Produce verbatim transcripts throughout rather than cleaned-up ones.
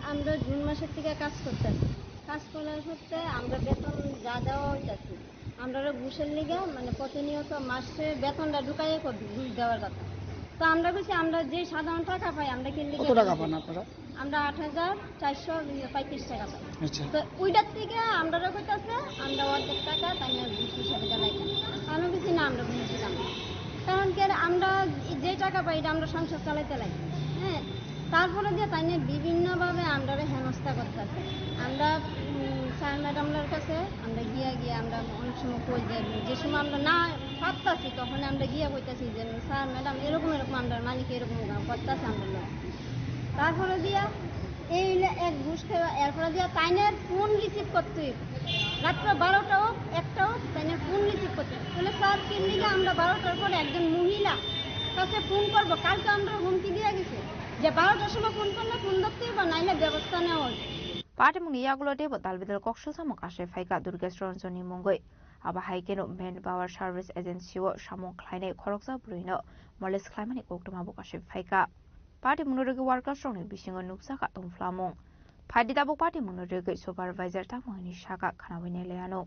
আমরা জুন মাসের থেকে কাজ করতেছি। কাজ করার সত্ত্বে আমরা বেতন যা দেওয়া হইতাছে, আমরা ঘুষের লিগে, মানে, প্রতিনিয়ত মাসে বেতনটা ঢুকাইয়া কর-, ঘুষ দেওয়ার কথা। তো আমরা কইছি, আমরা যে সাধারণ টাকা পাই, আমরা কি লিগে কত টাকা পান আপনারা? আমরা আট হাজার চারশো পঁয়ত্রিশ টাকা পাই। আচ্ছা। তো ওইটার থেকে আমরা কইতাছে, আমরা অর্ধেক টাকা তাই না ঘুষ হিসাবে দিলাইতাম। আমি বলছি, "না, আমরা ঘুষ দিতাম না।" কারণ কি, আর আমরা যে টাকা পাই, এটা আমরা সংসার চালাইতে লাগে। হ্যাঁ, তারপরে দিয়ে তাই নিয়ে বিভিন্নভাবে আমরারে হেনস্থা করতেছে। আমরা, উম, স্যার ম্যাডামদের কাছে আমরা গিয়া গিয়া আমরা অনেক সময় কই যে, যে সময় আমরা না পারতাছি, তখন আমরা গিয়া কইতাছি যে, "স্যার ম্যাডাম, এরকম এরকম আমরা মালিক এরকম করতেছে আমরা।" তারপরে দিয়া এই হইলে এক ঘুষ খাওয়া, এরপরে দিয়া তাইনের ফোন রিসিভ করতে হইব। রাত্র বারোটা হোক, একটা হোক, তাইনের ফোন রিসিভ করতে হইব। বলে, "স্যার, কিল্লিগা আমরা বারোটার পরে একজন মহিলা কাছে ফোন করবো, কালকে আমরা হুমকি দিয়ে গেছে যে বারোটার সময় ফোন করলে ফোন ধরতে হইব, নাইলে ব্যবস্থা নেওয়া হইব।" Patimungni yagulo teibo dalbidal kok sujamo kasui phaikha Durgesh Ranjonni mungwi. Abo hai kheno Manpower Service Agency o samung khlainai khoroksa bwrwino molest khlaimani koktwma bo kasui phaikha. Patimungno rwgwi workers rokni bisingo nukjakha tongphlamung. Phaidi tabuk patimungno rwgwi supervisor tamo hwnwi sakha khnaui nailaiano.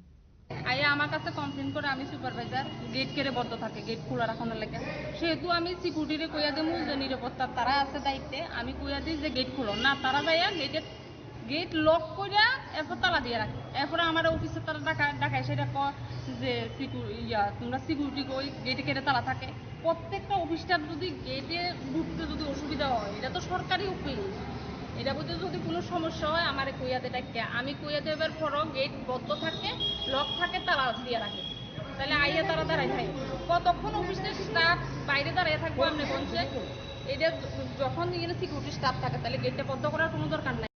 আইয়া আমার কাছে কমপ্লেন করে, আমি supervisor, gate কেড়ে বন্ধ থাকে, গেট খোলা রাখানোর লেগে। সেহেতু আমি সিকিউরিটিরে কইয়া দেবো যে নিরাপত্তা তারা আছে দায়িত্বে, আমি কইয়া দিই যে গেট খোলো না, তারা যাইয়া গেটে, গেট লক করিয়া এরপর তালা দিয়ে রাখে। এরপরে আমার অফিসে তারা ডাকা, ডাকায় সেটা কয় যে সিকিউ-, ইয়া, তোমরা সিকিউরিটি কই, গেটে কেড়ে তালা থাকে। প্রত্যেকটা অফিসটার যদি গেটে ঢুকতে যদি অসুবিধা হয়, এটা তো সরকারি অফিস, এটা বুঝতে যদি কোনো সমস্যা হয়, আমারে কইয়া দে ডাকিয়া। আমি কইয়া দেবার পরও গেট বন্ধ থাকে, লক থাকে, তালা দিয়ে রাখে। তাহলে আইয়া তারা দাঁড়ায় থাকে। কতক্ষণ অফিসের স্টাফ বাইরে দাঁড়ায় থাকবো আমরা বলছে? এটা যখন এখানে সিকিউরিটি স্টাফ থাকে, তাহলে গেটটা বন্ধ করার কোনো দরকার নাই।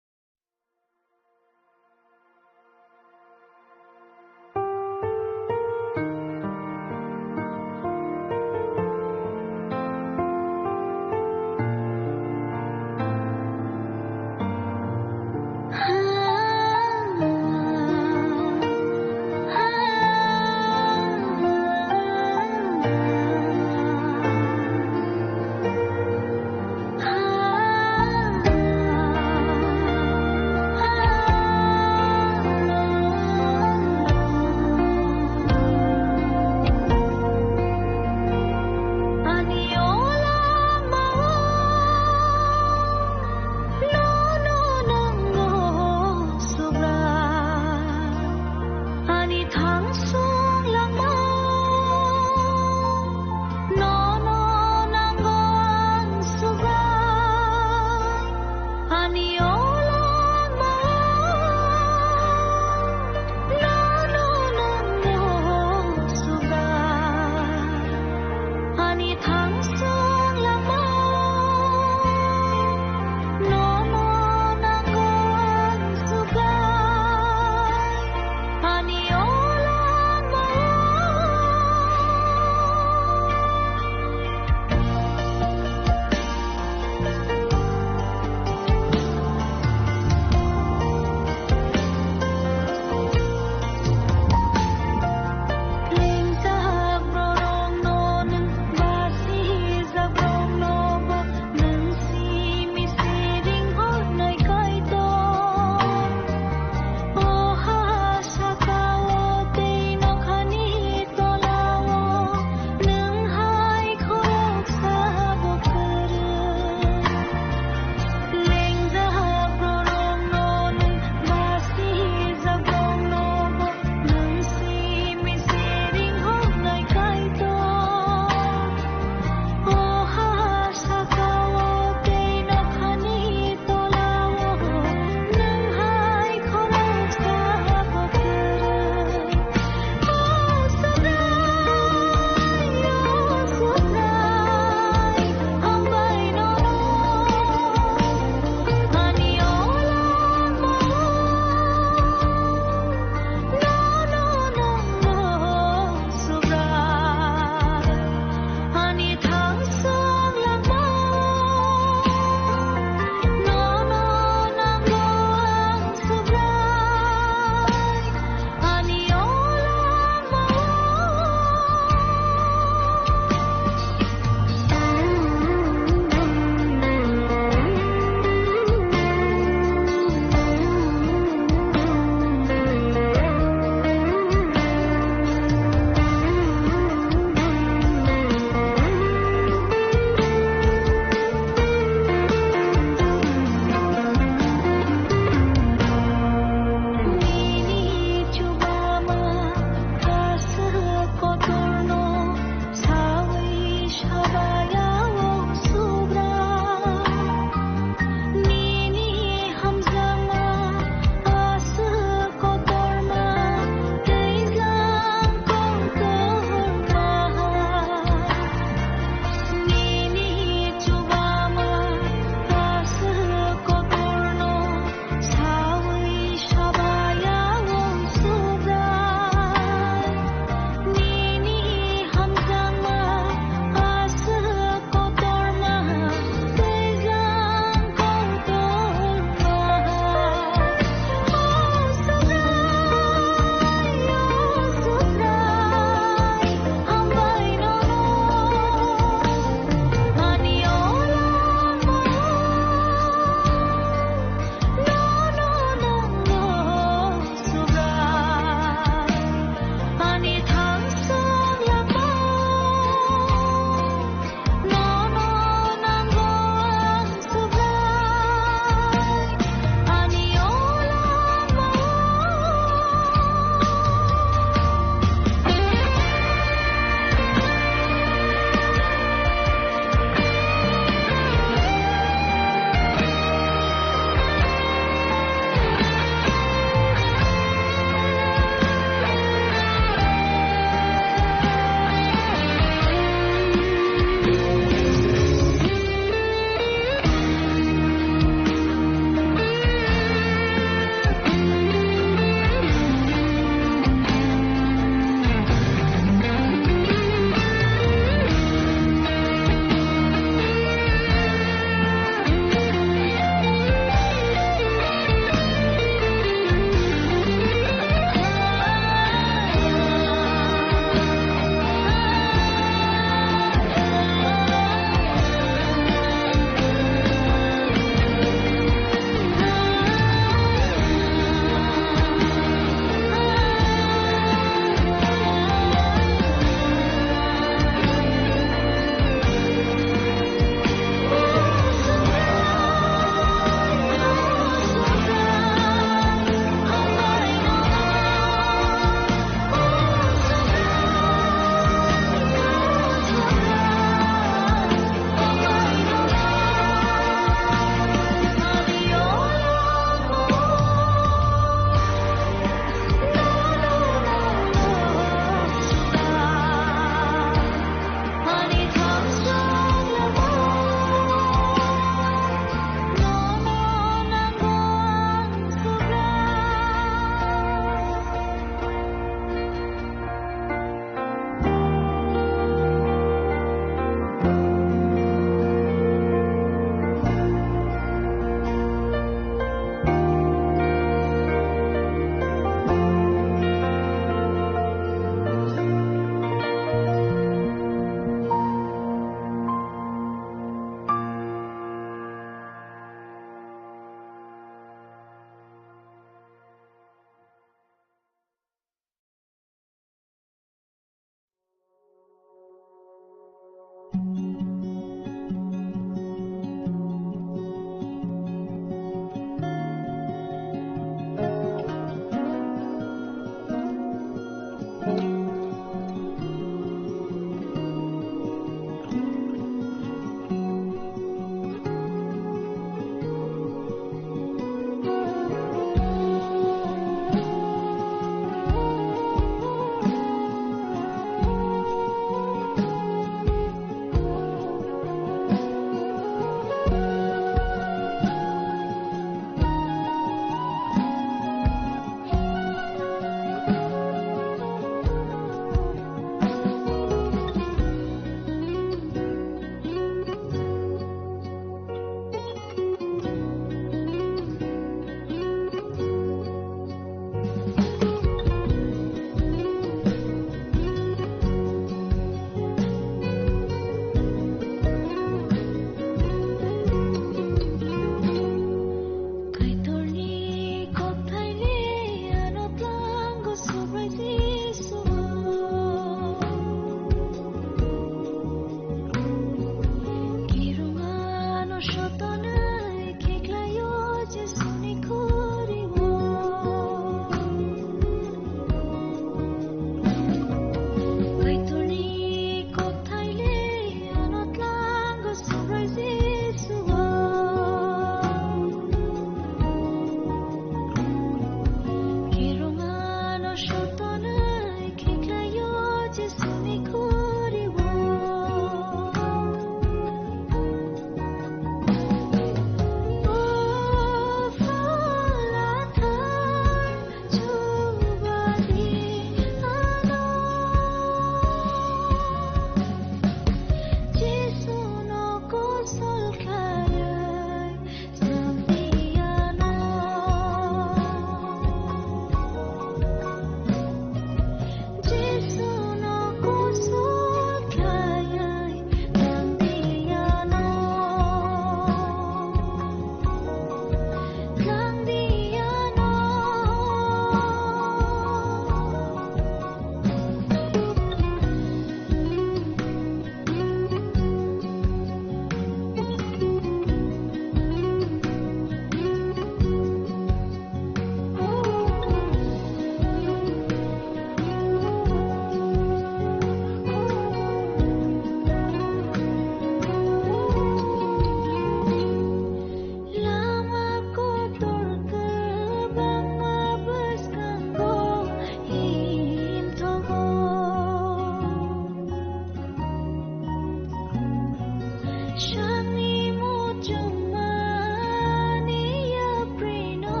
Sangni muchungmani yaprino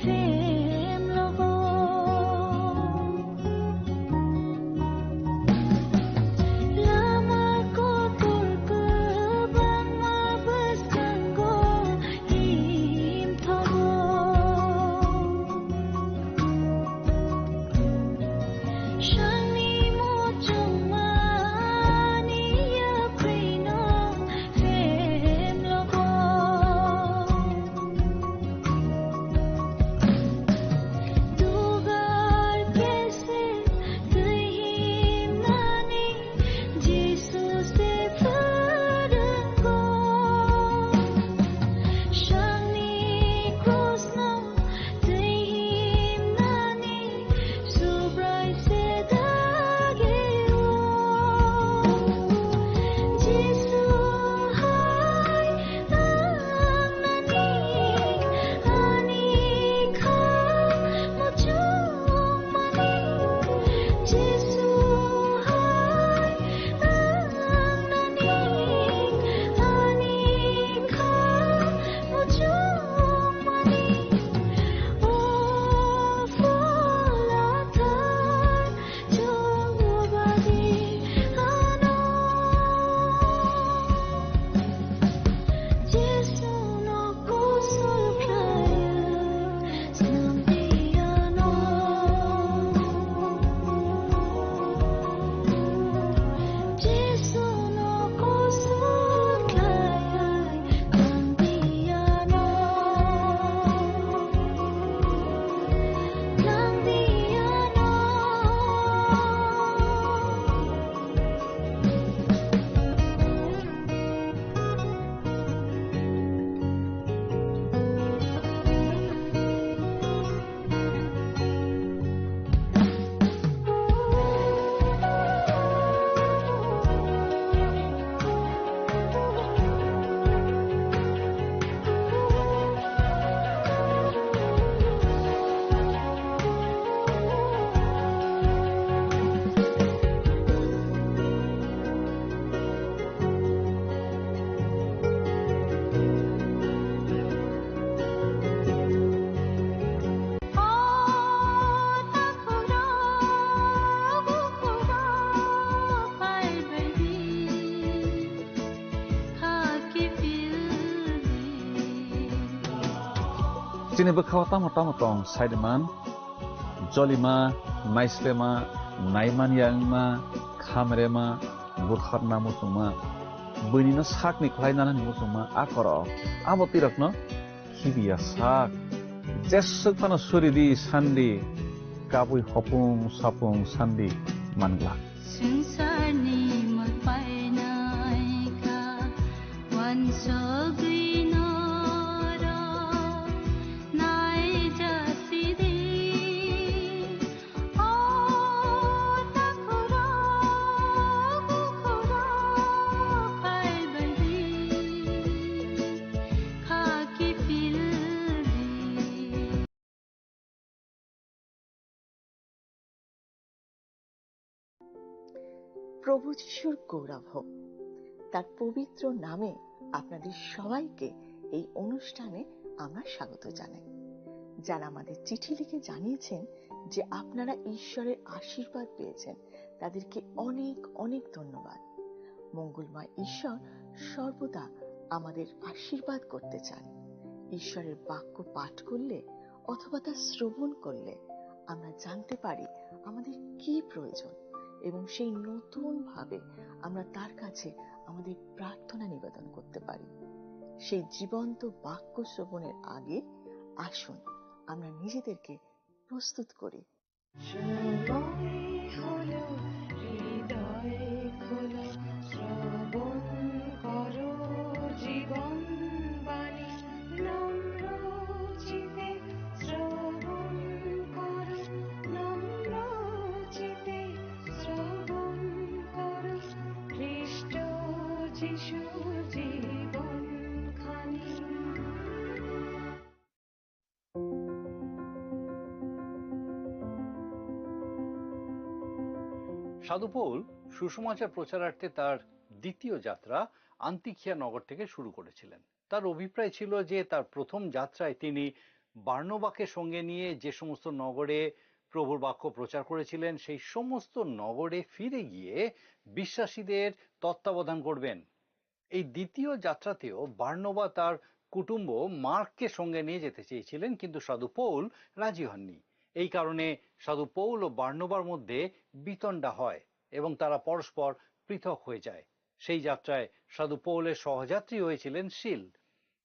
phem logo. Lama kotor kwbangma bwskango himthogo. Sangni muchungmani yaprino phem logo. Dugar kese twi himnani Jisu se pharwngo. Sangni krusno twi himnani Subrai se dagio. Jisu hai ang nani ani kha muchungmani. Jisu hai ang nani ani kha muchungmani. O Phola Thar Chubachu ano Jisu no kusul khlaiwi snamdi ano. Jisu no kusul khlaiwi snamdi ano. Snamdi ano. Chini bwkhao tamo tamo tong, saiman, jolima, naislema, naiman ya wngma, khamrema, butharna muchungma, buinino sakni khlai nanani muchungma, a korok, abo twi rokno khibiya sak. Jeswk phano suri di sandi, kabui hopung sapung sandi man glak. Swngcharni mwtai naikha, uansugwi norok naijasidi. O takhurok, bukhurok, phaibaidi, khaki pildi. প্রভু যিশুর গৌরব হোক। তার পবিত্র নামে আপনাদের সবাইকে এই অনুষ্ঠানে আমরা স্বাগত জানাই। যারা আমাদের চিঠি লিখে জানিয়েছেন যে আপনারা ঈশ্বরের আশীর্বাদ পেয়েছেন, তাদেরকে অনেক অনেক ধন্যবাদ। মঙ্গলময় ঈশ্বর সর্বদা আমাদের আশীর্বাদ করতে চান। ঈশ্বরের বাক্য পাঠ করলে অথবা তা শ্রবণ করলে আমরা জানতে পারি আমাদের কি প্রয়োজন এবং সেই নতুনভাবে আমরা তার কাছে আমাদের প্রার্থনা নিবেদন করতে পারি। সেই জীবন্ত বাক্য শ্রবণের আগে আসুন আমরা নিজেদেরকে প্রস্তুত করি। সময় হলো হৃদয় খোলো, শ্রবণ করো জীবন বাণী। নম্র চিতে শ্রবণ করো, নম্র চিতে শ্রবণ করো খ্রিস্ট যিশুর জীবন খানি। সাধু পৌল সুসমাচার প্রচারার্থে তার দ্বিতীয় যাত্রা আন্তিখিয়া নগর থেকে শুরু করেছিলেন। তার অভিপ্রায় ছিল যে তার প্রথম যাত্রায় তিনি বার্নবাকে সঙ্গে নিয়ে যে সমস্ত নগরে প্রভুর বাক্য প্রচার করেছিলেন, সেই সমস্ত নগরে ফিরে গিয়ে বিশ্বাসীদের তত্ত্বাবধান করবেন। এই দ্বিতীয় যাত্রাতেও বার্নবা তার কুটুম্ব মার্ককে সঙ্গে নিয়ে যেতে চেয়েছিলেন, কিন্তু সাধু পৌল রাজি হননি। এই কারণে সাধু পৌল ও বার্নবার মধ্যে বিতণ্ডা হয় এবং তারা পরস্পর পৃথক হয়ে যায়। সেই যাত্রায় সাধু পৌলের সহযাত্রী হয়েছিলেন সিল।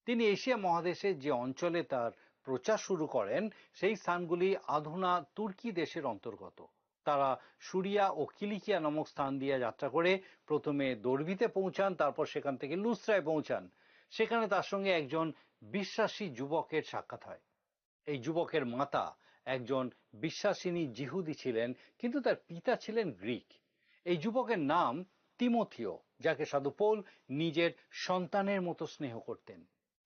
তিনি এশিয়া মহাদেশে যে অঞ্চলে তার প্রচার শুরু করেন, সেই স্থানগুলি আধুনা তুর্কি দেশের অন্তর্গত। তারা সুরিয়া ও কিলিকিয়া নামক স্থান দিয়ে যাত্রা করে প্রথমে দর্বিতে পৌঁছান, তারপর সেখান থেকে লুস্ত্রায় পৌঁছান। সেখানে তার সঙ্গে একজন বিশ্বাসী যুবকের সাক্ষাৎ হয়। এই যুবকের মাতা একজন বিশ্বাসিনী যিহুদি ছিলেন, কিন্তু তার পিতা ছিলেন গ্রিক। এই যুবকের নাম তিমোথিও, যাকে সাধু পৌল নিজের সন্তানের মতো স্নেহ করতেন।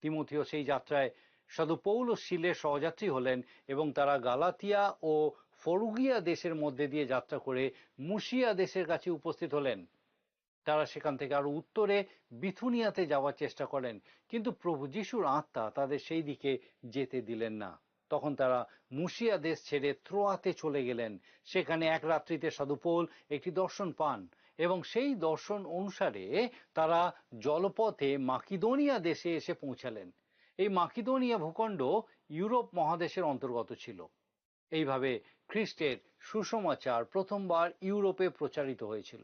তিমোথিও সেই যাত্রায় সাধু পৌল ও সিলের সহযাত্রী হলেন এবং তারা গালাতিয়া ও ফরুগিয়া দেশের মধ্যে দিয়ে যাত্রা করে মুসিয়া দেশের কাছে উপস্থিত হলেন। তারা সেখান থেকে আরো উত্তরে বিথুনিয়াতে যাওয়ার চেষ্টা করেন, কিন্তু প্রভু যিশুর আত্মা তাদের সেই দিকে যেতে দিলেন না। তখন তারা মুসিয়া দেশ ছেড়ে ত্রোয়াতে চলে গেলেন। সেখানে এক রাত্রিতে সাধু পৌল একটি দর্শন পান এবং সেই দর্শন অনুসারে তারা জলপথে মাকিদোনিয়া দেশে এসে পৌঁছালেন। এই মাকিদোনিয়া ভূখণ্ড ইউরোপ মহাদেশের অন্তর্গত ছিল। এইভাবে খ্রিস্টের সুসমাচার প্রথমবার ইউরোপে প্রচারিত হয়েছিল।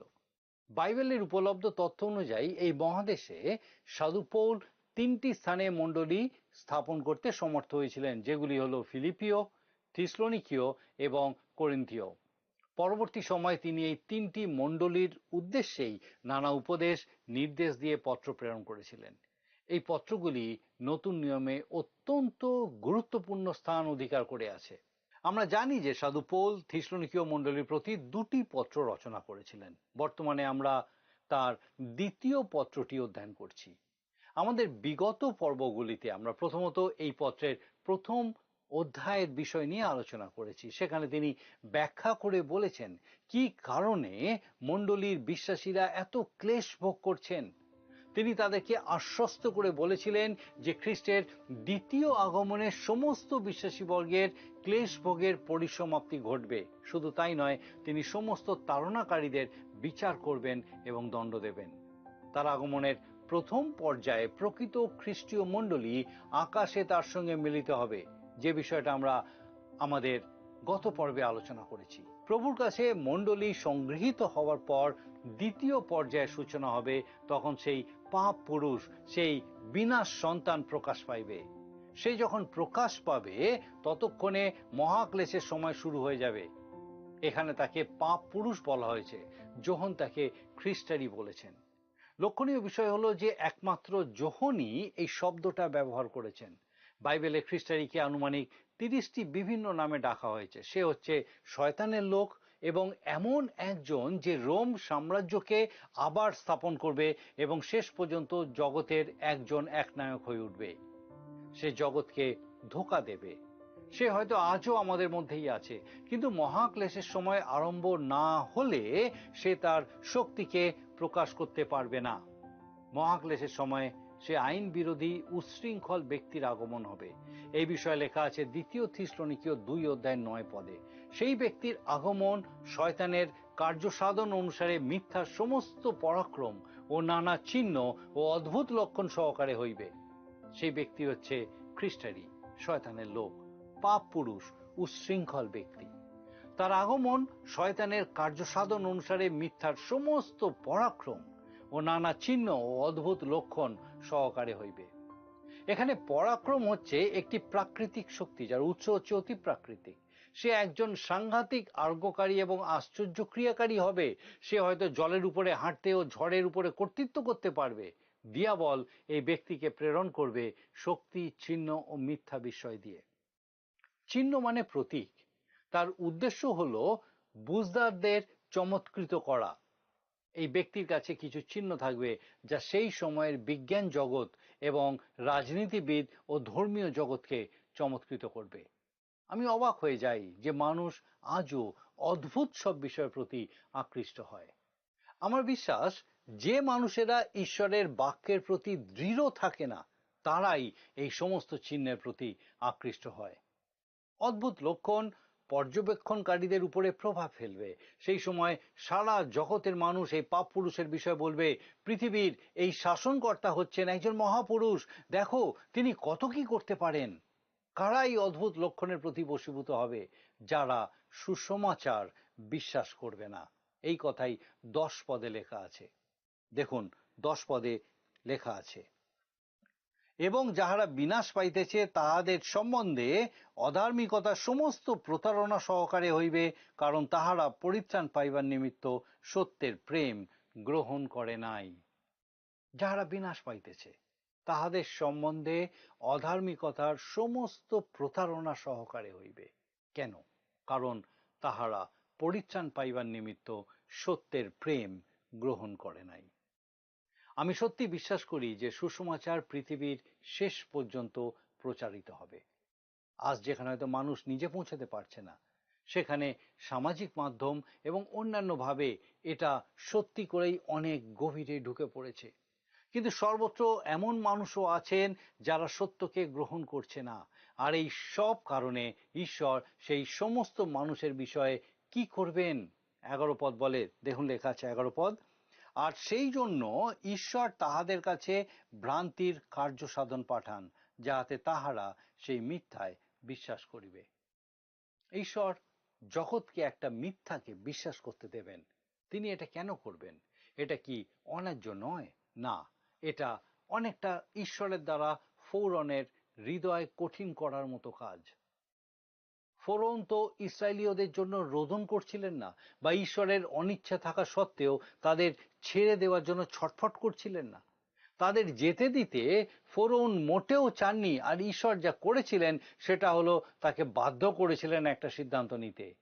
বাইবেলের উপলব্ধ তথ্য অনুযায়ী এই মহাদেশে সাধু পৌল তিনটি স্থানে মণ্ডলী স্থাপন করতে সমর্থ হয়েছিলেন, যেগুলি হলো ফিলিপিও, থিসলনিকিও এবং করিন্থিও। পরবর্তী সময়ে তিনি এই তিনটি মণ্ডলীর উদ্দেশ্যেই নানা উপদেশ, নির্দেশ দিয়ে পত্র প্রেরণ করেছিলেন। এই পত্রগুলি নতুন নিয়মে অত্যন্ত গুরুত্বপূর্ণ স্থান অধিকার করে আছে। আমরা জানি যে সাধু পৌল থিসলনিকীয় মণ্ডলীর প্রতি দুটি পত্র রচনা করেছিলেন। বর্তমানে আমরা তার দ্বিতীয় পত্রটি অধ্যয়ন করছি। আমাদের বিগত পর্বগুলিতে আমরা প্রথমত এই পত্রের প্রথম অধ্যায়ের বিষয় নিয়ে আলোচনা করেছি। সেখানে তিনি ব্যাখ্যা করে বলেছেন কি কারণে মণ্ডলীর বিশ্বাসীরা এত ক্লেশ ভোগ করছেন। তিনি তাদেরকে আশ্বস্ত করে বলেছিলেন যে খ্রিস্টের দ্বিতীয় আগমনে সমস্ত বিশ্বাসী বর্গের ক্লেশ ভোগের পরিসমাপ্তি ঘটবে। শুধু তাই নয়, তিনি সমস্ত তাড়নাকারীদের বিচার করবেন এবং দণ্ড দেবেন। তার আগমনের প্রথম পর্যায়ে প্রকৃত খ্রিস্টীয় মণ্ডলী আকাশে তার সঙ্গে মিলিত হবে, যে বিষয়টা আমরা আমাদের গত পর্বে আলোচনা করেছি। প্রভুর কাছে মণ্ডলী সংগৃহীত হওয়ার পর দ্বিতীয় পর্যায়ের সূচনা হবে, তখন সেই পাপ পুরুষ, সেই বিনাশ সন্তান প্রকাশ পাইবে। সে যখন প্রকাশ পাবে, ততক্ষণে মহাক্লেশের সময় শুরু হয়ে যাবে। এখানে তাকে পাপ পুরুষ বলা হয়েছে, যোহন তাকে খ্রিস্টারি বলেছেন। লক্ষণীয় বিষয় হলো যে একমাত্র যোহনই এই শব্দটা ব্যবহার করেছেন। বাইবেলে খ্রিস্টারিকে আনুমানিক তিরিশটি বিভিন্ন নামে ডাকা হয়েছে। সে হচ্ছে শয়তানের লোক এবং এমন একজন যে রোম সাম্রাজ্যকে আবার স্থাপন করবে এবং শেষ পর্যন্ত জগতের একজন একনায়ক হয়ে উঠবে। সে জগৎকে ধোঁকা দেবে। সে হয়তো আজও আমাদের মধ্যেই আছে, কিন্তু মহাক্লেশের সময় আরম্ভ না হলে সে তার শক্তিকে প্রকাশ করতে পারবে না। মহাক্লেশের সময় সে আইন বিরোধী উচ্ছৃঙ্খল ব্যক্তির আগমন হবে। এই বিষয়ে লেখা আছে দ্বিতীয় থিসলনিকীয় দুই অধ্যায় নয় পদে। সেই ব্যক্তির আগমন শয়তানের কার্যসাধন অনুসারে মিথ্যা সমস্ত পরাক্রম ও নানা চিহ্ন ও অদ্ভুত লক্ষণ সহকারে হইবে। সেই ব্যক্তি হচ্ছে খ্রিস্টারি, শয়তানের লোক, পাপ পুরুষ, উচ্ছৃঙ্খল ব্যক্তি। তার আগমন শয়তানের কার্যসাধন অনুসারে মিথ্যার সমস্ত পরাক্রম ও নানা চিহ্ন ও অদ্ভুত লক্ষণ সহকারে হইবে। এখানে পরাক্রম হচ্ছে একটি প্রাকৃতিক শক্তি, যার উৎস হচ্ছে অতি প্রাকৃতিক। সে একজন সাংঘাতিক আরোগ্যকারী এবং আশ্চর্যক্রিয়াকারী হবে। সে হয়তো জলের উপরে হাঁটতে ও ঝড়ের উপরে কর্তৃত্ব করতে পারবে। দিয়াবল এই ব্যক্তিকে প্রেরণ করবে শক্তি, চিহ্ন ও মিথ্যা বিষয় দিয়ে। চিহ্ন মানে প্রতীক। তার উদ্দেশ্য হলো বুঝদারদের চমৎকৃত করা। এই ব্যক্তির কাছে কিছু চিহ্ন থাকবে, যা সেই সময়ের বিজ্ঞান জগৎ এবং রাজনীতিবিদ ও ধর্মীয় জগৎকে চমৎকৃত করবে। আমি অবাক হয়ে যাই যে মানুষ আজও অদ্ভুত সব বিষয়ের প্রতি আকৃষ্ট হয়। আমার বিশ্বাস, যে মানুষেরা ঈশ্বরের বাক্যের প্রতি দৃঢ় থাকে না, তারাই এই সমস্ত চিহ্নের প্রতি আকৃষ্ট হয়। অদ্ভুত লক্ষণ পর্যবেক্ষণকারীদের উপরে প্রভাব ফেলবে। সেই সময় সারা জগতের মানুষ এই পাপ পুরুষের বিষয়ে বলবে, "পৃথিবীর এই শাসনকর্তা হচ্ছেন একজন মহাপুরুষ, দেখো তিনি কত কি করতে পারেন।" কারা এই অদ্ভুত লক্ষণের প্রতি বশীভূত হবে? যারা সুসমাচার বিশ্বাস করবে না। এই কথাই দশ পদে লেখা আছে। দেখুন, দশ পদে লেখা আছে, "এবং যাহারা বিনাশ পাইতেছে, তাহাদের সম্বন্ধে অধার্মিকতার সমস্ত প্রতারণা সহকারে হইবে, কারণ তাহারা পরিত্রাণ পাইবার নিমিত্ত সত্যের প্রেম গ্রহণ করে নাই।" যাহারা বিনাশ পাইতেছে, তাহাদের সম্বন্ধে অধার্মিকতার সমস্ত প্রতারণা সহকারে হইবে। কেন? কারণ তাহারা পরিত্রাণ পাইবার নিমিত্ত সত্যের প্রেম গ্রহণ করে নাই। আমি সত্যি বিশ্বাস করি যে সুসমাচার পৃথিবীর শেষ পর্যন্ত প্রচারিত হবে। আজ যেখানে হয়তো মানুষ নিজে পৌঁছাতে পারছে না, সেখানে সামাজিক মাধ্যম এবং অন্যান্যভাবে এটা সত্যি করেই অনেক গভীরে ঢুকে পড়েছে। কিন্তু সর্বত্র এমন মানুষও আছেন যারা সত্যকে গ্রহণ করছে না। আর এই সব কারণে ঈশ্বর সেই সমস্ত মানুষের বিষয়ে কি করবেন? এগারো পদ বলে, দেখুন লেখা আছে এগারো পদ, "আর সেই জন্য ঈশ্বর তাহাদের কাছে ভ্রান্তির কার্য সাধন পাঠান, যাহাতে তাহারা সেই মিথ্যায় বিশ্বাস করিবে।" ঈশ্বর জগৎকে একটা মিথ্যাকে বিশ্বাস করতে দেবেন। তিনি এটা কেন করবেন? এটা কি অন্যায্য নয়? না, এটা অনেকটা ঈশ্বরের দ্বারা ফরৌনের হৃদয় কঠিন করার মতো কাজ। ফরৌন তো ইসরায়েলীয়দের জন্য রোদন করছিলেন না, বা ঈশ্বরের অনিচ্ছা থাকা সত্ত্বেও তাদের ছেড়ে দেওয়ার জন্য ছটফট করছিলেন না। তাদের যেতে দিতে ফরৌন মোটেও চাননি, আর ঈশ্বর যা করেছিলেন সেটা হলো তাকে বাধ্য করেছিলেন একটা সিদ্ধান্ত নিতে।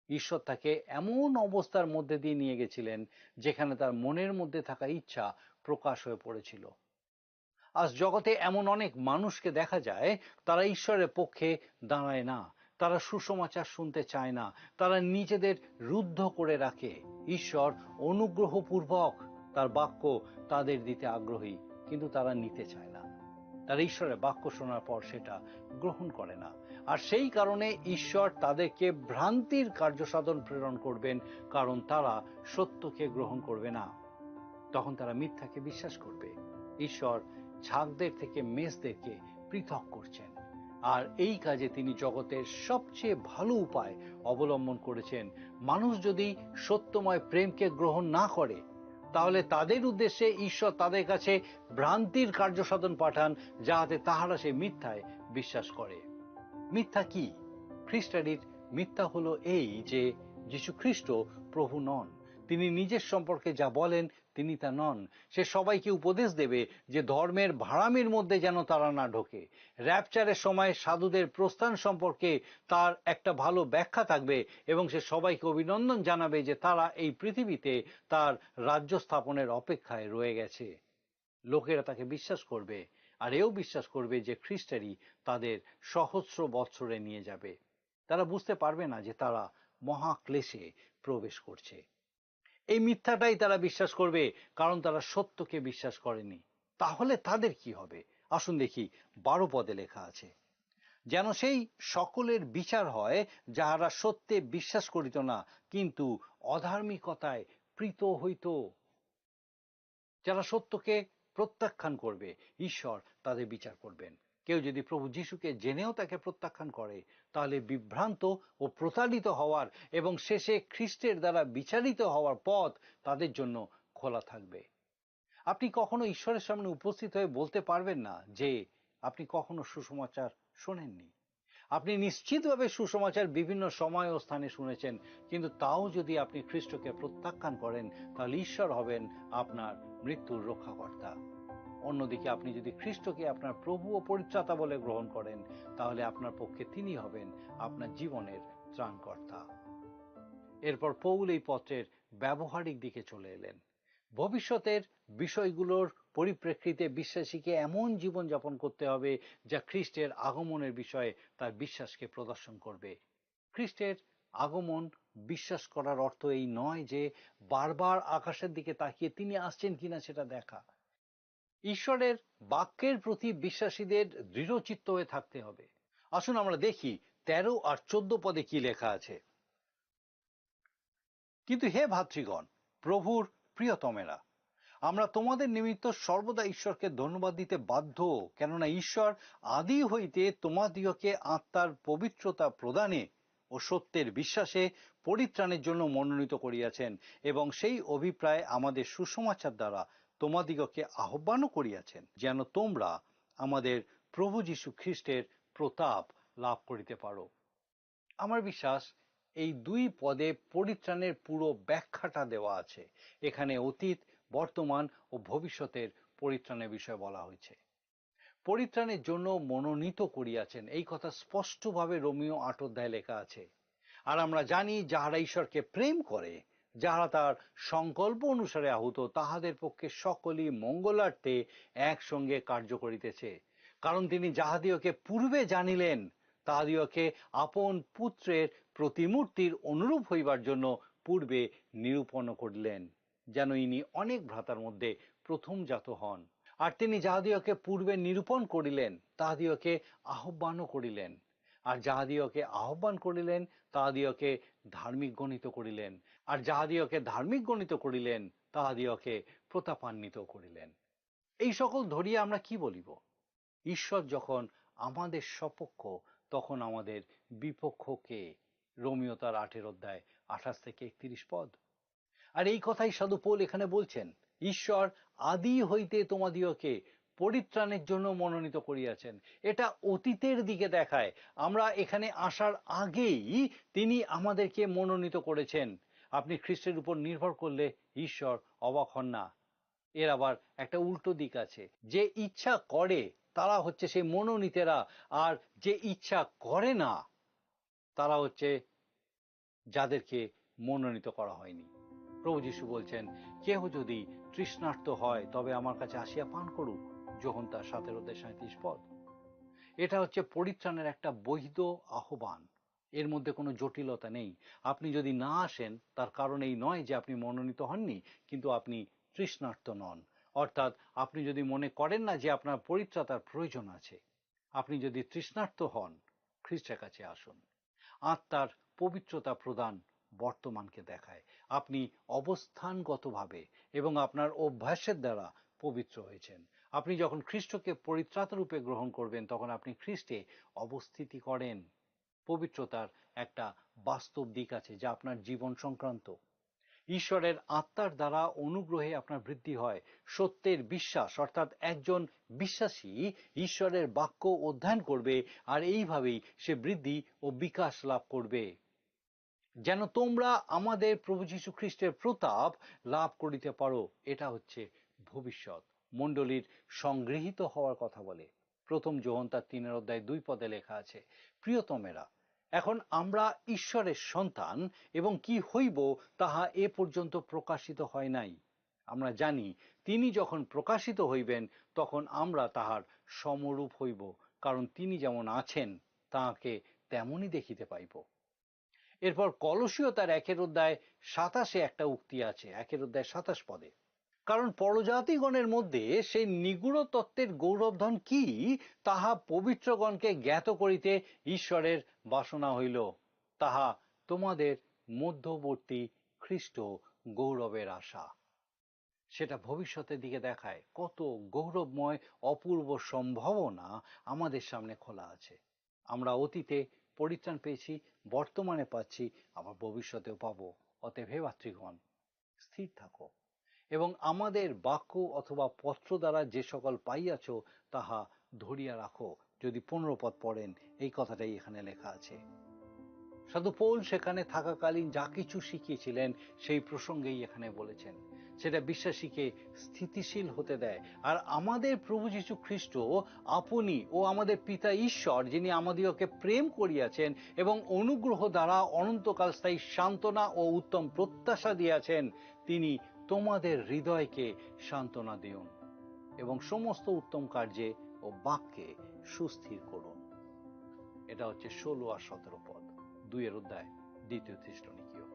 ঈশ্বর তাকে এমন অবস্থার মধ্যে দিয়ে নিয়ে গেছিলেন যেখানে তার মনের মধ্যে থাকা ইচ্ছা প্রকাশ হয়ে পড়েছিল। আজ জগতে এমন অনেক মানুষকে দেখা যায়, তারা ঈশ্বরের পক্ষে দাঁড়ায় না, তারা সুসমাচার শুনতে চায় না, তারা নিজেদের রুদ্ধ করে রাখে। ঈশ্বর অনুগ্রহপূর্বক তার বাক্য তাদের দিতে আগ্রহী, কিন্তু তারা নিতে চায় না। তারা ঈশ্বরের বাক্য শোনার পর সেটা গ্রহণ করে না। আর সেই কারণে ঈশ্বর তাদেরকে ভ্রান্তির কার্যসাধন প্রেরণ করবেন, কারণ তারা সত্যকে গ্রহণ করবে না। তখন তারা মিথ্যাকে বিশ্বাস করবে। ঈশ্বর ছাগদের থেকে মেষদেরকে পৃথক করছেন, আর এই কাজে তিনি জগতের সবচেয়ে ভালো উপায় অবলম্বন করেছেন। মানুষ যদি সত্যময় প্রেমকে গ্রহণ না করে, তাহলে তাদের উদ্দেশ্যে ঈশ্বর তাদের কাছে ভ্রান্তির কার্যসাধন পাঠান, যাহাতে তাহারা সেই মিথ্যায় বিশ্বাস করে। মিথ্যা কি? খ্রিস্টানির মিথ্যা হলো এই যে যীশু খ্রিস্ট প্রভু নন। তিনি নিজের সম্পর্কে যা বলেন, তিনি তা নন। সে সবাইকে উপদেশ দেবে যে ধর্মের ভাড়ামির মধ্যে যেন তারা না ঢোকে। র্যাপচারের সময় সাধুদের প্রস্থান সম্পর্কে তার একটা ভালো ব্যাখ্যা থাকবে এবং সে সবাইকে অভিনন্দন জানাবে যে তারা এই পৃথিবীতে তার রাজ্য স্থাপনের অপেক্ষায় রয়ে গেছে। লোকেরা তাকে বিশ্বাস করবে, আর এও বিশ্বাস করবে যে খ্রিস্টানই তাদের সহস্র বৎসরে নিয়ে যাবে। তারা বুঝতে পারবে না যে তারা মহাক্লেশে প্রবেশ করছে। এই মিথ্যাটাই তারা বিশ্বাস করবে, কারণ তারা সত্যকে বিশ্বাস করেনি। তাহলে তাদের কি হবে? আসুন দেখি, বারো পদে লেখা আছে, "যেন সেই সকলের বিচার হয়, যাহারা সত্যে বিশ্বাস করিত না, কিন্তু অধার্মিকতায় প্রীত হইত।" যারা সত্যকে প্রত্যাখ্যান করবে, ঈশ্বর তাদের বিচার করবেন। কেউ যদি প্রভু যীশুকে জেনেও তাকে প্রত্যাখ্যান করে, তাহলে বিভ্রান্ত ও প্রতারিত হওয়ার এবং শেষে খ্রিস্টের দ্বারা বিচারিত হওয়ার পথ তাদের জন্য খোলা থাকবে। আপনি কখনো ঈশ্বরের সামনে উপস্থিত হয়ে বলতে পারবেন না যে আপনি কখনো সুসমাচার শোনেননি। আপনি নিশ্চিতভাবে সুসমাচার বিভিন্ন সময় ও স্থানে শুনেছেন, কিন্তু তাও যদি আপনি খ্রিস্টকে প্রত্যাখ্যান করেন, তাহলে ঈশ্বর হবেন আপনার মৃত্যুর রক্ষাকর্তা। অন্যদিকে আপনি যদি খ্রিস্টকে আপনার প্রভু ও পরিত্রাতা বলে গ্রহণ করেন, তাহলে আপনার পক্ষে তিনি হবেন আপনার জীবনের ত্রাণকর্তা। এরপর পৌল এই পত্রের ব্যবহারিক দিকে চলে এলেন। ভবিষ্যতের বিষয়গুলোর পরিপ্রেক্ষিতে বিশ্বাসীকে এমন জীবনযাপন করতে হবে, যা খ্রিস্টের আগমনের বিষয়ে তার বিশ্বাসকে প্রদর্শন করবে। খ্রিস্টের আগমন বিশ্বাস করার অর্থ এই নয় যে বারবার আকাশের দিকে তাকিয়ে তিনি আসছেন কিনা সেটা দেখা। ঈশ্বরের বাক্যের প্রতি বিশ্বাসীদের দৃঢ় চিত্ত হয়ে থাকতে হবে। আসুন আমরা দেখি তেরো আর চোদ্দ পদে কি লেখা আছে। কিন্তু হে ভাতৃগণ, প্রভুর প্রিয়তমেরা, আমরা তোমাদের নিমিত্ত সর্বদা ঈশ্বরকে ধন্যবাদ দিতে বাধ্য, কেননা ঈশ্বর আদি হইতে তোমাদিগকে আত্মার পবিত্রতা প্রদানে ও সত্যের বিশ্বাসে পরিত্রাণের জন্য মনোনীত করিয়াছেন, এবং সেই অভিপ্রায় আমাদের সুসমাচার দ্বারা তোমাদিগকে আহ্বানও করিয়াছেন, যেন তোমরা আমাদের প্রভু যীশু খ্রিস্টের প্রতাপ লাভ করিতে পারো। আমার বিশ্বাস, এই দুই পদে পরিত্রাণের পুরো ব্যাখ্যাটা দেওয়া আছে। এখানে অতীত, বর্তমান ও ভবিষ্যতের পরিত্রাণের বিষয়ে বলা হয়েছে। পরিত্রাণের জন্য মনোনীত করিয়াছেন, এই কথা স্পষ্টভাবে রোমীয় আট অধ্যায়ে লেখা আছে। আর আমরা জানি, যাহারা ঈশ্বরকে প্রেম করে, যাহারা তার সংকল্প অনুসারে আহত, তাহাদের পক্ষে সকলই মঙ্গলার্থে একসঙ্গে কার্য করিতেছে। কারণ তিনি যাহাদিগকে পূর্বে জানিলেন, তাহাদিগকে আপন পুত্রের প্রতিমূর্তির অনুরূপ হইবার জন্য পূর্বে নিরূপণ করিলেন, যেন ইনি অনেক ভ্রাতার মধ্যে প্রথমজাত হন। আর তিনি যাহাদিগকে পূর্বে নিরূপণ করিলেন, তাহাদিগকে আহ্বানও করিলেন। আর যাহাদিগকে আহ্বান করিলেন, তাহাদিগকে ধার্মিক গণিত করিলেন। আর যাহাদিগকে ধার্মিক গণিত করিলেন, তাহাদিগকে প্রতাপান্বিত করিলেন। এই সকল ধরিয়া আমরা কি বলিব? ঈশ্বর যখন আমাদের সপক্ষ, তখন আমাদের বিপক্ষ কে? রোমীয় তার আটের অধ্যায় আঠাশ থেকে একত্রিশ পদ। আর এই কথাই সাধু পৌল এখানে বলছেন, ঈশ্বর আদি হইতে তোমাদিগকে পরিত্রাণের জন্য মনোনীত করিয়াছেন। এটা অতীতের দিকে দেখায়, আমরা এখানে আসার আগেই তিনি আমাদেরকে মনোনীত করেছেন। আপনি খ্রিস্টের উপর নির্ভর করলে ঈশ্বর অবাক হন না। এর আবার একটা উল্টো দিক আছে, যে ইচ্ছা করে তারা হচ্ছে সেই মনোনীতেরা, আর যে ইচ্ছা করে না তারা হচ্ছে যাদেরকে মনোনীত করা হয়নি। প্রভু যীশু বলছেন, "কেহ যদি তৃষ্ণার্ত হয়, তবে আমার কাছে আসিয়া পান করুক।" যোহন তার সাতের অধ্যায় সাঁইত্রিশ পদ। এটা হচ্ছে পরিত্রাণের একটা বৈধ আহ্বান, এর মধ্যে কোনো জটিলতা নেই। আপনি যদি না আসেন, তার কারণ এই নয় যে আপনি মনোনীত হননি, কিন্তু আপনি তৃষ্ণার্ত নন। অর্থাৎ আপনি যদি মনে করেন না যে আপনার পরিত্রাতার প্রয়োজন আছে, আপনি যদি তৃষ্ণার্ত হন, খ্রিস্টের কাছে আসুন। আত্মার পবিত্রতা প্রদান বর্তমানকে দেখায়। আপনি অবস্থানগতভাবে এবং আপনার অভ্যাসের দ্বারা পবিত্র হয়েছেন। আপনি যখন খ্রিস্টকে পরিত্রাতা রূপে গ্রহণ করবেন, তখন আপনি খ্রিস্টে অবস্থিতি করেন। পবিত্রতার একটা বাস্তব দিক আছে, যা আপনার জীবন সংক্রান্ত। ঈশ্বরের আত্মার দ্বারা অনুগ্রহে আপনার বৃদ্ধি হয়। সত্যের বিশ্বাস, অর্থাৎ একজন বিশ্বাসী ঈশ্বরের বাক্য অধ্যয়ন করবে, আর এইভাবেই সে বৃদ্ধি ও বিকাশ লাভ করবে। যেন তোমরা আমাদের প্রভু যীশু খ্রিস্টের প্রতাপ লাভ করিতে পারো, এটা হচ্ছে ভবিষ্যৎ। মণ্ডলীর সংগৃহীত হওয়ার কথা বলে। প্রথম যোহন তার তিনের অধ্যায় দুই পদে লেখা আছে, "প্রিয়তমেরা, এখন আমরা ঈশ্বরের সন্তান, এবং কি হইব তাহা এ পর্যন্ত প্রকাশিত হয় নাই। আমরা জানি তিনি যখন প্রকাশিত হইবেন, তখন আমরা তাহার সমরূপ হইব, কারণ তিনি যেমন আছেন, তাহাকে তেমনই দেখিতে পাইব।" এরপর কলসীয় তার একের অধ্যায় সাতাশে একটা উক্তি আছে, একের অধ্যায় সাতাশ পদে, "কারণ পরজাতিগণের মধ্যে সেই নিগূঢ় তত্ত্বের গৌরবধন কি, তাহা পবিত্রগণকে জ্ঞাত করিতে ঈশ্বরের বাসনা হইল, তাহা তোমাদের মধ্যবর্তী খ্রিস্ট গৌরবের আশা।" সেটা ভবিষ্যতের দিকে দেখায়। কত গৌরবময়, অপূর্ব সম্ভাবনা আমাদের সামনে খোলা আছে। আমরা অতীতে পরিত্রাণ পেয়েছি, বর্তমানে পাচ্ছি, আবার ভবিষ্যতেও পাবো। অতএব হে ভাতৃগণ, স্থির থাকো এবং আমাদের বাক্য অথবা পত্র দ্বারা যে সকল পাইয়াছ, তাহা ধরিয়া রাখো। যদি পনেরো পদ পড়েন, এই কথাটাই এখানে লেখা আছে। সাধু পৌল সেখানে থাকাকালীন যা কিছু শিখিয়েছিলেন, সেই প্রসঙ্গেই এখানে বলেছেন। সেটা বিশ্বাসীকে স্থিতিশীল হতে দেয়। আর আমাদের প্রভু যীশু খ্রিস্ট, আপনি ও আমাদের পিতা ঈশ্বর, যিনি আমাদিগকে প্রেম করিয়াছেন এবং অনুগ্রহ দ্বারা অনন্তকাল স্থায়ী সান্ত্বনা ও উত্তম প্রত্যাশা দিয়াছেন, তিনি তোমাদের হৃদয়কে সান্ত্বনা দিন এবং সমস্ত উত্তম কার্যে ও বাক্যে সুস্থির করুন। এটা হচ্ছে ষোলো আর সতেরো পদ, দুইয়ের অধ্যায়, দ্বিতীয় থিসলনিকীয়।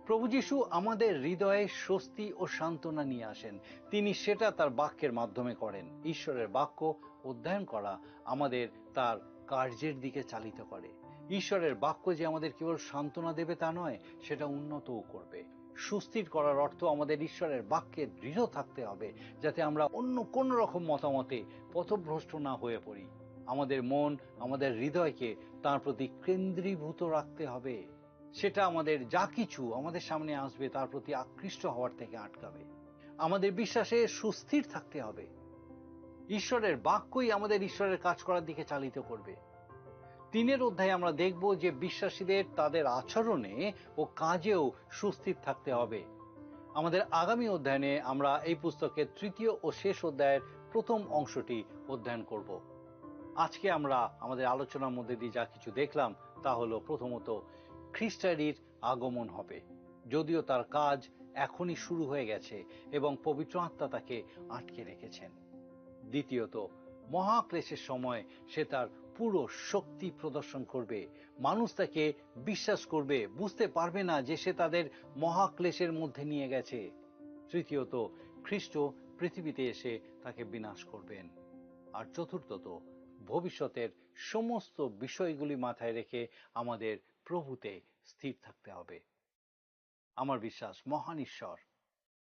প্রভু যীশু আমাদের হৃদয়ে স্বস্তি ও সান্ত্বনা নিয়ে আসেন। তিনি সেটা তার বাক্যের মাধ্যমে করেন। ঈশ্বরের বাক্য অধ্যয়ন করা আমাদের তার কার্যের দিকে চালিত করে। ঈশ্বরের বাক্য যে আমাদের কেবল সান্ত্বনা দেবে তা নয়, সেটা উন্নতও করবে। সুস্থির করার অর্থ আমাদের ঈশ্বরের বাক্যে দৃঢ় থাকতে হবে, যাতে আমরা অন্য কোন রকম মতামতে পথভ্রষ্ট না হয়ে পড়ি। আমাদের মন, আমাদের হৃদয়কে তার প্রতি কেন্দ্রীভূত রাখতে হবে। সেটা আমাদের যা কিছু আমাদের সামনে আসবে, তার প্রতি আকৃষ্ট হওয়ার থেকে আটকাবে। আমাদের বিশ্বাসে সুস্থির থাকতে হবে। ঈশ্বরের বাক্যই আমাদের ঈশ্বরের কাজ করার দিকে চালিত করবে। তিনের অধ্যায়ে আমরা দেখব যে বিশ্বাসীদের তাদের আচরণে ও কাজেও সুস্থির থাকতে হবে। আমাদের আগামী অধ্যয়নে আমরা এই পুস্তকের তৃতীয় ও শেষ অধ্যায়ের প্রথম অংশটি অধ্যয়ন করব। আজকে আমরা আমাদের আলোচনার মধ্যে দিয়ে যা কিছু দেখলাম, তা হলো প্রথমত খ্রিস্টারির আগমন হবে, যদিও তার কাজ এখনই শুরু হয়ে গেছে এবং পবিত্র আত্মা তাকে আটকে রেখেছেন। দ্বিতীয়ত, মহাক্লেশের সময় সে তার পুরো শক্তি প্রদর্শন করবে। মানুষ তাকে বিশ্বাস করবে, বুঝতে পারবে না যে সে তাদের মহাক্লেশের মধ্যে নিয়ে গেছে। তৃতীয়ত, খ্রিস্ট পৃথিবীতে এসে তাকে বিনাশ করবেন। আর চতুর্থত, ভবিষ্যতের সমস্ত বিষয়গুলি মাথায় রেখে আমাদের প্রভুতে স্থির থাকতে হবে। আমার বিশ্বাস, মহান ঈশ্বর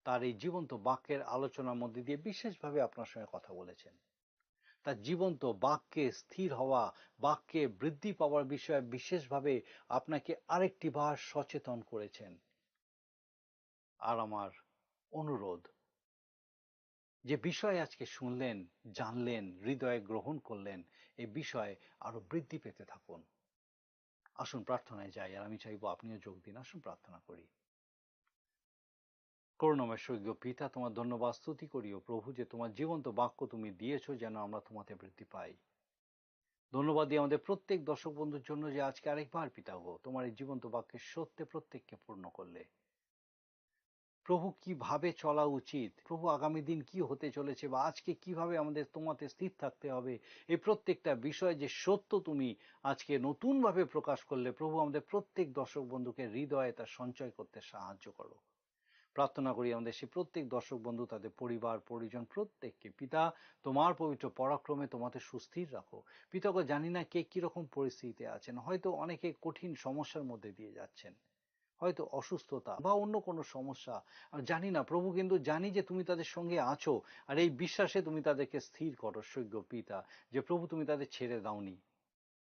তার এই জীবন্ত বাক্যের আলোচনার মধ্যে দিয়ে বিশেষভাবে আপনার সঙ্গে কথা বলেছেন। তার জীবন্ত বাক্যে স্থির হওয়া, বাক্যে বৃদ্ধি পাওয়ার বিষয়ে বিশেষভাবে আপনাকে আরেকটি বার সচেতন করেছেন। আর আমার অনুরোধ, যে বিষয় আজকে শুনলেন, জানলেন, হৃদয়ে গ্রহণ করলেন, এই বিষয়ে আরো বৃদ্ধি পেতে থাকুন। আসুন প্রার্থনায় যাই, আর আমি চাইবো আপনিও যোগ দিন। আসুন প্রার্থনা করি। করুণাময় স্বর্গীয় পিতা, তোমার ধন্যবাদ স্তুতি করি, ও প্রভু, যে তোমার জীবন্ত বাক্য তুমি দিয়েছো, যেন আমরা তোমাতে বৃদ্ধি পাই। ধন্যবাদ দিই আমাদের প্রত্যেক দর্শক বন্ধুর জন্য, যে আজকে আরেকবার, পিতা গো, তোমার এই জীবন্ত বাক্যের সত্যে প্রত্যেককে পূর্ণ করলে। প্রভু, কিভাবে চলা উচিত, প্রভু, আগামী দিন কি হতে চলেছে, বা আজকে কিভাবে আমাদের তোমাতে স্থির থাকতে হবে, এই প্রত্যেকটা বিষয় যে সত্য তুমি আজকে নতুনভাবে প্রকাশ করলে, প্রভু, আমাদের প্রত্যেক দর্শক বন্ধুকে হৃদয়ে তা সঞ্চয় করতে সাহায্য করো। প্রার্থনা করি আমাদের সেই প্রত্যেক দর্শক বন্ধু, তাদের পরিবার পরিজন, প্রত্যেককে, পিতা, তোমার পবিত্র পরাক্রমে তোমাতে সুস্থির রাখো। পিতা গো, জানি না কে কিরকম পরিস্থিতিতে আছেন, হয়তো অনেকে কঠিন সমস্যার মধ্যে দিয়ে যাচ্ছেন, হয়তো অসুস্থতা বা অন্য কোনো সমস্যা, আর জানি না প্রভু, কিন্তু জানি যে তুমি তাদের সঙ্গে আছো। আর এই বিশ্বাসে তুমি তাদেরকে স্থির করো, স্বর্গীয় পিতা, যে প্রভু, তুমি তাদের ছেড়ে দাওনি।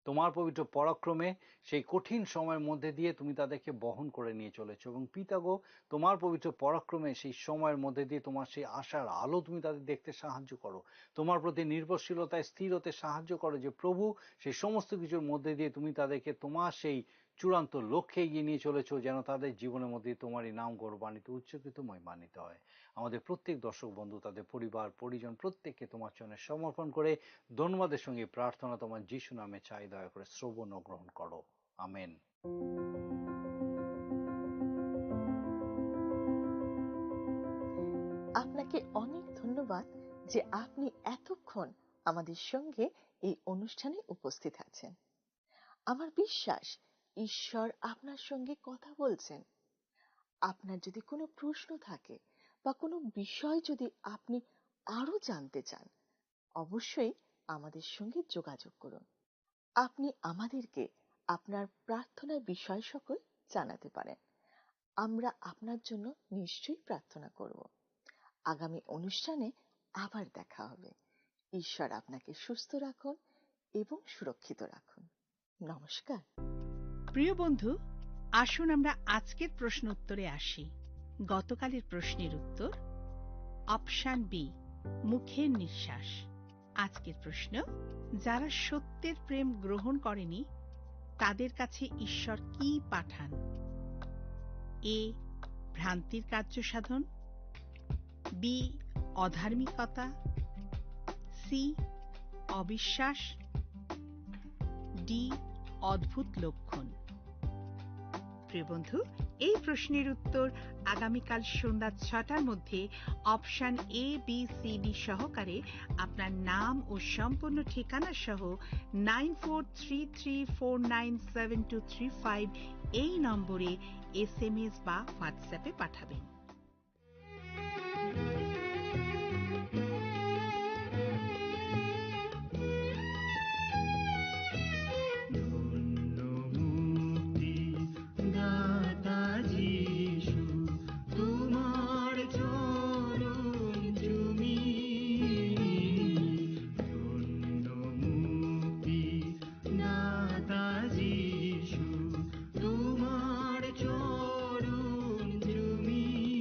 তোমার পবিত্র পরাক্রমে সেই কঠিন সময়ের মধ্যে দিয়ে তুমি তাদেরকে বহন করে নিয়ে চলেছো। এবং পিতা গো, তোমার পবিত্র পরাক্রমে সেই সময়ের মধ্যে দিয়ে তোমার সেই আশার আলো তুমি তাদের দেখতে সাহায্য করো। তোমার প্রতি নির্ভরশীলতায় স্থির হতে সাহায্য করো, যে প্রভু, সেই সমস্ত কিছুর মধ্যে দিয়ে তুমি তাদেরকে তোমার সেই চূড়ান্ত লক্ষ্যে এগিয়ে নিয়ে চলেছো, যেন তাদের জীবনের মধ্যে তোমার এই নাম গৌরবান্বিত, উচ্চীকৃত, মহিমান্বিত হয়। আমাদের প্রত্যেক দর্শক বন্ধু, তাদের পরিবার পরিজন, প্রত্যেককে তোমার চরণে সমর্পণ করে ধন্যবাদের সঙ্গে প্রার্থনা তোমার যিশু নামে চাই, দয়া করে শ্রবণ ও গ্রহণ করো। আমেন। আপনাকে অনেক ধন্যবাদ যে আপনি এতক্ষণ আমাদের সঙ্গে এই অনুষ্ঠানে উপস্থিত আছেন। আমার বিশ্বাস, ঈশ্বর আপনার সঙ্গে কথা বলছেন। আপনার যদি কোনো প্রশ্ন থাকে বা কোনো বিষয় যদি আপনি আরও জানতে চান, অবশ্যই আমাদের সঙ্গে যোগাযোগ করুন। আপনি আমাদেরকে আপনার প্রার্থনার বিষয় সকল জানাতে পারেন। আমরা আপনার জন্য নিশ্চয়ই প্রার্থনা করব। আগামী অনুষ্ঠানে আবার দেখা হবে। ঈশ্বর আপনাকে সুস্থ রাখুন এবং সুরক্ষিত রাখুন। নমস্কার। প্রিয় বন্ধু, আসুন আমরা আজকের প্রশ্ন উত্তরে আসি। গতকালের প্রশ্নের উত্তর অপশন বি, মুখের নিঃশ্বাস। আজকের প্রশ্ন, যারা সত্যের প্রেম গ্রহণ করেনি, তাদের কাছে ঈশ্বর কি পাঠান? এ, ভ্রান্তির কার্য সাধন, বি, অধার্মিকতা, সি, অবিশ্বাস, ডি, অদ্ভুত লক্ষণ। প্রিয় বন্ধু, এই প্রশ্নের উত্তর আগামীকাল সন্ধ্যা ছটার মধ্যে option A, B, C, D সহকারে আপনার নাম ও সম্পূর্ণ ঠিকানা সহ nine four three three four nine seven two three five এই নম্বরে এসএমএস বা WhatsApp-এ পাঠাবেন। ধন্য মুক্তি দাতা যিশু, তোমার চরণ চুমি। ধন্য মুক্তি দাতা যিশু, তোমার চরণ চুমি।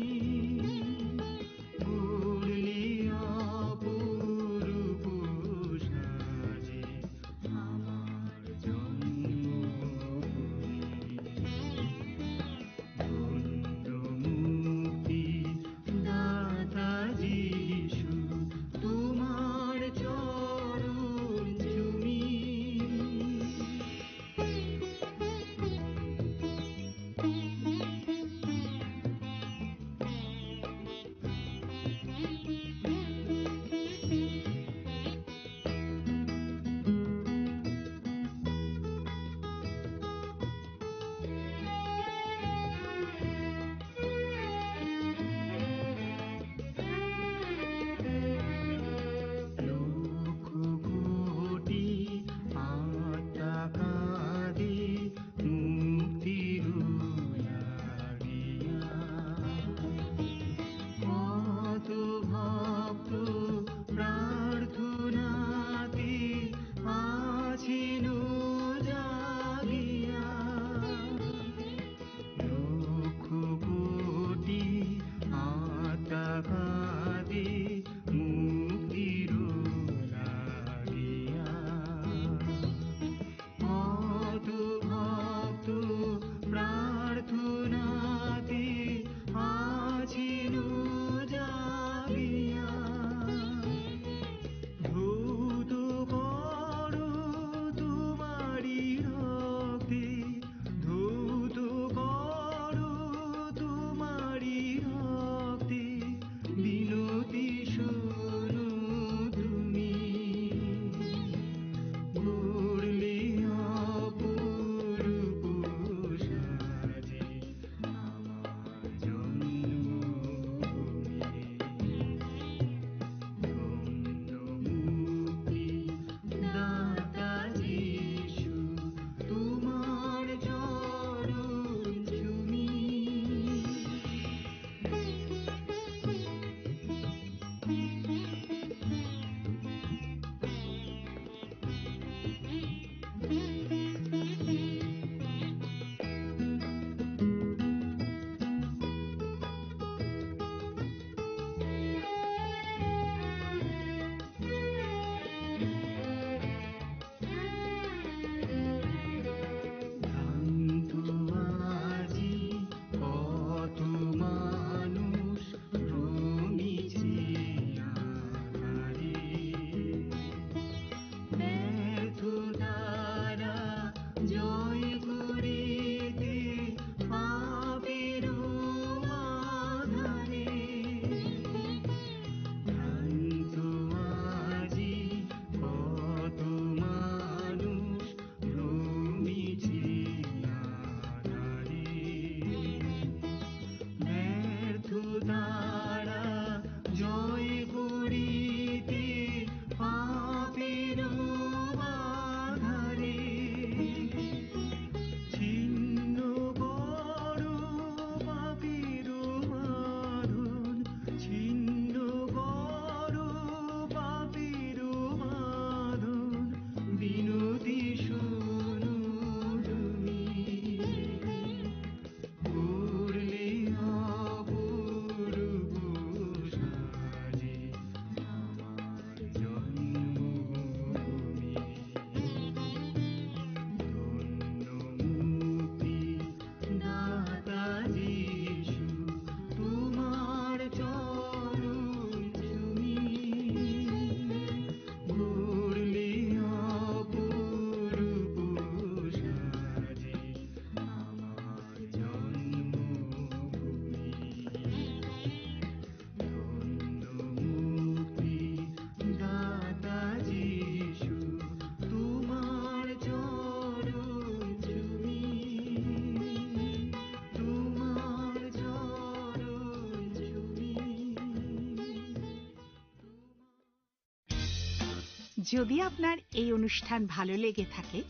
যদি আপনার এই অনুষ্ঠান ভালো লেগে থাকে,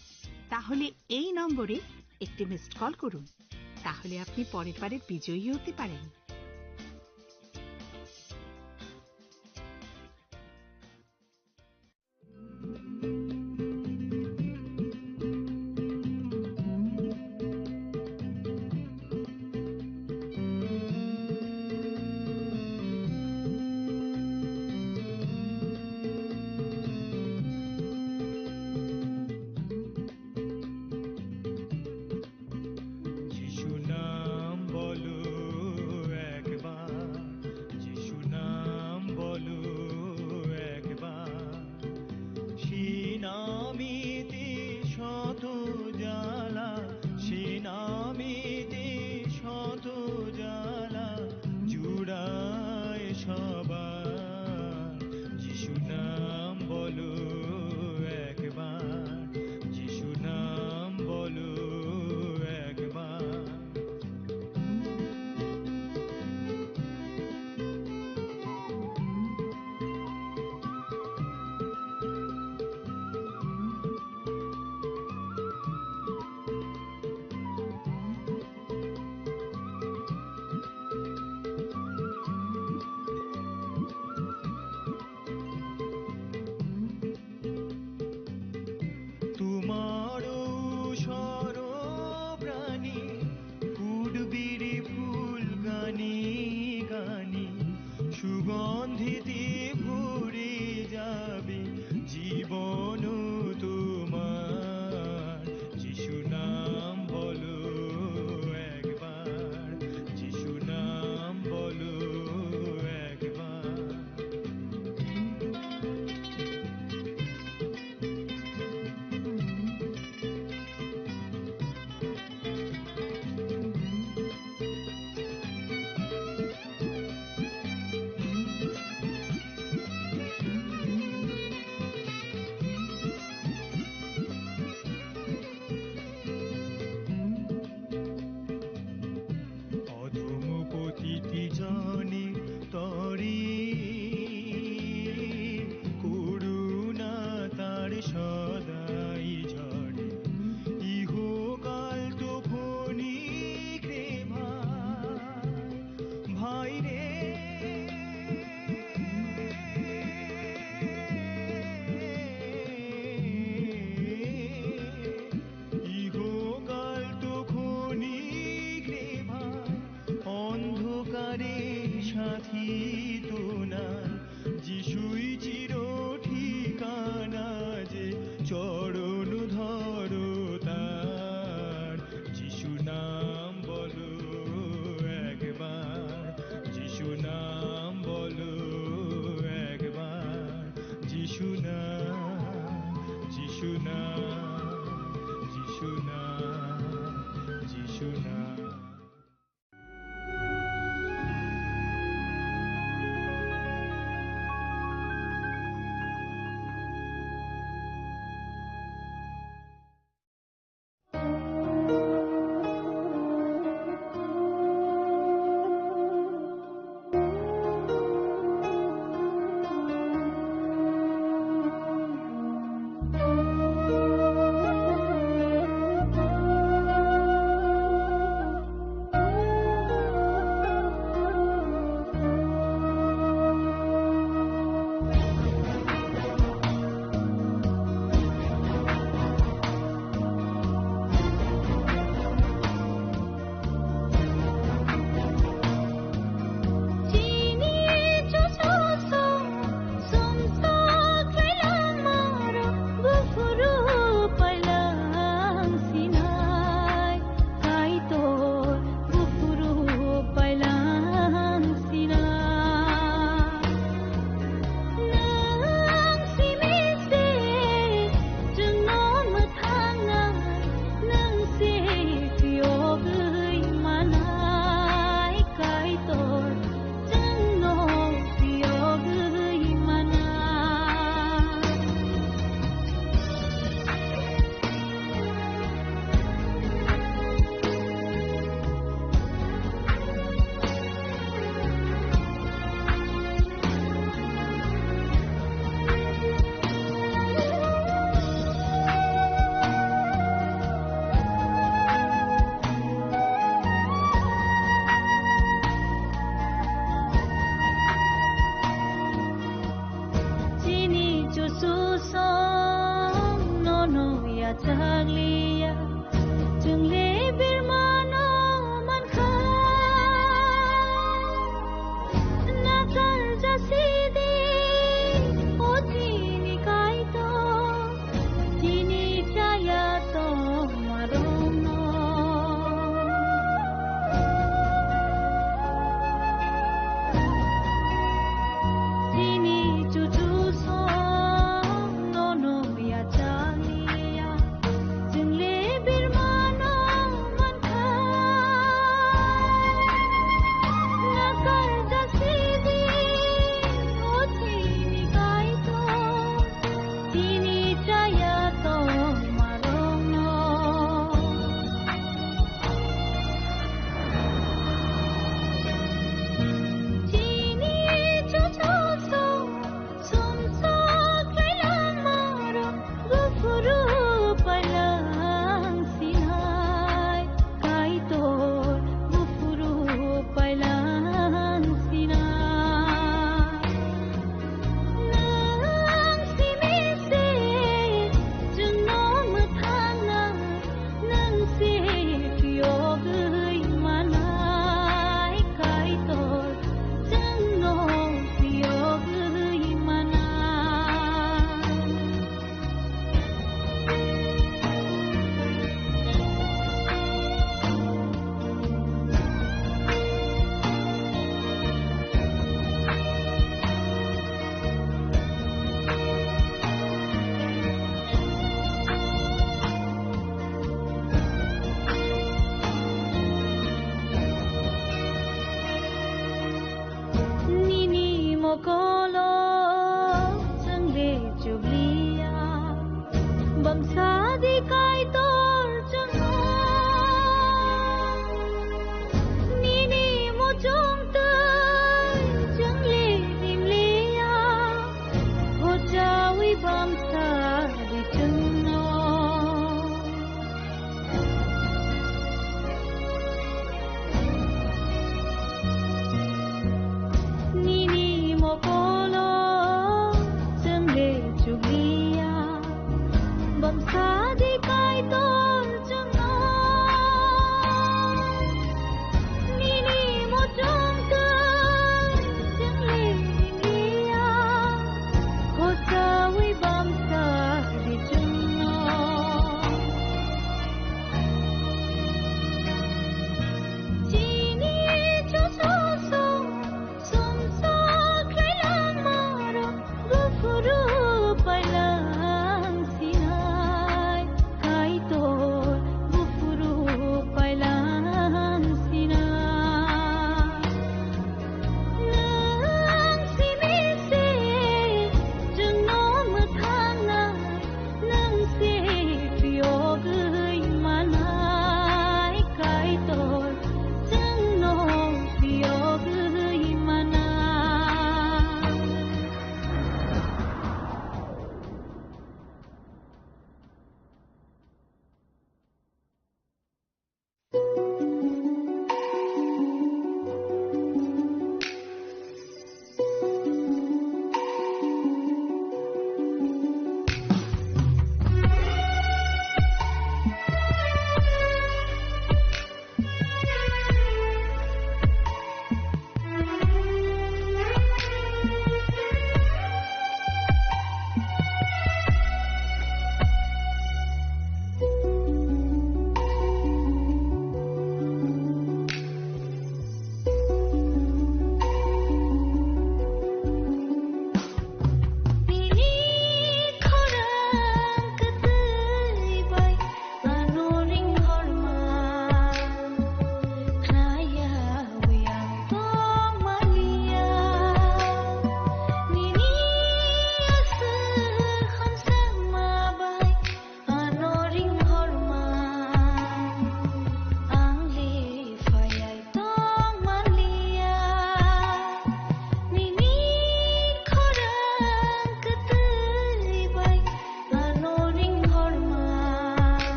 তাহলে এই নম্বরে একটি মিসড কল করুন। তাহলে আপনি পরের বারের বিজয়ী হতে পারেন। যিশু নাম বলো একবার, যিশু নাম বলো একবার। সে নামেতে শত জ্বালা, সে নামেতে শত জ্বালা জুড়ায় সবার। যিশু নাম বলো একবার, যিশু নাম বলো একবার। তোমারও সর্বপ্রাণী কুটবিরি ফুল গানি গানি সুগন্ধিতে ভরে যাবে জীবন তোমার। যিশু নাম বলো একবার, যিশু নাম বলো একবার।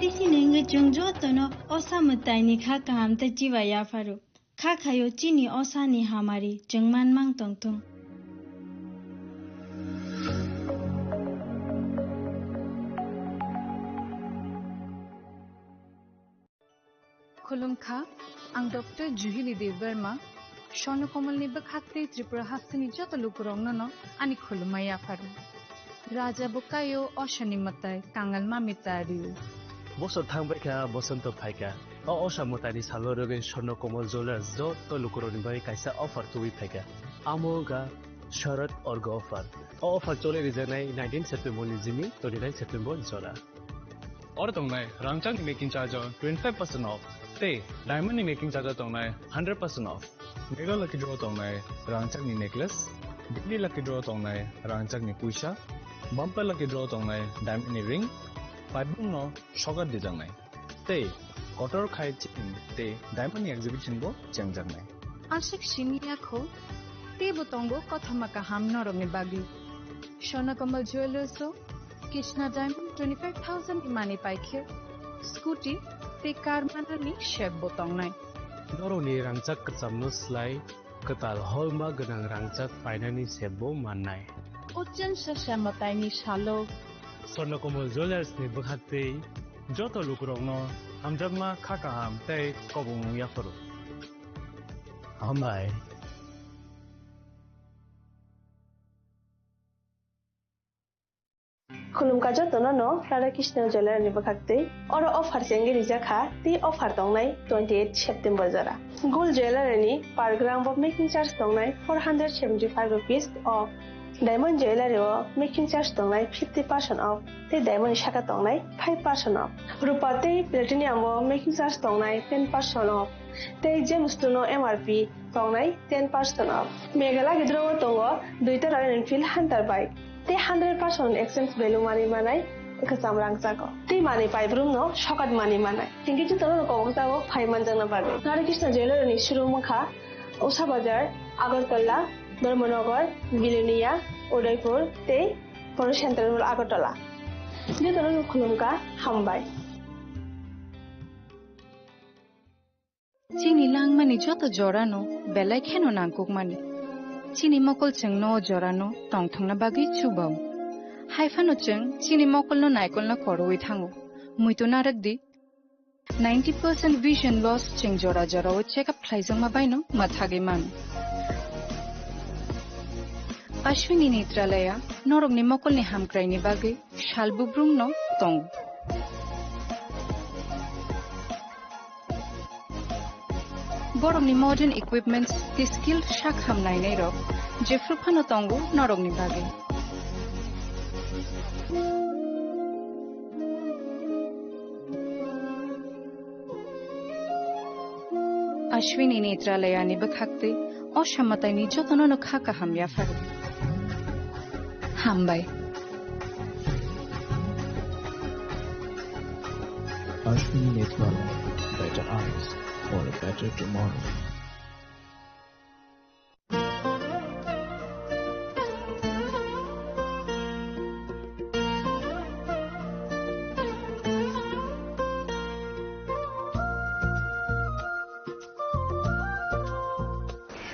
Tei chini wngwi chwng jotono osa mwtaini kha kaham tei chiba yapharo. Kha khaio chini osani hamari chwng manmang tongthung. Khulumkha, ang Doctor Juhili Debbarma, Swarno Komolni bwkhak tei Tripura hasteni joto lukurokno no ani khulumma yapharo. Raja bwkaio osani mwtai kangal mami ta rio. Bosor thangbai kha, bosonto phaikha. O osa mwtaini salo rwgwi Swarno Komol Jewellers joto lukurokni bagwi kaisa offer tubui phaikha. Amo wngkha Sharad Orgo offer. O offer choli rijaknai nineteen September ni jini twenty nine September jora. Oro tongnai rangchakni making charge o twenty five percent off tei diamond ni making charge o tongnai hundred percent off. Mega lucky draw tongnai rangchakni necklace, daily lucky draw tongnai rangchakni puisa, bumper lucky draw tongnai diamond ni ring, paibung no sokat dijaknai. Tei kotor khai chain tei diamond ni exhibition bo chengjaknai. Aswk simi yakho, teibo tongo kothoma kaham norokni bagwi. Swarno Komol Jewellers o Krishna Diamond twenty five thousand ni mani paikhe, scooty tei car manani sep bo tongnai. Norokni rangchak kwchamno slai kwtal holma gwnang rangchak painani sep bo mannai. Ochen sasa mwtaini salo. Swarno Komol Jewellers ni bwkhak tei joto lukurokno hamjakma kha kaham tei kobongmung yapharo. Hambai. Khulumkha jotono no Radha Krishna Jewellery ni bwkhak twi. Oro offer chengwi rijak kha, tei offer tongnai twenty eight September jora. Gold Jewellery ni per gram bo making charge tongnai four hundred seventy five rupees off. Diamond Jewellery o making charge tongnai fifty percent off, tei diamond ni saka tongnai five percent off. Rupa tei platinum o making charge tongnai ten percent off, tei Gemstone o M R P tongnai ten percent off. Mega lucky draw o tongo duita Royal Enfield Hunter bike, tei hundred percent exchange value mani manai kwcham rangchago. Tei mani paibrumno sokat mani manai. Hinkhe jotono kobokjago phai manjakna bagwi. Radha Krishna Jewellery ni showroom wngkha Usha Bazar, Agartala, Dharmanagar, Bilonia, Udaipur tei Poro Central Mall Agartala. Jotono khulumkha, hambai. Chini langmani joto jorano belai kheno nangkukmani. Chini mokol chwngno o jorano tongthokna bagwi chubao. Haiphano chwng chini mokolno naikolna korowi thango. Muitu narwkdi, ninety percent vision loss chwng jora jorao check up khlaijakma baino mwthagwi mano. Ashwini Netralaya norokni mokolni hamkraini bagwi sal bubrumno tongo. Borokni modern equipments tei skilled sak ham nainairok jephru phano tongo norokni bagwi. Ashwini Netralayani bwkhaktwi o samataini jotono no kha kaham yapharo. Hambai. Ashwini Netralaya, better eyes for a better tomorrow.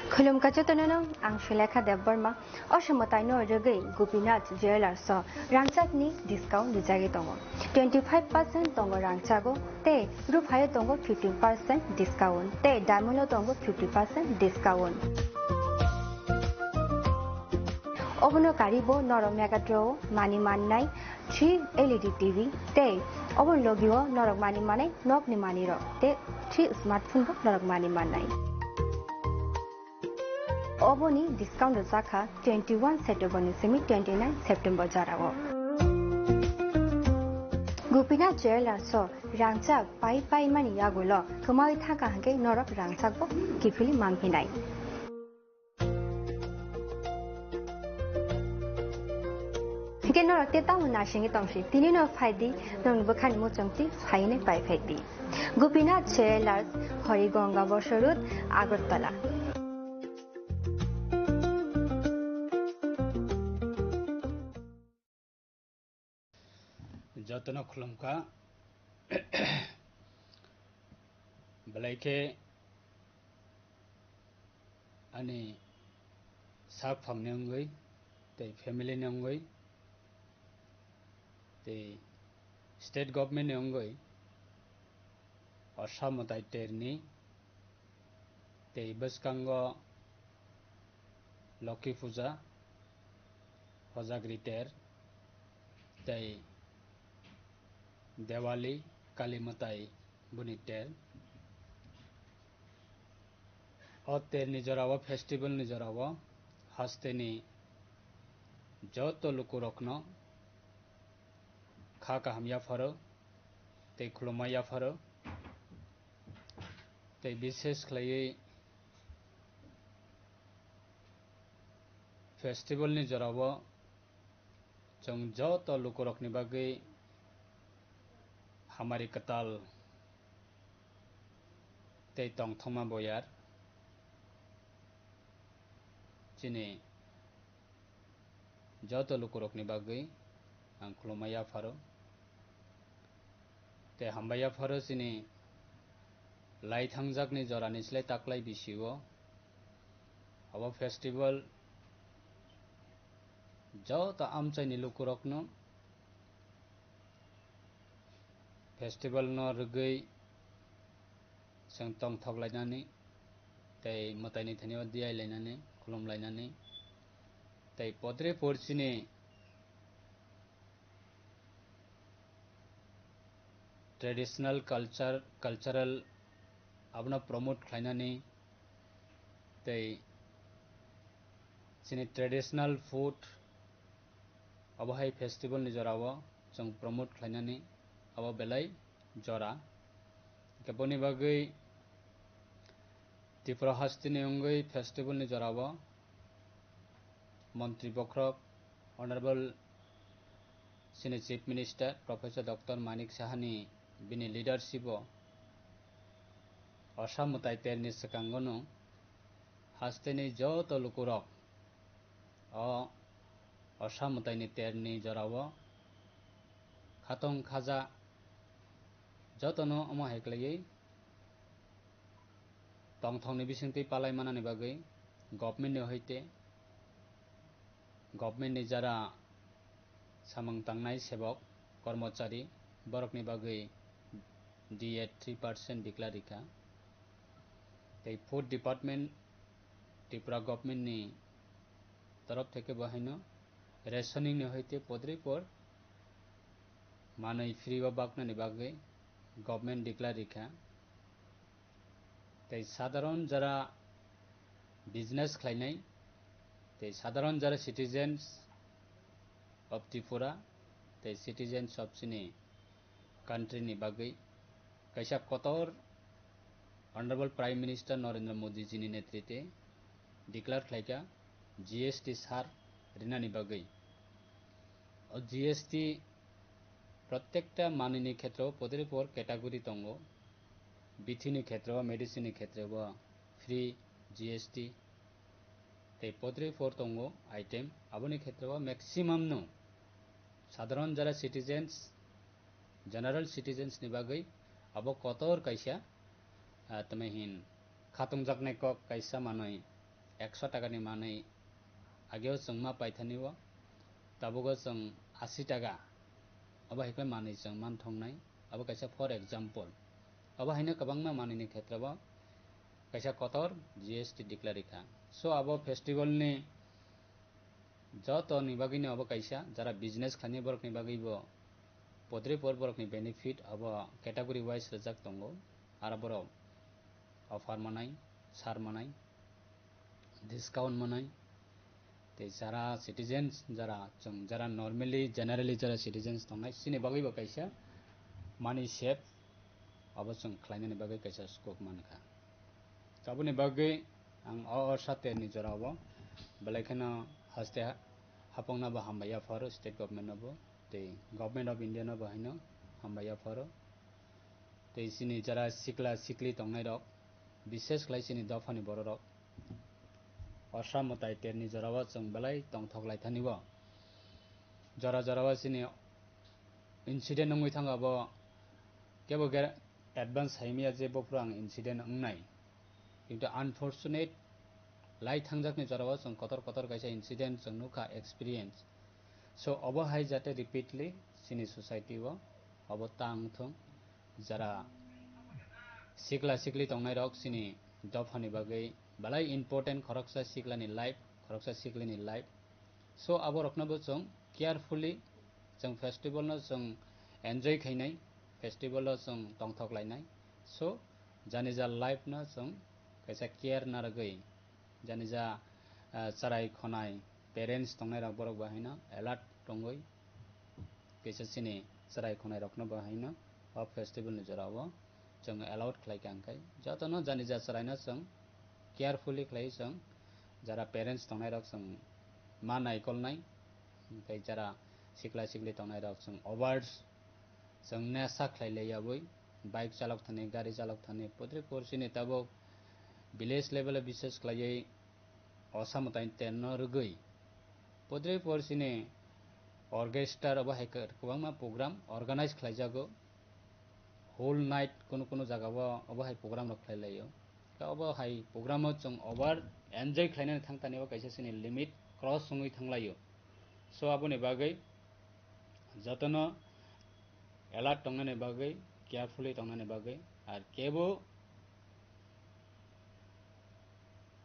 Khulumkha jotono no, ang Sulekha Debbarma. O samataino rwgwi Gopinath Jewellers o rangchakni discount rijagwi tongo. Twenty five percent tongo rangchago tei ruphaio tongo fifty percent discount tei diamond o tongo fifty percent discount. Obono karibo norok Mega Draw o mani mannai three L E D T V tei obo logio norok mani manai nokni manirok tei three smartphone bo norok mani mannai. Oboni discount rwjakha twenty one September ni simi twenty nine September jorao. Gopinath Jewellers o rangchak pai pai mani yagulo kwmawi thangkha hwnkhe norok rangchak bo kiphilwi manphinai. Hwnkhe norok tei tamo naisingwi tongsi, tini no phaidi, norokni bwkhani muchungtwi phainwi pai phaidi. Gopinath Jewellers, Harigonga Bosor Road, Agartala. Jotono khulumkha. Belai khe ani sak phangni wngwi, tei family ni wngwi, tei state government ni wngwi Assam mwtai terni, tei bwskango Lokhi Puja, Hojagri ter, tei Diwali, Kali mwtai boni ter. O terni jorao, festival ni jorao hasteni joto lukurokno kha kaham yapharo tei khulumma yapharo. Tei bishes khlaiwi festival ni jorao chwng joto lukurokni bagwi hamari kwtal tei tongthokma boyar chini joto lukurokni bagwi ang khulumma yapharo. Tei hambai yapharo chini lai thangjakni jorani slai taklai bisio abo festival joto amchaini lukurokno festival no rwgwi chwng tongthok lainani tei mwtaini thani o diyai lainani, khulum lainani tei podre por chini traditional culture, cultural abono promote khlainani tei chini traditional food abo hai festival ni jorao chwng promote khlainani abo belai jora. Hwnkhe boni bagwi Tripura hasteni wngwi festival ni jorao Montri bokhorok Honorable chini Chief Minister Professor Doctor Manik Sahani bini leadership o Assam mwtai terni swkango no hasteni joto lukurok o Assam mwtaini terni jorao khatong khaja jotono omo hai khlaiwi tongthokni bisingtwi palai manani bagwi government ni hoite government ni jara samung tangnai sebok, kormochari, borokni bagwi D A three percent declare rikha. Tei food department Tripura government ni torof theke bo haino rationing ni hoite podripor manwi free o baknani bagwi government declare rikha. Tei sadharon jara business khlainai, tei sadharon jara citizens of Tripura, tei citizens of chini country ni bagwi kaisa kotor Honorable Prime Minister Narendra Modi ji ni netrite declare khlaikha G S T sar rinani bagwi. O G S T protekta manwini khetreo podripor category tongo. Bithi ni khetreo, medicine ni khetreo free G S T tei podripor tongo item. Aboni khetreo maximum no sadharon jara citizens, general citizens ni bagwi abo kotor kaisa, ah, tamo hin khatungjaknai kok kaisa manwi ekso taka ni manwi ageo chwng ma paithani o, tabuk o chwng asi taka, abo hai khe manwi chwng man thongnai, abo kaisa for example. Abo haino kwbangma manwi ni khetreo kaisa kotor G S T declare rikha. So abo festival ni joto ni bagwi no abo kaisa, jara business khlainai borok ni bagwi bo podripor borok ni benefit abo category wise rijak tongo, aro borok offer manai, sar manai, discount manai, tei jara citizens, jara chwng, jara normally, generally jara citizens tongnai, chini bagwi bo kaisa money save abo chwng khlainani bagwi kaisa scope mankha. Aboni bagwi ang o, o saterni jorao belai kheno haste ha-, hapokno bo hambai yapharo state government no bo, tei Government of India no bo haino hambai yapharo. Tei chini jara sikla sikli tongnai rok, bishes khlai chini dophani bororok, Assam mwtai terni jorao chwng belai tongthok lai thani bo. Jora jorao chini incident wngwi thango abo kebo advance haimya je bophuru ang incident wngnai. Kintu unfortunate, lai thangjakni jorao chwng kotor kotor kaisa incident chwng nukha, experience. So obo hai jate repeatly chini society o obo tang thung, jara sikla sikli tongnai rok chini dophani bagwi belai important, khoroksa siklani life, khoroksa siklini life. So abo rokno bo chwng carefully, chwng festival no chwng enjoy khainai, festival o chwng tongthok lainai. So jani ja life no chwng kaisa care narwgwi, jani ja, ah, chwrai khonai parents tongnai rok borok bo haino alert tongwi, kaisa chini chwrai khonai rokno bo haino o festival ni jora o chwng allowed khlai kha, hwnkhe jotono jani ja chwraino chwng carefully khlai chwng, jara parents tongnai rok chwng ma naikolnai, hwnkhe jara sikla sikli tongnai rok chwng over, chwng nesa khlai lai yabwi bike chalok thani, gari chalok thani, putri porsi ni tabuk village level o bises khlaiwi osa mwtai terno rwgwi. Putri porsi ni orchestra obo hai kwbangma program organize khlaijago. Whole night kunu kunu jaga o obo hai program rok khlai laio. Khe obo hai program o chwng over enjoy khlainani thang tani o kaisa chini limit cross wngwi thang laio. So aboni bagwi jotono alert tongnani bagwi, carefully tongnani bagwi, ar kebo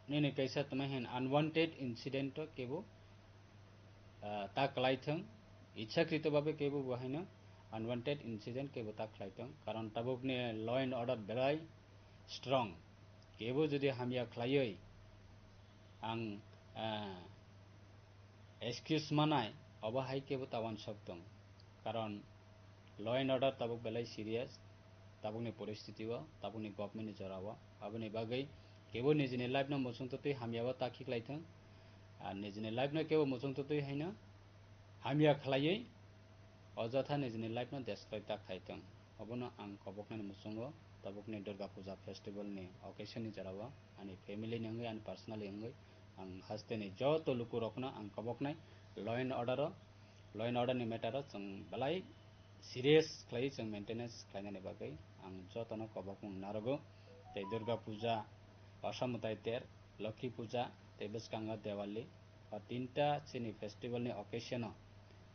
nini kaisa tongmani hin unwanted incident o kebo, ah, ta kwlai thung, ichhakrito babe kebo bo haino unwanted incident kebo ta khlai thung, karon tabukni law and order belai strong, kebo jodi hamya khlaiwi ang, ah, excuse manai, obo hai kebo ta uansuk thung, karon law and order tabuk belai serious, tabukni poristiti o, tabukni government ni jora o. Aboni bagwi kebo nijini life no muchung twtwi hamya o ta khiklai thung. Ar nijini life no kebo muchung twtwi haino hamya khlaiwi ojotha nijini life no destroy ta khai thung. Obono ang koboknani muchungo tabukni Durga Puja festival ni occasion ni jora o ani family ni wngwi, ani personally wngwi ang hasteni joto lukurokno ang koboknai law and order o, law and order ni matter o chwng belai serious khlaiwi chwng maintenance khlainani bagwi ang jotono kobokmung narwgo. Tei Durga Puja, Osa Mwtai Ter, Lokhi Puja tei bwskango Diwali, o tinta chini festival ni occasion o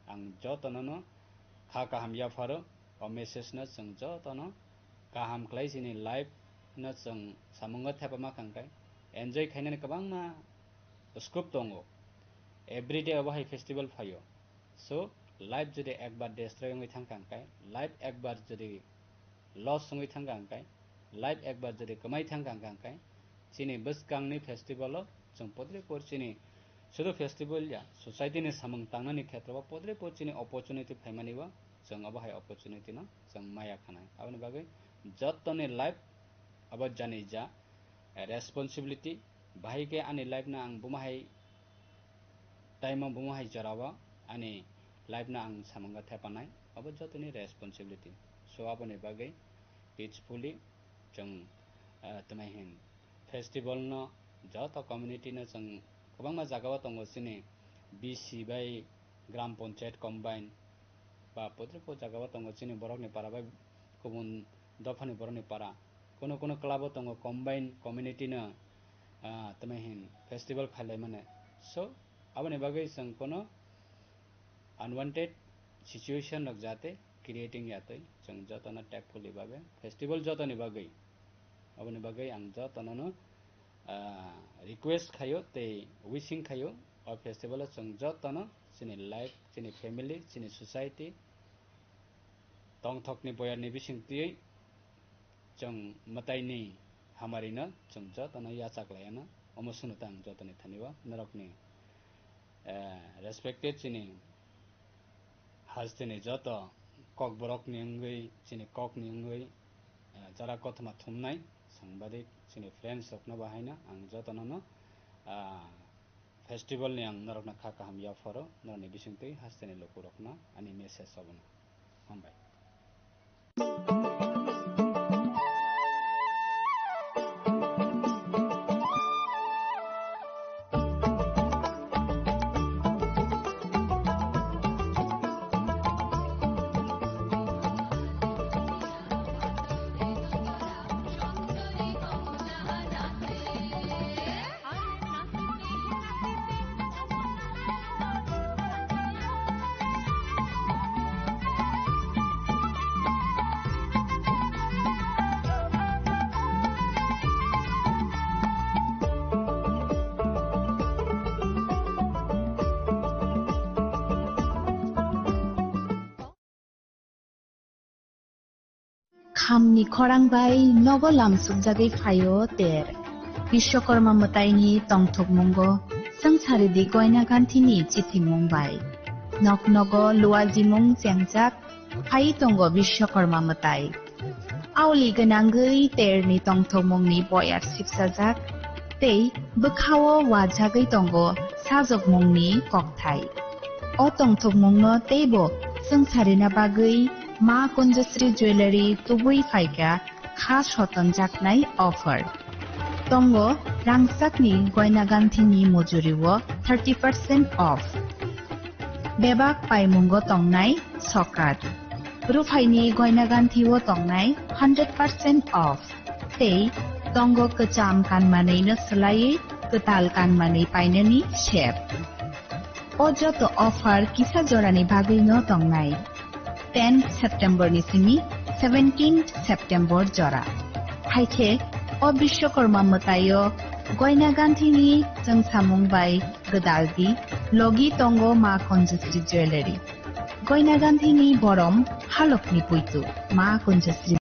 ang jotono no kha kaham yapharo. O message no chwng jotono kaham khlai chini life no chwng samungo thepama kangkai, enjoy khainani kwbangma scope tongo. Everyday obo hai festival phaio. So life jodi ekbar destroy wngwi thang kangkai, life ekbar jodi loss wngwi thang kangkai, life ekbar jodi kwmai thang kangkai, chini bwskangni festival o chwng podre por chini sudu festival ya, society ni samung tangnani khetra o podre por chini opportunity phaimani o chwng obo hai opportunity no chwng maya khanai. Aboni bagwi jottoni life abo jani ja responsibility, bahai khe ani life no ang buma hai time o buma hai jora o ani life no ang samungo thepanai, abo jotoni responsibility. So aboni bagwi peacefully chwng, ah, twmai hin festival no joto community no chwng kwbangma jaga o tongo chini B C bai gram panchayat combine ba podre pod jaga o tongo chini borok ni para bai kubun dophani borok ni para. Kuno kuno club o tongo combine community no, ah, twmai hin festival khailai mane. So aboni bagwi chwng kono unwanted situation rok jate creating yatwi chwng jotono tactfully babe festival jotoni bagwi, aboni bagwi ang jotono no, ah, request khaio tei wishing khaio o festival o chwng jotono chini life, chini family, chini society tongthokni boyarni bisingtwi chwng mwtaini hamarino chwng jotono yachak laiano. Omo swnwi tang jotoni thani o norokni, eh, respected chini hasteni joto kokborokni wngwi, chini kokni wngwi, eh, jora kothoma thumnai sangbadik chini friends rokno bo haino ang jotono no, ah, festival ni ang norokno kha kaham yapharo, norokni bisingtwi hasteni lukurokno ani message obono. Hambai. Hamni khorang bai nogo lamsukjagwi phaio ter. Bishwakarma mwtaini tongthokmungo swngcharidi goina ganthini chithimung bai. Nok nogo luajimung chengjak phai tongo Bishwakarma mwtai. Aoli gwnangwi terni tongthokmungni boyar sipsajak tei bwkhao wajagwi tongo sajokmungni kokthai. O tongthokmungno teibo swngcharina bagwi Ma Kunjasri Jewellery tubui phaikha kha sotonjaknai offer. Tongo rangchakni goina ganthini mujuriwo thirty percent off. Bebak paimungo tongnai sokat. Ruphaini goina ganthio tongnai hundred percent off. Tei tongo kwcham kanmanwino swlaiwi kwtal kanmanwi painani sep. O joto offer kisa jorani bagwino tongnai. Ten September ni simi seventeen September jora. Hai khe o Bishwakarma mwtaio goina ganthini chwngsamung bai gwdaldi logi tongo Ma Kunjasri Jewellery. Goina ganthini borom halokni puitu Ma Kunjasri.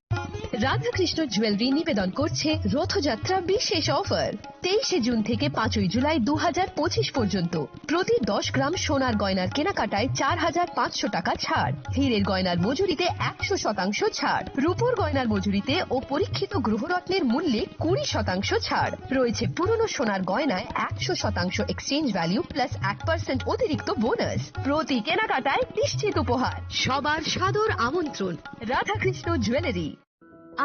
Radhakrishna jewellery নিবেদন করছে রথযাত্রা বিশেষ অফার। তেইশে জুন থেকে পাঁচই জুলাই দু হাজার পঁচিশ পর্যন্ত প্রতি দশ গ্রাম সোনার গয়নার কেনাকাটায় চার হাজার পাঁচশো টাকা ছাড়, হীরের গয়নার মজুরিতে একশো শতাংশ ছাড়, রূপোর গয়নার মজুরিতে ও পরীক্ষিত গ্রহরত্নের মূল্যে কুড়ি শতাংশ ছাড় রয়েছে। পুরনো সোনার গয়নায় একশো শতাংশ এক্সচেঞ্জ ভ্যালু প্লাস এক পার্সেন্ট অতিরিক্ত বোনাস। প্রতি কেনাকাটায় নিশ্চিত উপহার। সবার সাদর আমন্ত্রণ রাধাকৃষ্ণ জুয়েলারি।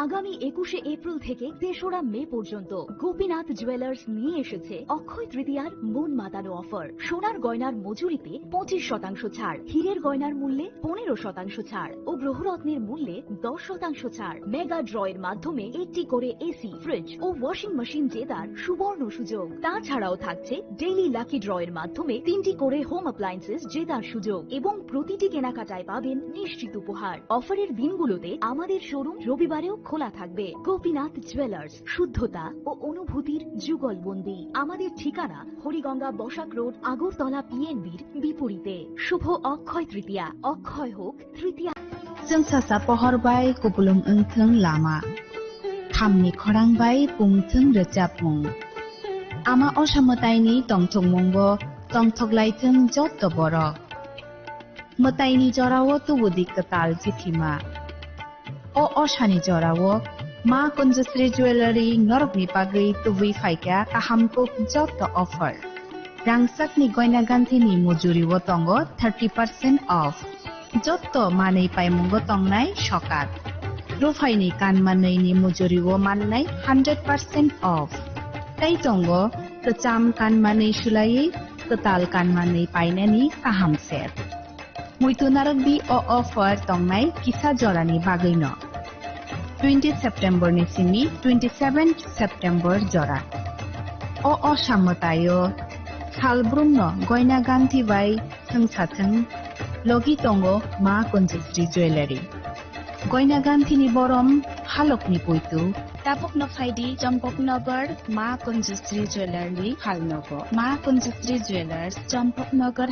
আগামী একুশে এপ্রিল থেকে তেসরা মে পর্যন্ত গোপীনাথ জুয়েলার্স নিয়ে এসেছে অক্ষয় তৃতীয়ার মন মাতানো অফার। সোনার গয়নার মজুরিতে পঁচিশ শতাংশ ছাড়, হীরের গয়নার মূল্যে পনেরো শতাংশ ছাড় ও গ্রহরত্নের মূল্যে দশ শতাংশ ছাড়। মেগা ড্র এর মাধ্যমে একটি করে এসি, ফ্রিজ ও ওয়াশিং মেশিন জেতার সুবর্ণ সুযোগ। তাছাড়াও থাকছে ডেইলি লাকি ড্র এর মাধ্যমে তিনটি করে হোম অ্যাপ্লায়েন্সেস জেতার সুযোগ এবং প্রতিটি কেনাকাটায় পাবেন নিশ্চিত উপহার। অফারের দিনগুলোতে আমাদের শোরুম রবিবারেও খোলা থাকবে। গোপীনাথ জুয়েলার্স, শুদ্ধতা ও অনুভূতির যুগলবন্দি। আমাদের ঠিকানা হরিগঙ্গা বসাক রোড, আগরতলা পিএনবির বিপরীতে। শুভ অক্ষয় তৃতীয়া, অক্ষয় হোক তৃতীয়া। Chwng sasa pohor bai kupulung wngthwng lama. Thamni khorang bai pungthwng rwchapmung. Ama osa mwtaini tongthokmungo tongthoklaithwng jotto borok. Mwtaini jorao tubudi kwtal chithima. O osani jorao Ma Kunjasri Jewellery norokni bagwi tubui phaikha kaham kuk jotto offer. Rangchakni goina ganthini mujuriwo tongo thirty percent off. Jotto manwi paimungo tongnai sokat. Ruphaini kanmanwini mujuriwo mannai hundred percent off. Tei tongo kwcham kanmanwi sulaiwi kwtal kanmanwi painani kaham sep. Muitu narwkdi o offer tongnai kisa jorani bagwino. Twenty September ni simi twenty seven September jora. O osa mwtaio salbrumno goina ganthi bai thwngsathwng logi tongo Ma Kunjasri Jewellery. Goina ganthini borom halokni puitu. Tabukno phaidi Champaknagar Ma Kunjasri Jewellery halnogo. Ma Kunjasri Jewellers, Champaknagar.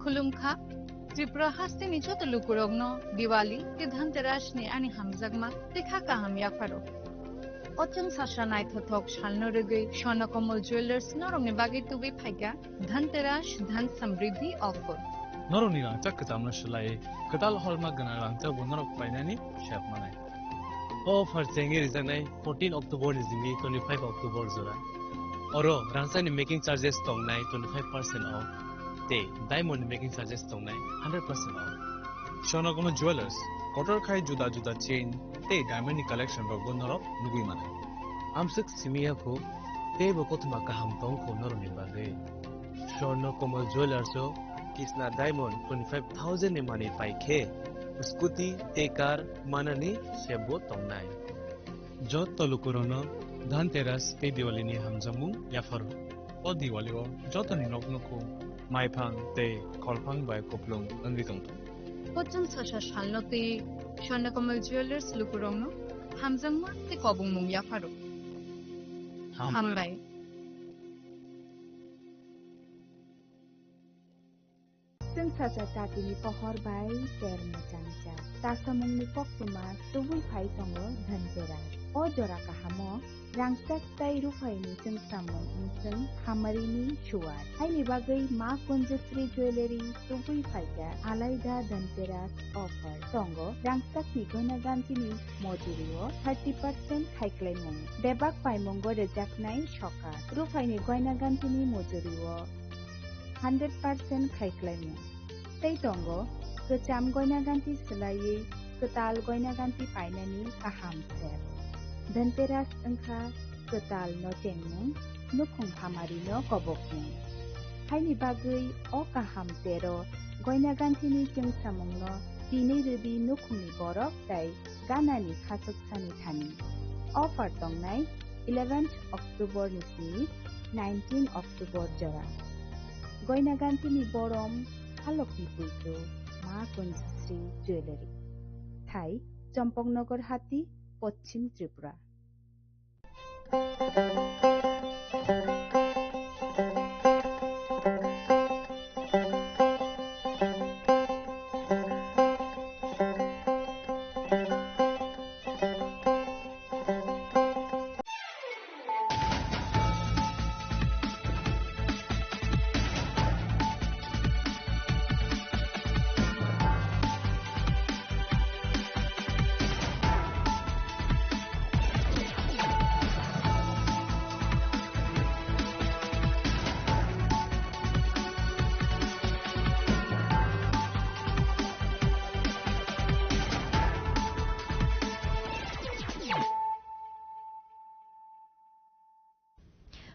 Khulumkha, Tripura hasteni joto lukurokno Diwali tei Dhanteras ni ani hamjakma tei kha kaham yapharo. O chwng sasa naithothok salno rwgwi Swarnakomal Jewellers norokni bagwi tubui phaikha Dhanteras Dhan Samriddhi offer. Norokni rangchak kwchamno swlaiwi kwtal hallmark gwnang rangchakbo norok painani sep manai. O offer chengwi rijaknai fourteen October ni simi twenty-five October jora. Oro rangchakni making charges tongnai twenty-five percent off tei diamond ni making charges tongnai hundred percent off. Swarnakomal Jewellers, kotor khai juda juda chain tei diamond ni collection rokbo norok nugwi mano. Amswk simi ya kho, teibo kothoma kaham tong kho norokni bagwi. Swarnakomal Jewellers o Kisna Diamond twenty-five thousand ni manwi pai khe, scooty tei car manani sep bo tongnai. Jotto lukurokno Dhanteras tei Diwali ni hamjakmung yapharo. O Diwali o jotoni nok nukhung, maiphang tei kholphang bai kuplung wngwi tongthung. Pochwng sasa salno tei Swarnakomal Jewellers lukurokno hamjakma tei kobongmung yapharo. Ham- Hambai. Sacha tatini pohor bai ter mwchangcha. Tasamungni koktwma tubui phai tongo Dhanteras. O jora kahamo rangchak tei ruphaini chwngsamung wngchwng hamarini suwar. Haini bagwi Ma Kunjasri Jewellery tubui phaikha alaida Dhanteras offer. Tongo rangchakni goina gantini mojurio thirty percent khaiklaimung. Bebak paimungo rwjaknai sokat. Ruphaini goina gantini mojurio hundred percent khaiklaimung. Tei tongo kwcham goina ganti swlaiwi kwtal goina ganti painani kaham sep. Dhanteras wngkha kwtal no chengmung, nukhung hamari no kobokmung. Haini bagwi o kaham tero goina gantini chwngsamungno tini rwdi nukhungni borok tei ganani khachuk sani thani. Offer tongnai eleventh October ni simi nineteen October jora. Goina gantini borom halokni puitu Ma Kunjasri Jewellery. Thai, Champaknagar Hati, Poschim Tripura.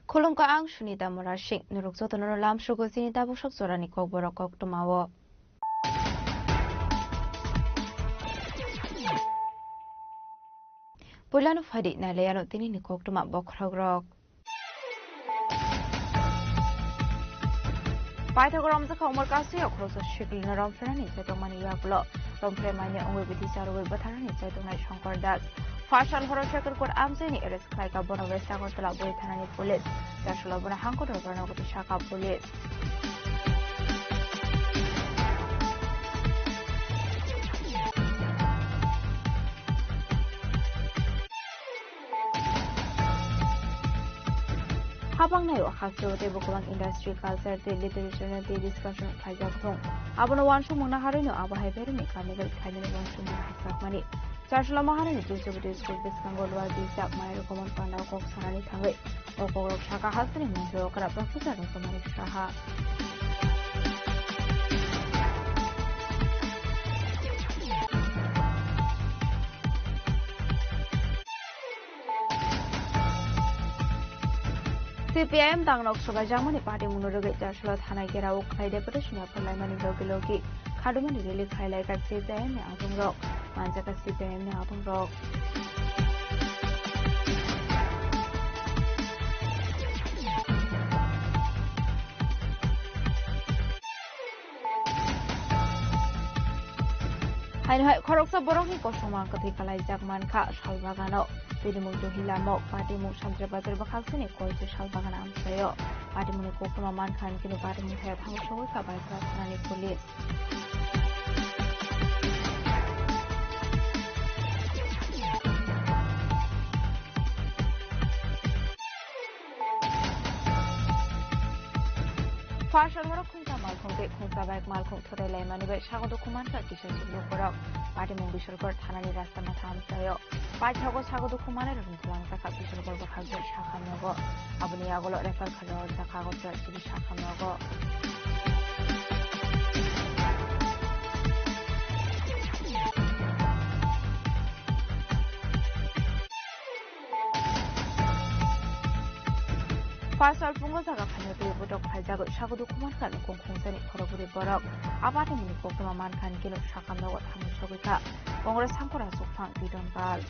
Khulumkha, ang Sunita Murasing. Norok jotono lamsugo chini tabuk sok jorani kokborok koktwmao. Puilano phaidi nailaiano tinini koktwma bokhorokrok. Paithago romjakha Umar Kasui o khoroksa sikilino romphrenani chaitokmani yagulo romphre manya wngwi bithi charwgwi bwtharnani chaitongnai Shankar Das. Phaisal horo Shankar Kut amchaini arrest khlaikha bono West Agartala bui thanani police. Charsulo bono hangkor rwgwrano goti sakha police. Habang naio hasteo teibo kwbang industry, culture tei literature no tei discussion khlaijak thung. Abono uansukmung naharwi no abo hai berwi ni carnival khlainani uansukmung hapjakmani. Charsulo Maharani Jujubadi School bwskango luar bijak manwi rwkmani panda o kok sanani thangwi o kokrok sakha hasteni montri okra Professor Rosomani Saha. C P I M dangrok swbaijakmani party mungno rwgwi Charsulo thanai gerao khlai deputation yapharlaimani logi logi khadumani rally khlailaikha C P I M ni abungrok, manjakha C P I M ni abungrok. Haino hai khoroksa borokni kosongma kwthwi kalaijak mankha Salbagano. Tini mung Dohilamok, patimung Sanjra Bazar bwkhaksini Koitu Salbagan amchaio. Patimungni koktwma mankha hinkhe patimung thaya thango sogwi kha Baisra thanani police. Phaisal horo khungsa malkhung tei khungsa bike malkhung thotai laimani bai sago dukhu mankha kisa chibuk borok. Patimung Bishalgarh thanani rasta matha amchaio. Paithago sago dukhu manai rokni twlangjakha Bishalgarh bwkhakni sakha nogo. Aboni yagulo refer khlaijak Agartala chini sakha nogo. Phaisal phungo jaga phaina twi bwtok khlaijagwi sago dukhu mankha nukung khungsani khorokbwrwi borok. A patimungni koktwma mankha hinkhe sakha nogo thangwi sogwi kha. Congress sangkora chukphang Bidon Pal.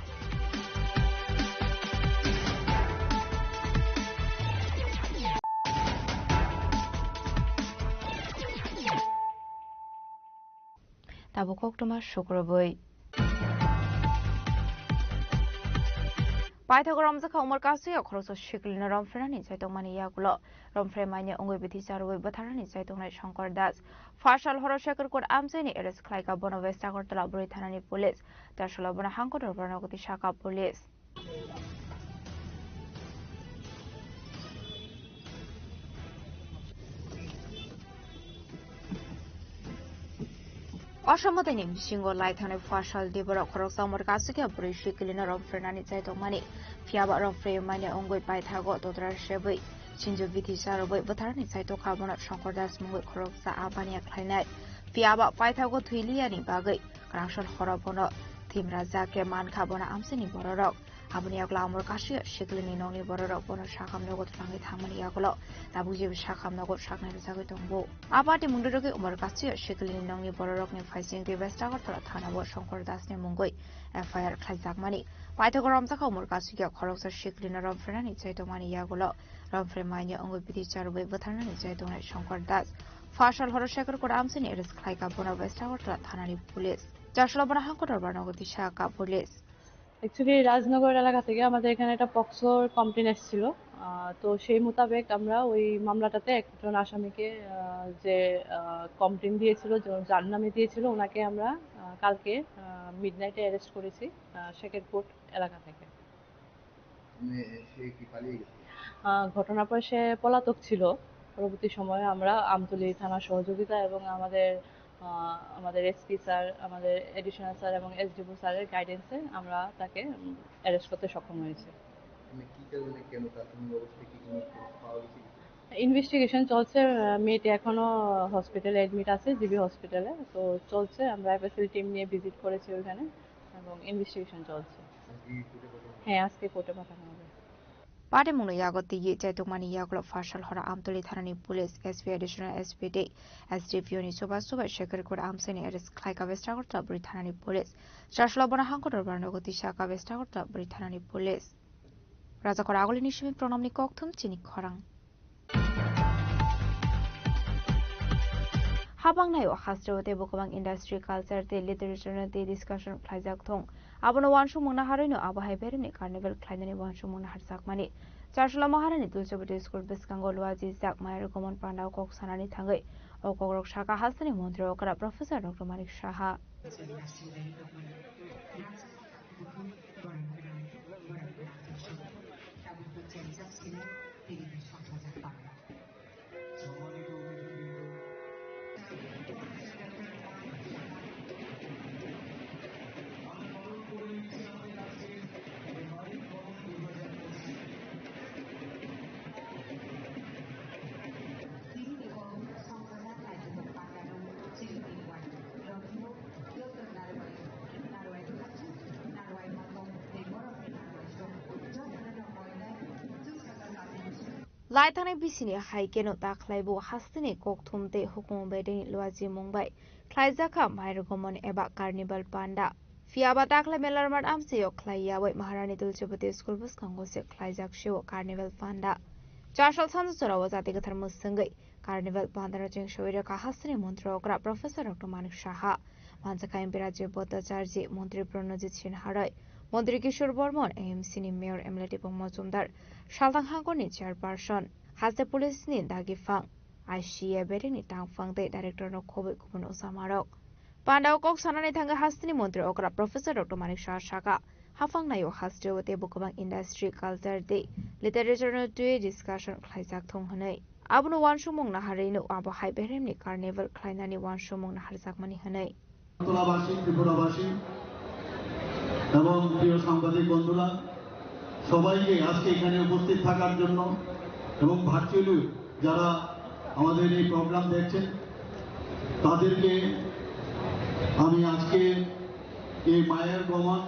Tabuk koktwma sukrubwi. Paithago romjakha Umar Kasui o khoroksa siklino romphrenani chaitokmani yagulo romphre manya wngwi bithi charwi bwtharnani chaitongnai Shankar Das. Phasal horo Shankar Kut amchaini arrest khlaika bono West Agartala Bwrwi thanani police. Chasalo bono hangko dorbarno goti saka police. Osamotani bisingo lai thangnai phasal diborok khoroksa Umar Kasui khe bwrwi siklino romphrenani chaitokmani. Phiyaba romphre manya wngwi paithago totra sebwi sinjo bithi charwbwi bwtharni chaitokha bono Shankar Das mungwi khoroksa abaniya khlainai. Phiyaba paithago thwiliyani bagwi kwrangsan horo bono thimra jakhe mankha bono amchaini bororok. Aboni yagulo Umar Kasui siklini nokni bororok bono sakham nogo twlangwi thangmani yagulo tabuk jebo sakham nogo saknai rwjagwi tongo. Abati mungdorogwi Umar Kasui siklini nokni bororokni phaising twi West Agartala thanao Shankar Dasni mungwi F I R khlaijakmani. Paithago romjakha Umar Kasui khoroksa siklino romphrenani chaitokmani yagulo romphre manya wngwi bithi charwi bwtharnani chaitongnai Shankar Das. Phasal horo Shankar Kut amchaini arrest khlaika bono West Agartala thanani police. Chasalo bono hangko dorbarno goti saka police. Actually, Rajnagar এলাকা থেকে আমাদের এখানে একটা পক্সোর কমপ্লেন এসেছিল। আহ, তো সেই মোতাবেক আমরা ওই মামলাটাতে একজন আসামিকে, আহ, যে, আহ, কমপ্লেন দিয়েছিল, যে যার নামে দিয়েছিল, ওনাকে আমরা, আহ, কালকে, আহ, মিডনাইটে অ্যারেস্ট করেছি, আহ, শেখেরকোট এলাকা থেকে। মানে, সে কি পালিয়ে গেছে? আহ, ঘটনার পর সে পলাতক ছিল। পরবর্তী সময়ে আমরা আমতলী থানার সহযোগিতা এবং আমাদের, আহ, আমাদের এসপি স্যার, আমাদের অ্যাডিশনাল স্যার এবং এসডিপিও স্যারের গাইডেন্সে আমরা তাকে, উম, অ্যারেস্ট করতে সক্ষম হয়েছি। মানে, কি কারণে, কেন, তার কোনো অবস্থা কি, কোনো খোঁজ পাওয়া গেছে কি? ইনভেস্টিগেশন চলছে। আহ, মেয়েটি এখনো হসপিটালে অ্যাডমিট আছে, জিবি হসপিটালে। তো চলছে, আমরা এফএসএল টিম নিয়ে ভিজিট করেছি ওইখানে এবং ইনভেস্টিগেশন চলছে। আজকে কোর্টে পাঠানো হবে? হ্যাঁ, আজকে কোর্টে পাঠানো হবে। Patimungno yago twiwi chaitokmani yagulo phasal horo Amtwlwi thanani police, S P, additional S P tei S D P O ni chubachu bai Shankar Kut amchaini arrest khlaika West Agartala Bwrwi thanani police. Chasalo bono hangko dorbarno goti saka West Agartala Bwrwi thanani police. Rajakor Agulini simi Pranamni kokthum chini khorang. Habang naio hasteo tei bukwbang industry, culture tei literature no tei discussion khlaijak thung. Abono uansukmung naharwi no abo hai beremni carnival khlainani uansukmung naharjakmani. Chasalo Maharani Tulsibati School bwskango luajijak Mayar Gomon pandao kok sanani thangwi o kokrok saka hasteni montri okra Professor Doctor Manik Saha. Lai thangnai bisini hai keno ta khlaibo hasteni kokthum tei hukumu bedeni luajimung bai khlaijakha Mayar Gomon eba Carnival panda. Phiyaba ta khlai Melarmat amchaio khlai yaui Maharani Tulsibati School bwskango se khlaijak seo Carnival panda. Chasal sansa chorao jati kwthar mwswngwi Carnival pandano chengsawi rwkha hasteni montri okra Professor Doctor Manik Saha. Manjakha M P Rajiv Bhattacharjee, Montri Pranojit Sinha Roy, Montri Kishore Bormon, A M C ni Mayor M L A Dipok Mojumdar, Salthang Hangkorni Chairperson, haste police ni dagiphang, I C A berengni tangphang tei director no khobwi kubun osamarok. Pandao kok sanani thangwi hasteni montri okra Professor Doctor Manik Saha saka, haphang naio hasteo tei bukwbang industry, culture tei literature no twiwi discussion khlaijak thung hwnwi. Abono uansukmung naharwi no abo hai beremni carnival khlainani uansukmung naharjakmani hwnwi. আগরতলাবাসী, ত্রিপুরাবাসী এবং প্রিয় সাংবাদিক বন্ধুরা, সবাইকে আজকে এখানে উপস্থিত থাকার জন্য এবং ভার্চুয়ালি যারা আমাদের এই প্রোগ্রাম দেখছেন, তাদেরকে আমি আজকে এই মায়ার গমন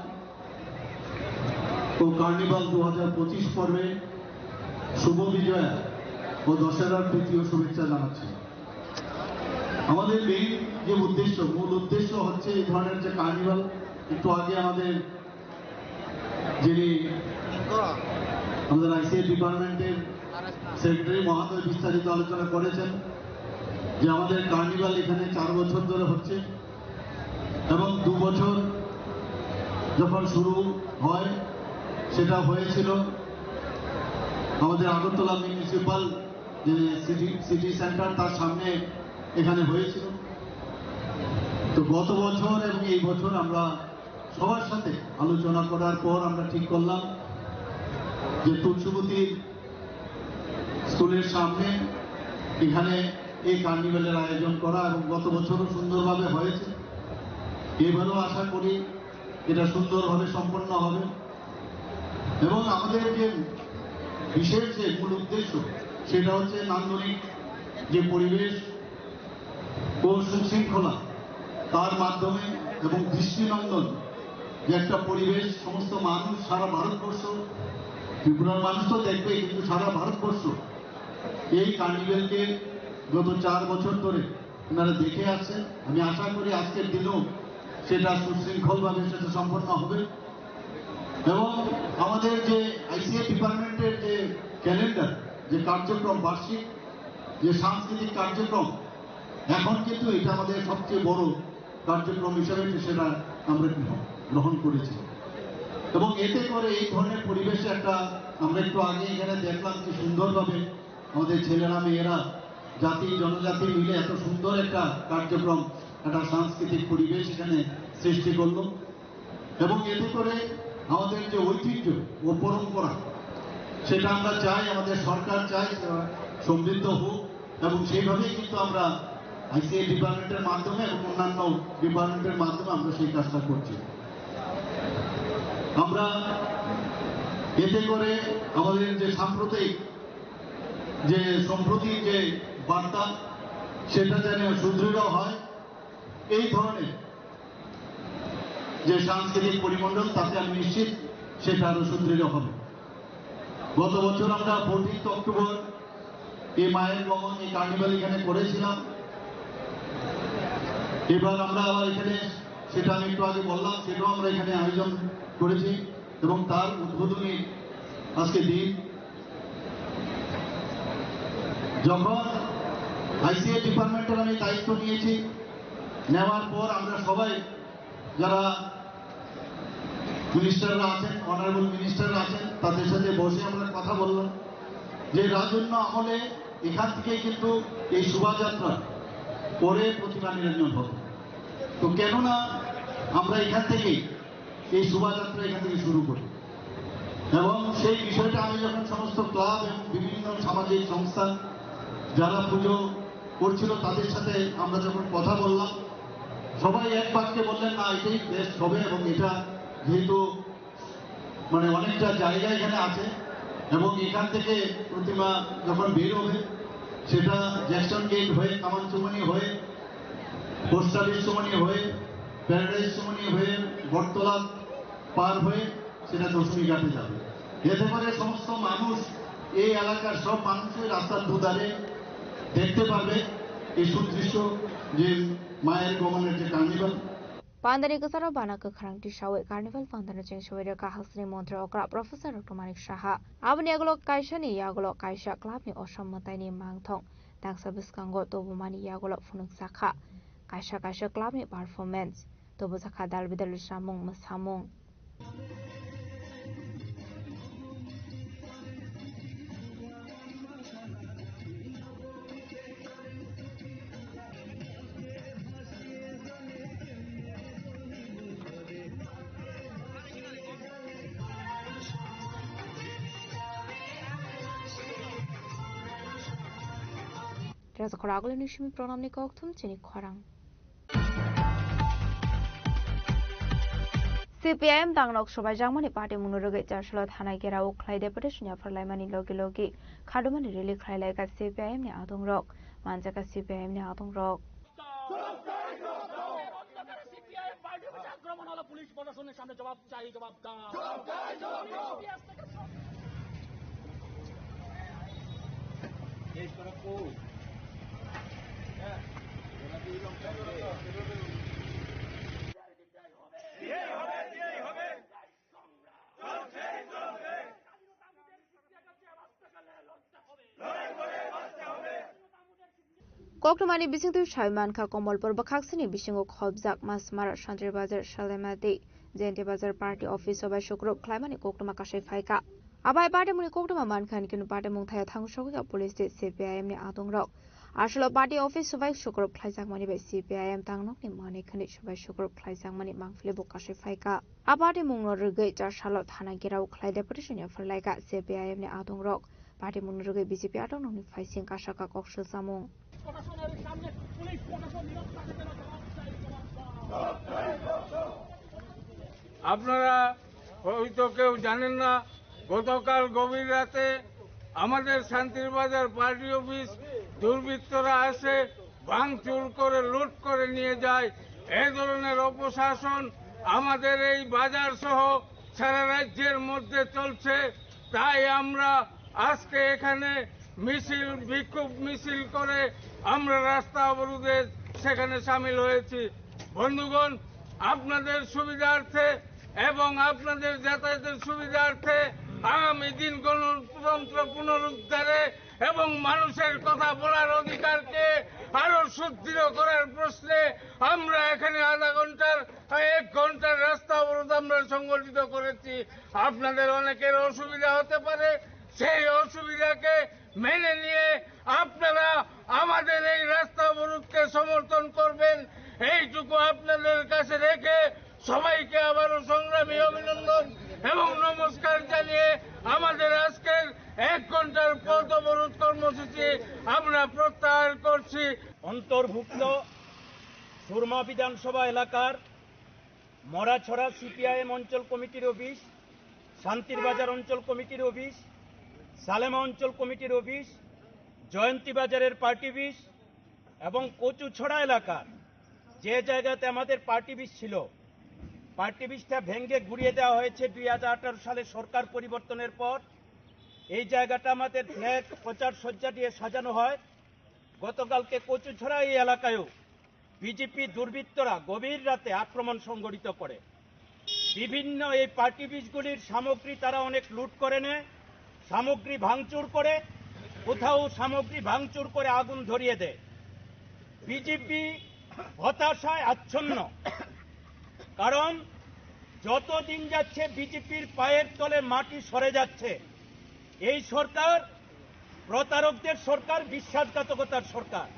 ও কার্নিভাল দু হাজার পঁচিশ পর্বে শুভ বিজয়া ও দশেরার প্রীতি ও শুভেচ্ছা জানাচ্ছি। আমাদের মেইন যে উদ্দেশ্য, মূল উদ্দেশ্য হচ্ছে এই ধরনের যে কার্নিভাল, একটু আগে আমাদের যিনি আমাদের আইসিএ ডিপার্টমেন্টের সেক্রেটারি মহোদয় বিস্তারিত আলোচনা করেছেন যে আমাদের কার্নিভাল এখানে চার বছর ধরে হচ্ছে এবং দু বছর যখন শুরু হয় সেটা হয়েছিল আমাদের আগরতলা মিউনিসিপাল যে সিটি সিটি সেন্টার, তার সামনে এখানে হয়েছিল। তো গত বছর এবং এই বছর আমরা সবার সাথে আলোচনা করার পর আমরা ঠিক করলাম যে তুলসীবতী স্কুলের সামনে এখানে এই কার্নিভালের আয়োজন করা, এবং গত বছরও সুন্দরভাবে হয়েছে। এবারও আশা করি এটা সুন্দরভাবে সম্পন্ন হবে। এবং আমাদের যে বিশেষ যে মূল উদ্দেশ্য, সেটা হচ্ছে নান্দনিক যে পরিবেশ ও সুশৃঙ্খলা, তার মাধ্যমে এবং দৃষ্টিনন্দন যে একটা পরিবেশ, সমস্ত মানুষ সারা ভারতবর্ষ, ত্রিপুরার মানুষ তো দেখবে, কিন্তু সারা ভারতবর্ষ এই কার্নিভেলকে গত চার বছর ধরে ওনারা দেখে আসছেন। আমি আশা করি আজকের দিনেও সেটা সুশৃঙ্খলভাবে সেটা সম্পন্ন হবে। এবং আমাদের যে আইসিএ ডিপার্টমেন্টের যে ক্যালেন্ডার, যে কার্যক্রম, বার্ষিক যে সাংস্কৃতিক কার্যক্রম, এখন কিন্তু এটা আমাদের সবচেয়ে বড় কার্যক্রম হিসেবে সেটা আমরা গ্রহণ করেছি। এবং এতে করে এই ধরনের পরিবেশে একটা, আমরা একটু আগে এখানে দেখলাম কি সুন্দরভাবে আমাদের ছেলেরা মেয়েরা জাতি জনজাতি মিলে এত সুন্দর একটা কার্যক্রম, একটা সাংস্কৃতিক পরিবেশ এখানে সৃষ্টি করলো। এবং এতে করে আমাদের যে ঐতিহ্য ও পরম্পরা, সেটা আমরা চাই, আমাদের সরকার চাই সেটা সমৃদ্ধ হোক। এবং সেইভাবেই কিন্তু আমরা আইসিএ ডিপার্টমেন্টের মাধ্যমে এবং অন্যান্য ডিপার্টমেন্টের মাধ্যমে আমরা সেই কাজটা করছি। আমরা এতে করে আমাদের যে সাম্প্রতিক যে সম্প্রতি যে বার্তা, সেটা যেন সুদৃঢ় হয়, এই ধরনের যে সাংস্কৃতিক পরিমণ্ডল, তাতে আমি নিশ্চিত সেটা আরো সুদৃঢ় হবে। গত বছর আমরা ফোরটিন্থ অক্টোবর এই মায়ের গমন, এই কার্নিভাল এখানে করেছিলাম। এবার আমরা আবার এখানে, সেটা আমি একটু আগে বললাম, সেটাও আমরা এখানে আয়োজন করেছি এবং তার উদ্বোধনী আজকে দিন। যখন আইসিএ ডিপার্টমেন্টের আমি দায়িত্ব নিয়েছি, নেওয়ার পর আমরা সবাই যারা মিনিস্টাররা আছেন, অনারেবল মিনিস্টাররা আছেন, তাদের সাথে বসে আমরা কথা বললাম যে রাজন্য আমলে এখান থেকে কিন্তু এই শোভাযাত্রা পরে প্রতিমা নিরঞ্জন হবে। তো কেননা আমরা এখান থেকে এই শোভাযাত্রা এখান থেকে শুরু করি। এবং সেই বিষয়টা আমি যখন সমস্ত ক্লাব এবং বিভিন্ন সামাজিক সংস্থা যারা পুজো করছিল তাদের সাথে আমরা যখন কথা বললাম, সবাই এক বাক্যে বললেন, "না, এটাই বেস্ট হবে।" এবং এটা যেহেতু মানে অনেকটা জায়গা এখানে আছে এবং এখান থেকে প্রতিমা যখন বের হবে সেটা জ্যাকসন গেট হয়ে, কামানচুমানি হয়ে, পোস্ট অফিস চুমানি হয়ে, প্যারাডাইস চুমানি হয়ে, বটতলা পার হয়ে সেটা দশমী ঘাটে যাবে। এতে করে সমস্ত মানুষ, এই এলাকার সব মানুষই রাস্তার দুধারে দেখতে পারবে এই সুদৃশ্য যে মায়ের গমনের যে carnival. Pandani kwcharo bana kwkhrang tisawi carnival pandano chengsawi rwkha Hasni montri okra Professor Doctor Manik Saha. Aboni yagulo kaisani yagulo kaisa clubni osom mwtaini mangthong, daksa bwskango tubumani yagulo phunukjakha kaisa kaisa clubni performance. Tubujakha dal bidal samung mwsamung. Raja khorang agulini simi pranamni kokthum chini khorang. C P I M dangnok sobaijak mani party mungno rwgwi Charsulo thana gherao khlai deputation yaphar laimani logi logi khadumani rally khlai laikha C P I M ni adongrok, manjakha C P I M ni adongrok. Koktwmani bisingtwi sai mankha, Komolpur bwkhaksini bisingo khobjak Masmara, Santri Bazar, Salemati, J N T Bazar party office o bai sukrub khlaimani koktwma kasai phaikha. Abai party mungni koktwma mankha, hinkhe party mungthaya thango sogwikha police tei C P I M ni adongrok. Asolo party office o bai sukrub khlaijakmani bai C P I M tangnokni manwi khwnwi sobai sukrub khlaijakmani mangpili bo kasai phaikha. A party mungno rwgwi char salo thana gherao khlai deputation ni offer laikha C P I M ni adongrok. Party mungno rwgwi B J P adongrokni phaising kasaka kok swlsamung. আপনারা হয়তো কেউ জানেন না, গতকাল গভীর রাতে আমাদের শান্তির বাজার পার্টি অফিস দুর্বৃত্তরা এসে ভাঙচুর করে, লুট করে নিয়ে যায়। এই ধরনের অপশাসন আমাদের এই বাজার সহ সারা রাজ্যের মধ্যে চলছে। তাই আমরা আজকে এখানে মিছিল, বিক্ষোভ মিছিল করে আমরা রাস্তা অবরোধে সেখানে সামিল হয়েছি। বন্ধুগণ, আপনাদের সুবিধার্থে এবং আপনাদের যাতায়াতের সুবিধার্থে আগামী দিন গণতন্ত্র পুনরুদ্ধারে এবং মানুষের কথা বলার অধিকারকে আরো সুদৃঢ় করার প্রশ্নে আমরা এখানে আধা ঘন্টার, এক ঘন্টার রাস্তা অবরোধ আমরা সংগঠিত করেছি। আপনাদের অনেকের অসুবিধা হতে পারে, সেই অসুবিধাকে মেনে নিয়ে আপনারা আমাদের এই রাস্তা অবরোধকে সমর্থন করবেন, এইটুকু আপনাদের কাছে রেখে সবাইকে আবারও সংগ্রামী অভিনন্দন এবং নমস্কার জানিয়ে আমাদের আজকের এক ঘন্টার পথ অবরোধ কর্মসূচি আমরা প্রত্যাহার করছি। অন্তর্ভুক্ত সুরমা বিধানসভা এলাকার মরাছড়া সিপিআইএম অঞ্চল কমিটির অফিস, শান্তির বাজার অঞ্চল কমিটির অফিস, সালেমা অঞ্চল কমিটির অফিস, জয়ন্তী বাজারের পার্টি অফিস এবং কচুছড়া এলাকার যে জায়গাতে আমাদের পার্টি অফিস ছিল, পার্টি অফিসটা ভেঙে গুড়িয়ে দেওয়া হয়েছে দুই হাজার আঠারো সালে সরকার পরিবর্তনের পর। এই জায়গাটা আমাদের ফ্ল্যাট প্রচার সজ্জা দিয়ে সাজানো হয়। গতকালকে কচুছড়া এই এলাকায়ও বিজেপি দুর্বৃত্তরা গভীর রাতে আক্রমণ সংঘটিত করে। বিভিন্ন এই পার্টি অফিসগুলির সামগ্রী তারা অনেক লুট করে নেয়, সামগ্রী ভাঙচুর করে, কোথাও সামগ্রী ভাঙচুর করে আগুন ধরিয়ে দেয়। বিজেপি হতাশায় আচ্ছন্ন, কারণ যত দিন যাচ্ছে বিজেপির পায়ের তলে মাটি সরে যাচ্ছে। এই সরকার প্রতারকদের সরকার, বিশ্বাসঘাতকতার সরকার।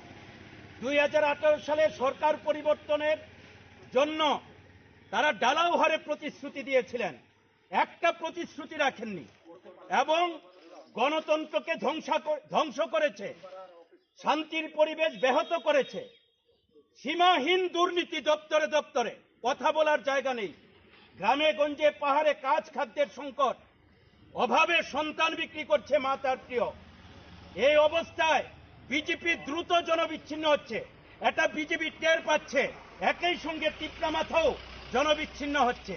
দুই হাজার আঠারো সালে সরকার পরিবর্তনের জন্য তারা ঢালাও হারে প্রতিশ্রুতি দিয়েছিলেন, একটা প্রতিশ্রুতি রাখেননি এবং গণতন্ত্রকে ধ্বংসা কর-, ধ্বংস করেছে, শান্তির পরিবেশ ব্যাহত করেছে। সীমাহীন দুর্নীতি দপ্তরে দপ্তরে, কথা বলার জায়গা নেই। গ্রামে গঞ্জে পাহাড়ে কাজ খাদ্যের সংকট, অভাবে সন্তান বিক্রি করছে মা তার প্রিয়। এই অবস্থায় বিজেপি দ্রুত জনবিচ্ছিন্ন হচ্ছে, এটা বিজেপি টের পাচ্ছে। একই সঙ্গে তিপ্রা মাথাও জনবিচ্ছিন্ন হচ্ছে।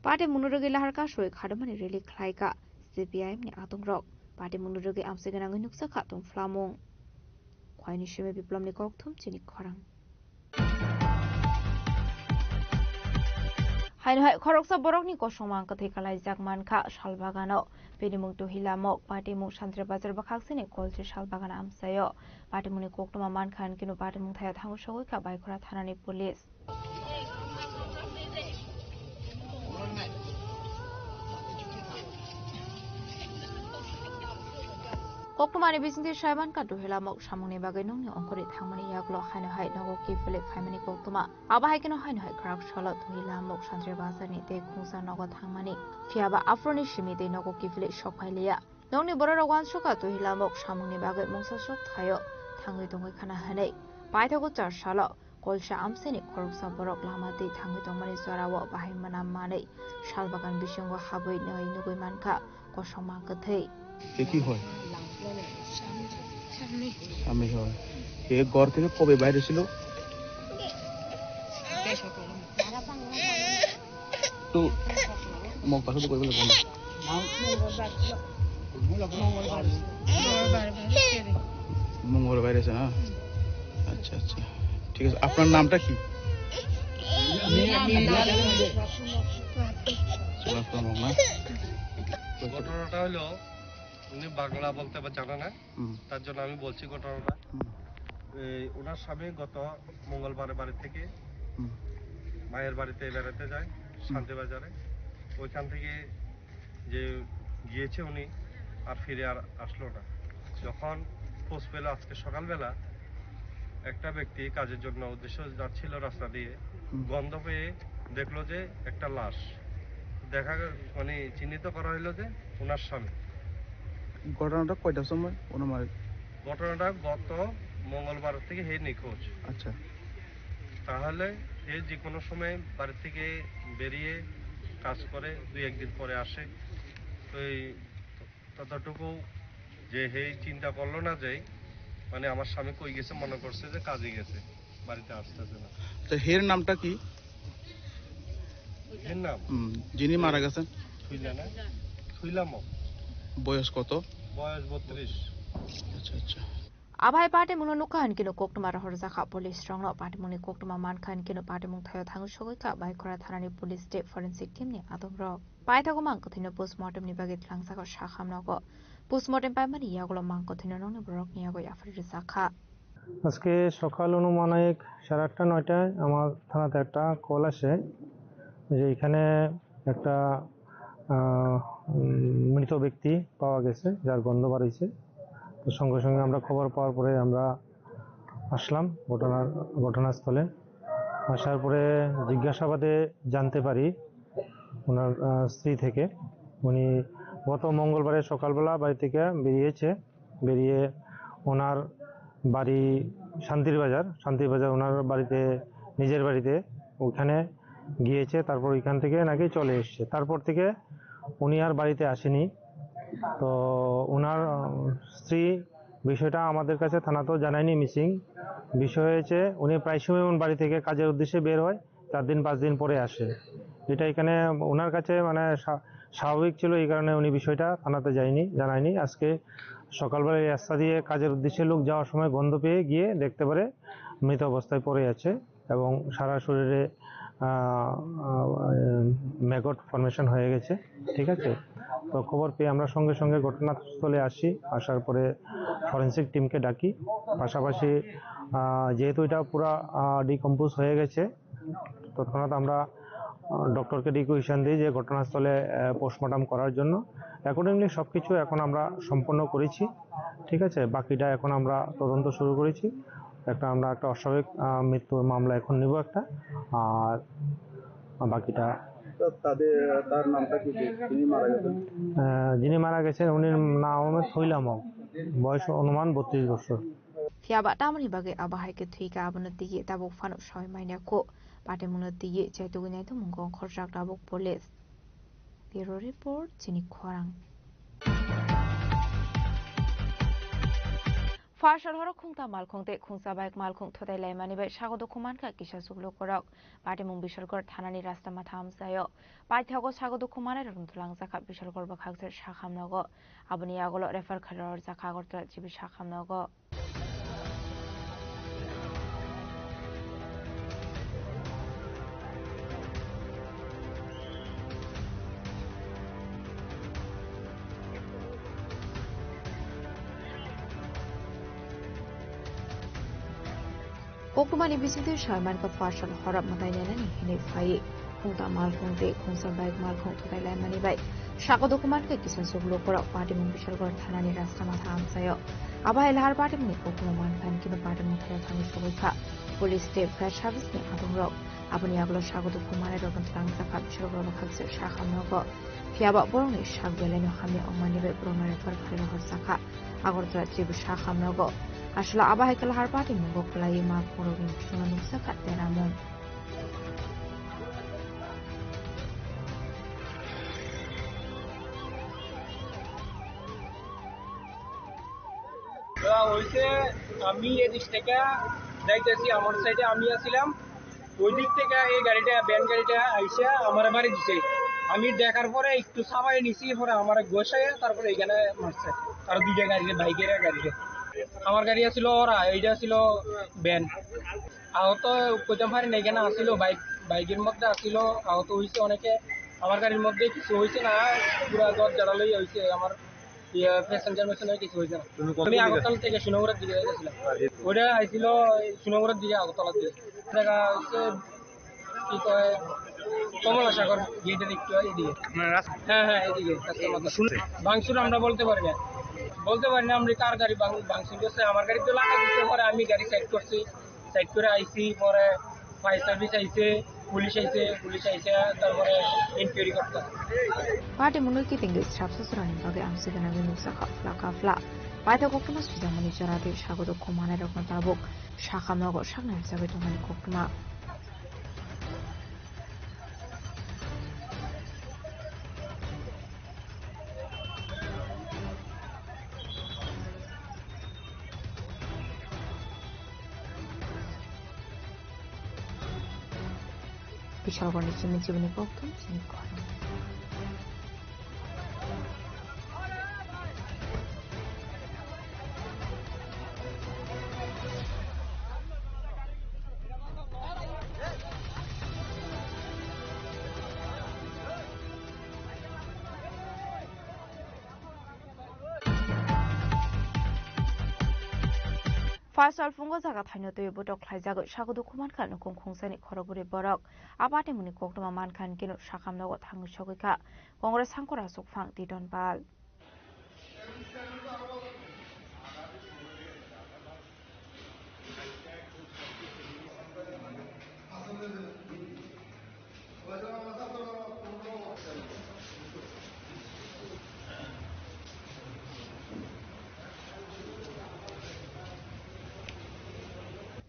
Party mungno rwgwi lahar kasui khadumani rally khlaikha C P I M ni adongrok. Party mungno rwgwi amchai gwnangwi nukjakha tongphlamung. Khwaini simi Biplomni kokthum chini khorang. Haino hai khoroksa borokni kosongma kwthwi kalaijak mankha Salbagano. Bini mung Tuhilamok, party mung Santri Bazar bwkhaksini Kolchi Salbagan amchaio. Party mungni koktwma mankha, hinkhe party mung thaya thango sogwi kha Baikora thanani police. Koktwmani bisingtwi saimankha Tuhilamok samungni bagwi nokni ongkhorwi thangmani yagulo haino hai nogo kiphilwi phaimani koktwma. Abo hai kheno haino hai khrak salo Tuhilamok Santri Bazarni tei khungsa nogo thangmani. Phiyaba aphuruni simi tei nogo kiphilwi sokphailiya. Nokni bororok uansukha Tuhilamok samungni bagwi mungsa sok thaio thangwi tongwi khana hwnwi. Paithago char salo Kolsa amchaini khoroksa borok lama twi thangwi tongmani jorao bahai mwnam manwi salbagan bisingo habwi nai nugwi mankha kosongma kwthwi. এ কি হয়? স্বামী হয়। এ ঘর থেকে কবে বাইরে ছিল? তো মগ পাশে তো কইবলে বন্ধ। মঙ্গলবার বাইরে আছে না? আচ্ছা, আচ্ছা, ঠিক আছে। আপনার নামটা কি? সুভাষ কুমার মগ না? ঘটনাটা হলো, উনি বাংলা বলতে বা জানে না, হুম। তার জন্য আমি বলছি ঘটনাটা। হুম। এই ওনার স্বামী গত মঙ্গলবারে বাড়ি থেকে হুম। মায়ের বাড়িতে বেড়াতে যায় হুম। শান্তিবাজারে। ওইখান থেকে যে গিয়েছে উনি আর ফিরে আর আসলো না। যখন খোঁজ পেল আজকে সকালবেলা, একটা ব্যক্তি কাজের জন্য উদ্দেশ্য যাচ্ছিল রাস্তা দিয়ে, হুম। গন্ধ পেয়ে দেখলো যে একটা লাশ। দেখা গেল, মানে, চিহ্নিত করা হইলো যে ওনার স্বামী। ঘটনাটা কয়টার সময় ওনার মারা? ঘটনাটা গত মঙ্গলবার থেকে হে নিখোঁজ। আচ্ছা। তাহলে হে যে কোনো সময় বাড়ি থেকে বেরিয়ে কাজ করে, দুই একদিন পরে আসে। তো এই ততটুকু যে হে চিন্তা করলো না যে, মানে, আমার স্বামী কই গেছে, মনে করছে যে কাজে গেছে, বাড়িতে আসতেছে না। তো হের নামটা কি? এর নাম? হুম, যিনি মারা গেছেন? থুইলা না? থুইলামো। বয়স কত? বয়স বত্রিশ। আচ্ছা, আচ্ছা। Abai patimungno nukha hinkhe no koktwma rohorjakha police rokno, patimungni koktwma mankha hinkhe no patimung thaio thangwi sogwi kha Baikora thanani police tei forensic team ni adongrok. Paithago mang kwthwino postmortem ni bagwi tlangjak o sakhamnogo. Postmortem paimani yagulo mang kwthwino nokni borokni yago yaphar rijak kha. আজকে সকাল অনুমানিক সাড়ে আটটা নয়টায় আমার থানাতে একটা কল আসে যে এখানে একটা আহ, উম, মৃত ব্যক্তি পাওয়া গেছে, যার গন্ধ বার হয়েছে। তো সঙ্গে সঙ্গে আমরা খবর পাওয়ার পরে আমরা আসলাম ঘটনার ঘটনাস্থলে। আসার পরে জিজ্ঞাসাবাদে জানতে পারি ওনার আহ, স্ত্রী থেকে, উনি গত মঙ্গলবারে সকালবেলা বাড়ি থেকে বেরিয়েছে, বেরিয়ে ওনার বাড়ি শান্তির বাজার, শান্তির বাজার ওনার বাড়িতে, নিজের বাড়িতে ওখানে গিয়েছে, তারপর ওইখান থেকে নাকি চলে এসছে। তারপর থেকে উনি আর বাড়িতে আসেনি। তো ওনার, আহ, স্ত্রী বিষয়টা আমাদের কাছে থানাতেও জানায়নি মিসিং। বিষয় হয়েছে উনি প্রায় সময় ওনার বাড়ি থেকে কাজের উদ্দেশ্যে বের হয়, চার দিন পাঁচ দিন পরে আসে। এটা এখানে ওনার কাছে মানে স্বা-, স্বাভাবিক ছিল, এই কারণে উনি বিষয়টা থানাতে যায়নি, জানায়নি। আজকে সকালবেলা এই রাস্তা দিয়ে কাজের উদ্দেশ্যে লোক যাওয়ার সময় গন্ধ পেয়ে গিয়ে দেখতে পারে মৃত অবস্থায় পড়ে আছে এবং সারা শরীরে, আহ, আহ, ম্যাগট ফর্মেশন হয়ে গেছে, ঠিক আছে? তো খবর পেয়ে আমরা সঙ্গে সঙ্গে ঘটনাস্থলে আসি, আসার পরে ফরেন্সিক টিমকে ডাকি। পাশাপাশি, আহ, যেহেতু এটা পুরা, আহ, ডিকম্পোজ হয়ে গেছে, তৎক্ষণাৎ আমরা, আহ, ডক্টরকে রিকুয়েশন দিই যে ঘটনাস্থলে, আহ, পোস্টমর্টম করার জন্য। অ্যাকর্ডিংলি সব কিছু এখন আমরা সম্পন্ন করেছি, ঠিক আছে? বাকিটা এখন আমরা তদন্ত শুরু করেছি। একটা, আমরা একটা অস্বাভাবিক, আহ, মৃত্যুর মামলা এখন নিব একটা, আর বাকিটা তো তাদের, তার নামটা কি, কি? তিনি মারা গেছেন? আহ, যিনি মারা গেছেন, উনির নাম হলো থইলামক, বয়স অনুমান বত্রিশ বছর। Phiya ba tamoni bagwi abo hai khe thwi kha, abono tigi tabuk phano soi manya kho. Patimungno tigi chaitugwi naitukmung kong khorjak tabuk police. Bureau report, chini khorang. Pharsal horo khungta malkhung tei khungsa bike malkhung thotai laimani bai sago dukhu mankha kisa chuklukorok. Patimung Bisalgor thanani rasta matha amchaio. Paithago sago dukhu manai rokno twlangjakha Bisalgor bwkhaksa sakhamnogo. Aboni yagulo refer khlai rwjakha Agartala G B sakhamnogo. Koktwmani bisingtwi soi mankha, pharsal horo mwtai nainani hinwi phaiwi khungta malkhung tei khungsa bike malkhung thotai laimani bai sago dukhu mankha kisa chuklukorok. Patimung Bisalgor thanani rasta matha amchaio. Abo hai lahar patimungni koktwma mankha hinkhe no patimung thaio thangwi sogwi kha police tei fire service ni adongrok. Aboni yagulo sago dukhu manai rokno twlangjakha Bisalgor bwkhaksa sakhamnogo. Phiya ba borokni sak belaino hamya wngmani bai borokno refer khlai rohorjakha Agartala G B sakhamnogo. Aswla abo hai khe lahar patimungbo kwlaiwi malkhungrokni bisingno nukjakha deramung. ওরা হইছে, আমি এদিক থেকে যাইতেছি, আমার সাইডে আমি আছিলাম, ওই দিক থেকে এই গাড়িটা, ভ্যান গাড়িটা আইসা আমার বাড়ি দিছে। আমি দেখার পরে একটু সামাই নিছি, পরে আমার ঘষে তারপরে এখানে মারছে। আর দুইটা গাড়ি, বাইকের গাড়ি। আমার গাড়ি আছিল ওরা, এইটা ছিল ভ্যান। আহত কইতাম পারি না, এখানে আসিল বাইক, বাইকের মধ্যে আসিল, আহত হইছে অনেকে। আমার গাড়ির মধ্যে কিছু হয়েছে না, পুরা দরজাটা লইয়া হয়েছে আমার, ইয়ে, প্যাসেঞ্জার মেসেঞ্জার কিছু হয়েছে না। তুমি কোথা আমি থেকে? আগরতলা থেকে সুনামুড়ার দিকে যাইতেছিলাম। আর এই তো। ওটা আইছিল সুনামুড়ার দিকে, আগরতলার দিকে। দেখা হচ্ছে, কি কয়, কমলা সাগর গেটের একটু এদিকে। মানে রাস্তা হ্যাঁ, হ্যাঁ, এদিকে, রাস্তার মাথায়। শুনছে? ভাঙচুর আমরা বলতে পারি না, বলতে পারি না আমরা কার গাড়ি ভাঙ-, ভাঙচুর করছে। আমার গাড়ি তো লাগাই দিতে পারে, আমি গাড়ি সাইড করছি। সাইড করে আইছি, পরে ফায়ার সার্ভিস আইছে, পুলিশ আইছে, পুলিশ আইছে, তারপরে ইনকোয়ারি করতে। Party mwnwi kiting de srapsa srani bagwi ang sigana bini sakha phla ka phla. Paithak koktwma swijamani jora de sago do khumane rokno tabuk sakha nogo saknai sajagwi tongmani koktwma. Bishalgorni simi chibini kokthum chini khorang. Pha salphungo jaga thaino twi butok khlaijagwi sago dukhu mankha nukung khungsani khorokbwrwi borok. A party mungni koktwma mankha hinkhe no sakham nogo thangwi sogwi kha Congress hangkor aswk phang Titon Pal.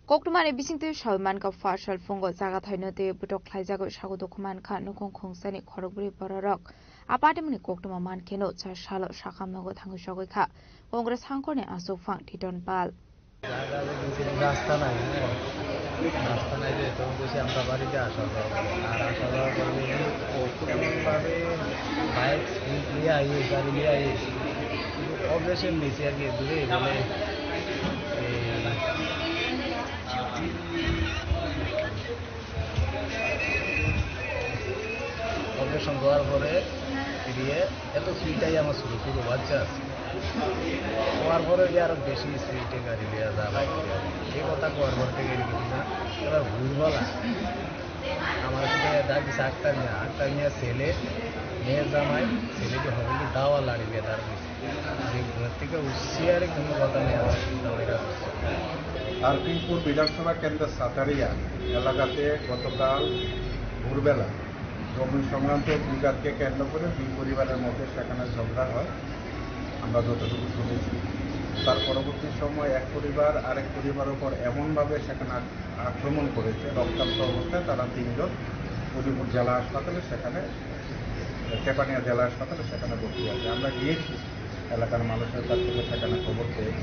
Koktwmani bisingtwi sawi mankha, pha salphungo jaga thaino twi butok khlaijagwi sago dukhu mankha nukung khungsani khorokbwrwi bororok. A party mungni koktwma mankheno cha salo sakham nogo thangwi sogwi kha Congress hangkorni aswk phang Titon Pal. রাস্তা নাই, হ্যাঁ। রাস্তা নাই যে, তখন বলছি আমরা বাড়িতে আসা যাওয়া করবো। আর আসা যাওয়া করবো, ও কোনোভাবে বাইক নিয়ে আইস, গাড়ি নিয়ে আইস। কিন্তু অগ্রেসর নিচে আর কি, দূরে বলে, এই, অগ্রেসর দেওয়ার পরে ফিরিয়ে এত স্পিডটাই আমার ছোটো ছোটো বাচ্চা আছে। হওয়ার পরে যে আরো বেশি স্পিডে গাড়ি নিয়ে যা বাইক নিয়ে। এই কথা হওয়ার পর থেকে এরকম না, এবার ভুলভাল আছে। আমার সাথে ডাক দিছে আক্তার মিয়া, আক্তার মিয়া ছেলে, মেয়ের জামাই, ছেলেকে হবে কি দাওয়া লাড়ি দিয়ে দাঁড় দিছে। যে ঘর থেকে উঠিয়ে আর কোনো কথা নেই, আমার চিন্তা হয়ে গেছে। হরপিনপুর বিধানসভা কেন্দ্র সাতারিয়া এলাকাতে গতকাল ভোরবেলা জমি সংক্রান্ত বিবাদকে কেন্দ্র করে দুই পরিবারের মধ্যে সেখানে ঝগড়া হয়, আমরা যতটুকু শুনেছি। তার পরবর্তী সময় এক পরিবার আরেক পরিবারের উপর এমনভাবে সেখানে আক-, আক্রমণ করেছে, রক্তাক্ত অবস্থায় তারা তিনজন উদয়পুর জেলা হাসপাতালে সেখানে, তেপানিয়া জেলা হাসপাতালে সেখানে ভর্তি আছে। আমরা গিয়েছি, এলাকার মানুষের কাছ থেকে সেখানে খবর পেয়ে,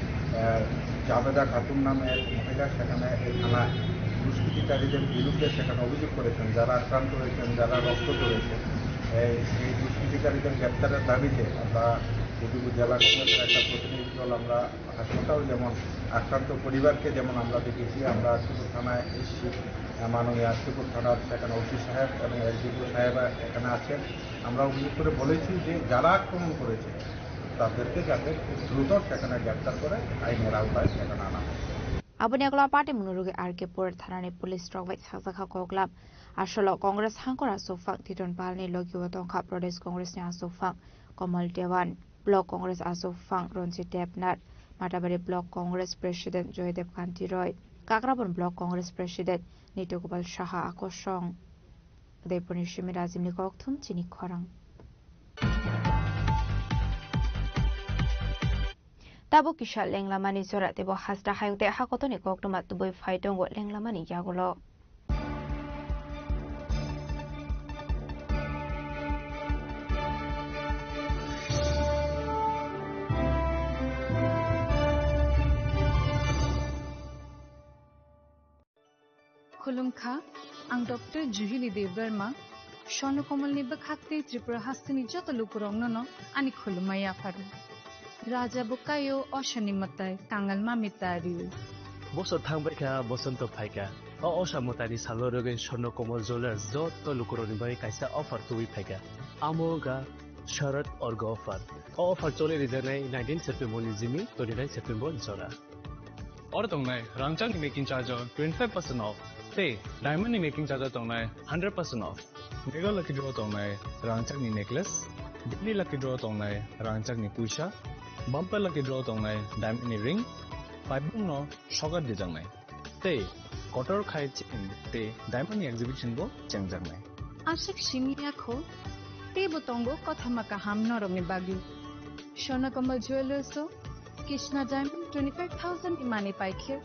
আহ, জাবেদা খাতুন নামে এক মহিলা সেখানে এই থানায় দুষ্কৃতিকারীদের বিরুদ্ধে সেখানে অভিযোগ করেছেন, যারা আক্রান্ত হয়েছেন, যারা রক্ত ঝরেছে। এই, এই দুষ্কৃতিকারীদের গ্রেপ্তারের দাবিতে আমরা উদয়পুর জেলা কংগ্রেসের একটা প্রতিনিধি দল আমরা হাসপাতাল, যেমন আক্রান্ত পরিবারকে যেমন আমরা দেখেছি, আমরা আরসিপুর থানায় এসেছি, আহ, মাননীয় আরসিপুর থানার সেখানে ওসি সাহেব এবং এসডিপিও সাহেব এখানে আছেন। আমরা অভিযোগ করে বলেছি যে যারা আক্রমণ করেছে তাদেরকে যাতে খুব দ্রুত সেখানে গ্রেপ্তার করে আইনের আওতায় সেখানে আনা হয়। Aboni ulo a party mwnwi rwgwi R K Pur thanani police rok bai sakjakha koklam. Asolo Congress hangkora sokphang Titon Palni logio tongkha Pradesh Congressni asokphang Komal Dewan, Block Congress asokphang Ranjit Debnath, Matabari Block Congress President Joydev Kanti Roy, Kakrabon Block Congress President Nitya Gopal Saha akosong. Udaipurni simi Rajibni kokthum chini khorang. Tabuk kisa lenglamani jora teibo hasta hayung tei hakotoni koktwma tubui phai tongo lenglamani yagulo. Khulumkha, ang Doctor Juhili Debbarma, Swarno Komolni bwkhak tei Tripura hasteni joto lukurokno no ani khulumma yapharo. Raja bo kaio, osani mwtai, kangal mami tario. Bosor thangbaikha, bosonto phaikha. O Osha mwtaini salno rwgwi Swarna Kamal Jewellers joto lukurokni bagwi kaisa offer tubui phaikha. Amo wngkha Sharad Orga offer. O offer choli rijaknai nineteen September ni simi twenty-nine September jora. Oro tongnai rangchakni making charge o twenty-five percent off tei diamond ni making charge o tongnai hundred percent off. Mega Lucky Draw tongnai rangchakni necklace, Daily Lucky Draw tongnai rangchakni puisa, Bumper Lucky Draw tongnai diamond ni ring, paibungno sokat dijaknai. Tei kotor khai chain tei diamond ni exhibition bo chengjaknai. Aswk simi ya kho, teibo tongo kothoma kaham norokni bagwi. Swarna Kamal Jewellers o Krishna Diamond twenty-five thousand ni manwi paikhe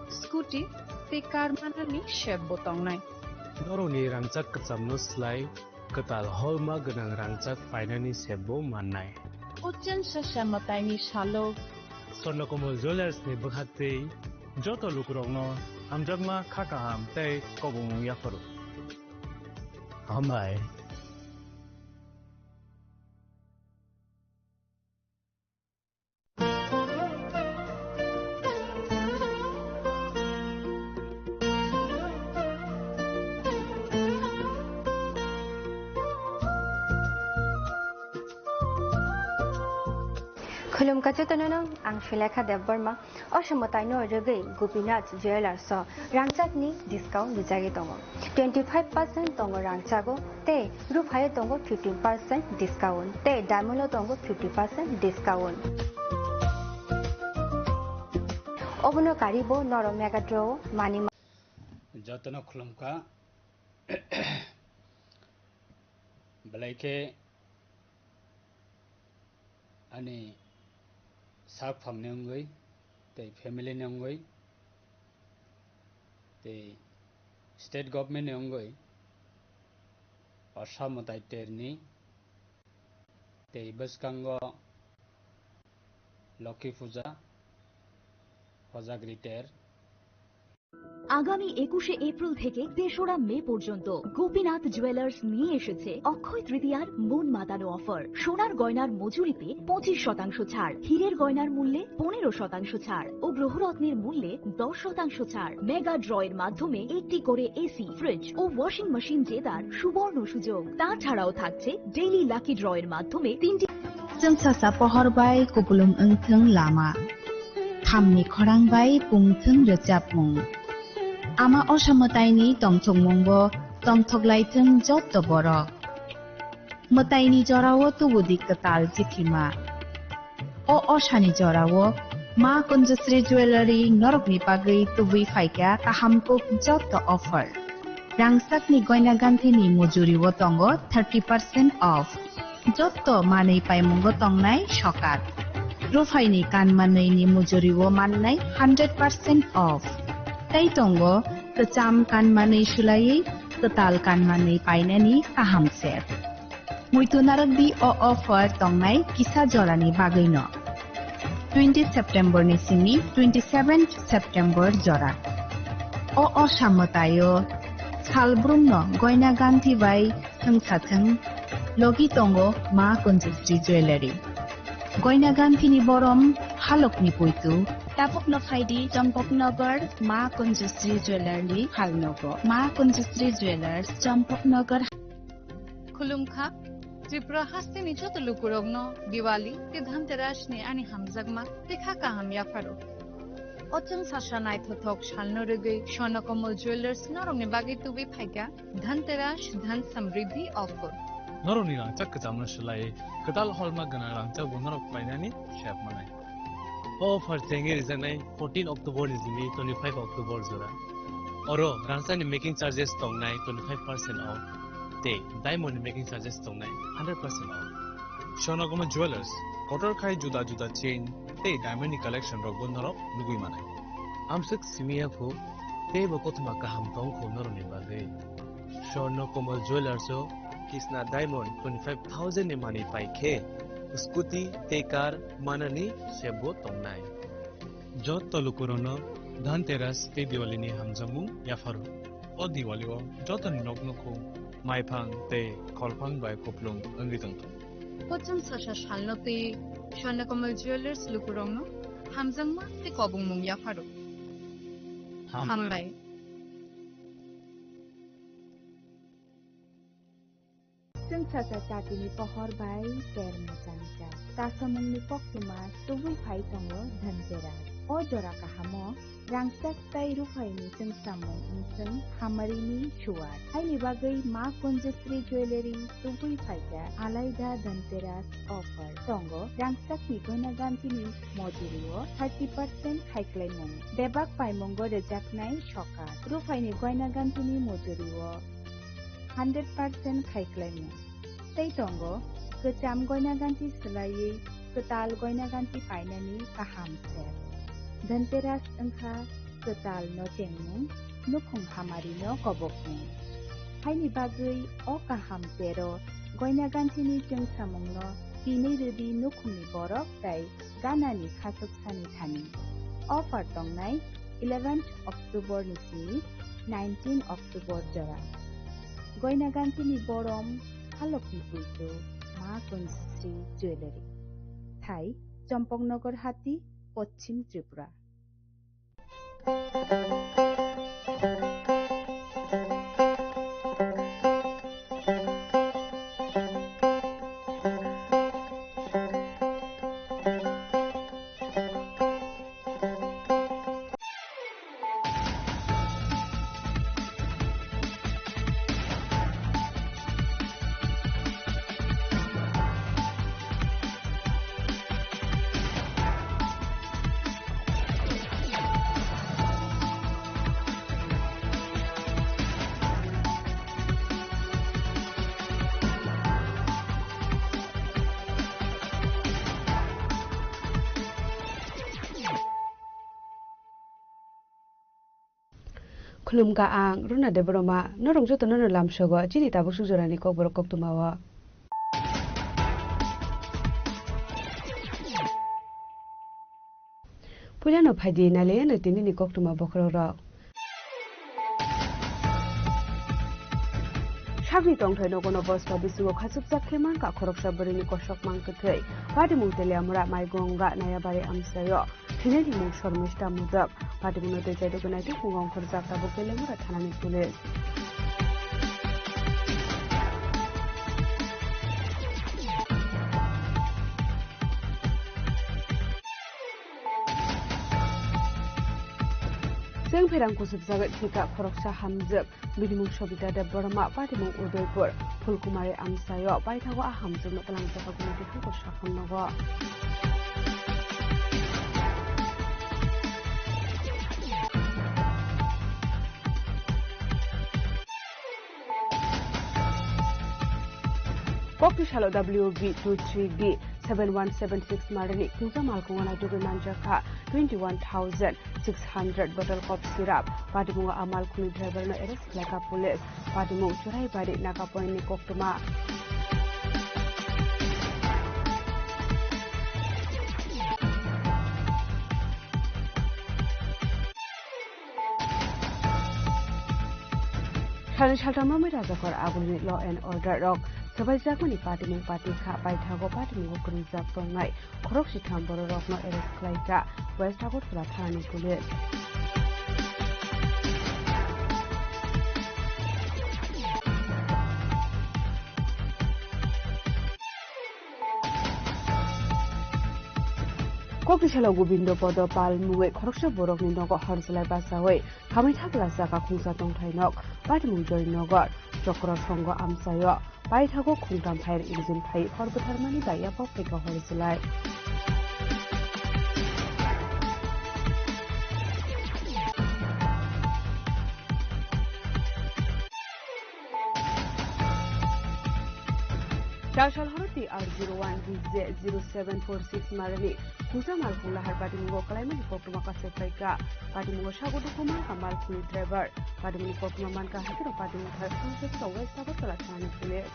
scooty tei car manani sep bo tongnai. Norokni rangchak kwchamno slai kwtal holma gwnang rangchak painani sep bo mannai. O chwng sasa mwtaini salo Swarna Kamal Jewellers ni bwkhaktwi joto lukurokno hamjakma kha kaham tei kobongmung yapharo. Hambai. Khulumkha jotono, ang Sulekha Debbarma. Osha mwtaino rwgwi Gopinath Jewellers o rangchakni discount rijagwi tongo. Twenty five percent tongo rangchago, tei ruphaio tongo fifteen percent discount, tei diamond o tongo fifty percent discount. Obono karibo norok Mega Draw o mani ma- Jotono khulumkha. Belai khe ani sak phangni wngwi, tei family ni wngwi, tei state government ni wngwi, Osha mwtai terni, tei bwskango Lokhi Puja, Hojagri ter, আগামী একুশে এপ্রিল থেকে তেসরা মে পর্যন্ত গোপীনাথ জুয়েলার্স নিয়ে এসেছে অক্ষয় তৃতীয়ার মন মাতানো অফার। সোনার গয়নার মজুরিতে পঁচিশ শতাংশ ছাড়, হীরের গয়নার মূল্যে পনেরো শতাংশ ছাড় ও গ্রহরত্নের মূল্যে দশ শতাংশ ছাড়। মেগা ড্রয়ের মাধ্যমে একটি করে এসি, ফ্রিজ ও ওয়াশিং মেশিন জেতার সুবর্ণ সুযোগ। তাছাড়াও থাকছে ডেইলি লাকি ড্রয়ের মাধ্যমে তিনটি Chwng sasa pohor bai kupulung wngthwng lama, thamni khorang bai pungthwng rwchapmung. Ama Osha mwtaini tongthokmungbo tongthoklaithwng jotto borok. Mwtaini jorao tubudi kwtal chithima. O Oshani jorao Ma Kunjusri Jewellery norokni bagwi tubui phaikha kaham kuk jotto offer. Rangchakni goina ganthini mujuribo tongo thirty percent off. Jotto manwi paimungo tongnai sokat. Ruphaini kanmanwini mujuribo mannai hundred percent off. Tei tongo kwcham kanmanwi sulaiwi kwtal kanmanwi painani kaham set. Muitu narwkdi o offer tongnai kisa jorani bagwino. Twenty September ni simi twenty seven September jora. O Osha mwtaio salbrumno goina ganthi bai thwngsathwng logi tongo Ma Kunjusri Jewellery. Goina ganthini borom halokni puitu. Tabukno phaidi Champaknagar Ma Kunjusri Jewellery halnogo. Ma Kunjusri Jewellers, Champaknagar. Khulumkha, Tripura hasteni joto lukurokno Diwali tei Dhanterasni ani hamjakma tei kha kaham yapharo. O chwng sasa naithothok salno rwgwi Swarnakomal Jewellers norokni bagwi tubui phaikha Dhanteras Dhan Samriddhi offer. Norokni rangchak kwchamno swlaiwi kwtal holma gwnang rangchakbo norok painani sep manai. O offer chengwi rijaknai fourteen October ni simi twenty-five October jora. Oro rangchakni making charges tongnai twenty-five percent off tei diamond ni making charges tongnai hundred percent off. Swarnakomal Jewellers, kotor khai juda juda chain tei diamond ni collection rokbo norok nugwi manai. Amswk simi ya kho, teibo kothoma kaham tong kho norokni bagwi. Swarnakomal Jewellers o Kisna Diamond twenty-five thousand ni manwi pai khe scooty tei car manani sebo tongnai. Jotto lukurokno Dhanteras tei Diwali ni hamjakmung yapharo. O Diwali o jotoni nok nukhung maiphang tei kholphang bai kuplung wngwi tongthung. Kochwng sasa salno twi Swarnakomal Jewellers lukurokno hamjakma tei kobongmung yapharo. Ham- Hambai. Chwngsacha chatini pohor bai ter mwchangcha. Tasamungni koktwma tubui phai tongo Dhanteras. O jora kahamo rangchak tei ruphaini chwngsamung wngchwng hamarini suwar. Haini bagwi Ma Kunjasri Jewellery tubui phaikha alaida Dhanteras offer. Tongo rangchakni goina gantini mojurio thirty percent khaiklaimung. Bebak paimungo rwjaknai sokat. Ruphaini goina gantini mojurio hundred percent khaiklaimung. Tei tongo kwcham goina ganti swlaiwi kwtal goina ganti painani kaham step. Dhanteras wngkha kwtal nochengmung, nukhung hamarino kobokmung. Haini bagwi o kaham tero goina gantini chwngsamungno tinwi rwdi nukhungni borok tei ganani khachuksani thani. Offer tongnai eleventh October ni simi nineteen October jora. Goina gantini borom halokni puitu Ma Kunjasri Jewellery. Thai, Champaknagar Hati, Poschim Tripura. Khulumkha ang Runa Debbarma, norok jotono no lamsogo chini tabuk suk jorani kokborok koktwmao. Puilano phaidi nailaiyano tinini koktwma bokhorokrok. Sakni tongthai nogono bosta bisingo khachukjak khe mankha khoroksa bwrwini kosok mang kwthwi. Patimung Teliamura Maigonga Nayabari amchaio. Thwinaini mung Shormista Modak. Patimungno tei chaidugwi naituk mung ongkhorjak tabuk Teliamura thanani police. Chwng pherang kuchukjagwi thwikha khoroksa hamjwk. Bini mung Sobita Debbarma, patimung Udaipur, Phulkumari amchaio paithago a hamjwkno twlangjak kha gumati hangko sakhang nogo. Kokti salo W B two three B seven one seven six marini khungsa malkhungo naitugwi manjakha twenty one thousand six hundred bottle cough syrup. Patimungo a malkhungni driver no arrest khlaikha police. Patimung Churaibari Naga Point ni koktwma. Salni saltamo mai rajakor agulini law and order rok swbaijakmani patimung patikha, paithago patimungo kwrwngjak tongnai khorok sitham bororokno arrest khlaikha West Agartala thanani police. Kokti salo Gobindo Podo Pal mungwi khoroksa borokni nogo horjlai bachaui khamwi thapla saka khungsa tongthai nok, patimung Joynagar, Chokro Songo amchaio paithago khungtam fire engine phai hor bwtharmani bai yapok phaikha horjlai. Chasal horo T R zero one D J zero seven four six marani khungsa malkhung lahar patimungo kwlaimani koktwma kasai phaikha. Patimungo sago dukhu mankha malkhungni driver. Patimungni koktwma mankha hakhe rok patimung thar khungsa West Agartala thanani police.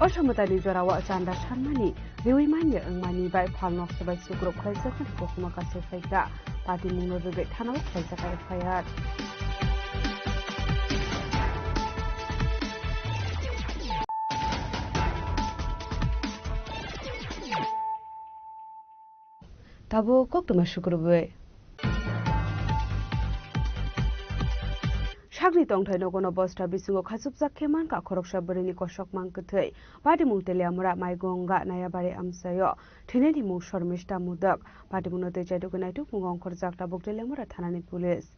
O somotani jorao chanda sanmani riwi manya wngmani bai phalno swbai sukrub khlaijakmani koktwma kasai phaikha. Patimungno rwgwi thanao khlaijak F I R. Tabuk koktwma sukrubwi. Sakni tongthai nogono bosta bisingo khachupjak khe mankha khoroksa bwrwini kosokma kwthwi. Patimung Teliamura Maigonga Nayabari amchaio thwinaini mung Shormista Modak. Patimungno tei chaitugwi naitukmungo ongkhorjak tabuk Teliamura thanani police.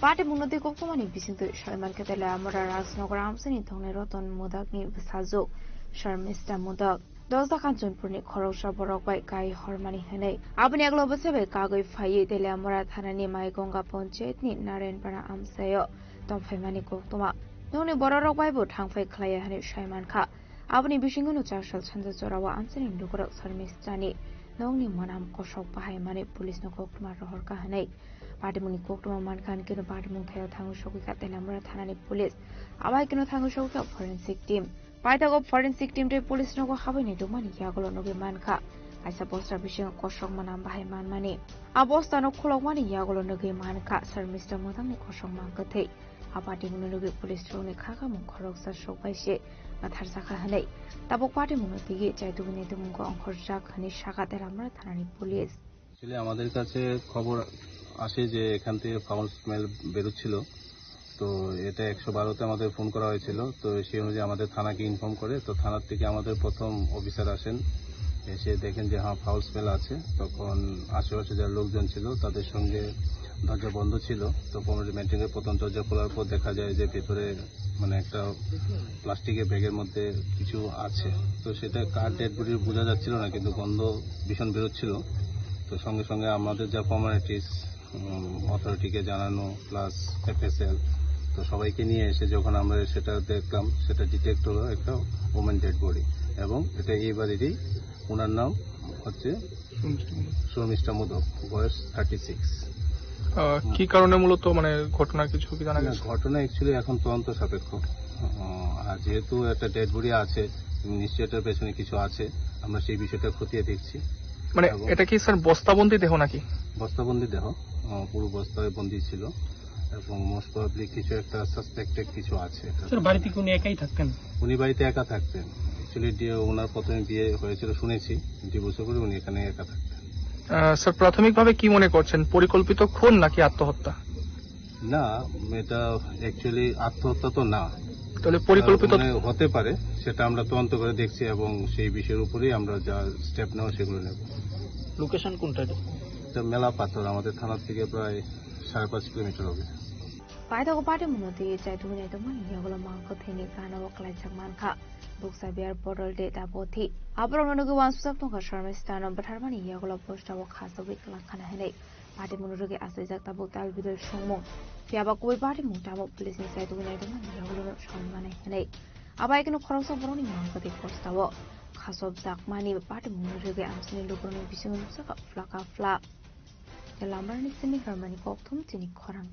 Patimungno tei koktwmani bisingtwi saimankhe Teliamura Rajnagar amchaini thongnai Roton Modakni bwsajwk Sharmista Modak. Dosda Kanchanpurni khoroksa borok bai kai hormani hwnwi. Aboni aglo bwsa bai kagwi phaiwi Teliamura thanani Maigonga Panchayatni Narayanpara amchaio tongphaimani koktwma. Nokni bororok bai bo thangphai khlaiya hwnwi saimankha. Aboni bisingo no chasal sanja jorao amchaini lukurok Sharmistani nokni mwnam kosok bahaimani police no koktwma rohorkha hwnwi patimungni koktwma mankha, hwnkhe no patimung thaio thangwi sogwikha Teliamura thanani police. Abo hai kheno thangwi sogwikha forensic team. Paithago forensic team tei police nogo habwi naitukmani yagulo nugwi mankha. Kaisa bosta bisingo kosok mwnam bahai manmani. A bostano khulokmani yagulo nugwi mankha Sharmista Modakni kosokma kwthwi. A patimungno nugwi police rokni khakamung khoroksa sokbai se matharjakha hwnwi tabuk patimungno twiwi chaitugwi naitukmungo ongkhorjak hwnwi sakha Teliamura thanani police. Actually, আমাদের কাছে খবর আসে যে এখান থেকে foul smell বেরোচ্ছিল, তো এটা একশো বারোতে আমাদের ফোন করা হয়েছিল। তো সেই অনুযায়ী আমাদের থানাকে ইনফর্ম করে, তো থানার থেকে আমাদের প্রথম অফিসার আসেন, এসে দেখেন যে হ্যাঁ, ফাউল স্মেল আছে। তখন আশেপাশে যারা লোকজন ছিল, তাদের সঙ্গে দরজা বন্ধ ছিল। তো কমিউনিটি মেনটেনের প্রথম দরজা খোলার পর দেখা যায় যে ভেতরে মানে একটা প্লাস্টিকের ব্যাগের মধ্যে কিছু আছে। তো সেটা কার ডেড বডি বোঝা যাচ্ছিল না, কিন্তু গন্ধ ভীষণ বেরোচ্ছিল। তো সঙ্গে সঙ্গে আমাদের যা ফর্মালিটিস, উম, অথরিটিকে জানানো প্লাস এফএসএল, তো সবাইকে নিয়ে এসে যখন আমরা সেটা দেখলাম, সেটা ডিটেক্ট হলো একটা ওমেন ডেড বডি, এবং এটা এই বাড়িরই। ওনার নাম হচ্ছে শর্মিষ্ঠা মোদক, বয়স থার্টি সিক্স। আহ, কি কারণে মূলত মানে ঘটনা কিছু কি জানা না, গেছে? ঘটনা অ্যাকচুয়ালি এখন তদন্ত সাপেক্ষ। আহ, আর যেহেতু একটা ডেড বডি আছে, নিশ্চয়ই এটার পেছনে কিছু আছে। আমরা সেই বিষয়টা খতিয়ে দেখছি। মানে এবং এটা কি স্যার বস্তাবন্দি দেহ নাকি? বস্তাবন্দি দেহ, আহ, পুরো বস্তায় বন্দি ছিল এবং মোস্ট প্রবাবলি কিছু একটা সাসপেক্টেড কিছু আছে এটা। স্যার, বাড়িতে কি উনি একাই থাকতেন? উনি বাড়িতে একা থাকতেন। অ্যাকচুয়ালি, ওনার প্রথমে বিয়ে হয়েছিল শুনেছি, ডিভোর্সের পরে উনি এখানে একা থাকতেন। আহ, স্যার, প্রাথমিকভাবে কি মনে করছেন, পরিকল্পিত খুন নাকি আত্মহত্যা? না, এটা অ্যাকচুয়ালি আত্মহত্যা তো না। তাহলে পরিকল্পিত আহ, মানে হতে পারে, সেটা আমরা তদন্ত করে দেখছি এবং সেই বিষয়ের উপরেই আমরা যা স্টেপ নেওয়া সেগুলো নেব। লোকেশন কোনটা এটা? এটা মেলা পাথর, আমাদের থানা থেকে প্রায় সাড়ে পাঁচ কিলোমিটার হবে। Paithago patimungno twiwi chaitugwi naitukmani yagulo mang kwthwini gana o klaijak mankha. Bukcha biyar bodol de dabothi. Aborokno nugwi uansukjak tongkha Sharmistano bwtharmani yagulo bostao khasogwi kwlangkhana hwnwi. Patimungno rwgwi achaijak tabuk tal bidal songmung. Phiyaba kubui patimung tamo police ni chaitugwi naitukmani yagulono saui manai hwnwi. Abo hai kheno khoroksa borokni mang kwthwi bostao khasokjakmani patimungno rwgwi amchaini lukurokni bisingo nukjakha phlaka phla. Tei lamrani simi phaimani kokthum chini khorang.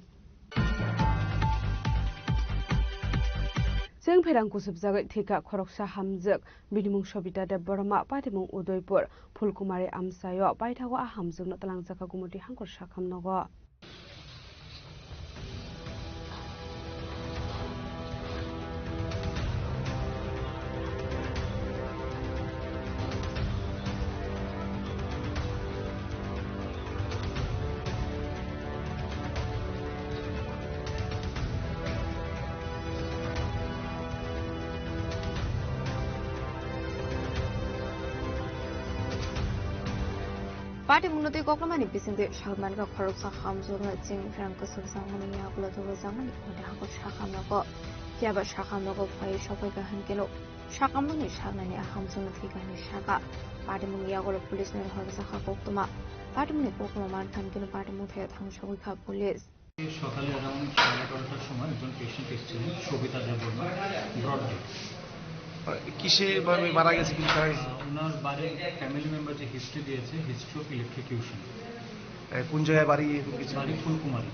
Chwng pherang kusubjagwi thwikha khoroksa hamjwk, bini mung Sobita Debbarma, patimung Udaipur, Phulkumari amchaio paithago a hamjwkno twlangjakha Gumoti hangkor sakham nogo. Patimungno tei koklomani bisingtwi salmankha khoroksa hamjwkno chwng pherang kusubjakmani yagulo tubujakmani undi hangkor sakham nogo. Phiyaba sakham nogo phai sokphaikha hwnkhe no sakham nokni saknani a hamjwkno thwikha hwnwi sakha. Patimungni yagulo police no rohorjakha koktwma. Patimungni koktwma mankha hwnkhe no patimung thaio thang sogwikha police. সকালে অ্যারাউন্ড সাড়ে এগারোটার সময় একজন পেশেন্ট এসেছিলেন, সবিতা Debbarma, broad death. কিসে ভাবে মারা গেছে, কিছু জানা গেছে? আহ, ওনার বাড়ির ফ্যামিলি মেম্বার যে হিস্ট্রি দিয়েছে, হিস্ট্রি অফ ইলেকট্রোকিউশন। আহ, কোন জায়গায় বাড়ি, এরকম কিছু? বাড়ি ফুলকুমারী।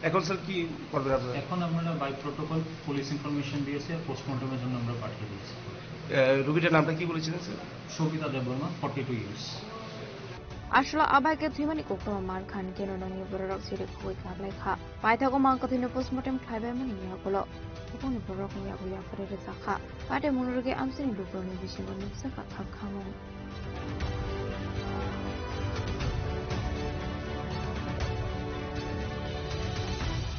এখন স্যার কি করবেন আপনারা? এখন আমরা বাই প্রোটোকল পুলিশ ইনফরমেশন দিয়েছে, পোস্টমর্টমের জন্য আমরা পাঠিয়ে দিয়েছি। আহ, রোগীটার নামটা কি বলেছিলেন sir? Sabita Debbarma, forty two years. Aswk abai khe thwimani koktwma mankha hinkhe norokni bororok chiri khogwi kaglaikha. Paithago mankha thwino postmortem khlaibaimani yagulo bokongni bororokni yago yapharwi rwjakha. Patimung rwgwi amchaini lukurokni bisingo nukjakha khakhamung.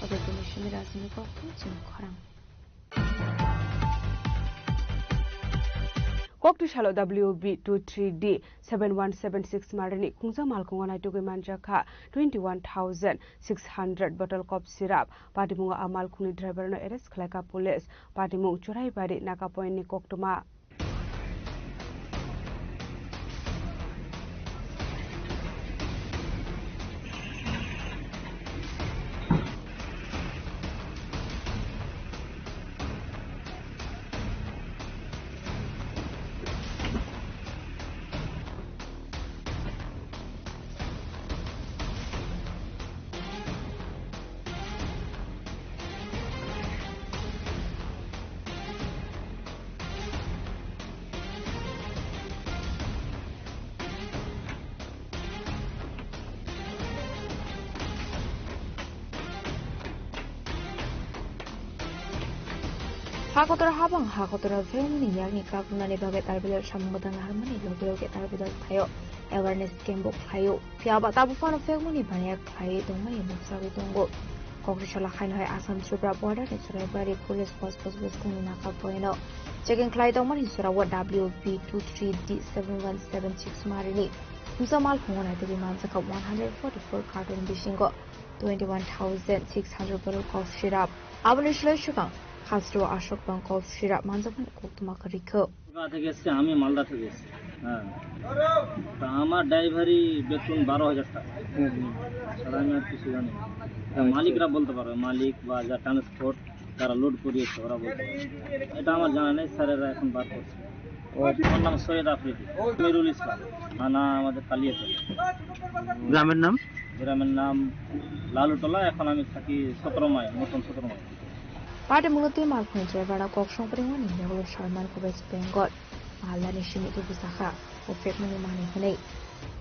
Obe kunu simi rajini kokthai chini khorang. Kokthai salo W B two three D seven one seven six marini khungsa malkhungo naitugwi manjakha twenty one thousand six hundred bottle cough syrup. Patimungo a malkhungni driver no arrest khlaikha police. Patimung Churaibari Naka Point ni koktwma. Hakotor habang hakotor phemni yakni kakrunani bagwi tarbidal samung bwtang naharmani loge loge tarbidal thaio awareness camp bo khlaio. Phiya ba tabuk phano phekmani baniya khlaiwi tongmani nukjagwi tongo. Kokri sala khaino hai Assam Tripura border ni Churaibari police post post bwskangni naka poino checking khlai tongmani jora o W B two three D seven one seven six marini khungsa malkhungo naitugwi manjakha one hundred forty four carton bisingo twenty one thousand six hundred bottle cough syrup. Aboni slai swkang Khasro Ashok bang cough syrup manjakmani koktwma kwrwi kho. Kolkata থেকে এসছে, আমি মালদা থেকে এসছি। হ্যাঁ। তা আমার ড্রাইভারি বেতন বারো হাজার টাকা। হুম, হুম। ছাড়া আমি আর কিছু জানি না। তা আচ্ছা। মালিকরা বলতে পারবে, মালিক বা যা ট্রান্সপোর্ট, যারা লোড করিয়েছে, ওরা বলতে পারবে। এটা আমার জানা নেই, স্যারেরা এখন বার করছে। ও। আমার নাম সৈয়দ আফ্রিদি, আমিরুল ইসলাম, থানা আমাদের কালিয়াচক। গ্রামের নাম? গ্রামের নাম লালুটোলা, এখন আমি থাকি সতেরো মাইল, নতুন সতেরো mile. Patimungno twi malkhungni driver no kok songpringmani yagulo salman kho West Bengal Malda ni simi khe bwsakha o phekmani manwi hwnwi.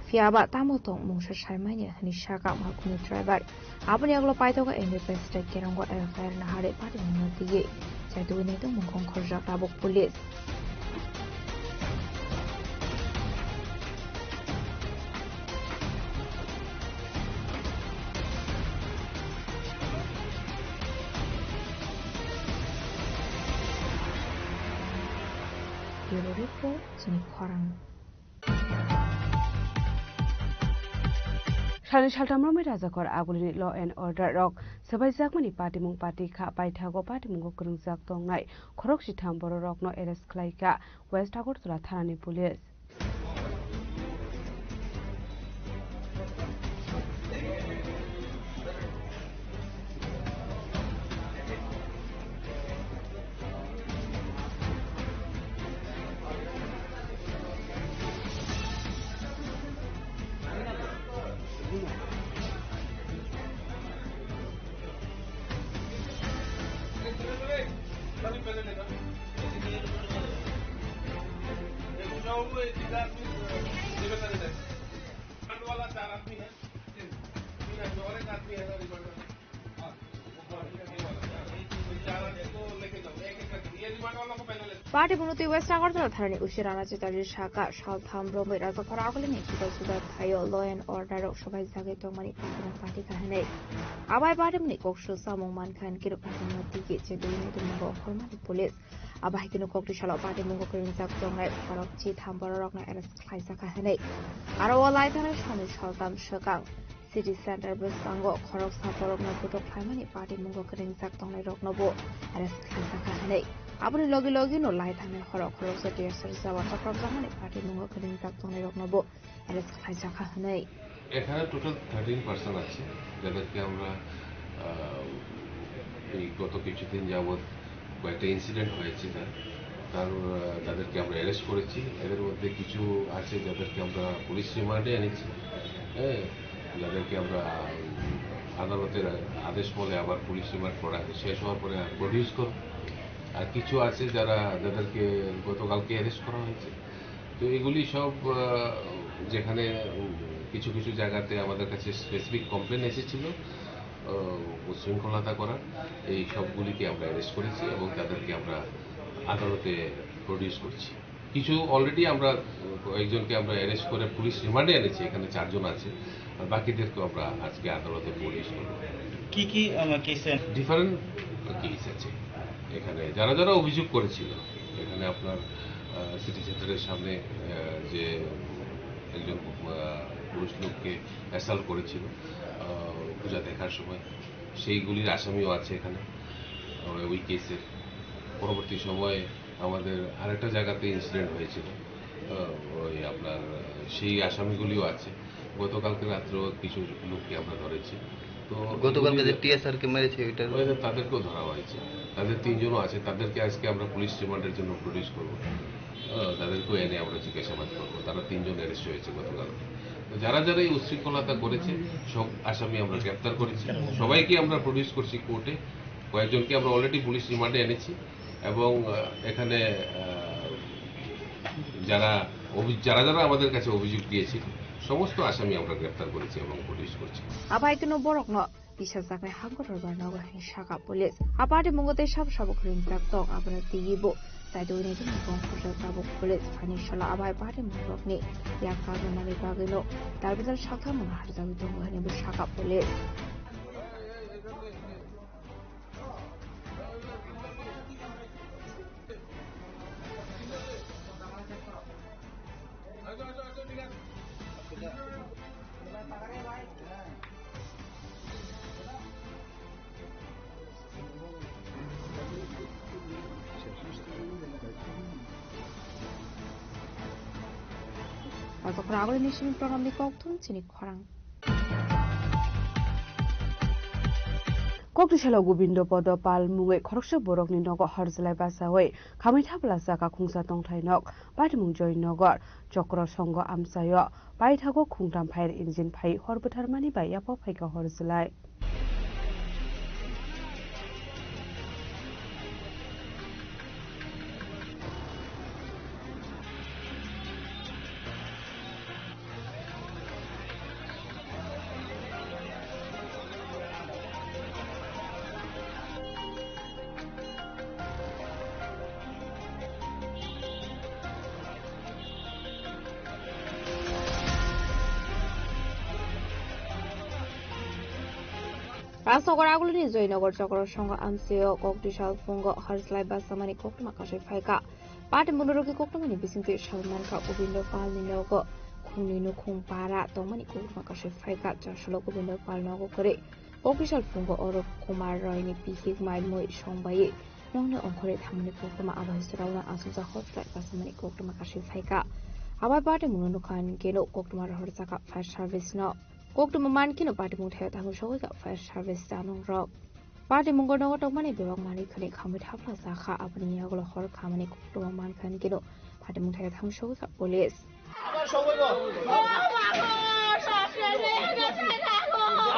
Phiya ba tamo tong mungsa saimanya hwnwi sakha malkhungni driver. Aboni yagulo paithago N D P S tei Kerongo F I R naharwi patimungno twiwi chaitugwi naitongmung khorjak tabuk police. Bureau Report, chini khorang. Salni saltham romwi rajakhor agulini law and order rok swbaijakmani patimung pati kha, paithago patimungo kwrwngjak tongnai khorok sitham bororokno arrest khlaikha West Agartala thanani police. Patimungno twi West Agartala thanani usi Rana Chatterjee sakha, saltham romwi rajakhor agulini juda juda thaio law and order rok swbaijagwi tongmani patimung pati kha hwnwi. Abai patimungni kok su samung mankha hinkhe rwkha tongma tigi chetwi naitongmungo okhormani police. Abo hai kheno kokthai salo patimungo kwrwngjak tongnai khorok chitham bororokno arrest khlaijakha hwnwi. Aro o lai thanai salni saltham swkang City Center bwskango khoroksa borokno kutuk khlaimani patimungo kwrwngjak tongnairoknobo arrest khlaijakha hwnwi. Aboni logi logino lai thanai horo khoroksa tear gas rwchapjak rwjakmani patimungo kwrwngjak tongnairoknobo arrest khlaijakha hwnwi. এখানে total thirteen person আছে, যাদেরকে আমরা আহ, এই গত কিছুদিন যাবৎ কয়েকটা ইনসিডেন্ট হয়েছে, তার, তার, আহ, তাদেরকে আমরা অ্যারেস্ট করেছি। এদের মধ্যে কিছু আছে যাদেরকে আমরা পুলিশ রিমান্ডে এনেছি, হ্যাঁ, যাদেরকে আমরা, উম, আদালতের আদেশ মতে আবার পুলিশ রিমান্ড করা, শেষ হওয়ার পরে প্রডিউস করব। আর কিছু আছে যারা, যাদেরকে গতকালকে অ্যারেস্ট করা হয়েছে। তো এগুলি সব, আহ, যেখানে, উম, কিছু কিছু জায়গাতে আমাদের কাছে স্পেসিফিক কমপ্লেন এসেছিল, আহ, উচ্ছৃঙ্খলতা করার, এই সবগুলিকে আমরা অ্যারেস্ট করেছি এবং তাদেরকে আমরা আদালতে প্রডিউস করছি। কিছু অলরেডি আমরা, উম, কয়েকজনকে আমরা অ্যারেস্ট করে পুলিশ রিমান্ডে এনেছি, এখানে চারজন আছে, আর বাকিদেরকেও আমরা আজকে আদালতে প্রডিউস করব। কি কি, আহ, কেসে? ডিফারেন্ট কেস আছে এখানে, যারা যারা অভিযোগ করেছিল। এখানে আপনার, আহ, সিটি সেন্টারের সামনে, আহ, যে একজন, আহ, পুরুষ লোককে অ্যাসাল্ট করেছিল, আহ, পূজা দেখার সময়, সেইগুলির আসামিও আছে এখানে, আহ, ওই কেসের। পরবর্তী সময়ে আমাদের আরেকটা জায়গাতে ইনসিডেন্ট হয়েছিল, আহ, ওই আপনার, আহ, সেই আসামিগুলিও আছে। গতকালকে রাত্রেও কিছু লোককে আমরা ধরেছি। তো গতকালকে যে এগুলি টিএসআর কে মেরেছে, ওইটা ওই যে তাদেরকেও ধরা হয়েছে, তাদের তিনজনও আছে, তাদেরকে আজকে আমরা পুলিশ রিমান্ডের জন্য প্রডিউস করব। আহ, তাদেরকেও এনে আমরা জিজ্ঞাসাবাদ করব। তারা তিনজন অ্যারেস্ট হয়েছে গতকালকে। তো যারা যারা এই উচ্ছৃঙ্খলতা করেছে, সব আসামি আমরা গ্রেপ্তার করেছি, সবাইকে আমরা প্রডিউস করছি কোর্টে। কয়েকজনকে আমরা অলরেডি পুলিশ রিমান্ডে এনেছি এবং, আহ, এখানে, আহ, যারা অভি-, যারা যারা আমাদের কাছে অভিযোগ দিয়েছিল, সমস্ত আসামি আমরা গ্রেপ্তার করেছি এবং প্রডিউস করছি। Abai keno borokno tisajaknai hangkor robar nogo hwnwi sakha police. A patimungo tei sabo sabo khwrwngjak tong, abono twiwi bo chaidwini bini bongkhorjak tabuk police. Phaini salo abai patimung rokni yak kabrumani bagwino darbidal sakha mano harjagwi tongo hwnwi bo sakha police. Abo khorang agulini simi program ni kokthum chini khorang. Koktisalo Gobindo Podo Pal mungwi khoroksa borokni nogo horjlai bachaui khamwi thapla chakha khungsa tongthai nok, patimung Joynagar, Chokro Songho amchaio paithago khungtam fire engine phai hor bwtharmani bai yapha phaikha horjlai. Rajnagar agulini Joynagar Chokro Songho amchaio koktisal phungo horjlai bachamani koktwma kasui phaikha. Patimung rokni koktwmani bisingtwi sawi mankha Gobindo Palni nogo khungni nukhung para tongmani koktwma kasui phaikha. Chasalo Gobindo Pal nogo kwrwi koktisal phungo oro Kumar Royni bihik mai mui songbai nokni ongkhorwi thangmani koktwma abai srauna aswkjak horjlai bachamani koktwma kasui phaikha. Abai patimungno nukha hinkhe koktwma rohorjakha fire service no. Koktwma mankheno patimung thaio thangwi sogwikha fire service chanungrok. Patimungo nogo tongmani bebak manwi khwnwi khamwi thapla chakha, aboni yagulo hor khamani koktwma mankha hinkheno patimung thaio thangwi sogwikha police. আবার সময় বল।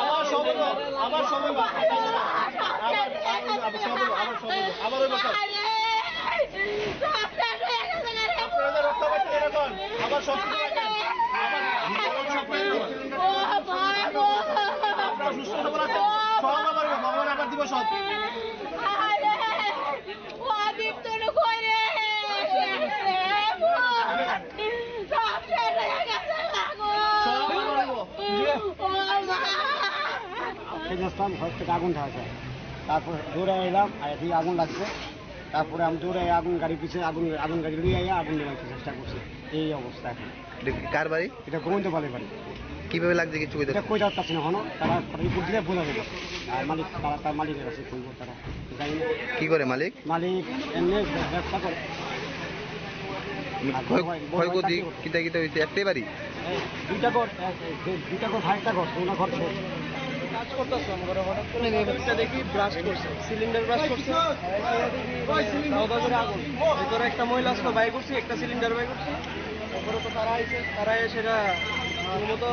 আবার সময় বল। আবার সময় বল। আবার, আবার, আবার সময় বল। আবার সময় বল। আবার ওই বছর। আপনারা রক্ত পাচ্ছেন এরকম। আবার সব কিছু রাখেন। আবার সব কিছু রাখেন। আপনারা সুস্থ সবল আছেন। সব আবার ভগবান আবার দিব সব। সব আবার দিব। সেই যে আসলাম, ঘর থেকে আগুন দেখা যায়। তারপর দৌড়ে এলাম, আর এদিকে আগুন লাগছে। তারপরে আমি দৌড়ে আগুন গাড়ি পিছে, আগুন, আগুন গাড়ি লইয়া আইয়া আগুন নেভাইতে চেষ্টা করছি। এই অবস্থা এখন। এটা কার বাড়ি? এটা গোবিন্দ পালের বাড়ি। কিভাবে লাগছে কিছু কইতে? এটা কইতে পারছি না এখনো, তারা, তারা রিপোর্ট দিলে বোঝা যাবে। আর মালিক, তারা, তার মালিকের কাছে কইবো তারা, জানি না। কি করে মালিক? মালিক এমনি ব্যবসা করে। আর ক্ষয়-, বড় ভাই, বড় ভাই ক্ষয়ক্ষতি চাকরি করে। কিতা কিতা হইছে? একটাই বাড়ি? এই দুইটা ঘর, এক, এই যে দুইটা ঘর, আরেকটা ঘর, ওনার ঘর ছোট। কাজ করতেছিলাম ঘরে, হঠাৎ করে মোটরটা দেখি ব্লাস্ট করছে, সিলিন্ডার ব্লাস্ট করছে। তাও তাড়াতাড়ি আগুন। ভিতরে একটা মহিলা আসলো, বাই করছি, একটা সিলিন্ডার বাই করছি। তারপরে তো তারা আইছে, তারা এসে এটা কোনো মতো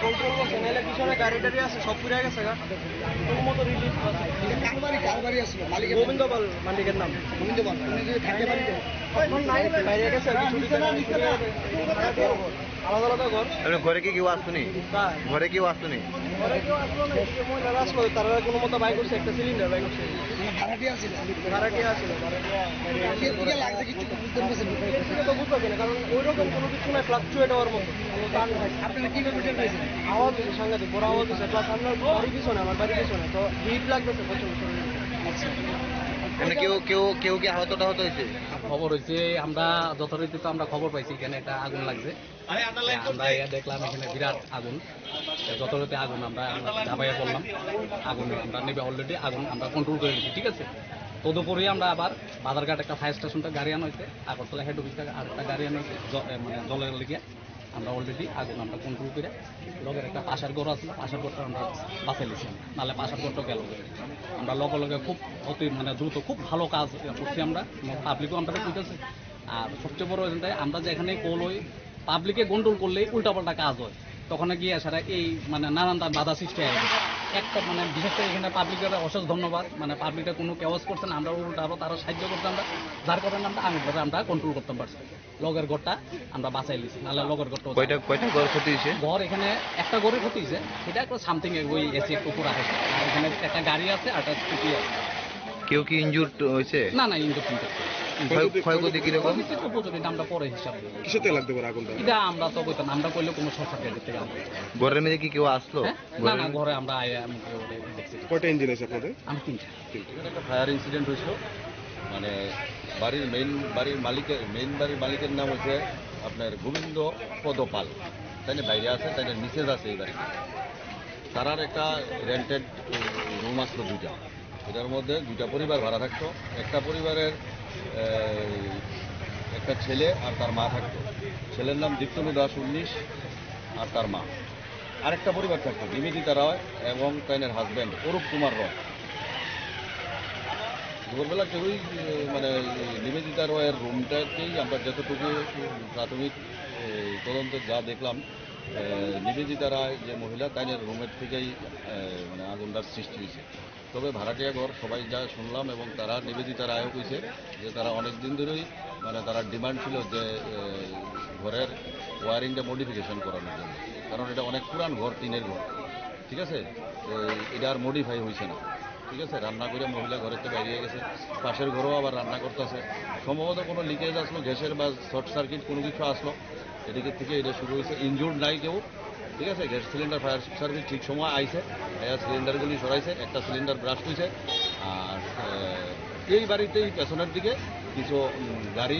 কন্ট্রোল করছে, নাহলে পিছনে গাড়ি টাড়ি আছে, সব পুড়ে গেছে গা। কোনো মতো রিলিফ আছে। কার বাড়ি, কার বাড়ি আসলো? মালিকের নাম? গোবিন্দ পাল মালিকের নাম। গোবিন্দ পাল, উনি যে থাকে বাড়িতে? এখন নাই, বাইরে গেছে, কিছু দিন আগে। আলাদা আলাদা ঘর। এমনি ঘরে কি কেউ আসতো নি? হ্যাঁ। ঘরে কেউ আসতো নি? ঘরে কেউ আসলো না, এই যে মহিলারা আসলো, তারা কোনো মতো বাই করছে, একটা সিলিন্ডার বাই করছে। মানে ভাড়াটিয়া আছিল? ভাড়াটিয়া আছিল, ভাড়াটিয়া। এর দিকে লাগছে কিছু বুঝতে পারছেন? কিছু তো বুঝতে পারছি না, কারণ ওইরকম কোনো কিছু না, ফ্লাকচুয়েট হওয়ার মতো। আপনারা কিভাবে টের পাইছেন? আওয়াজ হচ্ছে সাংঘাতিক, বড় আওয়াজ হচ্ছে, প্লাস আপনার বাড়ির পিছনে, আমার বাড়ির পিছনে, তো হিট লাগতেছে প্রচুর শরীরে। আচ্ছা। এমনি কেউ, কেউ, কেউ কি আহত টাহত হয়েছে? খবর হয়েছে, আমরা যথারীতি তো আমরা খবর পাইছি এখানে একটা আগুন লাগছে। আমরা এসে দেখলাম এখানে বিরাট আগুন। যথারীতি আগুন আমরা ঝাঁপাইয়া পড়লাম। আগুন আমরা নেবে, অলরেডি আগুন আমরা কন্ট্রোল করে নিচ্ছি, ঠিক আছে? তদুপরি আমরা আবার বাজারঘাট একটা ফায়ার স্টেশন থেকে গাড়ি আনা হয়েছে, আগরতলা হেড অফিস থেকে আরেকটা গাড়ি আনা হয়েছে, জ-, এ, মানে জলের লেগে। আমরা অলরেডি আগুন আমরা কন্ট্রোল করে, লগের একটা পাশের ঘর আছে, পাশের ঘরটা আমরা বাঁচাই নিয়েছি, নাহলে পাশের ঘরটা গেল। আমরা লগে লগে খুব অতি মানে দ্রুত, খুব ভালো কাজ করছি আমরা, এবং পাবলিকও আমরা ঠিক আছে। আর সবচেয়ে বড় এখানটায় আমরা যেখানে কল হই, পাবলিকে গন্ডগোল করলে উল্টাপাল্টা কাজ হয়, তখন গিয়ে সারা এই মানে নানান তার বাধা সৃষ্টি হয়। একটা মানে বিশেষ করে এখানে পাবলিকের অশেষ ধন্যবাদ, মানে পাবলিকটা কোনো কেওয়াজ করছে না, আমরা উল্টা আরো তারা সাহায্য করতে আমরা, যার কারণে আমরা আগুনটারে আমরা কন্ট্রোল করতে পারছি। লগের ঘরটা আমরা বাঁচাই লিছি, নাহলে লগের ঘরটা কয়টা, কয়টা ঘর ক্ষতি হয়েছে? ঘর এখানে একটা ঘরে ক্ষতি হয়েছে, সেটা একটা সামথিং ওই এসি একটু পুরা হয়েছে। আর এখানে একটা গাড়ি আছে, আর একটা স্কুটি আছে। কেউ কি ইনজুর্ড হয়েছে? না, না, ইনজুর্ড টিনজুর্ড। ক্ষয়-, ক্ষয়ক্ষতি কিরকম? ক্ষয়ক্ষতি তো প্রচুর, এটা আমরা পরে হিসাব দেবো। কিসের থেকে লাগতে পারে আগুনটা? এটা আমরা তো কইতাম, আমরা কইলে কোনো শর্ট সার্কিট থেকে আমরা। ঘরের মধ্যে কি কেউ আসলো? হ্যাঁ? না, না, ঘরের ঘরে আমরা আয়া মুখে ওরে দেখছি। কয়টা ইঞ্জিন আছে আপনাদের? আমি তিনটা। এখানে একটা ফায়ার ইনসিডেন্ট হয়েছিল, মানে বাড়ির মেইন, বাড়ির মালিকের, মেইন বাড়ির মালিকের নাম হচ্ছে আপনার গোবিন্দ পদ পাল, তাই না? বাইরে আছে, তাই না? মিসেস আছে এই বাড়িতে। তারার একটা রেন্টেড রুম আসলো দুইটা, এটার মধ্যে দুইটা পরিবার ভাড়া থাকতো। একটা পরিবারের আহ, একটা ছেলে আর তার মা থাকতো। ছেলের নাম দীপ্তনু দাস উনিশ আর তার মা। আরেকটা পরিবার থাকতো, নিবেদিতা রয় এবং তাইনের হাজব্যান্ড অরূপ কুমার রয়। ভোরবেলা কেউই, এ, মানে, এই নিবেদিতা রয়ের রুমটাকেই আমরা যতটুকু প্রাথমিক, এ, তদন্তে যা দেখলাম, এ, নিবেদিতা রায় যে মহিলা, তাইনের রুমের থেকেই, এ, মানে, আগুনটার সৃষ্টি হয়েছে। তবে ভাড়াটিয়া ঘর সবাই যা শুনলাম এবং তারা নিবেদিতা রায়ও কইছে যে তারা অনেক দিন ধরেই, মানে, তারা ডিমান্ড ছিল যে, এ, ঘরের ওয়ারিংটা মডিফিকেশন করানোর জন্য, কারণ এটা অনেক পুরান ঘর, টিনের ঘর, ঠিক আছে? তো এটা আর মডিফাই হয়েছে না, ঠিক আছে? রান্না করে মহিলা ঘরের থেকে বেরিয়ে গেছে, পাশের ঘরেও আবার রান্না করতেছে, সম্ভবত কোনো লিকেজ আসলো, গ্যাসের বা শর্ট সার্কিট কোনো কিছু আসলো, এদিকে থেকে এটা শুরু হয়েছে। ইনজুর্ড নাই কেউ, ঠিক আছে? গ্যাস সিলিন্ডার ফায়ার সার্ভিস ঠিক সময় আইছে, আইয়া সিলিন্ডারগুলি সরাইছে, একটা সিলিন্ডার ব্রাস্ট হয়েছে। আর, আহ, এই বাড়িতেই পেছনের দিকে কিছু, উম, গাড়ি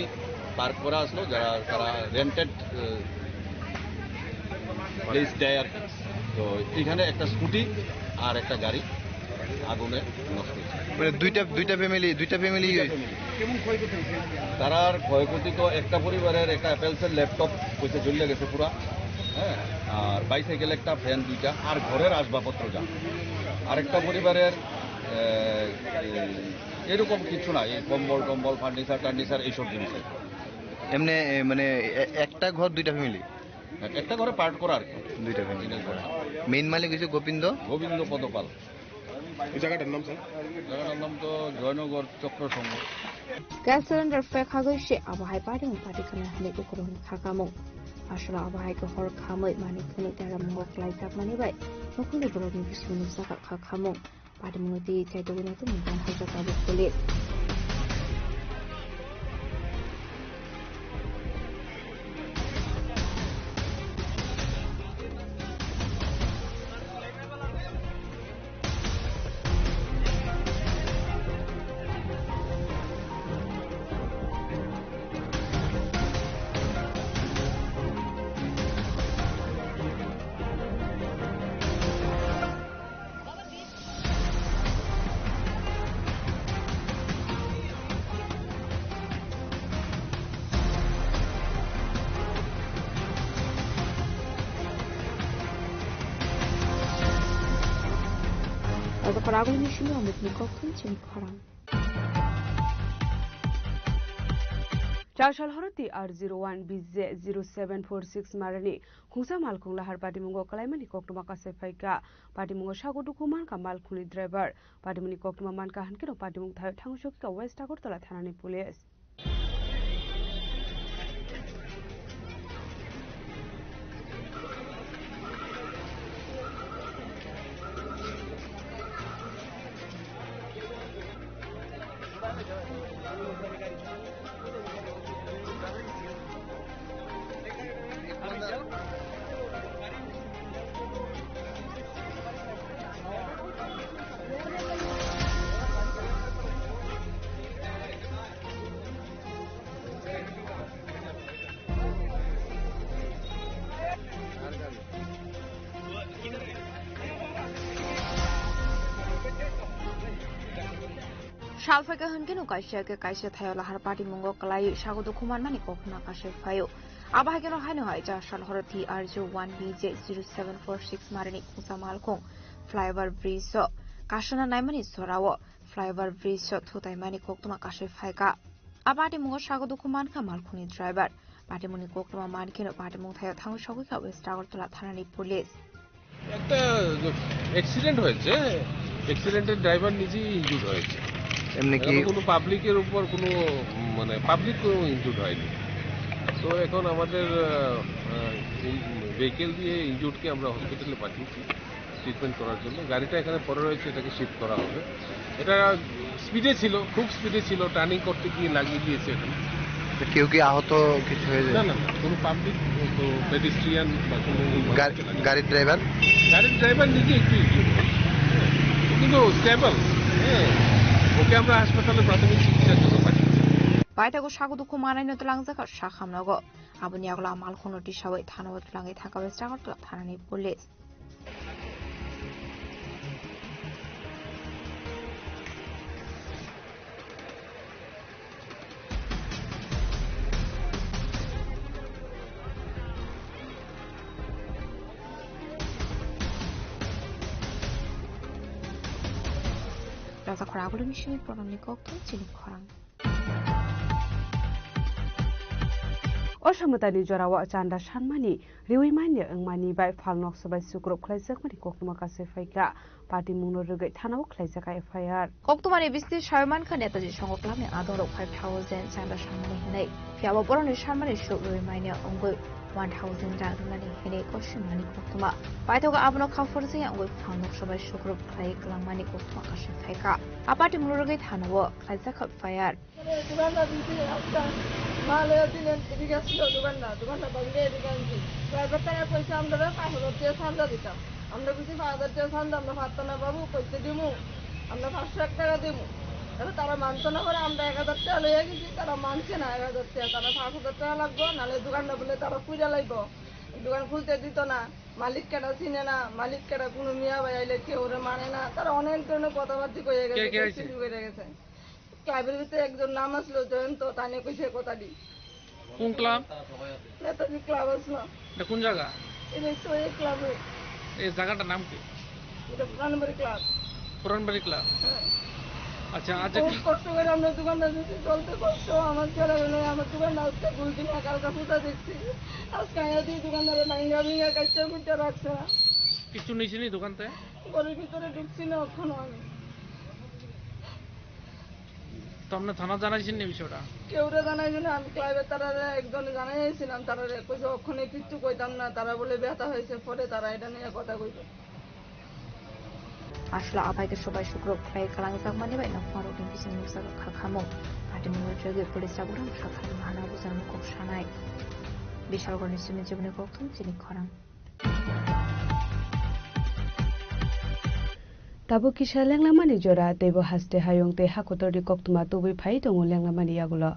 পার্ক করা আসলো, যারা তারা রেন্টেড, আহ, প্লেস দেয় আর কি। তো এখানে একটা স্কুটি আর একটা গাড়ি আগুনে নষ্ট হয়েছে। মানে দুইটা, দুইটা ফ্যামিলি, দুইটা ফ্যামিলি। দুইটা ফ্যামিলি। কেমন ক্ষয়ক্ষতি হয়েছে? তারার ক্ষয়ক্ষতি তো একটা পরিবারের একটা অ্যাপেলসের ল্যাপটপ হয়েছে, জ্বলে গেছে পুরা, হ্যাঁ, আর বাইসাইকেল একটা, ফ্যান দুইটা, আর ঘরের আসবাবপত্র যা। আরেকটা পরিবারের, আহ, এরকম কিছু না, এই কম্বল টম্বল, ফার্নিচার টার্নিচার, এইসব জিনিস আর কি। এমনি, এ, মানে, এ-, একটা ঘর দুইটা ফ্যামিলি? একটা ঘরে পার্ট করা আর কি। দুইটা ফ্যামিলি। মেইন মালিক হচ্ছে গোবিন্দ। গোবিন্দ পদপাল। এই জায়গাটার নাম, স্যার? জায়গাটার নাম তো জয়নগর চক্র সংঘ। Gas cylinder pek hagwi se abo hai party mung party khana hinwi ukurung kha kamung. Aswra abo hai khe hor khamwi manwi phunwi tara mungo kwlai jakmani bai nukhungni borokni bisingni nukjagak kha khamung. Party mungwi twi kaitor wngwi tongmung tong hai jagao kuli. Tei kok ragwi ni simi Amit ni kok thung chini khorang. Char sal horo T R zero one B J zero seven four six marani khungsa malkhung lahar patimungo kalaimani koktwma kasai phaikha. Patimungo sago dukhu mankha malkhungni driver. Patimungni koktwma mankha hinkhe no patimung thaio thango sokikha West Agartala thanani police. Sal phaikha hinkhe no kaisa khe kaisa thaio lahar patimungo kwlaiwi sago dukhu manmani koktwma kasai phaio. Abo hai kheno haino hai cha sal horo T R zero one B J zero seven four six marini khungsa malkhung flyover bridge o kasana naimani sorao flyover bridge o thutaimani koktwma kasai phaikha. A patimungo sago dukhu mankha malkhungni driver. Patimungni koktwma mankheno patimung thaio thangwi sogwikha West Agartala thanani police. একটা অ্যাক্সিডেন্ট হয়েছে। অ্যাক্সিডেন্টের ড্রাইভার নিজেই ইনজুর্ড হয়েছে। এমনি কি এখনো কোনো পাবলিকের উপর কোনো, উম, মানে, পাবলিক কোনো ইনজুর্ড হয়নি। তো এখন আমাদের, আহ, আহ, ভেহিকেল দিয়ে ইনজুর্ডকে আমরা হসপিটালে পাঠিয়েছি ট্রিটমেন্ট করার জন্য। গাড়িটা এখানে পড়ে রয়েছে, এটাকে শিফট করা হবে। এটা স্পিডে ছিল, খুব স্পিডে ছিল, টার্নিং করতে গিয়ে লাগিয়ে দিয়েছে এটা। তো কেউ কি আহত কিছু হয়েছে? না, না, না, কোনো পাবলিক, তো পেডেস্ট্রিয়ান বা কোনো গাড়ি-, গাড়ির ড্রাইভার? গাড়ির ড্রাইভার নিজে একটু ইনজুর্ড হয়েছে, কিন্তু স্টেবল। হ্যাঁ, ওকে আমরা হাসপাতালে প্রাথমিক চিকিৎসার জন্য পাঠিয়েছি। Paithago sago dukhu manai no twlangjak kha sakhamnogo. Aboni yagulo a malkhungno tisawi thanao twlangwi thangkha West Agartala thanani police. Raja khorang aboni simi porani kokthai chini khorang. O samwtani jorao chanda sanmani riwi manya wngmani bai phalnoksa bai sukrup khlaijakmani koktwma kasai phaikha. Patimungno rwgwi thanao khlaijak F I R. Koktwmani bisingtwi sawi mankha, Netaji Songho Clubni adongrok five thousand chanda sanmani hinwi. Phiya bo borokni sanmani suk riwi manya wngwi one thousand rang rwnani hinwi kosimani koktwma. Paithago abono kha phurjingya wngwi phalnoksa bai sukrup khlai kwlangmani koktwma kasai phaikha. A patimungno rwgwi thanao khlaijak F I R. দোকানটা দিতে একটা মাল এদিকে এদিকে আসছিল দোকানটা, দোকানটা ভাঙিয়ে এদিকে আনছি। ড্রাইভার তারা কইছে আমরা পাঁচ হাজার টাকা চান্দা দিতাম। আমরা বুঝি পাঁচ হাজার টাকা চান্দা আমরা পারতাম না বাবু, কইতে দিমু, আমরা পাঁচশো এক টাকা দিমু। তাহলে তারা মানতো না করে আমরা এক হাজার টাকা লইয়া গেছি, তারা মানছে না এক হাজার টাকা, তারা পাঁচ হাজার টাকা লাগবো, নাহলে দোকানটা বলে তারা পুড়ে লাইবো, দোকান খুলতে দিত না। মালিক কেটা চিনে না, মালিক কেটা কোনো মিয়া ভাই আইলে কেউ ওরে মানে না, তারা অনেক ধরনের কথাবার্তা কইয়া গেছে, কে কে আইছে? শুরু করে গেছে। ক্লাবের ভিতরে একজন নাম আসলো জয়ন্ত, তানে কইছে কথা দি। কোন ক্লাব? নেতাজি ক্লাব আসলো। এটা কোন জায়গা? এটা তো এই ক্লাবে। এই জায়গাটার নাম কি? এটা পুরানবাড়ি ক্লাব। পুরানবাড়ি ক্লাব। হ্যাঁ। আচ্ছা, আচ্ছা। খুব কষ্ট করে আমরা দোকানটা দিতে চলতে কষ্ট, আমার ছেলে মেয়ে, আমার দোকানটা আজকে দুই দিন একা একা পূজা দেখছি। আজকে আয়া দিয়ে দোকানদারে ভাঙ্গা ভাঙ্গা কাটতে কুটতে রাখছে। কিছু নিছেনি দোকানতে? ঘরের ভিতরে ঢুকছি না এখনো আমি। তো আপনি থানা জানাইছেন নি বিষয়টা? কেউরে জানাইছি না, আমি ক্লাবের তারারে একজনে জানাই আইছিলাম, তারারে কইছে ওখানে কিচ্ছু কইতাম না, তারা বলে ব্যথা হয়েছে, পরে তারা এটা নিয়ে কথা কইবে। Aswla abai khe sobai sukrok khlai kwlangjakmani bai nokmarokni bising nukjago kha khamung. Patimungno rwgwi police chabukrang sakha hana bujang kok sanai. Bishalgarni simi jiboni kokthum chini khorang. Tabuk kisa lenglamani jora, teibo haste hayung tei hakotorni koktwma tubui phai tongo lenglamani yagulo.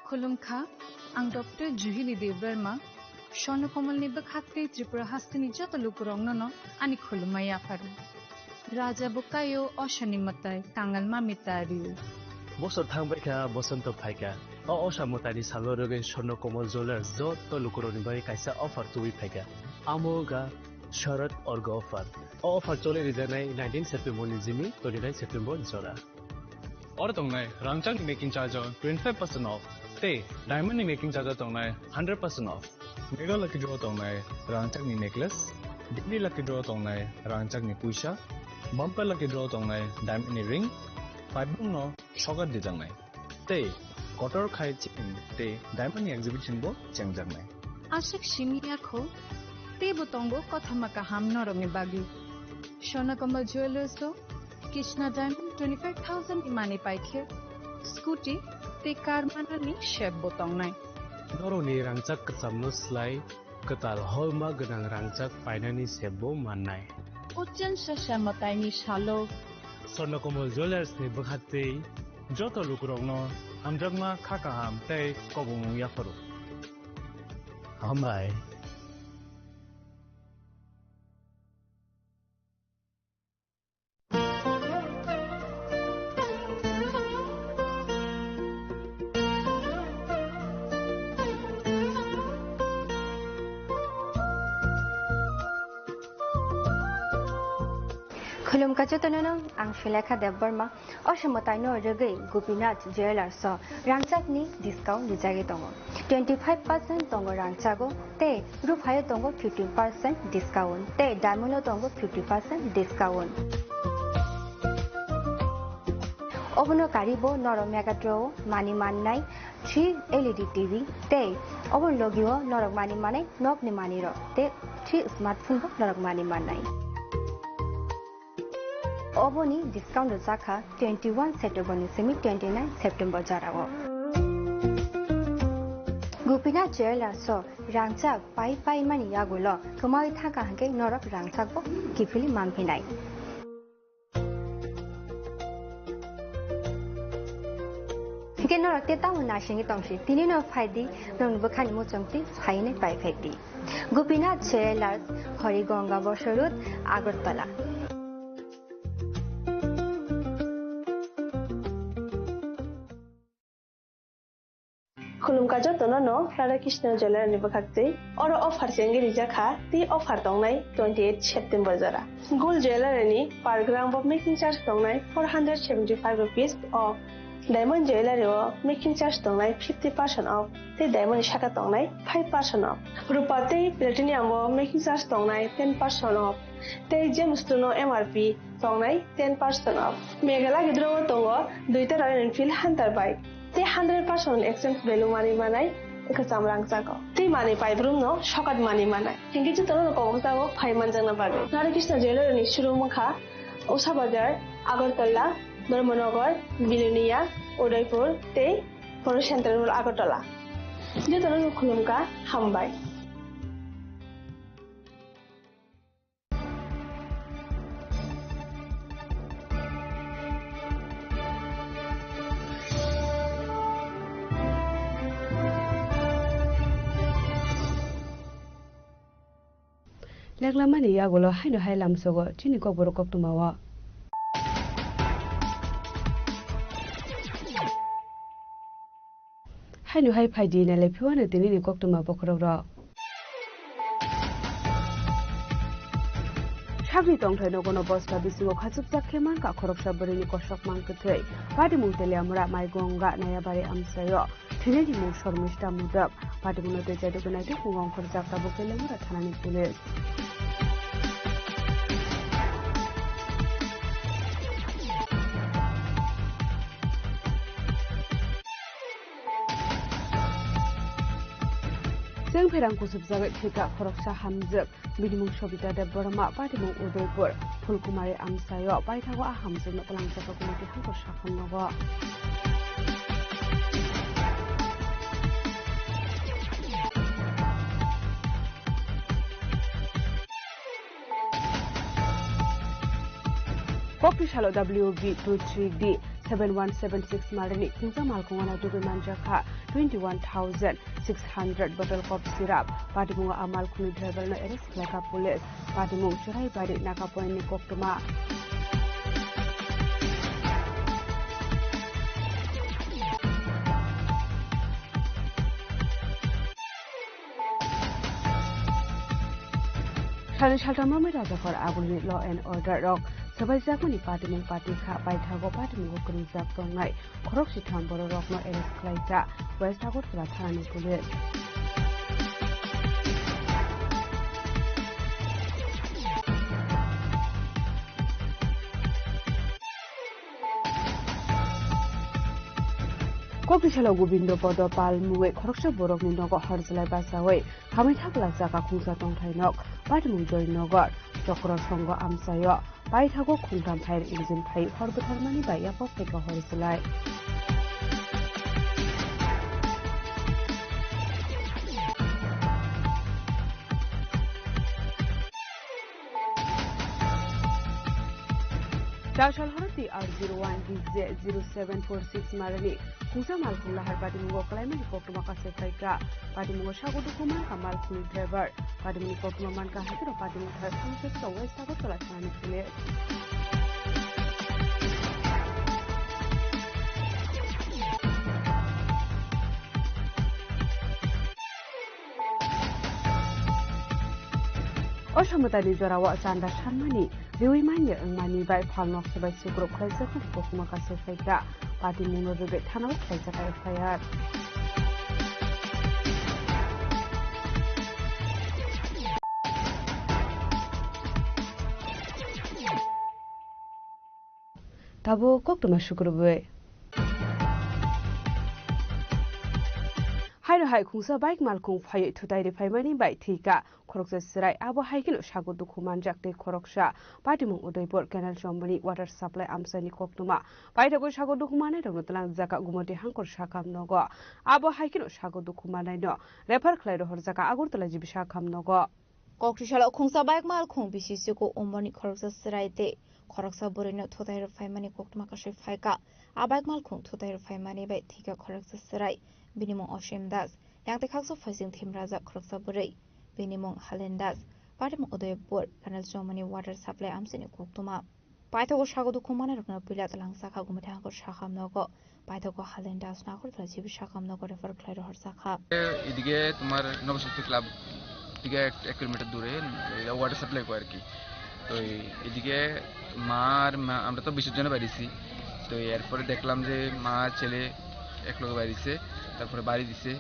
Khulumkha, ang Doctor Juhili Debbarma, Swarnakomalni bwkhak tei Tripura hasteni joto lukurokno no ani khulumma yapharwi. Raja bo kaio, osani mwtai kangal ma mita rio. Bosor thang bai kha, bosonto phai kha. O osa mwtaini salo rwgwi Swarna Kamal Jewellers joto lukurokni bagwi kaisa offer tubui phai kha. Amo wngkha Sharad Orga offer. O offer choli rijaknai nineteen September ni simi twenty nine September jora. Oro tongnai rangchakni making charge o twenty five percent off tei diamond ni making charge o tongnai hundred percent off. Mega Lucky Draw tongnai rangchakni necklace, Daily Lucky Draw tongnai rangchakni puisa, Bumper Lucky Draw tongnai diamond ni ring, paibung no sokat dijaknai. Tei kotor khai chain tei diamond ni exhibition bo chengjaknai. Aswk simi ya kho, teibo tongo kothoma kaham norokni bagwi. Swarna Kamal Jewellers o Krishna Diamond twenty five thousand ni manwi paikhe scooty tei car manani sep bo tongnai. Norokni rangchak kwchamno slai kwtal holma gwnang rangchak painani sep bo mannai. Ochen sasa mwtaini salo Swarna Kamal Jewellers ni bwkhaktwi joto lukurokno hamjakma kha kaham tei kobongmung yapharo. Hambai. Khulumkha jotono, ang Sulekha Debbarma. O se mwtaino rwgwi Gopinath Jewellers o rangchakni discount rijagwi tongo. Twenty five percent tongo rangchago tei ruphaio tongo fifty percent discount tei diamond o tongo fifty percent discount. Obono karibo norok Mega Draw o manwi mannai three L E D T V tei obo logio norok manwi mannai nokni manwirok tei three smartphone bo norok manwi mannai. Oboni discount rwjakha twenty one September ni simi twenty nine September jorao. Gopinath Jewellers o rangchak pai pai mani yagulo kwmawi thangkha hwnkhe norok rangchak bo kiphilwi manphinai. Hwnkhe norok tei tamo naisingwi tongsi, tini no phaidi, norokni bwkhani muchungtwi phainai pai phaidi. Gopinath Jewellers, Harigonga Bosor Road, Agartala. Khulumkha jotono no Radha Krishna Jewellery ni bwkhaktwi. Oro offer chengwi rijak kha, tei offer tongnai twenty eight September jora. Gold Jewellery ni per gram bo making charge tongnai four hundred seventy five rupees o. Diamond Jewellery o making charge tongnai fifty percent off, tei diamond ni saka tongnai five percent off. Rupa tei platinum o making charge tongnai ten percent off, tei gems no M R P tongnai ten percent off. Mega Lucky Draw o tongo duita Royal Enfield Hunter bike, tei hundred percent exchange value manwi manai kwcham rangchak o, tei manwi paibrum no sokat manwi manai. Hinkhe jotono no kobok jago phai manjakna bagwi. Radha Krishna Jewellery ni showroom wngkha Usha Bazar, Agartala, Dharmanagar, Bilonia, Udaipur tei Polo Central Mall Agartala. Jotono no khulumkha, hambai. Leklamani yagulo haino hai lamsogo chini kokborok koktwmao. Haino hai phaidi nailai phiwano tinini koktwma bokhorokrok. Sakni tongthai nogono bosta bisingo khachukjak khe mankha khoroksa bwrwini kosok mang kwthwi. Patimung Teliamura Maigonga Nayabari amchaio. Thwinaini mung Shormista Mudok. Patimungno tei chaidugwi naitwi phungo ongkhorjak tabuk Teliamura thanani police. Chwng pherang kusubjagwi thwikha khoroksa hamjwk. Bini mung Sobita Debbarma, patimung Udaipur, Phulkumari amchaio paithago a hamjwkno twlangjakgo komiti hangko sakhon nogo. Kokti salo W B two three D seven one seven six malrwni thwngsa malkhungo naitugwi manjakha twenty one thousand six hundred bottle cough syrup. Patimungo a malkhungni driver no arrest khlaikha police. Patimung Churaibari Naka Point ni koktwma. Ani saltamo mai rajakhor agulni law and order rok swbaijakmani patimung pati kha, paithago patimungo kwrwngjak tongnai khorok sitham bororokno arrest khlaijak West Agartala thanani police. Kokisalo Gobindo Podo Pal mungwi khoroksa borokni nogo horjlai bachaui hamwi thapla jaga khungsa tongthai nok patimung Joy Nogor Chokro Songo amchaio paithago khungtham fire engine phai hor bwtharmani bai yapok phaikha horjlai. Chasal horo T R zero one D J zero seven four six marani khungsa malkhung lahar patimungo kwlaimani koktwma kasai phaikha. Patimungo sago dukhu mankha malkhungni driver. Patimungni koktwma mankha haikhe rok patimung thar thangkhe West Agartala thanani police. O samwtani jorao chanda sanmani riui manya wngmani bai phalno swbai sukruk khlaijakmani koktwma kasai phaikha. Patimungno rwgwi thanao khlaijak F I R. Tabuk koktwma sukrubwi. Haino hai khungsa bike malkhung phaiwi thutai rwphaimani bai thwikha khoroksa chwrai. Abo hai kheno sago dukhu manjak tei khoroksa patimung Udaipur Canal Chowmani water supply amchaini koktwma. Paithago sago dukhu mannairokno twlangjak Gumoti Hangkor sakham nogo. Abo hai kheno sago dukhu mannaino refer khlai rohorjak Agartala G B sakham nogo. Kokthwisalo khungsa bike malkhung bisi siko umorni khoroksa chwrai tei khoroksa bwrwino thutai rwphaimani koktwma kasui phaikha. A bike malkhung thutai rwphaimani bai thwikha khoroksa chwrai, bini mung Osim Das. Yang tei khaksa phaising thimrajak khoroksa bwrwi, bini mung Halen Das. Patimung Udaipur Canal Chowmani water supply amchaini koktwma. Paithago sago dukhu mannairokno puila twlangjak Gumoti Hangkor sakham nogo. Paithago Halen Das Agartala G B sakham nogo refer khlai rohorjakha. এদিকে তোমার নবশক্তি ক্লাব থেকে এক এক কিলোমিটার দূরে water supply করে আর কি। তো এই- এদিকে মা আর মা, আমরা তো বিসর্জনে বাইরেছি। তো এরপরে দেখলাম যে মা আর ছেলে একলগে বাইরেছে, তারপরে বাড়ি দিছে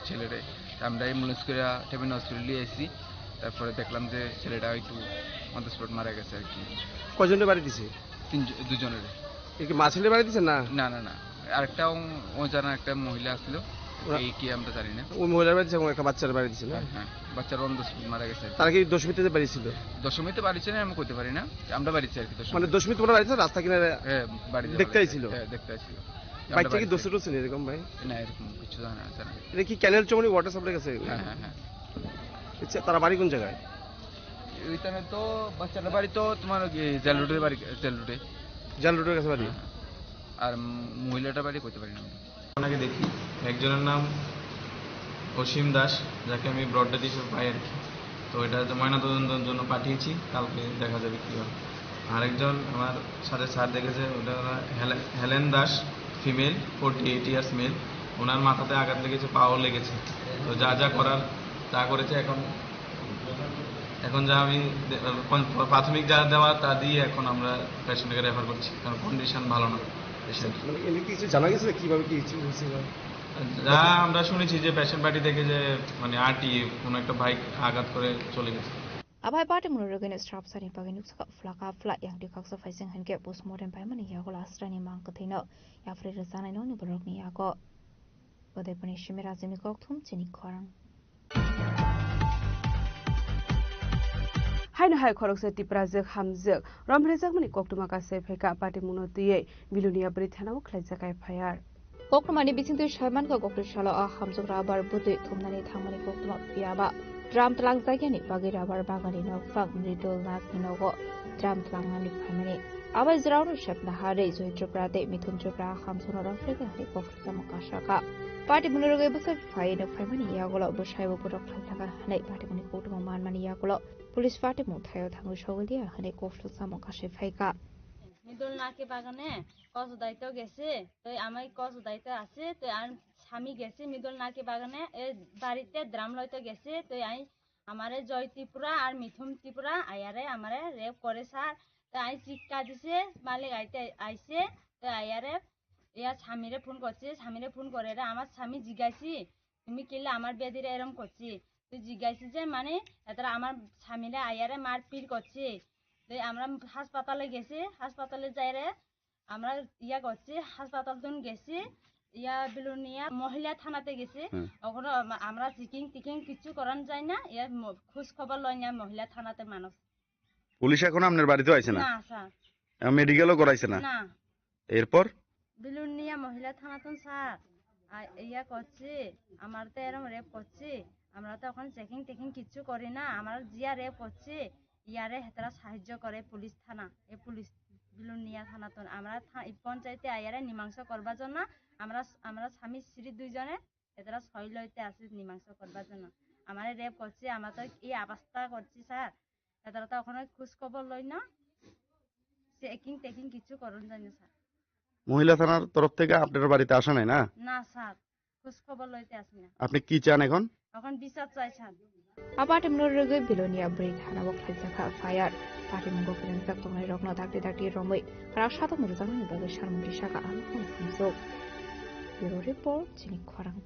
ছেলেরে। তা আমরা অ্যাম্বুলেন্স করে টেবিন হসপিটাল নিয়ে আসি। তারপরে দেখলাম যে ছেলেটা হয়তো অন দ্য স্পট মারা গেছে আর কি। কয়জনের বাড়ি দিছে? তিন জ-, দুজনের। এ কি মা ছেলে বাড়ি দিছে না? না, না, না। আরেকটা ও-, অজানা একটা মহিলা আসলো। ওরা এই কি আমরা জানি না। ওই মহিলার বাড়ি দিছে এবং একটা বাচ্চার বাড়ি দিছে না? হ্যাঁ, হ্যাঁ। বাচ্চার অন দ্য স্পট মারা গেছে আর কি। তারা কি দশমীতে বাড়ি ছিল? দশমীতে বাড়ি ছিল, আমি কইতে পারি না। আমরা বাড়ি দিছি আর কি দশমী। মানে দশমী তোমরা বাড়ি ছিল, রাস্তা কিনারে হ্যাঁ, বাড়ি দেখতে যাওয়া আইছিল? হ্যাঁ, দেখতে আইছিল। বাইক আমরা থেকে বাড়ি দোষ দিছি। টোষ নেই এরকম ভাই? না, এরকম কিছু জানা, জানা নেই। এটা কি ক্যানেল চৌমনি ওয়াটার সাপ্লাই গেছে? হ্যাঁ, হ্যাঁ, হ্যাঁ। আচ্ছা, তারা বাড়ি কোন জায়গায়? ওইখানে তো বাচ্চাটার বাড়ি তো তোমার ওই যে জেল রোডের বাড়ি, জেল রোডে। জেল রোডের কাছে বাড়ি? হ্যাঁ, হ্যাঁ। আর উম, মহিলাটার বাড়ি কইতে পারি না আমি। ওনাকে দেখি, একজনের নাম অসীম দাস, যাকে আমি ব্রড ডেথ হিসেবে পাই আর কি। তো এটা হয়তো ময়নাতদন্তের জন্য পাঠিয়েছি, কালকে দেখা যাবে কী হয়। আরেকজন আমার সাথে স্যার দেখেছে, ওটা হলো হেলে-, Helen Das, female, forty eight years male. ওনার মাথাতে আঘাত লেগেছে, পাও লেগেছে। তো যা যা করার তা করেছে। এখন, এখন যা আমি দে-, প্রাথমিক যা দেওয়া তা দিয়ে এখন আমরা পেশেন্টকে রেফার করছি, কারণ কন্ডিশন ভালো না পেশেন্ট। মানে এমনি কিছু জানা গেছে কিভাবে কি হয়েছে বা? যা আমরা শুনেছি যে পেশেন্ট পার্টি থেকে যে মানে আরটিএ কোনো একটা বাইক আঘাত করে চলে গেছে। Abai party munu rwgwino srapsani bagwi nukjakha phlaka phla yang twi khaksa phaising hinkhe postmortem paimani yago last rani mang kwthwino yapri rwchanai nokni borokni yago. Udaipurni Simi Rajini kokthum chini khorang. Haino hai khoroksa Tiprajwk hamjwk romphrejakmani koktwma kasai phaikha, patimungno twiwi Bilonia bwrwi thanao khlaijak F I R. Koktwmani bisingtwi saimankha, kokthwi salo a hamjwk rubber bwtwi thumnani thangmani koktwma phiyaba drum twlangjakya ni bagwi rubber bagan ni nokphang Mridul Nath ni nogo drum twlangnani phaimani. Abai jwraono sepna harwi Joy Tripura tei Mithun Tripura hamjwkno romphrekha hwnwi koktwma kasakha. Party munu rwgwi bwsai phaiwi nokphaimani yagulo bwsaibo borok khlaithaka hwnwi party muni koktwma manmani yagulo police party mung thaio thangwi sogwi liya hwnwi koktwma kasai phaikha. Midol nake bagane কচু দাইতে গেছে, তো আমি কচু দাইতে আছে, তো আর স্বামী গেছে মিদল নাকি বাগানে, এ বাড়িতে ড্রাম লইতে গেছে, তো আমি আমারে জয় ত্রিপুরা আর মিথুন ত্রিপুরা আয়ারে আমারে রেপ করে স্যার। তো আই চিৎকার দিছে, মালিক আইতে আইছে, তো আয়ারে ইয়া স্বামীরে ফোন করছে, স্বামীরে ফোন করে রে আমার স্বামী জিজ্ঞাসি, "তুমি কিলে আমার বেদিরে এরম করছি?" তো জিজ্ঞাসি যে মানে এতারা আমার স্বামীরে আয়ারে মারপিট করছে। তো আমরা হাসপাতালে গেছি, হাসপাতালে যাই রে আমরা ইয়া করছি, হাসপাতাল তুন গেছি, ইয়া বিলুনিয়া মহিলা থানাতে গেছি। হুম। ওখানে আম-, আমরা চেকিং টেকিং কিছু করানো যায় না, ইয়া ম-, খোঁজ খবর লয় না মহিলা থানাতে মানুষ। পুলিশ এখন আপনার বাড়িতেও আইছে না? না, স্যার। আহ, মেডিকেলও করাইছে না? না। এরপর? বিলুনিয়া মহিলা থানাতন স্যার, আ, ইয়া করছি, আমার তো এরম রেপ করছি, আমরা তো এখন চেকিং টেকিং কিচ্ছু করি না, আমার জিয়া রেপ করছি, ইয়ারে হেতারা সাহায্য করে পুলিশ থানা, এ পুলিশ বিলুনিয়া থানাতন আমরা থা-, এই পঞ্চায়েতে আয়ারে মীমাংসা করবার জন্য আমরা, আমরা স্বামী স্ত্রী দুইজনে এতারা সই লইতে আসি মীমাংসা করবার জন্য। আমারে রেপ করছে, আমরা তো এই অবস্থা করছি স্যার, এতারা তো ওখানে খোঁজ খবর লই না, চেকিং টেকিং কিছু করুন জানি স্যার। মহিলা থানার তরফ থেকে আপনার বাড়িতে আসা নাই না? না স্যার, খোঁজ খবর লইতে আসি না। আপনি কি চান এখন? এখন বিচার চাই sir. A patimungno rwgwi Bilonia bwrwi thana o khlaijak kha F I R. Patimungo kwrwngjak tongnai rokno dakti dakti romwi kwrak satok mwrwjaknani bagwi sanmung kisa ka ang phone phunukjak. Bureau Report, chini khorang.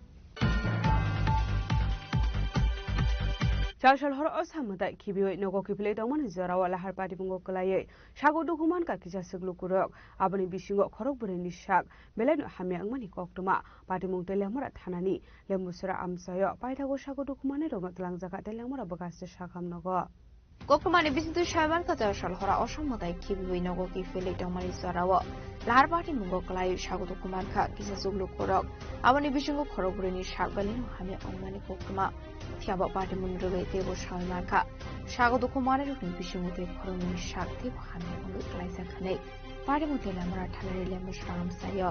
Chasal horo o samwtai khibiwi nogo kiphilwi tongmani jorao lahar patimungo kwlaiwi sago dukhu mankha kisa swk lukurok. Aboni bisingo khorok bwrwini sak belaino hamya wngmani koktwma. Patimung tei Lemura thanani Lembusura amchaio paithago sago dukhu manwi rokno twlangjakha tei Lemura bwkhaste sakham nogo. Koktwmani bisingtwi saiman kha chasal hora o samwtai khibiwi nogo kiphilwi tongmani jorao lahar patimungo kwlaiwi sago dukhu mankha kisa swk lukurok. Aboni bisingo khorok bwrwini sak belaino hamya wngmani koktwma. Phiya bo patimungni rwgwi teibo sawi mankha. Sago dukhu manwirokni bisingo tei khoroknwi sak teibo hamya wngwi klaijak hwnwi patimung tei Lemura thanani Lembusura amchaio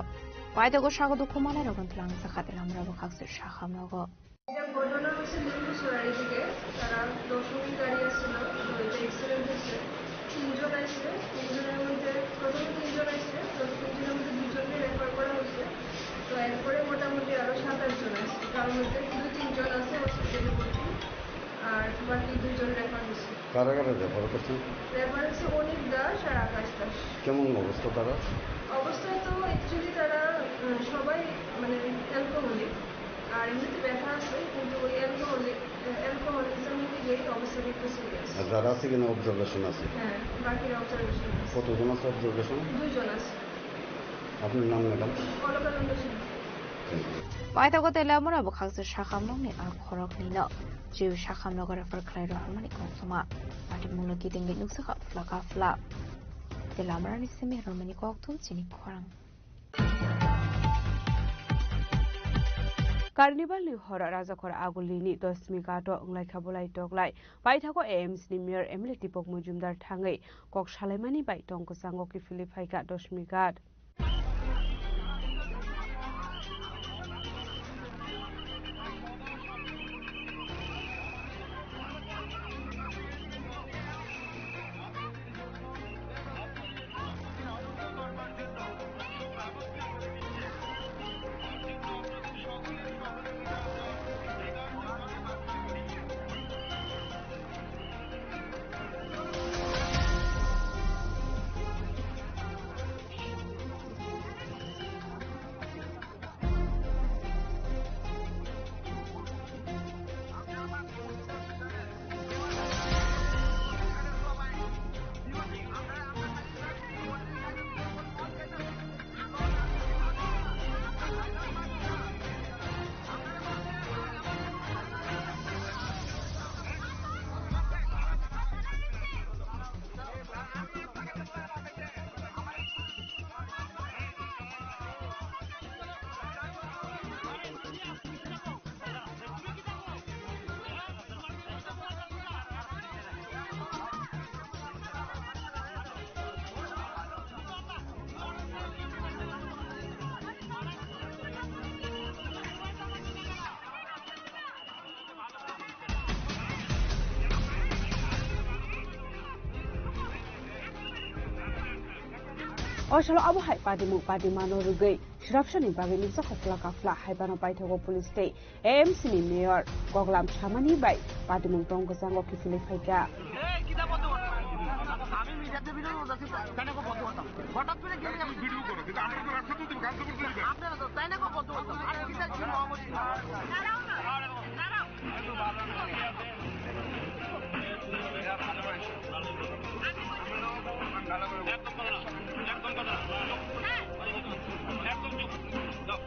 paithago sago dukhu manwirokno twlangjakha tei Lemura bwkhakse sakham nogo. এটা ঘটনা হচ্ছে লিম্বুছড়ার এদিকে, তারা দশমী গাড়ি আসছিল, তো এটা অ্যাক্সিডেন্ট হয়েছে। তিনজন আসছে, তিনজনের মধ্যে প্রথমে তিনজন আসছে, তো তিনজনের মধ্যে দুজনকে রেফার করা হয়েছে। তো এরপরে মোটামুটি আরো সাত আট জন আসছে, তার মধ্যে দুই তিনজন আছে হসপিটালে ভর্তি, আর বাকি দুইজন রেফার হয়েছে। কারা কারা রেফার করছেন? রেফার হচ্ছে অনিক দাস আর আকাশ দাস। কেমন অবস্থা তারা? অবস্থা তো অ্যাকচুয়ালি তারা, উম, সবাই মানে অ্যালকোহলিক, আর এমনিতে ব্যথা আছে, কিন্তু ওই অ্যালকোহলিক, অ্যালকোহলিজম থেকে অবস্থাটা একটু সিরিয়াস। আর যারা আছে কিনা অবজারভেশন আছে? হ্যাঁ, বাকিরা অবজারভেশন আছে। কতজন আছে অবজারভেশন? দুইজন আছে। আপনার নাম, ম্যাডাম? অলকানন্দ সিংহ। Think you. Paithago tei Lemura bwkhakse sakham nokni a khoroknwino. Jewi sakham nogo refer khlai rohormani koktwma. Patimungno kitingwi nukjakha phla ka phla. Tei Lemurani simi romani kokthum chini khorang. Carnival ni horo Rajakhor Agulini Doshmi Ghato wnglaikha bolai toklai. Paithago A M C ni Mayor M L A Deepak Majumdar thangwi kok salaimani bai tong kwchango kiphilwi phaikha Doshmi Ghat. Bosalo abo hai patimung patimano rwgwi swrapsani bagwi nukjakha phlaka phla hai phano paithago police tei A M C ni mayor Koklam Samani bai patimung tong kwchango kiphilwi phaikha. এই কিতা বন্ধ করতাম? আমি মিডিয়াতে ভিডিও করতেছি, তাই না কো বন্ধ করতাম। হঠাৎ করে গেলে আমি ভিডিও করো, কিন্তু আমরা তো রাস্তা তুলতে হবে, গান তো করতে হবে। আপনারা তো তাই না কো বন্ধ করতাম। আর কিতা কি মহামারী? দাঁড়াও না, দাঁড়াও। একদম কথা না, একদম কথা না। একদম চুপ। যাও।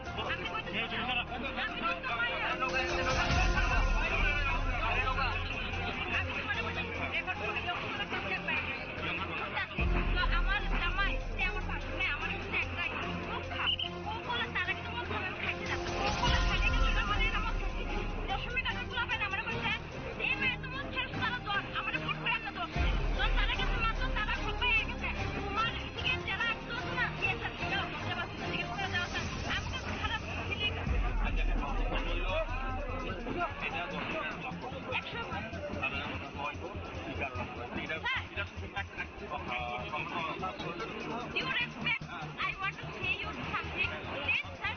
You respect, I want to say you something. Please, sir.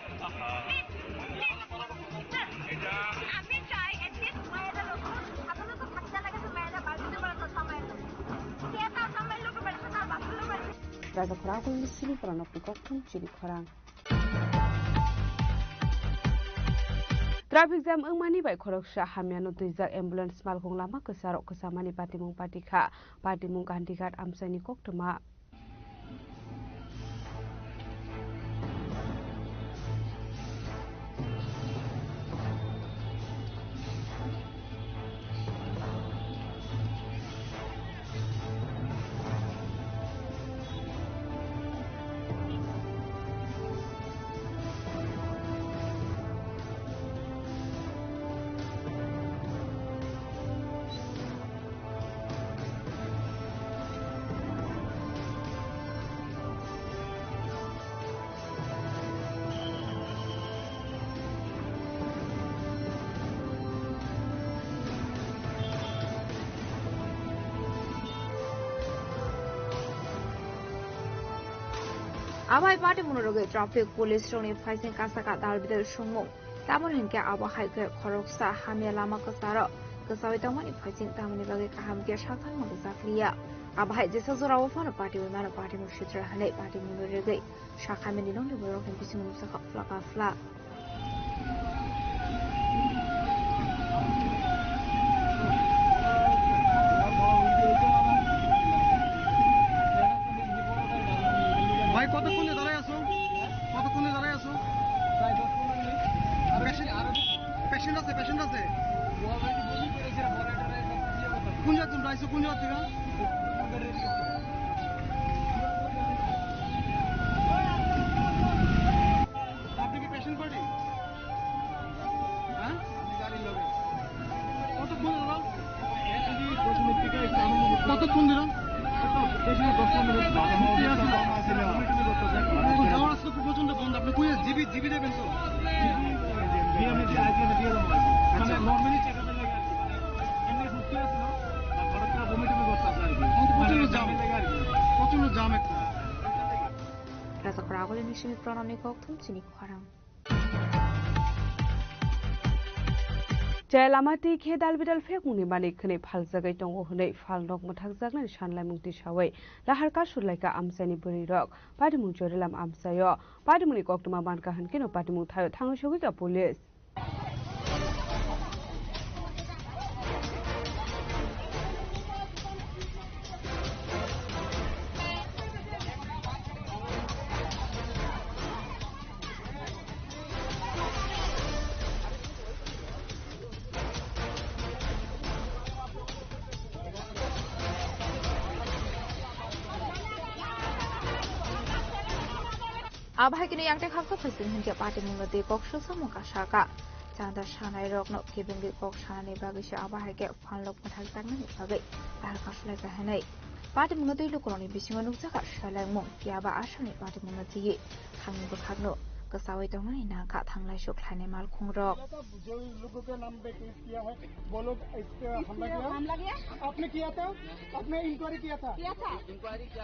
Please, please. Sir, আমি চাই at least মেয়েরা লোক, আপনারা তো থাকতে লাগে তো মেয়েরা বাড়িতে বেড়াতে সময় নেই। কে তার সময় লোকে বেড়াতে তার বাপের লোক বেড়াতে। Raja Khorang Kulni Sini Pranokni Kokthum Chini Khorang. Traffic jam wngmani bai khoroksa hamyano twijak ambulance malkhung lama kwcharok kwchamani patimung patikha. Patimung Gandhighat amchaini koktwma. Abai patimungno rwgwi traffic police rokni phaising kasaka dal bidal songmung. Tamoni hinkhe abo hai khe khoroksa hamya lama kwcharo kwchaui tongmani phaising tamoni bagwi kaham khe sakthangma rwjakliya. Abo hai jesa jorao phano patimung mano patimung sitra hinwi patimungno rwgwi sakhamini nokni borokni bisingo nukjakha phlaka phla. ভাই, কতক্ষণ ধরে দাঁড়ায় আছো? কতক্ষণ ধরে দাঁড়ায় আছো? প্রায় দশ পনেরো মিনিট। আর পেশেন্ট, আরো পেশেন্ট আছে, পেশেন্ট আছে। কোন জায়গা তোমরা আইছো? কোন জায়গা থেকে? আপনি কি পেশেন্ট পার্টি? হ্যাঁ? কতক্ষণ হলো? কতক্ষণ দিল? যাওয়ার আসলে খুব প্রচন্ড বন্ধ। আপনি কই জিবি, জিবি দেবেন তো? মানে নর্মালি চেক আপের লাগে আর কি। এমনি সুস্থ ছিল, আর হঠাৎ করে বমি টমি করতে আসলে আর কি। প্রচন্ড মানে জাম। লাগে আর কি। প্রচন্ড জাম একটা। Raja Khorang Kulni Sini Pranokni Kokthum Chini Khorang. Chaya lama twi khe dal bidal phekmungni manwi khwnwi phaljagwi tongo hwnwi phalnok mwthakjaknani sanlaimung tisaui lahar kasurlaikha amchaini bwrwirok. Patimung Chorilam amchaio patimungni koktwma mankha hwnkhe no patimung thaio thangwi sogwikha police. Abo hai kheno yang tei khaksa phaising hinkhe patimungno twi kok swsamo kasaka. Chanda sanai rokno kebengwi kok sanani bagwi se abo hai khe phalnok mwthakjaknani bagwi lahar kasulai kahwnwi. Patimungno twi lukurokni bisingo nukjakha swlaimung, phiya ba aswkni patimungno twiwi thangni bwkhakno kwchaui tongmani nangkha thanglai suk khlainai malkhungrok. जो लोगों के नाम पे केस किया है, वो लोग इस पे हमला किया। हमला किया? आपने किया था? आपने इंक्वायरी किया था? किया था।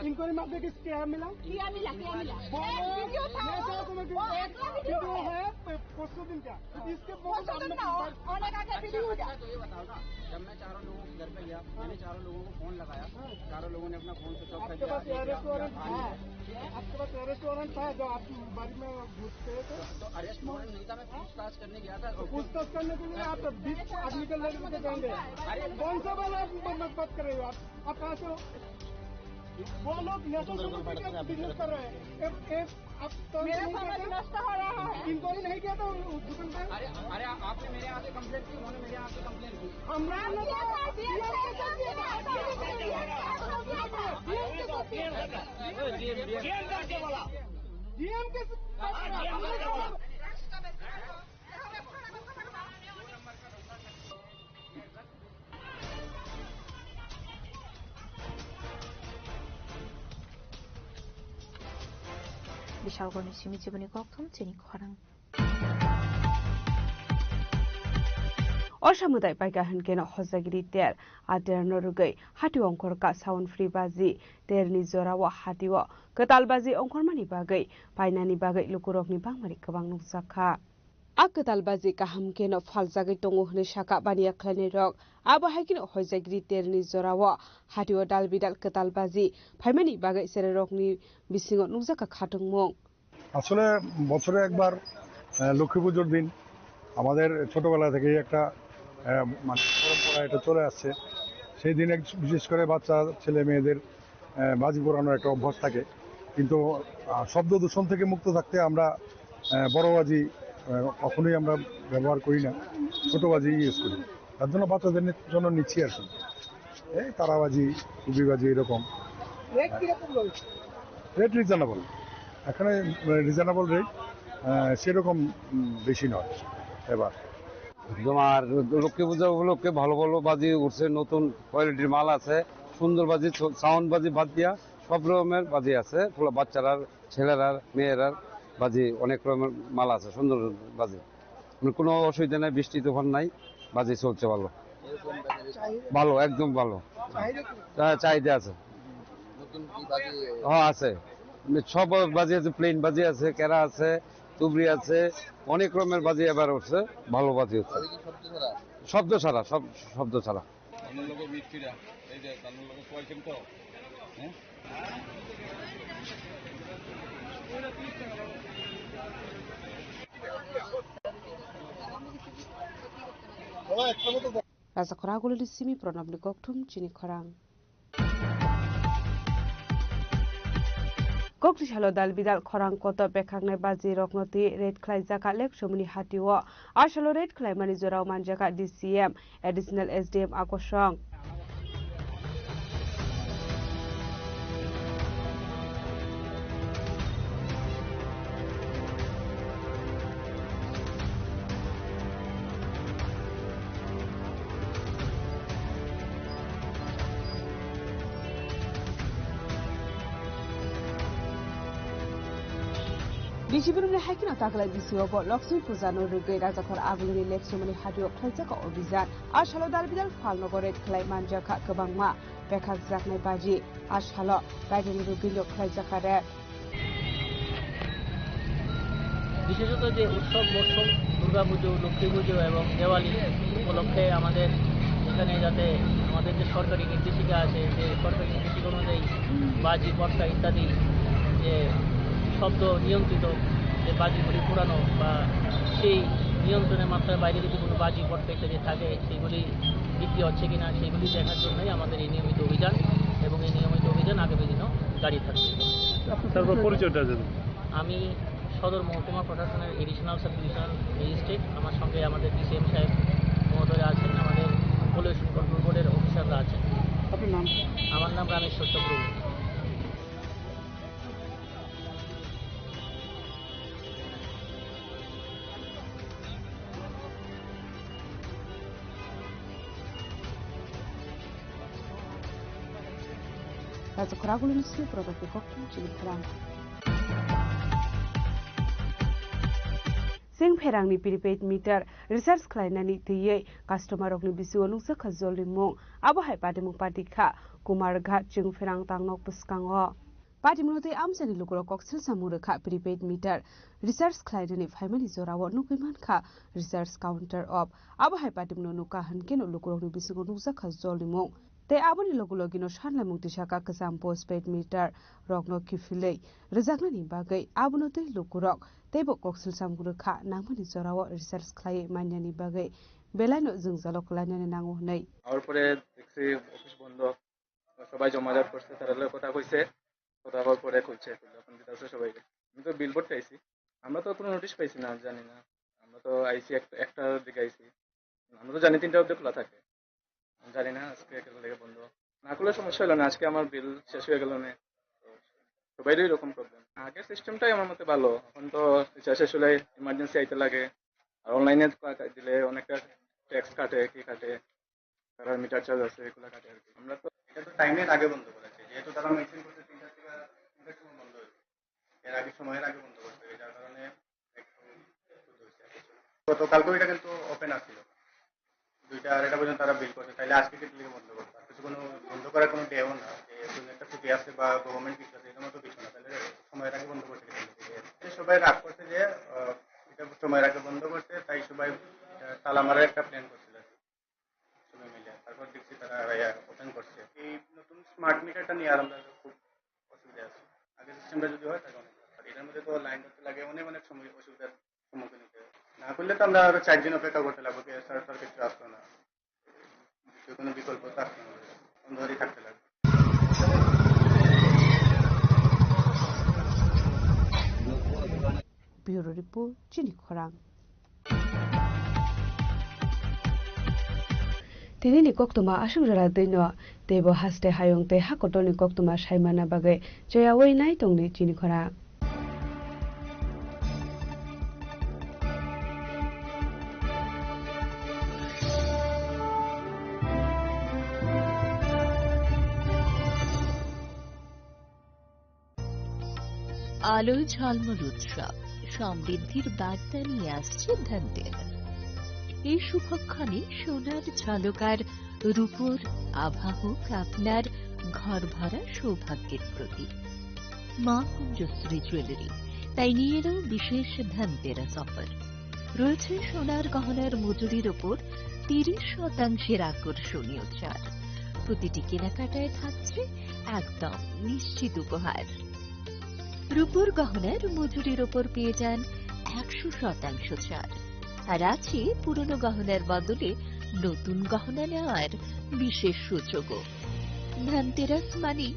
इंक्वायरी में आपने किस क्या मिला? क्या मिला? क्या मिला? बोलो। वीडियो था। मैं क्या तुम्हें वो वीडियो है, प-, परसों दिन का। इसके बहुत परसों दिन ना, अनेक आगे वीडियो हो गया। अच्छा, तो ये बताओ ना, जब मैं चारों लोगों के घर पे गया, मैंने चारों लोगों को फोन लगाया, हाँ। चारों लोगों ने अपना फोन स्विच ऑफ कर दिया। आपके पास अरेस्ट वारंट था? हाँ। आपके पास अरेस्ट वारंट था, जो आप बारी में घुस गए थे? तो अरेस्ट वारंट नहीं था, मैं पूछताछ करने गया था। तो पूछताछ करने के लिए आप बीस आदमी के लेकर के जाएंगे। अरे, कौन सा वाला आप बात कर रहे हो आप? आप कहाँ से हो? वो लोग नशा सुंदर सुंदर बात कर रहे हैं। बिजनेस कर रहे हैं। एक, एक, आप तो मेरा नहीं समझ करते? नष्ट हो रहा है। इंक्वायरी नहीं किया था उस दुकान पर? अरे, अरे, आपने मेरे यहाँ पे कंप्लेंट की, उन्होंने मेरे यहाँ पे कंप्लेंट की। हम लोग ने तो डीएम के साथ किया था। डीएम के साथ किया था। डीएम के साथ किया था। डीएम के साथ। Bishalgarhni simi jiboni kokthum chini khorang. O samudai paika hinkeno hojagiri ter, a terno rwgwi hati ongkhorka sound free baji, terni jorao hatio kwtal baji ongkhormani bagwi painani bagwi lukurokni bangmani kwbang nukjakha. A kwtal baji kaham kheno phaljagwi tongo hwnwi sakha baniya khlainairok. Abo hai kheno hoijagrwi terni jorao hatio dal bidal kwtal baji phaimani bagwi cherairokni bisingo nukjakha khatungmung. আসলে বছরে একবার, আহ, লক্ষ্মী পুজোর দিন আমাদের ছোটবেলা থেকেই একটা, আহ, মানে পরম্পরা এটা চলে আসছে। সেই দিন এক, বিশেষ করে বাচ্চা ছেলে মেয়েদের আহ, বাজি পোড়ানোর একটা অভ্যাস থাকে, কিন্তু, আহ, শব্দ দূষণ থেকে মুক্ত থাকতে আমরা, আহ, বড় বাজি, আহ, কখনোই আমরা ব্যবহার করি না, ছোট বাজি ইউজ করি। তার জন্য বাচ্চাদের নি-, জন্য নিচ্ছি আর কি। এই তারাবাজি, কুবিবাজি এরকম। রেট কিরকম রয়েছে? রেট রিজনেবল, এখানে, আহ, রিজনেবল রেট, আহ, সেরকম, উম, বেশি নয় এবার। তোমার লক্ষ্মী পূজা উপলক্ষে ভালো ভালো বাজি উঠছে, নতুন কোয়ালিটির মাল আছে, সুন্দর বাজি, ছ-, সাউন্ড বাজি বাদ দিয়া সব রকমের বাজি আছে। পোলা-, বাচ্চারা, ছেলেরা, মেয়েরা বাজি, অনেক রকমের মাল আছে, সুন্দর বাজি। মানে কোনো অসুবিধা নাই, বৃষ্টি তুফান নাই, বাজি চলছে ভালো। ভালো, একদম ভালো। চা-, চাহিদা আছে। হ্যাঁ, আছে। সব বাজি আছে, প্লেন বাজি আছে, কেরা আছে, তুবড়ি আছে, অনেক রকমের বাজি এবার উঠছে, ভালো বাজি হচ্ছে। শব্দ ছাড়া, সব শব্দ ছাড়া। কানুর লগে মিট কইরা, এই যে কানুর লগে কইছেন তো, হ্যাঁ? Raja Khorang Gulini simi Pranabni kokthum chini khorang. Kokri salo dal bidal khorang koto bekhaknai baji rokno twi raid khlaijak Leksumuni hatio. A salo raid khlaimani jorao manjak D C M, Additional S D M Akosong. Bisi borokni hai kheno taklai bisingo bo Lakshmi Puja no rwgwi Rajakhor Agulini Leksumuni hatio khlaijak o obijan. A salo dal bidal phalnogo raid khlai manjakha kwbangma bekhakjaknai baji. A salo baireni rwgwino khlaijak kha raid. বিশেষত যে উৎসব মরশুম, দুর্গা পুজো, লক্ষ্মী পুজো এবং দেওয়ালি উপলক্ষে আমাদের এখানে যাতে আমাদের যে সরকারি নির্দেশিকা আছে, যে সরকারি নির্দেশিকা অনুযায়ী বাজি, পটকা ইত্যাদি যে শব্দ নিয়ন্ত্রিত যে বাজিগুলি পোড়ানো বা সেই নিয়ন্ত্রণের মাত্রার বাইরে যদি কোনো বাজি, পটকা ইত্যাদি থাকে, সেগুলি বিক্রি হচ্ছে কিনা সেগুলি দেখার জন্যই আমাদের এই নিয়মিত অভিযান এবং এই নিয়মিত অভিযান আগামী দিনও জারি থাকবে। আপনার তারপর পরিচয়টা জানান। আমি সদর মহকুমা প্রশাসনের অ্যাডিশনাল সাব ডিভিশনাল ম্যাজিস্ট্রেট, আমার সঙ্গে আমাদের ডিসিএম সাহেব মহোদয় আছেন, আমাদের পলিউশন কন্ট্রোল বোর্ডের অফিসাররা আছেন। আপনার নাম? আমার নাম রামেশ্বর Chakraborty. Raja Khorang Gulini simi Pranabni kokthum chini khorang. Chwng pherangni prepaid meter recharge khlainani twiwi customer rokni bisingo nukjakha jolni mung. Abo hai patimung patikha Kumarghat chwng pherang tangnok bwskango. Patimungno tei amchaini lukurok koksil samung rwkha prepaid meter recharge khlainani phaimani jorao nugwi mankha recharge counter off. Abo hai patimungno nukha hwnkhe no lukurokni bisingo nukjakha jolni mung. Tei aboni logi logino sanlaimung tisaka kwcham postpaid meter rokno kiphilwi rwjaknani bagwi abono tei lukurok teibo koksil samung rwkha nangmani jorao recharge khlaiwi manyani bagwi belaino jwngjalo kwlainani nango hwnwi. আওয়ার পরে দেখছি অফিস বন্ধ, সবাই জমাজট করছে, তারা লগে কথা কইছে, কথা কওয়ার পরে খুলছে, খুলে এখন দিতে আছে সবাইকে। আমি তো বিল ভরতে আইছি, আমরা তো কোনো নোটিশ পাইছি না, জানি না। আমরা তো আইছি এক-, একটার দিকে আইছি, আমরা তো জানি তিনটা অবধি খোলা থাকে, জানি না আজকে কেন লেগে বন্ধ। না খুলে সমস্যা হলো না, আজকে আমার বিল শেষ হয়ে গেল না। তো সবাইরই এরকম প্রবলেম। আগের সিস্টেমটাই আমার মতে ভালো, এখন তো রিচার্জ শেষ হলে ইমার্জেন্সি আইতে লাগে, আর অনলাইনে দিলে অনেকটা ট্যাক্স কাটে, কি কাটে, তারা মিটার চার্জ আছে, এগুলো কাটে আর কি। আমরা তো এটা তো টাইমের আগে বন্ধ করেছে, যেহেতু তারা মেনশন করছে তিনটার থেকে তিনটার সময় বন্ধ হয়েছে, এর আগে সময়ের আগে বন্ধ করতে হবে, যার কারণে একটু, একটু দোষ আছে। গতকালকেও এটা কিন্তু ওপেন আসছিল, দুইটা আড়াইটা পর্যন্ত তারা বিল করছে, তাহলে আজকে কি লিগে বন্ধ করতো? আর কিছু কোনো বন্ধ করার কোনো ডেও না, যে কোনো একটা ছুটি আছে বা গভর্নমেন্ট কিছু আছে, এরকম তো কিছু না, তাহলে সময়ের আগে বন্ধ করছে কেন? সবাই রাগ করছে যে আহ, এটা সময়ের আগে বন্ধ করছে, তাই সবাই এটা তালা মারার একটা প্ল্যান করছিল আর কি। সবাই মিলে। তারপর দেখছি তারা ওপেন করছে। এই নতুন স্মার্ট মিটারটা নিয়ে আর আমরা খুব অসুবিধা আছি। আগের সিস্টেমটা যদি হয়, তাহলে অনেক ভালো। আর এটার মধ্যে তো লাইন ধরতে লাগে, অনেক, অনেক সময় অসুবিধার সম্মুখীন হতে হয়। না করলে তো আমরা আরো চার দিন অপেক্ষা করতে লাগবে, কি সার্ভার কিছু আসতো না, যে কোনো বিকল্প তো আসতো না, বন্ধ হয়েই থাকতে লাগবে। Bureau Report, Chini Khorang. Tini ni koktwma aswk jora twi no, teibo haste hayung tei ha kotor ni koktwma sai manna bagwi choyaui nai tong di chini khorang. আলোয় ঝলমল উৎসব, সমৃদ্ধির বার্তা নিয়ে আসছে ধনতেরাস। এই শুভক্ষণে সোনার ঝলকার রূপোর আভা হোক আপনার ঘর ভরা সৌভাগ্যের প্রতীক। মা কুঞ্জশ্রী জুয়েলারি তাই নিয়ে এলো বিশেষ ধনতেরাস অফার। রয়েছে সোনার গহনার মজুরির ওপর তিরিশ শতাংশের আকর্ষণীয় ছাড়। প্রতিটি কেনাকাটায় থাকছে একদম নিশ্চিত উপহার। রূপোর গহনার মজুরির ওপর পেয়ে যান একশো শতাংশ ছাড়। আর আছে পুরনো গহনার বদলে নতুন গহনা নেওয়ার বিশেষ সুযোগও। ধনতেরাস মানে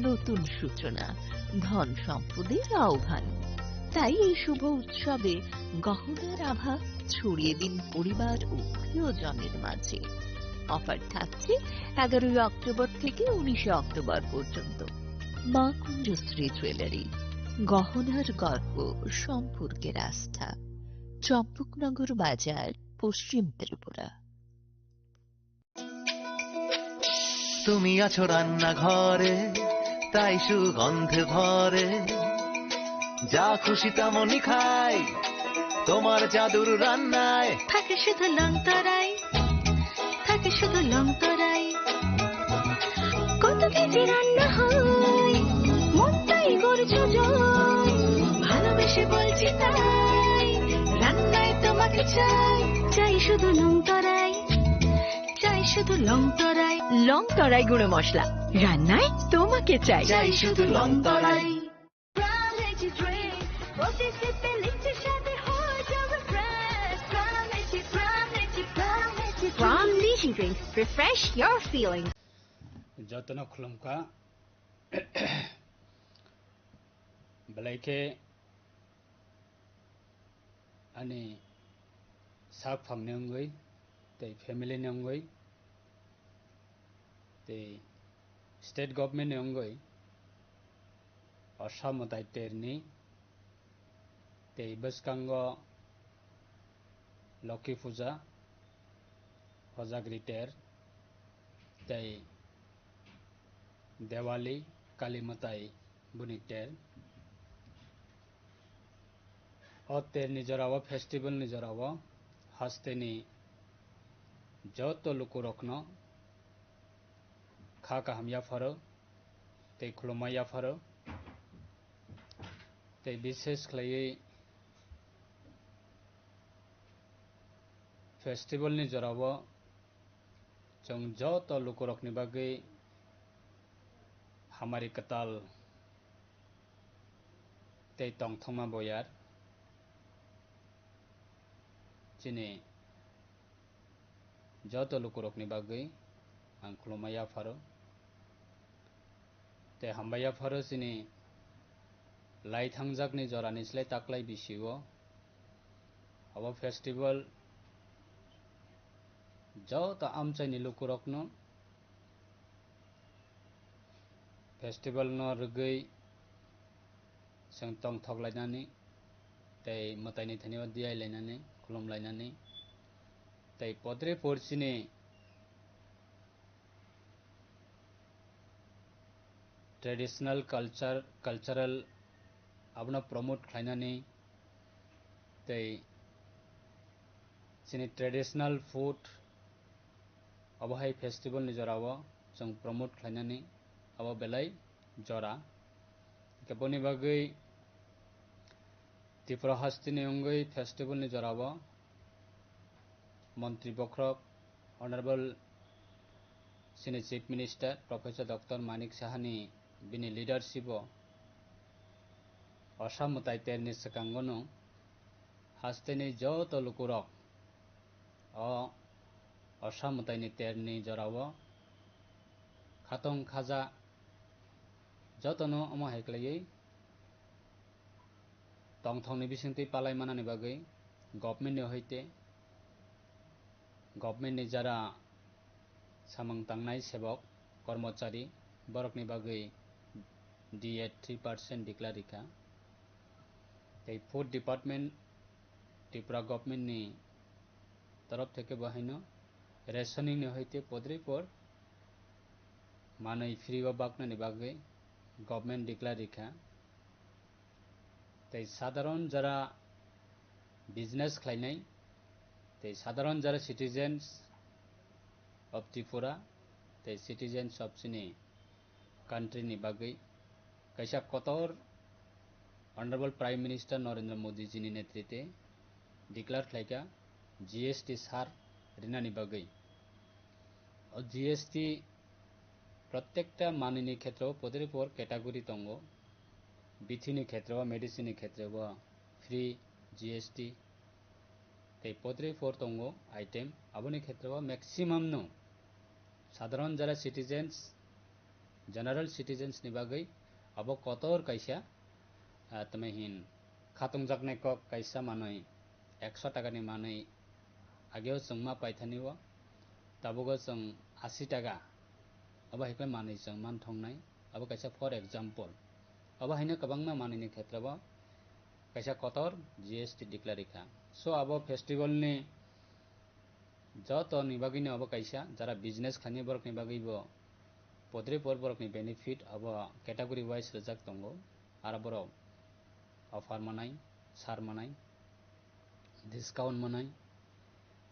নতুন সূচনা, ধন সম্পদের আহ্বান। তাই এই শুভ উৎসবে গহনার আভা ছড়িয়ে দিন পরিবার ও প্রিয়জনের মাঝে। অফার থাকছে এগারোই অক্টোবর থেকে উনিশে অক্টোবর পর্যন্ত। মা কুঞ্জশ্রী জুয়েলারি, গহনার গর্ব, সম্পর্কের আস্থা, চম্পকনগর বাজার, পশ্চিম ত্রিপুরা। তুমি আছো রান্নাঘরে, তাই সুগন্ধে ভরে। যা খুশি তেমনই খাই, তোমার জাদুর রান্নায়। থাকে শুধু লং তরাই, থাকে শুধু লং তরাই। কত কেজি রান্না হয়, মনটাই করছো জয়। ভালোবেসে বলছি তাই, রান্নায় তোমাকে চাই। চাই শুধু লং তরাই, চাই শুধু লং তরাই। লং তরাই গুঁড়ো মশলা, রান্নায় তোমাকে চাই। চাই শুধু লং তরাই। Pram Lychee Drink, প্রতি সিপে লিচি স্বাদে হয়ে যাবে fresh। Pram Lychee, Pram Lychee, Pram Lychee Drink। Pram Lychee Drink, refresh your feelings. Jotono khulumkha. Belai khe ani sak phangni wngwi tei family ni wngwi tei state government ni wngwi Assam mwtai terni tei bwskango Lokhi Puja, Hojagri ter tei Diwali, Kali mwtai boni ter. O terni jorao, festivalni jorao hasteni joto lukurokno kha kaham yapharo tei khulumma yapharo. Tei bishesh khlaiwi festivalni jorao chwng joto lukurokni bagwi hamari kwtal tei tongthokma boyar chini joto lukurokni bagwi ang khulumma yapharo. Tei hambai yapharo chini lai thangjakni jorani slai taklai bisio abo festival joto amchaini lukurokno festivalno rwgwi chwng tongthok lainani tei mwtaini thani o diyai lainani, khulum lainani tei podre por chini traditional culture, cultural abono promote khlainani tei chini traditional food abo hai festival ni jorao chwng promote khlainani abo belai jora. Hwnkhe boni bagwi Tripura hasteni wngwi festival ni jorao Montri bokhorok Honorable chini Chief Minister Professor Doctor Manik Sahani bini leadership o osa mwtai terni swkango no hasteni joto lukurok o osa mwtaini terni jorao khatong khaja jotono omo hai khlaiwi tongthokni bisingtwi palai manani bagwi government ni hoite government ni jara samung tangnai sebok, kormochari, borokni bagwi D A three percent declare rikha. Tei food department Tripura government ni torof theke bo haino rationing ni hoite podripor manwi free o baknani bagwi government declare rikha. Tei sadharon jara business khlainai, tei sadharon jara citizens of Tripura, tei citizens of chini country ni bagwi kaisa kotor Honorable Prime Minister Narendra Modi ji ni netrite declare khlaikha G S T sar rinani bagwi. O G S T protekta manwini khetreo podripor category tongo. Bithini khetreo, medicine ni khetreo free G S T. Tei podripor tongo item, aboni khetreo maximum no sadharon jara citizens, general citizens ni bagwi abo kotor kaisa, ah, tamo hin khatungjaknai kok kaisa manwi ekso taka ni manwi ageo chwng ma paithani o, tabugo chwng asi taka, abo hai khe manwi chwng man thongnai, abo kaisa for example. Abo haino kwbangma manwini khetreo kaisa kotor G S T declare rikha. So abo festival ni joto ni bagwi no abo kaisa, jara business khlainai borok ni bagwi bo podripor borok ni benefit abo category wise rijak tongo, aro borok offer manai, sar manai, discount manai,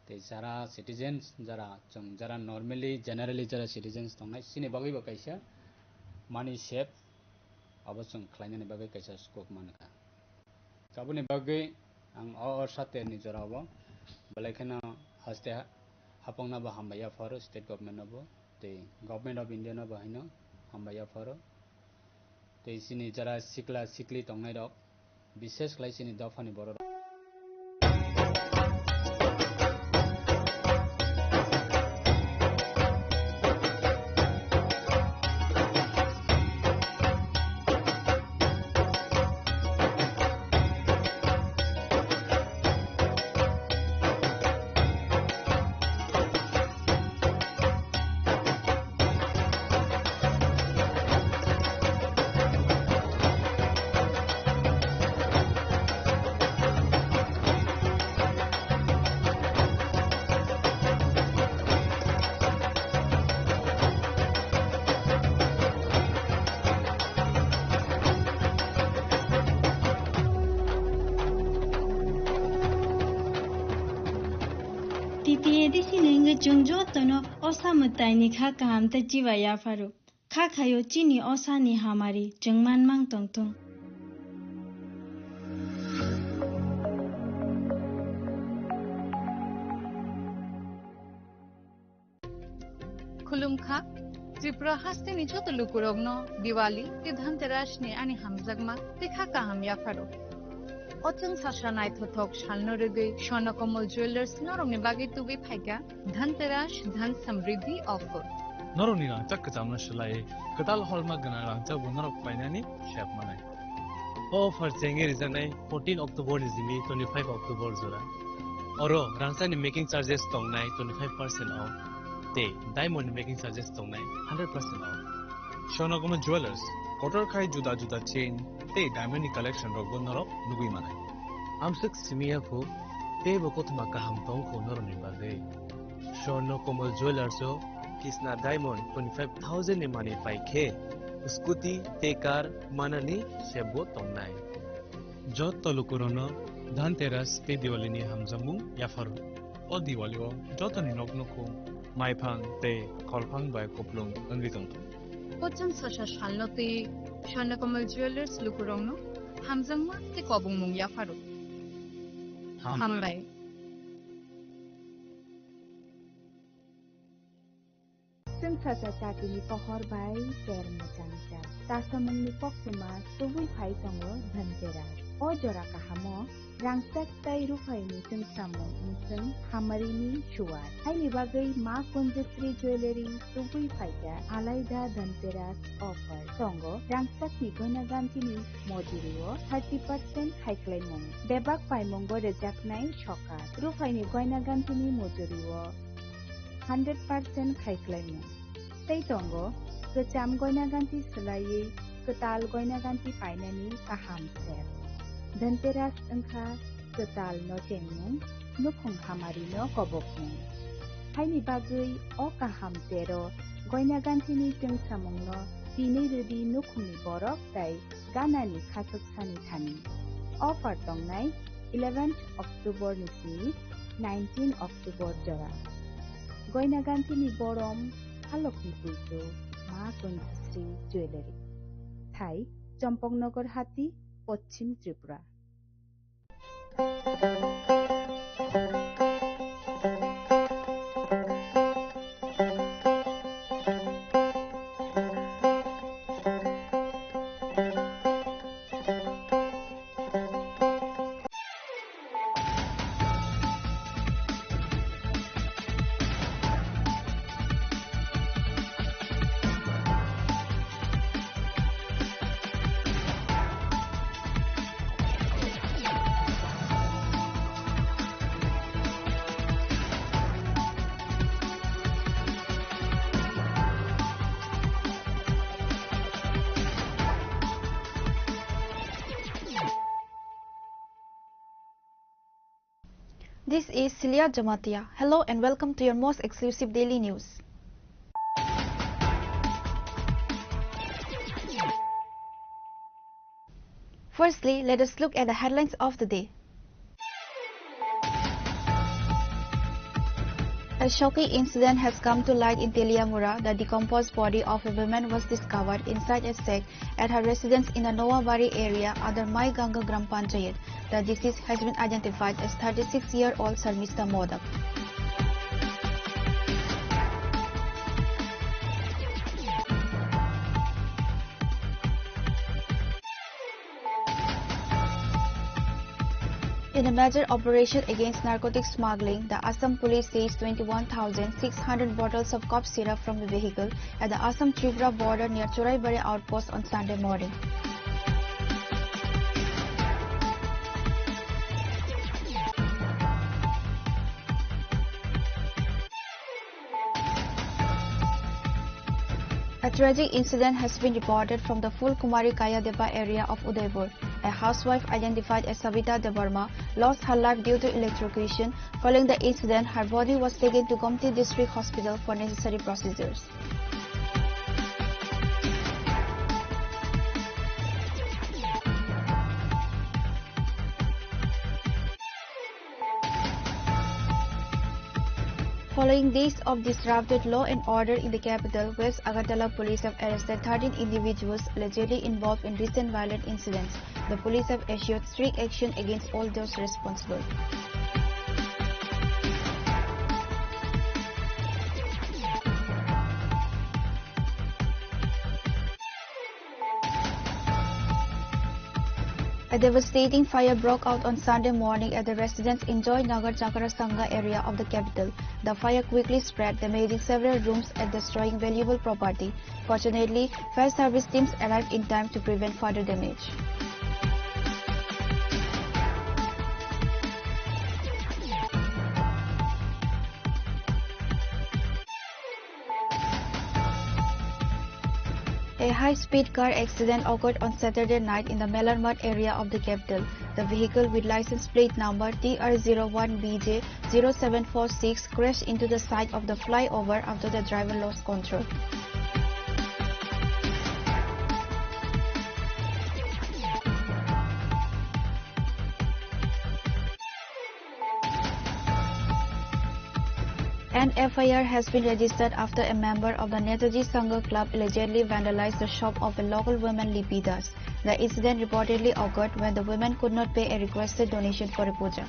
tei jara citizens, jara chwng, jara normally, generally jara citizens tongnai, chini bagwi bo kaisa money save abo chwng khlainani bagwi kaisa scope mankha. Aboni bagwi ang o orsa terni jorao belai kheno haste ha-, hapangno bo hambai yapharo state government no bo tei government of India no bo haino hambai yapharo. Tei chini jara sikla sikli tongnairok, bishesh khlai chini dophani bororok. T A D C ni wngwi chwng jotono osa mwtaini kha kaham tei chiba yapharo. Kha khaio chini osani hamari chwng manmang tongthung. Khulumkha, Tripura hasteni joto lukurokno Diwali tei Dhanteras ni ani hamjakma tei kha kaham yapharo. O chwng sasa naithothok salno rwgwi Swarna Kamal Jewellers norokni bagwi tubui phaikha Dhanteras Dhan Samriddhi offer. Norokni rangchak kwchamno swlaiwi kwtal holma gwnang rangchakbo norok painani sep manai. O offer chengwi rijaknai fourteen October ni simi twenty-five October jora. Oro rangchakni making charges tongnai twenty-five percent off tei diamond ni making charges tongnai hundred percent off. Swarna Kamal Jewellers, kotor khai juda juda chain tei diamond ni collection rokbo norok nugwi manai. Amswk simi ya kho, teibo kothoma kaham tong kho norokni bagwi. Swarna Kamal Jewellers o Kisna Diamond twenty-five thousand ni manwi pai khe scooty tei car manani sebbo tongnai. Jotto lukurokno Dhanteras tei Diwali ni hamjakmung yapharo. O Diwali o jotoni nok nukhung maiphang tei kholphang bai kupulung wngwi tongthung. Pocham sasa salno twi Swarna Kamal Jewellers lukurokno hamjakma tei kobongmung yapharo. Ham. Hambai. Chwng sasa chatini pohor bai ter mwchang jak. Tasamungni koktwma tubui phai tongo Dhanteras. O jora kahamo rangchak tei ruphaini chwngsamung wngchwng hamarini suwar. Haini bagwi Ma Kunjasri Jewellery tubui phaikha Alaida Dhanteras offer. Tongo rangchakni goina gantini mojurio thirty percent khaiklaimung. Bebak paimungo rwjaknai sokat. Ruphaini goina gantini mojurio hundred percent khaiklaimung. Tei tongo kwcham goina ganti swlaiwi kwtal goina ganti painani kaham sep. Dhanteras wngkha kwtal no chengmung, nukhung hamari no kobokmung. Haini bagwi o kaham tero goina gantini chwngsamungno tinwi rwdi nukhungni borok tei ganani khachuk sani thani. Offer tongnai eleventh October ni simi nineteen October jora. Goina gantini borom halokni puitu Ma Kunjasri Jewellery. Thai Champaknagar Hati, Pochim Tripura. This is Celia Jamatia. Hello and welcome to your most exclusive daily news. Firstly, let us look at the headlines of the day. A shocking incident has come to light in Teliamura. The decomposed body of a woman was discovered inside a sack at her residence in the Noabari area under Mai Ganga Gram Panchayat. The deceased has been identified as thirty-six-year-old Sharmista Modak. In a major operation against narcotic smuggling, the Assam police seized twenty-one thousand six hundred bottles of cough syrup from a vehicle at the Assam-Tripura border near Choraibari outpost on Sunday morning. A tragic incident has been reported from the Phulkumari Kayadeba area of Udaipur. A housewife identified as Savita Debbarma lost her life due to electrocution. Following the incident, her body was taken to Gomti District Hospital for necessary procedures. Following days of disrupted law and order in the capital, West Agartala police have arrested thirteen individuals allegedly involved in recent violent incidents. The police have assured strict action against all those responsible. A devastating fire broke out on Sunday morning at the residence in Joy Nagar Chakrasanga area of the capital. The fire quickly spread, damaging several rooms and destroying valuable property. Fortunately, fire service teams arrived in time to prevent further damage. A high-speed car accident occurred on Saturday night in the Melarmat area of the capital. The vehicle, with license plate number T R zero one B J zero seven four six, crashed into the side of the flyover after the driver lost control. An F I R has been registered after a member of the Netaji Sangha Club allegedly vandalized the shop of a local woman, Lipi Das. The incident reportedly occurred when the woman could not pay a requested donation for a puja.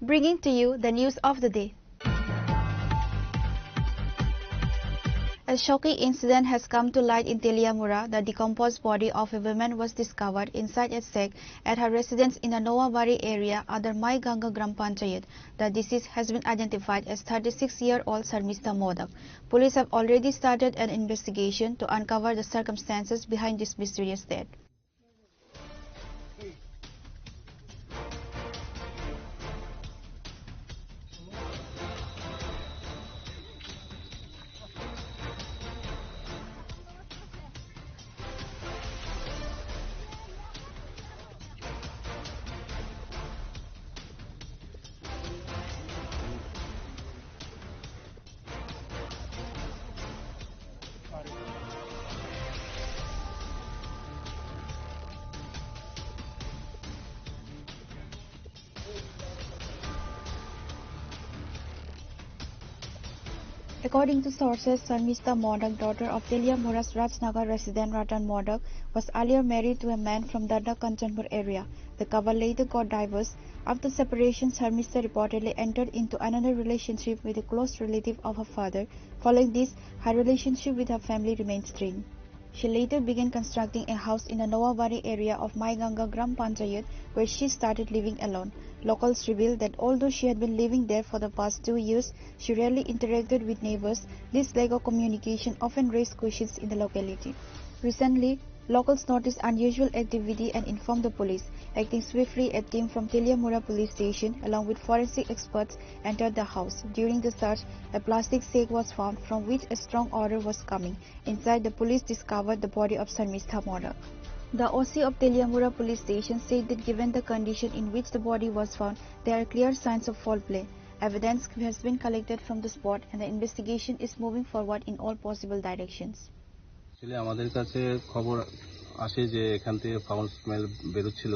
Bringing to you the news of the day. A shocking incident has come to light in Teliamura. The decomposed body of a woman was discovered inside a sack at her residence in the Nowabari area under Mai Ganga Gram Panchayat. The deceased has been identified as thirty-six-year-old Sharmistha Modak. Police have already started an investigation to uncover the circumstances behind this mysterious death. According to sources, Sharmistha Modak, daughter of Teliamura's Rajnagar resident Ratan Modak, was earlier married to a man from Dada Kanchanpur area. The couple later got divorced. After separation, Sharmistha reportedly entered into another relationship with a close relative of her father. Following this, her relationship with her family remained strained. She later began constructing a house in the Nowabari area of Maiganga Gram Panchayat, where she started living alone. Locals revealed that although she had been living there for the past two years, she rarely interacted with neighbors. This lack of communication often raised questions in the locality. Recently, locals noticed unusual activity and informed the police. Acting swiftly, a team from Teliamura police station, along with forensic experts, entered the house. During the search, a plastic sack was found from which a strong odor was coming. Inside, the police discovered the body of Sharmistha Modak. The O C of Teliamura police station said that given the condition in which the body was found, there are clear signs of foul play. Evidence has been collected from the spot and the investigation is moving forward in all possible directions. Actually, আমাদের কাছে খবর আসে যে এখান থেকে foul smell বেরোচ্ছিল।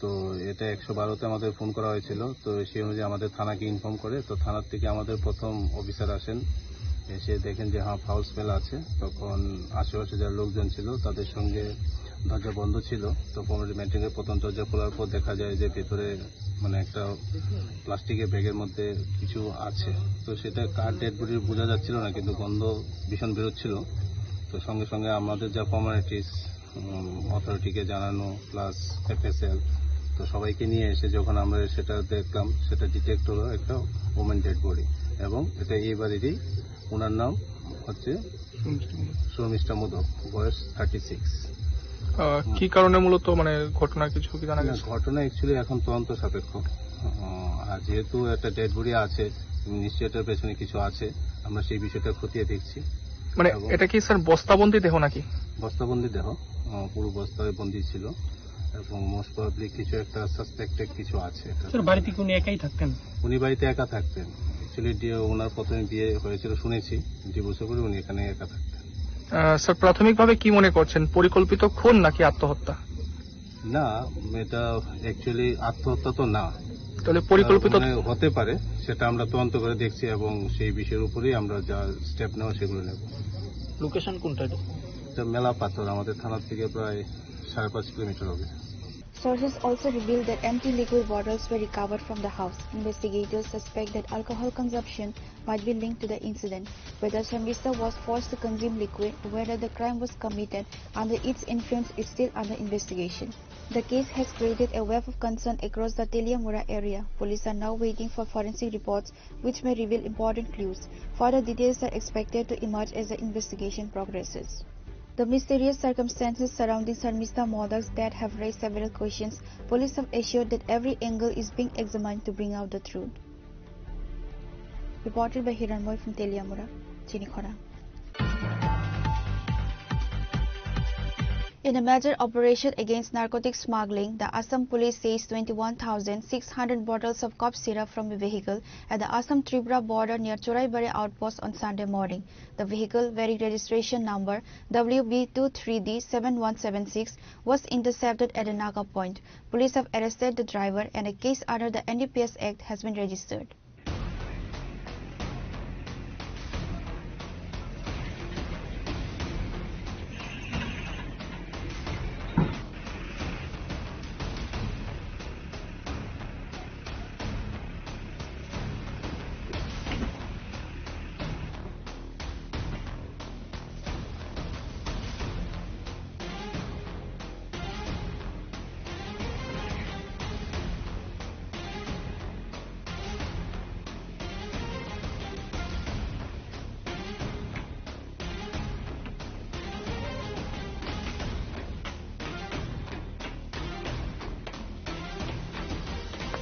তো এটা একশো বারো তে আমাদের ফোন করা হয়েছিল। তো সেই অনুযায়ী আমাদের থানাকে ইনফর্ম করে। তো থানার থেকে আমাদের প্রথম অফিসার আসেন, এসে দেখেন যে হ্যাঁ, ফাউল স্মেল আছে। তখন আশেপাশে যারা লোকজন ছিল, তাদের সঙ্গে দরজা বন্ধ ছিল। তো কমিউনিটি মেনটেনের প্রথম দরজা খোলার পর দেখা যায় যে ভেতরে মানে একটা প্লাস্টিকের ব্যাগের মধ্যে কিছু আছে। তো সেটা কার ডেড বডি বোঝা যাচ্ছিল না, কিন্তু গন্ধ ভীষণ বেরোচ্ছিল। তো সঙ্গে সঙ্গে আমাদের যা ফর্মালিটিস, উম, অথরিটিকে জানানো প্লাস এফএসএল, তো সবাইকে নিয়ে এসে যখন আমরা সেটা দেখলাম, সেটা ডিটেক্ট হলো একটা ওমেন ডেড বডি, এবং এটা এই বাড়িরই। ওনার নাম হচ্ছে শর্মিষ্ঠা মোদক, বয়স থার্টি সিক্স। আহ, কি কারণে মূলত মানে ঘটনা কিছু কি জানা না, গেছে? ঘটনা অ্যাকচুয়ালি এখন তদন্ত সাপেক্ষ। আহ, আর যেহেতু একটা ডেড বডি আছে, নিশ্চয়ই এটার পেছনে কিছু আছে। আমরা সেই বিষয়টা খতিয়ে দেখছি। মানে এবং এটা কি স্যার বস্তাবন্দি দেহ নাকি? বস্তাবন্দি দেহ, আহ, পুরো বস্তায় বন্দি ছিল এবং মোস্ট প্রবাবলি কিছু একটা সাসপেক্টেড কিছু আছে এটা। স্যার, বাড়িতে কি উনি একাই থাকতেন? উনি বাড়িতে একা থাকতেন। অ্যাকচুয়ালি ওনার প্রথমে বিয়ে হয়েছিল শুনেছি, ডিভোর্সের পরে উনি এখানে একা থাকতেন। আহ, স্যার, প্রাথমিকভাবে কি মনে করছেন, পরিকল্পিত খুন নাকি আত্মহত্যা? না, এটা অ্যাকচুয়ালি আত্মহত্যা তো না। তাহলে পরিকল্পিত? আহ, মানে হতে পারে, সেটা আমরা তদন্ত করে দেখছি এবং সেই বিষয়ের উপরেই আমরা যা স্টেপ নেওয়া সেগুলো নেব। লোকেশন কোনটা এটা? এটা মেলা পাথর, আমাদের থানা থেকে প্রায় সাড়ে পাঁচ কিলোমিটার হবে। Sources also revealed that empty liquor bottles were recovered from the house. Investigators suspect that alcohol consumption might be linked to the incident. Whether Sharmista was forced to consume liquid or whether the crime was committed under its influence is still under investigation. The case has created a wave of concern across the Teliamura area. Police are now waiting for forensic reports, which may reveal important clues. Further details are expected to emerge as the investigation progresses. The mysterious circumstances surrounding Sharmista mother's death have raised several questions. Police have assured that every angle is being examined to bring out the truth. Reported by Hiranmoy from Teliamura, Chinikhora. In a major operation against narcotic smuggling, the Assam police seized twenty-one thousand six hundred bottles of cough syrup from a vehicle at the Assam-Tripura border near Choraibari outpost on Sunday morning. The vehicle, bearing registration number W B two three D seven one seven six, was intercepted at a Naga point. Police have arrested the driver and a case under the N D P S Act has been registered.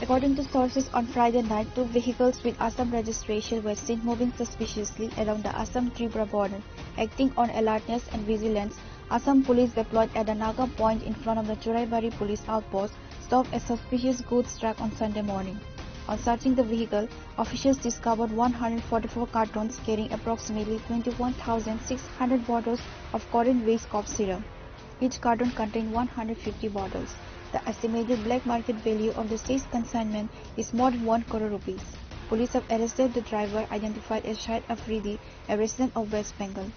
According to sources, on Friday night, two vehicles with Assam registration were seen moving suspiciously along the Assam-Tripura border. Acting on alertness and vigilance, Assam police deployed at the Naga point in front of the Choraibari police outpost stopped a suspicious goods truck on Sunday morning. On searching the vehicle, officials discovered one hundred forty-four cartons carrying approximately twenty-one thousand six hundred bottles of Korean-based cough syrup. Each carton contained one hundred fifty bottles. The estimated black market value of the seized consignment is more than one crore rupees. Police have arrested the driver, identified as Shahid Afridi, a resident of West Bengal.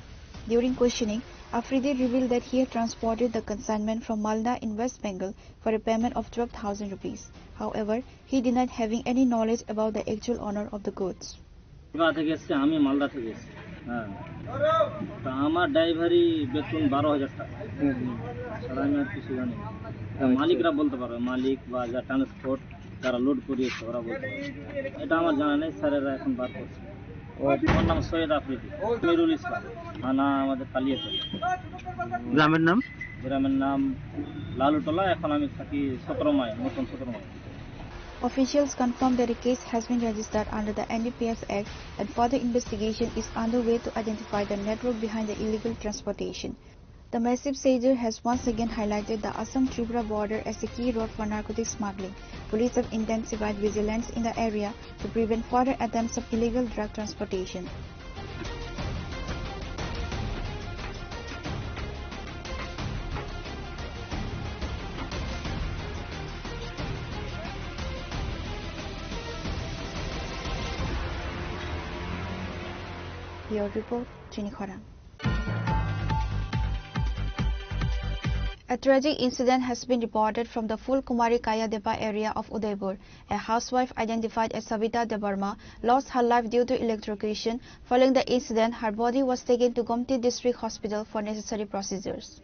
During questioning, Afridi revealed that he had transported the consignment from Malda in West Bengal for a payment of twelve thousand rupees. However, he denied having any knowledge about the actual owner of the goods. Kolkata থেকে এসছে, আমি মালদা থেকে এসছি। হ্যাঁ, তা আমার ড্রাইভারি বেতন বারো হাজার টাকা ছাড়া আমি আর কিছু জানি না। তা মালিকরা বলতে পারবে, মালিক বা যা ট্রান্সপোর্ট, যারা লোড করিয়েছে ওরা বলতে পারবে। এটা আমার জানা নেই, স্যারেরা এখন বার করছে। আমার নাম সৈয়দ আফ্রিদি, আমিরুল ইসলাম, থানা আমাদের কালিয়াচক। গ্রামের নাম? গ্রামের নাম লালুটোলা, এখন আমি থাকি সতেরো মাইল, নতুন সতেরো mile. Officials confirmed that a case has been registered under the N D P S Act and further investigation is underway to identify the network behind the illegal transportation. The massive seizure has once again highlighted the Assam-Tripura border as a key road for narcotic smuggling. Police have intensified vigilance in the area to prevent further attempts of illegal drug transportation. Your report, Chini Khorang. A tragic incident has been reported from the Phulkumari Kaya Depa area of Udaipur. A housewife identified as Savita Debbarma lost her life due to electrocution. Following the incident, her body was taken to Gomti District Hospital for necessary procedures.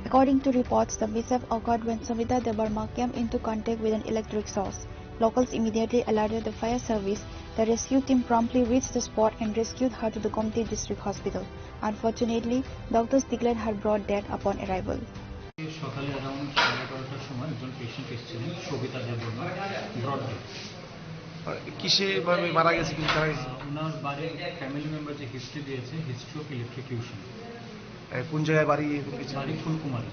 According to reports, the mishap occurred when Savita Debbarma came into contact with an electric source. Locals immediately alerted the fire service. The rescue team promptly reached the spot and rescued her to the Gomti District Hospital. Unfortunately, doctors declared her brought dead upon arrival. সকালে অ্যারাউন্ড সাড়ে এগারোটার সময় একজন পেশেন্ট এসেছিলেন, সবিতা Debbarma, broad death. আর কিসে ভাবে মারা গেছে, কিছু জানা গেছে? আহ, ওনার বাড়ির ফ্যামিলি মেম্বার যে হিস্ট্রি দিয়েছে, হিস্ট্রি অফ ইলেকট্রোকিউশন। এ, কোন জায়গায় বাড়ি এবং কিছু? বাড়ি ফুলকুমারী।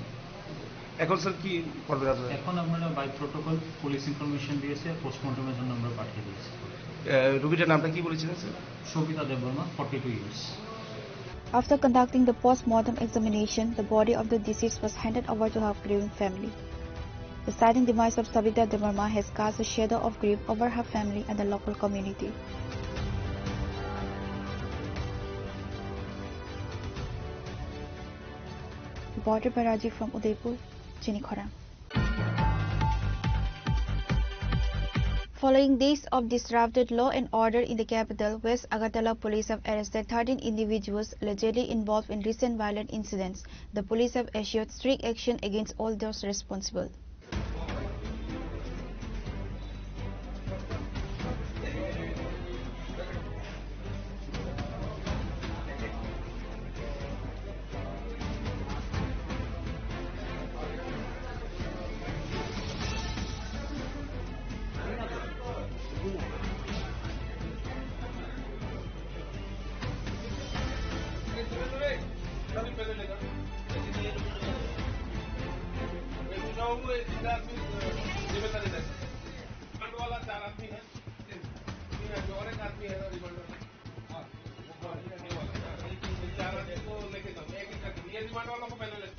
এখন স্যার কি করবেন আপনারা? এখন আমরা বাই প্রোটোকল পুলিশ ইনফরমেশন দিয়েছে, পোস্টমর্টমের জন্য আমরা পাঠিয়ে দিয়েছি। এ, রোগীটার নামটা কি বলেছিলেন sir? Sabita Debbarma, forty two years. After conducting the post-mortem examination, the body of the deceased was handed over to her grieving family. The sudden demise of Sabita Debbarma has cast a shadow of grief over her family and the local community. Reporter Baraji from Udaipur, Chini Khorang. Following days of disrupted law and order in the capital, West Agartala police have arrested thirteen individuals allegedly involved in recent violent incidents. The police have assured strict action against all those responsible.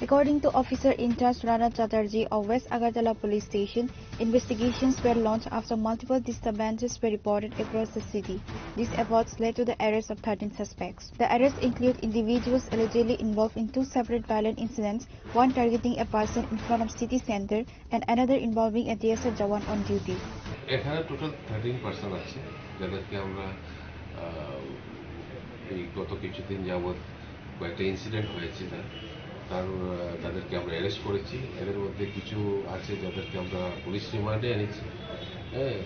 According to officer in charge Rana Chatterjee of West Agartala Police Station, investigations were launched after multiple disturbances were reported across the city. These efforts led to the arrest of thirteen suspects. The arrests include individuals allegedly involved in two separate violent incidents, one targeting a person in front of city center and another involving a T S R jawan on duty. এখানে total thirteen person আছে, যাদেরকে আমরা, আহ, এই গত কিছুদিন যাবৎ কয়েকটা ইনসিডেন্ট হয়েছে, তার, তার, আহ, তাদেরকে আমরা অ্যারেস্ট করেছি। এদের মধ্যে কিছু আছে, যাদেরকে আমরা পুলিশ রিমান্ডে এনেছি, হ্যাঁ,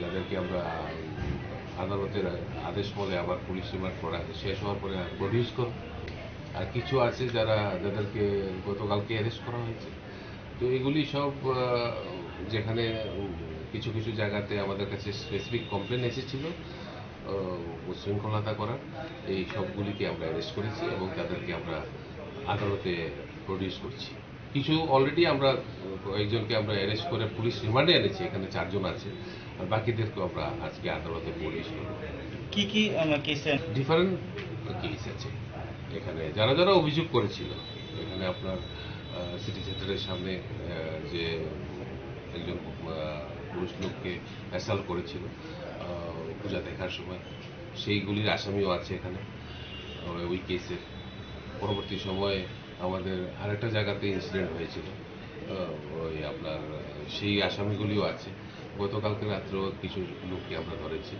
যাদেরকে আমরা, উম, আদালতের আদেশ মতে আবার পুলিশ রিমান্ড করা শেষ হওয়ার পরে প্রডিউস করব। আর কিছু আছে, যারা, যাদেরকে গতকালকে অ্যারেস্ট করা হয়েছে। তো এগুলি সব, আহ, যেখানে, উম, কিছু কিছু জায়গাতে আমাদের কাছে স্পেসিফিক কমপ্লেন এসেছিল, আহ, উচ্ছৃঙ্খলতা করার, এই সবগুলিকে আমরা অ্যারেস্ট করেছি এবং তাদেরকে আমরা আদালতে প্রডিউস করছি। কিছু অলরেডি আমরা, আহ, কয়েকজনকে আমরা অ্যারেস্ট করে পুলিশ রিমান্ডে এনেছি, এখানে চারজন আছে, আর বাকিদেরকেও আমরা আজকে আদালতে প্রডিউস করব। কি কি, আহ, কেসে? ডিফারেন্ট কেস আছে এখানে, যারা যারা অভিযোগ করেছিল। এখানে আপনার, আহ, সিটি সেন্টারের সামনে, আহ, যে একজন, আহ, পুরুষ লোককে অ্যাসাল্ট করেছিল, আহ, পূজা দেখার সময়, সেইগুলির আসামিও আছে এখানে, আহ, ওই কেসের। পরবর্তী সময়ে আমাদের আরেকটা জায়গাতে ইনসিডেন্ট হয়েছিল, আহ, ওই আপনার, আহ, সেই আসামিগুলিও আছে। গতকালকে রাত্রেও কিছু লোককে আমরা ধরেছি।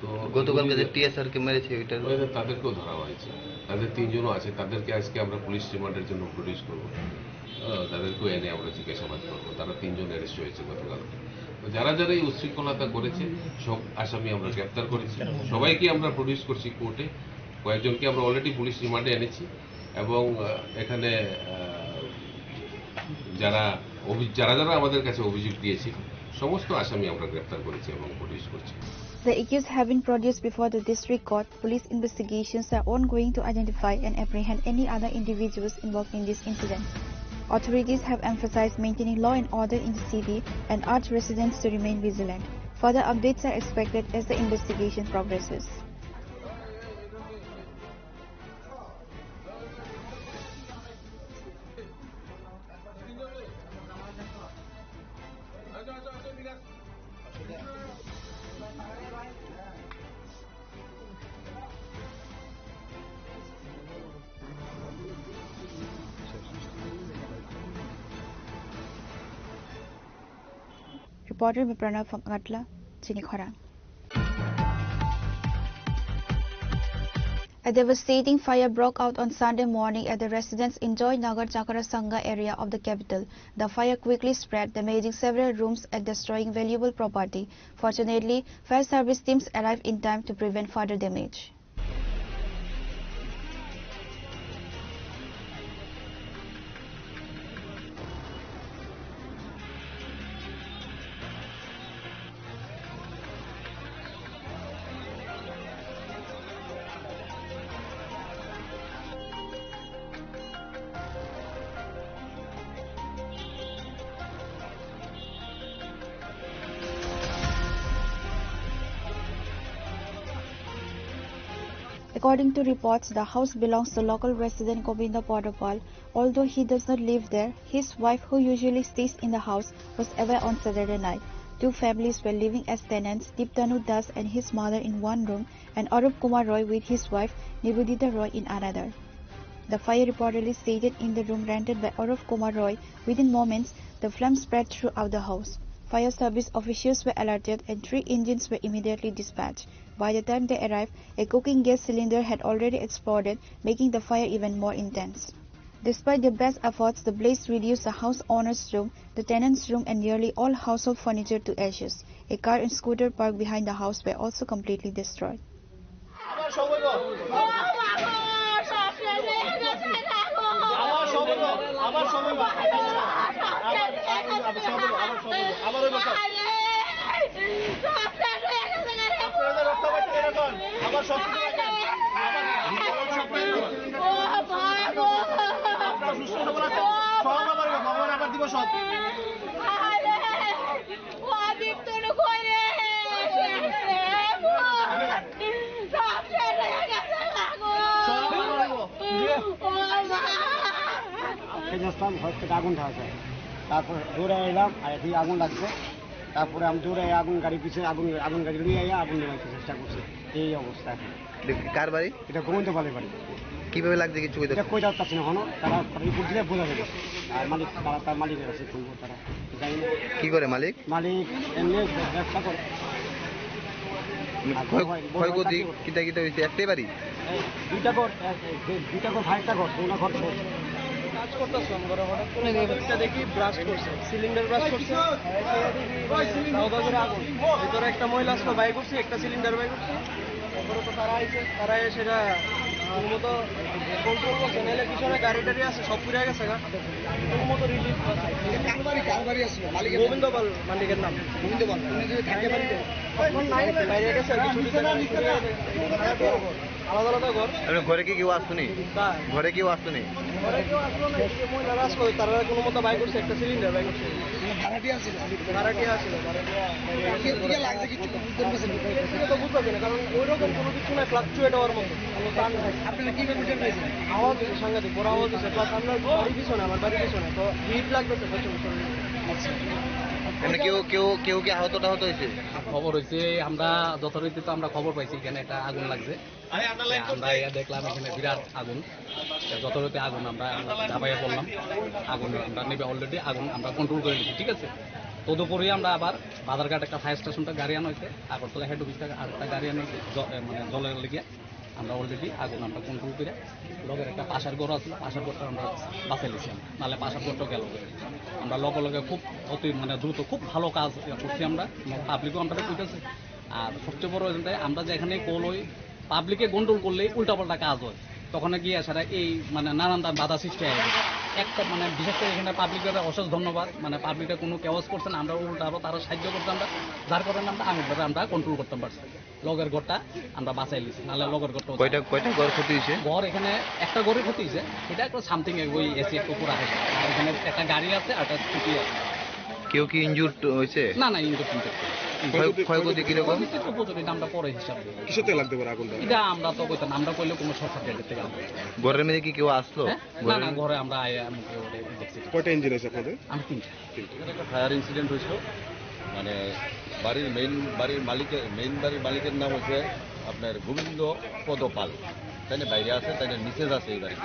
তো গতকালকে যে এগুলি টিএসআর কে মেরেছে, ওইটা ওই তাদেরকেও ধরা হয়েছে। তাদের তিনজনও আছে, তাদেরকে আজকে আমরা পুলিশ রিমান্ডের জন্য প্রডিউস করব। আহ, তাদেরকেও এনে আমরা জিজ্ঞাসাবাদ করব। তারা তিনজন অ্যারেস্ট হয়েছে গতকালকে। তো যারা যারা এই উচ্ছৃঙ্খলতা করেছে, সব আসামি আমরা গ্রেপ্তার করেছি, সবাইকে আমরা প্রডিউস করছি কোর্টে। কয়েকজনকে আমরা অলরেডি পুলিশ রিমান্ডে এনেছি এবং, আহ, এখানে, আহ, যারা অভি-, যারা যারা আমাদের কাছে অভিযোগ দিয়েছিল, সমস্ত আসামি আমরা গ্রেপ্তার করেছি এবং প্রডিউস করছি। The accused have been produced before the district court. Police investigations are ongoing to identify and apprehend any other individuals involved in this incident. Authorities have emphasized maintaining law and order in the city and urged residents to remain vigilant. Further updates are expected as the investigation progresses. Reporter Pranav from Agartala, Chini Khorang. A devastating fire broke out on Sunday morning at the residence in Joy Nagar Chakra Sangha area of the capital. The fire quickly spread, damaging several rooms and destroying valuable property. Fortunately, fire service teams arrived in time to prevent further damage. According to reports, the house belongs to local resident Govinda Podopal. Although he does not live there, his wife, who usually stays in the house, was away on Saturday night. Two families were living as tenants, Diptanu Das and his mother in one room, and Arup Kumar Roy with his wife, Nivedita Roy, in another. The fire reportedly started in the room rented by Arup Kumar Roy. Within moments, the flames spread throughout the house. Fire service officials were alerted and three engines were immediately dispatched. By the time they arrived, a cooking gas cylinder had already exploded, making the fire even more intense. Despite their best efforts, the blaze reduced the house owner's room, the tenant's room, and nearly all household furniture to ashes. A car and scooter parked behind the house were also completely destroyed. আবার সব হইব। আবার সব হইব। আবার সব হইব। আবার, আবার, আবার সব হইব। আবার সব হইব। আবার হইব সব। আপনারা রক্ষা পাচ্ছেন এরকম। আবার সব কিছু রাখেন। আবার, আবার সব হইব। আপনারা সুস্থ সবল আছেন। সব আবার হইব। ভগবান আবার দিব সব। এই যে আসলাম, ঘর থেকে আগুন ধরা যায়। তারপর দৌড়ে এলাম, আর এদিকে আগুন লাগছে। তারপরে আমি দৌড়ে আগুন গাড়ি পিছনে, আগুন, আগুন গাড়ি নিয়ে আইয়া আগুন নেভাইতে চেষ্টা করছি। এই অবস্থা এখন। দেখি, কার বাড়ি? এটা গোবিন্দ পালের বাড়ি। কিভাবে লাগছে কিছু কইতে? এটা কইতে পারতাছি না এখনো, তারা কথা বুঝলে বোঝা যাবে। আর মালিক তারা, তার মালিকের কাছে ফোন করে তারা। জানি না। কি করে মালিক? মালিক এমনি ব্যবসা করে। আর ক্ষয়- বড় ভাই, বড় ভাই ক্ষয়ক্ষতি চাকরি করে। কিতা কিতা হয়েছে? একটাই বাড়ি? এই দুইটা ঘর, এক- এই দুইটা ঘর, ভাইটা ঘর, দুটা ঘর ছোট। কাজ করতেছিলাম ঘরে, হঠাৎ করে বাথরুমটা দেখি ব্রাস্ট করছে, সিলিন্ডার ব্রাস্ট করছে। দাও দাও করে আগুন। ভিতরে একটা মহিলা আসলো, বাই করছে, একটা সিলিন্ডার বাই করছে। তারপরে তো তারা আইছে, তারা এসে এটা কোনো মতো কন্ট্রোল করছে, নাহলে পিছনে গাড়ি টাড়ি আছে, সব পুড়ে গেছে গা। কোনো মতো রিলিফ। কার বাড়ি, কার বাড়ি আসলো? মালিকের গোবিন্দ পাল মালিকের নাম। গোবিন্দ পাল, উনি যে থাকে বাড়িতে? এখন নাই, বাইরে গেছে আর কি, ছুটিতে নাই। আলাদা আলাদা ঘর। আপনি ঘরে কি কেউ আসতো নি? তা ঘরে কেউ আসতো নি? ঘরে কেউ আসলো না, এই যে মহিলারা আসলো, তারা কোনো মতো বাই করছে, একটা সিলিন্ডার বাই করছে। ভাড়াটি আসলো? ভাড়াটিয়া আসলো, ভাড়াটিয়া। কিদিকে লাগছে কিছু বুঝতে পারছেন? এটা তো বুঝতেছি না, কারণ ওইরকম কোনো কিছু না, ফ্লাকচুয়েট হওয়ার মতো কোনো তার নেই। আপনারা কিভাবে টের পাইছেন? আওয়াজ হচ্ছে সাংঘাতিক, বড় আওয়াজ হচ্ছে, প্লাস আপনার বাড়ির পিছনে, আমার বাড়ির পিছনে, তো হিট লাগতেছে প্রচুর শরীরে। মানে কেউ কেউ কেউ কি আহত টাহত হয়েছে? খবর হয়েছে, আমরা যথারীতি তো আমরা খবর পাইছি এখানে একটা আগুন লাগছে। আমরা ইয়া দেখলাম এখানে বিরাট আগুন, যথারীতি আগুন আমরা ঝাঁপাইয়া পড়লাম, আগুন আমরা নেবে অলরেডি আগুন আমরা কন্ট্রোল করে নিচ্ছি, ঠিক আছে। তদুপরি আমরা আবার বাজারঘাট একটা ফায়ার স্টেশনটা গাড়ি আনা হয়েছে, আগরতলা হেড অফিস থেকে আরেকটা গাড়ি আনা হয়েছে, জ- এ, মানে জলের লেগে আমরা অলরেডি আগুন আমরা কন্ট্রোল করে লগের একটা পাশের ঘর আছে, পাশের ঘরটা আমরা বাঁচাই নিয়েছি, নাহলে পাশের ঘরটা গেল। আমরা লগে লগে খুব অতি মানে দ্রুত খুব ভালো কাজ করছি আমরা, পাবলিকও আমরা কইতেছি। আর সবচেয়ে বড় হয়েছে আমরা যেখানে কল হই, পাবলিকে গন্ডগোল করলে উল্টাপাল্টা কাজ হয়, তখন গিয়ে সারা এই মানে নানান তার বাধা সৃষ্টি হয়। একটা মানে বিশেষ করে এখানে পাবলিকের অশেষ ধন্যবাদ, মানে পাবলিকরা কোনো কেওয়াজ করছে না, আমরা উল্টা আরো তারা সাহায্য করতে আমরা যার কারণে আমরা আগুনটারে আমরা কন্ট্রোল করতে পারছি। লগের ঘরটা আমরা বাঁচাই লিছি, নাহলে লগের ঘরটা কয়টা কয়টা ঘর ক্ষতি হয়েছে? ঘর এখানে একটা ঘরই ক্ষতি হয়েছে, এটা একটা সামথিং ওই এসি একটু পুরা হয়েছে। আর এখানে একটা গাড়ি আছে আর একটা স্কুটি আছে। কেউ কি ইনজুর্ড হয়েছে? না না, ইনজুর টিনজুর। ক্ষয়- ক্ষয়ক্ষতি কিরকম? ক্ষয়ক্ষতি তো প্রচুর, এটা আমরা পরে হিসাব দেবো। কিসের থেকে লাগতে পারে আগুনটা? এটা আমরা তো কইতাম, আমরা কইলে কোনো শর্ট সার্কিট থেকে আমরা। ঘরের মধ্যে কি কেউ আসলো? হ্যাঁ? না না, ঘরে আমরা আয়া মুখে ওরে দেখছি। কয়টা ইঞ্জিন আছে আপনাদের? আমি তিনটা। এখানে একটা ফায়ার ইনসিডেন্ট হয়েছিল। মানে বাড়ির মেইন বাড়ির মালিকের মেইন বাড়ির মালিকের নাম হচ্ছে আপনার গোবিন্দ পদ পাল। তাই না? বাইরে আছে, তাই না? মিসেস আছে এই বাড়িতে।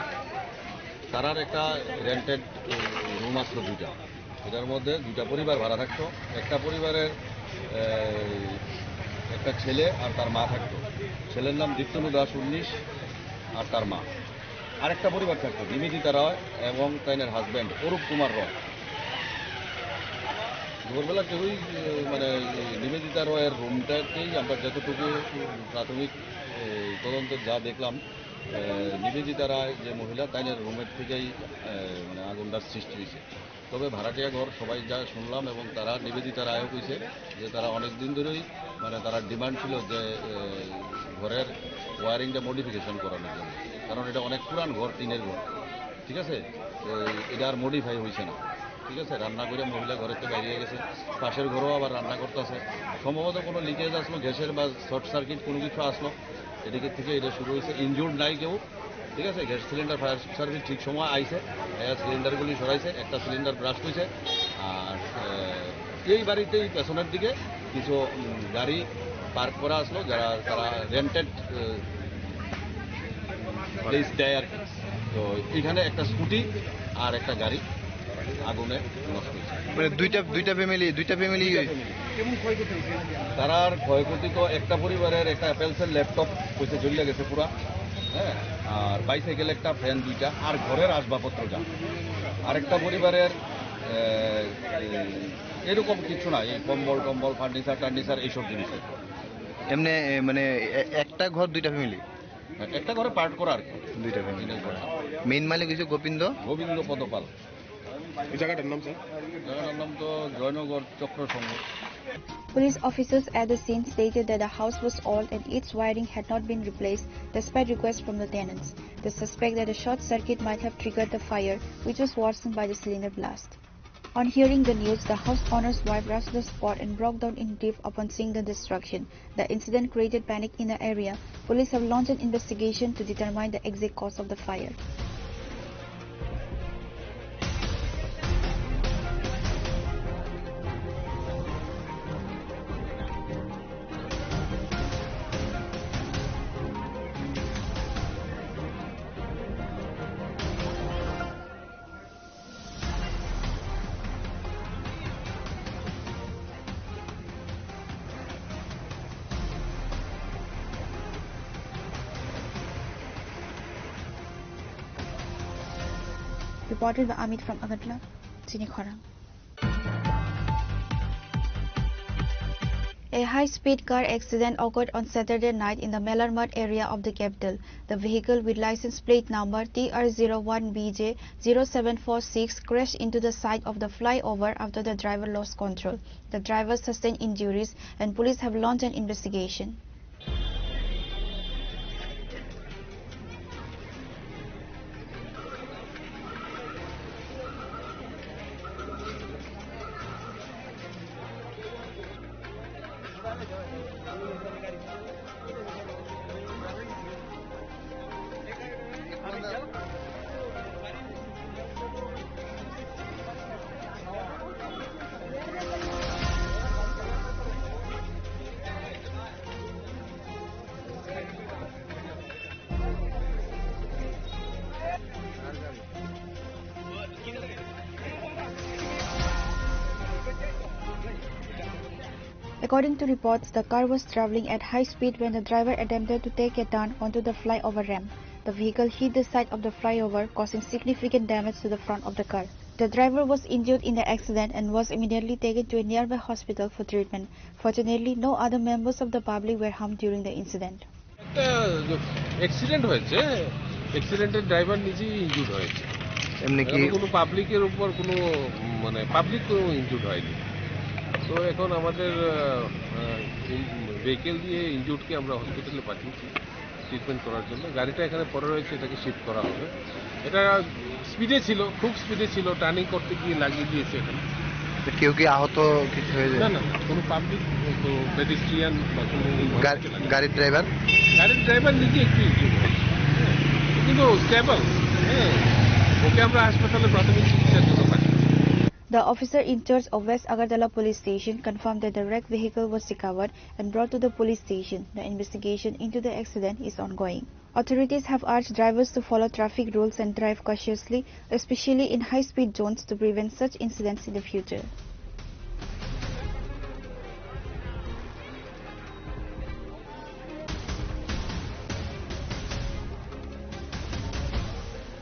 তারার একটা রেন্টেড রুম আসলো দুইটা, এটার মধ্যে দুইটা পরিবার ভাড়া থাকতো। একটা পরিবারের এই, একটা ছেলে আর তার মা থাকতো। ছেলের নাম দীপ্তনু দাস উনিশ আর তার মা। আরেকটা পরিবার থাকতো, নিবেদিতা রায় এবং তাইনের হাজব্যান্ড অরূপ কুমার রয়। ভোরবেলা কেউই, এ, মানে, নিবেদিতা রয়ের রুমটাতেই আমরা যতটুকু প্রাথমিক, এ, তদন্তে যা দেখলাম, এ, নিবেদিতা রায় যে মহিলা, তাইনের রুমের থেকেই, এ, মানে, আগুনটার সৃষ্টি হয়েছে। তবে ভাড়াটিয়া ঘর সবাই যা শুনলাম এবং তারা নিবেদিতা রায়ও কইছে যে তারা অনেক দিন ধরেই, মানে, তারা ডিমান্ড ছিল যে, এ, ঘরের ওয়ারিংটা মডিফিকেশন করানোর জন্য, কারণ এটা অনেক পুরান ঘর, টিনের ঘর, ঠিক আছে? তো এটা আর মডিফাই হয়েছে না, ঠিক আছে? রান্না করে মহিলা ঘরের থেকে বাইরে গেছে, পাশের ঘরেও আবার রান্না করতেছে, সম্ভবত কোনো লিকেজ আসলো, গ্যাসের বা শর্ট সার্কিট কোনো কিছু আসলো। এদিকে থেকে এটা শুরু হয়েছে, ইনজুর্ড নাই কেউ, ঠিক আছে। গ্যাস সিলিন্ডার ফায়ার সার্ভিস ঠিক সময় আইছে, এরা সিলিন্ডারগুলি সরাইছে, একটা সিলিন্ডার ব্রাস্ট হয়েছে। আর আহ, এই বাড়িতেই পেছনের দিকে কিছু উম, গাড়ি পার্ক করা আসলো, যারা তারা রেন্টেড প্লেস দেয় আর কি। তো এখানে একটা স্কুটি আর একটা গাড়ি আগুনে নষ্ট হয়েছে। মানে দুইটা, দুইটা ফ্যামিলি, দুইটা ফ্যামিলি। তারার ক্ষয়ক্ষতি তো একটা পরিবারের একটা অ্যাপেলসের ল্যাপটপ হয়েছে, জ্বলিয়া গেছে পুরা, হ্যাঁ, আর বাইসাইকেল একটা, ফ্যান দুইটা, আর ঘরের আসবাবপত্র যা। আরেকটা পরিবারের আহ, এরকম কিছু না, এই কম্বল টম্বল, ফার্নিচার টার্নিচার, এইসব জিনিস। এমনি এ, মানে এ- একটা ঘর দুইটা ফ্যামিলি? একটা ঘরে পার্ট করা আর কি। দুইটা ফ্যামিলি। মেইন মালিক হইছে গোবিন্দ। গোবিন্দ পদপাল। এই জায়গাটার নাম, স্যার? জায়গাটার নাম তো জয়নগর চক্র সংঘ। Police officers at the scene stated that the house was old and its wiring had not been replaced despite requests from the tenants. They suspect that a short circuit might have triggered the fire, which was worsened by the cylinder blast. On hearing the news, the house owner's wife rushed to the spot and broke down in grief upon seeing the destruction. The incident created panic in the area. Police have launched an investigation to determine the exact cause of the fire. Reported by Amit from Agartala, Chini Khorang. A high-speed car accident occurred on Saturday night in the Melarmat area of the capital. The vehicle, with license plate number T R zero one B J zero seven four six, crashed into the side of the flyover after the driver lost control. The driver sustained injuries and police have launched an investigation. According to reports, the car was traveling at high speed when the driver attempted to take a turn onto the flyover ramp. The vehicle hit the side of the flyover, causing significant damage to the front of the car. The driver was injured in the accident and was immediately taken to a nearby hospital for treatment. Fortunately, no other members of the public were harmed during the incident. একটা অ্যাক্সিডেন্ট হয়েছে, অ্যাক্সিডেন্টের ড্রাইভার নিজেই ইনজুর্ড হয়েছে। এমনি কি এমন কোনো পাবলিকের উপর কোনো, উম, মানে, পাবলিক কোনো ইনজুর্ড হয়নি। তো এখন আমাদের, আহ, আহ, ভেহিকেল দিয়ে ইনজুর্ডকে আমরা হসপিটালে পাঠিয়েছি ট্রিটমেন্ট করার জন্য। গাড়িটা এখানে পড়ে রয়েছে, এটাকে শিফট করা হবে। এটা স্পিডে ছিল, খুব স্পিডে ছিল, টার্নিং করতে গিয়ে লাগিয়ে দিয়েছে এখানে। তো কেউ কি আহত কিছু হয়েছে? না, না, না, কোনো পাবলিক, তো পেডেস্ট্রিয়ান বা কোনো গাড়ি-, গাড়ির ড্রাইভার? গাড়ির ড্রাইভার নিজে একটু ইনজুর্ড হয়েছে, কিন্তু স্টেবল। হ্যাঁ, ওকে আমরা হাসপাতালে প্রাথমিক চিকিৎসার জন্য পাঠিয়েছি। The officer in charge of West Agartala Police Station confirmed that the wrecked vehicle was recovered and brought to the police station. The investigation into the accident is ongoing. Authorities have urged drivers to follow traffic rules and drive cautiously, especially in high-speed zones, to prevent such incidents in the future.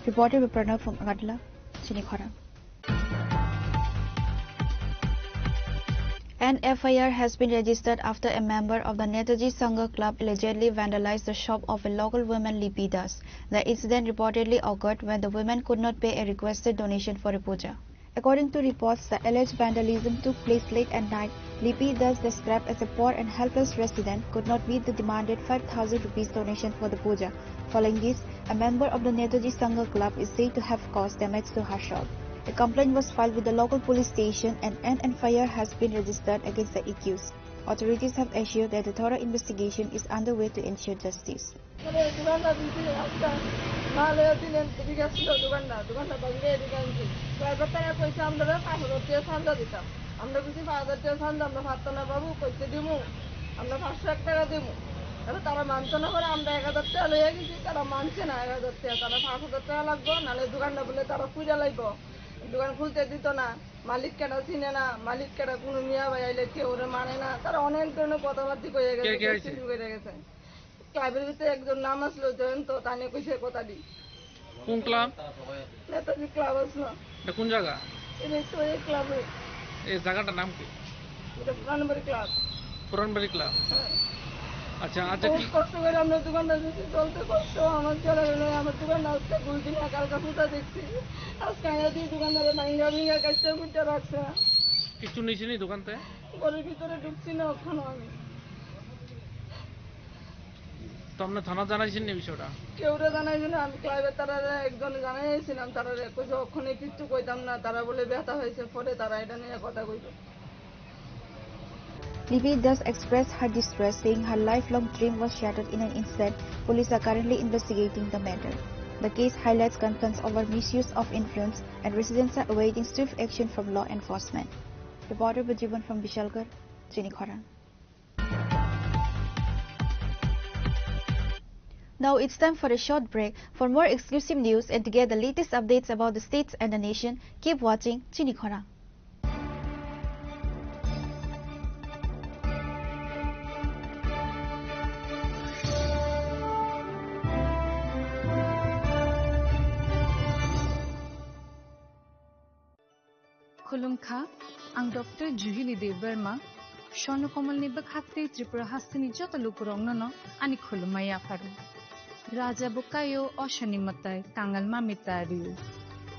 Reported by Pranav from Agartala, Chini Khorang. An F I R has been registered after a member of the Netaji Sangha Club allegedly vandalized the shop of a local woman, Lipi Das. The incident reportedly occurred when the woman could not pay a requested donation for a puja. According to reports, the alleged vandalism took place late at night. Lipi Das, described as a poor and helpless resident, could not meet the demanded five thousand rupees donation for the puja. Following this, a member of the Netaji Sangha Club is said to have caused damage to her shop. A complaint was filed with the local police station and an F I R has been registered against the accused. Authorities have assured that a thorough investigation is underway to ensure justice. মানে দোকানটা দিতে আজকে মালে দিন এদিকে আসছিল দোকানটা, দোকানটা ভাঙিয়ে এদিকে আনছি। কয়েকবার তারা কইছে আমরা পাঁচ হাজার টাকা চান্দা দিতাম, আমরা বুঝি পাঁচ হাজার টাকা চান্দা আমরা পারতাম না বাবু, কইতে দিমু, আমরা পাঁচশো এক টাকা দিমু। তাহলে তারা মানতো না করে আমরা এক হাজার টাকা লইয়া গেছি, তারা মানছে না এক হাজার টাকা, তারা পাঁচ হাজার টাকা লাগবো, নাহলে দোকানটা বলে তারা পুড়ে লাগবো, দোকান খুলতে দিত না। মালিক কেডা চিনে না, মালিক কেডা, কোনো মিয়া ভাই আইলে কেউ ওরে মানে না, তারা অনেক ধরনের কথাবার্তা কইয়া গেছে, কে কে আইছে? শুরু করে গেছে। ক্লাবের ভিতরে একজন নাম আসলো জয়ন্ত, তানে কইছে কথা দি। কোন ক্লাব? নেতাজি ক্লাব আসলো। এটা কোন জায়গা? এটা তো এই ক্লাবে। এই জায়গাটার নাম কি? এটা পুরানবাড়ি ক্লাব। পুরানবাড়ি ক্লাব। হ্যাঁ। আচ্ছা, আচ্ছা, বহুত কি কষ্ট করে আমরা দোকানটা দিচ্ছি, চলতে কষ্ট, আমার চলে গেল, আমার দোকানটা আজকে দুই দিন একা একা ফুটা দেখছি। আজকে আয়া দিয়ে দোকানদারে ভাঙ্গা ভিঙ্গা কাজটা মুটে রাখছে। কিছু নিছেনি দোকানতে? ঘরের ভিতরে ঢুকছি না এখনো আমি। তো আপনি থানা জানাইছেন নি বিষয়টা? কেউরে জানাইছি না, আমি ক্লাবের তারারে একজনে জানাইছিলাম, তারারে কইছে ওখানে কিচ্ছু কইতাম না, তারা বলে ব্যথা হয়েছে, পরে তারা এটা নিয়ে কথা কইবে। Libby thus expressed her distress, saying her lifelong dream was shattered in an instant. Police are currently investigating the matter. The case highlights concerns over misuse of influence, and residents are awaiting swift action from law enforcement. Reporter Bujibon from Bishalgarh, Chinikhorang. Now it's time for a short break. For more exclusive news and to get the latest updates about the states and the nation, keep watching Chinikhorang. Khulumkha, ang Doctor Juhili Debbarma, Swarno Komolni bwkhaktwi Tripura hasteni joto lukurokno no ani khulumma yapharo. Raja bo kaio, osoni mwtai, kangal mami ta rio.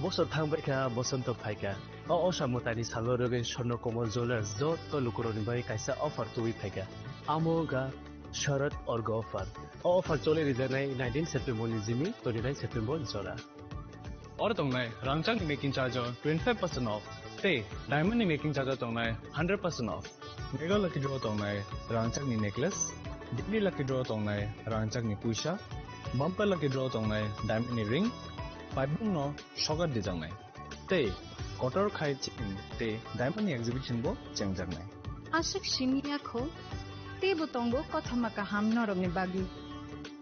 Bosor thangbaikha, bosonto phaikha. O osa mwtaini salo rwgwi Swarno Komol Jewellers joto lukurokni bagwi kaisa offer tubui phaikha. Amo wngkha Sharad Orgo offer. O offer choli rijaknai nineteen September ni jimi twenty nine September jora. Oro tongnai rangchakni making charge o twenty five percent off, tei diamond ni making charge o tongnai hundred percent off. Mega lucky draw tongnai rangchakni necklace, daily lucky draw tongnai rangchakni puisa, bumper lucky draw tongnai diamond ni ring, paibung no sogar dijaknai. Tei kotor khai chini tei diamond ni exhibition bo chengjaknai. Aswk simi yakho, teibo tongo kothoma kaham norokni bagwi.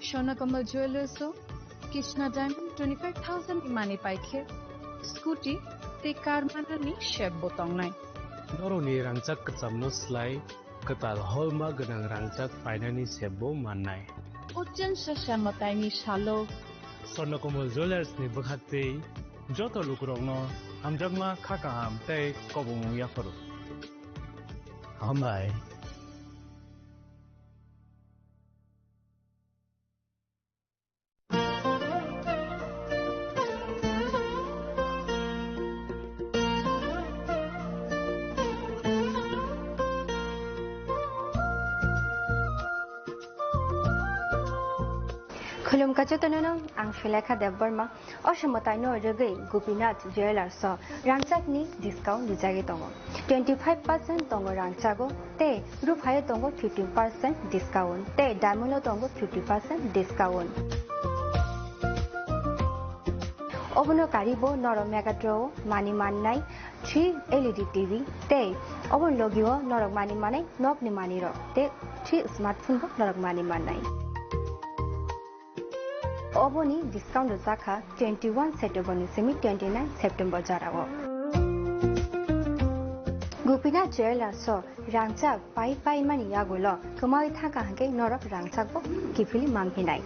Swarno Komol Jewellers o Krishna Diamond twenty five thousand ni mani paikhe, scooty tei car manani sep bo tongnai. Norokni rangchak kwchamno slai kwtal holma gwnang rangchak painani sep bo mannai. Ujjan sasa mwtaini salo Swarno Komol Jewellers ni bwkhaktwi joto lukurokno hamjakma, kha kaham tei kobongmung yapharo. Hambai. Khulumkha jotono no, ang Sulekha Debbarma. O se mwtaino rwgwi Gopinath Jewellers o rangchakni discount rijagwi tongo. Twenty five percent tongo rangchago, tei ruphaio tongo fifteen percent discount, tei diamond o tongo fifty percent discount. Obono karibo norok Mega Draw o mani mannai three L E D T V, tei oboni logio norok mani manai nokni manwirok, tei three smartphone bo norok mani mannai. Oboni discount rwjakha twenty one September ni simi twenty nine September jorao. Gopinath Jewellers o rangchak pai pai mani yagulo kwmawi thangkha hwnkhe norok rangchak bo kiphilwi manphinai.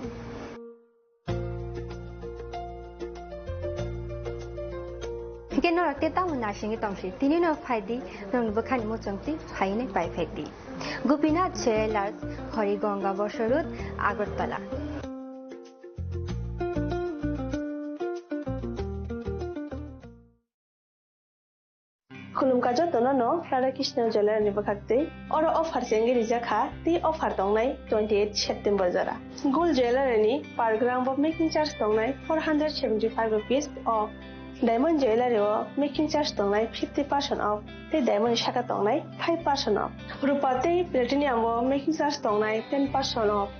Hwnkhe norok tei tamo naisingwi tongsi, tini no phaidi, norokni bwkhani muchungtwi phainai pai phaidi. Gopinath Jewellers, Harigonga Bosor Road, Agartala. Khulumkha jotono no Radha Krishna Jewellery ni bwkhaktwi. Oro offer chengwi rijak kha, tei offer tongnai twenty eight September jora. Gold Jewellery ni per gram bo making charge tongnai four hundred seventy five rupees o Diamond Jewellery o making charge tongnai fifty percent off, tei diamond ni saka tongnai five percent off. Rupa tei platinum o making charge tongnai ten percent off,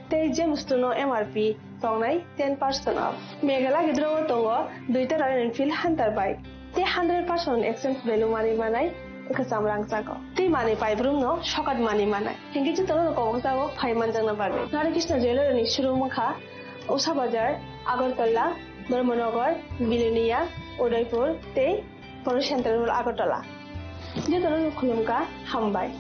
tei gemstone o M R P tongnai ten percent off. Meghalaya gidro o tongo duita Royal Enfield Hunter bike, tei hundred percent exchange value manwi manai kwcham rangchago, tei manwi paibrumno sokat manwi manai. Hinkhe jotono kobokjago phai manjakna bagwi. Nari Krishna Jewellery ni showroom wngkha Usha Bazar, Agartala, Dharmanagar, Bilonia, Udaipur tei Polo Central Mall Agartala. Jotono khulumkha, hambai.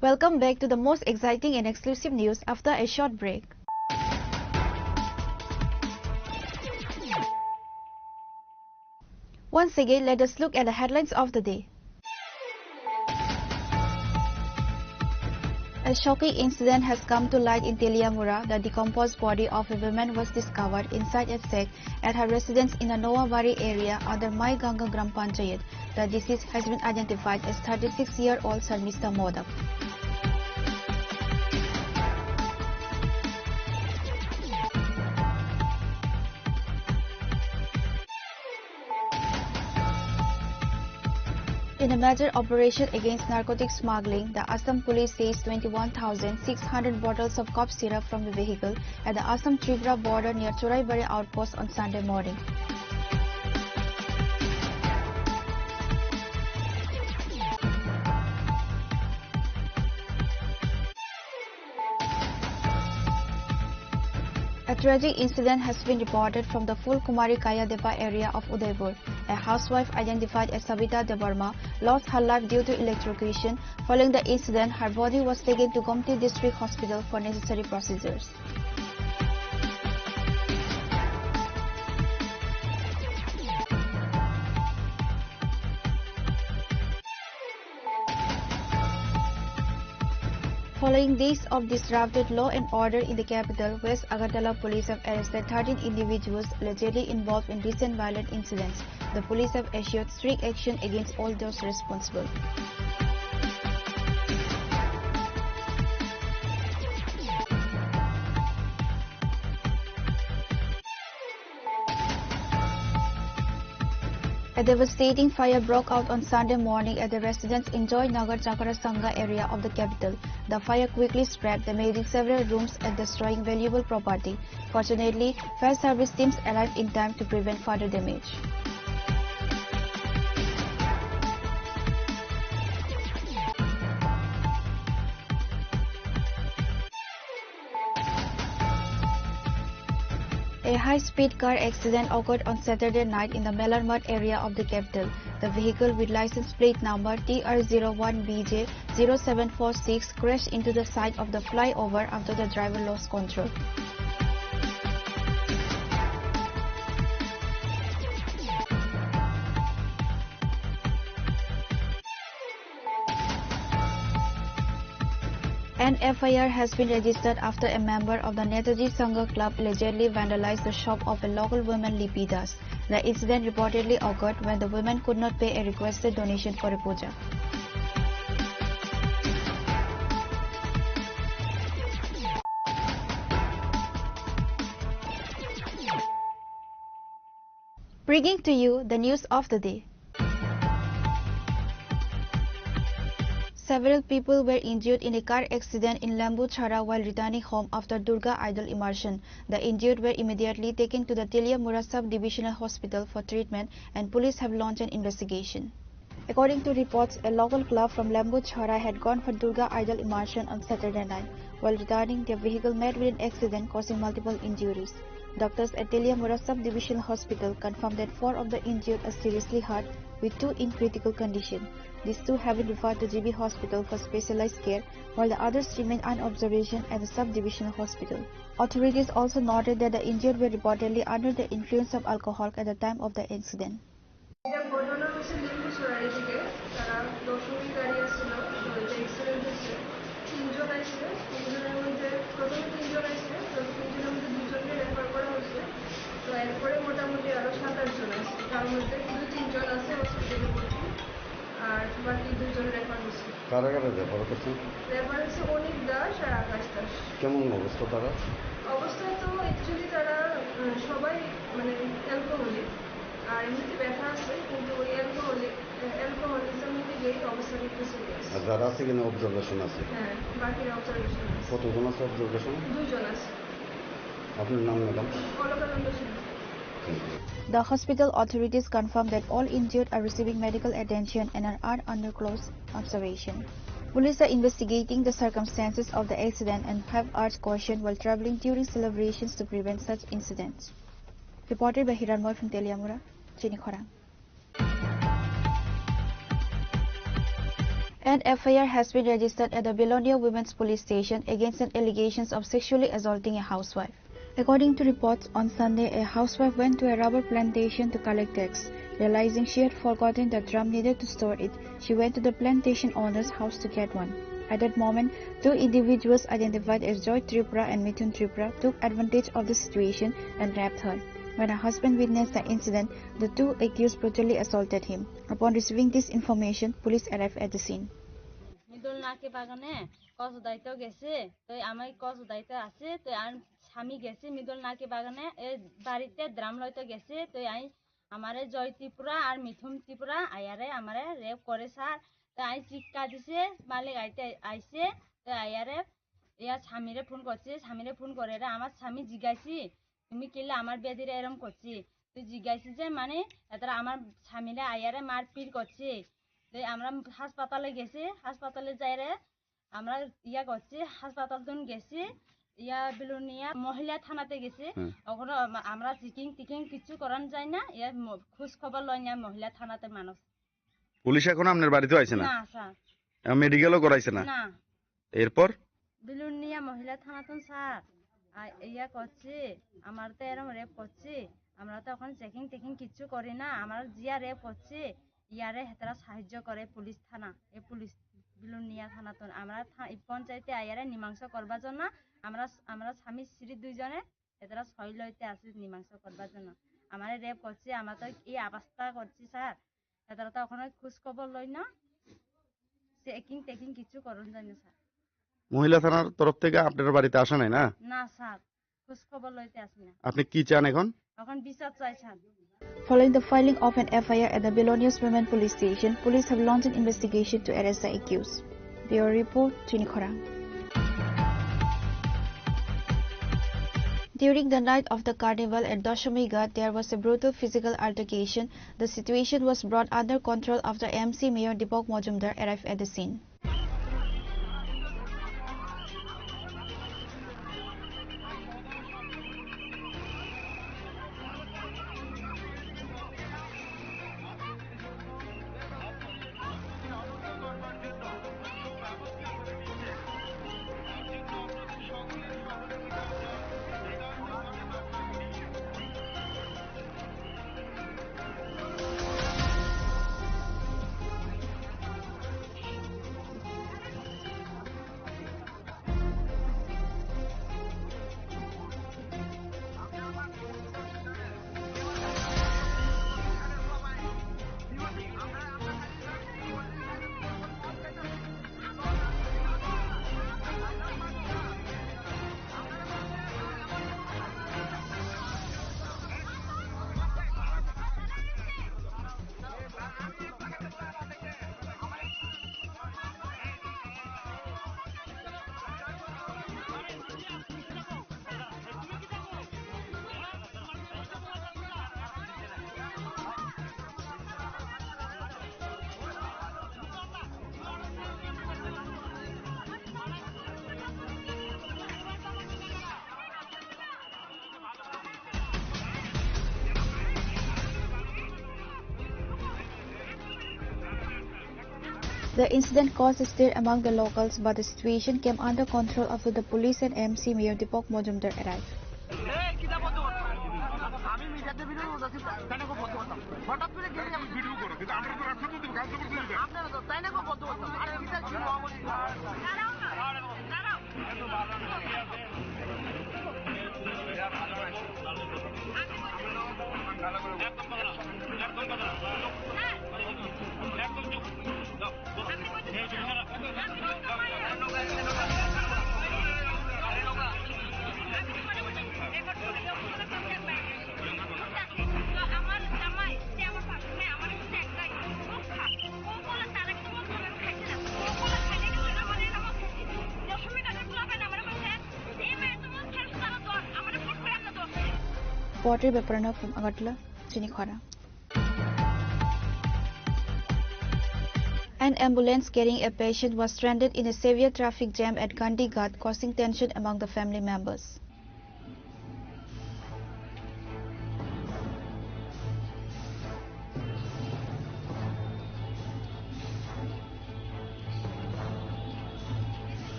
Welcome back to the most exciting and exclusive news after a short break. Once again, let us look at the headlines of the day. A shocking incident has come to light in Teliamura. The decomposed body of a woman was discovered inside a sack at her residence in the Noabari area under Maiganga Gram Panchayat. The deceased has been identified as thirty-six-year-old Sharmista Modak. In a major operation against narcotic smuggling, the Assam police seized twenty-one thousand six hundred bottles of cough syrup from a vehicle at the Assam-Tripura border near Choraibari outpost on Sunday morning. A tragic incident has been reported from the Phulkumari Kayadepa area of Udaipur. A housewife identified as Sabita Debbarma lost her life due to electrocution. Following the incident, her body was taken to Gomti District Hospital for necessary procedures. Following days of disrupted law and order in the capital, West Agartala police have arrested thirteen individuals allegedly involved in recent violent incidents. The police have assured strict action against all those responsible. A devastating fire broke out on Sunday morning at the residence in Joy Nagar Chakra Sangha area of the capital. The fire quickly spread, damaging several rooms and destroying valuable property. Fortunately, fire service teams arrived in time to prevent further damage. A high-speed car accident occurred on Saturday night in the Melarmat area of the capital. The vehicle, with license plate number T R zero one B J zero seven four six, crashed into the side of the flyover after the driver lost control. An F I R has been registered after a member of the Netaji Sangha Club allegedly vandalized the shop of a local woman, Lipi Das. The incident reportedly occurred when the woman could not pay a requested donation for a puja. Bringing to you the news of the day. Several people were injured in a car accident in Lambuchhara while returning home after Durga Idol immersion. The injured were immediately taken to the Teliamura Sub-Divisional Hospital for treatment, and police have launched an investigation. According to reports, a local club from Lambuchhara had gone for Durga Idol immersion on Saturday night. While returning, their vehicle met with an accident, causing multiple injuries. Doctors at Teliamura Sub-Divisional Hospital confirmed that four of the injured are seriously hurt, with two in critical condition. These two have been referred to G B Hospital for specialized care, while the others remain under observation at the Sub-Divisional Hospital. Authorities also noted that the injured were reportedly under the influence of alcohol at the time of the accident. এটা ঘটনা হয়েছে লেম্বুছড়ার এদিকে, তারা দশমী গাড়ি আসছিল, তো এটা অ্যাক্সিডেন্ট হয়েছে। তিনজন আসছে, তিনজনের মধ্যে প্রথমে তিনজন আসছে, তো তিনজনের মধ্যে দুজনকে রেফার করা হয়েছে। তো এরপরে মোটামুটি কারা কারা রেফার করছেন? রেফার হচ্ছে অনিক দাস আর আকাশ দাস। কেমন অবস্থা তারা? অবস্থা তো অ্যাকচুয়ালি তারা, উম, সবাই মানে অ্যালকোহলিক, আর এমনিতে ব্যথা আছে, কিন্তু ওই অ্যালকোহলিক, অ্যালকোহলিজম থেকে এই অবস্থাটা একটু সিরিয়াস। আর যারা আছে এখানে অবজারভেশন আছে? হ্যাঁ, বাকিরা অবজারভেশন আছে। কতজন আছে অবজারভেশন? দুইজন আছে। আপনার নাম, ম্যাডাম? অলকানন্দ সিংহ। Thank you. The hospital authorities confirmed that all injured are receiving medical attention and are, are under close observation. Police are investigating the circumstances of the accident and have urged caution while traveling during celebrations to prevent such incidents. Reported by Hiranmoy from Teliamura, Chinikhorang. An F I R has been registered at the Belonia Women's Police Station against an allegations of sexually assaulting a housewife. According to reports, on Sunday, a housewife went to a rubber plantation to collect eggs. Realizing she had forgotten the drum needed to store it, she went to the plantation owner's house to get one. At that moment, two individuals identified as Joy Tripura and Mithun Tripura took advantage of the situation and raped her. When her husband witnessed the incident, the two accused brutally assaulted him. Upon receiving this information, police arrived at the scene. মিদল নাকি বাগানে কচু দাইতে গেছে, তো আমি কচু দাইতে আছে, তো আর স্বামী গেছে মিদল নাকি বাগানে, এ বাড়িতে ড্রাম লইতে গেছে, তো আমি আমারে জয় ত্রিপুরা আর মিথুন ত্রিপুরা আয়ারে আমারে রেপ করে স্যার। তো আমি চিৎকার দিছে, মালিক আইতে আইছে, তো আয়ারে ইয়া স্বামীরে ফোন করছে, স্বামীরে ফোন করে রে আমার স্বামী জিজ্ঞাসি, "তুমি কিলে আমার বেদিরে এরম করছি?" তুই জিজ্ঞাসি যে মানে এতারা আমার স্বামীরে আয়ারে মারপিট করছে। তো আমরা হাসপাতালে গেছি, হাসপাতালে যাইরে আমরা ইয়া করছি, হাসপাতাল তুন গেছি, ইয়া বিলুনিয়া মহিলা থানাতে গেছি। হুম। ওখানে আমা-, আমরা চেকিং টেকিং কিছু করান যায় না, ইয়া ম-, খোঁজ খবর লয় না মহিলা থানাতে মানুষ। পুলিশ এখন আপনার বাড়িতে আইছে না? না, স্যার। আহ, মেডিকেলও করাইছে না? না। এরপর? বিলুনিয়া মহিলা থানাতন স্যার, আ, ইয়া করছি, আমার তো এরম রেপ করছি, আমরা তো এখন চেকিং টেকিং কিচ্ছু করি না, আমরা জিয়া রেপ করছি, ইয়ারে হেতারা সাহায্য করে পুলিশ থানা, এ পুলিশ বিলুনিয়া থানাতন। আমরা থা-, এই পঞ্চায়েতে আইয়ারে মীমাংসা করবার জন্য আমরা, আমরা স্বামী স্ত্রী দুইজনে এতারা ছয় লইতে আসি মীমাংসা করবার জন্য। আমারে রেপ করছে, আমরা তো এই অবস্থা করছি স্যার। এতারা তো ওখানে খোঁজ খবর লই না, চেকিং টেকিং কিছু করুন যায় না স্যার। মহিলা থানার তরফ থেকে আপনার বাড়িতে আসা নাই না? না স্যার, খোঁজ খবর লইতে আসি না। আপনি কি চান এখন? এখন বিচার চাই sir. Following the filing of an F I R at the Belonios Women Police Station, police have launched an investigation to arrest the accused. Bureau report, Chini Khorang. During the night of the carnival at Dashami Ghat, there was a brutal physical altercation. The situation was brought under control after M C Mayor Deepak Majumdar arrived at the scene. The incident caused a stir among the locals, but the situation came under control after the police and M C Mayor Deepak Majumdar arrived. Reporter Beprano from Agartala, Chini Khorang. An ambulance carrying a patient was stranded in a severe traffic jam at Gandhi Ghat, causing tension among the family members.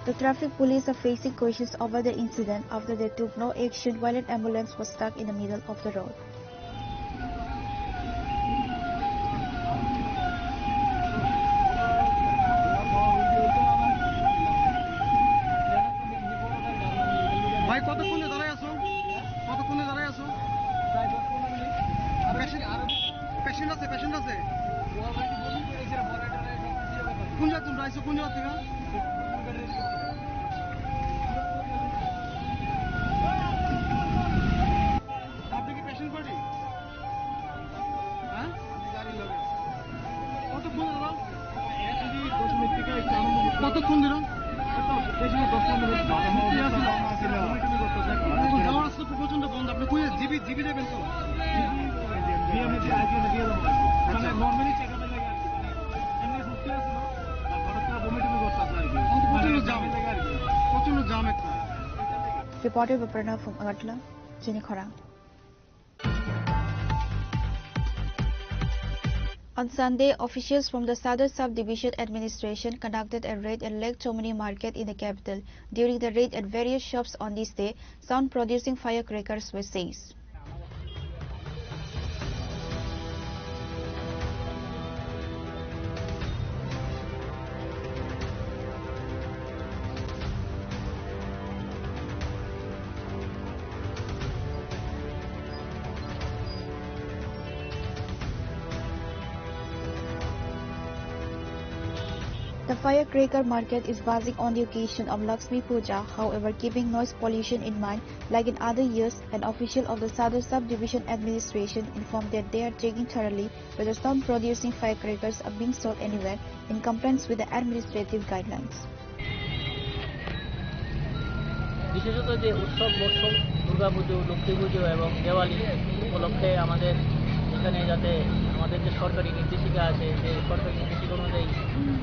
The traffic police are facing questions over the incident after they took no action while an ambulance was stuck in the middle of the road. ভাই, কতক্ষণ ধরে দাঁড়ায় আছো? কতক্ষণে দাঁড়ায় আছো? প্রায় দশ পনেরো মিনিট। আর patient, আর patient আছে, patient আছে। কোন জায়গা তোমরা আইছো? কোন জায়গা থেকে? আপনি কি patient party? হ্যাঁ? কতক্ষণ ধরে? কতক্ষণ ধরে? তো যাওয়ার রাস্তা তো প্রচণ্ড বন্ধ। আপনি কই জিবি, জিবি নেবেন তো? প্রচণ্ড জ্যাম। প্রচণ্ড জ্যাম একটা। Reporter Beprano from Agartala, Chini Khorang. On Sunday, officials from the Sadar Sub-Division Administration conducted a raid at Lake Chomoni Market in the capital. During the raid at various shops on this day, sound-producing firecrackers were seized. The firecracker market is buzzing on the occasion of Lakshmi Puja. However, keeping noise pollution in mind, like in other years, an official of the Sadar Sub-Division Administration informed that they are checking thoroughly whether sound-producing firecrackers are being sold anywhere in compliance with the administrative guidelines. বিশেষত যে উৎসব মরশুম, দুর্গাপুজো, লক্ষ্মী পুজো এবং দেওয়ালি উপলক্ষে আমাদের এখানে যাতে আমাদের যে সরকারি নির্দেশিকা আছে, যে সরকারি নির্দেশিকা অনুযায়ী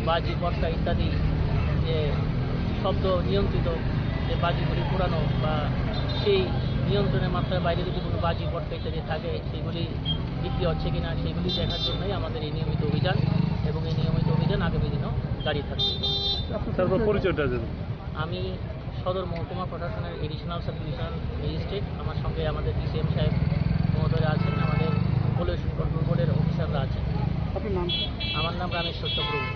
বাজি, পটকা ইত্যাদি যে শব্দ নিয়ন্ত্রিত যে বাজিগুলি পোড়ানো বা সেই নিয়ন্ত্রণের মাত্রার বাইরে যদি কোনো বাজি, পটকা ইত্যাদি থাকে, সেগুলি বিক্রি হচ্ছে কিনা সেগুলি দেখার জন্যই আমাদের এই নিয়মিত অভিযান এবং এই নিয়মিত অভিযান আগামী দিনও জারি থাকবে। তারপর পরিচয়টা দেন। আমি সদর মহকুমা প্রশাসনের অ্যাডিশনাল সাব ডিভিশনাল ম্যাজিস্ট্রেট, আমার সঙ্গে আমাদের ডিসিএম সাহেব মহোদয় আছেন, আমাদের পলিউশন কন্ট্রোল বোর্ডের অফিসাররা আছেন। আপনার নাম? আমার নাম রামেশ্বর Chakraborty.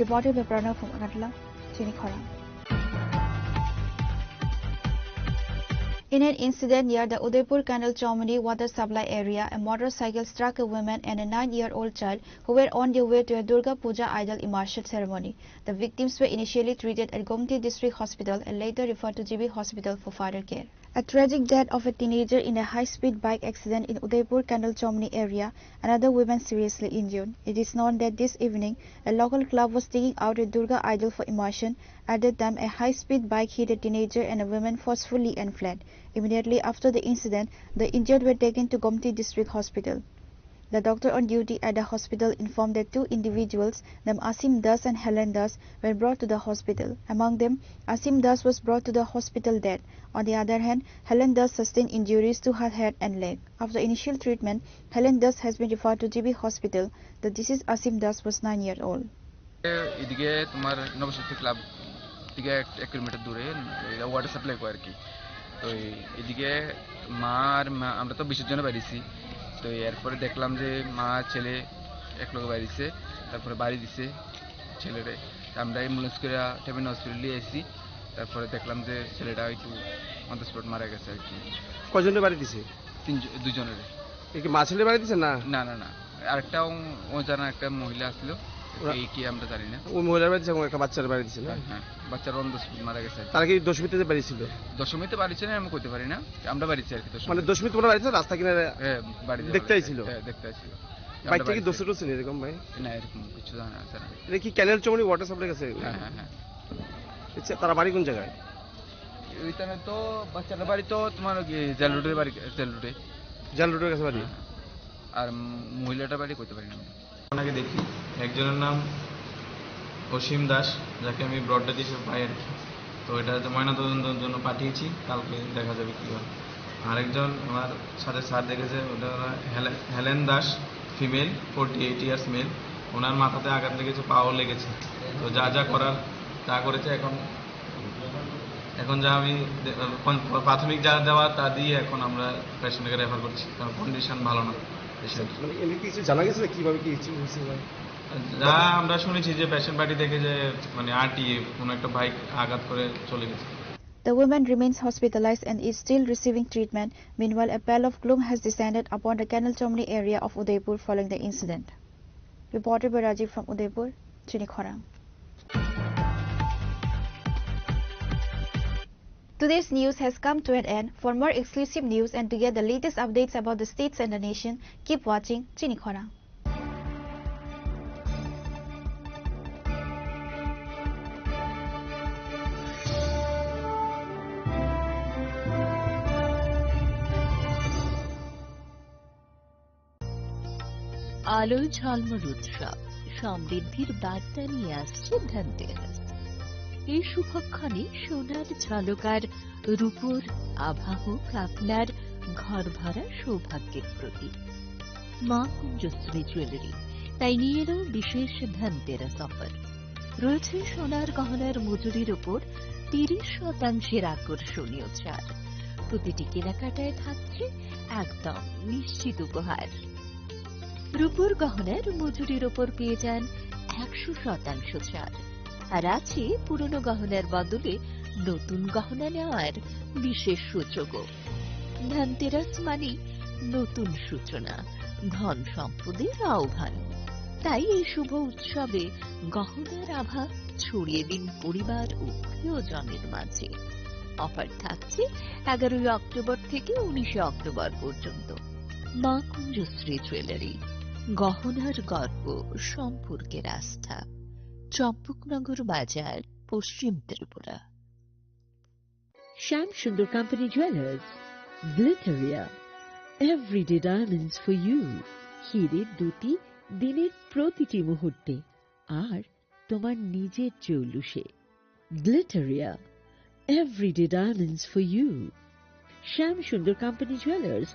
Reporter Beprano from Agartala, Chini Khorang. In an incident near the Udaipur Canal Chomoni water supply area, a motorcycle struck a woman and a nine-year-old child who were on their way to a Durga Puja idol immersion ceremony. The victims were initially treated at Gomti District Hospital and later referred to G B Hospital for further care. A tragic death of a teenager in a high-speed bike accident in Udaipur Canal Chomoni area, another woman seriously injured. It is known that this evening, a local club was taking out a Durga idol for immersion. At that time, a high-speed bike hit a teenager and a woman forcefully and fled. Immediately after the incident, the injured were taken to Gomti District Hospital. The doctor on duty at the hospital informed that two individuals, named Asim Das and Helen Das, were brought to the hospital. Among them, Asim Das was brought to the hospital dead. On the other hand, Helen Das sustained injuries to her head and leg. After initial treatment, Helen Das has been referred to G B Hospital. The deceased Asim Das was nine years old. এদিকে তোমার নবশক্তি ক্লাব থেকে এক এক কিলোমিটার দূরে, এটা water supply করে আর কি। তো এই- এদিকে মা আর মা, আমরা তো বিশের জন্য বেরিয়েছি। তো এরপরে দেখলাম যে মা ছেলে এক লগে বেরিয়েছে, তারপরে বাড়ি দিছে ছেলেরে। তো আমরা অ্যাম্বুলেন্স করে টেবিন হসপিটাল নিয়ে এসেছি। তারপরে দেখলাম যে ছেলেটা হয়তো অন দ্য স্পট মারা গেছে আর কি। কয়জনের বাড়ি দিছে? তিনজন, দুজনের। এ কি মা ছেলে বাড়ি দিছে না? না, না, না। আরেকটা ও-, অজানা একটা মহিলা আসলো। ওরা এই কি আমরা জানি না। ওই মহিলার বাড়ি দিছে এবং একটা বাচ্চার বাড়ি দিছে না? হ্যাঁ, হ্যাঁ। বাচ্চার অন দ্য স্পট মারা গেছে আর কি। তারা কি দশমীতে বাড়ি ছিল? দশমীতে বাড়ি ছিল, আমি কইতে পারি না। আমরা বাড়ি ছিল আর কি দশমীতে। মানে দশমীতে তোমরা বাড়ি ছিল, রাস্তা কিনারে হ্যাঁ, বাড়ি দেখতে আইছিল? হ্যাঁ, দেখতে আইছিল। বাইক আমরা থেকে বাড়ি দোষ ছিল। টোষ নেই এরকম ভাই? না, এরকম কিছু জানা, জানা নেই। এটা কি ক্যানেল চমনি ওয়াটার সাপ্লাই গেছে? হ্যাঁ, হ্যাঁ, হ্যাঁ। আচ্ছা, তারা বাড়ি কোন জায়গায়? ওইখানে তো বাচ্চাটার বাড়ি তো তোমার ওই যে জেল রোডের বাড়ি, জেল রোডে। জেল রোডের কাছে বাড়ি? হ্যাঁ, হ্যাঁ। আর উম, মহিলাটার বাড়ি কইতে পারি না। ওনাকে দেখি, একজনের নাম অসীম দাস, যাকে আমি ব্রড ডেথ হিসেবে পাই আর কি। তো এটা হচ্ছে ময়নাতদন্তের জন্য পাঠিয়েছি, কালকে দেখা যাবে কী হয়। আরেকজন আমার সাথে স্যার দেখেছে, ওটা হলো হেলে-, Helen Das, female, forty eight years male. ওনার মাথাতে আঘাত লেগেছে, পাও লেগেছে। তো যা যা করার তা করেছে। এখন, এখন যা আমি দে-, পন-, প্রাথমিক যা দেওয়া তা দিয়ে এখন আমরা পেশেন্টকে রেফার করছি, কারণ কন্ডিশন ভালো না পেশেন্ট। মানে এমনি কিছু জানা গেছে না কিভাবে কি হয়েছে বা? যা আমরা শুনেছি যে পেশেন্ট পার্টি থেকে যে মানে আরটিএ কোনো একটা বাইক আঘাত করে চলে গেছে। The woman remains hospitalized and is still receiving treatment. Meanwhile, a pall of gloom has descended upon the Canal Chomni area of Udaipur following the incident. Reported by Rajiv from Udaipur, Chini Khorang. Today's news has come to an end. For more exclusive news and to get the latest updates about the states and the nation, keep watching Chini Khorang. আলোয় ঝলমল উৎসব, সমৃদ্ধির বার্তা নিয়ে আসছে ধনতেরাস। এই শুভক্ষণে সোনার ঝলকার রূপোর আভা হোক আপনার ঘর ভরা সৌভাগ্যের প্রতীক। মা কুঞ্জশ্রী জুয়েলারি তাই নিয়ে এলো বিশেষ ধনতেরাস অফার। রয়েছে সোনার গহনার মজুরির ওপর তিরিশ শতাংশের আকর্ষণীয় ছাড়। প্রতিটি কেনাকাটায় থাকছে একদম নিশ্চিত উপহার। রূপোর গহনার মজুরির ওপর পেয়ে যান একশো শতাংশ ছাড়। আর আছে পুরনো গহনার বদলে নতুন গহনা নেওয়ার বিশেষ সুযোগও। ধনতেরাস মানে নতুন সূচনা, ধন সম্পদের আহ্বান। তাই এই শুভ উৎসবে গহনার আভা ছড়িয়ে দিন পরিবার ও প্রিয়জনের মাঝে। অফার থাকছে এগারোই অক্টোবর থেকে উনিশে অক্টোবর পর্যন্ত। মা কুঞ্জশ্রী জুয়েলারি, গহনার গর্ব, সম্পর্কের আস্থা। চম্পকনগর বাজার, পশ্চিম Tripura. Shyam Sundar Company Jewelers, Glitteria, Everyday Diamonds for You, হীরের দ্যুতি দিনের প্রতিটি মুহূর্তে, আর তোমার নিজের জৌলুসে। Glitteria, Everyday Diamonds for You, Shyam Sundar Company Jewelers.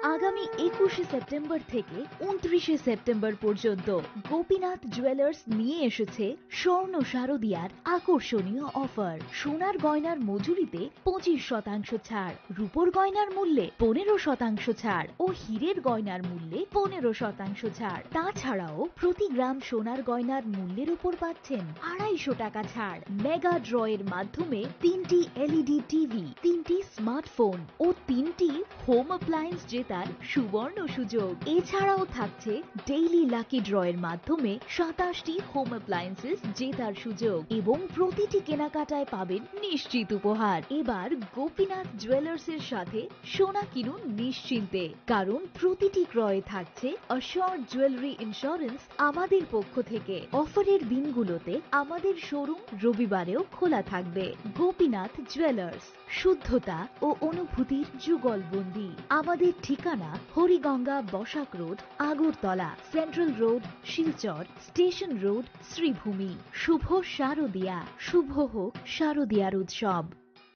আগামী একুশে সেপ্টেম্বর থেকে ঊনত্রিশে সেপ্টেম্বর পর্যন্ত গোপীনাথ জুয়েলার্স নিয়ে এসেছে স্বর্ণ শারদিয়ার আকর্ষণীয় অফার। সোনার গয়নার মজুরিতে পঁচিশ শতাংশ ছাড়, রূপোর গয়নার মূল্যে পনেরো শতাংশ ছাড় ও হীরের গয়নার মূল্যে পনেরো শতাংশ ছাড়। তাছাড়াও প্রতি গ্রাম সোনার গয়নার মূল্যের উপর পাচ্ছেন আড়াইশো টাকা ছাড়। মেগা ড্রয়ের মাধ্যমে তিনটি এলইডি টিভি, তিনটি স্মার্টফোন ও তিনটি হোম অ্যাপ্লায়েন্স জেতা তার সুবর্ণ সুযোগ। এছাড়াও থাকছে ডেইলি লাকি ড্র এর মাধ্যমে সাতাশটি হোম অ্যাপ্লায়েন্সেস জেতার সুযোগ এবং প্রতিটি কেনাকাটায় পাবেন নিশ্চিত উপহার। এবার গোপীনাথ জুয়েলার্স এর সাথে সোনা কিনুন নিশ্চিন্তে, কারণ প্রতিটি ক্রয়ে থাকছে অ্যাসিওরড জুয়েলারি ইন্স্যুরেন্স আমাদের পক্ষ থেকে। অফারের দিনগুলোতে আমাদের শোরুম রবিবারেও খোলা থাকবে। গোপীনাথ জুয়েলার্স, শুদ্ধতা ও অনুভূতির যুগলবন্দি। আমাদের ঠিকানা Hariganga Basak road, Agartala, central road, Silchar, station road, Sreebhumi. শুভ শারদিয়া, শুভ হোক শারদিয়ার উৎসব।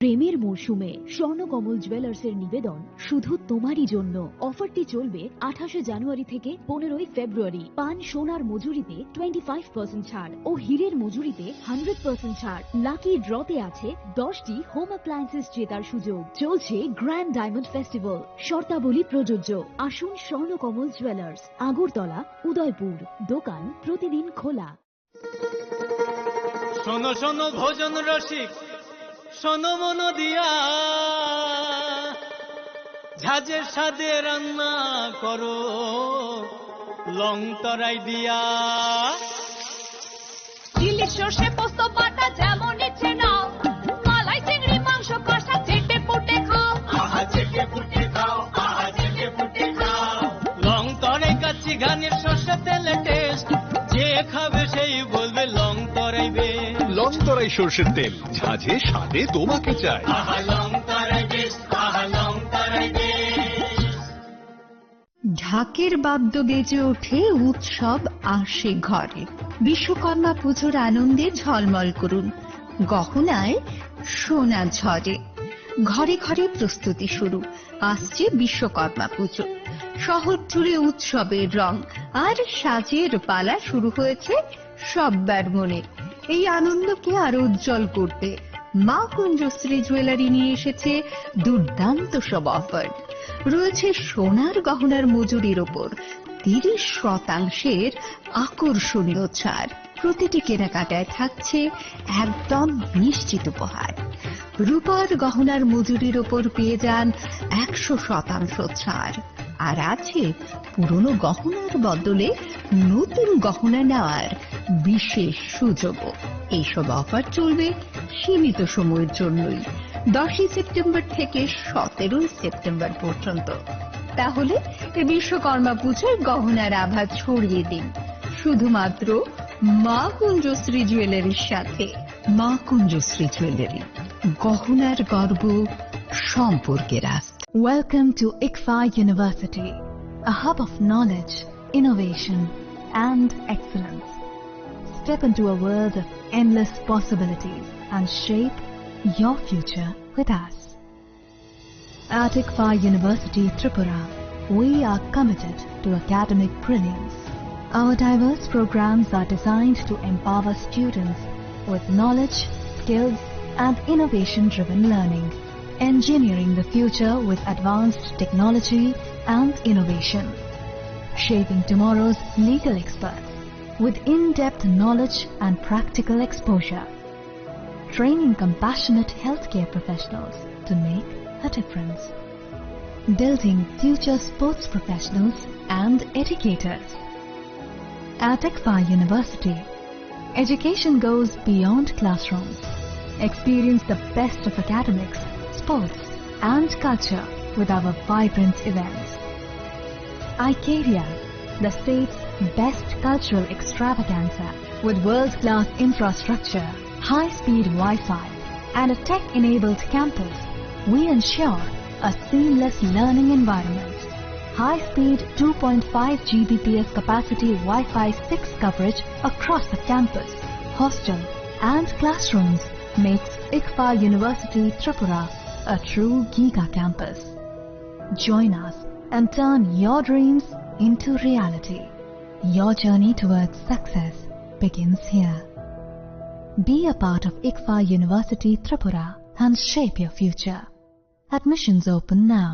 প্রেমের মৌসুমে স্বর্ণকমল জুয়েলার্সের নিবেদন শুধু তোমারই জন্য। অফারটি চলবে আঠাশে জানুয়ারি থেকে পনেরোই ফেব্রুয়ারি। পান সোনার মজুরিতে টোয়েন্টি ফাইভ পার্সেন্ট ছাড় ও হীরের মজুরিতে হান্ড্রেড পার্সেন্ট ছাড়। লাকি ড্রতে আছে দশটি হোম অ্যাপ্লায়েন্সেস জেতার সুযোগ। চলছে গ্র্যান্ড ডায়মন্ড ফেস্টিভ্যাল, শর্তাবলী প্রযোজ্য। আসুন স্বর্ণকমল জুয়েলার্স, আগরতলা, উদয়পুর। দোকান প্রতিদিন খোলা। শোনো শোনো ভোজন রসিক, শোনো মন দিয়া, ঝাঁঝের স্বাদে রান্না করো লং তরাই দিয়া। ইলিশ সর্ষে পোস্ত বাটা যেমন ইচ্ছে নাও, মালাই চিংড়ি মাংস কষা চেটে পুটে খাও। আহা চেটে পুটে খাও, আহা চেটে পুটে খাও। লং তরাই কাচ্চি ঘানির সর্ষে তেলে টেস্ট, যে খাবে সেই বলবে লং তরাই বেশ। লং তরাই সর্ষের তেল, ঝাঁঝে স্বাদে তোমাকে চাই। আহা লং তরাই বেশ, আহা লং তরাই বেশ। ঢাকের বাদ্য বেজে ওঠে, উৎসব আসে ঘরে। বিশ্বকর্মা পুজোর আনন্দে ঝলমল করুন, গহনায় সোনা ঝরে। ঘরে ঘরে প্রস্তুতি শুরু, আসছে বিশ্বকর্মা পুজো। শহর জুড়ে উৎসবের রং আর সাজের পালা শুরু হয়েছে সব্বার মনে। এই আনন্দকে আরো উজ্জ্বল করতে মা কুঞ্জশ্রী জুয়েলারি নিয়ে এসেছে দুর্দান্ত সব অফার। রয়েছে সোনার গহনার মজুরির ওপর তিরিশ শতাংশের আকর্ষণীয় ছাড়। প্রতিটি কেনাকাটায় থাকছে একদম নিশ্চিত উপহার। রূপার গহনার মজুরির ওপর পেয়ে যান একশো শতাংশ ছাড়। আর আছে পুরনো গহনার বদলে নতুন গহনা নেওয়ার বিশেষ সুযোগও। এইসব অফার চলবে সীমিত সময়ের জন্যই, দশই সেপ্টেম্বর থেকে সতেরোই সেপ্টেম্বর পর্যন্ত। তাহলে এ বিশ্বকর্মা পুজোয় গহনার আভা ছড়িয়ে দিন শুধুমাত্র মা কুঞ্জশ্রী জুয়েলারির সাথে। মা কুঞ্জশ্রী জুয়েলারি, গহনার গর্ব, সম্পর্কের আস্থা। Welcome to ICFAI University, a hub of knowledge, innovation, and excellence. Step into a world of endless possibilities and shape your future with us. At ICFAI University Tripura, we are committed to academic brilliance. Our diverse programs are designed to empower students with knowledge, skills, and innovation-driven learning, engineering the future with advanced technology and innovation, shaping tomorrow's legal experts with in-depth knowledge and practical exposure, training compassionate healthcare professionals to make a difference, building future sports professionals and educators. At ICFAI University, education goes beyond classrooms. Experience the best of academics, sports, and culture with our vibrant events. Icaria, the state's best cultural extravaganza, with world-class infrastructure, high-speed Wi-Fi, and a tech-enabled campus, we ensure a seamless learning environment. High-speed two point five G B P S capacity Wi-Fi six coverage across the campus, hostel, and classrooms makes ICFAI University Tripura a true giga campus. Join us and turn your dreams into reality. Your journey towards success begins here. Be a part of ICFAI University Tripura and shape your future. Admissions open now.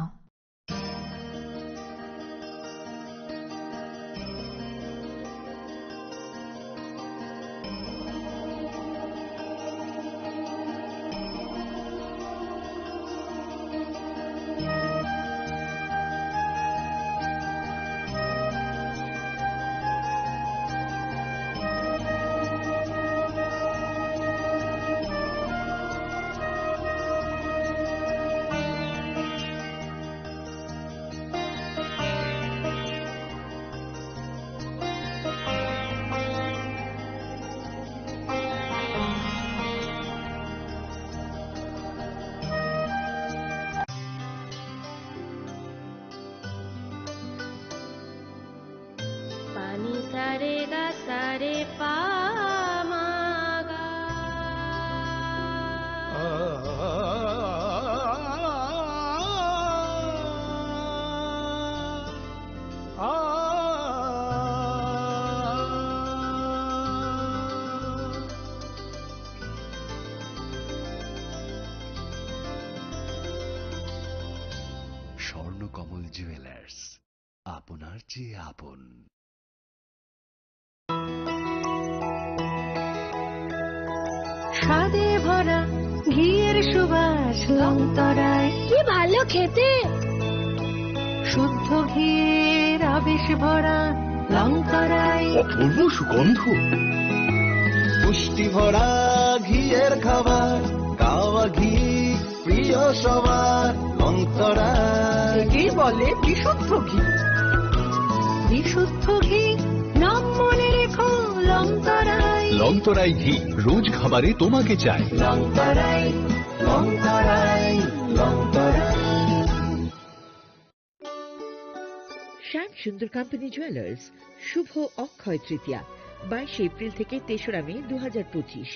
Sare pa ma ga. Swarnakamal jewellers, আপনার চেয়ে আপন। স্বাদে ভরা ঘিয়ের সুবাস লংতরায়। কি ভালো খেতে। শুদ্ধ ঘিয়ের আবেশ ভরা লংতরায়। অপূর্ব সুগন্ধ। পুষ্টি ভরা ঘিয়ের খাবার, গাওয়া ঘি প্রিয় সবার, লংতরায়। একেই বলে বিশুদ্ধ ঘি। বিশুদ্ধ ঘি, নাম মনে রেখো, লংতরায়। লংতরাই ঘি, রোজ খাবারে তোমাকে চাই। লংতরায়, লংতরায়, লংতরায়। শ্যাম সুন্দর কোম্পানি জুয়েলার্স, শুভ অক্ষয় তৃতীয়া, বাইশে এপ্রিল থেকে তেসরা মে দু হাজার পঁচিশ।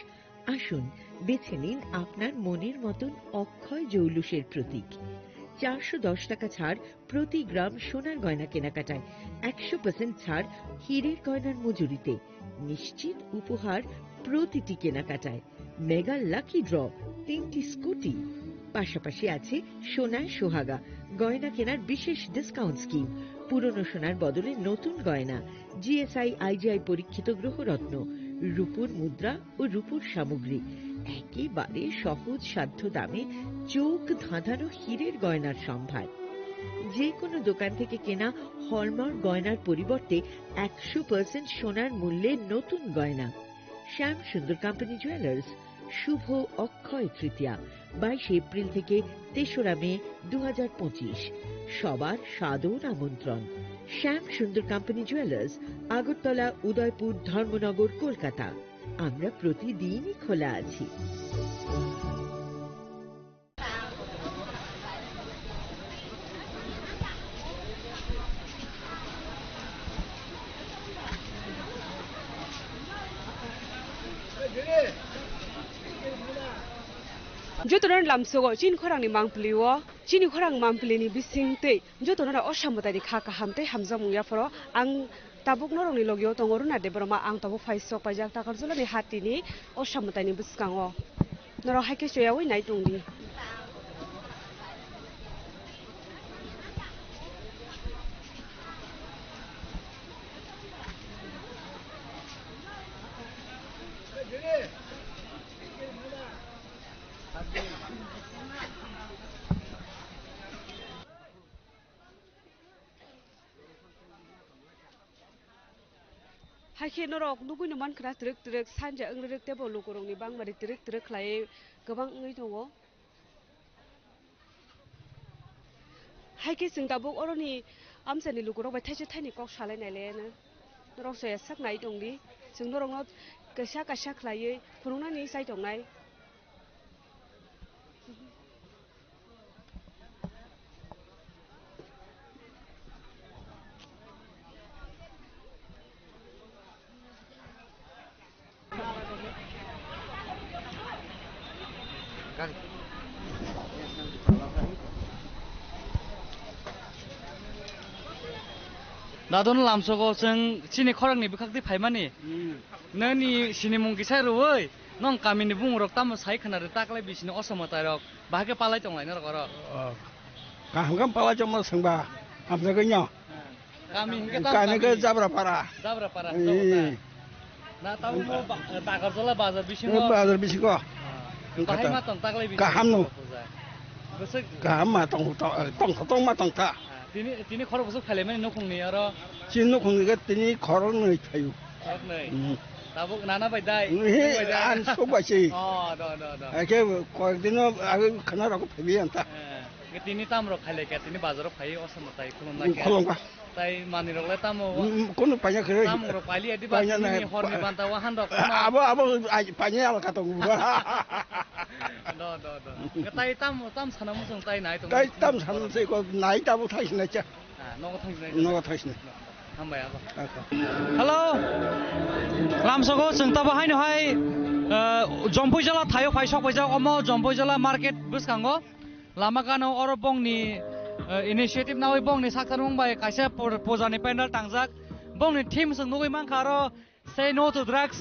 আসুন, বেছে নিন আপনার মনের মতন অক্ষয় জৌলুসের প্রতীক। চারশো দশ টাকা ছাড় প্রতি গ্রাম সোনার গয়না কেনাকাটায়, একশো পার্সেন্ট ছাড় হীরের গয়নার মজুরিতে, নিশ্চিত উপহার প্রতিটি কেনাকাটায়। মেগা লাকি ড্র, তিনটি স্কুটি, পাশাপাশি আছে সোনায় সোহাগা, গয়না কেনার বিশেষ ডিসকাউন্ট স্কিম, পুরনো সোনার বদলে নতুন গয়না, জিএসআই আইজিআই পরীক্ষিত গ্রহরত্ন, রূপোর মুদ্রা ও রূপোর সামগ্রী, একেবারে সহজ সাধ্য দামে চোখ ধাঁধানো হীরের গয়নার সম্ভার। যে কোনো দোকান থেকে কেনা হলমার্ক গয়নার পরিবর্তে একশো পার্সেন্ট সোনার মূল্যে নতুন গয়না। শ্যাম সুন্দর কোম্পানি জুয়েলার্স, শুভ অক্ষয় তৃতীয়া, বাইশে এপ্রিল থেকে তেসরা মে দু হাজার পঁচিশ। সবার সাদর আমন্ত্রণ। শ্যাম সুন্দর কোম্পানি জুয়েলার্স, আগরতলা, উদয়পুর, ধর্মনগর, কলকাতা। আমরা প্রতিদিনই খোলা আছি। Jotono lamsogo chini khorangni mangpili o, chini khorang mangpili ni bising tei jotono o samwtai ni kha kaham tei hamjakmung yapharo ang tabuk norokni logio tongo Runa Debbarma, ang tabuk phai sok paijak Takarjala ni hatini o samwtai ni bwskango. Norok hai khe choyaui nai tong di. Hai khe norok nugui no mankha na twrwk twrwk sanja wng rwk tei bo lukurokni bangmari twrwk twrwk khlaiwi kwbang wngwi tongo. Hai khe chwng tabuk oroni amchaini lukurok bai thaisa thaini kok salai nai le norok soya sak nai tong di, chwng norokno kaisa kaisa khlaiwi phunuknani chai tongnai. Dadon lamsogo chwng chini khoroknwi bwkhak twi phaimani. Hmm. Nani sinimung kisa rwui, nong kamini bungrok tamo sai khna rw taklai bisini osomo tairok, bahai khe palai tonglai norok oro. Oh. Kaham kaham palai tongma swngba, hamjagwi no. Kami hingke tamo kami kami? Ke Jabra Para. Jabra Para, eh. Jabra Para. Na tamo mo ba-, Takarjala bazar bisingo. Eh, bazar bisingo. Ah. Bahai ma tong taklai bisingo. Kaham no. Bwswk kaham ma tong, tong, tong, tong ma tong ta. Ah, tini, tini khorok bwswk khailai mani nukhungni aro. Chini nukhungni ke tini khorok nwi thayu. Khorok nwi. Hmm. Tabuk nana bai dai. Eh, bai dai. An sok bai si. Oh, do, do, do. Ake koyek dino age khana rok phabi anta. Eh. Tini tamrok khailai kha, tini bazaro phai o samwtai khulumna khe. Khulumkha. Tai manwirok le tamo? Mm, mm, kunu paina khe. Tamungrok pailiya diba? Paina nini nai. Horni banta wahan rok kheno. Abo, abo, ai, paina alka tongo. Do, do, do. Tai tam, tam sana muchung tai nai tongo. Tai tam sana se ko nai tabo thaisnai cha. Ah, nogo thaisnai. Nogo thaisnai. Hambai abo. Ako. Hello. Lamsogo chwng tabo haino hai, eh, Jompuijala thaio phai sok paijak omo Jompuijala market bwskango. Lama gano oro bongni, eh, initiative nawi bongni sakharmung bai kaisa pu-, puja ni pandal tangjak. Bongni theme chwng nugwi mankha aro Say no to drugs.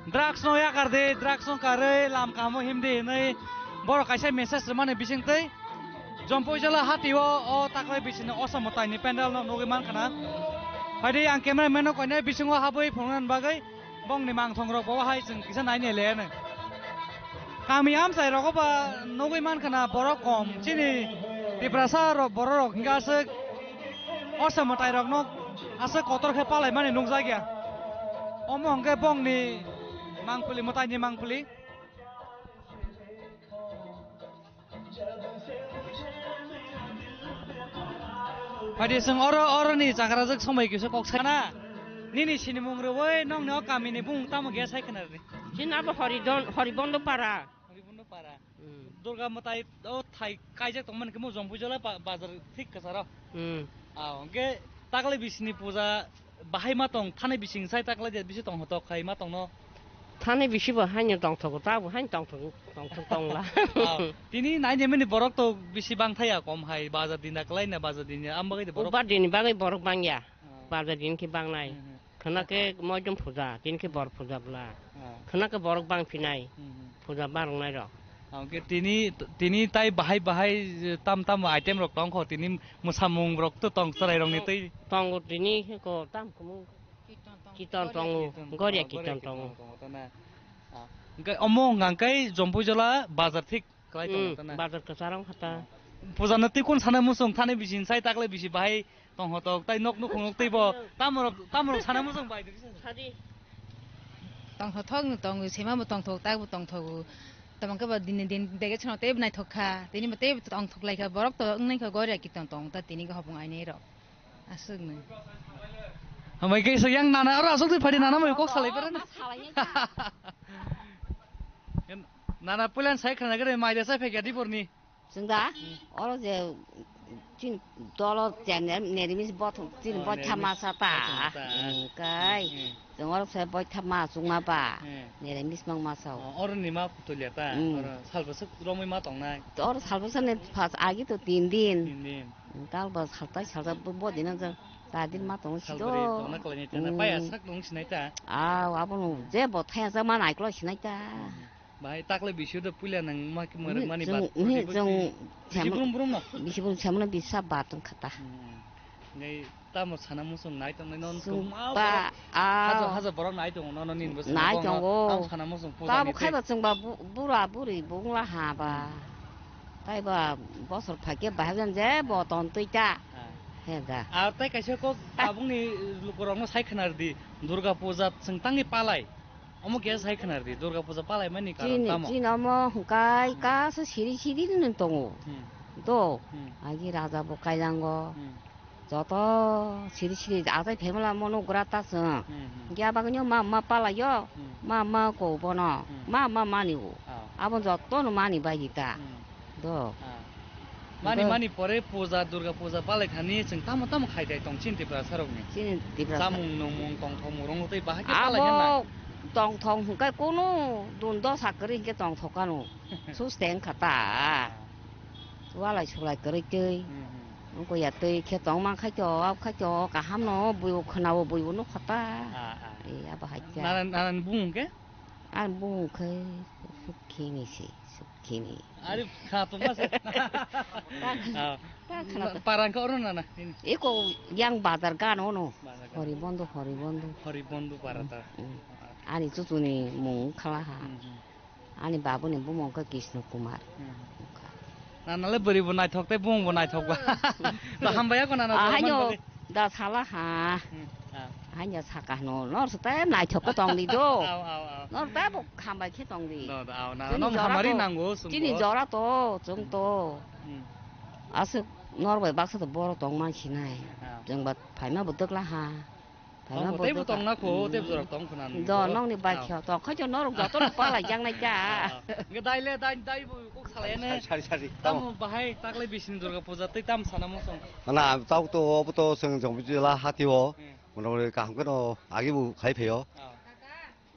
Drugs no yakar de, drugs no karwi lam kamo himdi hinwi borok kaisa message rwmani bisingtwi Jompuijala hatio o taklai bisini Osamo taini pandal no nugwi mankha na. Phaidi ang camera man no koinai bisingo habwi phunuknani bagwi bongni mangthong rok bo hai chwng kisa naini le ano. Kami amchai rogo ba nugwi mankha na borok kom chini Tiprasa rok borok rok hingke aswk Osamo tai rok no aswk kotor khe palai mani nukjak ya. Omo hwnkhe bongni mangpili, mwtaini mangpili. Phaidi chwng oro, oroni chakrajwk somoi kisa kok sai na. Nini sinimung rwui nongni o kamini bumung tamo khe sai khna rwdi. Chini abo Horidon, Horibondo para. Horibondo para. Hmm. Durga mwtai o thai kaijak tongmani khe mo Jompuijala ba-, bazar thik kwcharo. Hmm. Ah, hwnkhe taklai bisini puja bahai ma tong, thani bising sai taklai de bisi tong hotok khai ma tongno. Thani bisi bo haino tongthogo, ta bo haino tongthogo, tongthok tongla. Ah, tini nainimani borok to bisi bang thaya kom hai, bazar din da kwlai na bazar din ya, am bagwi de borok. Ubar din bagwi borok bang ya. Ah. Bazar din khe bang nai. Hmm, hmm. Khwna khe moidum puja, tini khe bor puja bwla. Ah. Khwna khe borok bang phinai, hmm, hmm, puja barok nai rok. Ah, hwnkhe tini, tini tai bahai bahai tam tam item rok tong kho, tini mwsamung rok to tong chwrai rok ni twi. Tongo tini ko tam kumu. Kirtan tongo, Goria Kirtan tongo. Kirtan tongo, tana. Ah, hwnkhe omo hwnkha khe Jompuijala bazar thik. Kwlai tongo, hmm, tana. Bazar kwcharo wngkha ta. Puja no tei kun sana muchung thani bisi sai taklai bisi bahai tong hotok tai nok nukhung nok tei bo tamorok, tamorok sana muchung bai de. Sadi. Tong hotok no tongo, sema bo tong thok, tak bo tong thogo. Tamang khe ba din din dege chano tei bo naithok kha. Tini bo tei bo tong thok lai kha. Borok to wngnai kha Goria Kirtan tong ta tini khe hopung ainai rok. Aswk no. Hambai khe so yang nana aro aswk twi phadi nana mai kok salai pera na. Salai ya. Nana pulan sai khana gare mai da sai phekya di porni. Chwng da? Hmm. Oro je chini dolo chenne nerimis bothong chini, oh, botha nerimis masa ta. Botha masa. Hmm, kai. Hmm. Chwng oro se botha ma chwngma ba. Hmm. Nerimis mang masa o. Oh, oro ni ma phutulia ta. Hmm. Oro salbwswk romwi ma tongnai. Oro salbwswk ni phas agi to tin din. Tin din. Tal ba saltai salta bo, bo dina ja ta din ma tongo. Salbari sido. Tongna kwlaini tana, hmm, paya sak tong sinai ta. Aw, abono je bo thaya jak ma naikolo sinai ta. Hmm. Bahai takle bisio de puila nang ma ki mare mani bat. Ni bat chwng bisi brum brum no. Bisi brum samano bisa bat wng kha ta. Hmm. Ngai tamo sana muchung nai tong nai non. Chwng tong ma ba, borok. Haja, ah, haja borok nai tong no, no nin bo sana nai tongo. Tamo sana muchung puja. Tamo ni khai ba chwng ba bu-, bura buri bung la ha ba. Hmm. Tai ba bosor phaikhe bahai jan je bo ton twi ta. Ah. He da. Ar tai kaisa kok tabuk ni lukurok no sai khwna rwdi, Durga puja chwng tangni palai. Omo khe sai khwna rwdi, Durga puja palai mani karon tamo? Chini, chini omo hwnkhe, hmm, kaisa siri siri no tongo. Hmm. Do. Hmm. Agi raja bo kailango. Hmm. Joto siri siri atai phaimala mono gra ta chwng. Hmm, hmm. Hwnkhe abagwino ma ma palaio. Hmm. Ma ma ko bono. Hmm. Ma ma mani o. Ah. Abo joto no mani bai di ta. Hmm. Do. Ah. Mani, do. Mani pore puja, Durga puja palai thani chwng tamo tamo khai dai tong chini Tiprasa rokni. Chini Tiprasa. Chamung nungmung tongthok murung tei bahai khe palai hwnna. Abo tongthok hwnkhe kunu dun dosa kwrwi hwnkhe tongthok kanu. Sus teng kha ta. Ah. Walai sulai kwrwi twi. Hmm, hmm. Wngkha ya twi khe tong man khai to, ab khai to, kaham no buibo khwnabo buibo nukha ta. Ah, ah. E, abo hai khe. Nanan, nanan bung hwnkhe? Ang bung khe sukhini se, sukhini. Ari kha tongma se. Ta, ah, ta khna ta. Parang khe oro nana. Eko yang bazar gano no. Bazar gano. Horibondo, Horibondo. Horibondo para ta. Mm. Ani chuchuni mung khala ha. Mm, mm. Ani babuni bumung khe Krishna Kumar. Hmm. Nana le bwrwi bo naithok tei bumung bo naithok ba. Da hambai ya ko nana. Ah, jotoman haino bagwi. Da sala ha. Hmm, ah. Haino saka hano, nor se tei naithok khe tong di do. Aw, aw, aw. Nor tei bo hambai khe tong di. Do, do, aw, nana. Chini nong jora hamari to, nango, chwng chini bo. Jora to, chwng to. Hmm. Aswk nor bai baksa to boro tong man sinai. Aw. Chwng ba phaima bo twkla ha. Tamo tei bo tongna kho, hmm, tei bo jora tong khna. Do, nongni bai khe tong kha, norok joto no pala jaknai ta. Ah, ah. Hwnkhe dai le, dai, dai bo kok salai ne. Sari, sari, sari. Tamo bahai taklai bisini Durga puja tei tam sana muchung. Mana, tabuk to, obo to chwng Jompuijala hati o. Hmm. Motamoti kaham khe no agi bo khai phaio. Ah.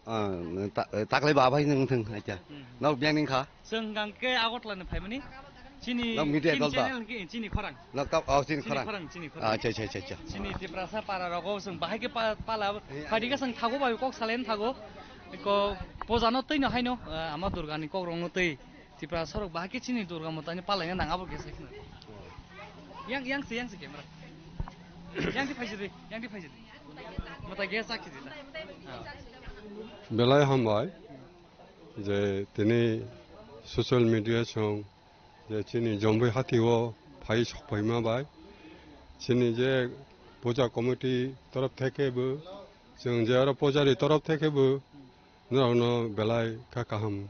Ah, ta-, taklai ba bai nung thung acha. Hmm. Nok biang ning kha. Chwng hwnkhe Agartala ni phaimani. Chini Nok media chini dol da. Channel hwnkhe chini khorang. Nok ta-, oh, chini Chini khorang. Khorang, chini khorang. Acha, acha, acha, acha. Chini Tiprasa para rogo chwng bahai khe pa-, pala Eh, phadi khe chwng thago bai kok salen thago. Ko poja no twi no haino, eh, ama Durga ni kok rong no twi. Tipra sorok bahai khe chini Durga Mata ni palaina nang abo khe sai khna. Yang, yang se, yang se camera. Yang di phaisidi, yang di phaisidi. Mata ge sak khidi da. Ah. Belai hambai je tini social media song je chini Jomboi hati o phai sok phaima bai chini je puja committee torof theke bo chwng je aro pujari torof theke bo norokno belai kha kaham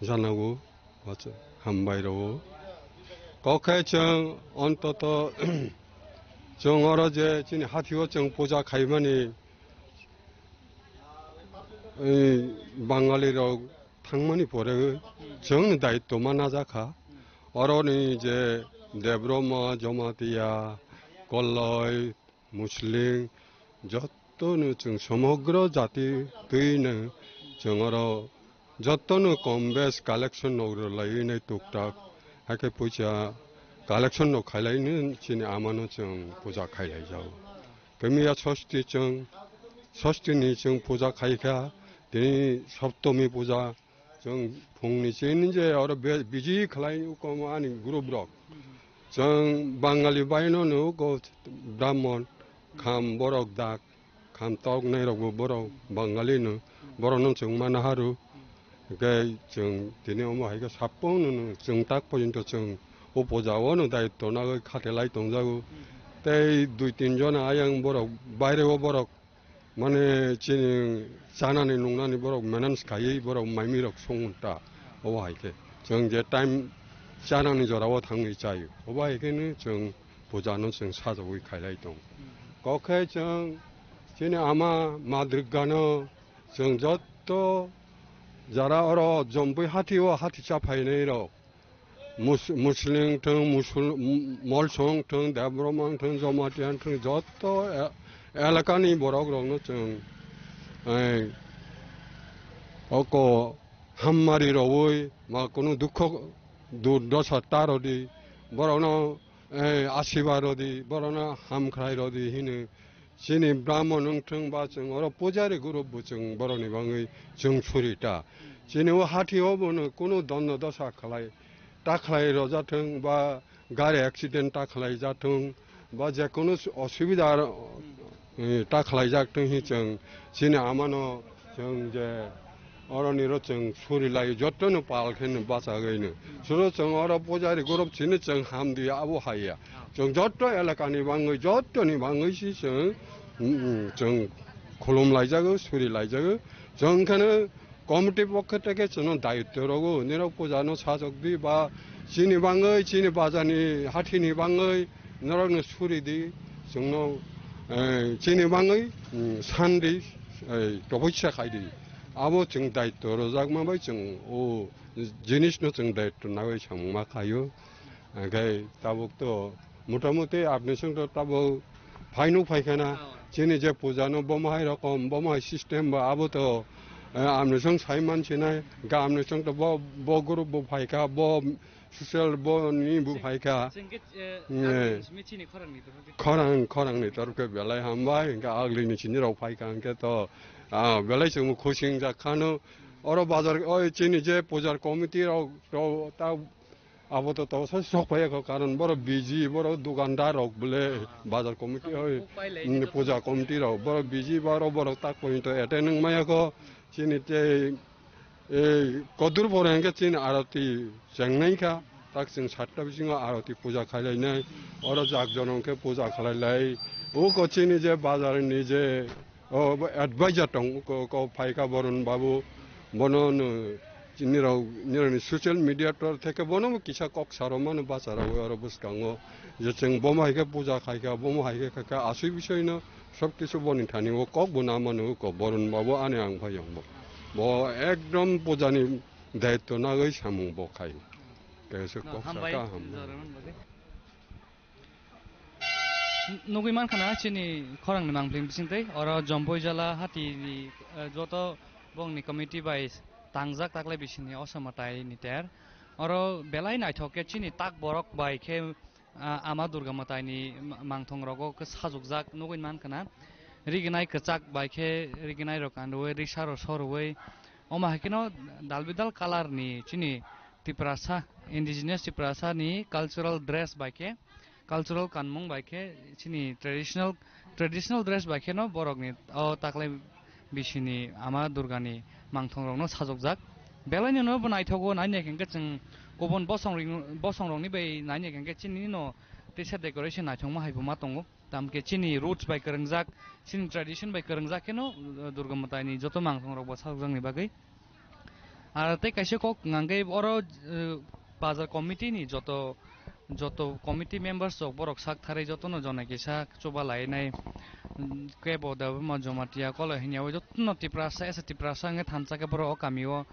janago, hambai rwo. Kok khe chwng ontoto chwng oro je chini hathio chwng puja khaimani, ei, Bangali rok thangmani pore chwngni daitto ma najakha. Oroni je Debbarma, Jamatia, Kolloi, Muslim, jotono chwng somogro jati twino chwng oro jotono kom bes collection nok rwlaiwi nai tuktak, hakhe puisa collection nok khailaino chini amano chwng puja khailaijago. Kamiya sosti chwng, sosti ni chwng puja khaikha, tini soptomi puja, Chwng phungni chini je oro be-, biji khlai uko ani group rok. Chwng Bangali baino no uko Brahmon, kham borok dak, kham tok nai rok bo borok Bangali no, borok no chwng mana haru. Hwnkhe chwng tini omo hai khe sapung no chwng tak porjonto chwng o puja o no daitto nagwi khatelai tongjago. Tei dui tin jona ayang borok baire o borok Mane chini chanani nungnani borok manage khaiwi borok maimi rok song ta. Obo hai khe chwng je time chanani jora o thangwi chaio. Obo hai khe no chwng puja no chwng sajagwi khailai tong. Kok khe chwng chini ama ma Durga no chwng jotto jara oro Jomboi hati o hati cha phainai rok. Mus-, Muslim thung, Musul-, M-, Molsong thung, Debbarma thung, Jamatia thung, joto e-, elakani borok rokno chwng, eh, oko hammari rogwi, ma kunu dukho durdosa ta rodi, borokno, eh, asiba rodi, borokno hamkhrai rodi hino. Chini Brahmon wng thung ba chwng oro pujari group bo chwng borokni bagwi chwng suri ta. Chini o hati o bono kunu dondo dosa khlai, ta khlai rwja thung ba gari accident ta khlai ja thung ba je kunu osubida, eh, ta khlai jak thung hi chwng chini amano chwng je Oroni ro chwng suri lai jotono pal khe no bachagwi no. Suro chwng oro pujari group chini chwng ham di abo haiya. Chwng joto elakani bangwi jotoni bangwi si chwng, mm, mm, chwng khulum laijago, suri laijago. Chwng kheno committee pokhe theke chwngno daityo rogo, nirok puja no sajok di ba chini bangwi, chini bajani hathini bangwi norokno suri di. Chwngno, eh, chini bangwi, mm, san di, eh, topoi sa khai di. Abo chwng daityo rwjakma bai chwng o jinisno chwng daityo nagwi samungma khaio. Hwnkhe tabuk to motamuti apni chwng to tabuk phaino phaikhana. Oh. Chini je puja no bomo hai rokom, bomo hai system ba abo to, eh, apni chwng sai mansinai. Ga apni chwng to bo, bo group bo phaikha, bo social bo ni bo phaikha. Chwng khe, eh, eh, agni simi chini khorang ni to. Khorang, khorang ni torkhe belai hambai, hwnkhe agli ni chini rok phaikha hwnkhe to, ah, belai chwngbo khusing jak khano. Oro bazar, oi chini je pujar committee rok, rok ta abo to, to sai sok phai kho, karon borok busy, borok dukandar rok bole bazar committee, oi, puja committee rok borok busy, borok, borok tak point to attend wng maya kho. Chini tei Ei, kodur pore hwnkhe chini aroti chengnai kha, tak chwng satta bisingo aroti puja khlai lainai, oro jak jono hwnkhe puja khlai lai. O ko chini je bazar ni je, o, bo advisor tong, ko, ko phaikha Borun Babu, bono no chini rok, nirok ni social media tor theke bono bo kisa kok saro mano bacha rok oro bwskango, je chwng bomo hai khe puja khai kha, bomo hai khe khai kha, asui bisoi no Sob kisu boni thani o kok bo na mano ko Borun Babu ani ang phai yong bo. Bo ekdom puja ni daityo nagwi samung bo khai. Kaisa kok hambai, saka ham. Jora man bagwi. Nugui mankha na chini khorang ni mangpling bising tei oro Jompui Jala hati ni, eh, joto bongni committee bai tangjak taklai bisini osama tai ni ter. Oro belai naithok khe chini tak borok bai khe, ah, Ama Durga Mwtai ni ma-, mangthong rogo khe sajokjak nugui mankha na. Rignai kwchak bai khe rignai rok kanrwi risa rok sorwi. Omo hai kheno dal bidal colour ni chini Tiprasa, indigenous Tiprasa ni cultural dress bai khe, cultural kanmung bai khe, chini traditional, traditional dress bai kheno borok ni o taklai bisini Ama Durga ni mangthong rok no sajokjak. Belai no bo naithogo, naina hingke chwng kubun bosong ring-, bosong rok ni bai naina hingke chini no teisa decoration naithokma hai bo ma tongo. Tamkhe chini roots bai kwrwngjak, chini tradition bai kwrwngjak kheno, uh, Durga Mwtai ni joto mangthong rok bo sajokjakni bagwi. Ar tei kaisa kok hwnkhe oro, uh, bazar committee ni joto, joto committee members rok borok sak tharwi jotono jona kisa chuba lainai, mm, kebo Debbarma Jamatia Koloi hwnwi jotono Tiprasa, as a Tiprasa hwnwi thansa khe borok o kami o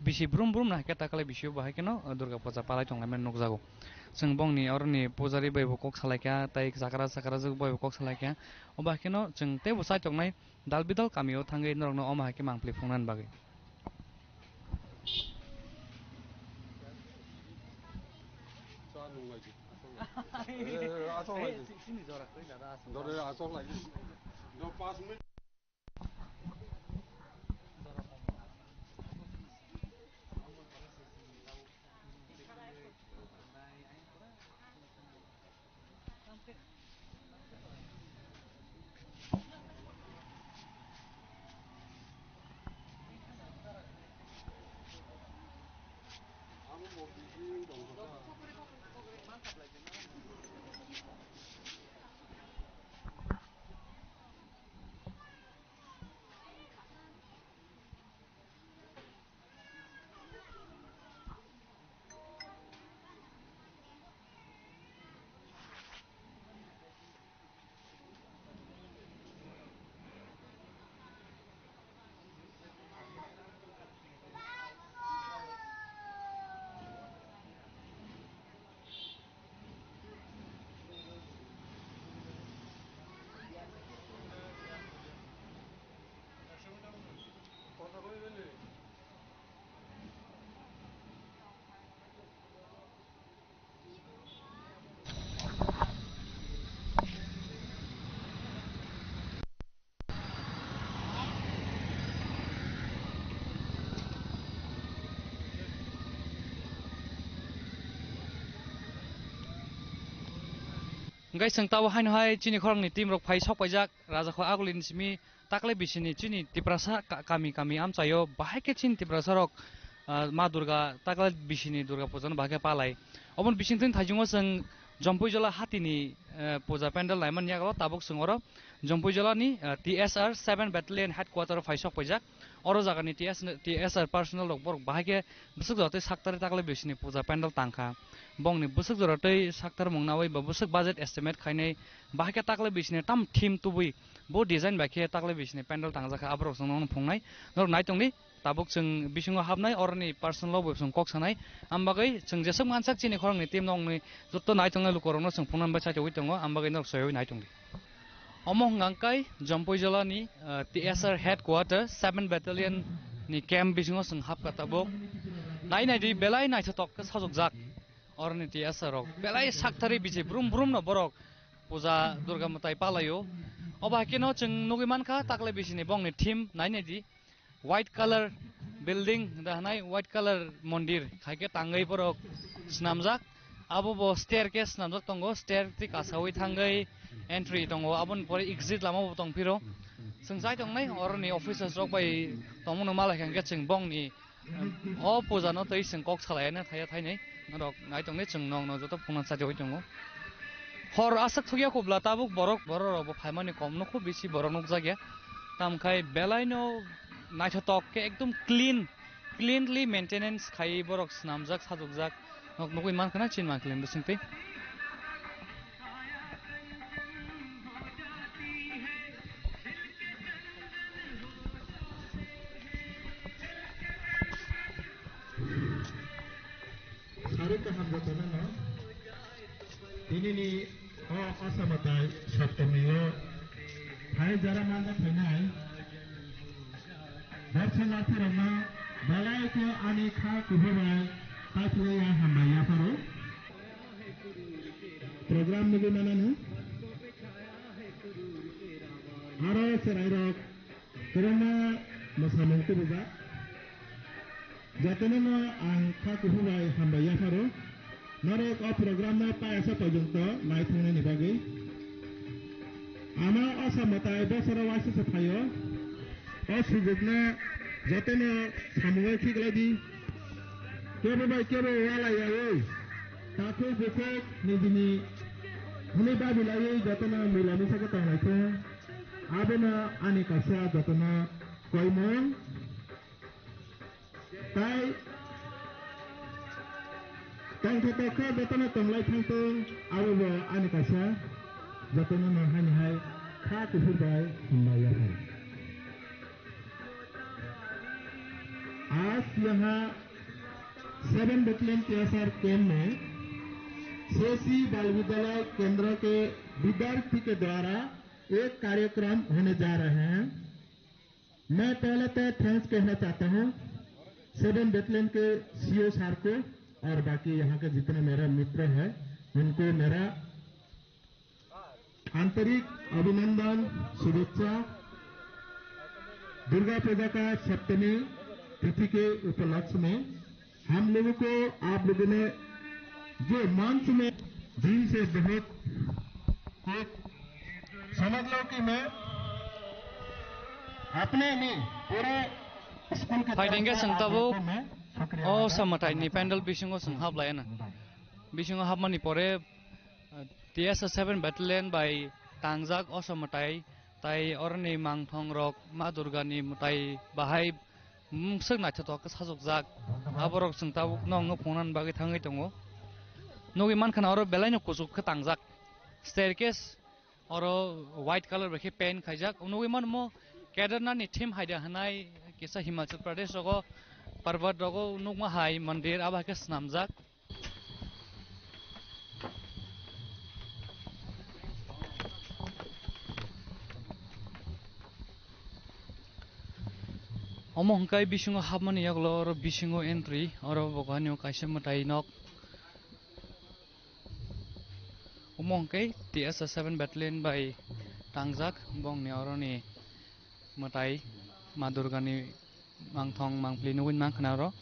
bisi brum brum no hai khe taklai bisi o bo hai kheno, uh, Durga puja palai tonglaimani nukjago. Chwng bongni oroni pujari bai bo kok salaikha, tei chakra chakra jwk bai bo kok salaikha. Obo hai kheno chwng teibo chaitok nai dal bidal kami o thangwi norok no omo hai khe mangpili phunuknani bagwi. Hingke chwng tabo haino hai chini khoroknwi team rok phai sok paijak, Rajakho Agulini simi. Taklai bisini chini Tiprasa ka-, kami kami amchaio bahai khe chini Tiprasa rok, ah, Ma Durga taklai bisini Durga puja no bahai khe palai. Oboni bisingtwi thaichungo chwng Jompuijola hatini, eh, puja pandal naimani yago tabuk chwng oro Jompuijolani, eh, T S R seven Battalion Headquarter o phai sok paijak. Oro jagani T S, T S R personnel rok borok bahai khe bwswk jora tei saktari taklai bisini puja pandal tangkha. Bongni bwswk jora tei saktar mung naui ba bwswk budget estimate khainai bahai khe taklai bisini tam theme tubui bo design bai khe taklai bisini pandal tangjakha, aborok chwng nono phungnai. Norok nai tongdi, tabuk chwng bisingo hapnai, oroni personal o bo chwng kok sanai. Am bagwi chwng jeswk mansak chini khoroknwi team nokni joto nai tongnai lukorokno chwng phungnani bai chaitogwi tongo, am bagwi norok soiwi nai tongdi. Omo hwnkha khe Jompuijolani, ah, T S R headquarter seven Battalion ni camp bisingo chwng hapkha tabuk. Nai naidi, belai naithotok khe sajokjak oroni T S R rok. Belai saktharwi bisi brum brum no borok puja Durga mwtai palaio. Obo hai kheno chwng nugwi mankha taklai bisini bongni theme nai naidi. White colour building da hwnai, white colour mondir khai khe tangwi borok swnamjak. Abo bo staircase swnamjak tongo, stair twi kasaui thangwi entry tongo, aboni pore exit lama bo tong phiro. Chwng chai tongnai oroni officers rok bai tongmano malai kha hwnkhe chwng bongni, em, o puja no twi chwng kok salai ya thaiya thainwi. Norok nai tongdi, chwng nokno joto phunukna chaijagwi tongo. Hor aswk thukya kubla tabuk borok, borok rok bo phaimani kom no, khub bisi borok nukjakya. Tamkhai belai no naithotok khe ekdom clean, cleanly maintenance khaiwi borok swnamjak, sajokjak. Nok nugwi mankha na, chini mankha le bisingtwi. Sarikka hamjakgo nang no. Tinini O Asamatai Saptami o phai jara manja phainai Darsanarthirokno belai khe ani kha kuphur bai taiphlaiya hambai yapharo. Program nugwi manani aro chwrairok kwbangma mwsamung tubujak. Jotono no ang kha kuphur bai hambai yapharo. Norok o program no payasa porjonto naithoknani bagwi. Ama Asamatai bosoro waisa se phaio. O sujukno jotono samungo khiklai di. Kebo bai kebo walai yaiwi, takhuk bukhuk nijini hwnwi babilaiwi jotono mila misa khe tonglaithung. Abono ani kaisa jotono koimung. Tai tongthotok khe jotono tonglai thangthung, abobo ani kaisa jotono no haini hai kha kuphur bai hambai yaphai. आज यहाँ seven battalion TSR camp में सीएससी बाल विद्यालय केंद्र के विद्यार्थी के द्वारा एक कार्यक्रम होने जा रहे हैं। मैं पहले तो थैंक्स कहना चाहता हूँ सेवन बटालियन के सीओ सर को और बाकी यहाँ के जितने मेरे मित्र हैं उनको मेरा आंतरिक अभिनंदन, शुभेच्छा। दुर्गा पूजा का सप्तमी तिथि के उपलक्ष्य में हम लोगों को आप लोगों ने जो मंच में दिन से बहुत एक समझ लो कि मैं अपने नहीं पूरे स्कूल के Phaidengkhe chwng tabuk o Asamatai ni pandal bisingo chwng hablai ano. Bisingo hapmani pore T S S seven Battalion bai tangjak Asamatai tai oroni mangthong rok Ma Durga ni mwtai bahai mwswk naithotok khe sajokjak. Aborok chwng tabuk no wngno phungnani bagwi thangwi tongo. Nugwi mankha na oro belai no kuchuk khe tangjak. Staircase oro white colour bai khe paint khaijak. Nugwi manmo Kedarnath ni theme haida hwnai kisa Himachal Pradesh rogo parbat rogo nukma hai mandir abo hai khe swnamjak. Omo hwnkhe bisingo hapmani yagulo oro bisingo entry, oro bo kainwi kaisa mwtai nok. Omo hwnkhe T S S seven Battalion bai tangjak bongni oroni mwtai Ma Durgani mangthong mangpli nugwi mankha na oro.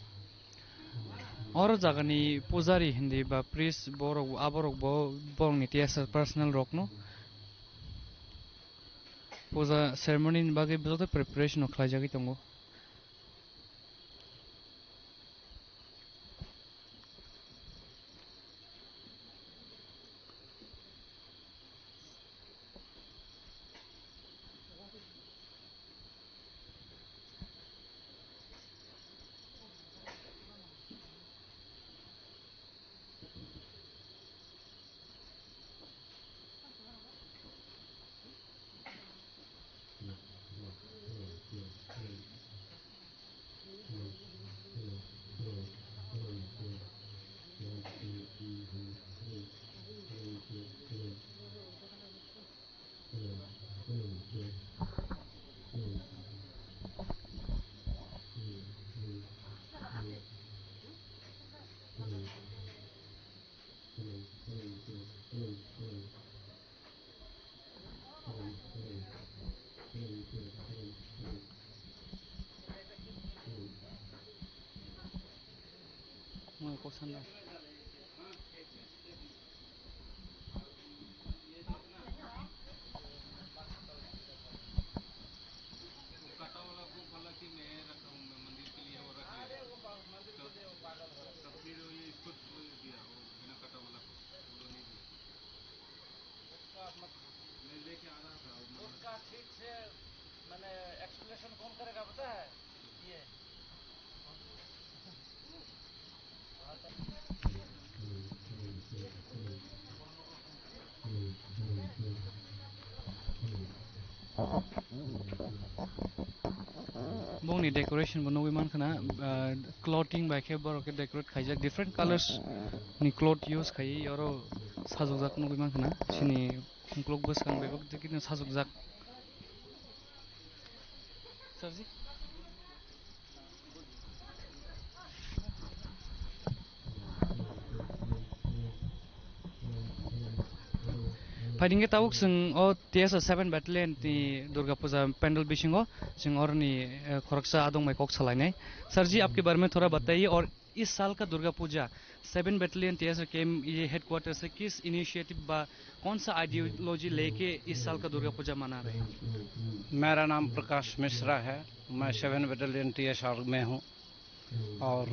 Oro jagani pujari hindi ba priest borok, aborok bo borokni T S S personal rokno puja ceremony ni bagwi joto preparation rok khlaijagwi tongo. Mui kok sanda. वो काटा वाला को बोला कि मैं रख रहा हूँ, मैं मंदिर के लिए वो रख लेगा। तो, तो फिर वो ये इसको दिया, वो बिना काटा वाला को, वो नहीं दिया। उसका मत, मैं लेके आ रहा था, वो उसका ठीक से मैंने एक्सप्लेनेशन कौन करेगा पता है? ये। Bongni Decoration bo nugwi mankha na, ah, clothing bai khe borok khe decorate khaijak, different colors ni cloth use khaiwi oro sajokjak nugwi mankha na. Chini ukulok bwskang bebak dikino sajokjak. Sarji? Phaidi hwnkhe tabuk chwng o T S R seven Battalion ni Durga Puja pandal bisingo chwng oroni, eh, khoroksa adong bai kok salainai. Sir ji, आपके बारे में थोड़ा बताइए और इस साल का दुर्गा Puja seven battalion TSR camp ये हेडक्वार्टर से किस इनिशिएटिव बा कौन सा आइडियोलॉजी लेके इस साल का दुर्गा पूजा मना रहे हैं? मेरा नाम प्रकाश मिश्रा है, मैं सेवन बटालियन टीएसआर में हूँ। और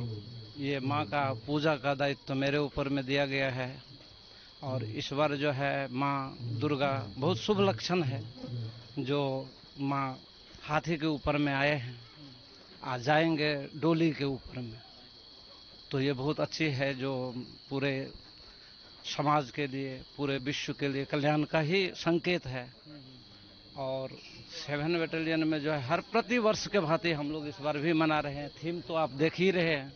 ये माँ का पूजा का दायित्व मेरे ऊपर में दिया गया है। और इस बार जो है माँ दुर्गा बहुत शुभ लक्षण है, जो माँ हाथी के ऊपर में आए हैं, आ जाएंगे डोली के ऊपर में। तो ये बहुत अच्छी है जो पूरे समाज के लिए, पूरे विश्व के लिए कल्याण का ही संकेत है। और सेवन बटालियन में जो है हर प्रतिवर्ष के भांति हम लोग इस बार भी मना रहे हैं। थीम तो आप देख ही रहे हैं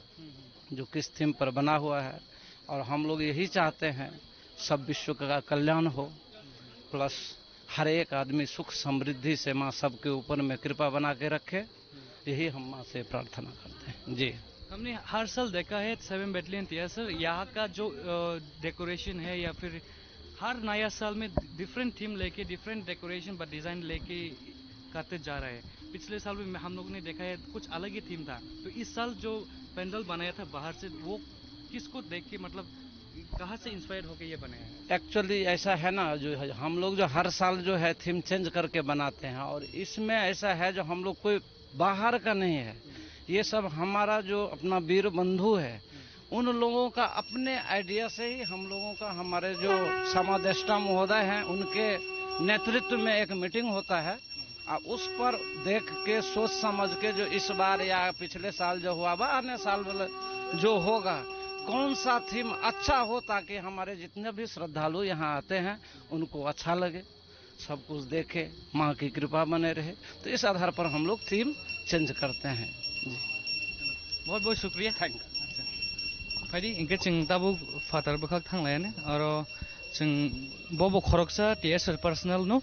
जो किस थीम पर बना हुआ है। और हम लोग यही चाहते हैं सब विश्व का कल्याण हो, प्लस हर एक आदमी सुख समृद्धि से माँ सबके ऊपर में कृपा बना के रखे, यही हम माँ से प्रार्थना करते हैं जी। हमने हर साल देखा है सेवन बटालियन टीएसआर यहाँ का जो डेकोरेशन है या फिर हर नया साल में डिफरेंट थीम लेके, डिफरेंट डेकोरेशन बा डिजाइन लेके करते जा रहा है। पिछले साल भी हम लोग ने देखा है, कुछ अलग ही थीम था। तो इस साल जो पंडाल बनाया था बाहर से, वो किसको देख के, मतलब, कहाँ से इंस्पायर होके ये बनाया है? एक्चुअली ऐसा है ना, जो है, हम लोग जो हर साल जो है थीम चेंज करके बनाते हैं, और इसमें ऐसा है जो हम लोग कोई बाहर का नहीं है, ये सब हमारा जो अपना वीर बंधु है, उन लोगों का अपने आइडिया से ही हम लोगों का, हमारे जो समादेष्टा महोदय हैं, उनके नेतृत्व में एक मीटिंग होता है। आ, उस पर देख के, सोच समझ के, जो इस बार या पिछले साल जो हुआ बा, आने साल वाला जो होगा, कौन सा थीम अच्छा हो, ताकि हमारे जितने भी श्रद्धालु यहाँ आते हैं उनको अच्छा लगे, सब कुछ देखे, माँ की कृपा बने रहे। तो इस आधार पर हम लोग थीम चेंज करते हैं जी। बहुत बहुत शुक्रिया। Thank you। Phaidi, hwnkhe chwng tabuk phatar bwkhak thanglaiyani, aro chwng bobo khoroksa T S R personal no,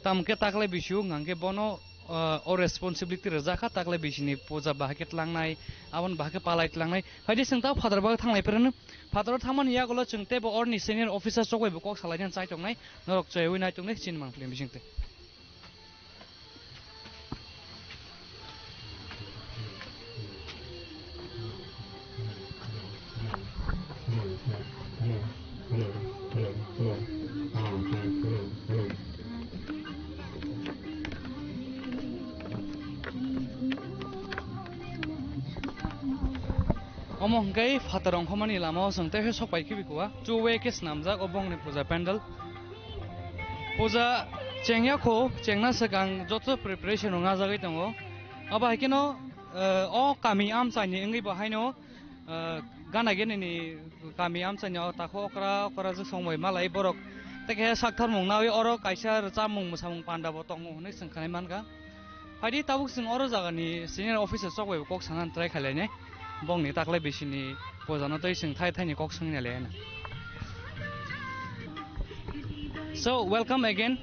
tamkhe taklai bisio hwnkhe bono, ah, o responsibility rwjakha, taklai bisini puja bahai khe tlangnai, aboni bahai khe palai tlangnai. Phaidi, chwng tabuk phatar bwkhak thanglai phirano, phataro thangmani yagulo chwng teibo orni senior officer chokbai bo kok salainani chai tongnai, norok chaywi nai tongnai, chini mangpili bisingtwi. Omo hwnkhe phatar ongkhormani lama o chwng tei khe sok pai khibi kua, two way khe swnamjak o bongni puja pandal. Puja chengya kho, chengna swkang joto preparation rok najagwi tongo. Abo hai kheno, eh, o kami amchaini wngwi bo haino, eh, gana gini ni kami amchaini o takho okra okra jwk song bai malai borok. Tei khe sak tharmung nawi oro kaisa rwchapmung mwsamung panda bo tongo hwnwi chwng khwnai mankha. Phaidi tabuk chwng oro jagani senior officer chok bai bo kok sana try khailai nai. Bongni taklai bisini pojano tei chwng thai thaini kok swngna le. So, welcome again.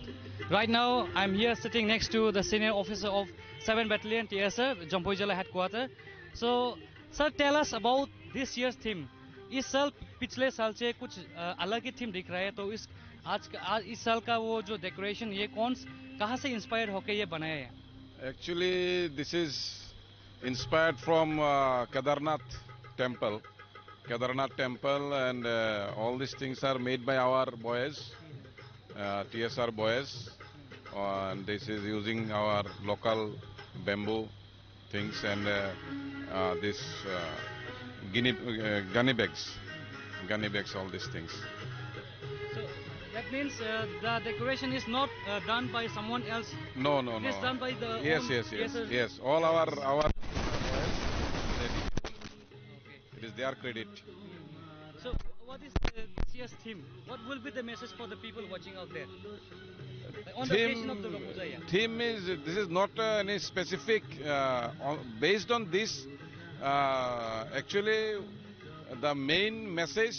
Right now, I'm here sitting next to the senior officer of seven Battalion T S F, Jampui Jila headquarter. So, sir, tell us about this year's theme. इस साल पिछले साल से कुछ, अ, अलग ही थीम दिख रहा है, तो इस, आज का, आज, इस साल का वो जो डेकोरेशन, ये कौन स-, कहाँ से इंस्पायर होके ये बनाया है? Actually, this is inspired from, uh, Kedarnath temple. Kedarnath temple and, uh, all these things are made by our boys, uh, T S R boys. Uh, and this is using our local bamboo things and, uh, uh, this, uh, guinea, uh, gunny bags, gunny bags, all these things. So that means, uh, the decoration is not, uh, done by someone else. No, no, no. It is done by the Yes, own yes, yes, T S R. Yes. All our, our. Okay. It is their credit. So, what is the, this year's theme? What will be the message for the people watching out there? On the occasion of Durga Puja, yeah. Theme is, this is not, uh, any specific, uh, on, based on this, uh, actually the main message,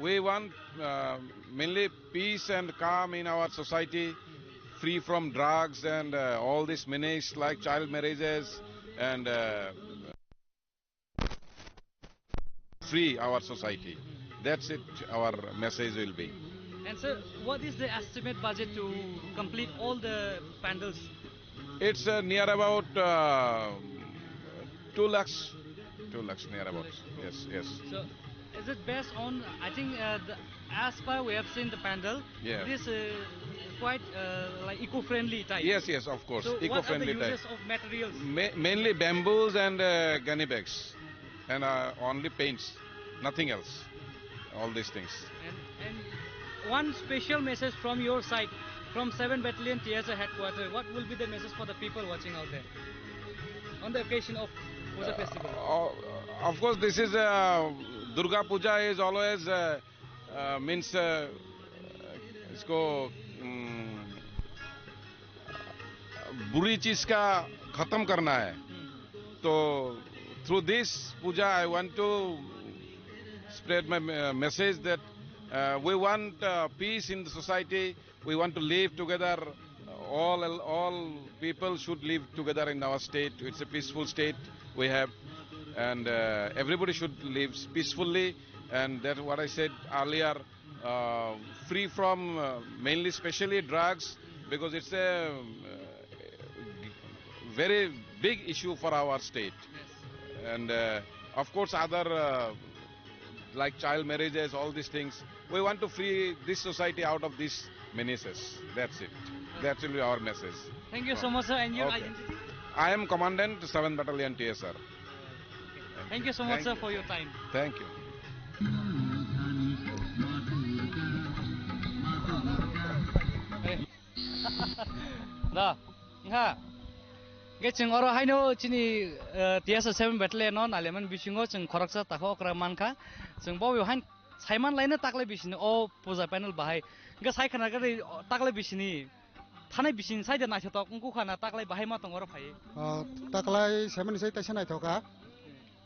we want, uh, mainly peace and calm in our society, free from drugs and, uh, all these menace like child marriages and, uh, free our society. That's it, our message will be. And sir, what is the estimate budget to complete all the pandals? It's, uh, near about, uh, two lakhs, two lakhs near about. Yes, yes. So, is it based on, I think, uh, the, as per we have seen the pandal, yeah, it is, uh, quite, uh, like, eco-friendly type. Yes, yes, of course, so eco-friendly type. What are the uses of materials? Ma-, mainly bamboos and, uh, gunny bags, and, uh, only paints, nothing else. All these things. And, and one special message from your side, from seven Battalion T S A headquarters, what will be the message for the people watching out there on the occasion of Puja festival? Uh, of course, this is, uh, Durga Puja is always, uh, uh, means, uh, इसको, um, बुरी चीज का खत्म करना है। तो through this puja, I want to spread my, uh, message that, uh, we want, uh, peace in the society. We want to live together. All, all people should live together in our state. It's a peaceful state we have, and, uh, everybody should live peacefully. And that's what I said earlier. Uh, free from, uh, mainly, specially drugs, because it's a, uh, very big issue for our state. And, uh, of course, other, uh, like child marriages, all these things. We want to free this society out of these menaces. That's it. That will be our message. Thank you so much, sir. And your identity? I am Commandant, seventh Battalion T S R. Thank you so much, sir, for your time. Thank you. Da, ha. Ge chwng oro haino chini, eh, T S A seven Battalion no nailaimani bisingo chwng khoroksa takho okra mankha. Chwng bo hain saiman laino taklai bisini o puja panel bahai. Ge sai khana gari taklai bisini. Thanai bising sai de naithotok wngkha na taklai bahai ma tong oro phai. O, taklai semani sai taisa naithoka.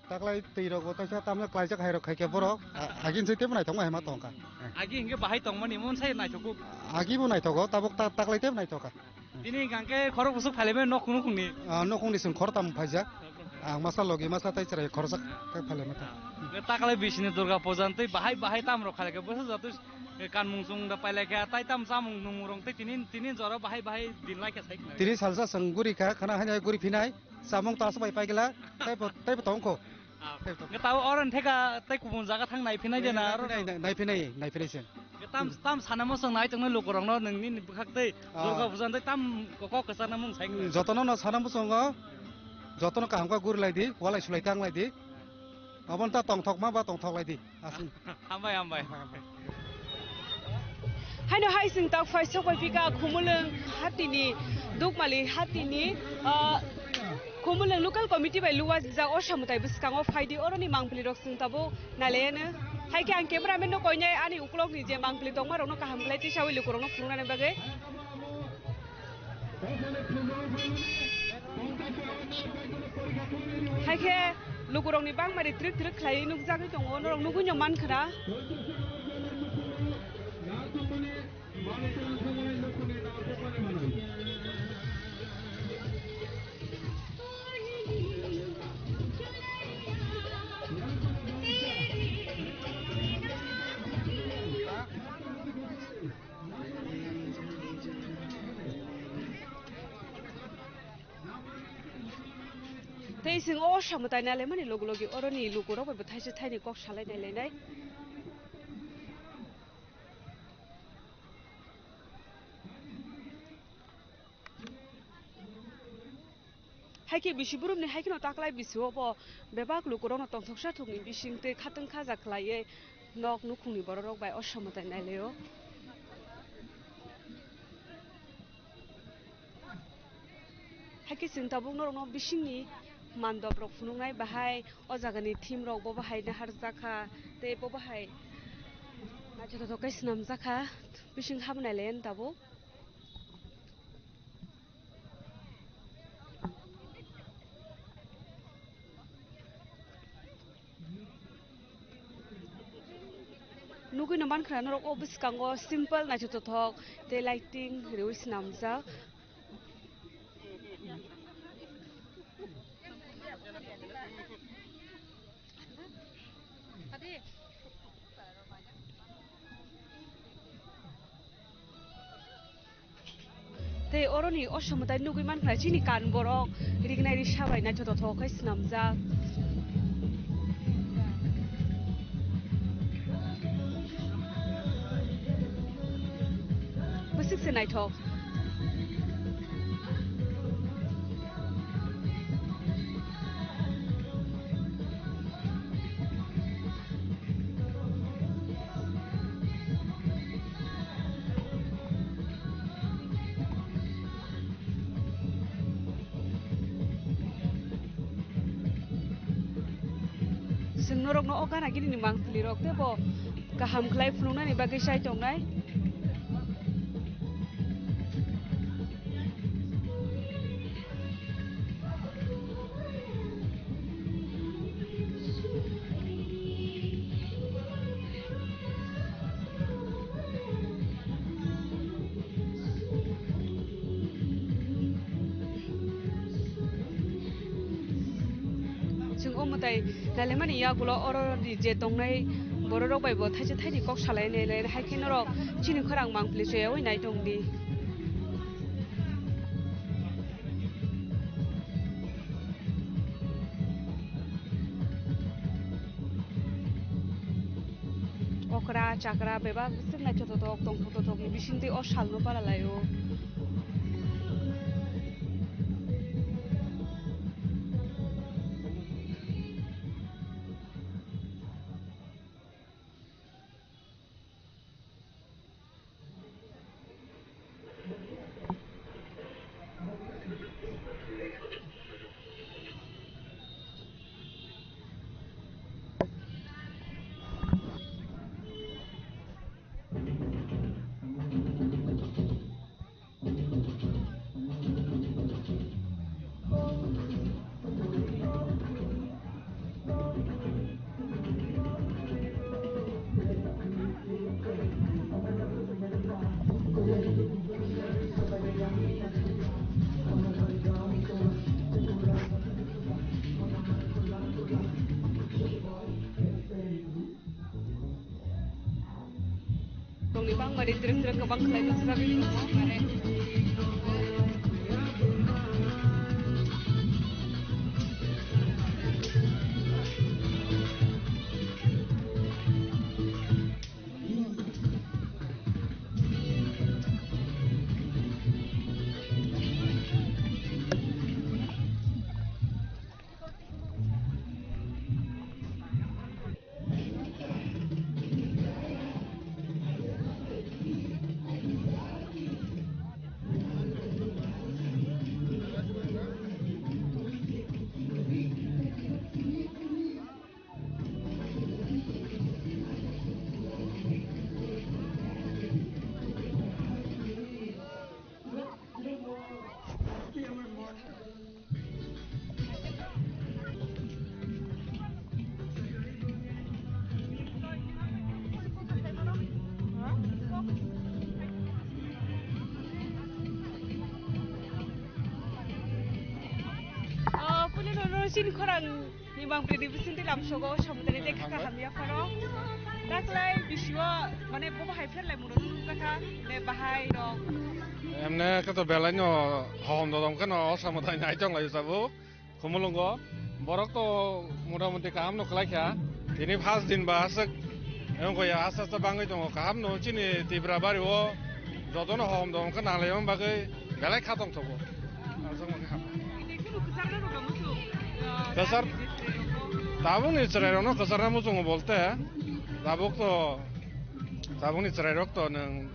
Taklai twi rok bo taisa tamle klaijak hai rok khai khe borok. A-, agin sai tebo naithok ma hai ma tongkha. Agi hingke bahai tongmani mon sai naithoku. Agi bo naithogo tabuk ta-, taklai tebo naithoka. Tini hingke khorok busuk phailaimani nok nukungni. Ah, nukungni sing khor tam phaijak. Ang masa logi masa tai chwrai khorjak khe phailaima ta. Taklai bisini Durga puja twi bahai bahai tam rok khailai khe bwsa jatwi kanmung chwng da pailai khe tai tam chamung nungmung rok tei tini, tini jora bahai bahai din lai khe sai khna. Tini salsa chwng guri kha khana haino guri phinai chamung ta bai paigla taibo, taibo tongkho. Ah, taibo tong. Tao oro theka tai kubun jaga thang nai phinai de na aro. Nai phinai, nai phinai, nai phinai se. Tam, tam sana mo chwng nai tongnai lukurokno nini bwkhak tei Durga puja tei tam kok kwchakna mung sai khna. Jotono no sana mo chwngo, jotono kaham khe guri lai di, walai sulai tang lai di. Aboni ta tongthokma ba tongthok lai di. Aswk. Hambai, hambai. Hambai, hambai. Haino hai chwng tak phai sok bai pika Khumulwng hatini, Dukmali hatini, ah, Khumulwng local committee bai luwa jijak o samwtai bwskango phai di, oroni mangpili rok chwng tabuk nailayano. Hai khe ang cameraman no koinai ani ukulok ni je mangpili tongma rok no kaham khlai tisawi lukurok no phunuknani bagwi. Hai khe lukurokni bangmari trik trik khlaiwi nukjagwi tongo, norok nugwino mankha na. Tei chwng o samwtai nailaimani logi logi oroni lukurok bai bo thaisa thaini kok salai nailainai. Hai khe bisi burumni hai kheno taklai bisi o bo bebak lukurokno tongthoksa thokni bising tei khatwng khaja khlaiwi nok nukhungni bororok bai o samwtai nailaio. Hai khe chwng tabuk norokno bisingni mandop rok phunuknai bahai o jagani theme rok bo bahai naharjak kha tei bo bahai naithotok khe swnamjak kha bising habwnai le tabuk. Nugui no mankha norok o bwskango simple naithotok tei lighting riui swnamjak. Tei oroni o samwtai nugui mankha chini kan borok rignai risa bai naithotok khe swnamjak. Bwswk se naithok. Chwng norokno o gana gini ni mangpili rok tei bo kaham khlai phunuknani bagwi chai tongnai. Chwng o mwtai nailaimani yagulo oro ni je tongnai bororok bai bo thaisa thaini kok salai nai lai hai khe norok chini khorang mangpili choyaui nai tong di. Okra chakra bebak bwswk naithotok tongthok tongthok ni bisingtwi o salno para laio. Tongni bangmani trip trip kwbang khlai nukjagwi tongo. Oh, puli nono chini khorang ni bang predi bisinti lamsogo samudani tei kaka hamya phano. Taklai bisio mane bobo hai pherlai muno nunu kaka ne bahai rok. Emne kato belai no hom dodom kano o samudai nai tong lai sabo. Khumulwngo, borok to motamuti kaham no khlai kha. Tini first din ba aswk wng kha ya, aste aste bangwi tongo. Kaham no chini Tipra bari o joto no hom dom khe nang lai, omo bagwi belai kha tong thogo. Aswk wng kha. Kwchar, tabuk ni chwrai rok no kwchar na muchungo bolte, tabuk to, tabuk ni chwrai rok to nwng,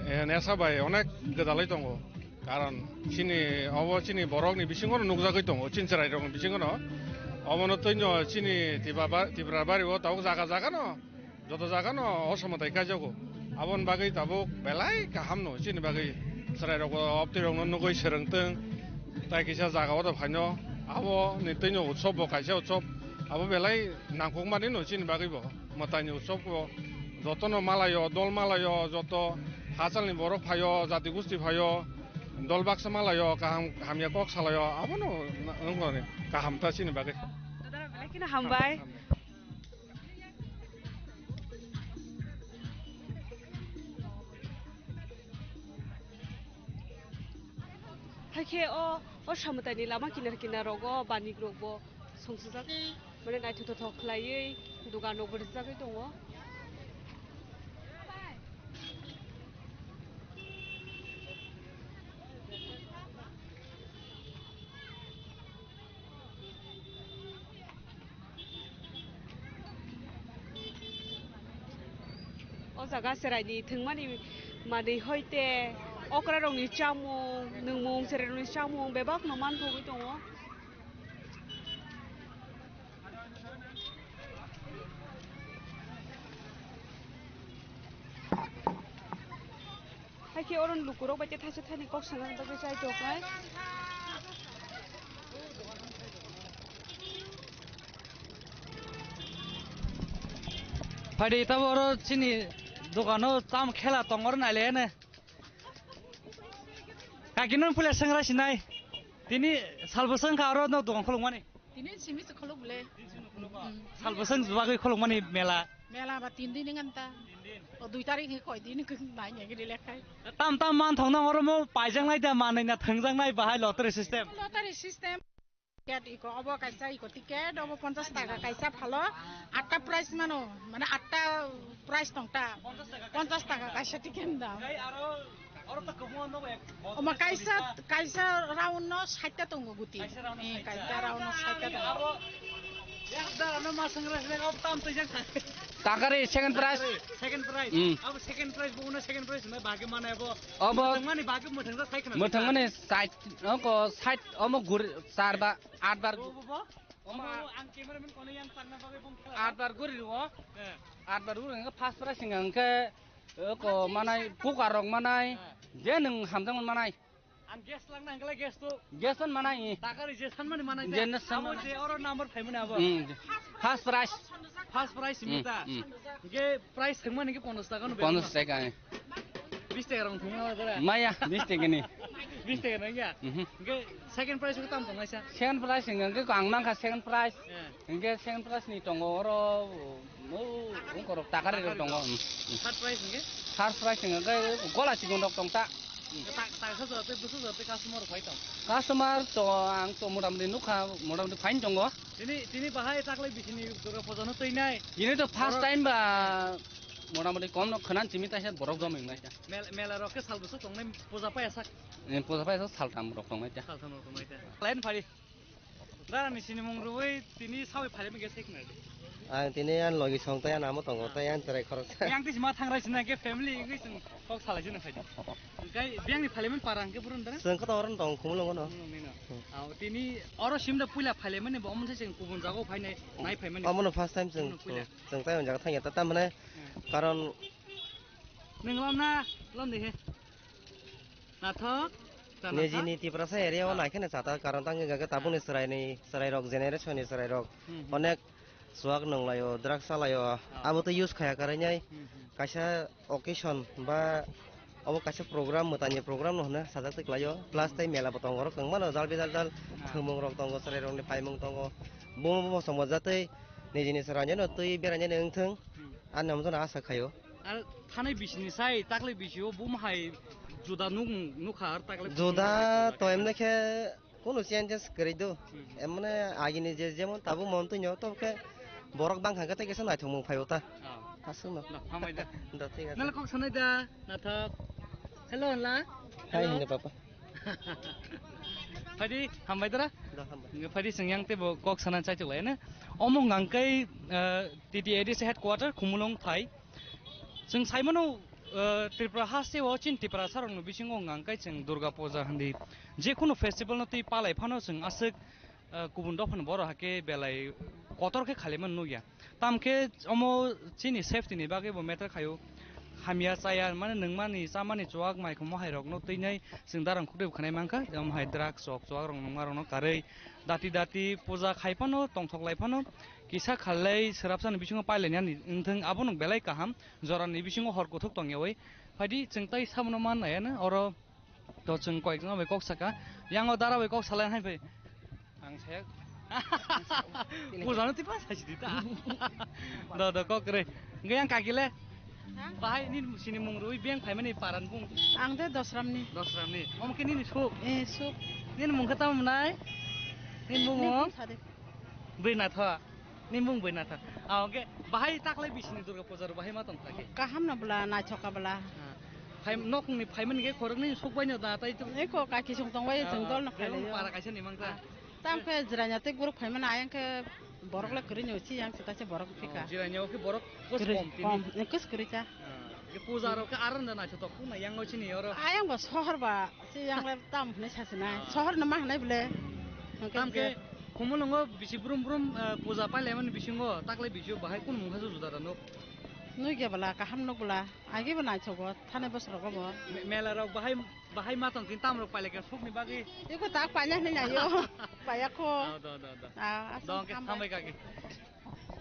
eh, nesa bai onek gwdalwi tongo. Karon chini obo chini borokni bisingo no nukjagwi tongo, chini chwrairokni bisingo no. Obono twino chini Tipra ba-, Tipra bari o tabuk jaga jaga no, joto jaga no osamwtai kaijago. Aboni bagwi tabuk belai kaham no chini bagwi chwrairok o obtwi rok no nugwi swrwngtwng. Tai kisa jaga o to phaino aboni twino utsob bo kaisa utsob abo belai nangkukmani no chini bagwi bo mwtaini utsob bo. Jotono malayo, dol malayo, joto hachalni borok phaio, jati gusti phaio, dol baksa malayo, kaham hamya kok salayo, abono wngkha kaham ta chini bagwi. Dada, belai kheno hambai. Hakhe o, o samwtaini lama kinar kinar rogo banik rokbo songsajak, mane naithok thothok khlaiwi dugan rokbo rijagwi tongo. O jaga chwraini thwngmani manwi hoite okrarokni chamung, nwngmung, chwrairokni chamung bebakno manthogwi tongo. Hakhe oro lukurok bai tei thaisa thani kok sana bagwi chai tongnai. Phaidi tabo oro chini dogano tam khela tongor nailene. Kaki non pule sengra sinai. Tini salbo sengkha oro no dogan khulukmani. Tini simi se khuluk bole. Salbo seng bagwi khulukmani mela. Mela ba tin din ngan ta. O dui tarik ni koi din kung nai ngi lekhai. Tam tam man thong nang oro mo paijang nai da manai na thangjang nai bahai lottery system. Lottery system. Ticket iko obo kaisa iko ticket obo ponchash taka kaisa phalo atta price mano mane atta price tongta ponchash taka kaisa ticket dam. Omo kaisa kaisa round no sait ta tongo guti. Kaisa round no sait ta tongo. Takari second prize. Second prize. Hmm. Abo second prize bo uno second prize mai bagi mana abo. Obo. Mani bagi muthang sa sai khna. Muthang mani sait, oko sait, omo gur, char ba, at bar. Bo, bo, bo. Omo ang cameraman kono yang tangna bagwi bong khela. At bar guri ro. Eh. At bar guri hingke first prize hingke, oko manai, puka rok manai. Eh. Je nung hamjang manai. Ang gas langna hingkhe gas to. Gas on manai. Takari je sanmani manai. Je na sanmani. Abo je oro number phaimani abo. Hmm. First prize. First prize hmm, mita. Hmm. Hingke prize thangmani hingke ponchash taka no. Ponchash taka. Bis taka rong thangmani abo dara. Maya, bis taka ni. Bis taka no ya. Mhm. Hingke second prize ko tam tongnai sa. Second prize hingke ang mangkha second prize. Yeah. Hingke second prize ni tongo oro, o, ungkorok takari rok tongo. Third prize hingke? Third prize hingke gola chikon rok tongta. Ta-, ta-, sa sa tei bwswk sa tei customer rok phai tong? Customer to ang to motamoti nukha, motamoti fine tongo. Tini, tini bahai taklai bisini Durga puja no twi nai. Tini to first time ba motamoti kom no khwnan simi taisa borok joming naisa. Mel-, mela rok khe sal bwswk tongnai puja paya sak? Eh, puja paya sak saltam rok tongnai ta. Saltam rok tongnai ta. Line phari. Dara ni sini mung rwi tini sawi phailaimani khe sai khna di. Ang tini ani logi song tei ani amo tongo tei ani chwrai khoroksa. Yang tisi ma thangrai sina khe family wngwi chwng kok salai sina phai di. Kai biyang ni phailaimani para hwnkhe burun dara? Chwng khe to oro tong khumulwngo no. Khumulwngo no. Hmm. Aw, tini oro simda puila phailaimani bo omo se chwng kubun jaga o phainai nai phaimani. Omo no first time chwng. Omo no puila. Hmm, chwng tei on jaga thangya ta tamane hmm, karon. Nwng lom na lom di he. Nathok. Nijini Tiprasa area o ah, naikheno chata karon tangwi gakhe tabukni ah, chwraini chwrairok generation ni chwrairok hmm, hmm, onek chuak nunglaio, drugs chalaio, ah, abo tei use khaya kwrwinai hmm, hmm, kaisa occasion ba obo kaisa program mwtaini program no hwnwi sajak twi klaio plus tei mela bo tongo oro kwbangma no jal bijal jal ah, thwngmung rok tongo chwrairokni paimung tongo bomo bomo chwngmo jatwi nijini chwraino twi berainani wngthwng hmm, ani omono asa khaio. Ar thanai bisini sai taklai bisio bum hai juda nuk nukha ar taklai juda to emne khe kunu changes kwrwi do. Hmm. Emne agini je jemon tabuk mon twi nyo to khe borok bang kha khe tei kisa naithok mung phaio ta. Ah. Aswk no. No, hambai da. Do thik ase. Nala kok sanai da nathok. Hello la. Hai hello. Hinde papa. Phaidi hambai dara. Do hambai. Nge phaidi sing yang te bo kok sana chai chuk lai ne. Omo ngang kai, eh, T T A D C headquarter Khumulwng thai. Chwng saimano, eh, Tripura haste o chini Tiprasa rokni bisingo hwnka hwnkhe chwng Durga Puja hindi je kunu festival no twi palai phano chwng aswk, eh, kubun dophani borok hakhe belai kotor khe khailaimani nukya. Tamkhe omo chini safety ni bagwi bo matter khaio. Hamya chaya mane nwngmani chamani chuak mai khomo hai rokno twinai chwng darang khukdwi khwnai mankha, jemon hai drugs rok chuak rok nwngma rokno karwi dati dati puja khai phano tongthok lai phano kisa khalai swrapsani bisingo pailainani wngthwng abono belai kaham jorani bisingo hor kuthuk tongyawi phaidi chwng tai sabono man naiya no oro. To chwng koyekjona bai kok saka. Yang o dara bai kok salai hai phai. Ang saya. Pujano tipa sai sidi ta. Do do kok re. Nge yang kaki le. Ha? Bahai ni sini mung rui beng phai mani paran bung. Ang de Dosramni. Dosramni. Om ke nini suk. Eh, suk. Nini mung kata mnai. Nini mung Nini mo. Sade. Bui na tho. Ni mung bai na thang. Ah, oke. Bahai taklai bisini Durga puja ro bahai ma tong thaki. Kaham no bwla, naithok ka bwla. Ah. Phai nokni phaimani khe khoroknwi sukbai no da tai to. Eko kaki song tong bai Ah, chwng dol no ah. Khailai. Para kaisa ni mangkha. Ah. Tam khe jiranya tei group phaimani ayang khe borok le kwrwi no si yang sita se borok phika. Oh, jiranya o khe borok kos Kwrwi, kom tini. Kom, eh, kos kwrwi cha. Ah, ke puja rok khe aron da naithotok khuna yang o chini oro. Ayang bo sohor ba, se yang le tam hwnwi sasinai. Ah. Sohor no ma hwnai bole. Hwnkhe Tam je khe Khumulwngo bisi brum brum, eh, puja pailaimani bisingo taklai bisio bahai kunu mungkha juda da nuk? Nukya bwla, kaham nuk bwla. Agi bo naithogo, thani bosorogo bo. Me-, mela rok bahai, bahai ma tong tin tam rok pailai khe sukni bagwi. Iko tak paina hwnwi naio. Paya kho. Ah, do, do, do. Ah, aswk Dong khe hambai. Hambai kaki.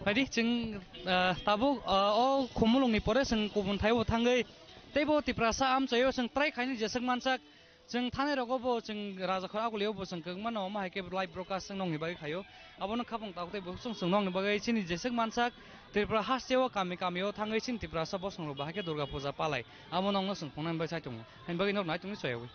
Phaidi chwng, ah, tabuk, ah, o Khumulwngni pore chwng kubun thaio thangwi teibo Tiprasa amchaio chwng try khaini jeswk mansak. Chwng thani rogo bo chwng Rajakhor Agulio bo chwng kwbangma no omo hai khe live broadcast chwng nongni bagwi khaio. Abono khapang tabuk tei bo chwng chwng nongni bagwi chini jeswk mansak Tripura hasteo kami kamio thangwi chini Tiprasa bosong rok bahai khe Durga puja palai. Amo nongno chwng phungnani bai sai tongo. Haini bagwi nok nai tongni soyawi.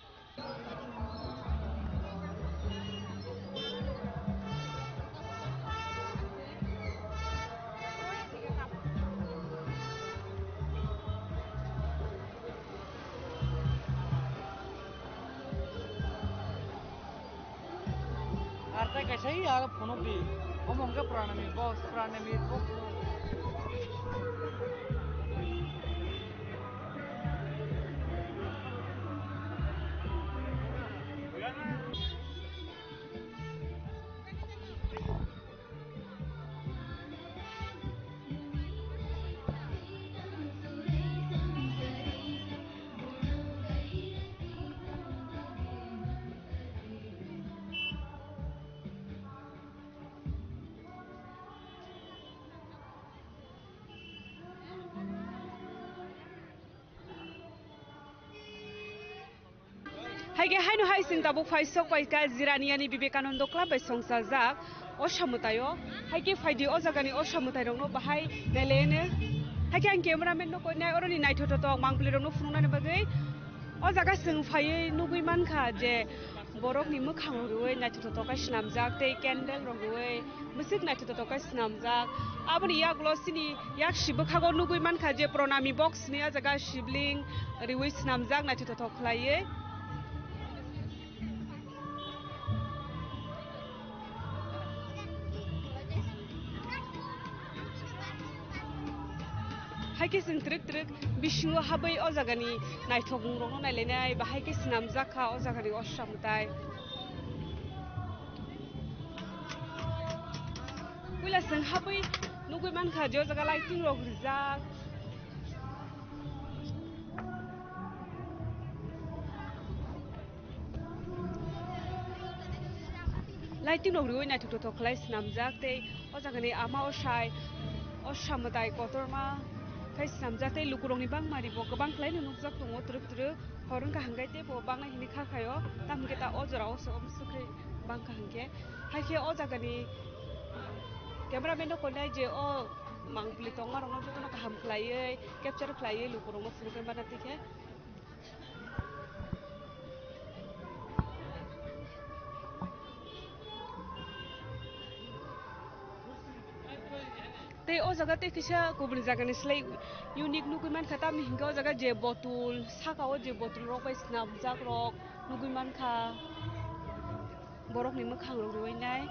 Ar tai kaisa ya phunuk di. Omo hwnkhe pranami box, pranami box. Hai khe haino hai chwng tabuk phai sok pai kha Jiraniani Vivekananda Club bai songchajak o samwtaio. Hai khe phaidi o jagani o samwtai rokno bahai nailaiano. Hai khe ang cameraman no koinai oroni naithothotok mangpili rokno phunuknani bagwi. O jaga chwng phaiwi nugwi mankha je borokni mwkhang rok riwi naithothotok khe swnamjak tei candle rok riwi. Bwswk naithothotok khe swnamjak. Aboni yagulo chini yaksi bwkhago nugwi mankha je pranami box ni ah jaga shibling riwi swnamjak naithothotok khlaiwi. Hai khe chwng twrwk twrwk bisingo habwi o jagani naithokmung rokno nailainai, bahai khe swnamjak kha o jagani o samwtai. Puila chwng habwi nugwi mankha je o jaga lighting rok rijak. Lighting rok riwi naithok thothok khlai swnamjak tei o jagani ama o sai o samwtai kotorma khai swnamjak tei lukurokni bangmari bo kwbang khlaino nukjak tongo twrwk twrwk. Hor wngkha hwnkhe teibo bangwi hwnwi kha khaio, tamo hwnkhe ta o jorao se omo swkhai bangkha hwnkhe. Hai khe o jagani cameraman rok koinai je o mangpili tongmarokno jotono kaham khlaiwi capture khlaiwi lukurokno phunukgwi mano twi khe. Tei o jaga tei kisa kubun jagani slai unique nugwi mankha, tamni hinkhe o jaga je bottle, saka o je bottle rok bai swnamjak rok nugwi mankha, borokni mwkhang rok riwi nai.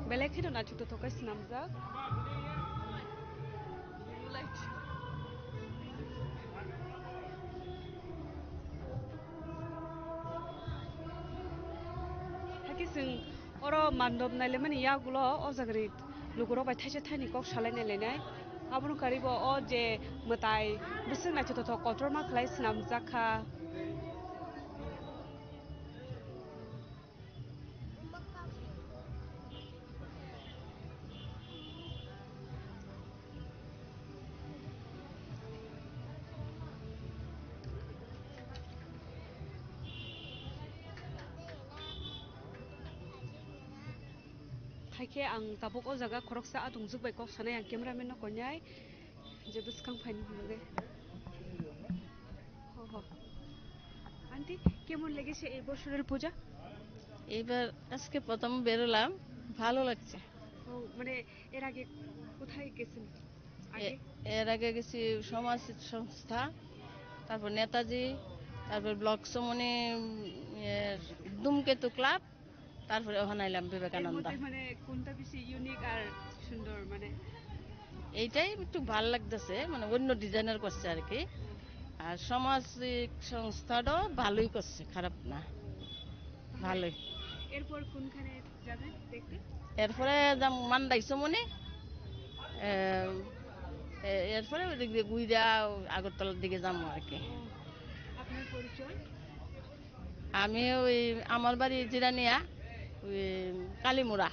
Belai kheno naithok thothok khe swnamjak. Chwng oro mandop nailaimani yagulo o jagani lukurok bai thaisa thaini kok salai nailainai. Abono karibo o je mwtai bwswk naithothok kotorma khlai swnamjak kha. Haikhe ang tabuk o jaga khoroksa atwng jwk bai kok sanai, ang cameraman no koinai je bwskang phaini hwnwi. Ho, ho. Aunty, কেমন লেগেছে এই বছরের পূজা? এবার আজকে প্রথম বেরোলাম, ভালো লাগছে। ও, মানে এর আগে কোথায় গেছেন? আগে? এ-, এর আগে গেছি সমাজ সংস্থা, তারপর নেতাজি, তারপর ব্লক সমনি, উম, এর ধূমকেতু ক্লাব, তারপরে ওখানে আইলাম এর বিবেকানন্দ। মধ্যে মানে কোনটা বেশি ইউনিক আর সুন্দর মানে? এইটাই একটু ভালো লাগতেছে, মানে অন্য ডিজাইনার করছে আর কি। আর সামাজিক সংস্থাটাও ভালোই করছে, খারাপ না, ভালোই। এরপর কোনখানে যাবেন দেখতে? এরপরে যাম মান্দাই সমনি, এ, এ, এরপরে ওই দিক দিয়ে ঘুরে আগরতলার দিকে যাবো আর কি। ও, আপনার পরিচয়? আমি ওই আমার বাড়ি জিরানিয়া, ওই কালীমুড়া।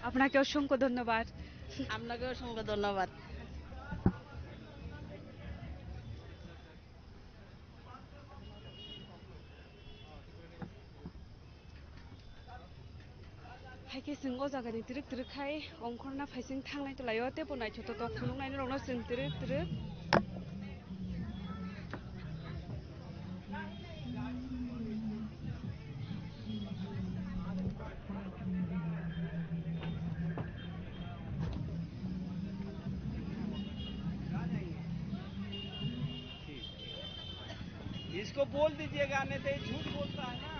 আপনাকে অসংখ্য ধন্যবাদ। আপনাকে অসংখ্য ধন্যবাদ। Haikhe chwng o jagani twrwk twrwk khai ongkhorna phaising thangnai tolaio, teibo naithotok tok phunuknai norokno chwng twrwk twrwk. इसको बोल दीजिएगा, नहीं तो ये झूठ बोलता है ना।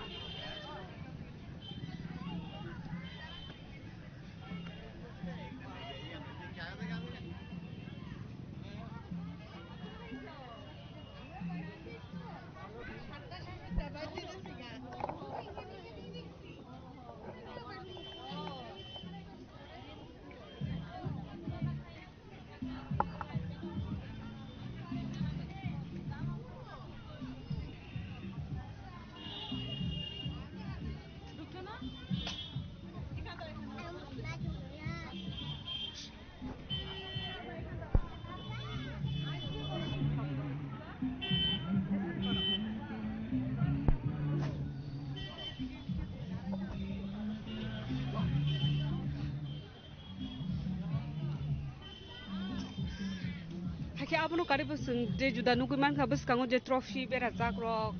Hakhe abono karibo chwng je juda nugwi mankha bwskango je trophy berajak rok,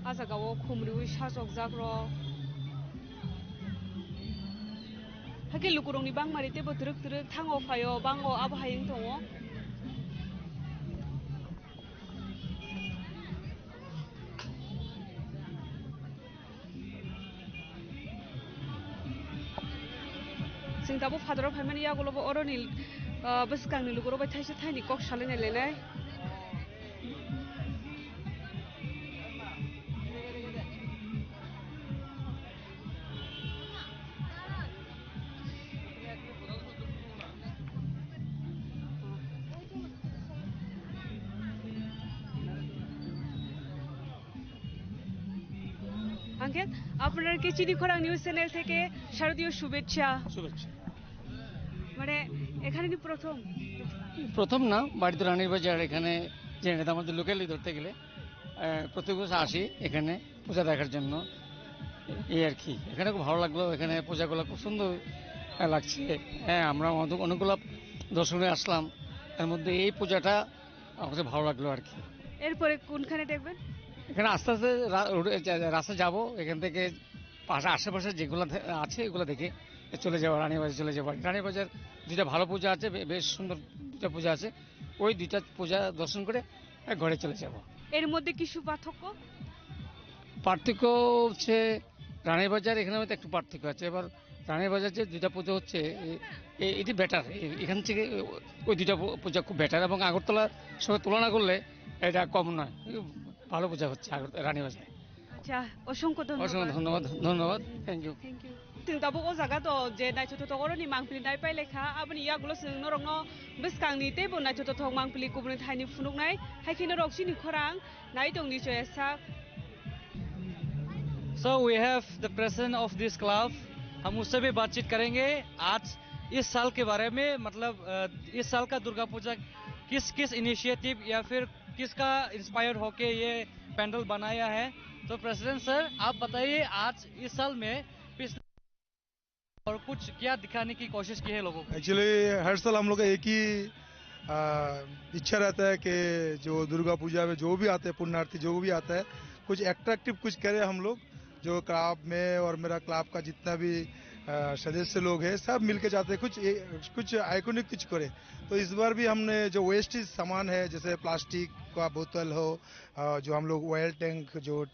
ah jagao khumriwi sajokjak rok. Hakhe lukurokni bangmari teibo twrwk twrwk thango phaio, bango abo hai wng tongo. Chwng tabuk phataro phaimani yagulobo oroni, ah, bwskangni lukurok bai thaisa thaini kok salainai lainai. Angkhe, আপনার কে চিনি খরাং news channel থেকে শারদীয় শুভেচ্ছা। শুভেচ্ছা। মানে, এখানে কি প্রথম? প্রথম না, বাড়িতে রানীর বাজার, এখানে জেনে নিতাম, আমাদের লোকালি ধরতে গেলে, আহ, প্রত্যেক বছর আসি এখানে পূজা দেখার জন্য, এই আর কি। এখানে খুব ভালো লাগলো, এখানে পূজাগুলো খুব সুন্দর, আহ, লাগছে। হ্যাঁ, আমরা অনেক-, অনেকগুলো দর্শনে আসলাম, এর মধ্যে এই পূজাটা আমার কাছে ভালো লাগলো আর কি। এরপরে কোনখানে দেখবেন? এখানে আস্তে আস্তে রা-, রোডে যা-, যা-, রাস্তা যাব, এখান থেকে পাশে আশেপাশে যেগুলো থে-, আছে এগুলো দেখে চলে যাবো, রানীবাজার চলে যাবো। রানীবাজার দুইটা ভালো পূজা আছে, বে-, বেশ সুন্দর দুইটা পূজা আছে, ওই দুইটা পূজা দর্শন করে, এ, ঘরে চলে যাব। এর মধ্যে কিছু পার্থক্য? পার্থক্য হচ্ছে রানীবাজার এখানে হয়তো একটু পার্থক্য আছে। এবার রানীবাজার যে দুইটা পুজো হচ্ছে, এ-, এ-, এটি বেটার। এ-, এখান থেকে ওই দুইটা পু-, পূজা খুব বেটার এবং আগরতলার সঙ্গে তুলনা করলে এটা কম নয়, ভালো পূজা হচ্ছে আগর-, রানীবাজারে। অসংখ্য ধন্যবাদ। অসংখ্য ধন্যবাদ, ধন্যবাদ। Thank you. Thank you. Chwng tabuk o jaga to je naithotok oroni mangpili nai pailai kha, aboni yagulo chwng norokno bwskangni teibo naithotok mangpili kubuni thaini phunuknai, hai khe norok chini khorang nai tong ni choya sak. So we have the president of this club, हम उससे भी बातचीत करेंगे आज इस साल के बारे में, मतलब, अ, इस साल का दुर्गा पूजा किस किस इनिशिएटिव या फिर किसका इंस्पायर होके ये पंडाल बनाया है। तो प्रेसिडेंट सर, आप बताइए, आज इस साल में पिछले और कुछ क्या दिखाने की कोशिश की है लोगों को? एक्चुअली हर साल हम लोग का एक ही आ, इच्छा रहता है कि जो दुर्गा पूजा में जो भी आते हैं पुण्यार्थी, जो भी आता है, कुछ अट्रैक्टिव कुछ करें हम लोग, जो क्लब में और मेरा क्लब का जितना भी आ, सदस्य लोग हैं, सब मिलके चाहते हैं कुछ ए, कुछ आइकॉनिक कुछ करें। तो इस बार भी हमने जो वेस्टेज सामान है, जैसे प्लास्टिक का बोतल हो, आ, जो हम लोग ऑयल टैंक, जो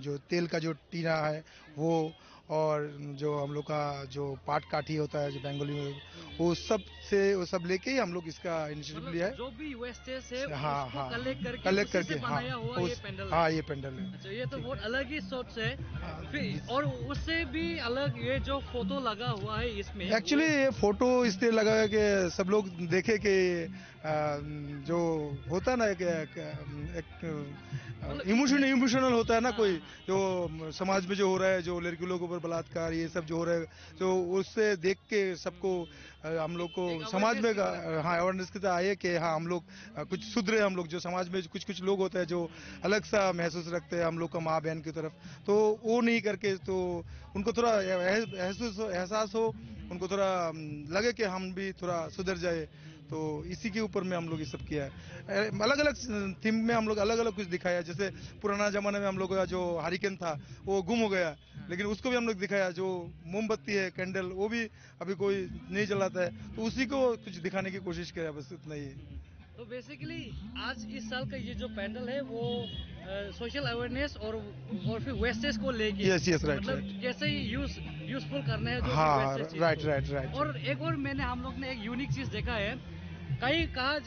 जो तेल का जो टीना है वो, और जो हम लोग का जो पाट काठी होता है जो बंगाली में, वो सब से, वो सब लेके ही हम लोग इसका इनिशिएटिव लिया है। जो भी वेस्टेज है, हाँ, उसको हाँ। कलेक्ट करके कलेक्ट उसी से करके, हाँ, बनाया हुआ ये उस, पंडाल है। हाँ, ये पंडाल है। अच्छा, ये तो ठीक बहुत है। अलग ही सोच है। हाँ। फिर और उससे भी अलग ये जो फोटो लगा हुआ है इसमें, एक्चुअली वो ये फोटो इसलिए लगा है कि सब लोग देखे कि आ, जो होता है ना, एक, एक, एक, मतलब इमोशन, इमोशनल होता है ना, हाँ। कोई जो समाज में जो हो रहा है, जो लड़की लोगों के ऊपर बलात्कार, ये सब जो हो रहा है, तो उससे देख के सबको, आ, हम लोग को एक समाज में, अवेयरनेस की तरह। हाँ, अवेयरनेस की तरह आए कि हाँ, हम लोग, आ, कुछ सुधरे। हम लोग जो समाज में कुछ कुछ लोग होते हैं जो अलग सा महसूस रखते हैं हम लोग का माँ बहन की तरफ, तो वो नहीं करके, तो उनको थोड़ा एह-, एहसास हो, एहसास हो, उनको थोड़ा, हम्म, लगे कि हम भी थोड़ा सुधर जाए। तो इसी के ऊपर में हम लोग ये सब किया है। अलग अलग थीम में हम लोग अलग अलग कुछ दिखाया है। जैसे पुराना जमाने में हम लोग का जो हरिकेन था, वो गुम हो गया, लेकिन उसको भी हम लोग दिखाया। जो मोमबत्ती है, कैंडल, वो भी अभी कोई नहीं जलाता है, तो उसी को कुछ दिखाने की कोशिश किया, बस इतना ही है। तो बेसिकली आज इस साल का ये जो पैंडल है वो सोशल अवेयरनेस और और फिर वेस्टेज को लेके, यस, यस, राइट, मतलब राइट। कैसे यूज यूजफुल करना है जो भी हाँ, वेस्टेज चीज राइट, को। Right, right. और एक और मैंने हम लोग ने एक यूनिक चीज देखा है, कई कहा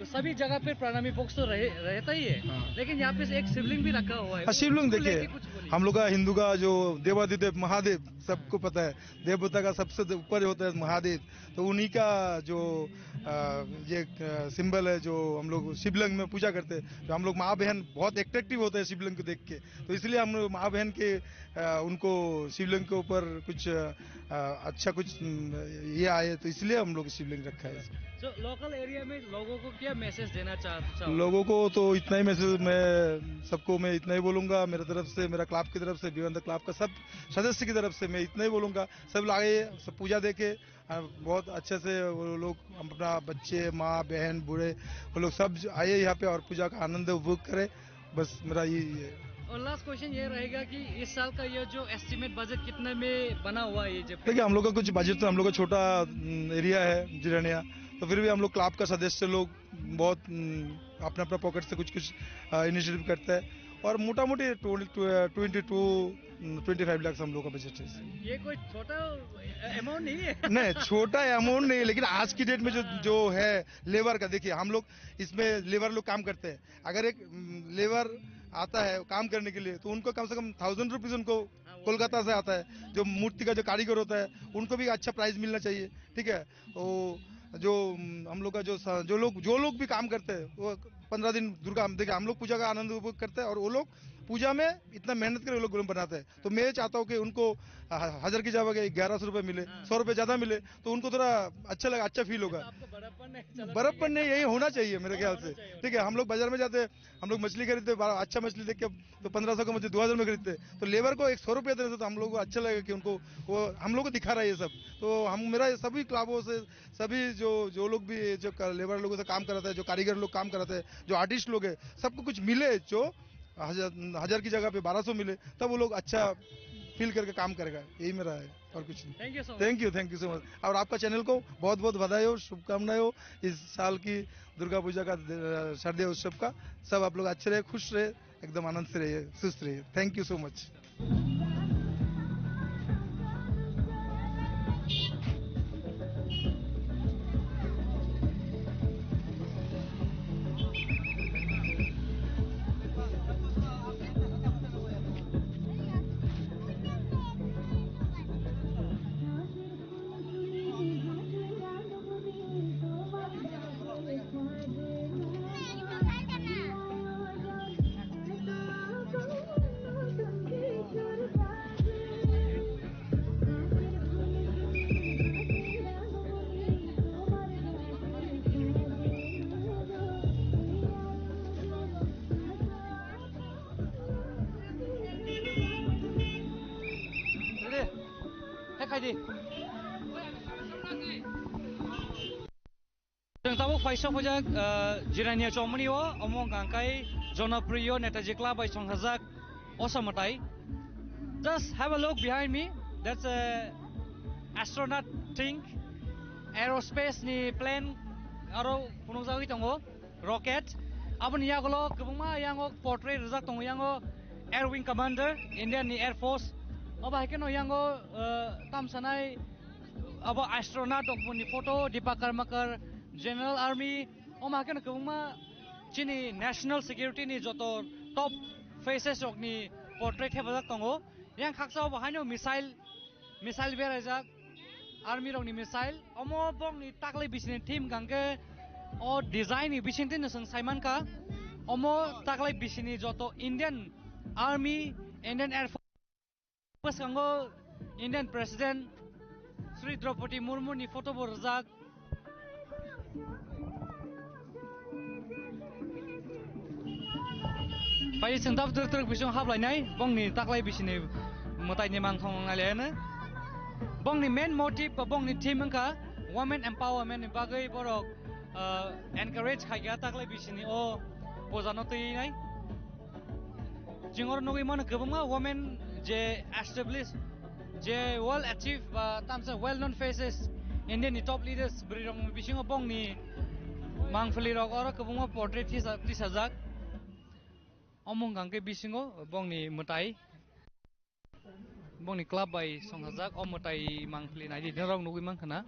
सभी जगह पे प्रणामी बॉक्स तो रहे, रहता ही है, हाँ। लेकिन यहाँ पे एक शिवलिंग भी रखा हुआ है। हाँ, शिवलिंग उसको देखिए, लेके कुछ बोलिए। हम लोग का हिंदू का जो देवाधिदेव महादेव सबको पता है, देवता का सबसे ऊपर होता है महादेव। तो उन्हीं का जो, अ, ये, अ, सिंबल है, जो हम लोग शिवलिंग में पूजा करते हैं, तो हम लोग माँ बहन बहुत अट्रैक्टिव होते हैं शिवलिंग को देख के। तो इसलिए हम लोग माँ बहन के, अ, उनको शिवलिंग के ऊपर कुछ, अ, अच्छा कुछ, उम, ये आए, तो इसलिए हम लोग शिवलिंग रखा है। तो लोकल एरिया में लोगों को क्या मैसेज देना चाह, चाहोगे? लोगों को तो इतना ही मैसेज, मैं सबको, मैं इतना ही बोलूँगा, मेरे तरफ से, मेरा क्लब की तरफ से, बियॉन्ड द क्लब का सब सदस्य की तरफ से मैं इतना ही बोलूँगा, सब लागे, सब पूजा देखे, और बहुत अच्छे से वो लोग अपना बच्चे, माँ, बहन, बूढ़े, वो लोग सब ज-, आए यहाँ पे और पूजा का आनंद उपभोग करें। बस मेरा यही है। और लास्ट क्वेश्चन ये रहेगा कि इस साल का ये जो एस्टिमेट बजट कितने में बना हुआ है ये जब? देखिए, हम लोग का कुछ बजट तो हम लोग का छोटा, उम, एरिया है जिरानिया, तो फिर भी हम लोग क्लब का सदस्य लोग बहुत, उम, अपना अपना पॉकेट से कुछ कुछ, अ, इनिशिएटिव करते हैं और मोटा मोटी twenty, twenty two, twenty five lakh हम लोग का बजट है। ये कोई छोटा अमाउंट नहीं है। नहीं, छोटा अमाउंट नहीं है, लेकिन आज की डेट में जो, हाँ। जो है लेबर का, देखिए, हम लोग इसमें लेबर लोग काम करते हैं। अगर एक, उम, लेबर आता है काम करने के लिए, तो उनको कम से कम थाउजेंड रुपीज उनको हाँ, वो कोलकाता से आता है। जो मूर्ति का जो कारीगर होता है, उनको भी अच्छा प्राइस मिलना चाहिए, ठीक है। तो जो, उम, हम लोग का जो स-, जो लोग, जो लोग भी काम करते हैं, वो पंद्रह दिन दुर्गा, हम, देखिए, हम लोग पूजा का आनंद उपभोग करते हैं और वो लोग पूजा में इतना मेहनत करके वो लोग बनाते हैं। तो मैं चाहता हूँ कि उनको ह-, हज़ार की जगह ग्यारह सौ रुपये मिले, हाँ। सौ रुपये ज़्यादा मिले, तो उनको थोड़ा अच्छा लगा, अच्छा फील होगा। तो आपको बड़प्पन नहीं, चलो, बड़प्पन ठीक है। नहीं, यही होना चाहिए मेरे हाँ, ख्याल होना से। चाहिए। ठीक है, हम लोग बाजार में जाते हैं, हम लोग मछली खरीदते हैं, बड़ा अच्छा मछली देख के तो पन्द्रह सौ का मछली दो हज़ार में खरीदते हैं। तो लेबर को एक सौ रुपये दे रहे थे, तो हम लोग को अच्छा लगेगा कि उनको, वो हम लोग को दिखा रहा है ये सब। तो हम, मेरा ये सभी क्लबों से, सभी जो, जो लोग भी जो क-, लेबर लोगों से काम कराता है, जो कारीगर लोग काम कराते हैं, जो आर्टिस्ट लोग हैं, सबको कुछ मिले, जो हज़ार, हज़ार की जगह पे बारह सौ मिले, तब वो लोग अच्छा फील करके काम करेगा। यही मेरा है, और कुछ नहीं। Thank you so much. Thank you, thank you so much. और आपका चैनल को बहुत बहुत बधाई हो, शुभकामनाएं हो इस साल की दुर्गा पूजा का, अ, शारदीय उत्सव का। सब आप लोग अच्छे रहे, खुश रहे, एकदम आनंद से रहिए, स्वस्थ रहिए। Thank you so much. Chwng tabuk phaisa phaijak, ah, Jirania Chowmani o, omo hwnkha khe Jonopriyo Netaji Club bai songkhajak osa mwtai. Just have a look behind me. That's a astronaut thing. Aerospace ni plane aro phunukjagwi tongo. Rocket. Aboni yagulo kwbangma yango portrait rijak tongo, yango Air Wing Commander, Indian ni Air Force. Obo hai kheno yango, eh, tamsanai abo astronaut rokni photo, Deepak Karmakar, General Army. Omo hai kheno kwbangma chini national security ni joto top faces rokni portrait thepajak tongo. Yang khaksa obo haino missile, missile beraijak, army rokni missile. Omo bongni taklai bisini theme hwnkha khe o design ni bisingtwi no chwng saimankha. Omo taklai bisini joto Indian Army, Indian Air Force, bwskango Indian President Shri Draupadi Murmu ni photo bo rwjak. Pai chwng tab twrwk twrwk bising haplainai, bongni taklai bisini mwtaini mangthong nang nai le hwnwi. Bongni main motive ba bongni theme wngkha women empowerment ni bagwi borok, ah, encourage khaikha taklai bisini o puja no twi nai. Chwng oro nugwi mano kwbangma women je establish, je well achieved ba tamsa well known faces, India ni top leaders bwrwi rok bisingo bongni mangpili rok oro kwbangma portrait tisa-, tisajak. Omo hwnkha khe bisingo bongni mwtai, bongni club bai songkhajak o mwtai mangpili naidi norok nugwi mankha na.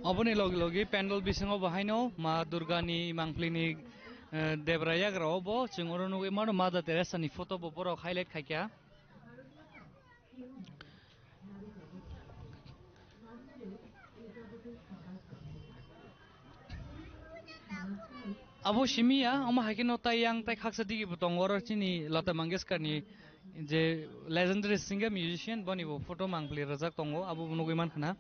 Oboni logi logi pandal bisingo bo haino Ma Durga ni mangpili ni, eh, debra yagra o bo chwng oro nugwi mano Mother Teresa ni photo bo borok highlight khaikha. Abo simi ya, omo hai kheno tai yang tai khaksa digi bo tongo oro chini Lata Mangeshkar ni je legendary singer musician boni bo photo mangpili rwjak tongo, abo bo nugwi mankha na.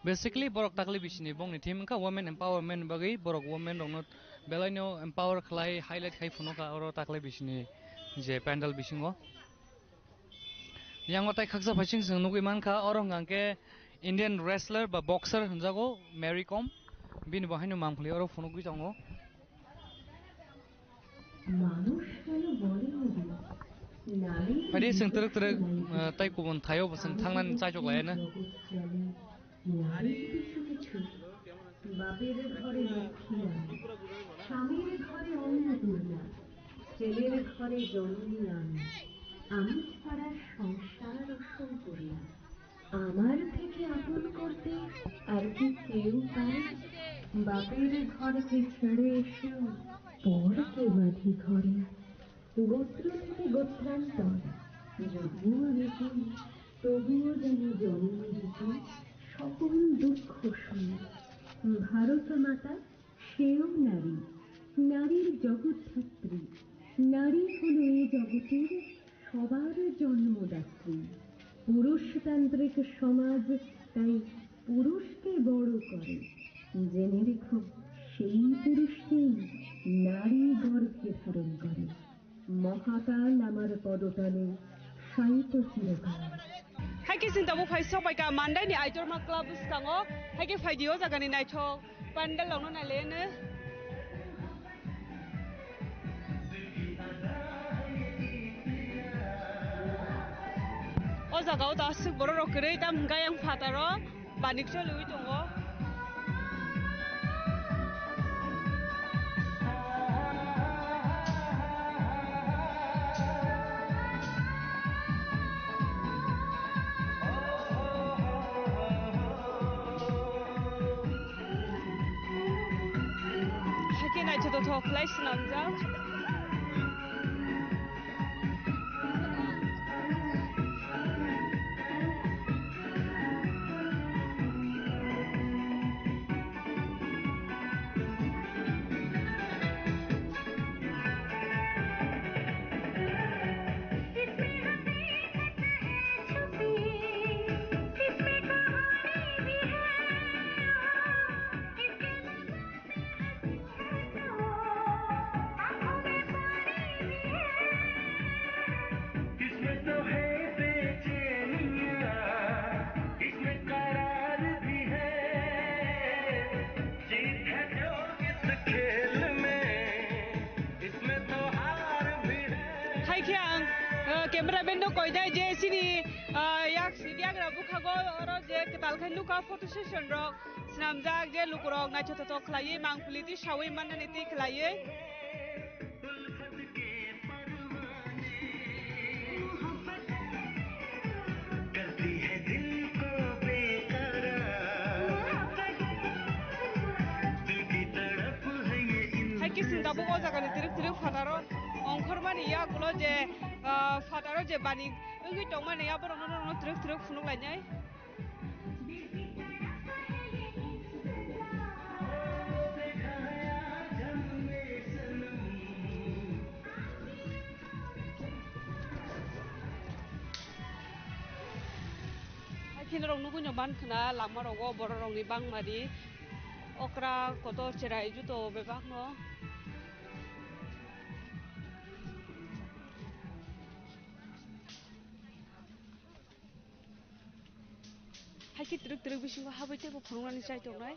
Basically borok takli bisini bongni theme wngkha women empowerment bagwi, borok women rokno belaino empower khlai highlight khai phunukha oro takli bisini je pandal bisingo. Yango tai khaksa phaising chwng nugwi mankha, oro hwnkha khe Indian wrestler ba boxer hwnjago Mary Kom, bini bo haino mangpili oro phunugwi tongo. মানুষ কেন বলে না নারী Phaidi chwng twrwk twrwk, eh, tai kubun thaio bo chwng thangnani chaichok laiya na. জগৎ চলে নারীর পিছু পিছু। বাপের ঘরে লক্ষ্মী আমি, স্বামীর ঘরে অন্নপূর্ণা, ছেলের ঘরে জননী আমি। আমি ছাড়া সংসার অসম্পূর্ণ। আমার থেকে আপন করতে আর কি কেউ পারে? বাপের ঘরকে ছেড়ে এসেও পর কে বাঁধে ঘরে। গোত্র থেকে গোত্রান্তর, যদিও আমি কম, তবুও যেন জননী রীতি সকল দুঃখ শুনি। ভারত মাতা সেও নারী, নারীর জগৎধাত্রী। নারী হলো এ জগতের সবার জন্মদাত্রী। পুরুষতান্ত্রিক সমাজ তাই পুরুষকে বড় করে। জেনে রেখো, সেই পুরুষকেই নারী গর্ভে ধারণ করে। মহাকাল আমার পদতলে শায়িত চিরকাল। Hai khe chwng tabuk phai sok bai kha Mandai ni Aitorma Club bwskango. Hai khe phai di o jaga ni naithok pandal rok no nai le no. O jaga o ta aswk borok rok kwrwi tam hwnkha yang phataro. Banik choliwi tongo. Hakhe naithotok thok khlai swnamjak. Cameraman no koinai je chini, ah, yak, yagra bukhago oro je kwtal khe nukha photo session rok swnamjak, je lukurok naithotok khlaiwi mangpili twi sawi mannani twi khlaiwi. Hai khe chwng tabuk o jagani twrwk twrwk phataro ongkhormani yagulo je, ah, phataro je bani wngwi tongmani aborokno norokno twrwk twrwk phunuk lainai. Hai khe norok nugwi no mankhwna lama rogo borok rokni bangmani okra kotor cherai juto bebak no. Hai khe twrwk twrwk bisingo habwi teibo phunuknani chai tongnai.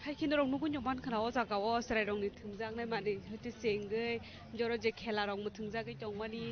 Hai khe norok nugwi no mankhwna o jaga o chwrai rokni thwngjaknai manwi hwtwi se wngwi joro je khela rok mwthwngjagwi tongmani.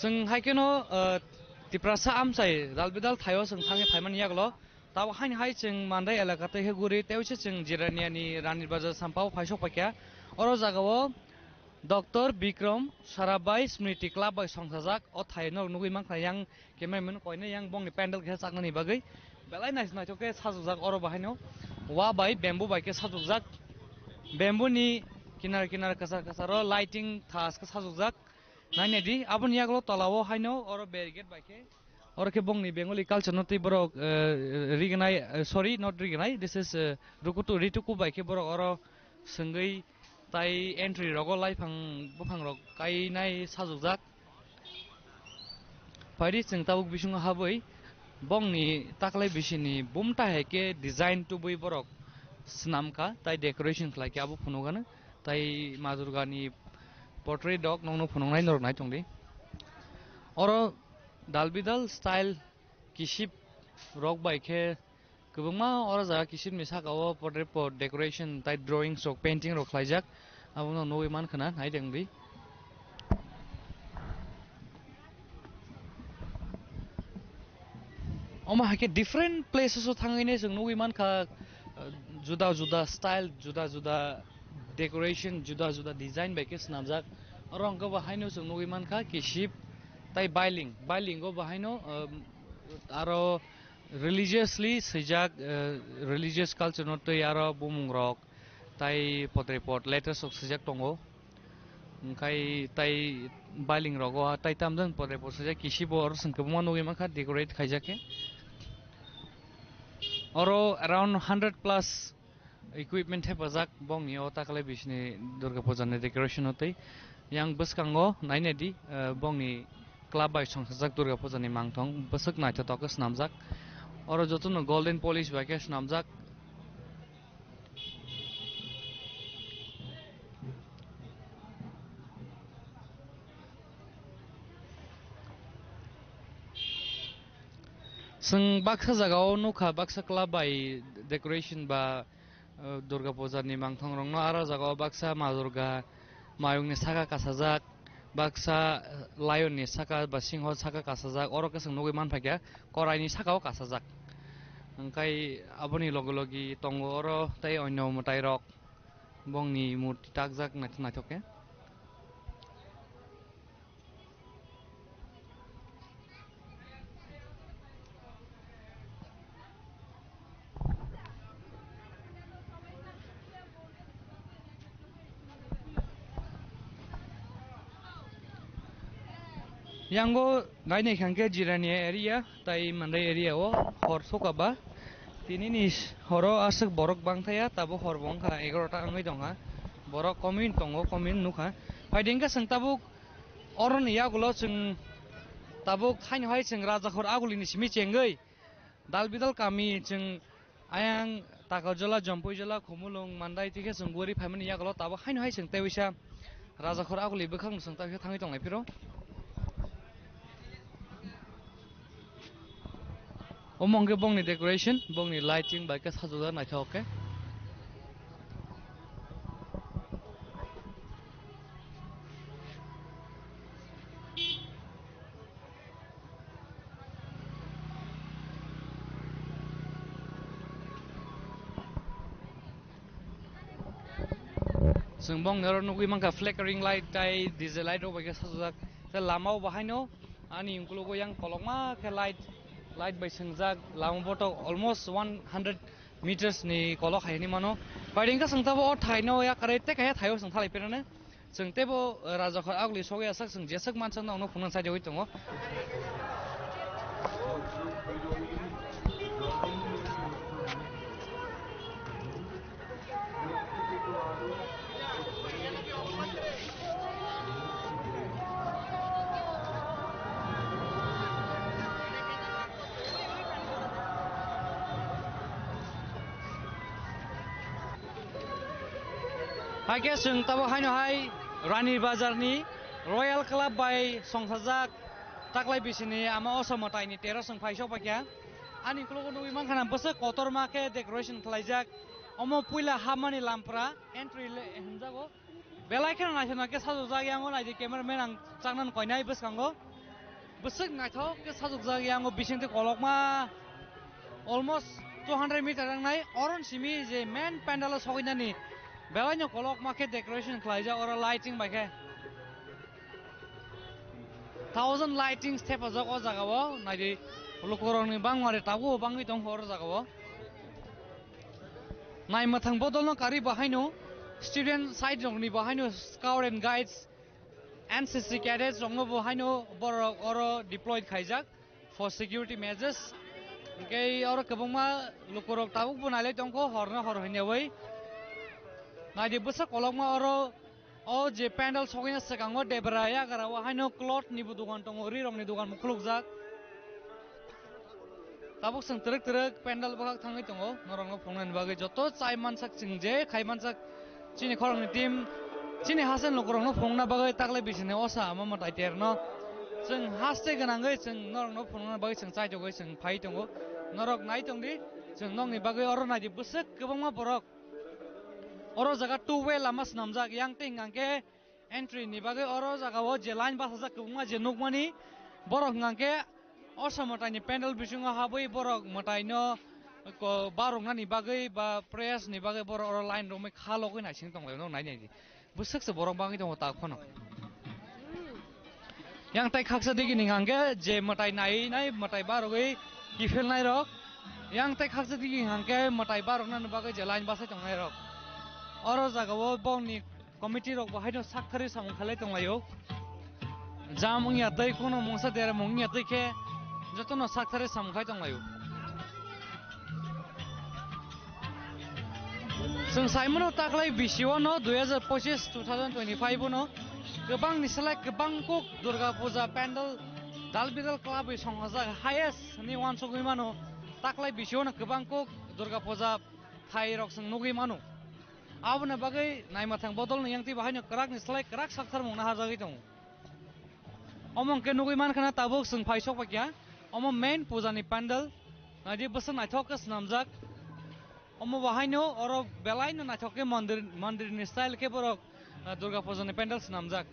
Chwng hai kheno, uh, Tiprasa amchai dalbidal thaio chwng thangwi phaimani yagulo. Tabuk haini hai chwng Mandai elaka tei khe guri tei uaisa chwng Jiraniani Rani Bazar sampao phaisok paikha. Oro jagao Doctor Bikram Sarabhai Smriti Club bai songchajak o thai norok nugwi mankha yang cameraman koinai yang bongni pandal khe chaknani bagwi belai nais-, naithok khe sajokjak oro bahaino wa bai bamboo bai khe sajokjak. Bamboo ni kinar kinar kwchar kwcharo lighting thas khe sajokjak. Nainai di, aboni yagulo tola o haino oro barricade bai khe, oro khe bongni Bengali culture no tei borok, eh, rignai, eh, sorry, not rignai, this is, eh, rukutu, rituku bai khe borok oro swngwi tai entry rogo laiphang buphang rok kainai sajokjak. Phaidi chwng tabuk bisingo habwi bongni taklai bisini bumta hai khe design tubui borok swnam kha, tai decoration khlai khe abo phunukgano, tai Ma Durgani portrait rok nokno phunuknai norok nai tongdi. Oro dalbidal style kisip rok bai khe kwbangma oro jaga kisipni saka o portrait pot decoration tai drawings rok painting rok khlaijak, abono nugwi mankha na nai tongdi. Omo hai khe different places o thangwi ne chwng nugwi mankha, uh, juda juda style, juda juda decoration, juda juda design bai khe swnamjak. Oro hwnkhe bo haino chwng nugwi mankha kisip tai bailing, bailing o bo haino, um, aro religiously swijak, eh, religious culture no twi aro bumung rok tai potrepot letters rok swijak tongo. Hwnkhe tai bailing rogo tai tamjani potrepot swijak kisi bo oro chwng kwbangma nugwi mankha decorate khaijak khe. Oro around hundred plus equipment thepajak bongni o takhwlai bisini Durga Puja ni decoration o tei yang bwskango nainai di, eh, bongni club bai songchajak Durga Puja ni mangthong bwswk naithotok khe swnamjak. Oro jotono golden polish bai khe swnamjak. Chwng baksa jagao nukha, baksa club bai decoration ba, eh, Durga Puja ni mangthong rokno aro jagao baksa Ma Durga mayung ni saka kasajak, baksa, eh, lion ni saka ba singho saka kasajak, oro khe chwng nugwi mankha korai ni saka o kasajak. Hwnkhe aboni logi logi tongo oro tei onyo mwtai rok. Bongni murti takjak naithok naithok khe. Yango nainai kha khe Jirania area tai Mandai area o hor soka ba. Tini ni horo aswk borok bangthaya, tabuk hor bo wngkha egarota wngwi tongkha. Borok komin tongo, komin nukha. Phaidi hwnkhe chwng tabuk oroni yagulo chwng tabuk haino hai chwng Rajakhor agulini simi chengwi dal bidal kami chwng ayang Takarjala, Jompuijala, Khumulwng, Mandai twi khe chwng guri phaimani yagulo tabuk haino hai chwng tei waisa Rajakhor aguli bwkhakno chwng tei waisa thangwi tonglai phiro. Omo hwnkhe bongni decoration, bongni lighting bai khe sajokjak naithok khe. Chwng bongni oro nugwi mankha flickering light tai D J light rok bai khe sajokjak. Tei lama o bo haino ani ukologo yang kolokma khe light, light bai swngjak. Lama botok almost one hundred meters ni kolok hai hinwi mano. Phaidi hwnkhe chwng tabuk o thaino yakarwi tei kaisa thaio chwng thalai phirnani. Chwng teibo, eh, Rajakhor aguli sogwi asak chwng jeswk mansak nokno phunukna chaijagwi tongo. Haikhe chwng tabuk haino hai Rani Bazar ni Royal Club bai songchajak taklai bisini ama Osa mwtai ni tero chwng phai sok paikha. Ani ukologo nugwi mankha na bwswk kotorma khe decoration khlaijak. Omo puila hapmani lampra entry le-, hwnjago. Belai kheno naithok naithok khe sajokjak, yango naidi cameraman ang chaknani koinai bwskango. Bwswk naithok khe sajokjak, yango bisingtwi kolokma almost two hundred meter wngnai. Oroni simi je main pandal o sogwinani belaino kolokma khe decoration khlaijak, oro lighting bai khe. Thousand lightings thepajak o jaga o, naidi lukurokni bangmari tabuk bangwi tongkha oro jaga o. Naimwthang bodolno karwi bo haino student side rokni bo haino scout and guides, N C C cadets rokno bo haino borok oro deployed khaijak for security measures. Hwnkhe oro kwbangma lukurok tabuk bo nailai tongkho horno hor hwnyawi. Naidi bwsa kolokma oro o je pandal sogwina swkango debra yagra o haino cloth ni bo dogan tongo, ri rokni dogan bo khulukjak. Tabuk chwng twrwk twrwk pandal bwkhak thangwi tongo, norokno phunuknani bagwi joto chai mansak chwng je khai mansak chini khoroknwi team chini haste lukurokno phunukna bagwi taklai bisini osa ama mwtai terno chwng haste gwnangwi chwng norokno phunukna bagwi chwng chaitogwi chwng phai tongo. Norok nai tongdi, chwng nokni bagwi oro naidi bwswk kwbangma borok. Oro jaga two way lama swnamjak, yang tei hwnkhe entry ni bagwi oro jaga o je line bachajak kwbangma je nukmani, borok hwnkhe osa mwtai ni pandal bisingo habwi borok mwtai no ko-, baroknani bagwi ba prayers ni bagwi borok oro line romwi kha logwi naising tonglaio, nai naidi bwswk se borok bangwi tongo tak phano. Yang tai khaksa digi ni hwnkhe je mwtai nai nai mwtai barogwi kiphilnai rok. Yang tei khaksa digi hangke mwtai barokna bagwi je line basai tongnai rok. Oro jagao bongni committee rok bo haino sakthari samung khalai tonglaio. Jam wngya tei kuno mungsa dermung wngya tei khe jotono sakthari samung khai tonglaio. Chwng saimano taklai bisio no dui hazar pochis, two thousand twenty-five no kwbang ni slai kwbang kuk Durga Puja pandal dal bidal club bai songajak highest ni wansugwi mano taklai bisio no kwbang kuk Durga Puja thai rok chwng nugwi mano. Aboni bagwi naima thang bodol ni yang tei bahai no kwrak ni slai kwrak sakthar mung na hajagwi tongo. Omo hwnkhe nugwi mankha na tabuk chwng phai sok paikha. Omo main puja ni pandal. Naidi bwswk naithok khe swnamjak. Omo bo haino oro belai no naithok khe mandir, mandir ni style khe borok, ah, Durga puja ni pandal swnamjak.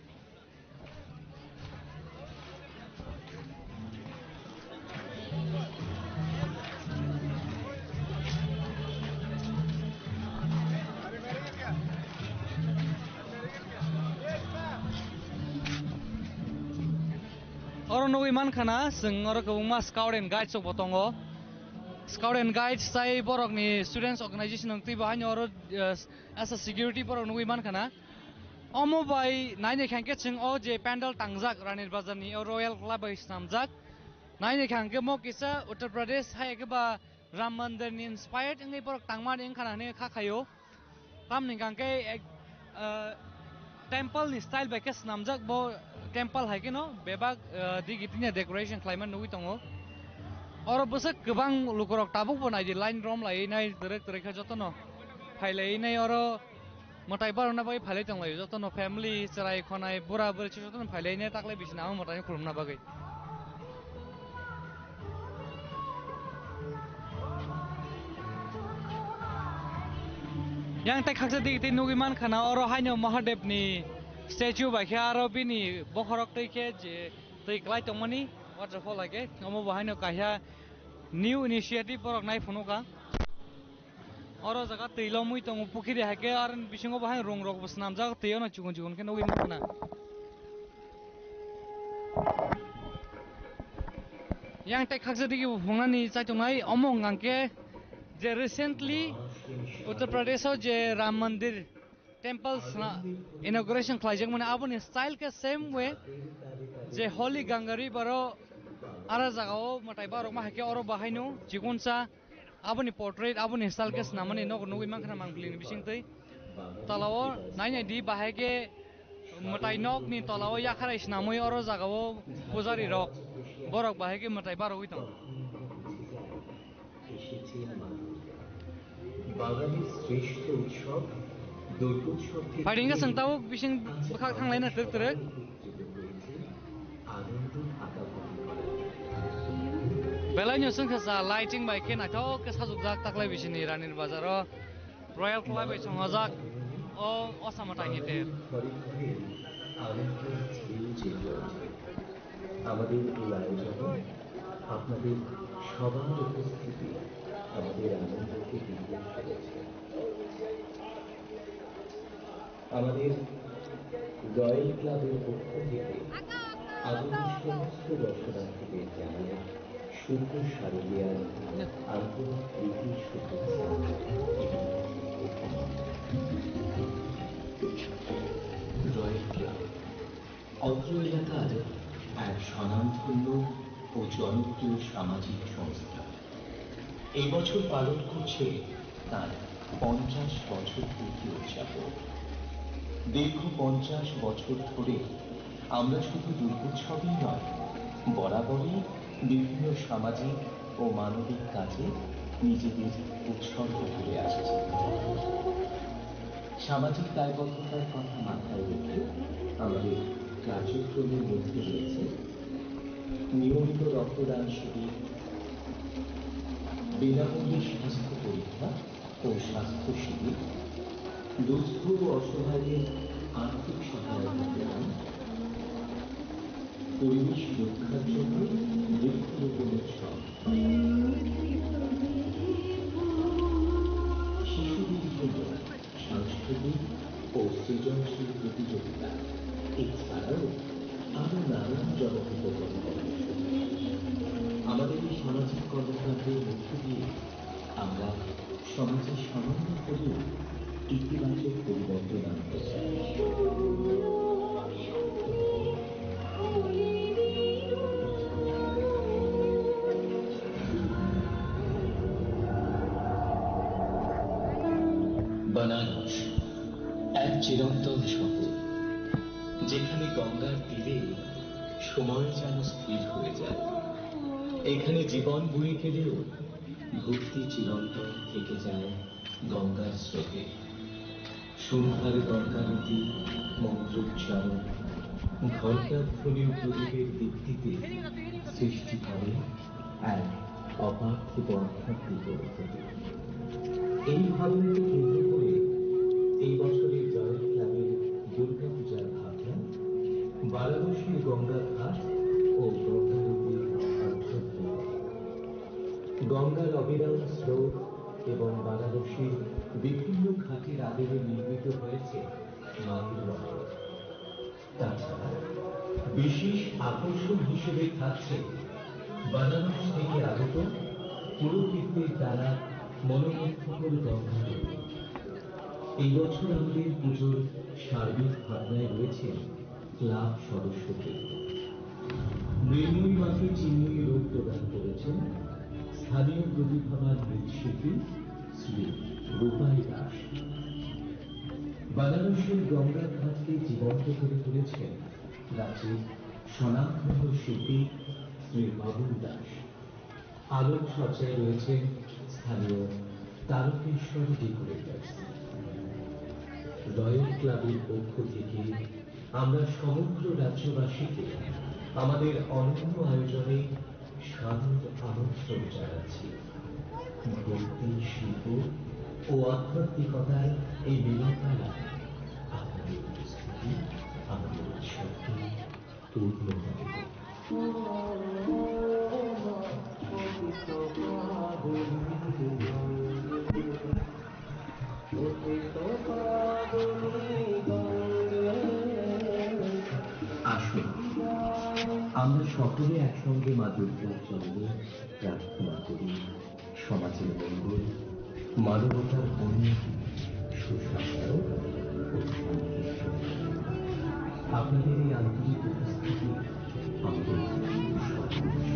Oro nugwi mankha na, chwng oro kwbangma scout and guides rok bo tongo. Scout and guides tai borok ni students organization rok tei bo haino oro, eh, as a security borok nugwi mankha na. Omo bai naina khe hwnkhe chwng o je pandal tangjak Ranir Bazar ni o Royal Club bai swnamjak. Naina khe hwnkhe mo kisa Uttar Pradesh hai khe ba Ram Mandir ni inspired wngwi borok tangmani wngkha na hinwi kha khaio. Tamni hwnkhe ek, ah, temple ni style bai khe swnamjak bo temple hai kheno bebak, ah, digi tini decoration khlaima nugwi tongo. Oro bwswk kwbang lukurok tabukbo naidi line rom laiwi nai twrwk twrwk khe jotono phai laiwi nai oro. Mwtai barokna bagwi phailai tonglaio, jotono family, chwrai, khonai, bura, bwrwi, jotono phailaino taklai bisini amo mwtaino khulumna bagwi. Yang tei khaksa digi tei nugwi mankha na oro haino Mahadevni statue bai khe aro bini bokhorok twi khe je twi kwlai tongmani waterfall hai khe omo bo haino kaisa new initiative borok nai phunukha. Oro jaga twi lomwi tongo, pukhiri hai khe, aro bisingo bo hai rong rok bo swnamjak, twi ono chikon chikon khe nugwi mankha na. Yang tei khaksa digi bo phungnani chaitongnai, omo hwnkha khe je recently Uttar Pradesh o je Ram Mandir temple sna-, inauguration khlaijakmani, aboni style khe same way je Holy Ganga River o ara jagao mwtai barokma hai khe oro bo haino chikonsa. Aboni portrait, aboni style khe swnamani nogo nugwi mankha na mangpili ni bisingtwi. Tolao nai nai di, bahai khe mwtai nokni tolao yakharai swnamwi oro jagao pujari rok, borok bahai khe mwtai barogwi tongo. এসেছেন মা দুর্গা। বাঙালির শ্রেষ্ঠ উৎসব দুর্গোৎসব থেকে Phaidi wngkha chwng tabuk bising bwkhak thanglaina twrwk twrwk. আনন্দ থাকা বন্ধ করা। Belai no chwngkha cha lighting bai khe naithok khe sajokjak taklai bisini Ranir Bazar o Royal Club bai chongajak o Osama Taini ter. ঘরে ঘরে আনন্দের ঢেউ জেগে ওঠে। আমাদের এই আয়োজনে আপনাদের সবার উপস্থিতি আমাদের আনন্দকে দ্বিগুণ করেছে। আমাদের রয়্যাল ক্লাবের পক্ষ থেকে আগামী সমস্ত দর্শনার্থীদের জানাই শুভ শারদীয়ার আন্তরিক প্রীতি শুভেচ্ছা এবং অভিনন্দন। রয়্যাল ক্লাব অত্র এলাকার এক স্বনামধন্য ও জনপ্রিয় সামাজিক সংস্থা। এই বছর পালন করছে তার পঞ্চাশ বছর পূর্তি উদযাপন। দীর্ঘ পঞ্চাশ বছর ধরে আমরা শুধু দুর্গোৎসবই নয়, বরাবরই বিভিন্ন সামাজিক ও মানবিক কাজে নিজেদের উৎসর্গ করে আসছি। সামাজিক দায়বদ্ধতার কথা মাথায় রেখে আমাদের কার্যক্রমের মধ্যে রয়েছে নিয়মিত রক্তদান শিবির, বিনামূল্যে স্বাস্থ্য পরীক্ষা ও স্বাস্থ্য শিবির, দুস্থ ও অসহায়দের আর্থিক সহায়তা প্রদান, পরিবেশ রক্ষার জন্য বৃক্ষরোপণ উৎসব, শিশুদের জন্য সাংস্কৃতিক ও সৃজনশীল প্রতিযোগিতা, এছাড়াও আরো নানান জনহিতকর কর্মসূচি। আমাদের এই সামাজিক কর্মকাণ্ডের মধ্য দিয়ে বানারস, এক চিরন্তন শহর, যেখানে গঙ্গার তীরে সময় যেন স্থির হয়ে যায়। এখানে জীবন বয়ে গেলেও ভক্তি চিরন্তন থেকে যায় গঙ্গার স্রোতে। সন্ধ্যার গঙ্গারতি, মন্ত্রোচ্চারণ, ঘণ্টাধ্বনি ও প্রদীপের দীপ্তিতে সৃষ্টি করে এক অপার্থিব আধ্যাত্মিক অনুভূতি। এই ভাবনাকে কেন্দ্র করে এই বছরের জয়ন্তী ক্লাবের দুর্গাপূজার ভাবনা বারাণসীর গঙ্গা ঘাট ও গঙ্গারতির অন্তর্ভুক্ত। গঙ্গার অবিরাম স্রোত এবং বারাণসীর বিভিন্ন ঘাটের আদলে নির্মিত হয়েছে মায়ের মন্দির। তাছাড়া বিশেষ আকর্ষণ হিসেবে থাকছে বারাণসী থেকে আগত পুরোহিতদের দ্বারা মনোমুগ্ধকর গঙ্গা আরতি। এই বছর আমাদের পুজোর সার্বিক ভাবনায় রয়েছেন ক্লাব সদস্যকে। মৃন্ময়ী মাকে চিন্ময়ী রূপ প্রদান করেছেন স্থানীয় প্রতিভাবান নৃত্যশিল্পী শ্রী রূপাই দাস। বারাণসীর গঙ্গা ঘাটকে জীবন্ত করে তুলেছেন রাজ্যের স্বনামধন্য শিল্পী শ্রী বাবুল দাস। আলোকসজ্জায় রয়েছেন স্থানীয় তারকেশ্বর ডেকোরেটার্স। রয়্যাল ক্লাবের পক্ষ থেকে আমরা সমগ্র রাজ্যবাসীকে আমাদের অনন্য আয়োজনে সাদর আমন্ত্রণ জানাচ্ছি। ভক্তি, শিল্প ও আধ্যাত্মিকতার এই মিলনমেলা আপনাদের উপস্থিতি আমাদের উৎসবকে পূর্ণ করে দেবে। আসুন, আমরা সকলে একসঙ্গে মা দুর্গার চরণে প্রার্থনা করি সমাজের মঙ্গল, মানবতার উন্নতি, সুশাসন ও শান্তি। আপনাদের এই আন্তরিক উপস্থিতি আমাদের সকলের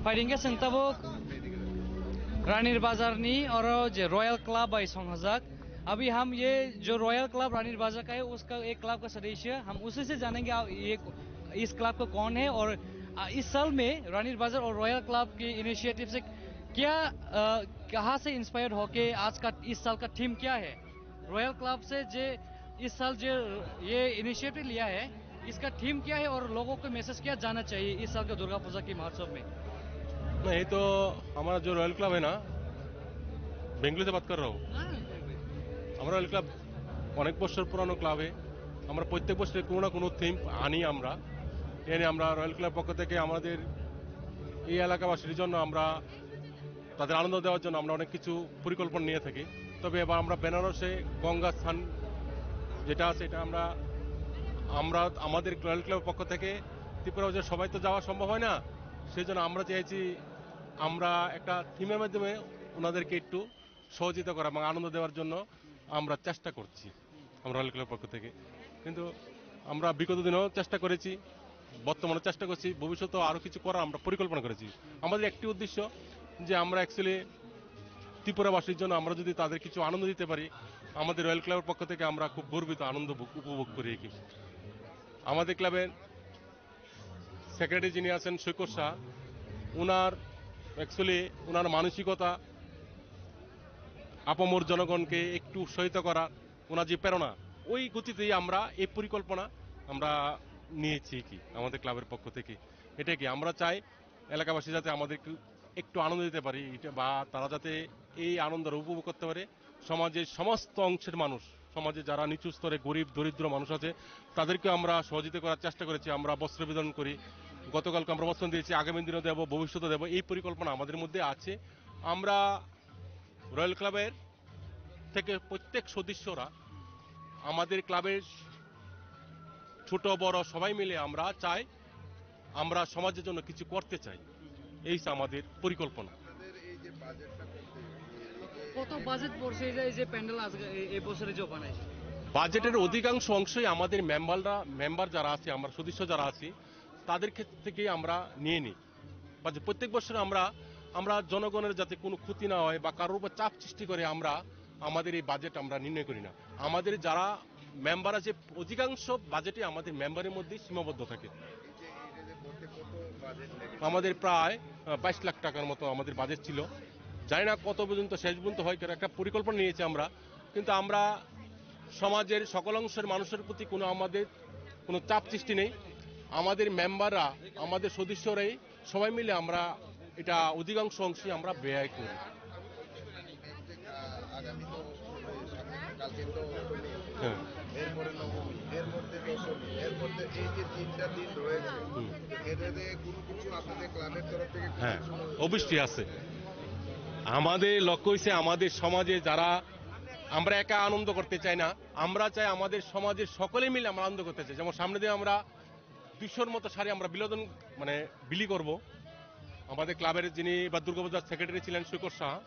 Phaidingkhe chwng tabuk Ranir Bazar ni oro je Royal Club bai songhajak. Abhi ham ye jo Royal Club Ranir Bazar ka hai, uska ek club ka sadasya, hum usi se janenge, aap ye is club ka kaun hai aur, ah, is saal mein Ranir Bazar aur Royal Club ke initiative se kya, ah, kahan se inspired hoke aaj ka, is saal ka theme kya hai? Royal Club se je is saal je ye initiative liya hai, iska theme kya hai aur logon ko message kya jana chahiye is saal ka Durga Puja ki mahotsav mein? नहीं, ये तो हमारा जो royal club है ना, बेंगलुरु से बात कर रहा हूँ। हमारा रॉयल क्लब अनेक বছর পুরানো ক্লাব है। আমরা প্রত্যেক বছরে কোনো না কোনো থিম আনি আমরা এনে আমরা রয়্যাল ক্লাব পক্ষ থেকে আমাদের এই এলাকাবাসীর জন্য আমরা তাদের আনন্দ দেওয়ার জন্য আমরা অনেক কিছু পরিকল্পনা নিয়ে থাকি। তবে এবার আমরা বেনারসে গঙ্গা স্থান যেটা আছে, এটা আমরা আমরা আমাদের রয়্যাল ক্লাবের পক্ষ থেকে ত্রিপুরা যে সবাই তো যাওয়া সম্ভব হয় না, সেই জন্য আমরা চেয়েছি আমরা একটা থিমের মাধ্যমে ওনাদেরকে একটু সহযোগিতা করা এবং আনন্দ দেওয়ার জন্য আমরা চেষ্টা করছি, আমরা রয়্যাল ক্লাবের পক্ষ থেকে। কিন্তু আমরা বিগত দিনেও চেষ্টা করেছি, বর্তমানে চেষ্টা করছি, ভবিষ্যতেও আরও কিছু করার আমরা পরিকল্পনা করেছি। আমাদের একটি উদ্দেশ্য যে আমরা অ্যাকচুয়ালি ত্রিপুরাবাসীর জন্য আমরা যদি তাদের কিছু আনন্দ দিতে পারি, আমাদের রয়্যাল ক্লাবের পক্ষ থেকে আমরা খুব গর্বিত, আনন্দ ভোগ- উপভোগ করি আর কি। আমাদের ক্লাবের সেক্রেটারি যিনি আছেন সৈকত শাহ, ওনার অ্যাকচুয়ালি ওনার মানসিকতা, আপামর জনগণকে একটু উৎসাহিত করা, ওনার যে প্রেরণা, ওই গতিতেই আমরা এই পরিকল্পনা আমরা নিয়েছি কি আমাদের ক্লাবের পক্ষ থেকে। এটা কি আমরা চাই এলাকাবাসী যাতে আমাদের একটু একটু আনন্দ দিতে পারি, এটা বা তারা যাতে এই আনন্দটা উপভোগ করতে পারে। সমাজের সমস্ত অংশের মানুষ, সমাজে যারা নিচু স্তরে গরিব দরিদ্র মানুষ আছে, তাদেরকে আমরা সহযোগিতা করার চেষ্টা করেছি। আমরা বস্ত্র বিতরণ করি, গতকালকে আমরা বস্ত্র দিয়েছি, আগামী দিনও দেবো, ভবিষ্যতে দেবো। এই পরিকল্পনা আমাদের মধ্যে আছে। আমরা রয়্যাল ক্লাবের থেকে প্রত্যেক সদস্যরা, আমাদের ক্লাবের ছোট বড় সবাই মিলে আমরা চাই, আমরা সমাজের জন্য কিছু করতে চাই, এই হচ্ছে আমাদের পরিকল্পনা। কত বাজেট পড়ছে এই যে, এই যে প্যান্ডেল আজকে এই, এই বছরে যে বানাইছে? বাজেটের অধিকাংশ অংশই আমাদের মেম্বাররা, মেম্বার যারা আছে, আমরা সদস্য যারা আছি, তাদের ক্ষেত্র থেকেই আমরা নিয়ে নিই। বাজেট প্রত্যেক বছর আমরা, আমরা জনগণের যাতে কোনো ক্ষতি না হয় বা কারোর উপর চাপ সৃষ্টি করে, আমরা আমাদের এই বাজেট আমরা নির্ণয় করি না। আমাদের যারা মেম্বার আছে, অধিকাংশ বাজেটই আমাদের মেম্বারের মধ্যেই সীমাবদ্ধ থাকে। আমাদের প্রায় আহ, বাইশ লাখ টাকার মতো আমাদের বাজেট ছিল। জানি না কত পর্যন্ত, শেষ পর্যন্ত হয়, কারণ একটা পরিকল্পনা নিয়েছি আমরা, কিন্তু আমরা সমাজের সকল অংশের মানুষের প্রতি কোনো আমাদের কোনো চাপ সৃষ্টি নেই। আমাদের মেম্বাররা, আমাদের সদস্যরাই সবাই মিলে আমরা এটা অধিকাংশ অংশই আমরা ব্যয় করি। আগামী তো সামনে, কালকে তো অষ্টমী, হ্যাঁ। এরপরে নবমী, এর মধ্যে দশমী, এর মধ্যে এই যে তিনটা দিন রয়েছে, হুম। এটাতে কোনো কিছু আপনাদের ক্লাবের তরফ থেকে কোনো হ্যাঁ, কিছু অবশ্যই আছে। আমাদের লক্ষ্য হচ্ছে আমাদের সমাজে যারা, আমরা একা আনন্দ করতে চাই না, আমরা চাই আমাদের সমাজের সকলে মিলে আমরা আনন্দ করতে চাই। যেমন সামনে দিয়ে আমরা দুইশোর মতো শাড়ি আমরা বিনোদন মানে বিলি করব। আমাদের ক্লাবের যিনি বা দুর্গাপূজার সেক্রেটারি ছিলেন সৈকত শাহ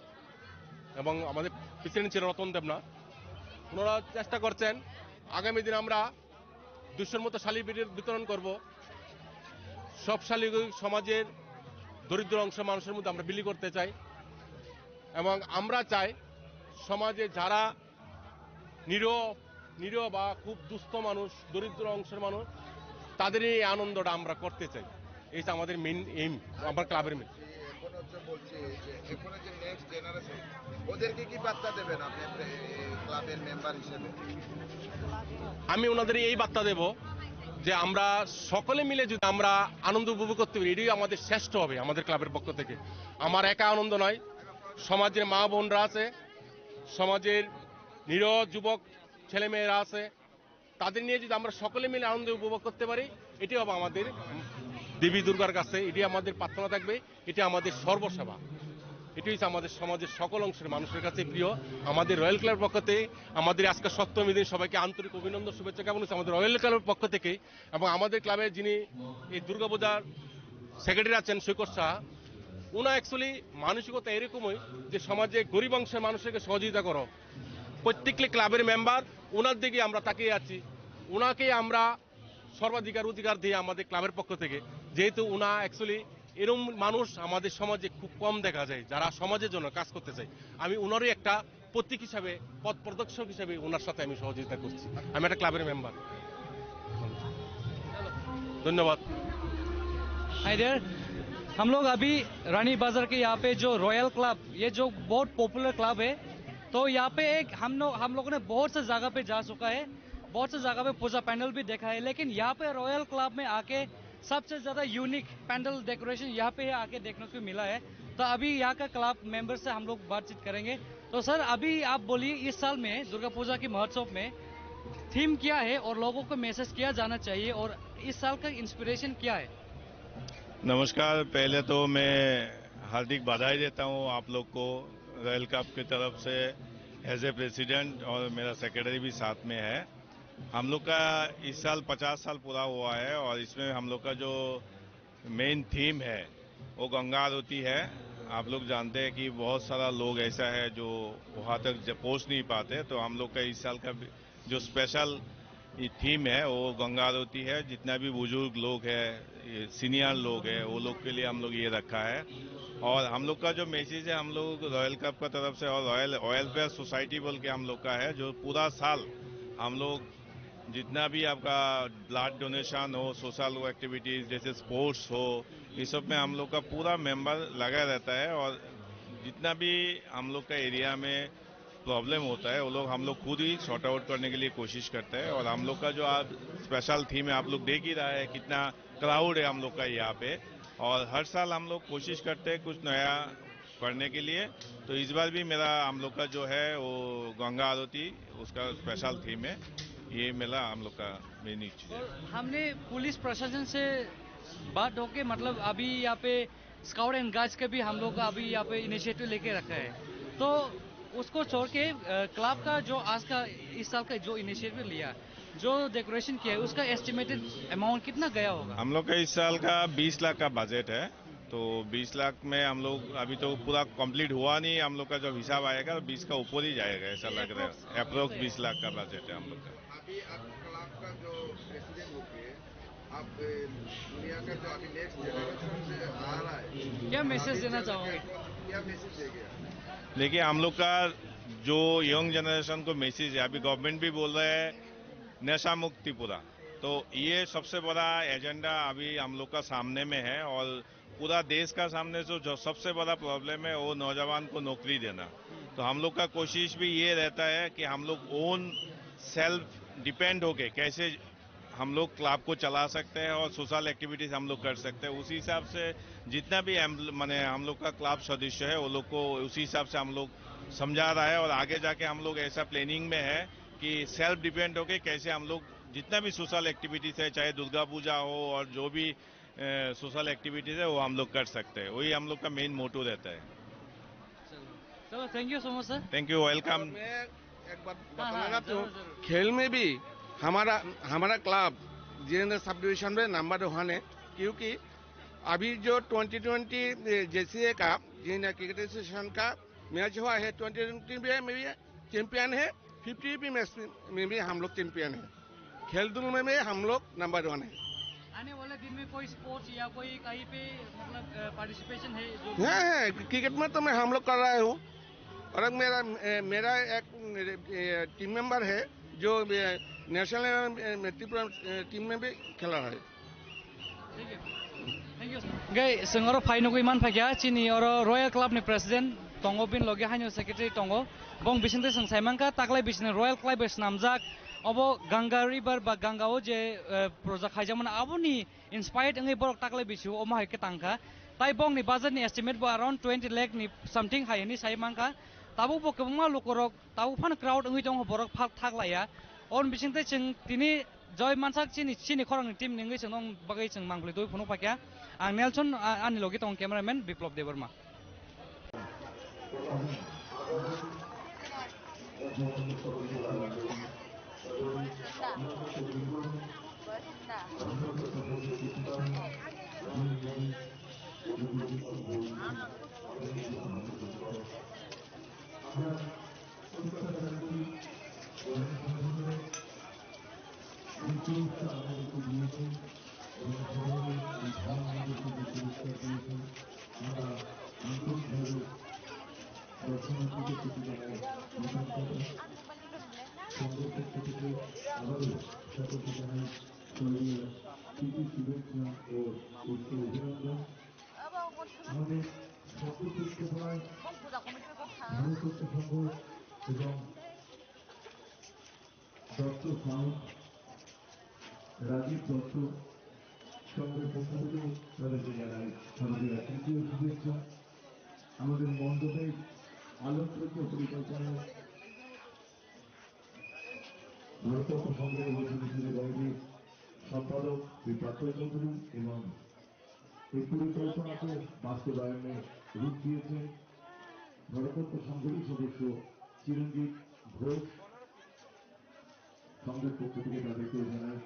এবং আমাদের প্রেসিডেন্ট ছিলেন রতন দেবনাথ, ওনারা চেষ্টা করছেন আগামী দিন আমরা দুইশোর মতো শাড়ি বিতরণ করব। সব শাড়ি সমাজের দরিদ্র অংশ মানুষের মধ্যে আমরা বিলি করতে চাই এবং আমরা চাই সমাজে যারা নিরীহ, নিরীহ বা খুব দুস্থ মানুষ, দরিদ্র অংশের মানুষ, তাদের এই আনন্দটা আমরা করতে চাই। এই যে আমাদের মেইন এইম, আমার ক্লাবের মেইন। এখন হচ্ছে বলছি যে এখন যে নেক্সট জেনারেশন, ওদেরকে কি বার্তা দেবেন আপনি একটা এই ক্লাবের মেম্বার হিসেবে? আমি ওনাদের এই বার্তা দেব যে আমরা সকলে মিলে যদি আমরা আনন্দ উপভোগ করতে পারি, এটাই আমাদের শ্রেষ্ঠ হবে আমাদের ক্লাবের পক্ষ থেকে। আমার একা আনন্দ নয়, সমাজের মা বোনরা আছে, সমাজের নিরীহ যুবক ছেলেমেয়েরা আছে, তাদের নিয়ে যদি আমরা সকলে মিলে আনন্দ উপভোগ করতে পারি, এটি হবে আমাদের দেবী দুর্গার কাছে, এটি আমাদের প্রার্থনা থাকবে, এটি আমাদের সর্বসেবা। এটি হচ্ছে আমাদের সমাজের সকল অংশের মানুষের কাছে প্রিয়। আমাদের রয়্যাল ক্লাবের পক্ষ থেকে আমাদের আজকে সপ্তমী দিন সবাইকে আন্তরিক অভিনন্দন, শুভেচ্ছা জ্ঞাপন হচ্ছে আমাদের রয়্যাল ক্লাবের পক্ষ থেকে। এবং আমাদের ক্লাবের যিনি এই দুর্গাপূজার সেক্রেটারি আছেন সৈকত শাহ, ওনার অ্যাকচুয়ালি মানসিকতা এরকমই যে সমাজে গরিব অংশের মানুষকে সহযোগিতা করো। প্রত্যেকটি ক্লাবের মেম্বার ওনার দিকে আমরা তাকিয়ে আছি, ওনাকে আমরা সর্বাধিকার অধিকার দিয়ে আমাদের ক্লাবের পক্ষ থেকে, যেহেতু ওনা অ্যাকচুয়ালি এরকম মানুষ আমাদের সমাজে খুব কম দেখা যায়, যারা সমাজের জন্য কাজ করতে চায়। আমি ওনারই একটা প্রতীক হিসাবে, পথ প্রদর্শক হিসাবে ওনার সাথে আমি সহযোগিতা করছি। আমি একটা ক্লাবের মেম্বার। ধন্যবাদ। Hi there. हम लोग अभी रानी बाजार के यहाँ पे जो रॉयल क्लब, ये जो बहुत पॉपुलर क्लब है, तो यहाँ पे एक हम लोग हम लोगों ने बहुत से जगह पे जा चुका है, बहुत से जगह पे पूजा पैंडल भी देखा है, लेकिन यहाँ पे रॉयल क्लब में आके सबसे ज़्यादा यूनिक पैंडल डेकोरेशन यहाँ पे आके देखने को मिला है। तो अभी यहाँ का क्लब मेंबर से हम लोग बातचीत करेंगे। तो सर, अभी आप बोलिए, इस साल में दुर्गा पूजा की महोत्सव में थीम क्या है और लोगों को मैसेज क्या जाना चाहिए और इस साल का इंस्पिरेशन क्या है? नमस्कार। पहले तो मैं हार्दिक बधाई देता हूँ आप लोग को रॉयल क्लब की तरफ से, एज ए प्रेसिडेंट, और मेरा सेक्रेटरी भी साथ में है। हम लोग का इस साल पचास साल पूरा हुआ है और इसमें हम लोग का जो मेन थीम है वो गंगा आरती है। आप लोग जानते हैं कि बहुत सारा लोग ऐसा है जो वहाँ तक ज- पहुँच नहीं पाते, तो हम लोग का इस साल का भी जो स्पेशल ये थीम है वो गंगा आरती है। जितना भी बुजुर्ग लोग है, ये सीनियर लोग है, वो लोग के लिए हम लोग ये रखा है। और हम लोग का जो मैसेज है, हम लोग रॉयल क्लब का तरफ से और रॉयल वेलफेयर सोसाइटी बोल के हम लोग का है, जो पूरा साल हम लोग जितना भी आपका ब्लड डोनेशन हो, सोशल एक्टिविटीज जैसे स्पोर्ट्स हो, ये सब में हम लोग का पूरा मेंबर लगा रहता है। और जितना भी हम लोग का एरिया में प्रॉब्लम होता है, वो लोग हम लोग खुद ही सॉर्ट आउट करने के लिए कोशिश करते हैं। और हम लोग का जो आज स्पेशल थीम है, आप लोग देख ही रहा है कितना क्राउड है हम लोग का यहाँ पे। और हर साल हम लोग कोशिश करते हैं कुछ नया करने के लिए। तो इस बार भी मेरा, हम लोग का जो है वो गंगा आरती, उसका स्पेशल थीम है। ये मेला हम लोग का मेन चीज है। हमने पुलिस प्रशासन से बात होके, मतलब, अभी यहाँ पे स्काउट एंड गाइड्स के भी हम लोग अभी यहाँ पे इनिशिएटिव लेके रखा है। तो उसको छोड़ के, अ, क्लब का जो आज का, इस साल का जो इनिशिएटिव लिया, जो डेकोरेशन किया है, उसका एस्टिमेटेड अमाउंट कितना गया होगा? हम लोग का इस साल का बीस लाख का बजट है। तो बीस लाख में हम लोग अभी तो पूरा कंप्लीट हुआ नहीं, हम लोग का जब हिसाब आएगा तो बीस का ऊपर ही जाएगा, ऐसा लग रहा है। अप्रोक्स बीस लाख का बजट है हम लोग का। अभी आप क्लब का जो प्रेसिडेंट होके आप, ए, दुनिया का जो अभी नेक्स्ट जनरेशन से आ रहा है, क्या मैसेज देना अभी चाहोगे? क्या मैसेज देंगे आप? देखिए, हम लोग का जो यंग जनरेशन को मैसेज है, अभी गवर्नमेंट भी बोल रहा है नशा मुक्त त्रिपुरा, तो ये सबसे बड़ा एजेंडा अभी हम लोग का सामने में है। और पूरा देश का सामने जो, जो सबसे बड़ा प्रॉब्लम है वो नौजवान को नौकरी देना। तो हम लोग का कोशिश भी ये रहता है कि हम लोग ओन सेल्फ डिपेंड होके कैसे हम लोग क्लब को चला सकते हैं और सोशल एक्टिविटीज हम लोग कर सकते हैं। उसी हिसाब से जितना भी एम्प्ल- माने हम लोग का क्लब सदस्य है, वो लोग को उसी हिसाब से हम लोग समझा रहा है। और आगे जाके हम लोग ऐसा प्लानिंग में है कि सेल्फ डिपेंड होके कैसे हम लोग जितना भी सोशल एक्टिविटीज है, चाहे दुर्गा पूजा हो और जो भी सोशल एक्टिविटीज है, वो हम लोग कर सकते हैं। वही हम लोग का मेन मोटो रहता है। चलो, thank you so much sir. Thank you, welcome. मैं एक बात हाँ, बताना हाँ, चाहता हूँ, जरूर, जरूर। खेल में भी हमारा हमारा क्लब जितेंद्र सब डिवीजन में नंबर वन है, क्योंकि अभी जो ट्वेंटी ट्वेंटी जेसीए का, जिन क्रिकेट एसोसिएशन का मैच हुआ है, ट्वेंटी ट्वेंटी में भी चैंपियन है, फिफ्टी भी मैच में भी हम लोग चैंपियन है। खेल धूल में भी हम लोग नंबर वन है। आने वाले दिन में कोई स्पोर्ट्स या कोई कहीं पे, मतलब, पार्टिसिपेशन है जो हाँ, हाँ, क्रिकेट में तो मैं हम लोग कर रहा हूँ। और एक मेरा ए, मेरा एक ए, टीम मेंबर है जो ए, नेशनल ए, त्रिपुरा ए, टीम में भी खेला है। Hingke chwng oro phai nugwi man phaikha, chini oro Royal Club ni president tongo, bini logi haino secretary tongo. Bong bisingtwi chwng sai mankha, taklai bisingni Royal Club bai swnamjak. Obo Ganga River ba Ganga o je, eh, project khaijakmani, aboni inspired wngwi borok taklai bisio omo hai khe tangkha. Tai bongni budget ni estimate bo around twenty lakh ni something hai hinwi sai mankha. Tabuk bo kwbangma lukurok tabuk phano crowd wngwi tongo, borok phal thaklaiya. Oni bisingtwi chwng tini Joy mansak chini, chini khorang ni team ni wngwi chwng nong bagwi chwng mangpli twi phunuk phaikha. Ang Nelson, a-, ani logi tongo cameraman Biplop Debbarma. এবং সবাই এই ভাব নিয়ে শুধু পুরস্কার দিয়েছেন। আমরা আন্তরিকভাবে দর্শনার্থীদের প্রতি জানাই কৃতজ্ঞতা। সংঘের পক্ষ থেকে আবারও সকলকে জানাই স্মরণীয় প্রীতি শুভেচ্ছা ও উষ্ণ অভিনন্দন। আমাদের সর্বশ্রেষ্ঠ প্রায় ভারতরত্ন সংঘ এবং দত্ত সাউন্ড, রাজীব দত্ত সংঘের পক্ষ থেকে তাদেরকে জানাই সবাইকে তৃতীয় শুভেচ্ছা। আমাদের মণ্ডপের আলোকসজ্জা পরিকল্পনায় ভারতরত্ন সংঘের উপস্থিত ছিল কমিটির সম্পাদক শ্রী পার্থ চৌধুরী এবং এই পরিকল্পনাকে বাস্তবায়নে রূপ দিয়েছেন ভারতরত্ন সংঘের সদস্য চিরঞ্জিত ঘোষ। সংঘের পক্ষ থেকে তাদেরকে জানাই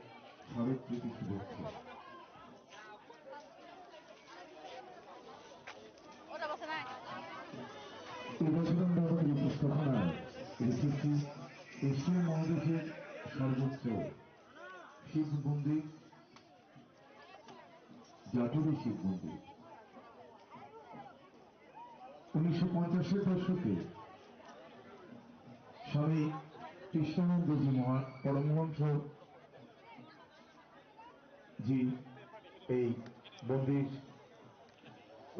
স্মারক প্রীতি শুভেচ্ছা। এই বছর আমরা আমাদের উপস্থাপনায় এসএসসি এশিয়া মহাদেশের সর্বোচ্চ শিব মন্দির, জাতির শিব মন্দির। উনিশশো পঞ্চাশের দশকে স্বামী কৃষ্ণানন্দজি মহা-, পরমহংস জি এই মন্দির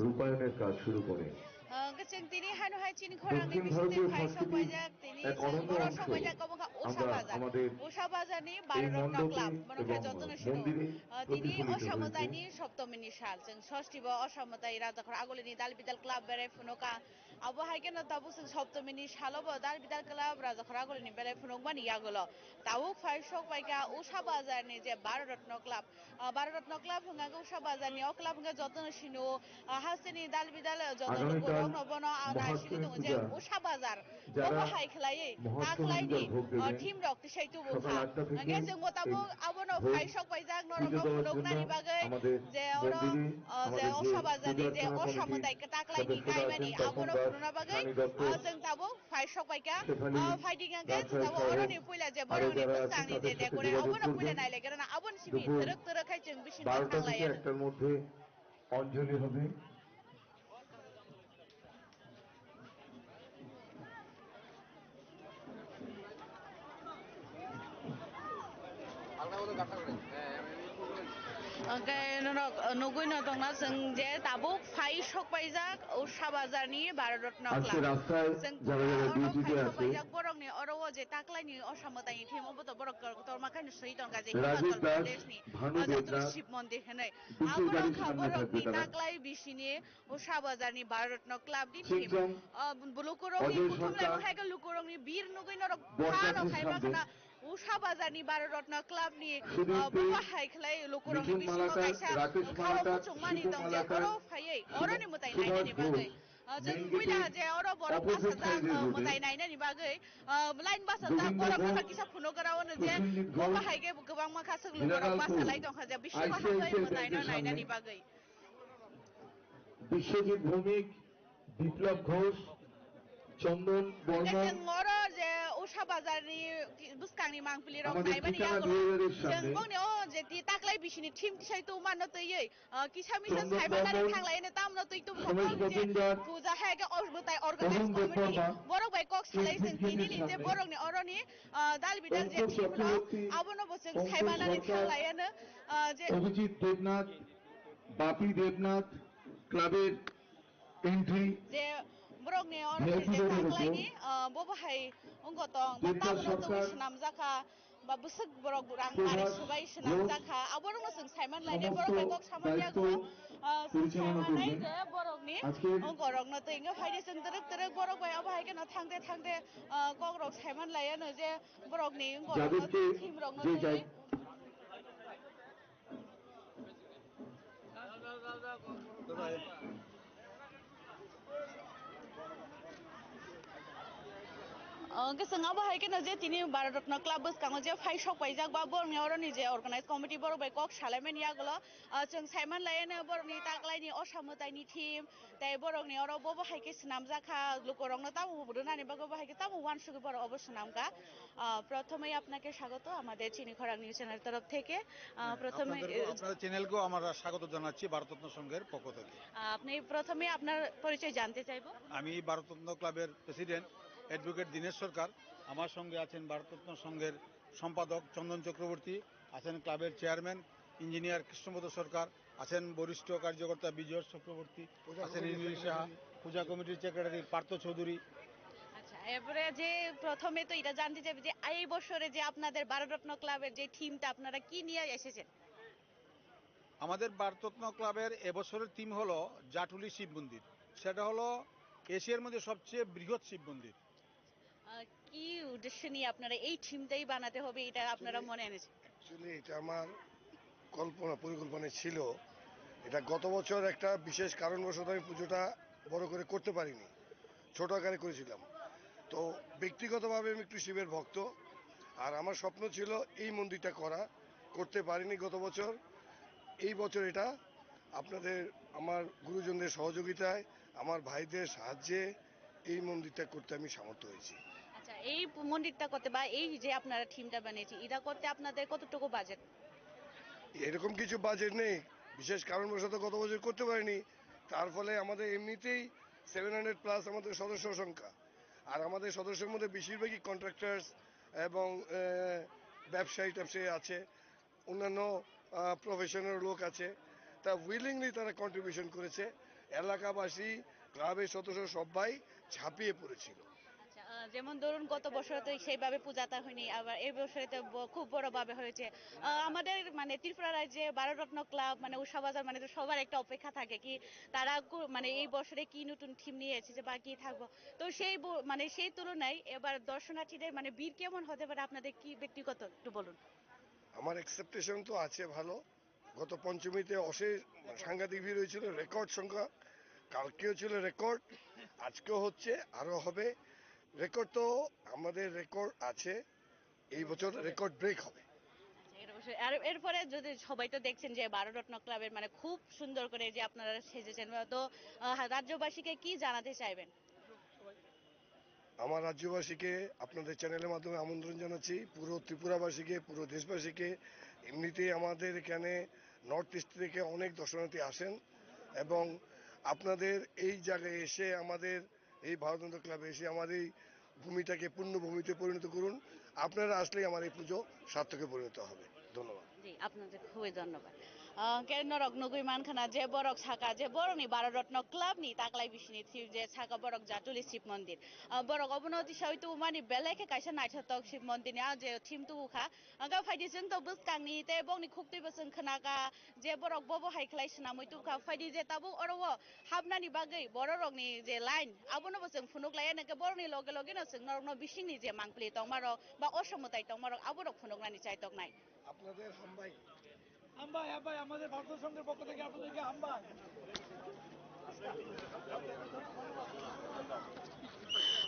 রূপায়ণের কাজ শুরু করেন। Hwnkhe chwng tini hano hai chini khorang ni দক্ষিণ bisingtwi ভারতীয় phai সংস্কৃতির sokpaijak, tini এক chwng অনন্য borok অংশ sokpaijak, omo kha Usha আমরা Bazar. আমাদের Usha Bazar ni এই Baro Rotno মণ্ডপে Club, bono khe এবং jotono sino. মন্দিরে Ah, tini প্রতিফলিত Osha হয়েছে। Mwtai ni Soptomi ni sal, chwng sosti bo Osha Mwtai Rajakhor Aguli ni Dal Bidal Club berai phunukha. Abo hai kheno tabuk chwng Soptomi ni salo bo Dal Bidal Club Rajakhor Aguli ni berai phunukmani yagulo. Tabuk phai sokpaikha Usha Bazar ni je Baro Rotno Club. Ah, Baro Rotno Club hwnka khe Usha Bazar ni, o club hwnka jotono sino, ah, hasteni dal bidal, ah, joto lukurok no bono, ah, naisingwi tongo je Usha Bazar. Omo hai khlaiwi taklaini, ah, theme rok tisai tubu kha. Hwnkhe chwng bo tabuk abono phai sokpaijak norok no phunuknani bagwi je oro, ah, je Usha Bazar ni je Osha Mwtai taklaini kaimani abono phunukna bagwi, ah, chwng tabuk phai sokpaikha. Ah, phaidi hwnkhe chwng tabuk oroni puila je borokni bwsangni je decorate abono puila nailaikha rwna aboni simi twrwk twrwk khai chwng bisingo thanglaiya. বারোটা থেকে একটার মধ্যে অঞ্জলি হবে। Hwnkhe norok, uh, nugwi no tongna chwng je tabuk phai sokpaijak Usha Bazar ni Baro Rotno Club. আজকে রাস্তায় যারা যারা ডিউটিতে আছে, borokni oro o je taklaini Osha Mwtai ni theme obo to borok kotorma khai no swi tongkha je Himachal Pradesh ni, uh, Jotono Shiv Mondir hinwi. Abo rok kha borokni taklai bisini Usha Bazar ni Baro Rotno Club ni theme. Ah, lukurokni kuthumlai bo hai khe lukurokni bir nugwi norok phano khai ma khna Usha Bazar ni Baro Rotno Club ni, ah, buba hai khlai lukurokni bisingo kaisa khorok muchungmani tong je oro phaiwi oroni mwtai nainani bagwi. Ah, chwng puila je oro borok bachajak, ah, mwtai nainani bagwi, ah, line bachajak borok no kisa phunugra ono je buba hai khe kwbangma khaswk lukurok bachalai tongkha je bisingo hambai mwtai no nainani bagwi. Biswajit ভৌমিক, Biplab ঘোষ, Chandan Barman. Chwng oro je Usha Bazar ni bwskang ni mangpili rok naimani yagulo chwng bongni o je ti taklai bisini thim tisai tongma no twiwi, ah, kisa misa saimanani thanglai no tamno twi tong kha je puja hai khe mwtai organize committee borok bai kok salai chwng tini ni je borok ni oro ni, ah, dal bidal je thim rok abono bo chwng saimanani thanglai ano, ah, je Abhijit দেবনাথ, বাপি দেবনাথ ক্লাবের entry. Je borokni oro je taklaini, ah, bo bo hai wngkha tong, bo tabukno twi swnamjakha, ba bwswk borok rang mari swbai swnamjakha, aborokno chwng saiman lainai, borok bai kok samani yago, ah, chwng saimanai je borokni wngkorokno twi wngkha phaidi chwng twrwk twrwk borok bai abo hai kheno thangde thangde, ah, kokrok saiman laiano je borokni wngkorokno thimrokno twi. Hwnkhe chwng abo hai kheno je tini Bharat Ratna Club bwskango je phai sok paijak ba borokni oroni je organize committee borok bai kok salaimani yagulo, ah, chwng saiman laiano borokni taklaini osamwtaini theme, tei borokni oro bobo hai khe swnamjak kha, lukurokno tamo rwnani bagwi bo hai khe tamo uansugwi borok obo swnamkha. Ah, prothomei apnake swagoto amader Chini Khorang News Channel torof theke. Ah, হ্যাঁ, prothomei, আপনাদেরকেও, eh, আপনাদের চ্যানেলকেও আমরা স্বাগত জানাচ্ছি ভারতরত্ন সংঘের পক্ষ থেকে। Ah, apni prothomei apnar porichoy jante chaibo? আমি ভারতরত্ন ক্লাবের প্রেসিডেন্ট অ্যাডভোকেট দীনেশ সরকার, আমার সঙ্গে আছেন ভারতরত্ন সংঘের সম্পাদক চন্দন চক্রবর্তী, আছেন ক্লাবের চেয়ারম্যান ইঞ্জিনিয়ার কৃষ্ণপদ সরকার, আছেন বরিষ্ঠ কার্যকর্তা বিজয় চক্রবর্তী, আছেন ইন্দ্রিয় সাহা, পূজা কমিটির সেক্রেটারি পার্থ চৌধুরী। আচ্ছা, এরপরে যে প্রথমে তো এটা জানতে চাইবে যে এই বছরে যে আপনাদের ভারতরত্ন ক্লাবের যে থিমটা আপনারা কি নিয়ে এসেছেন? আমাদের ভারতরত্ন ক্লাবের এবছরের থিম হলো জাটুলি শিব মন্দির। সেটা হলো এশিয়ার মধ্যে সবচেয়ে বৃহৎ শিব মন্দির। আহ, কি উদ্দেশ্য নিয়ে আপনারা এই থিমটাই বানাতে হবে, এটা আপনারা মনে এনেছেন? অ্যাকচুয়ালি এটা আমার কল্পনা, পরিকল্পনা ছিল। এটা গত বছর একটা বিশেষ কারণবশত আমি পুজোটা বড় করে করতে পারিনি, ছোট আকারে করেছিলাম। তো ব্যক্তিগতভাবে আমি একটু শিবের ভক্ত, আর আমার স্বপ্ন ছিল এই মন্দিরটা করা, করতে পারিনি গত বছর। এই বছর এটা আপনাদের, আমার গুরুজনদের সহযোগিতায়, আমার ভাইদের সাহায্যে এই মন্দিরটা করতে আমি সামর্থ্য হয়েছি। আচ্ছা, এই প-, মন্দিরটা করতে বা এই যে আপনারা থিমটা বানিয়েছেন, এটা করতে আপনাদের কতটুকু বাজেট? এরকম কিছু বাজেট নেই, বিশেষ কারণবশত গত বছর করতে পারিনি। তার ফলে আমাদের এমনিতেই সেভেন হান্ড্রেড প্লাস আমাদের সদস্য সংখ্যা। আর আমাদের সদস্যের মধ্যে বেশিরভাগই কন্ট্রাক্টরস এবং, আহ, ব্যবসায়ী ট্যাবসায়ী আছে, অন্যান্য, আহ, প্রফেশনাল লোক আছে। তা উইলিংলি তারা কন্ট্রিবিউশন করেছে। এলাকাবাসী, ক্লাবের সদস্য সবাই ঝাঁপিয়ে পড়েছিল। আচ্ছা, আহ, যেমন ধরুন, গত বছর তো সেইভাবে পূজাটা হয়নি, আবার এই বছরে তো ব-, খুব বড়ভাবে হয়েছে। আহ, আমাদের মানে ত্রিপুরা রাজ্যে ভারতরত্ন ক্লাব মানে উষা বাজার মানে তো সবার একটা অপেক্ষা থাকে কি তারা কো-, মানে এই বছরে কি নতুন থিম নিয়ে এসেছে বা কি থাকবো। তো সেই ব-, মানে সেই তুলনায় এবার দর্শনার্থীদের মানে ভিড় কেমন হতে পারে আপনাদের কি ব্যক্তিগত একটু বলুন। আমার এক্সপেকটেশন তো আছে ভালো। গত পঞ্চমীতে অশেষ সাংঘাতিক ভিড় হয়েছিল, রেকর্ড সংখ্যা। কালকেও ছিল রেকর্ড, আজকেও হচ্ছে, আরও হবে। রেকর্ড তো আমাদের রেকর্ড আছে, এই বছর রেকর্ড ব্রেক হবে। আচ্ছা, এর অবশ্যই। আর এরপরে যদি সবাই তো দেখছেন যে ভারতরত্ন ক্লাবের মানে খুব সুন্দর করে যে আপনারা সেজেছেন, তো, আহ, রাজ্যবাসীকে কি জানাতে চাইবেন? আমার রাজ্যবাসীকে আপনাদের চ্যানেলের মাধ্যমে আমন্ত্রণ জানাচ্ছি, পুরো ত্রিপুরাবাসীকে, পুরো দেশবাসীকে। এমনিতেই আমাদের এখানে নর্থ ইস্ট থেকে অনেক দর্শনার্থী আসেন এবং আপনাদের এই জায়গায় এসে, আমাদের এই ভারতরত্ন ক্লাবে এসে আমার এই ভূমিটাকে পুণ্যভূমিতে পরিণত করুন। আপনারা আসলেই আমার এই পুজো সার্থকে পরিণত হবে। ধন্যবাদ। জি, আপনাদের খুবই ধন্যবাদ। আহ, ke norok nugui mankha na je borok saka je borokni Bharat Ratna Club ni taklai bisini thim je saka borok Jatuli Shiv Mondir. Ah, borok obono tisai tubumani belai khe kaisa naithotok Shiv Mondir ni ah je thim tubu kha. Ang khe phaidi chwng to bwskangni tei bokni khuktwi bo chwng khna kha je borok bobo hai khlai swnamwi tubukha. Phaidi je tabuk oro o hapnani bagwi bororokni je line abono bo chwng phunuk laiya, nangkhe borokni loge loge no chwng norokno bisingni je mangpli tongmarok ba osomwtai tongmarok aborok phunuknani chaitoknai. আপনাদের হামবাই। হামবাই, হামবাই, আমাদের ভারত সংঘের পক্ষ থেকে আপনাদেরকে হামবাই।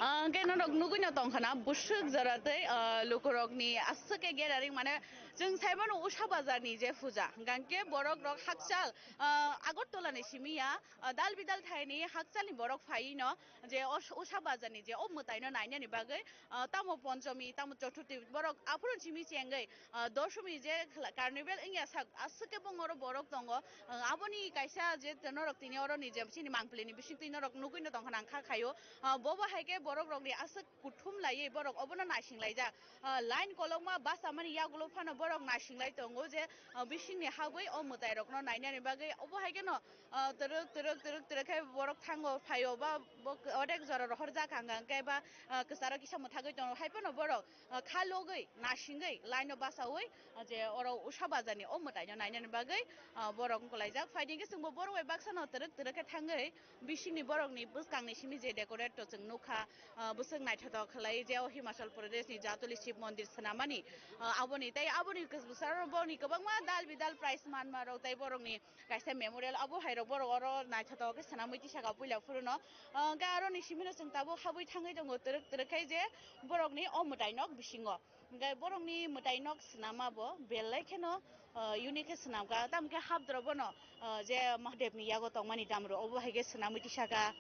Ah, hwnkhe norok nugui no tongkha na, bwswk jora tei, ah, lukurokni aswk khe gathering, mane, chwng saimano Usha bazar ni je puja, hwnkhe borok rok hakchal, ah, Agartala ni simi ya, ah, dal bidal thai ni hakchal ni borok phai no, je os-, Usha bazar ni je o mwtai no nainani bagwi, ah, tamo Ponchomi, tamo Chothurthi, borok aphuru simi chengwi, ah, Dosomi je khla-, carnival wngya sak, aswk khe bongoro borok tongo. Ah, aboni kaisa je norok tini oro ni je chini mangpili ni bising twi norok nugui no tongkha nang kha khaio. Ah, bobo hai khe borok rok ni aswk kuthum laiwi borok obono naising laijak. Ah, line kolokma basa mani yagulo phano borok naising lai tongo je, ah, bising ni hagwi o mwtai rok no nainani bagwi obo hai kheno, ah, twrwk, twrwk, twrwk, twrwk khe borok thango phaio ba bo odek jora rohor jak hang hang khe ba, ah, kwcharo kisa mwthagwi tongo. Hai phano borok, ah, kha logwi, nasingwi, line-o basaui, ah, je oro Usha bazar-ni o mwtaino nainani bagwi, ah, borok wngkulaijak. Phaidi hwnkhe chwngbo borok bai baksa no twrwk twrwk khe thangwi, bisingni borokni bwskangni simi je decorate to chwng nukha, ah, bwswk naithotok khlai je o Himachal Pradesh-ni Jatuli Shiv Mondir swnamani, ah, aboni tei abo Boni kwbsar boni kwbangma dal bidal prize manma rok tei borokni kaisa memorial abo hai rok borok oro naithotok khe swnamwi tisaka puila phuruno. Ah, hwnkhe aroni simino chwng tabuk habwi thangwi tongo twrwk twrwk khai je borokni o mwtai nok bisingo. Hwnkhe borokni mwtai nok swnama bo belai kheno, ah, unique khe swnamkha. Tamo khe habdro bono, ah, je Mahadevni yago tongmani damro obo hai khe swnamwi tisaka.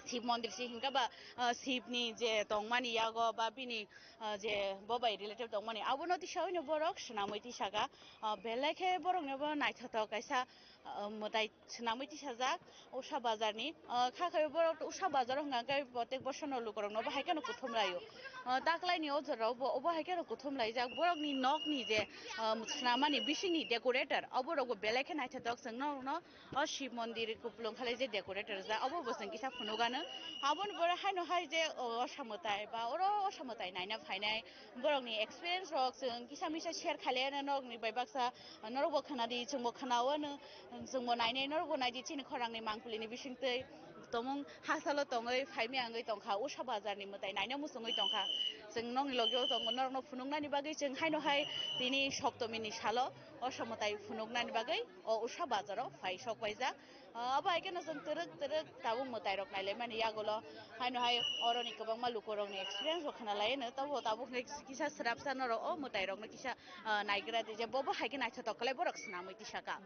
Shiv mondir si hwnkhe ba, ah, Shivni je tongmani yago ba bini, ah, je bo bai related tongmani abono tisaoino borok swnamwi tisaka. Ah, belai khe borokno bo naithotok kaisa, ah, mwtai swnamwi tisajak Usa Bazarni. Ah, kha khe borok Usa Bazar hwnkha khe protek bosorno lukorokno bo hai kheno kuthum laio. Ah, taklaini o jorao bo obo hai kheno kuthum laijak. Borokni nokni je, ah, swnamani bisingni decorator oborokbo belai khe naithotok chwng norokno o Shiv mondir kupulung khalai je decorator ja obo bo chwng kisa phunukgano. Aboni pore haino hai je o Osa mwtai ba oro Osa mwtai naina phainai borokni experience rok chwng kisa misa share khailaiano norokni bai baksa norokbo khwnadi chwngbo khwnao ano chwngbo nainai norokbo naidi chini khorangni mangpilini bisingtwi tomung hasalo tongwi phaimya wngwi tongkha Usa Bazarni mwtai naina muchungwi tongkha chwng nokni logio tongo norokno phunuknani bagwi chwng haino hai tini Soptomini salo Osa mwtai phunuknani bagwi o Usa Bazaro phai sok paijak. Ah, abo hai kheno chwng twrwk twrwk tabuk mwtai rok nailaimani yagulo haino hai oroni kwbangma lukurokni experience bo khwnalaiano tabuk tabuk hwnkhe kisa swrapsa norok o mwtai rokno kisa, ah, naigra di je bobo hai khe naithotok khlai borok swnamwi tisaka.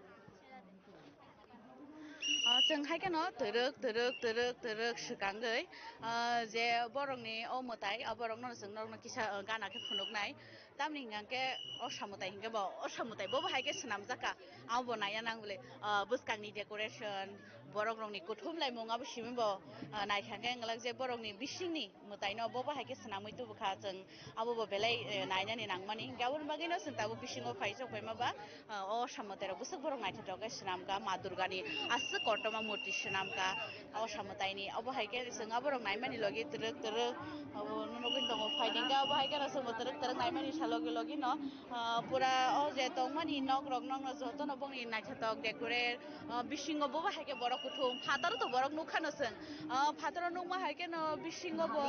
Ah, chwng hai kheno twrwk twrwk twrwk twrwk swkangwi, ah, je borokni o mwtai o borokno chwng norokno kisa, ah, gana khe phunuknai. Tamni hwnkha khe Osa mwtai hwnkhe bo Osa mwtai bobo hai khe swnamjak kha. Abo bo naina nang bole, ah, bwskangni decoration, borok rokni kuthum laimung abo simi bo, ah, naikha khe wngwlak je borokni bisingni mwtaino bobo hai khe swnamwi tubu kha chwng. Abo bo belai, eh, nainani nangmani. Hwnkhe aboni bagwino chwng tabuk bisingo phai sok phaima ba, ah, o Osa mwtai rok bwswk borok naithotok khe swnamkha Ma Durgani aswk kotorma murti swnamkha. O Osa mwtaini obo hai khe chwng aborok naimani logi twrwk twrwk abo nugwi tongo phaidi hwnkhe abo hai kheno chwngbo twrwk twrwk naimani sa logi logi no, ah, pura o je tongmani nok rok nokno jotono bongni naithotok decorate, ah, bisingo bobo hai khe borok kuthum phataro to borok nukha no chwng, ah, phataro nukma hai kheno bisingo bo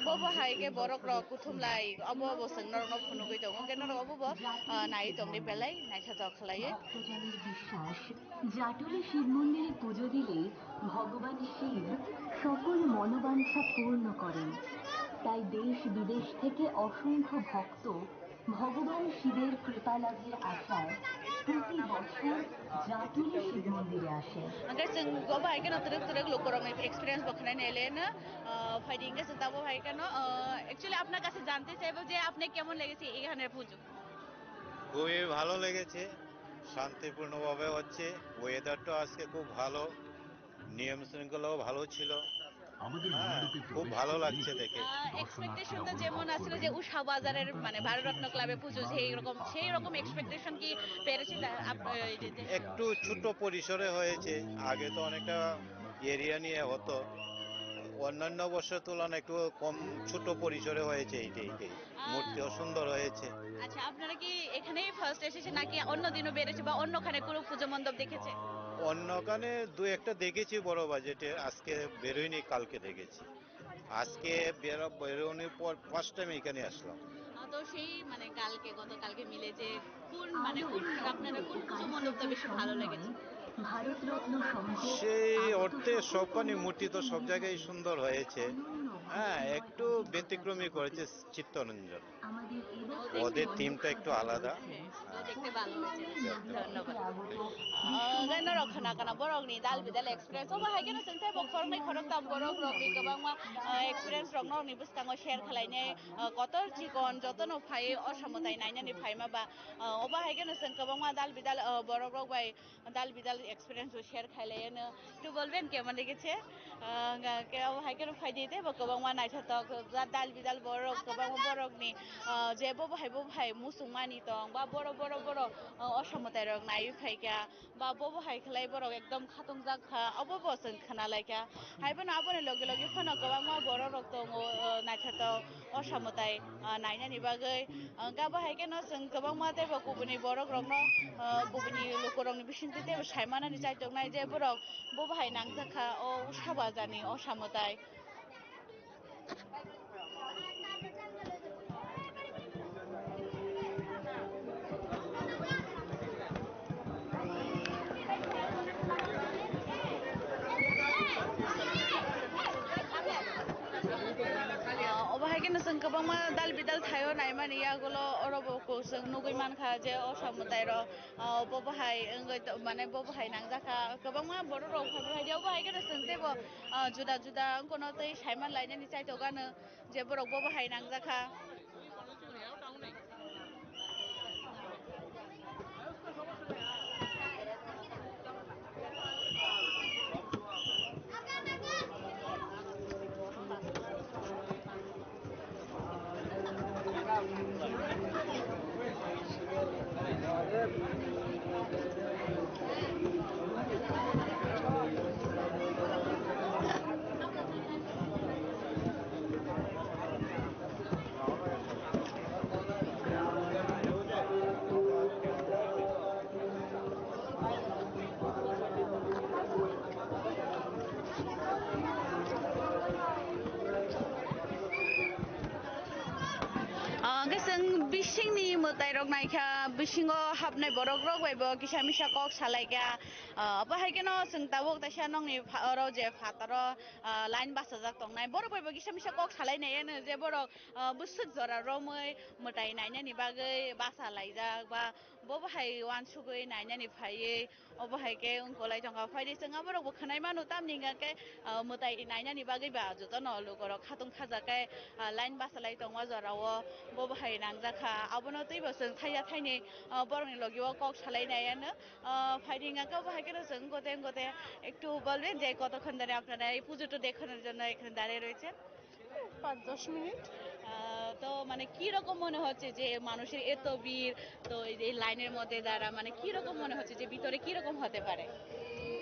bobo hai khe borok rok kuthum lai obo bo chwng norok no phunugwi tongo hwnkhe norok obo bo, ah, nai tongdi belai naithotok khlaiwi. ভক্তজনের বিশ্বাস, জাটুলি শিব মন্দিরে পুজো দিলে ভগবান শিব সকল মনোবাঞ্ছা পূর্ণ করেন। তাই দেশ বিদেশ থেকে অসংখ্য ভক্ত ভগবান শিবের কৃপা লাভের আশায় প্রতি বছর জাটুলি শিব মন্দিরে আসেন। Hwnkhe chwng bo bai kheno twrwk twrwk lukurokni experience bo khwnai naileno, ah, phaidi hwnkhe chwng tabuk hai kheno, ah, actually আপনার কাছে জানতে চাইবো যে আপনি কেমন লেগেছে এখানের পুজো? খুবই ভালো লেগেছে, শান্তিপূর্ণভাবে হচ্ছে। ওয়েদারটা আজকে খুব ভালো, নিয়ম শৃঙ্খলাও ভালো ছিল। হ্যাঁ, খুব ভালো লাগছে দেখে। আহ, এক্সপেকটেশন তো যেমন আসলে যে উষা বাজারের মানে ভারতরত্ন ক্লাবে পুজো সেই রকম, সেই রকম এক্সপেকটেশন কি পেরেছি তা-, আপ-, এই যে, যে একটু ছোট পরিসরে হয়েছে, আগে তো অনেকটা এরিয়া নিয়ে হতো, অন্যান্য বছরের তুলনায় একটু কম, ছোট পরিসরে হয়েছে এইটা, এইটাই। মূর্তিও সুন্দর হয়েছে। আচ্ছা, আপনারা কি এখানেই ফার্স্ট এসেছেন নাকি অন্য দিনও বেড়েছে বা অন্যখানে কোনো পুজো মণ্ডপ দেখেছে? অন্যখানে দু একটা দেখেছি বড় বাজেটে, আজকে বেরোয়নি, কালকে দেখেছি। আজকে বেরো-, বেরোনোর পর ফার্স্ট টাইম এখানে আসলাম। আহ, তো সেই মানে কালকে, গতকালকে মিলে যে কোন মানে কোন আপনাদের কোন পুজো মণ্ডপটা বেশি ভালো লেগেছে? সেই অর্থে সবখানে মূর্তি তো সব জায়গায় সুন্দর হয়েছে। হ্যাঁ, একটু ব্যতিক্রমী করেছে চিত্তরঞ্জন। ওদের থিমটা একটু আলাদা। দেখতে ভালো হয়েছে। ধন্যবাদ। আহ, গাইনো রক্ষা না কানা বরং নি ডাল বিদাল এক্সপিরিয়েন্স। ও ভাই কেন চিন্তায় বক খরং নাই খরং তাম বরং রং নি গবাং মা, আহ, এক্সপিরিয়েন্স রং নং নি বুসকাং ও শেয়ার খালাই নে, আহ, কত চিকন যত নো ফাই অসামতাই নাইনা নি ফাই মা বা, আহ, ও ভাই কেন চিন গবাং মা ডাল বিদাল, আহ, বরং রং ভাই ডাল বিদাল এক্সপিরিয়েন্স ও শেয়ার খাইলে এনে একটু বলবেন কেমন লেগেছে? আহ, কে-, ও ভাই কেন ফাই দিতে বা গবাং মা নাইছা তো যা ডাল বিদাল বরং গবাং মা বরং নি, আহ, যে বো ভাই বো ভাই মুসুং মানি তো বা বড় বড় বড়, আহ, অসামতাই রং নাই ফাইকা। Ba bobo hai khlai borok ekdom khatung jak kha, obo bo chwng khna lai kha. Hai phano aboni loge loge phano kwbangma borok rok tongo, o, naithotok o samwtai, o, nainani bagwi. O, hwnkhe abo hai kheno chwng kwbangma teibo kubuni borok rokno, o, kubuni lukurokni bisingtwi teibo sai manani chaitok nai je borok bobo hai nangjak kha o Usa Bazarni o samwtai. Kwbangma dal bidal thaio naimani yagulo oro bo kosong nugwi mankha je o samwtai rok, ah, bo bahai wngwi to-, mane bo bahai nangjak kha. Kwbangma borok rok phai phai obo hai khe chwng teibo, ah, juda juda wngkha no tei saiman lainani chaitok gano je borok bo bahai nangjak kha. Ah, hwnkhe chwng bisingni mwtairok naikha, bisingo hapnai borokrok bai bo kisa misa kok salaikha. Ah, obo hai kheno chwng tabuk taisa nokni pha-, oro je phataro, ah, line bachajak tongnai. Borok bai bo kisa misa kok salainai eno je borok, ah, bwswk jora romwi mwtai nainani bagwi basa laijak ba bo bahai uansugwi nainani phaiwi obo hai khe wngkolai tongkha. Phaidi chwng aborok bo khwnai mano tamni hwnkha khe, ah, mwtai nainani bagwi ba jotono lukorok khatung khajakhe, ah, line bachalai tongma jorao bo bahai nangjakha. Abono twibo chwng thaiya thaini, ah, borokni logio kok salainai ano. Ah, phaidi hwnkha khe obo hai kheno chwng gote gote ektu bolben je কতক্ষণ ধরে আপনারা এই পুজোটা দেখানোর জন্য এখানে দাঁড়িয়ে রয়েছেন? পাঁচ দশ মিনিট। আহ, তো মানে কি রকম মনে হচ্ছে যে মানুষের এত ভিড়, তো এই যে লাইনের মধ্যে যারা, মানে কি রকম মনে হচ্ছে যে ভিতরে কি রকম হতে পারে?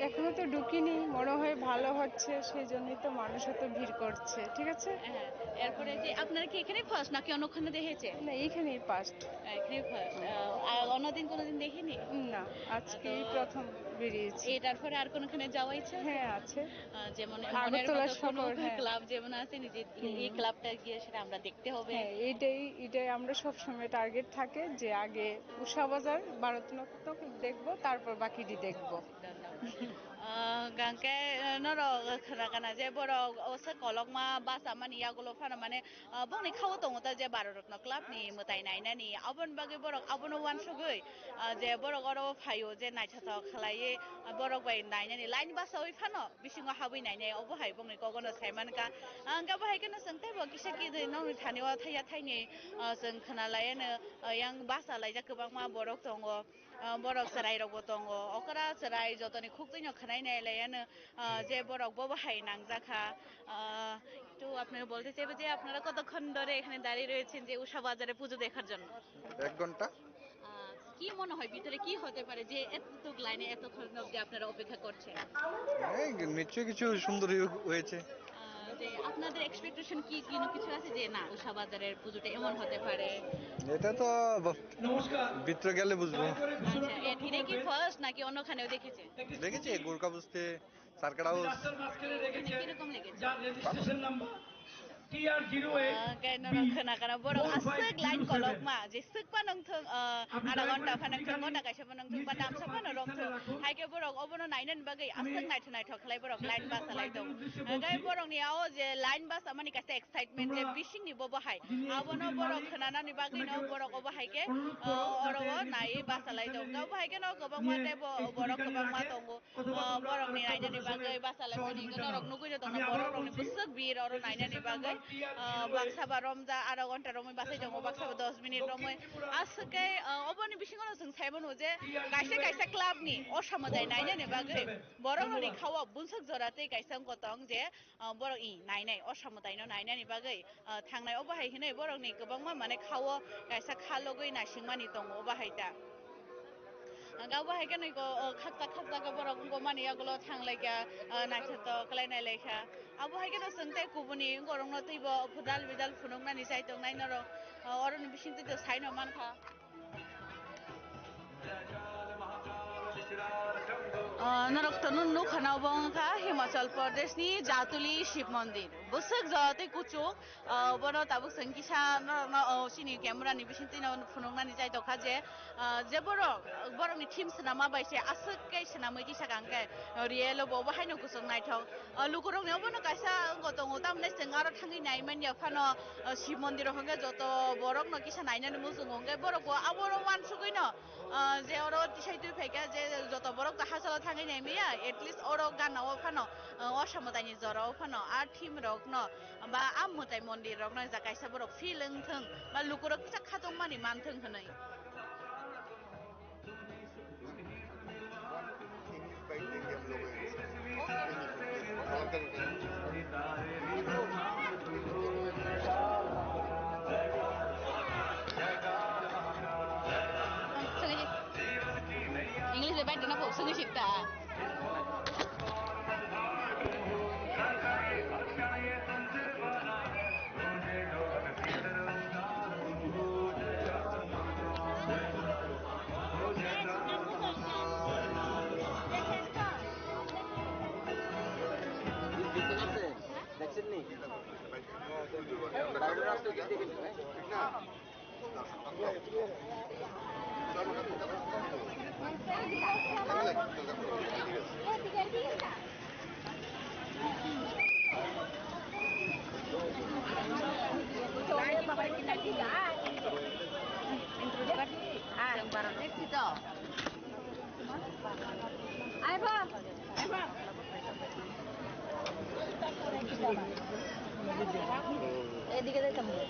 এখনো তো ঢুকিনি, মনে হয় ভালো হচ্ছে, সেই জন্যই তো মানুষ এত ভিড় করছে, ঠিক আছে? হ্যাঁ, এরপরে যে আপনারা কি এখানে ফার্স্ট নাকি অন্যখানে দেখেছে? না, এখানেই ফার্স্ট। এখানেই ফার্স্ট। আহ, আর অন্যদিন কোনোদিন দেখিনি? না, আজকেই তো প্রথম বেরিয়েছি। এটার পরে আর কোনোখানে যাওয়া ইচ্ছা আছে? হ্যাঁ, আছে। আহ, যেমন আগরতলা মনের মতো কোনো শহর, হ্যাঁ। ক্লাব যেমন আছে, নিজে এই হুম। ক্লাবটা গিয়ে সেটা আমরা দেখতে হবে। হ্যাঁ, এটাই, এটাই আমরা সবসময় টার্গেট থাকে যে আগে উষা বাজার, ভারতনাট্যম দেখবো, তারপর বাকিটি দেখবো। Ah, hwnkhe, ah, norok khwna kana je borok osa kolokma bachamani yagulo phano mane, ah, bongni khao tongo ta je Bharat Ratna Club ni mwtai nainani, aboni bagwi borok abono uansugwi, ah, je borok oro phaio je naithothok khlaiwi, ah, borok bai nainani line bachawi phano bisingo habwi nainai, obo hai bongni kogono saimankha. Ah, hwnkhe bo hai kheno chwng teibo kisa kidui nokni thani o thaiya thaini, ah, chwng khwnalaiano, ah, yang bachalaijak kwbangma borok tongo. Ah, borok chwrai rokbo tongo, okra chwrai jotoni khuk twino khwnai nai laiano, ah, je borok bo bahai nangjakha. Ah, একটু আপনারা বলতে চাইবো যে আপনারা কতক্ষণ ধরে এখানে দাঁড়িয়ে রয়েছেন যে উষা বাজারে পুজো দেখার জন্য? এক ঘন্টা। আহ, কি মনে হয় ভিতরে কি হতে পারে যে এতটুক লাইনে এতক্ষণ অবধি আপনারা অপেক্ষা করছেন? এই নিশ্চয়ই কিছু সুন্দরই হয়েছে। আহ, যে আপনাদের এক্সপেকটেশন কি, কোনো কিছু আছে যে না উষা বাজারের পুজোটা এমন হতে পারে? এটা তো ব-, ভিতরে গেলে বুঝবো। আচ্ছা, এ-, এটা কি ফার্স্ট নাকি অন্যখানেও দেখেছেন? দেখেছি গোর্খা বস্তি, সার্কিট হাউস। রাস্তার মাঝখানে রেখেছে, এখানে কিরকম লেগেছে? যার registration number TR zero eight. Ah, hwnkhe norok khwna kana borok aswk line kolokma, jeswk phano wngthok, ah, adha ghonta phano wngthok, ghonta kaisa phano wngthok, ba damsa phano romthok. Hai khe borok obono nainani bagwi aswk naithok naithok khlai borok line bachalai tongo. Hwnkhe borokni o je line bachamani kaisa excitement je bisingni bo bahai. Abono borok khwnanani bagwino borok obo hai khe, ah, oro o naiwi bachalai tongo. Obo hai kheno kwbangma teibo borok kwbangma tongo. Ah, borokni nainani bagwi bachalaimani hwnkhe norok nugwi tongna borok rokni bwswk bir oro nainani bagwi, ah, baksa ba romja aro ghonta romwi bachai tongo, baksa ba dos minute romwi. Aswk khe, ah, oboni bisingo no chwng sai mano je kaisa kaisa club ni o samwtai nainani bagwi borok rokni khao bunsuk jora tei kaisa wngkha tong je, ah, borok i nainai o samwtai no nainani bagwi. Ah, thangnai obo hai hinwi borokni kwbangma mane khao kaisa kha logwi naisingmani tongo obo hai ta. Ang obo hai kheno iko, oh, khakchak khakchak khe borok wngkha mani yagulo thanglaikha, ah, naithotok khlai nailaikha. Abo hai kheno chwng tei kubuni borokno teibo dal bidal phunuknani chai tongnai norok, ah, oroni bisingtwi to saino mankha. Ah, Norok to nun nukha na, obo wngkha Himachal Pradesh ni Jatuli Shiv Mondir. Bwswk jora tei kuchuk, ah, bono tabuk chwng kisa norokno, oh, chini camera ni bisingtwi no phunuknani chai tongkha je, ah, je borok, borokni theme swnama bai se aswk khe swnamwi tisa kang khe, oh, real o bo obo haino kuchuk naithok. Ah, lukurokni obono kaisa wngkha tongo, tamni chwng aro thangwi nai manya phano, ah, Shiv Mondir o hwnkhe joto borokno kisa nainani muchungo hwnkhe borok bo aboro uansugwi no, ah, je oro tisai twi phaikha je joto borok ta hachalo thangwi nai maya, at least oro gana o phano, ah, o samwtaini jora o phano a theme rok no ba a mwtai mondir rok no ja kaisa borok feel wngthwng ba lukurok kisa khatungmani manthwng hwnwi. English de baik dina kok sungi sita.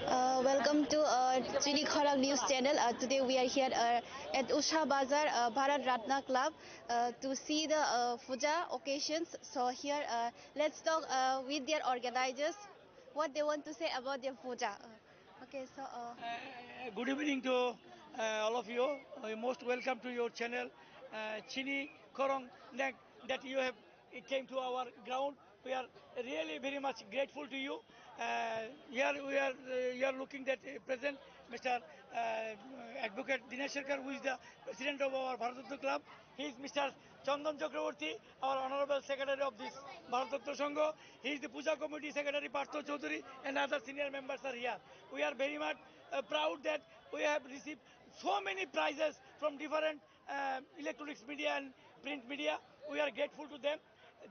Uh, welcome to uh, Chini Khorang News Channel. Uh, today we are here uh, at Usha Bazar, uh, Bharat Ratna Club, uh, to see the uh, puja occasions. So here, uh, let's talk uh, with their organizers, what they want to say about their puja. Uh, okay, so. Uh, Uh, good evening to uh, all of you. Uh, most welcome to your channel, uh, Chini Khorang, that, that you have came to our ground. We are really very much grateful to you. Uh, here we are, uh, you are looking that uh, present Mister uh, Advocate Dinesh Sarkar, who is the president of our Bharat Ratna Club. He is Mister Chandan Chakraborty, our honorable secretary of this Bharat Ratna Sangha. He is the Puja Committee secretary Partho Chaudhary, and other senior members are here. We are very much uh, proud that we have received so many prizes from different uh, electronics media and print media. We are grateful to them.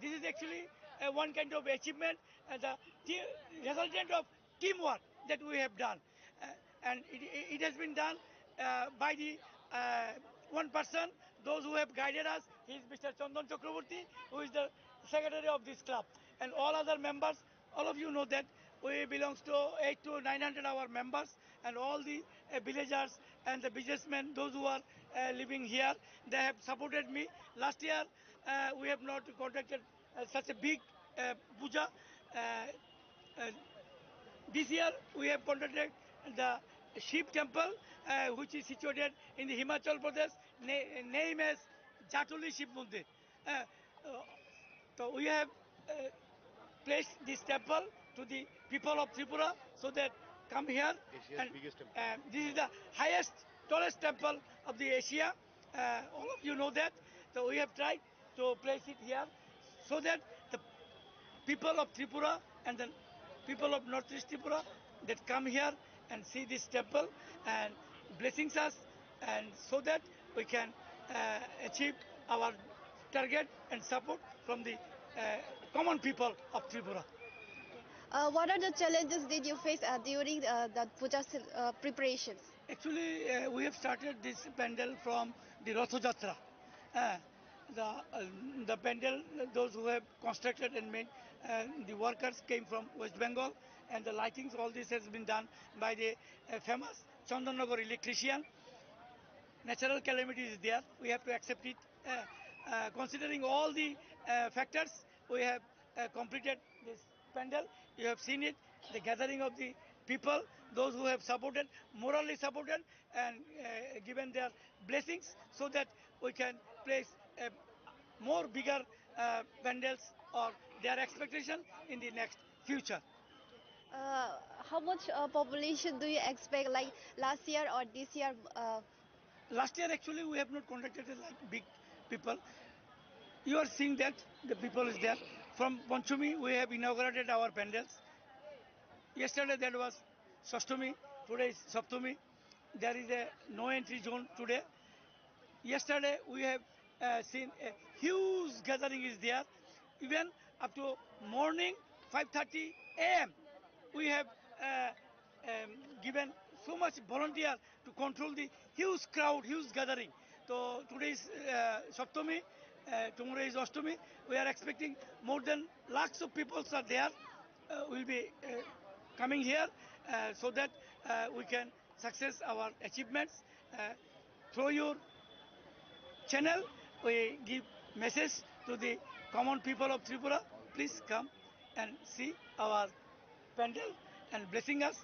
This is actually uh, one kind of achievement, and the te- resultant of teamwork that we have done. Uh, and it, it has been done uh, by the uh, one person, those who have guided us. He is Mister Chandan Chakraborty, who is the secretary of this club, and all other members. All of you know that we belongs to eight to nine hundred our members, and all the uh, villagers and the businessmen, those who are uh, living here, they have supported me. Last year, uh, we have not conducted uh, such a big uh, puja. Uh, uh, this year, we have conducted the Shiv temple, uh, which is situated in the Himachal Pradesh, na- name as Jatuli Shiv Mandir. Uh, uh, so we have uh, placed this temple to the people of Tripura so that come here. Asia's and, biggest temple. Uh, this is the highest, tallest temple of the Asia. Uh, all of you know that. So we have tried to place it here so that the people of Tripura and the people of Northeast Tripura that come here and see this temple and blessings us, and so that we can uh, achieve our target and support from the uh, common people of Tripura. Uh, what are the challenges did you face uh, during uh, the puja cel- uh, preparations? Actually, uh, we have started this pandal from the Ratha Jatra. Uh, the, uh, the pandal, those who have constructed and made, uh, the workers came from West Bengal, and the lightings, all this has been done by the uh, famous Chandannagar electrician. Natural calamity is there, we have to accept it. Uh, uh, considering all the uh, factors, we have uh, completed this pandal. You have seen it, the gathering of the people, those who have supported, morally supported, and uh, given their blessings so that we can place a more bigger uh, pandals or their expectation in the next future. Uh, how much uh, population do you expect, like last year or this year? Uh, Last year, actually, we have not conducted it like big people. You are seeing that the people is there. From Panchami, we have inaugurated our pandals. Yesterday that was Sashtami, today is Saptami. There is a no entry zone today. Yesterday we have uh, seen a huge gathering is there. Even up to morning five thirty a m, we have uh, um, given so much volunteer to control the huge crowd, huge gathering. So today is uh, Saptami, uh, tomorrow is Ashtami. We are expecting more than lakhs of people are there, uh, will be uh, coming here uh, so that uh, we can success our achievements. Uh, through your channel, we give message to the common people of Tripura. Please come and see our pandal and blessing us,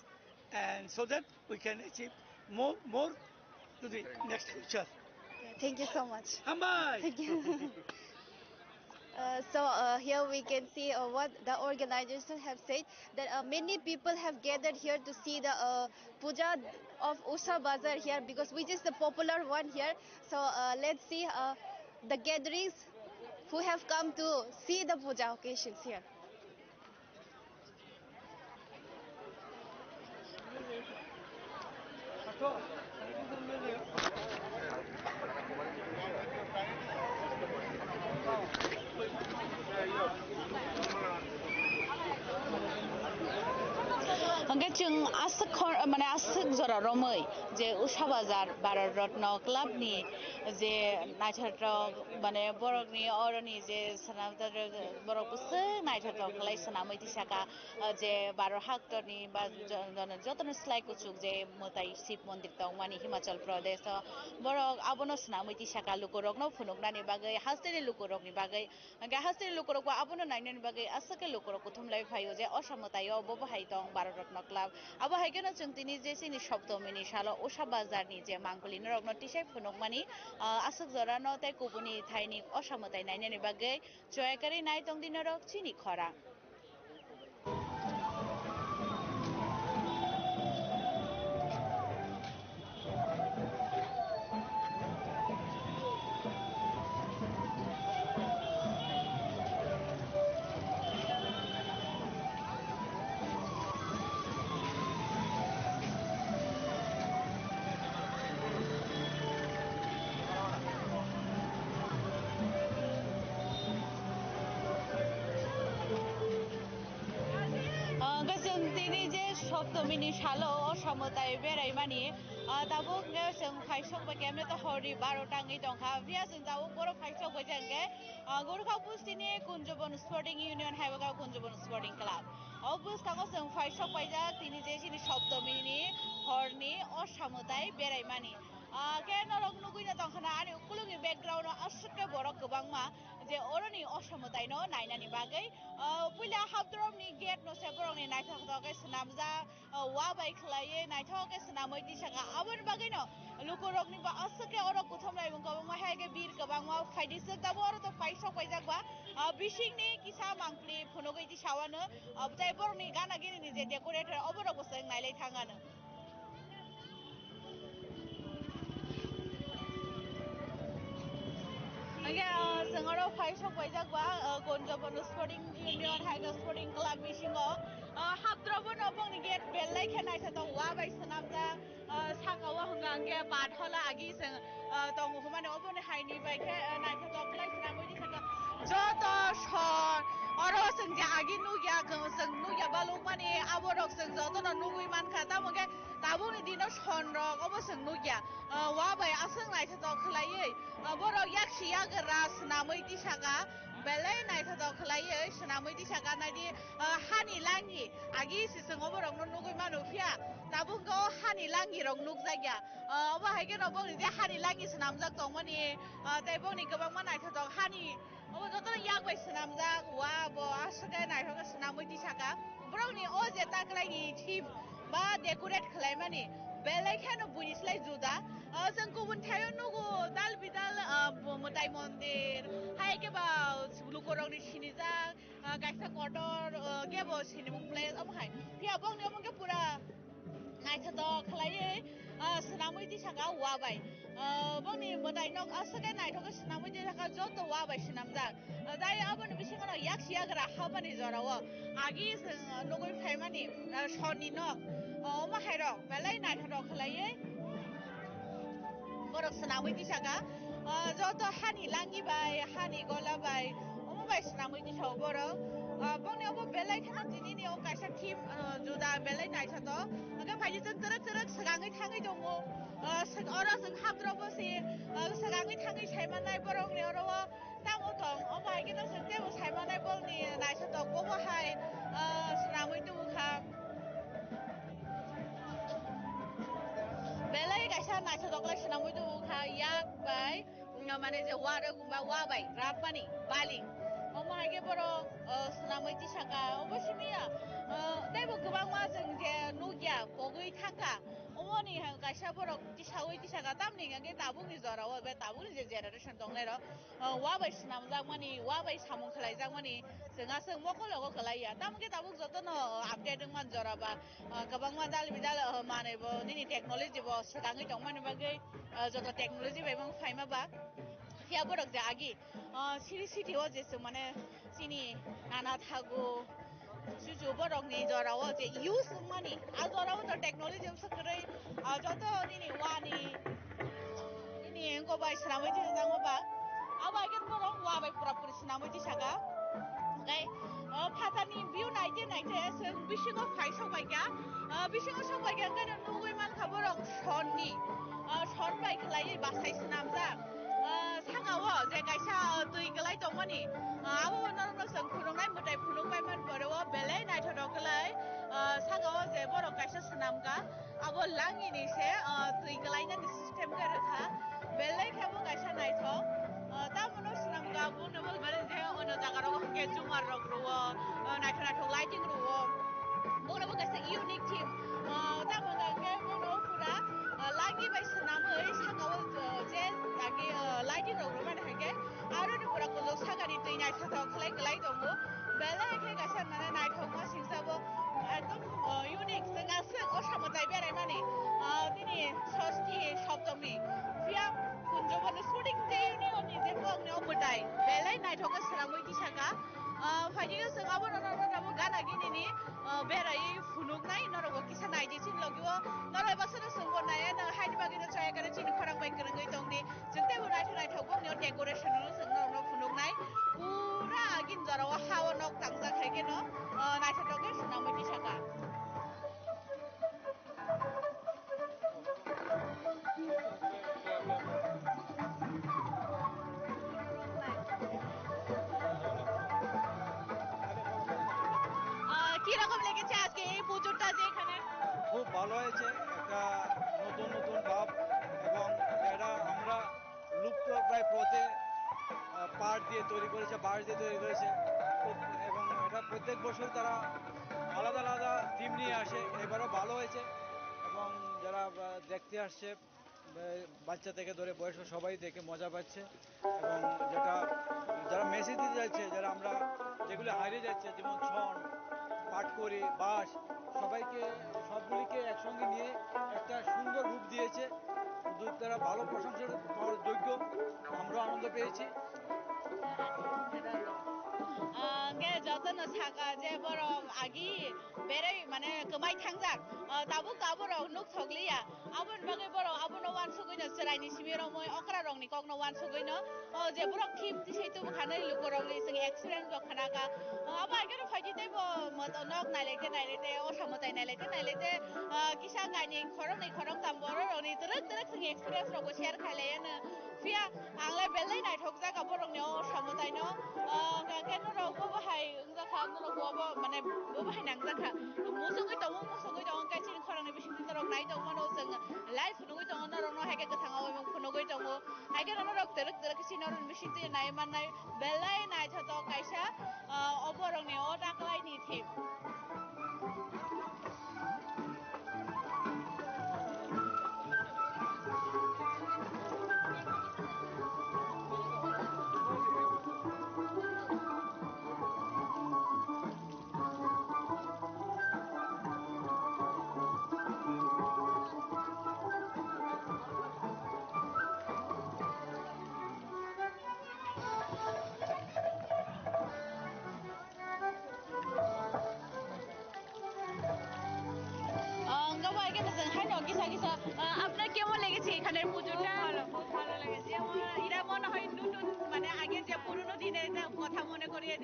and so that we can achieve more, more to the next future. Yeah, thank you so much. Hambai! Thank you. Uh, so uh, here we can see uh, what the organizers have said, that uh, many people have gathered here to see the uh, puja of Usha Bazar here, because which is the popular one here. So uh, let's see uh, the gatherings who have come to see the puja occasions here. Hwnkhe chwng aswk khor mane aswk jora romwi je Usha Bazar Bharat Ratna Club ni je naithotok mane borokni oroni je swnamjak borok bwswk naithotok khlai swnamwi tisaka. Je Bharat haktorni ba jotono slai kuchuk je mwtai Shiv mondir tongmani Himachal Pradesh o, borok abono swnamwi tisaka lukurokno phunuknani bagwi, hasteni lukurokni bagwi, hwnkhe hasteni lukurokbo abono nainani bagwi aswk khe lukurok kuthum lai phaio je Osha mwtaio bobo hai tong Bharat Ratna Club. Abo hai kheno chwng tini je chini Saptomini salo Usha Bazarni je mangpili norokno tisai phunukmani, ah, aswk jorano tei kubuni thaini Osha mwtai nainani bagwi. Choyakarwi nai tong di norok chini khorang. Hwnkhe chwng tini je Saptomini salo o Osha mwtai beraimani, ah, tabuk hwnkhe chwng phaisok bai khe, emne to horni baro ta wngwi tongkha, phiya chwng tabuk boro phaisok bai khe hwnkhe, ah, Gorkha bustini Kunjobon Sporting Union hai bo khe Kunjobon Sporting Club. O bwskango chwng phaisok paijak tini je chini Saptomini horni Osha mwtai beraimani. Ah, khe norok nugwi no tongkha na ani ukulukni background o aswk khe borok kwbangma je oroni Osha mwtai no nainani bagwi. Ah, puila Habdromni gate no se borokni naithok tok khe swnamjak, ah, wa bai khlaiwi naithok khe swnamwi tisaka. Aboni bagwino lukurokni bo aswk khe oro kuthum laimung kwbangma hai khe bir kwbangma phaidi swk tabuk oro to phaisok paijak ba, ah, bisingni kisa mangpli phunugwi tisawano, ah, tei borokni gana gini ni je decorator oborok bo chwng nailai thangano. Hingke, ah, chwng oro phaisok paijak ba, ah, Gonjabon Sporting Union hai khe Sporting Club bisingo, ah, hapdrobo no bongni gate belai khe naithotok wa bai swnamjak, ah, saka o hwnka hwnkhe bathwla agi chwng, ah, tongo hwnmani oboni haini bai khe, ah, naithotok khlai swnamwi di saka joto son oro chwng je agi nukya, chwng nukya balukmani aborok chwng jotono nugwi mankha, tamo khe tabukni dino son rok obo chwng nukya, ah, wa bai aswk naithotok khlaiwi, ah, borok yaksi yagra swnamwi tisaka, belai naithotok khlaiwi swnamwi tisaka, naidi, ah, hani langi agi se chwng oborokno nugwi mano, phiya tabuk o hani langi rok nukjakya, ah, obo hai kheno bongni je hani langi swnamjak tongmani, ah, tei bongni kwbangma naithotok hani. Obo jotono yak bai swnamjak, wa bo aswk khe naithok khe swnamwi tisaka. Borokni o je taklaini theme ba decorate khlaimani belai kheno buini slai juda. Ah, chwng kubun thaio nugo dal bidal, ah, bo-, mwtai mondir, hai khe ba lukurokni sinijak, ah, kaisa kotor, ah, khe bo sinimung place omo hai. Phiya bongni omo khe pura naithotok khlaiwi, ah, swnamwi tisaka wa bai. Ah, bongni mwtai nok aswk khe naithok khe swnamwi tisaka. joto wa bai swnamjak. Tei aboni bisingo no yak siyagra habani jorao agi chwng nugwi phaimani, ah, sonni nok, ah, omo hairok belai naithotok khlaiwi borok swnamwi tisaka. Ah, joto hani langi bai, hani gola bai, omo bai swnamwi tisao borok. Ah, bongni obo belai kheno tinini o kaisa theme, ah, juda belai naithotok. Hwnkhe phaidi chwng twrwk twrwk swkangwi thangwi tongo. Ah, swk-, oro chwng habdrobo se, ah, swkangwi thangwi saimannai borokni oro o. Tamo tong, omo hai khe no chwng teibo sai manai bolni naithotok bobo hai, ah, swnamwi tubu kha. Belai kaisa naithotok lai swnamwi tubu kha, yak bai, mm, mane je wa rok ba wa bai rap mani bali. Omo hai khe borok, ah, swnamwi tisaka, obo simi ya, ah, teibo kwbangma chwng je nukya, pogwi thangkha. Omoni hai kaisa borok tisawi tisaka, tamni hwnkhe tabukni jorao, be tabukni je generation tongnai rok, ah, wa bai swnamjakmani, wa bai samung khlaijakmani, chwng aswk mokol rogo kwlaiya. Tamo khe tabuk jotono update wngmani jora ba, ah, kwbangma dal bidal, ah, manwi bo nini technology bo swkangwi tongmani bagwi, ah, joto technology bai bo phaima ba. Phiya borok je agi, ah, city city o je chwng mane chini nana thago, chuchu borokni jorao je use wngmani, a jorao to technology wngsa kwrwi, ah, joto nini wani, nini engko bai swnamwi tongjakma ba, abo hai khe borok wa bai pura puri swnamwi tisaka. Hwnkhe, ah, phatarni view naite naite chwng bisingo phai sok bai kha, ah, bisingo sok bai kha, hwnkhe nugwi mankha borok sonni, ah, son bai kwlaiwi bachai swnamjak. Ah, saka o je kaisa, ah, twi kwlai tongmani, ah, abo norokno chwng phunuknai mwtai phunuk pai man pore o belai naithotok kwlai, ah, saka o je borok kaisa swnamkha, abo langini se, ah, twi kwlainani system khe rwkha, belai khe bo kaisa naithok, ah, tamo no swnamkha bo no bo belai je ono jaga rogo hwnkhe jumar rok rwo, ah, naithok naithok lighting rwo. Bono bo kaisa unique theme. Ah, tamo hwnkha hwnkhe bono pura, ah, langi bai swnamwi saka o, ah, je agi, ah, lighting rok rwmani hai khe aroni pura kujok sakani twi naithotok khlai kwlai tongo. Belai khe kaisa mane naithokma singsa bo ekdom, ah, unique. Chwng aswk o samo tai beraimani, ah, nini sosti soptomi phiya kunjo bono shooting tei union ni je kokni o mwtai belai naithok khe swnamwi tisaka. Ah, phaikhe chwng abono norok abo gana gini ni, ah, berai phunuknai, norok bo kisa naidi chini logi o, norok eba sono chwng bo nai, ano haini bagwi no chaya kare chini khorang bai kwrwngwi tongdi, chwng teibo naithok naithok bokni o decoration no chwng norok no phunuknai, pura agini jora o ha o nok tangjak hai khe no, ah, naithotok khe swnamwi tisaka. আহ, কিরকম লেগেছে আজকে এই পুজোটা যে এখানে? খুব ভালো হয়েছে, একটা নতুন নতুন ভাব, এবং এটা আমরা লুপ্তপ্রায় পথে, আহ, পাট দিয়ে তৈরি করেছে, বাঁশ দিয়ে তৈরি করেছে। খুব, এবং এটা প্রত্যেক বছর তারা আলাদা আলাদা থিম নিয়ে আসে, এবারও ভালো হয়েছে। এবং যারা, আহ, দেখতে আসছে, আহ, বাচ্চা থেকে ধরে বয়স্ক সবাই দেখে মজা পাচ্ছে। এবং যেটা, যারা মেসেজ দিতে যাচ্ছে, যারা আমরা যেগুলি হারিয়ে যাচ্ছে, যেমন ছন, পাটকড়ি, বাঁশ, সবাইকে, সবগুলিকে একসঙ্গে নিয়ে একটা সুন্দর রূপ দিয়েছে। উদ্যোক্তারা ভালো প্রশংসার পাওয়ার যোগ্য, আমরা আনন্দ পেয়েছি। Ah, hwnkhe jotono saka je borok agi berai mane kwmai thangjak, ah, tabuk to aborok nuk thokliya. Aboni bagwi borok abono uansugwino chwraini simi romwi okrarokni kokno uansugwino, o je borok thim tisai tubu khanai lukurokni chwng experience rok khanakha. O abo hai kheno phaidi teibo moto nok nailaite nailaite, osa mwtai nailaite nailaite, ah, kisa kainwi khoroknwi khoroktham bororokni twrwk twrwk chwng experience rokbo share khailaiano. Phiya ang le belai naithokjak borokni o osa mwtaino. Ah, hwnkhe norok bo bahai wngjakha, norok bo, bo, mane, bo bahai nangjakha. Musungwi tongo, musungwi tongo, hwnkhe chini khorangni bisingtwi norok nai tongmano chwng live phunugwi tongo, norokno hai khe kwthang awi mung phunugwi tongo. Hai khe norok twrwk twrwk khe chini norokni bisingtwi nai mannai belai naithotok kaisa, ah, o borokni o taklaini thim.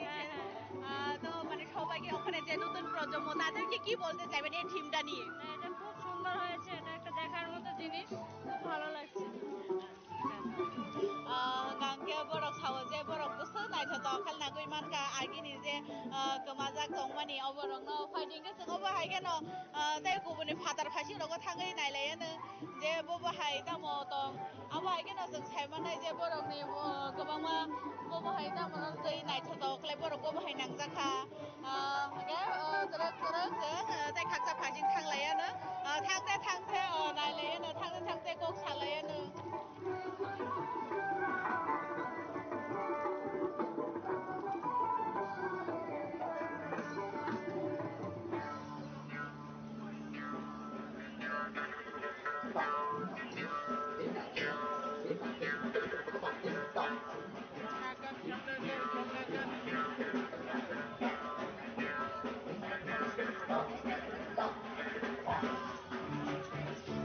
হ্যাঁ, হ্যাঁ। আহ, তো মানে সবাইকে ওখানে যে নতুন প্রজন্ম তাদেরকে কি বলতে চাইবেন এই থিমটা নিয়ে? হ্যাঁ, এটা খুব সুন্দর হয়েছে, এটা একটা দেখার মতো জিনিস, খুব ভালো লাগছে। Ah, hwnkhe borok sao je borok bwswk naithotok khe nagwi mankha agini je, ah, kwmajak tongmani oborokno phaidi hwnkhe chwng obo hai kheno, ah, tei kubuni phatar phaising rogo thangwi nailaiano je bobo hai tamo tong. Abo hai kheno chwng sai mannai je borokni, ah, kwbangma bobo hai tamo twi naithotok khlai borok bobo hai nangjakha. Ah, hwnkhe, ah, twrwk twrwk chwng, ah, tei khaksa phaising thanglaiano, ah, thangte thangte, ah, nailaiano, thangte thangte kok salaiano.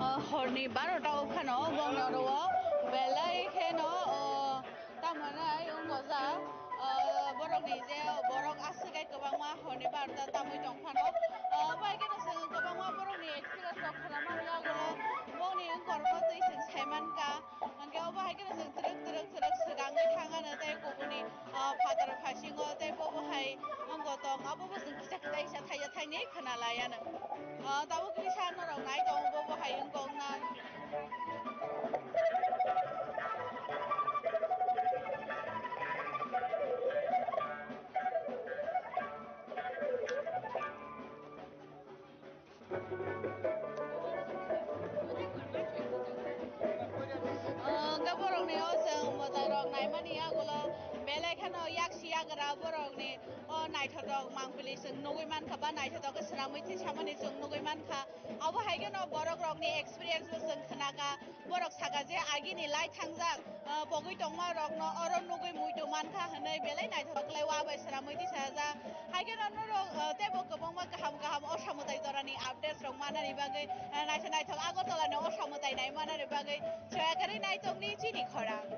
O horni barota o phano bongni oro o belai kheno, o, tamo nai wngkha ja, o, borokni je borok aswk hai kwbangma horni barota tamwi tong phano, o, bai kheno chwng kwbangma borokni experience rok khna mani yagulo bongni wngkorokno twi chwng sai mankha. Hwnkhe obo hai kheno chwng twrwk twrwk twrwk swkangwi thangano tei kubuni, ah, phatar phaisingo tei bobo hai wngkha tong, abobo chwng kisa kisa isa thaisa thainwi khna laiano. Ah, tabuk kisa norok nai tongo bobo hai wngkha wngnai. Hwnkhe borokni o chwng mwtai rok naimani yagulo belai kheno yaksi yagra borokni o naithotok mangpili chwng nugwi mankha ba naithotok khe swnamwi twi samani chwng nugwi mankha. Abo hai kheno borok rokni experience bo chwng khnakha. Borok saka je agini lai thangjak, ah, pogwi tongma rokno oro nugwi muitu mankha hwnwi belai naithotok khlai wa bai swnamwi tisa jak. Hai kheno norok, ah, teibo kwbangma kaham kaham o samwtai jorani updates rok manani bagwi, ah, naithotok naithok Agartala ni o samwtai nai manani bagwi soyakarwi naitokni chini khorang.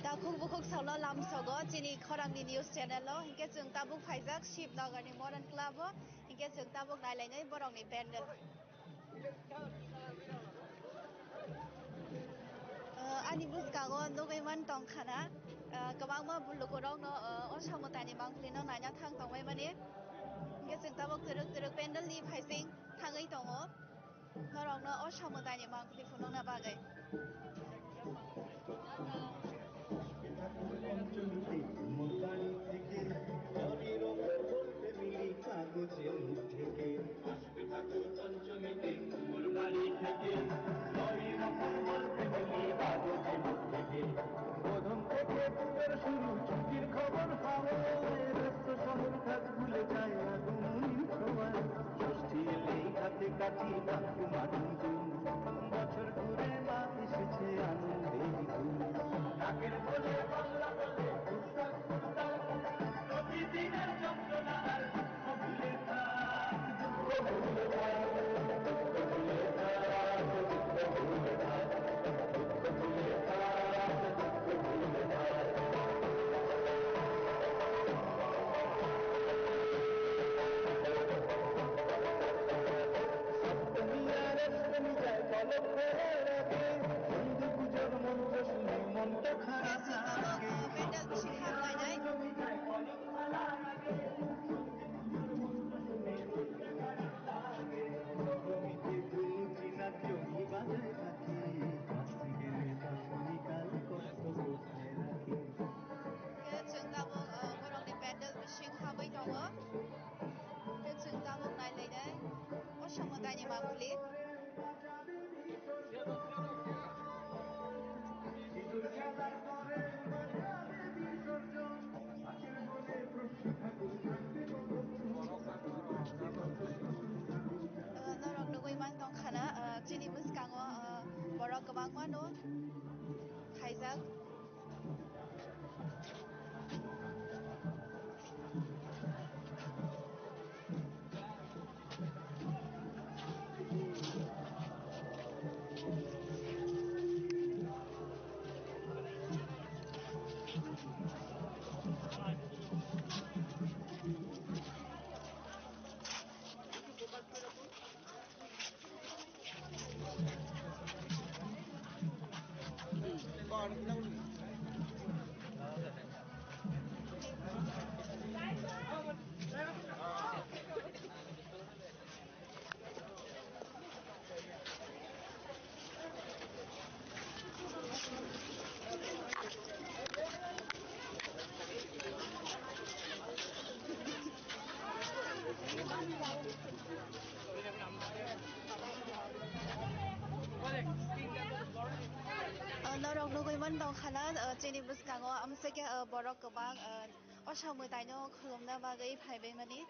Takhuk bukhuk saulo lamsogo chini khorangni news channel o, hinkhe chwng tabuk phaijak Shibnagar ni Modern Club o, hinkhe chwng tabuk nailainai borokni pandal. Ah, ani bwskango nugwi man tongkhana, ah, kwbangma lukurokno, ah, o samwtaini mangpilino naina thang tongbaimani. Hinkhe chwng tabuk twrwk twrwk pandalni phaising thangwi tongo, norokno o samwtaini mangpili phunukna bagwi. প্রথম থেকে পুজোর শুরু, ছুটির খবর পাওয়া, ব্যস্ত শহর কাজ ভুলে যায় আগমনী ছোঁয়া। ষষ্ঠী এলেই হাতে কাঠি, ঠাকুমা ঝুমঝুম, বছর ঘুরে মা এসেছে আনন্দের ঘুম। কাকের কোলে পাল্লা বলে, Khe chwng tabuk, uh, borokni pandal bising habwi tongo. Khe chwng tabuk nailainai. Mon tongkhana, uh, chini bwskango amsike, uh, borok kwbang, uh, o samwtaino khulumna bagwi phaibaimani.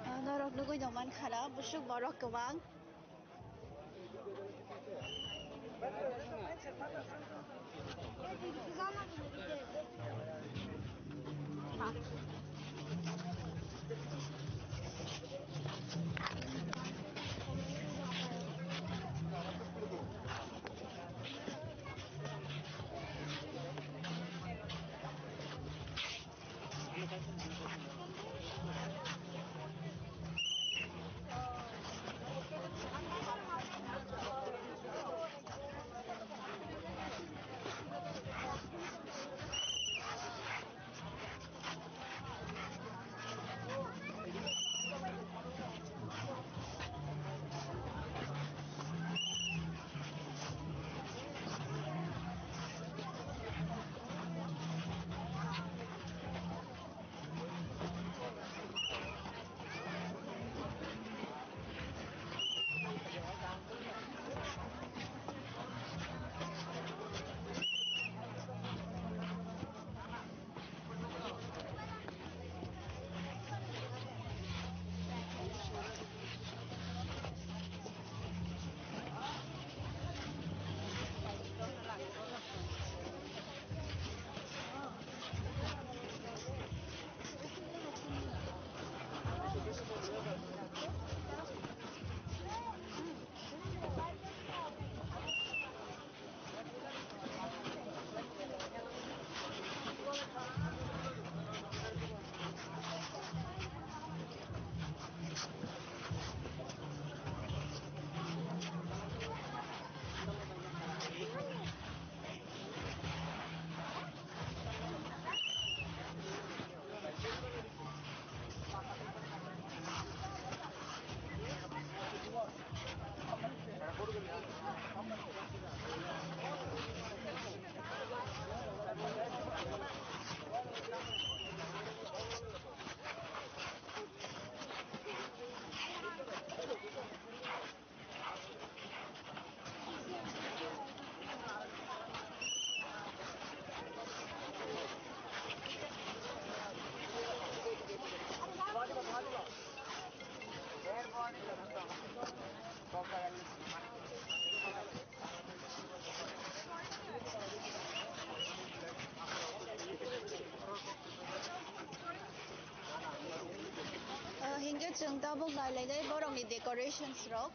Ah, norok nugui tongmankha na, busuk borok kwbang. Ah, hingke chwng tabuk nailainai borokni decorations rok.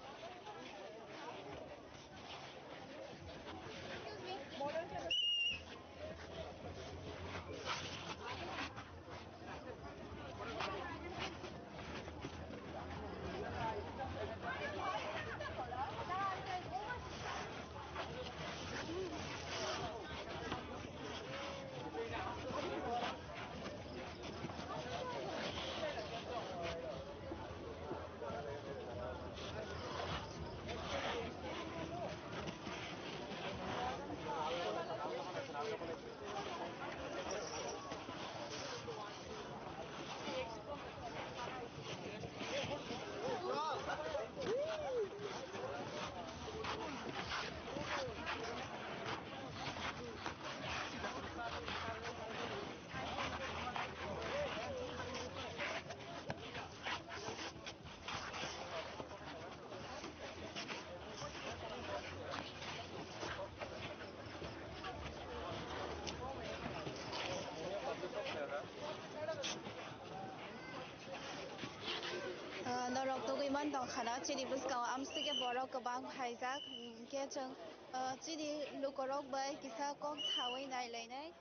Ah, norok tugui man tongkha na, chini bwskango amsike borok kwbang phaijak, hinkhe chwng, ah, chini lukurok bai kisa kok saui nailainai.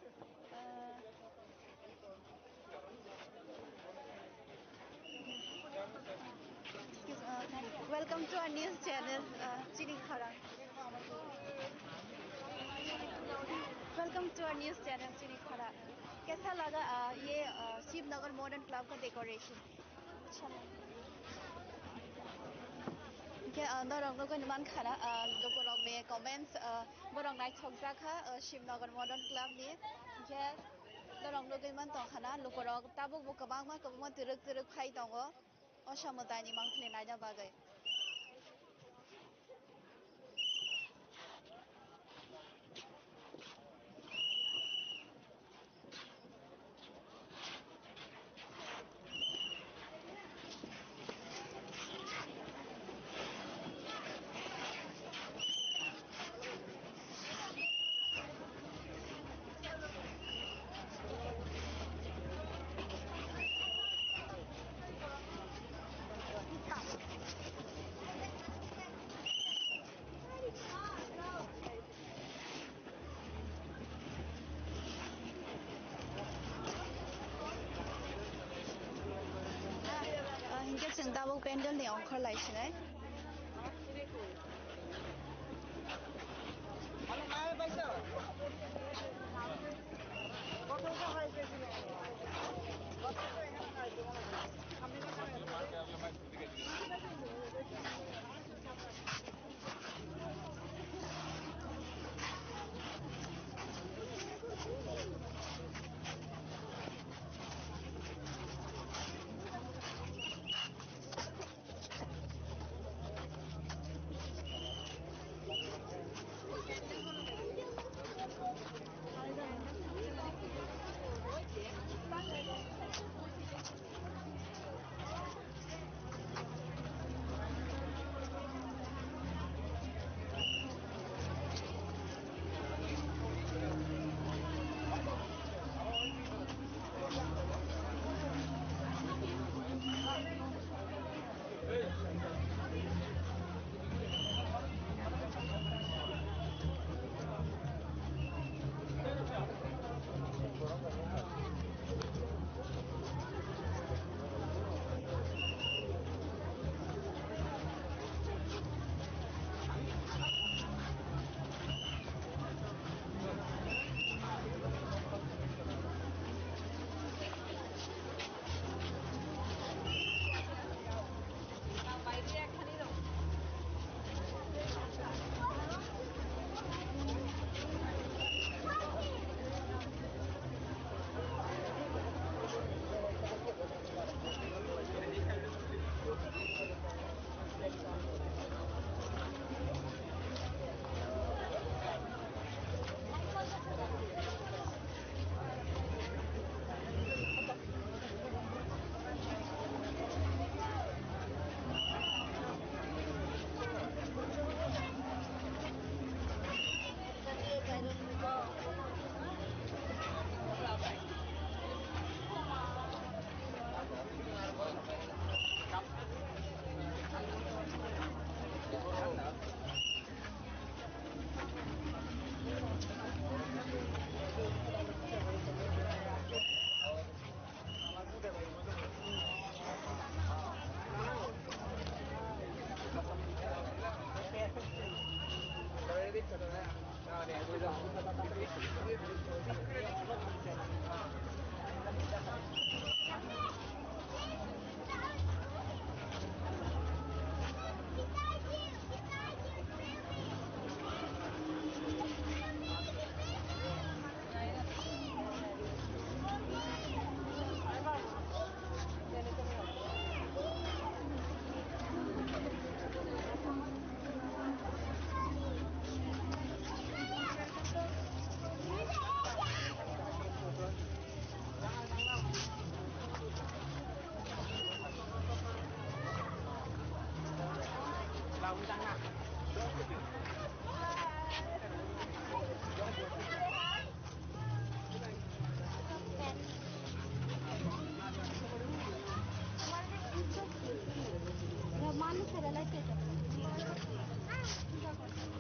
Ah, Excuse, uh, welcome to our news channel, uh, Chini Khara. Welcome to our news channel, Chini Khara. Kaisa laga, ah, ye, ah, Shivnagar Modern Club ka decoration. Hingke, ah, norok nogoi mankha na, ah, lukurokni comments, ah, borok naithokjakha, ah, Shivnagar Modern Club ni. Hingke norok nogoi mantongkha na, lukurok tabukbo kwbangma kwbangma twrwk twrwk phai tongo. O samwtaini mangpili naina bagwi. Ah, hingke chwng tabuk pandal ni ongkhor lai sinai.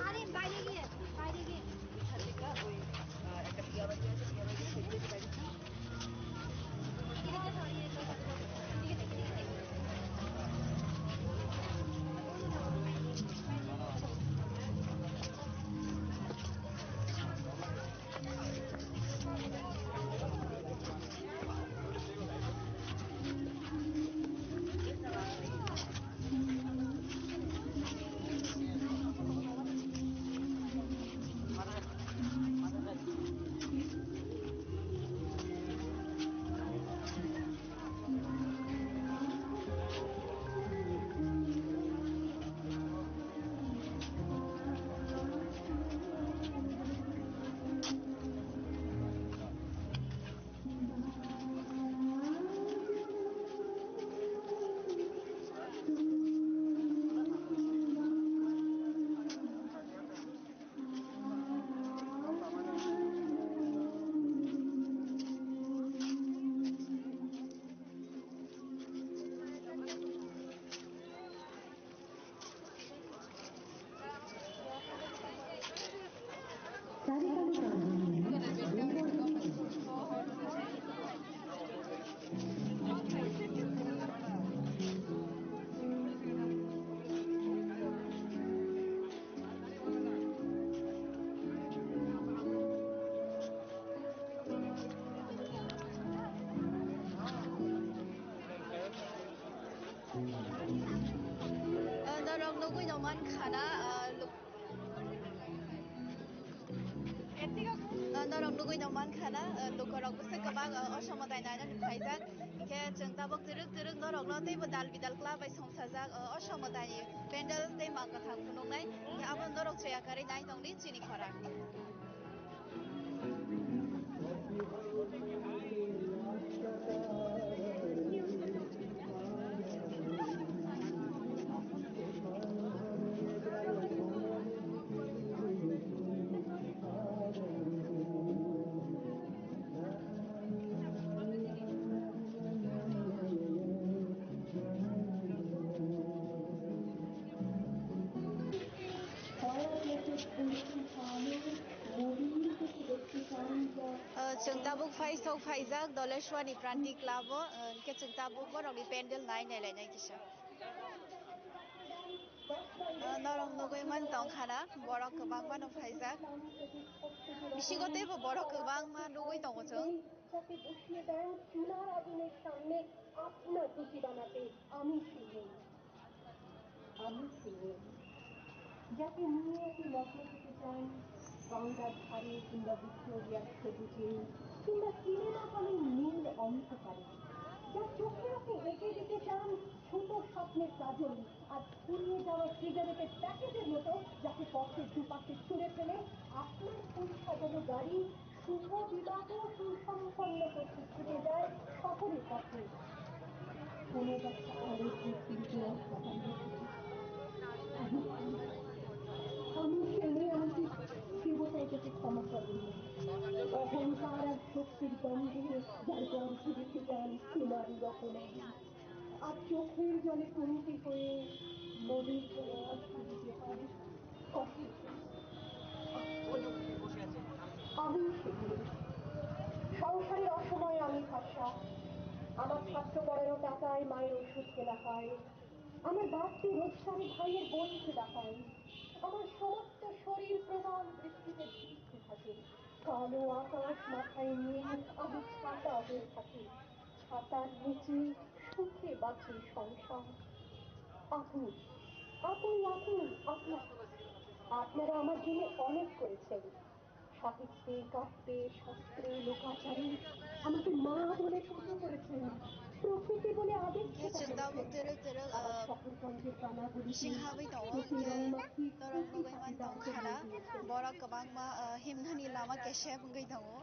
আরে বাইরে গিয়ে, বাইরে গিয়ে। Norok nugwi no mankha na, eh, lukurok bwswk kwbang, eh, osomotai nainani phaijak. Hinkhe chwng tabuk twrwk twrwk norokno teibo dal bidal kla bai songchajak, eh, osomotaini pandal tei mang kwthang phunuknai. Hinkhe abo norok chaya kwrwi nai tongdi chini khorang. Uh, chwng tabuk phai sok phaijak Doleshwani Pranti Club o, uh, hinkhe chwng tabuk borokni pandal nai nai lainai kisa. Uh, norok nugwi man tongkha na, borok kwbangma no phaijak. Bisingo teibo borok kwbangma nugwi tongo chwng. যাতে বসিয়ে দেন চুলার আগুনের সামনে আপনার রুটি বানাতে আমি ফিরে। আমি ফিরে। যাতে নিয়ে এতে লগ্ন হতে চান গঙ্গার ধারে কিংবা ভিক্টোরিয়ার সবুজে কিংবা সিনেমা হলের নীল অন্ধকারে। যা চোখে আপনি এঁকে দিতে চান ছোট স্বপ্নের কাজল আর ফুরিয়ে যাওয়া সিগারেটের প্যাকেটের মতো, যাতে পথের দুপাশে ছুঁড়ে ফেলে আপনার ফুল সাজানো গাড়ি শুভ বিবাহ সুসম্পন্ন করতে ছুটে যায় শহরের পথে। কোনো একটা আলোর দীপ্তির জোয়ার হাতার মতো। আমি, আমি ফেলে আমাকে দেবতার কাছে ক্ষমা চাইব। অহংকার আর শক্তির গন্ধে যার গর্ভে রেখে যান তোমার রচনা। আর চোখের জলে কমতি হয়ে নদীর জলে আর ফিরে যেতে হয়। আমি শিখি। সংসারের অসময়ে আমি ফর্সা। আমার ছাত্র পড়ানোর টাকায় মায়ের ওষুধ কেনা হয়। আমার বাড়তি রোজগারে ভাইয়ের বই কেনা হয়। আমার সমস্ত শরীর প্রবল বৃষ্টিতে ভিজতে থাকে। কালো আকাশ মাথায় নিয়ে আমি ছাতা হয়ে থাকি। ছাতার নিচে সুখে বাঁচি সংসার। আপনি, আপনি, আপনি, আপনার, আপনারা আমার জন্য অনেক করেছেন। সাহিত্যে, কাব্যে, শাস্ত্রে, লোকাচারে আমাকে মা বলে পুজো করেছেন। প্রকৃতি বলে আবেগ প্রকাশ করেছেন। আমার শহরগঞ্জের কানাগুলিতে প্রতি রং মাফিক প্রতি হাতে দাগ জমিয়ে দিয়েছেন। Borok kwbangma, uh, himnani lama kesep wngwi tongo.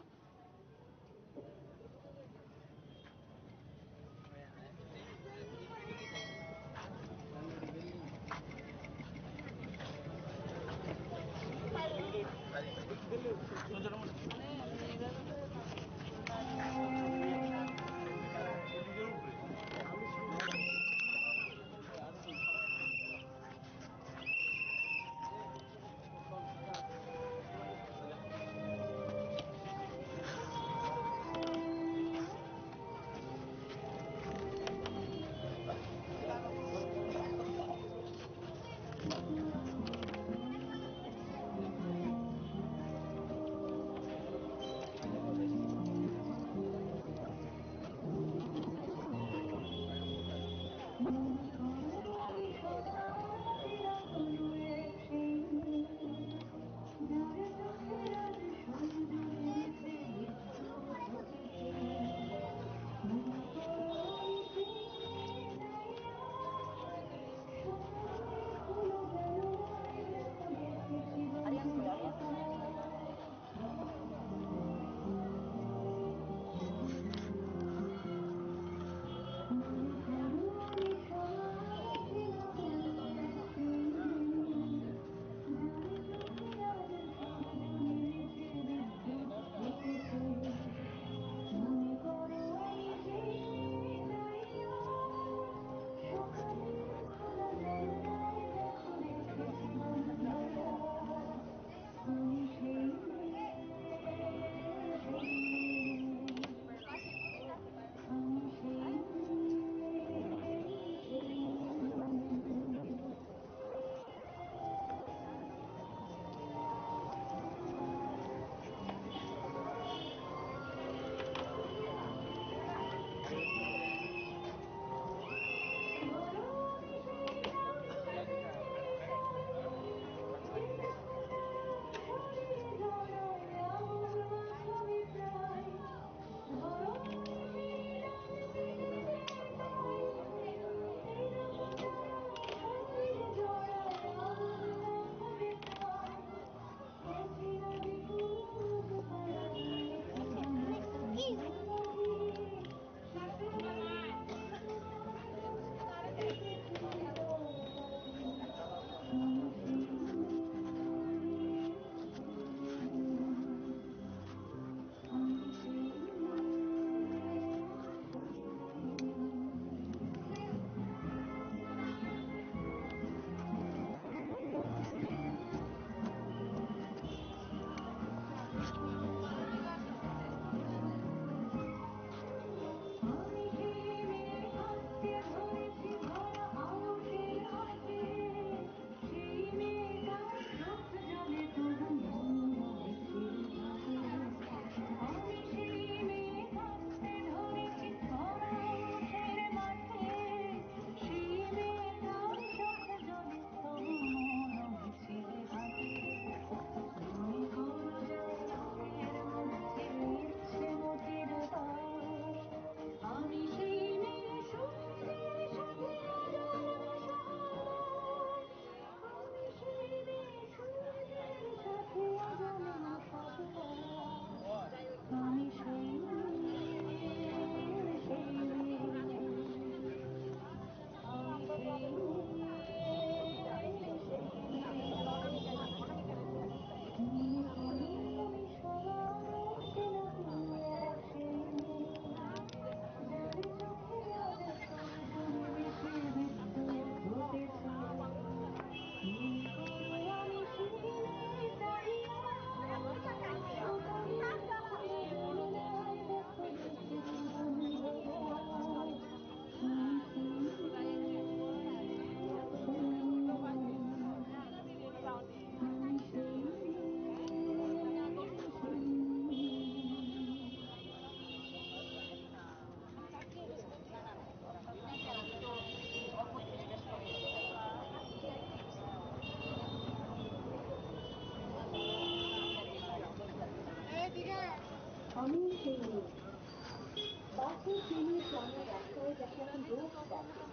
বাসে ট্রেনে ট্রামে রাস্তায় যাতে আমি রোজ দেখি,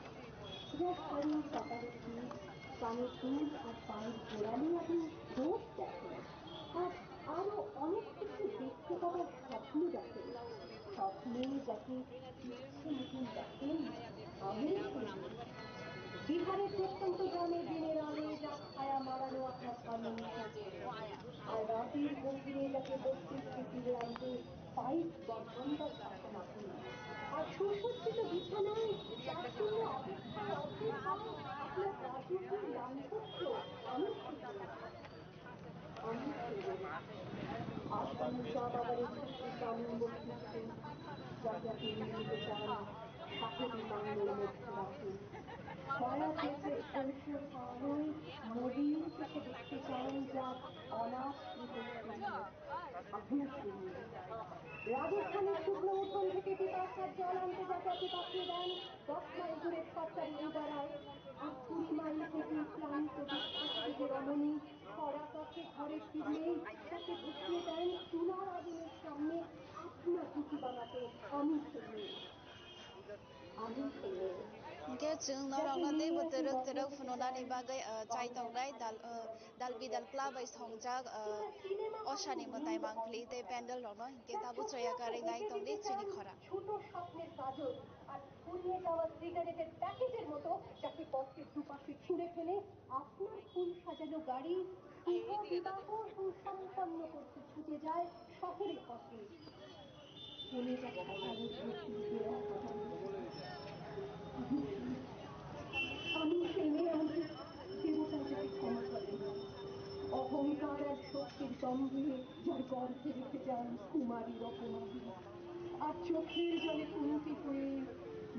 যার শাড়ি, কাপড়ের পিস, কানের দুল আর পায়ের গোড়া নিয়ে আমি রোজ দেখি। আর আরো অনেক কিছু দেখতে পাওয়ার স্বপ্ন দেখে। স্বপ্নে যাকে ইচ্ছে মতন দেখেন, আমি বিহারের প্রত্যন্ত গ্রামে দিনের আলোয় যা ছায়া মাড়ানো আপনার সামনে নিয়ে এসেছে। আর রাতের গভীরে যাকে বত্রিশ ডিগ্রি আনতে পাইপ বা ঘন্টা থাকতে না পারি। আর সুসজ্জিত বিছানায় যার জন্য অপেক্ষায় অপেক্ষায় আপনার রাজকীয় দাম্পত্য আমি আজ আমি চা বাগানে ছুটতে চালু বসে যাকে আপনি নিয়ে যেতে চান, তাকে আমি বাংলোর মধ্যে রাখি। দয়া করে পরিষ্কার পাওয়ায় মদিন থেকে দেখতে চান যা অনাথ বিপদে। রাজস্থানের শুকনো উঠোন থেকে পিপাসার জল আনতে যাকে আপনি পাঠিয়ে দেন দশ মাইল দূরের সরকারি ইদারায়। আর কুড়ি মাইল থেকে ক্লান্ত বিধ্বস্ত রমণী খরা পথে ঘরে ফিরলেই তাকে বুঝিয়ে দেন চুলার আগুনের সামনে আপনার রুটি বানাতে আমি তৈরি। Hingke chwng norokno teibo twrwk twrwk phunuknani bagwi, ah, chai tongnai dal, ah, dal bidal kla bai songjak, ah, osani mwtai mangpili tei pendel rokno hingke tabuk chaya karwi nai tongdi chini khora. ছোট স্বপ্নের গাজর আর ফুরিয়ে যাওয়া সিগারেটের প্যাকেটের মতো যাকে পথের দুপাশে ছুঁড়ে ফেলে আপনার ফুল সাজানো গাড়ি শুভ বিবাহ সুসম্পন্ন করতে ছুটে যায় শহরের পথে। আমি সেই মেয়ে আমাকে দেবতা যাকে ক্ষমা করেন। অহংকার আর শক্তির দম্ভে যার গর্ভে রেখে যান কুমারী রকমারি। আর চোখের জলে কুন্তি হয়ে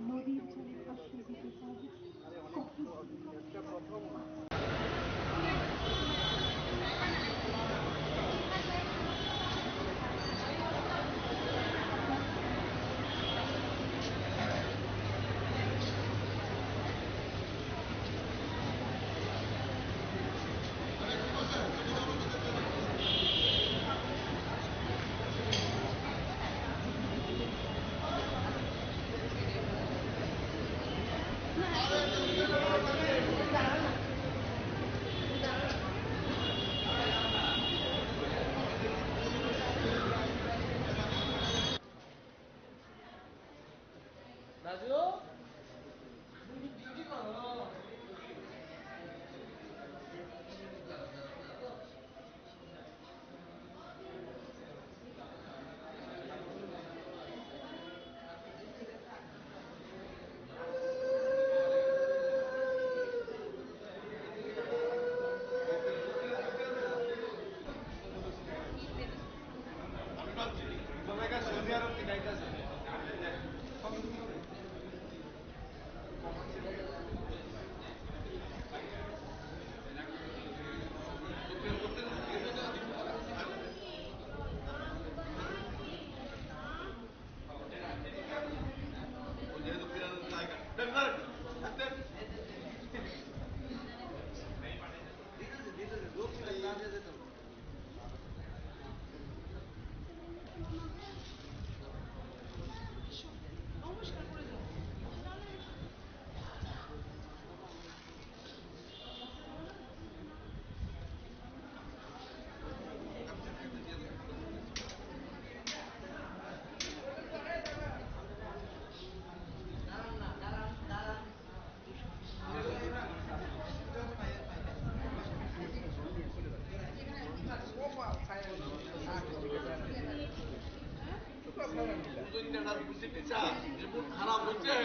নদীর জলে ভাসিয়ে দিতে চান। খারাপ হচ্ছে।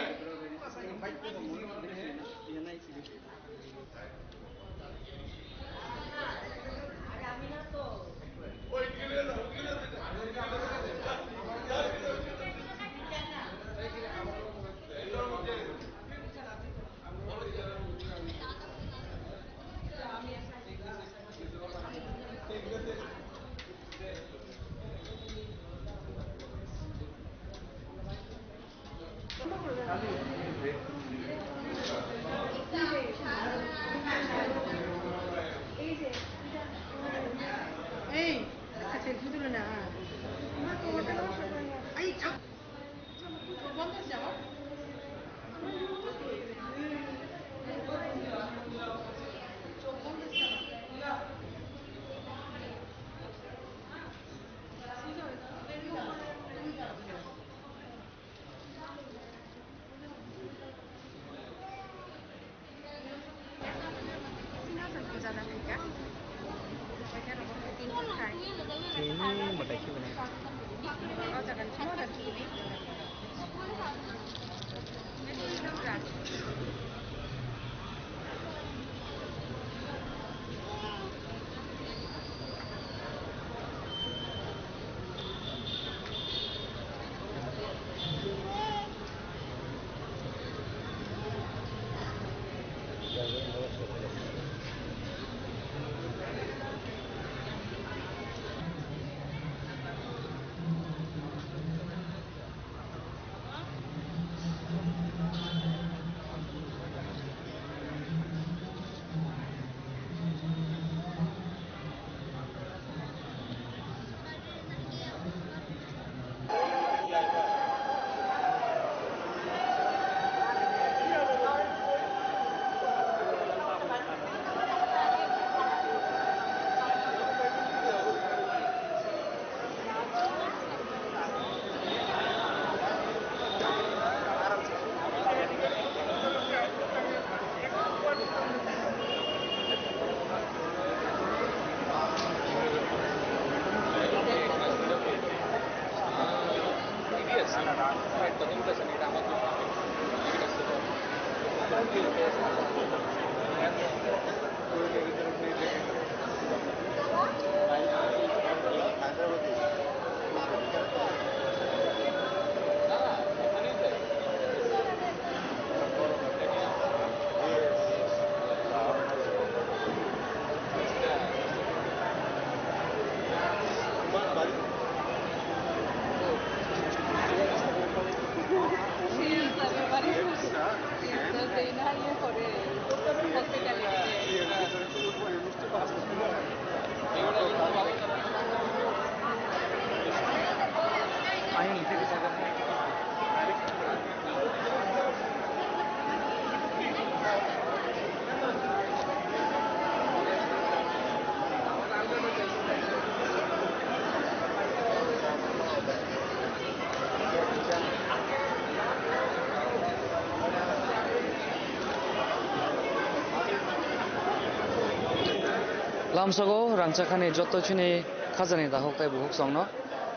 Lamsogo rangchakhani joto chini khajani dahok tei buhuk songno.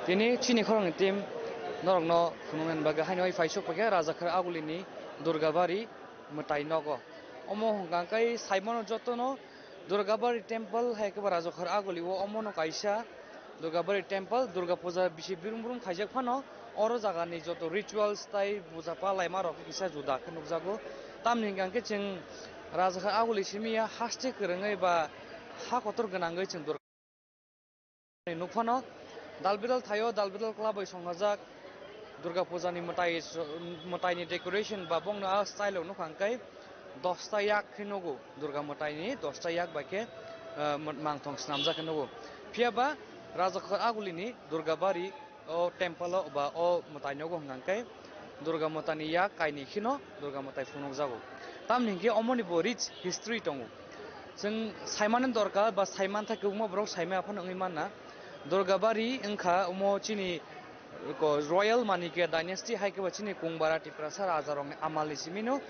Tini chini khorokni team norokno phunuknani bagwi haino hai phaisuk paikha Rajakhar Agulini Durgabari mwtai nogo. Omo hwnkha khe saimano jotono Durgabari temple hai khe ba Rajakhar Aguli o omono kaisa Durgabari temple, Durga puja bisi brum brum khaijak phano oro jagani joto rituals tai puja palaima rok kisa juda khe nukjago. Tamni hwnkha khe chwng Rajakhar Aguli simi ya haste kwrwngwi ba ha kotor gwnangwi chwng Durga nukphano dalbidal thaio, dalbidal kwlabwi songjak Durga puja ni mwtai, mwtai ni decoration ba bongno a style o nukha hwnkhe dosta yak khe nugo, Durga mwtai ni dosta yak bai khe, eh, mangthong swnamjak khe nugo. Phiya ba Rajakhar Aguli ni Durga bari o temple o ba o mwtai nogo hwnkha khe Durga mwtai ni yak kainwi kheno Durga mwtai phunukjago. Tamni hwnkhe omoni bo rich history tongo. Chwng saimani dorkar ba saiman thai kwbangma borok saimaya phano wngwi manna. Durga bari wngkha omo chini ko royal Manikya dynasty hai khe bo chini Kungbara Tiprasa rajarokni amalni simino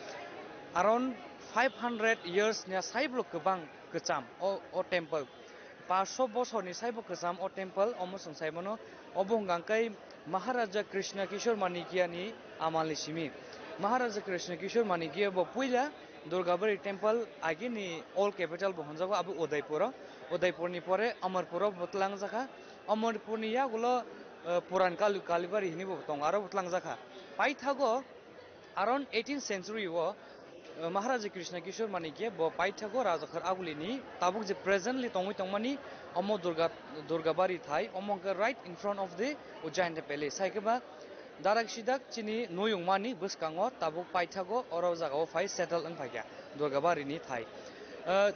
around five hundred years ni saibo kwbang kwcham o, o temple. Paanch sho bosorni saibo kwcham o temple, omo chwng sai mano. Obo hwnkha khe Maharaja Krishna Kishore Manikya ni amalni simi. Maharaja Krishna Kishore Manikya bo puila Durgabari temple, agini old capital bo hwnjago, abo Udaipur o. Udaipur ni pore Amarpur o bo twlangjakha. Amarpur ni yagulo, eh, Puran Kali, Kalibari hinwi bo tongo, aro bo twlangjakha. Paithago Around eighteenth century o, uh, Maharaja Krishna Kishore Manikya bo paithago Rajakhar Aguli ni tabuk je presently tongwi tongmani omo Durga, Durgabari thai, omo hwnkhe right in front of the Ujjain Palace. Hai khe ba darak sidak chini nuyung mani bwskango tabuk paithago oro jagao phai settle wng phaikha Durgabari ni thai. Uh,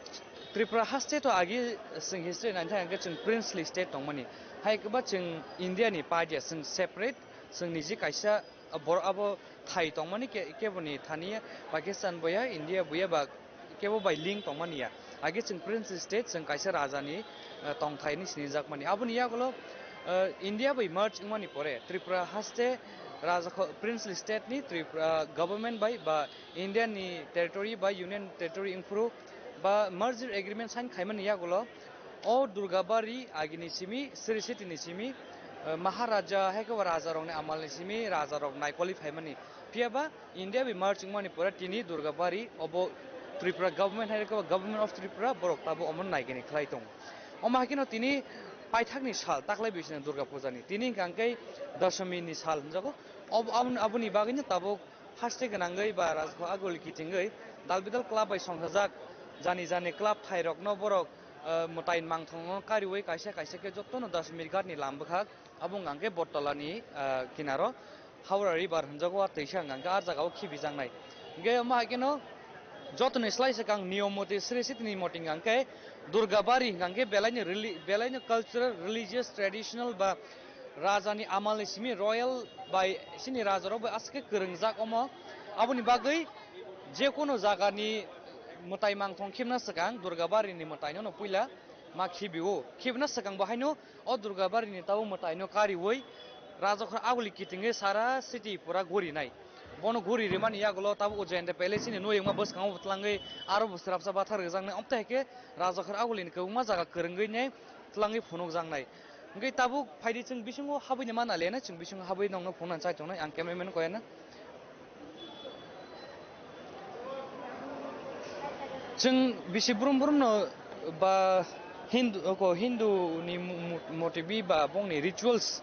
Tripura haste to agi chwng history naithai hwnkhe chwng princely state tongmani. Hai khe ba chwng India ni part ya, chwng separate, chwng niji kaisa borok abo thai tongmani ke-, keboni thani Pakistan boya, India boya ba kebo bai link tongmani ya. Age chwng princely state, chwng kaisa raja ni, eh, tongthai ni sinijakmani. Aboni yagulo, eh, India bai merge wngmani pore Tripura haste raja kho-, princely state ni Tripura government bai ba India ni territory ba union territory wngphuru ba merger agreement sign khaimani yagulo o Durgabari agini simi, Sri City ni simi, eh, Maharaja hai khe bo raja rokni amal ni simi raja rok naikoli phaimani. Phiya ba India bai merge wngmani pore tini Durgabari obo Tripura government hai khe bo Government of Tripura borok tabuk omo naigini khlai tongo. Omo hai kheno tini paithakni sal taklai bising Durga Puja ni. Tini hwnkha khe Dashami ni sal hwnjago. Ob-, aboni, aboni bagwino tabuk haste gwnangwi ba Rajkho Aguli kitingwi dal bidal club bai songchajak jani jani club thairokno borok, eh, mwtai mangthongno kariui kaisa kaisa khe jotono Dashami Ghat ni lam bwkhak abo hwnkha khe Bottola ni, eh, kinaro Howrah River hwnjago a twisa hwnkha khe a jagao khibijaknai. Hwnkhe omo hai kheno jotoni slai swkang niyom moti sri sitini moti hwnkha khe Durgabari hwnkha khe belaino reli-, belaino cultural, religious, traditional ba rajani amalni simi royal bai sini rajarok bai aswk khe kwrwngjak omo. Aboni bagwi je kono jagani mwtai mangthong khibna swkang Durgabari ni mwtaino no puila ma khibio. Khibna swkang bo haino o Durgabari ni tabuk mwtaino kariui Rajakhor Aguli kitingwi sara city pura gurinai. Bono guri rimani yagulo tabuk o Jayanta Palace ni nuyungma bwskango bo twlangwi aro bo swrapsa bathar rwjaknai. Omtwi hai khe Rajakhor Aguli ni kwbangma jaga kwrwngwi ne twlangwi phunukjaknai. Hwnkhe tabuk phaidi chwng bisingo habwini mana lena, chwng bisingo habwi nongno phunukna chai tongnai, ang cameraman koyana. Chwng bisi brum brumno ba Hindu, oko Hindu ni mu-, mu-, motibi ba bongni rituals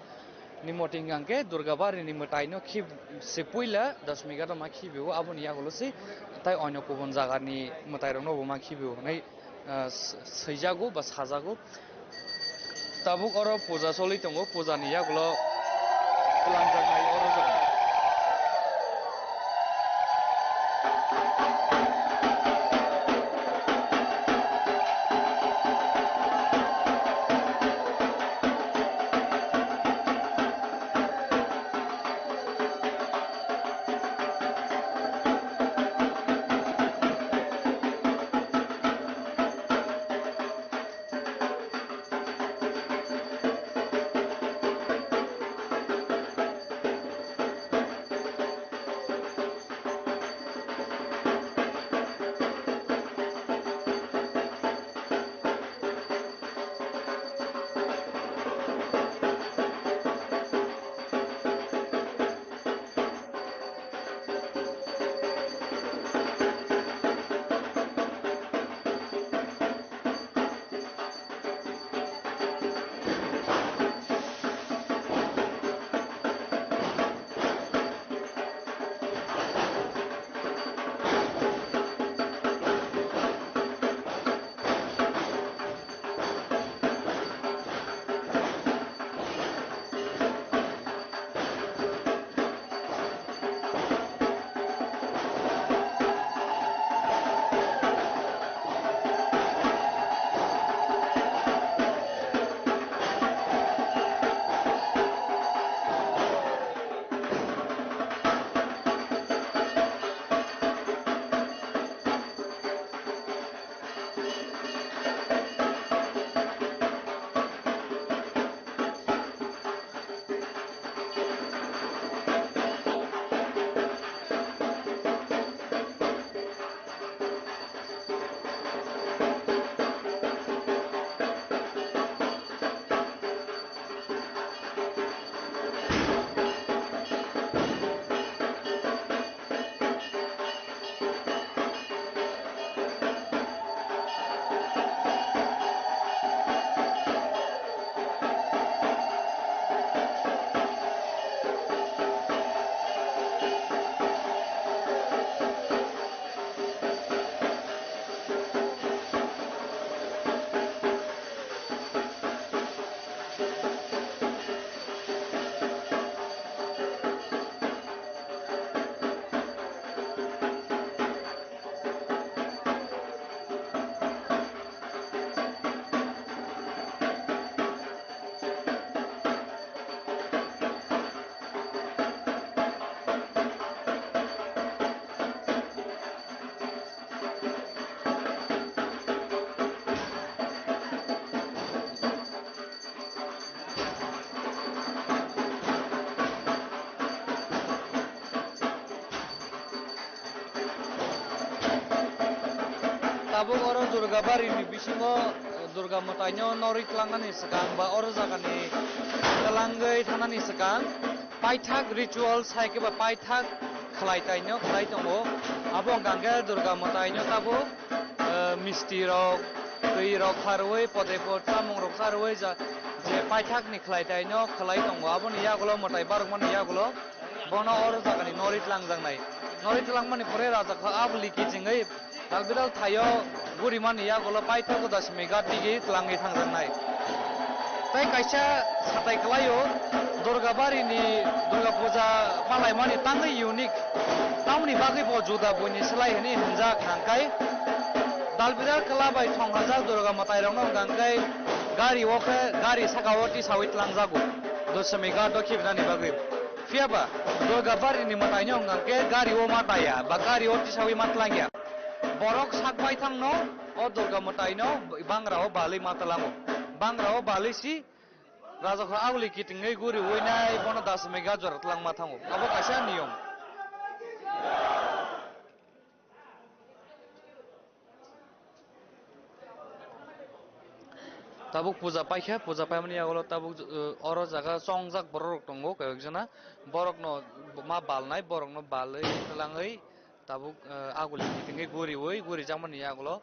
ni moti hwnkha khe Durgabari ni mwtai no khib-, se puila Dashami Ghat o ma khibio, aboni yagulo se tai onyo kubun jaga ni mwtai rok no bo ma khibio hinwi, ah, s-, swijago ba sajago. Tabuk oro puja choli tongo, puja ni yagulo twlangjaknai oro jang. Tabuk oro Durga Bari ni bisingo, eh, Durga mwtai no norwi twlangnani swkang ba oro jaga ni twlangwi thangnani swkang paithak ritual sai khe ba paithak khlai tai no khlai tongo. Abo wngkha khe Durga mwtai no tabuk, eh, misti rok, twi rok kharwi, podai pod chamung rok kharwi ja-, je paithak ni khlai tai no khlai tongo. Aboni yagulo mwtai barok mani yagulo bono oro jaga ni norwi twlangjaknai. Norwi twlangmani pore raja kha abuli kichingwi Talbidal thaio gurimani yagulo paithago Dashmi Ghat digi twlangwi thangjaknai. Tei kaisa satai kwlaio, Durga Bari ni Durga Puja palaimani tangwi unique, tamoni bagwi bo juda buini slai hwnwi hwnjak hwnkhai, Talbidal kwla bai thong hajak Durga mwtai rokno hwnkha khe gari o khe gari saka o tisawi twlangjago Dashmi Ghat o khibinani bagwi. Phiya ba Durga Bari ni mwtai no hwnkha khe gari o ma taya ba gari o tisawi ma twlangya. Borok sak baithang no o Durga mwtai no bangra o balwi ma twlango. Bangra o balwi si raja kha aguli kitingwi guri uinai bono Dashmi Ghat jora twlangma thango. Abo kaisa niyom. Tabuk puja paikha, puja paimani yagulo tabuk, eh, oro jaga chongjak borok rok tongo kaijakjana. Borok no ma balnai, borok no balwi twlangwi tabuk, eh, aguli kitingwi guriwi gurijakmani yagulo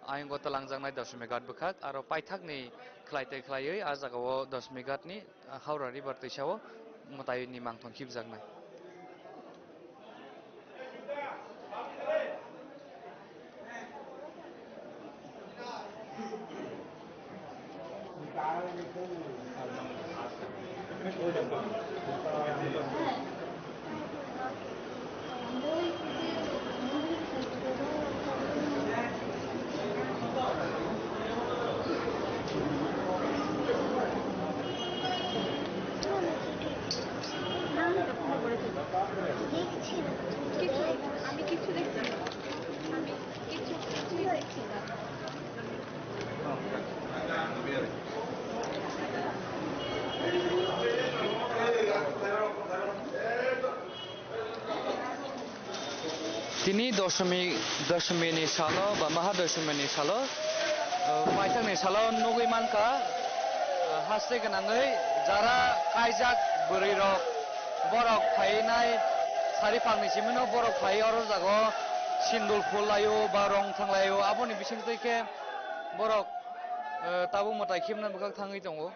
ayang o twlangjaknai Dashmi Ghat bwkhak, aro paithakni khlai tei khlaiwi ah jagao Dashmi Ghat ni Howrah River twisa o mwtai ni mangthong khibjaknai. Tini Doshmi, Doshmi ni salo ba Mahadoshmi ni salo, uh, paithak ni salo nugwi mankha, uh, haste gwnangwi jara kaijak bwrwi rok, borok phainai sari phang ni simi no borok phai oro jago sindul phul laio ba rong thang laio, aboni bising twi khe borok, uh, tabuk mwtai khibna bwkhak thangwi tongo.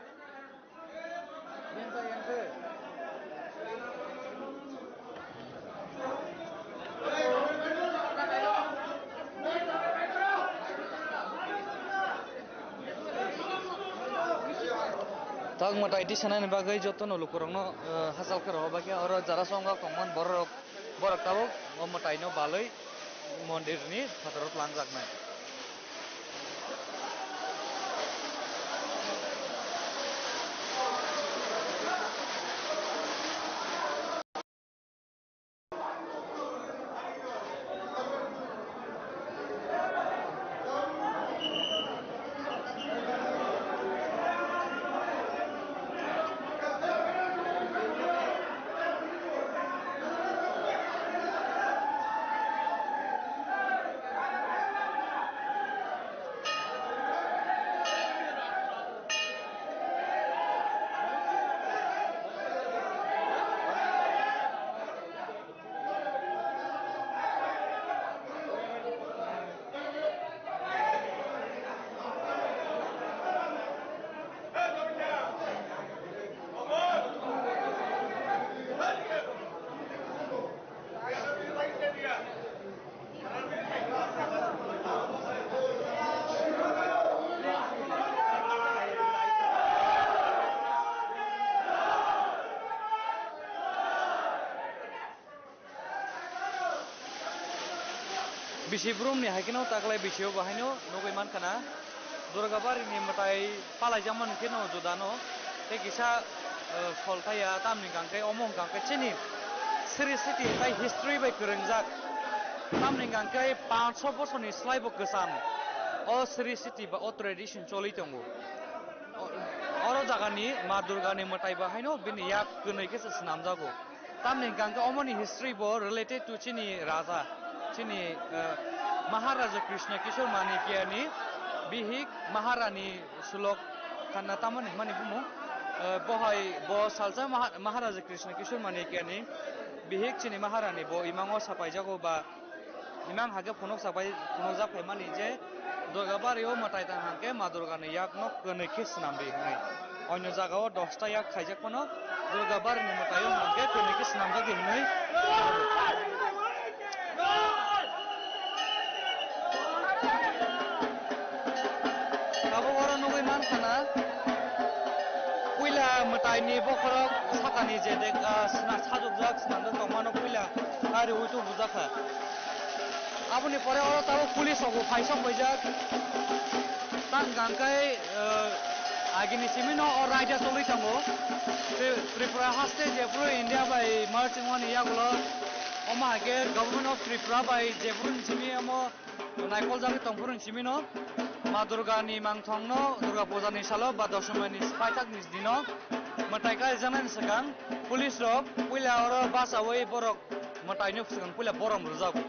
Tak mwtai tisanani bagwi jotono lukurokno, eh, hachal khe rohor bai khe oro jara chongjak tongmani borok, borok tabuk o mwtaino balwi mondirni phataro twlangjaknai. Bisi brumni hai kheno taklai bisio bo haino nugwi mankha na. Durgabari ni mwtai palaijakmani kheno judano tei kisa, eh, solthaya, tamni hwnkha khe omo hwnkha khe chini Sri City tai history bai kwrwngjak. Tamni hwnkha khe panch sho bosorni slai bo kwcham o Sri City ba o tradition choli tongo. O, oro jagani Ma Durgani mwtai bo haino bini yak kwnwi khe se swnamjago. Tamni hwnkha khe omoni history bo related to chini raja, chini, eh, Maharaja Krishna Kishore Manikyani bihik Maharani Sulok Khanna tamoni hwnmani bumung. Eh, bohai bo salsa Maha-, Maharaja Krishna Kishore Manikyani bihik chini Maharani bo imango sapaijago ba imang hake phunuk sapai phunukjak phaimani je Durgabari o mwtai tang hangke Ma Durgani yakno kwnwi khe swnamdi hwnwi. Onyo jagao dosta yak khaijak phano Durgabari ni mwtai o hangke kwnwi khe swnamjak di hwnwi. Tabuk oro nugwi mankha na, puila mwtaini bokhorok sakani je dek, ah, sna-, sajokjak, swnamjak tongmano puila kariui tubujakha. Aboni pore oro tabuk police rokbo phaisok paijak. Tang hwnkhe, ah, agini simino o raida choli tongo. Tri-, Tripura haste jephuru India bai merge wngmani yagulo, omo hai khe Government of Tripura bai jephuru ni simi omo naikoljagwi tongphuru ni simino Ma Durga ni mangthongno Durga Puja ni salo ba Doshomai ni paithak ni dino mwtai kaijaknai ni swkang police rok puila oro bachaui borok mwtai ni swkang puila borom rwjago.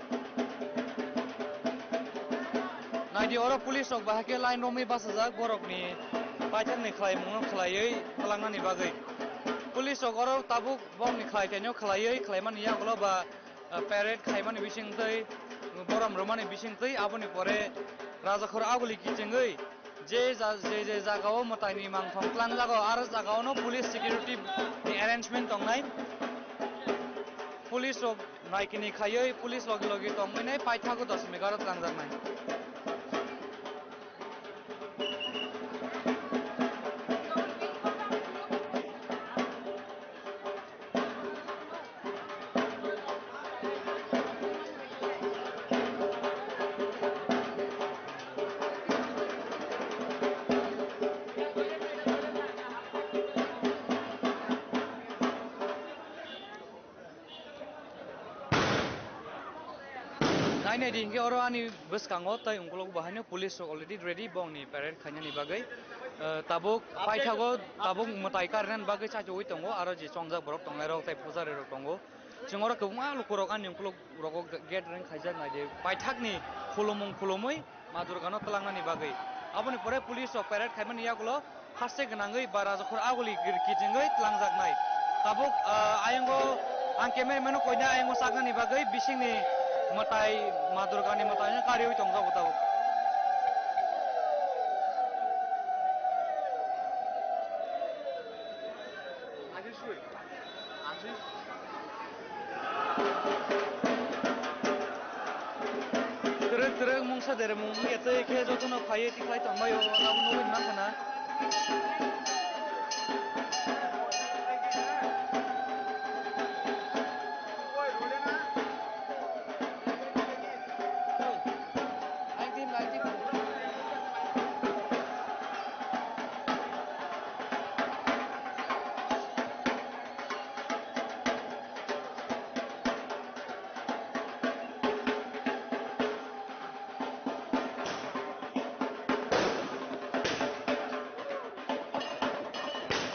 Naidi oro police rok bahai khe line romwi bachajak borok ni paithak ni khlaimung no khlaiwi twlangnani bagwi. Police rok oro tabuk bongni khlai taino khlaiwi khlaimani yagulo ba ah, parade khaimani bisingtwi, borom rwmani bisingtwi, aboni pore Rajakhor aguli kichingwi je ja-, je je jagao mwtaini mangthong twlangjago, aro jagaono police security ni arrangement tongnai. Police rok naikini khaiwi police logi logi tongmani paithago dos megaro twlangjaknai. Nainai di hinkhe oro ani bwskango tei ungkulok bo haino police rok already ready bongni parade khainani bagwi. Eh, tabuk paithago tabuk mwtai karnani bagwi chachuwi tongo, aro je chongjak borok tongnai rok tei pujari rok tongo. Chwng oro kwbangma lukurok ani ukulok rogo gate reng khaijak naidi paithakni khulumung khulumwi Ma Durgano twlangnani bagwi. Aboni pore police rok parade khaimani yagulo haste gwnangwi ba Rajakhor aguli gir kichingwi twlangjaknai. Tabuk, ah, ayongo ang cameraman-o koina ayongo chaknani bagwi bisingni mwtai Ma Durgani mwtaino kariwi tongjago tabuk. Kwrwk kwrwk mungsa deremung wngya tei khe jotono phaiwi tikhlai tongbaio, abo nugwi mankha na.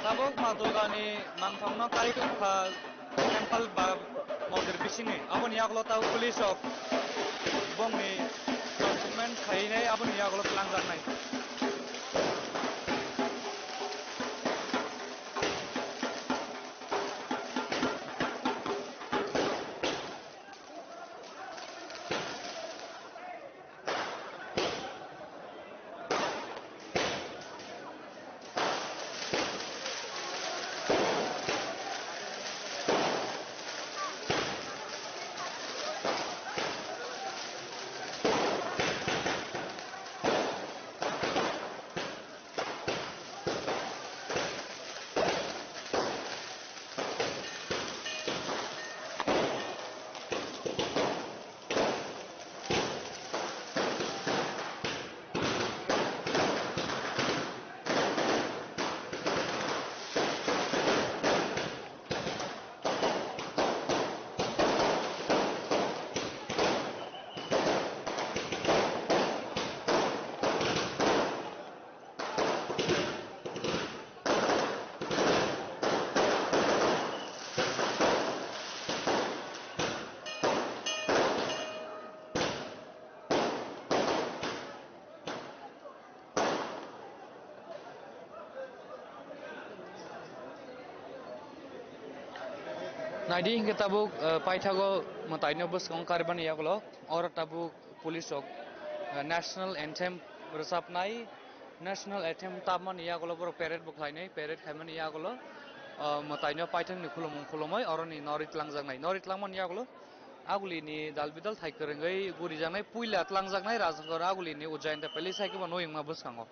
Tabuk Ma Durgani mangthokno kari tongkha. Temple ba mondir bisingni, aboni yagulo tabuk police rok bongni document khainai, aboni yagulo twlangjaknai. Naidi hinkhe tabuk, eh, paithago mwtaino bwskango karibani yagulo, oro tabuk police rok, eh, national anthem rwchapnai, national anthem tapmani yagulo borok parade bo khlainai, parade khaimani yagulo, eh, mwtaino paithakni khulumung khulumwi oroni norwi tlangjaknai, norwi tlangmani yagulo agulini dal bidal thai kwrwngwi gurijaknai, puila tlangjaknai Rajnagar agulini Ujjayanta Palace hai khe bo nwi wngma bwskango.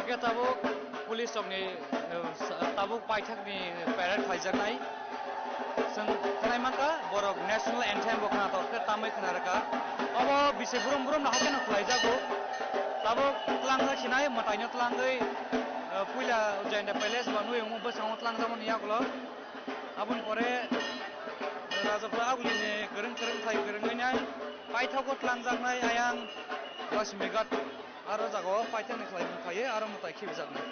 Hwnkhe tabuk police rokni, eh, tabuk paithakni parade khaijaknai. Chwng khwnai mankha borok national anthem bo khwnatok khe tamwi khwna rwkha. Obo bisi brum brum no haikhe no khwlaijago. Tabuk twlangjak sinai mwtaino twlangwi, eh, puila Jayanta Palace bo nwi omo bwskango twlangjakmani yagulo. Aboni pore Rajapura agulini kwrwng kwrwng thai kwrwngwi nai paithago twlangjaknai ayang Laxmighat aro jagao paithakni khlai phaiwi aro mwtai khibijaknai.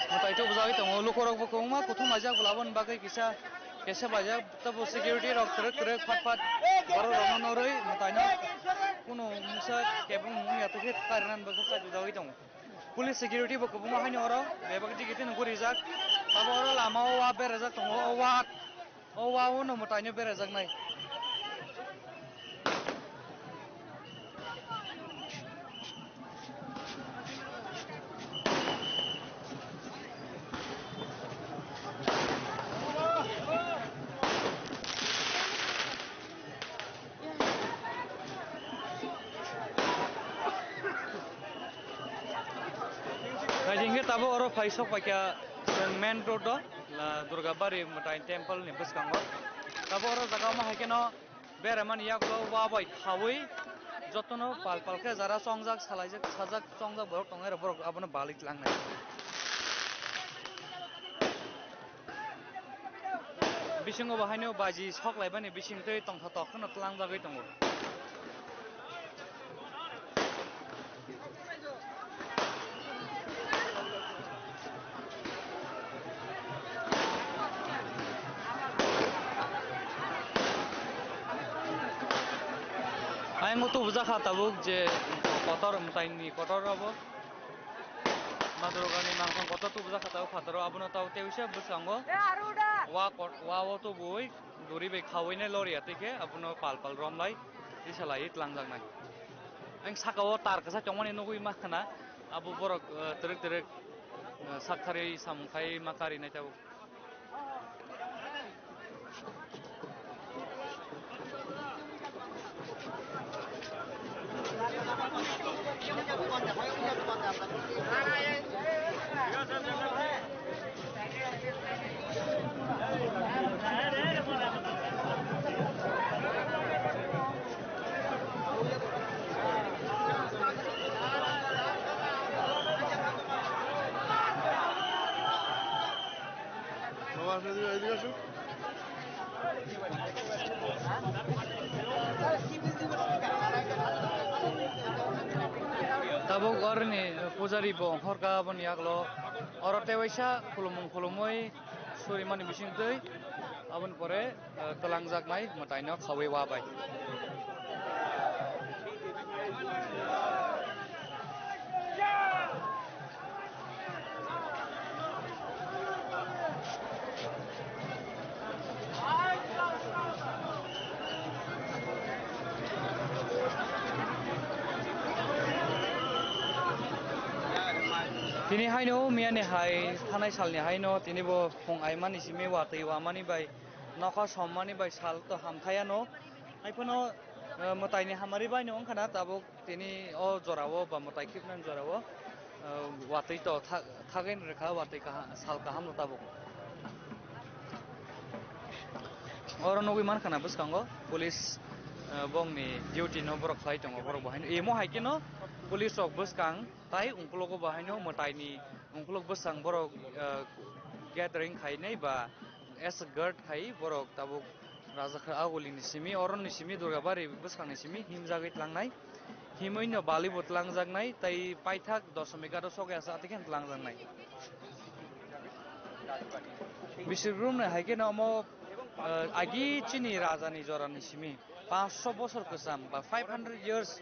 Mwtai tubujagwi tongo, lukurokbo kwbangma kuthum laijak bo laboni bagwi kisa kesa baijak, tabo security rok twrwk twrwk phat phat borok rokno norwi mwtaino kunu mungsa kebeng wngya tongkhe karinani bagwi chajak jagwi tongo. Police security bo kwbangma haino oro bebak digi tino guri rijak. Abo oro lama o wa berajak tongo, o wa, o wa o no mwtaino berajaknai. Naidi hinkhe tabuk oro phai sok paikha chwng main road o, la Durgabari Mwtai temple ni bwskango. Tabuk oro jaga omo hai kheno beramani yagulo wa bai khaui jotono pal pal khe jara chongjak, salaijak, sajak, chongjak borok tongnai rok, borok abono balik langnai. Bisingo bo haino baji sok laibani bising twi tongthotok kheno tlangjagwi tongo. Ayang o tubujakha tabuk je kotor mwtaini kotor abo. Madurogani mangkhang kotor tubujakha tabuk phataro, abono tabuk tei uisa bwskango. Wa kot-, wa o tubui duri bai khaui nai lori atwi khe abono pal pal romlai tisalai twlangjaknai. Ang saka o tar kwchak tongmani nugui ma khna, abo borok, eh, twrwk twrwk, eh, sak tharwi samung khai ma karinai tabuk. Tabuk oroni pujari bo hor kha aboni yagulo, oro tei waisa khulumung khulumui Turimani bising twi, aboni pore, eh, twlangjaknai mwtaino khaui wa bai. Tini haino miyani hai thanai salni haino tini bo phung aimani simi watwi wamani bai nokha sommani bai sal to hamthayano. Haiphano, eh, mwtaini hamari baino wngkhana tabuk tini o jorao ba mwtai khibnani jorao, eh, watwi to tha-, thagwi rwkha watwi kaha-, sal kaham no tabuk. Oro nugwi mankha na bwskango police, eh, bongni duty no borok khlai tongo borok bo haino. Imo hai kheno police rok bwskang tai ungkulugo bo haino mwtaini ungkuluk bwskang borok, eh, gathering khainai ba escort khai borok tabuk Rajakhar Aguli ni simi, oro ni simi Durgabari bwskang ni simi himjagwi tlangnai. Himwi no bali bo tlangjaknai, tei paithak Doshomighat o sokya sa atikhe tlangjaknai. Bisik Brum ni hai kheno omo, eh, agi chini raja ni jora ni simi panchsho bosor kwcham ba five hundred years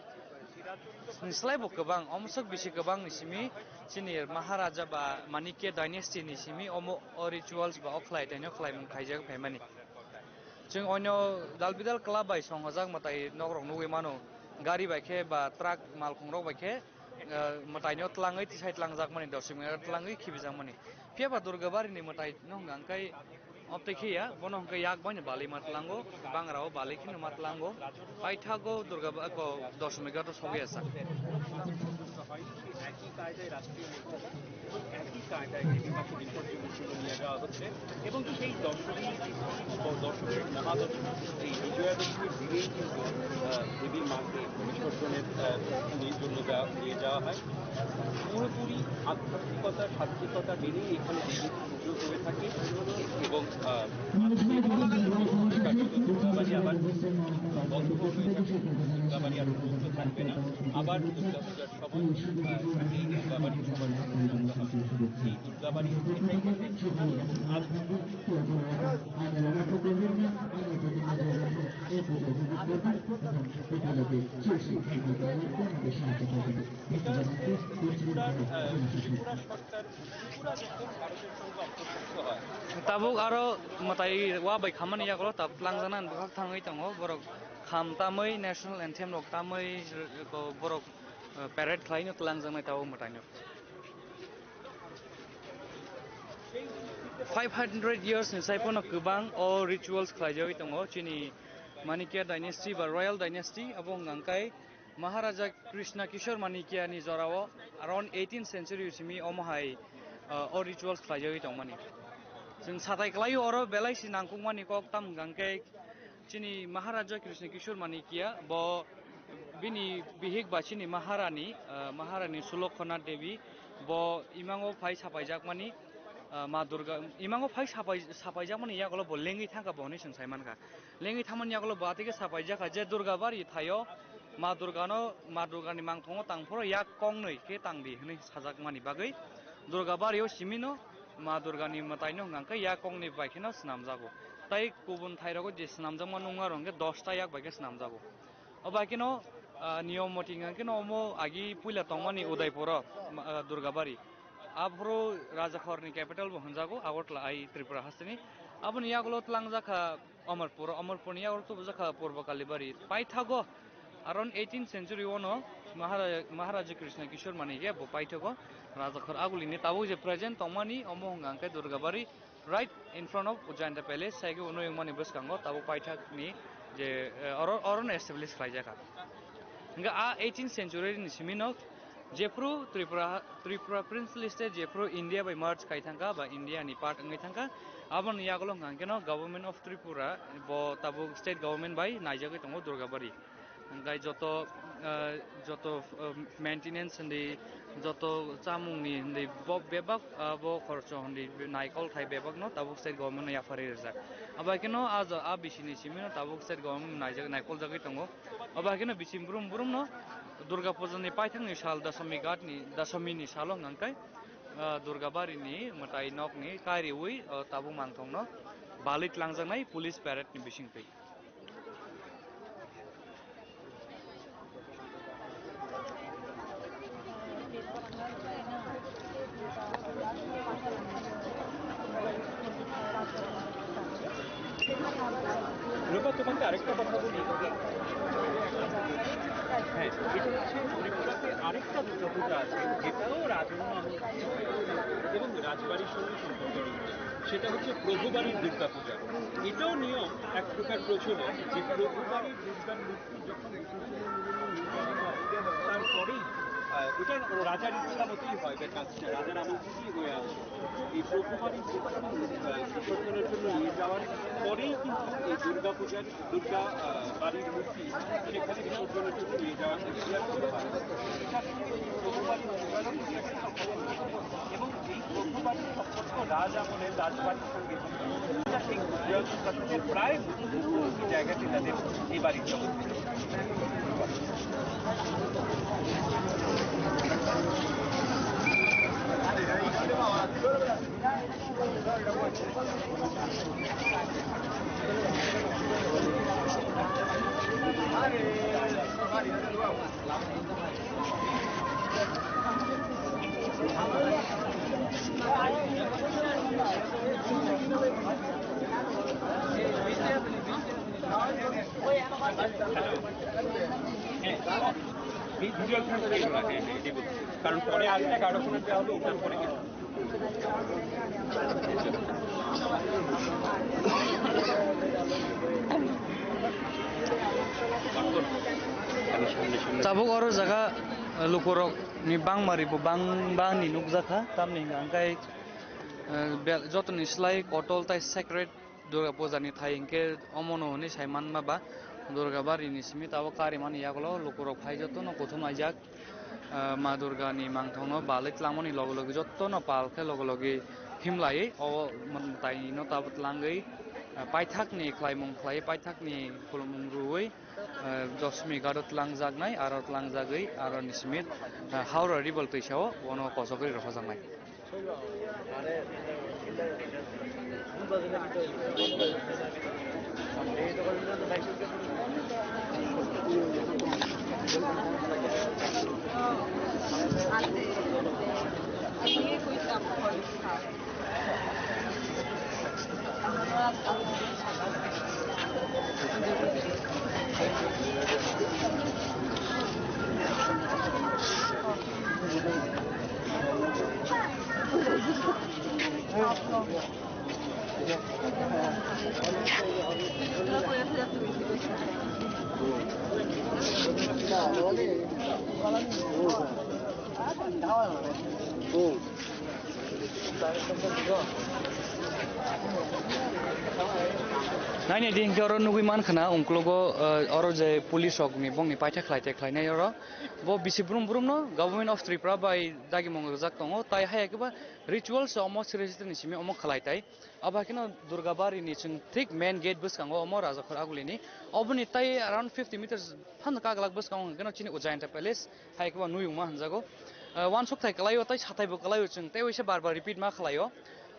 ni slai bo kwbang, omo sok bisi kwbang ni simi chini Maharaja ba Manikya dynasty ni simi omo o rituals ba o khlai taino khlaimung khaijak phaimani. Chwng onyo dalbidal club bai songhojak mwtai nokrok nugwi mano, gari bai khe ba truck malkhung rok bai khe, eh, mwtaino tlangwi tisai tlangjakmani, doshimika tlangwi khibijakmani. Phiya ba Durgabari ni mwtai no hwnka hwnkhe obtwi khiya, bono hwnkhe yak bai no bali ma tlango, bangra o bali kheno ma tlango, paithago Durga ba-, ko doshimika to sogwi asa. একই কায়দায় রাষ্ট্রীয় মর্যাদা এবং একই কায়দায় দেবী মাকে বিসর্জন উৎসবে নিয়ে যাওয়া হচ্ছে এবং সেই দশমী, দশমীর মহাদশমী, এই বিজয়া দশমীর দিনেই কিন্তু, আহ, দেবীর মাকে বিসর্জনের, আহ, নিয়ে জন্য যাওয়া, নিয়ে যাওয়া হয়। পুরোপুরি আধ্যাত্মিকতা, সাত্ত্বিকতা মেনেই এখানে দেবীর পুজো হয়ে থাকে এবং, আহ, আজকে আবার বন্ধ হয়ে যাবে। আবার আর পুজো থাকবে না। আবার দুর্গাপূজার সময়, আহ, এই দুর্গাবাড়ি উৎসব করতে হবে। এই দুর্গাবাড়ি উৎসব করতে হবে। আর এটা ত্রিপুরার, আহ, ত্রিপুরা সরকার, ত্রিপুরা যখন ভারতের সঙ্গে অন্তর্ভুক্ত হয়, tabuk aro mwtai wa bai khamani yagulo tab tlangjaknai bwkhak thangwi tongo borok kham tamwi national anthem rok tamwi borok, eh, parade khlaino tlangjaknai tabuk mwtaino. Five hundred years ni sai pono kwbang o rituals khlaijagwi tongo chini Manikya dynasty ba royal dynasty, abo hwnkha hwnkhe Maharaja Krishna Kishore Manikya ni jorao around eighteenth century simi omo hai, uh, o rituals khlaijagwi tongmani. Chwng satai kwlaio oro belai si nangkukmani kok tam hwnkha hwnkhe chini Maharaja Krishna Kishore Manikya bo bini bihik ba chini Maharani, uh, Maharani Sulokhana Devi bo imango phai sapaijakmani, uh, Ma Durga imango phai sapai-, sapaijakmani yagulo bo lengwi thangkha bo hwnwi chwng saimankha. Lengwi thangmani yagulo bo atike sapaijakha je Durga bari thaio Ma Durgano, Ma Durgani mangthongo tangphuru yak kongnwi khe tangdi hwnwi sajakmani bagwi Durga bario simino Ma Durgani mwtaino hwnkha hwnkhe yak kongnwi bai kheno swnamjago. Tai kubun thairogo je swnamjakma nungma rok hwnkhe dosta yak bai khe swnamjago. O bai kheno, ah, niyom moti hwnkha kheno omo agi puila tongmani Udaipuro, ma-, ah, Durga bari. Aphuru Rajakhorni capital bo hwnjago Agartala ai Tripura hasteni. Aboni yagulo tlangjakha Amarpur, Amarpurni yagulo tubujakha Purba Kalibari. Paithago around eighteenth century ono Mahara-, Maharaja Krishna Kishore Manikya bo paithago Rajakhor Agulini tabuk je present tongmani omo hwnka hwnkhe Durgabari right in front of Ujjayanta Palace, saikhe unui wngmani bwskango tabuk paithakni je, eh, oro, orono establish khlaijakha. Hwnkhe a eighteenth century ni simino jephru Tripura, Tripura Princely State jephru India bai merge khai thangkha ba India ni part wngwi thangkha, aboni yagulo hwnkha hwnkhe no Government of Tripura bo tabuk state government bai naijagwi tongo Durgabari. Hwnkhe joto, ah, joto, ah, maintenance hindi, joto chamungni hindi bo bebak, ah, bo khorcho hindi naikol thai bebakno tabuk state government no yapharwi rijak. Abai kheno a jo-, a bisini simino tabuk state government naijak, naikoljagwi tongo. Abai kheno bising brum brumno Durga Puja ni paithakni sal Dashami ghat ni, Dashami ni salo hwnkha hwnkhe Ah, Durgabari ni mwtai nok ni kariwi, ah, tabuk mangthong no balwi tlangjaknai police parade ni bisingtwi. রূপা, তোমাকে আরেকটা কথা বলি। হ্যাঁ, এটা হচ্ছে ত্রিপুরাতে আরেকটা দুর্গাপূজা আছে, যেটাও রাজরুম, এবং রাজবাড়ির সঙ্গে সম্পর্ক রয়েছে। সেটা হচ্ছে প্রভুবাড়ির দুর্গাপূজা। এটাও নিয়ম এক প্রকার প্রচলন, যে প্রভুবাড়ির দুর্গার মূর্তি যখন তারপরেই, আহ, ওটা রাজার ইচ্ছা মতোই হয়, বেকার রাজার আমল থেকেই হয়ে আসছে। এই প্রভুবাড়ি, আহ, বিসর্জনের জন্য নিয়ে যাওয়ার পরেই কিন্তু এই দুর্গাপূজার, দুর্গা, আহ, বাড়ির মূর্তি সেখানে বিসর্জনের জন্য নিয়ে যাওয়া হয়। এটা শুধু এই প্রভুবাড়ি দুর্গার মূর্তি এবং এই প্রভুবাড়ির সম্পর্ক রাজ আমলের রাজবাড়ির সঙ্গে। এটা ঠিক জম্মু কাশ্মীরের প্রায় প্রতিটি জায়গাতে তাদের এই বাড়ির জগৎ। কারণ পরে আরেকটা কারো ফোনে দেওয়া হবে, ওটার পরে কিন্তু Tabuk oro jaga, eh, lukurok ni bangmari bo bang, bang ni nukjakha, tamni hwnkha hwnkhe, eh, be-, jotoni slai kotol tai sacred Durga puja ni thai hwnkhe omono hwnwi sai manma ba Durga bari ni simi tabuk karimani yagulo lukurok phai jotono kuthum laijak. Ah, Ma Durga ni mangthok no balwi tlangmani loge loge joto no pal khe loge loge himlaiwi o mwtai no tabuk tlangwi, ah, paithak ni khlaimung khlaiwi paithak ni khulumung rwui, ah, Joshmi Ghat o tlangjaknai aro tlangjagwi aro ni simi, ah, Howrah River twisa o bono kosogwi rohojaknai. Naini di hwnkhe oro nugui mankha na, ungkulugo, eh, oro je police rok ni bongni paitha khlai te khlainai oro. Bo bisi brum brum no Government of Tripura bai dagimung rijak tongo, tai hai khe ba rituals omo sri sri ni simi omo khlai tai. Abo hai kheno Durga bari ni chwng thik main gate bwskango omo Rajakhor Aguli ni. Oboni tai around fifty meters phano kaglak bwskango hwnkhe no chini Ujjayanta Palace hai khe ba nuyungma hwnjago. Ah, uansuk thai kwlaio tai sathai bo kwlaio chwng tei waisa bar bar repeat ma khlaio.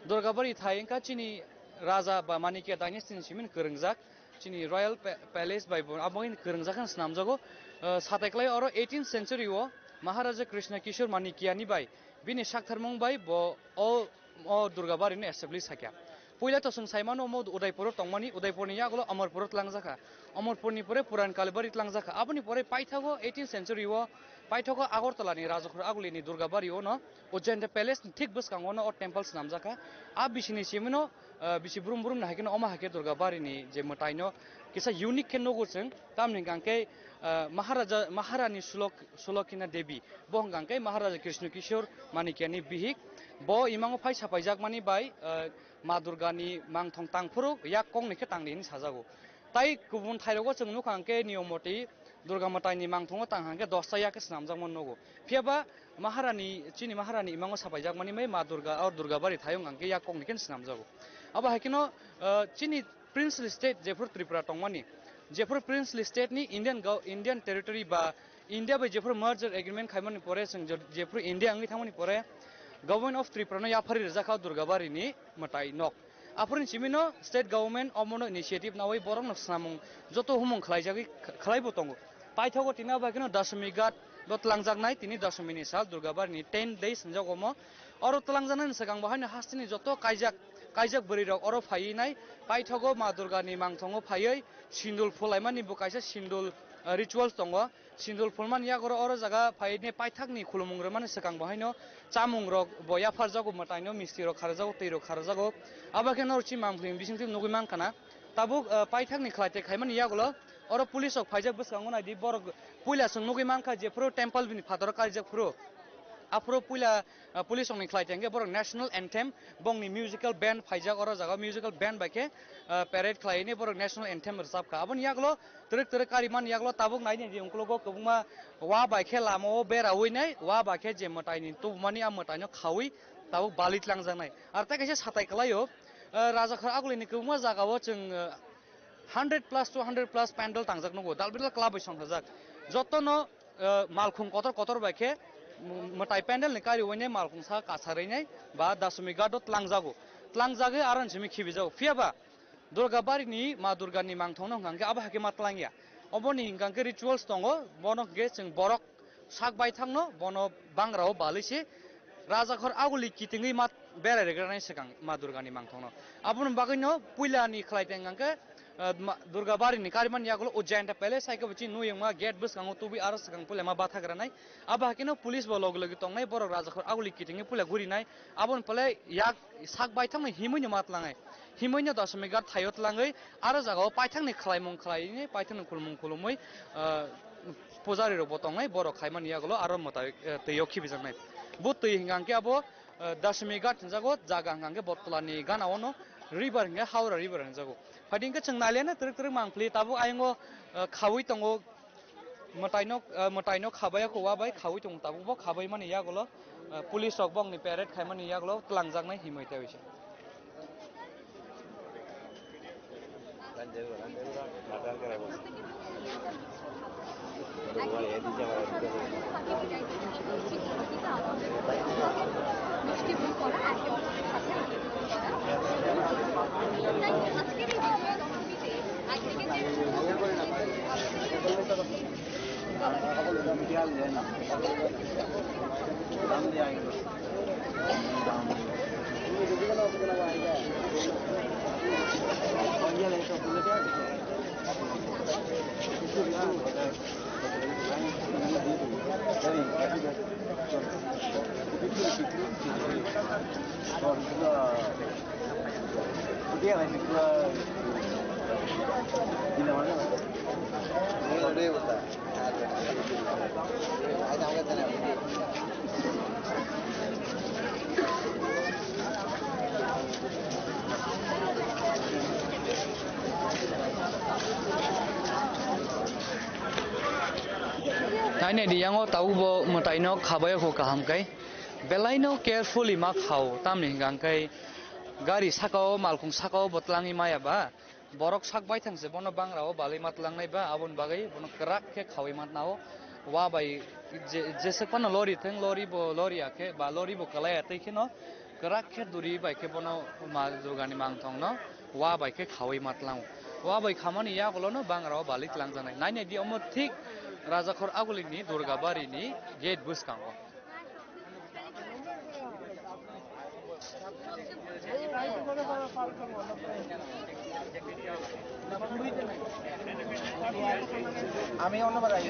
Durga bari thai wngkha chini Raja ba Manikya dynasty ni simi kwrwngjak. Chini Royal Pa-, Palace bai bo abo wngkha kwrwngjak hwnwi swnamjago. Ah, sathai kwlai oro eighteenth century o Maharaja Krishna Kishore Manikya ni bai bini saktharmung bai bo o, o Durga bari no establish hakya. Puila to chwng sai mano omo Udaipur o tongmani, Udaipur ni yagulo Amarpur o tlangjakha. Amarpur ni pore Puran Kalibari tlangjakha. Aboni pore paithago eighteenth century o paithago Agartala ni Rajakhor Aguli ni Durga bari o no Ujjayanta Palace ni thik bwskango no o temple swnamjakha. A bisi ni simi no, ah, bisi brum brum ni hai kheno omo hai khe Durga bari ni je mwtai no kisa unique khe nugo chwng. Tamni hwnkha khe, ah, Maharaja, Maharani Sulok-, Sulokina Devi. Bo hwnkha khe Maharaja Krishna Kishore Manikya ni bihik. Bo imango phai sapaijakmani bai, ah, Ma Durga ni mangthong tangphuru yak kong ni khe tangdi hwnwi sajago. Tai kubun thairogo chwng nukha hwnkhe niyom moti Durga mwtai ni mangthongo tang hwnkhe dosta yak khe swnamjakma nugo. Phiya ba Maharani, chini Maharani imango sapaijakmani bai Ma Durga, o Durga bari thayung hwnkhe yak kong ni khe swnamjago. Abo hai kheno, ah, chini Princely state jephuru Tripura tongmani, jephuru princely state ni Indian gov-, Indian territory ba India bai jephuru merger agreement khaimani pore, chwng je-, jephuru India wngwi thangmani pore, Government of Tripura no yaphari rijak kha Durgabari ni mwtai nok. Aphuru ni simi no state government omono initiative nawi borok no swnamung joto humung khlaijagwi khlaibo tongo. Paithago tini abo haikhe no Dashami Ghat bo twlangjaknai, tini Dashami ni sal Durgabari ni ten days hinjak omo. Oro twlangjaknai ni swkang bo haino hasteni joto kaijak, kaijak bwrwi rok oro phaiwi nai. Paithago Ma Durga ni mangthongo phaiwi sindul phulaimani bo kaisa sindul, eh, rituals tongo. Sindul phulmani yago oro jaga phaine paithakni khulumung rwmani swkang bo haino chamung rok bo yapharjago, mwtaino misti rok kharjago, twi rok kharjago. Abo khe norok chini mangpili bisingtwi nugwi mankha na. Tabuk, ah, paithakni khlaite khaimani yagulo oro police rok phaijak bwskango naidi borok puila chwng nugwi mankha jephuru temple bini phataro kaijak phuru. Aphuru puila, ah, police rokni khlaite hwnkhe borok national anthem bongni musical band phaijak oro jaga musical band bai khe, ah, parade khlaini borok national anthem rwchapkha. Aboni yagulo twrwk twrwk kari mani yagulo tabuk naidi di unkulugo kwbangma wa bai khe lama o berawi nai, wa bai khe je mwtai ni tubumani a mwtai no khawi tabuk bali tlangjak nai. Ar tei kaisa satai kwlai o, eh, Rajakhor Aguli ni kwbangma jaga o chwng, eh, hundred plus, two hundred plus pandal tangjak nugo, dalbidal club bai songthajak. Joto no, eh, malkhung kotor kotor bai khe, m-, mwtai pandal ni kari uaine malkhung sa kasarwi nai ba Dashami Ghat o tlangjago. Tlangjagwi aro ni simi khibijago. Phiya ba Durga bari ni Ma Durga ni mangthong no hwnkha khe abo hai khe ma tlang ya. Obo ni hwnkha khe rituals tongo, bono hwnkhe chwng borok sak bai thang no bono bangra o balwi se Rajakhor Aguli kitingwi ma berai rwgranai swkang Ma Durga ni mangthong no. Aboni bagwi no puila ni khlai teng hwnkha khe, ah, ma-, Durga bari ni kari mani yagulo Ujjainta Palace hai khe bo chini nuyung ma gate bwskango tubui aro swkang puila ma bathagranai. Abo hai khe no police bo logi logi tongnai, borok Rajakhor Aguli kitingwi puila gurinai. Aboni pale yak sak bai thang no himwi no ma tlangnai. Himwi no Dashami Ghat thaio tlangwi aro jaga o paithak ni khlaimung khlaiwi paithak ni khulumung khulumwi, ah, pujari rok bo tongnai, borok khaimani yagulo aro mwtai, eh, twi o khibijaknai. Bo twi hwnkha khe abo, eh, Dashami Ghat hwnjago, jaga hwnkha khe Bottola ni gana o no river hwnkha Howrah river hwnjago. Phaidi hwnkhe chwng nailai na twrwk twrwk mangpili tabuk ayang o, eh, khawi tongo. Mwtaino, ah, mwtaino khabaya kho wa bai khawi tongo tabuk bo khabai mani yagulo, ah, police rok bongni parade khaimani yagulo twlangjaknai himwi tei se. Thainai di yango tabuk bo mwtaino khabai kho kaham kai. Belaino carefully ma khao, tamni hwnkha hwnkhe gari sakao, malkhung sakao bo tlangwi maya ba, borok sak baithang se bono bangra o balwi ma tlangnai ba, aboni bagwi bono kwrak khe khawi ma tnao. Wa bai je, jeswk phano lori thwng, lori bo lori ya khe ba lori bo kwlai ya tei kheno kwrak khe duri bai khe bono Ma Durgani mangthong no wa bai khe khawi ma tlango. Wa bai khamani yagulo no bangra o balwi tlangjaknai. Nainai di omo thik Rajakhor Aguli ni Durga bari ni gate bwskango. আমি অন্য বার আই।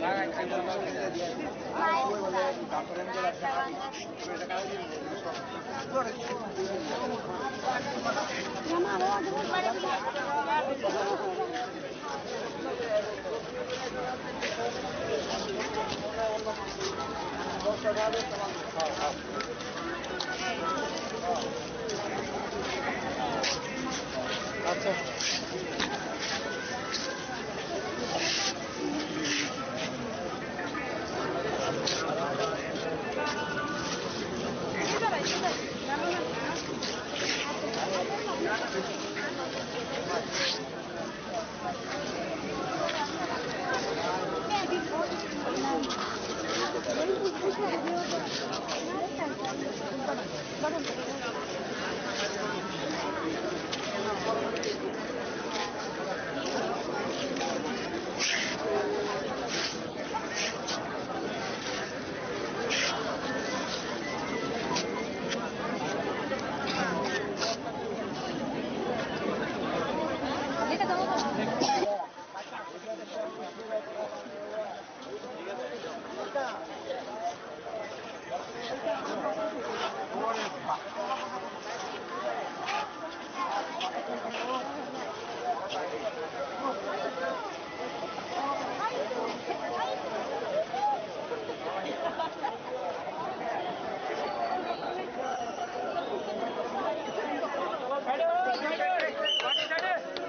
আচ্ছা।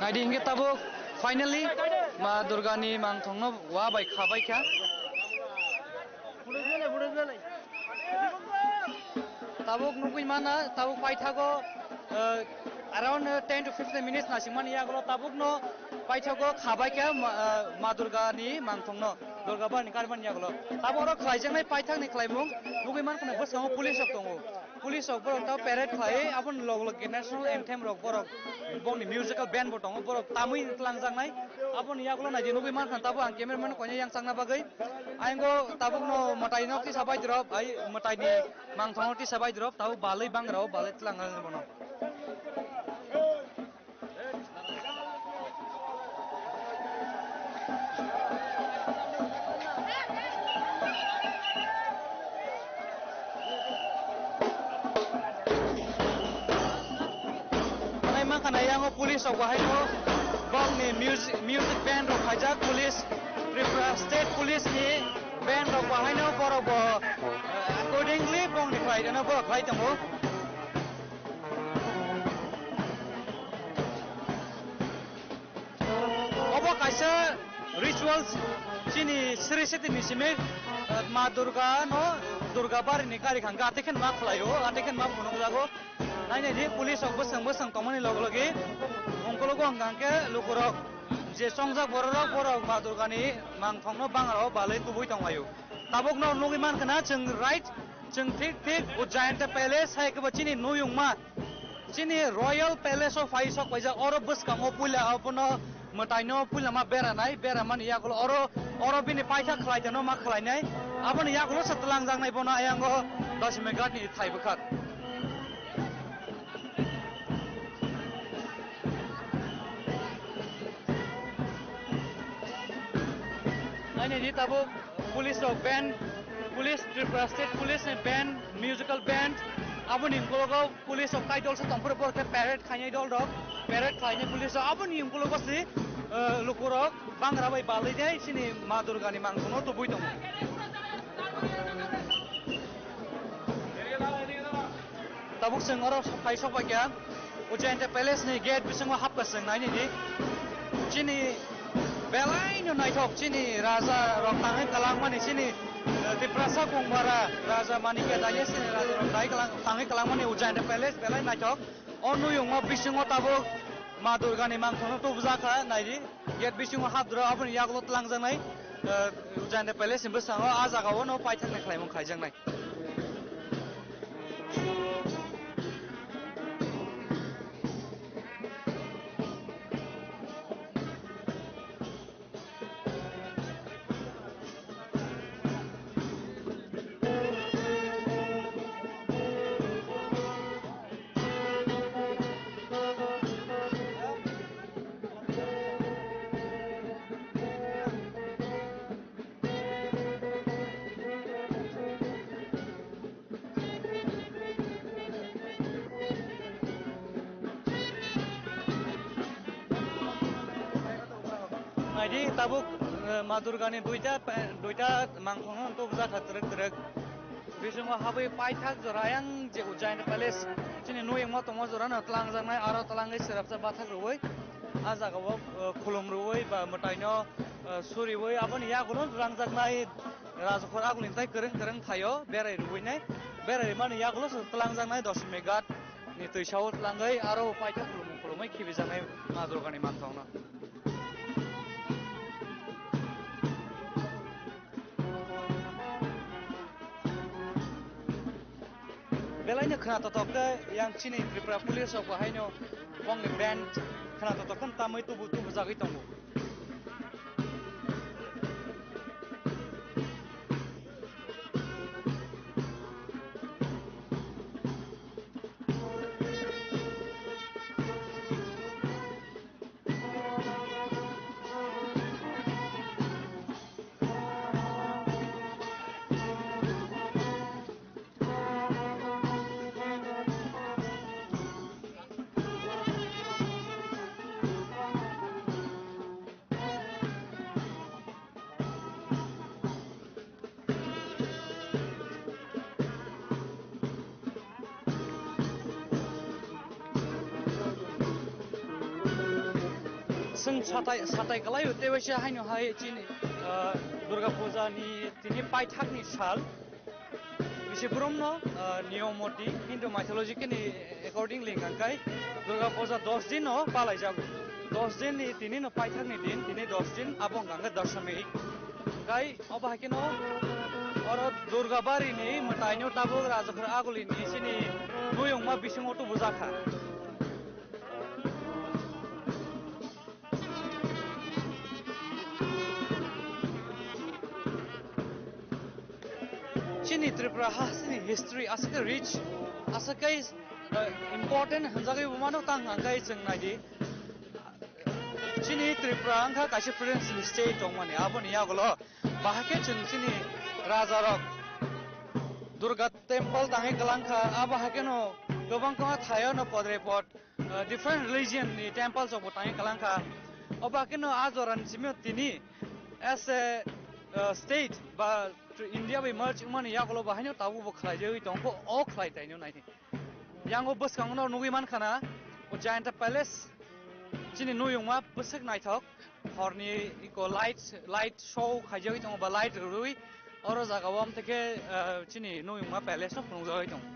Adi hingke tabuk finally Ma Durga ni mangthong no wa bai kha bai kha. Tabuk nugui mana, tabuk paithago, eh, around, eh, ten to fifteen minutes nasing mani yagulo tabuk no paithago kha bai kha Ma, eh, Ma Durga ni mangthong no, Durga bar ni kari mani yagulo. Tabuk oro khlai jaknai paithak ni khlaimung nugui man khna bwskango police rok tongo. Police rok borok ta parade khlai, aboni log log national anthem rok borok bongni musical band bo tongo, borok tamui tlang jaknai. Aboni yagulo naidi nugui man khna tabuk ang cameraman koine yang changna bagwi. Ayang go tabuk no mwtai no tisa bai drop, ai mwtai ni mangthong no tisa bai drop, tabuk balai bang rao balai tlang bono. Manai mankha na yango police rok bahai no bokni music, music band rok khaijak police, Tripura State Police ni band rok bahai no borok bo, eh, accordingly bokni khlai rwno borok khlai tongo. Obo kaisa rituals chini Sri Siti ni simi, eh, Ma Durga no Durga bari ni kari khangka ate khen ma khlai o, ate khen ma phunuk jago. Nai nai di police rok bwswng bwswng tongmani log logi ungkologo hwnkha hwnkhe lukurok je chongjak bororok borok Ma Durga ni mangthong no bangaro balai tubui tonglaio. Tabuk no nugui mankha na chwng right, chwng thik thik o Jayanta Palace hai khe bo chini nuyungma. Chini Royal Palace o phai sok paijak, oro bwskango puila abono mwtaino puila ma beranai, beramani yagulo oro, oro bini paithak khlaitano ma khlainai, aboni yagulo se twlangjaknai bono ayango Dashmi Ghat ni thai bwkhak. Aini di tabuk police rok band, police, Tripura State Police ni band, musical band, aboni ukulok o police rok tai dol se tongphuru, borok khe parade khainai dol rok, parade khlainai police rok, aboni ukulok o se, eh, lukurok bangra bai balwi nai chini Ma Durga ni mangthong no tubui tongo. Tabuk chwng oro phai sok bai kha. O Jayanta Palace ni gate bisingo hapkha chwng naini di. Chini belai no naithok chini raja rok tangwi kwlangmani chini, eh, Tiprasa Kongmara Raja Manikya Daya chini raja rok dai kwlang, tangwi kwlangmani o Jayanta Palace belai naithok. O nuyungma bisingo tabuk Ma Durga ni mangthong no tubujak kha naidi. Gate bisingo hapdoro aboni yagulo twlangjaknai, eh, Jayanta Palace ni bwskango ah jagao no paithaknai khlaimung khaijaknai. Naidi tabuk, eh, Ma Durga ni duita, duita mangkhong no tubujak kha twrwk twrwk. Bisingo habwi paithak jora ayang je Ujjain Palace chini nuyungma tongma jora no twlangjaknai, aro twlangwi swrapsa bathak rwui ah jagao, eh, khulum rwui ba mwtaino, eh, suriui aboni yagulo twlangjaknai. Rajkhor agulini tai kwrwng kwrwng thaio berai rwui nai, berai mani yagulo se twlangjaknai Dashmi Ghat ni twisao twlangwi aro paithak khulumung khulumui khibijaknai Ma Durgani mangthokno. Belaino khna totok khe yang chini Tripura Police rok bo haino bongni band khna totok khe tamwi tubu tubu jagwi tongo. Chwng satai, satai kwlaio, tei waisa haino hai chini, ah, Durga Puja ni tini paithak ni sal. Bisi borok no, ah, niyom moti Hindu mythology ni accordingly hwnkha khe Durga Puja dos din no palai jago. Dos din ni tini no paithak ni din, tini dos din abo hwnkha khe Dashami. Kai obo hai kheno oro Durga Bari ni mwtai no tabuk Rajakhor Aguli ni chini nuyungma bisingo tubu jakha. Chini Tripura ha chini history aswk rich, aswk khe, uh, important hwnjagwi bo mano tang hwnkhe chwng naidi. Chini Tripura wngkha kaisa French ni state tongmani, aboni yagulo bahai khe chwng chini raja rok Durga temple tangwi kwlangkha, abo hai kheno kwbang kwbang thaio no podre pod, uh, different religion ni temple rok bo tangwi kwlangkha. Obo hai kheno a jora ni simi tini as a, uh, state ba India bai merge wngmani yagulo bahaino tabuk bo khlaijagwi tongkho, o khlai taino naidi. Yango bwskango no nugwi mankha na, o Jayanta Palace, chini nuyungma bwswk naithok, horni iko light, light show khaijagwi tongo ba light rwrwi, oro jaga o amtwi khe, ah, chini nuyungma palace no phunukjagwi tongo.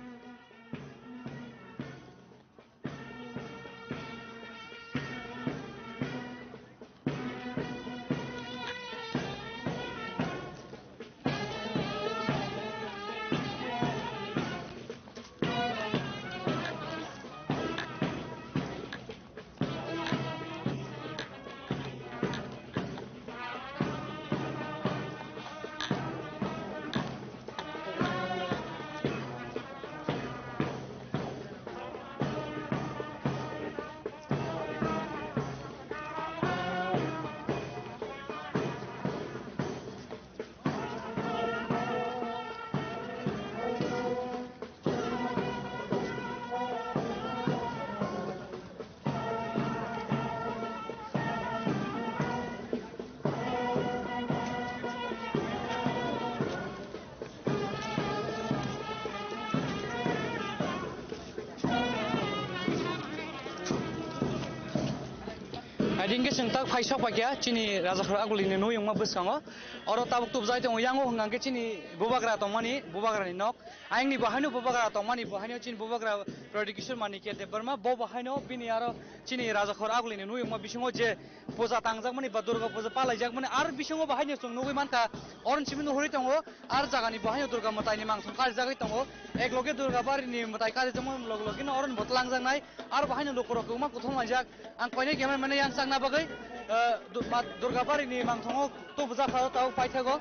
Aidingke chwng tak phai sok paikha chini Rajakhor Agulini nuyungma bwskango. Oro tabuk tubjai tongo, yango hwnkha khe chini bubagra tongmani, bubagrani nok. Ayangni bo haino bubagra tongmani, bo haino chini bubagra Pradyot Kishore Manikya Debbarma, bo bo haino bini aro chini Rajakhor Agulini nuyungma bisingo je puja tangjakmani ba Durga puja palaijakmani, aro bisingo bo haino chwng nugwi mankha, oroni simi nuhurwi tongo, ar jagani bo haino Durga mwtaini mangthong karijagwi tongo, ek loge Durga barini mwtai karijakmani log logino oroni bo twlangjaknai, aro bo haino lukurok kwbangma kuthum laijak. Ang koinai cameraman yang changna bagwi, eh, du-, ma-, Durga barini mangthongo tubujak kha o tabuk paithago.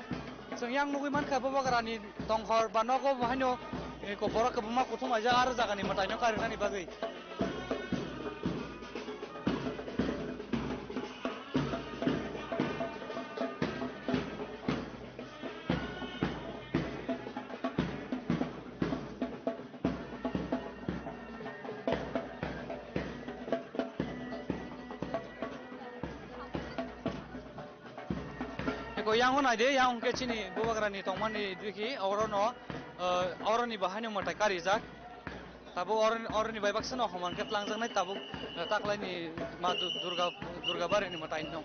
Chwng yang nugwi mankha bubagrani tongkhor ba nogo bo haino, eh, ko borok kwbangma kuthum laijak aro jagani mwtaino karinani bagwi. Eko yang o naide, yang hwnkhe chini bubagrani tongmani dikhi, orono, eh, oroni bahaino mwtai karijak. Tabuk oroni, oroni bai baksa no homan khe tlangjaknai tabuk, eh, taklaini ma Du-, Durga, Durga barini mwtai no.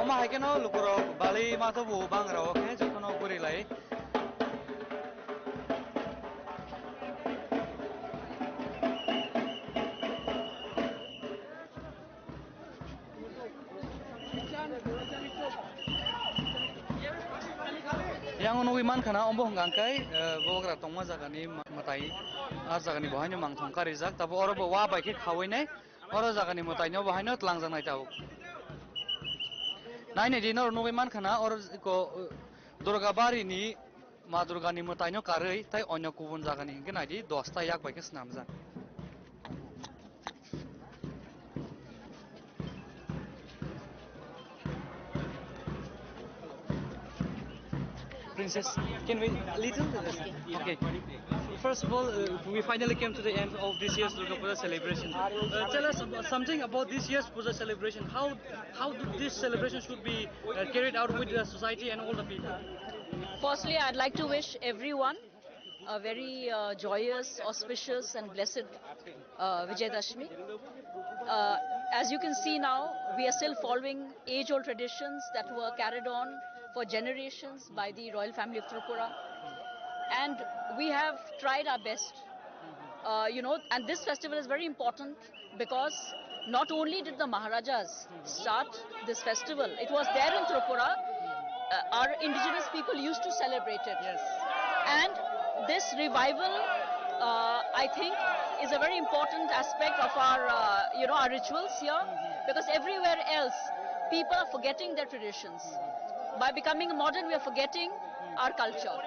Omo hai kheno lukurok bali ma tobu bangra o khe jotono guri lai. Yang nugwi mankha na, omo hwnka hwnkhe, eh, bubagra tongma jagani ma-, mwtai, ah jagani bo haino mangthong karijak, tabo oro bo wa bai khe khawinai, oro jagani mwtaino bo haino twlangjaknai tabuk. Nainai di, noro nugwi mankha na, oro ko, eh, Durga barini Ma Durgani mwtaino karwi tei onyo kubun jagani hwnkhe naidi dosta yak bai khe swnamjak. Just can we a little? Okay. First of all, uh, we finally came to the end of this year's Durga Puja celebration. Uh, tell us ab- something about this year's Puja celebration. How how this celebration should be uh, carried out with the society and all the people. Firstly, I'd like to wish everyone a very uh, joyous, auspicious, and blessed uh, Vijayadashmi. Uh, as you can see now, we are still following age-old traditions that were carried on for generations by the royal family of Tripura, and we have tried our best. Uh, you know, and this festival is very important because not only did the Maharajas start this festival, it was there in Tripura. Uh, our indigenous people used to celebrate it. Yes. And this revival, uh, I think, is a very important aspect of our, uh, you know, our rituals here, because everywhere else, people are forgetting their traditions. By becoming modern, we are forgetting our culture.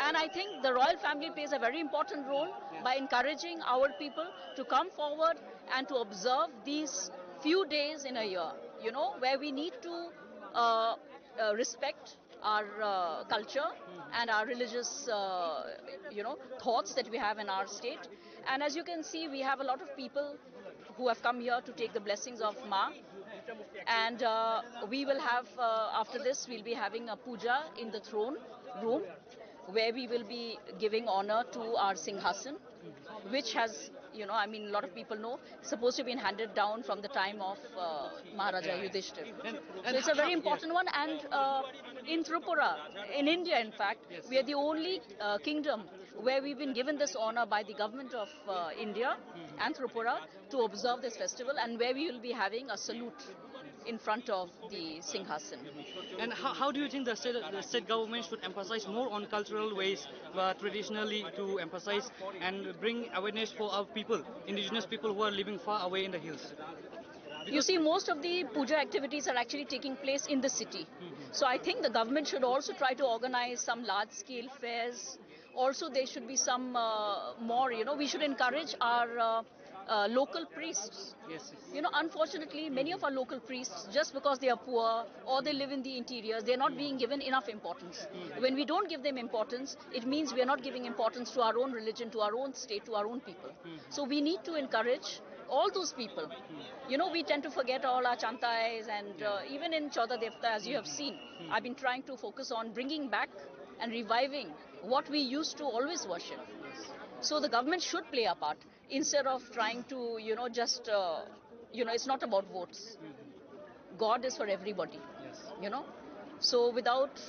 And I think the royal family plays a very important role by encouraging our people to come forward and to observe these few days in a year, you know, where we need to uh, uh, respect our uh, culture and our religious, uh, you know, thoughts that we have in our state. And as you can see, we have a lot of people who have come here to take the blessings of Ma. And uh, we will have, uh, after this, we'll be having a puja in the throne room, where we will be giving honor to our Singhasan, which has, you know, I mean, a lot of people know, supposed to be handed down from the time of uh, Maharaja Yudhishthir. So it's a very important one. And uh, in Tripura, in India, in fact, we are the only uh, kingdom where we've been given this honor by the government of uh, India and Tripura to observe this festival, and where we will be having a salute in front of the Singhasan. And how, how do you think the state, the state government should emphasize more on cultural ways, uh, traditionally to emphasize and bring awareness for our people, indigenous people who are living far away in the hills? You see, most of the puja activities are actually taking place in the city. So I think the government should also try to organize some large scale fairs. Also, there should be some uh, more, you know, we should encourage our uh, uh, local priests. Yes, yes. You know, unfortunately, many of our local priests, just because they are poor or they live in the interiors, they're not being given enough importance. When we don't give them importance, it means we are not giving importance to our own religion, to our own state, to our own people. So we need to encourage all those people. You know, we tend to forget all our chantais and uh, even in Chauda Devta, as you have seen, I've been trying to focus on bringing back and reviving what we used to always worship. So the government should play a part instead of trying to, you know, just, uh, you know, it's not about votes. God is for everybody, you know. So without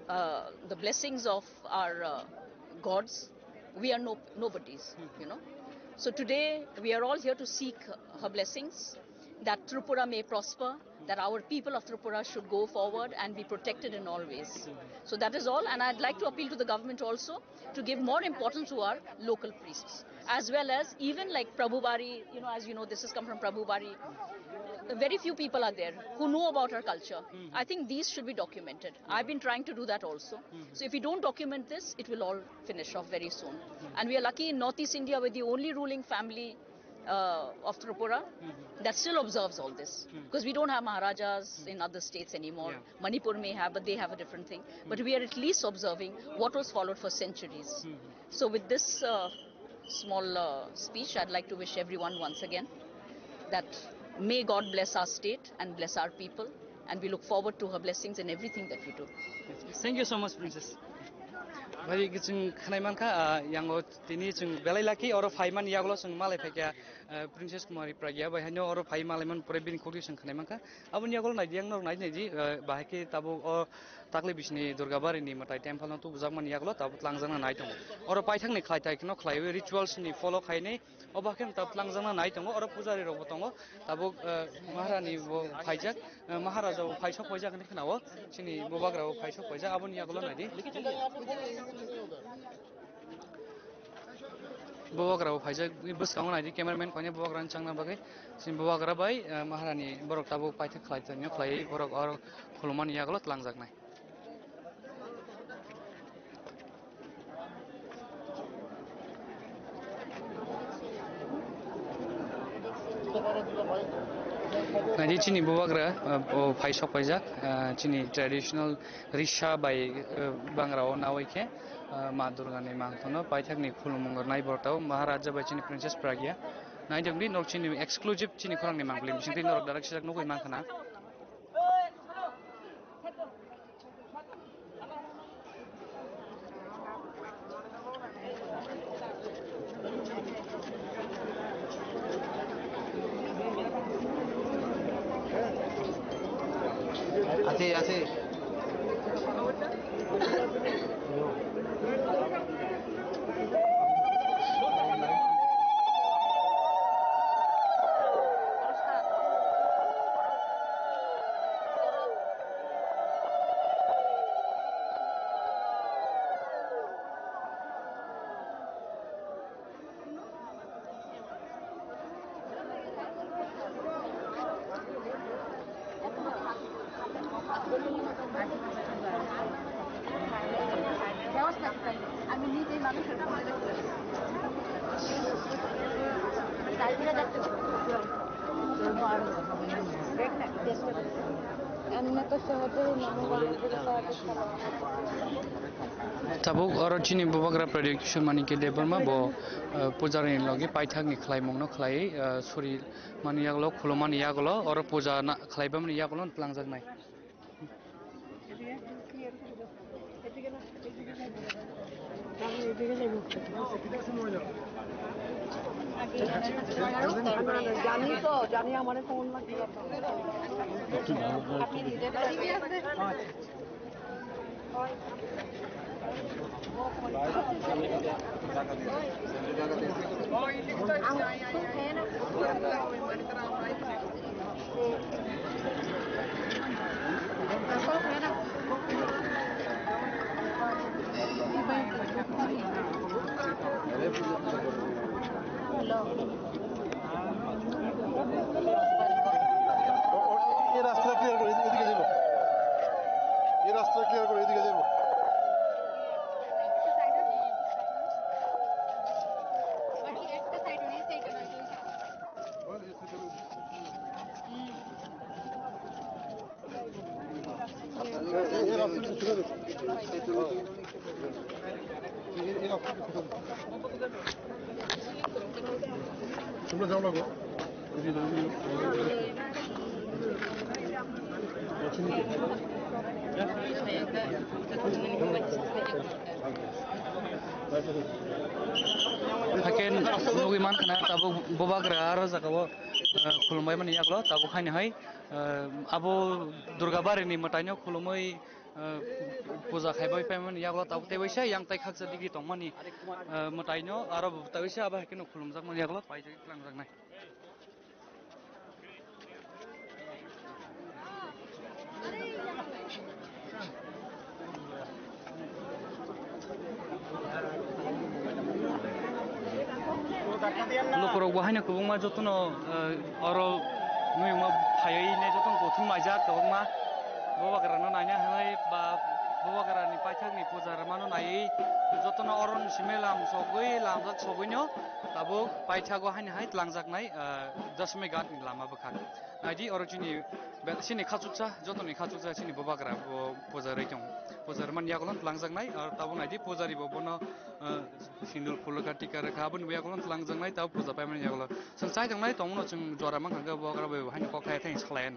uh, the blessings of our uh, gods, we are no nobodies, you know. So today we are all here to seek her blessings, that Tripura may prosper, that our people of Tripura should go forward and be protected in all ways. So that is all, and I'd like to appeal to the government also to give more importance to our local priests, as well as even like Prabhubari, you know, as you know, this has come from Prabhubari. Very few people are there who know about our culture. I think these should be documented. I've been trying to do that also. So if we don't document this, it will all finish off very soon. And we are lucky in Northeast India, we're the only ruling family uh, of Tripura that still observes all this, because we don't have Maharajas in other states anymore. Manipur may have, but they have a different thing. But we are at least observing what was followed for centuries. So with this uh, small uh, speech, I'd like to wish everyone once again that may God bless our state and bless our people, and we look forward to her blessings in everything that we do. Thank you so much, Princess. Bhai, chwng khwnai mankha, ah, yango tini chwng belai lucky, oro phaiman yagulo chwng malai phaikha, ah, Princess Kumari Pragya bai haino oro phai malaiman pore bini khukti chwng khwnai mankha. Aboni yagulo naidi, yang norok naidi, naidi, ah, bahai khe tabuk o takle bisini Durga Bari ni mwtai temple no tubujakmani yagulo tabuk tlangjakna nai tongo. Oro paithak ni khlai thai kheno khlaiwi rituals ni follow khainai. Obo khe tabuk tlangjakna nai tongo, oro pujari rok bo tongo. Tabuk, eh, Maharani bo phaijak, eh, Maharaja bo phaisok paijak hinwi khwnao. Chini bubagra bo phaisok paijak, aboni yagulo naidi. Bubagra bo phaijak, bwskango naidi, cameraman koine bubagra ni changna bagwi. Chini bubagra bai, eh, Maharani borok tabuk paithak khlai tongya khlaiwi borok oro khulumani yagulo tlangjaknai. Naidi chini bubagra, uh, o phai sok paijak, uh, chini traditional risa bai, uh, bangra o nawi khe, uh, Ma Durga ni mangthono paithak ni khulumung rwnai bortao Maharaja bai chini Princess Pragya. Naidi wngdi nok chini exclusive chini khorang ni mangpili bisingtwi norok direct sijak nugwi mankha na. Así, así. Tabuk oro chini bubagra Pradyot Kishore Manikya Debbarma bo, eh, pujari ni logi paithak ni khlaimung no khlaiwi, eh, suri mani yagulo, khulumani yagulo, oro puja na khlaiba mani yagulo twlangjaknai. জানি তো, জানি আমার ফোন লাগবে। এই রাস্তা ক্লিয়ার করো, এদিকে যাবো। এই রাস্তা ক্লিয়ার করো, এদিকে যাবো। Haikhe nugwi mankha na tabuk bubagra aro jagao, eh, khulumbai mani yagulo tabuk haino hai, eh, abo Durga Bari ni mwtaino khulumwi, eh, puja khaibai paimani yagulo tabuk tei waisa yang tai khaksa digi tongmani, eh, mwtaino aro tei waisa abo haikhe no khulumjakmani yagulo paijak twlangjaknai. Lukurok bo haino kwbangma jotono, eh, oro nuyungma phaiwi nai jotono kuthum maijak kwbangma. Bubagrano naina hinwi ba bubagrani paithakni puja rwmano naiwi jotono oro simi lam sogwi lamjak sogwino tabuk paithago haino hai twlangjaknai, eh, Dashmi Ghat ni lama bwkhak. Naidi oro chini be-, chini khachuksa, jotoni khachuksa chini bubagra bo puja rwi tong. Puja rwmani yagulo twlangjaknai, aro tabuk naidi pujari bo bono, eh, sindur phulukha, tika rwkha, aboni bo yagulo twlangjaknai, tabuk puja paimani yagulo. Chwng chai tongnai tongmano chwng jora mankha khe bubagra bai bo haino kok thai thai salai.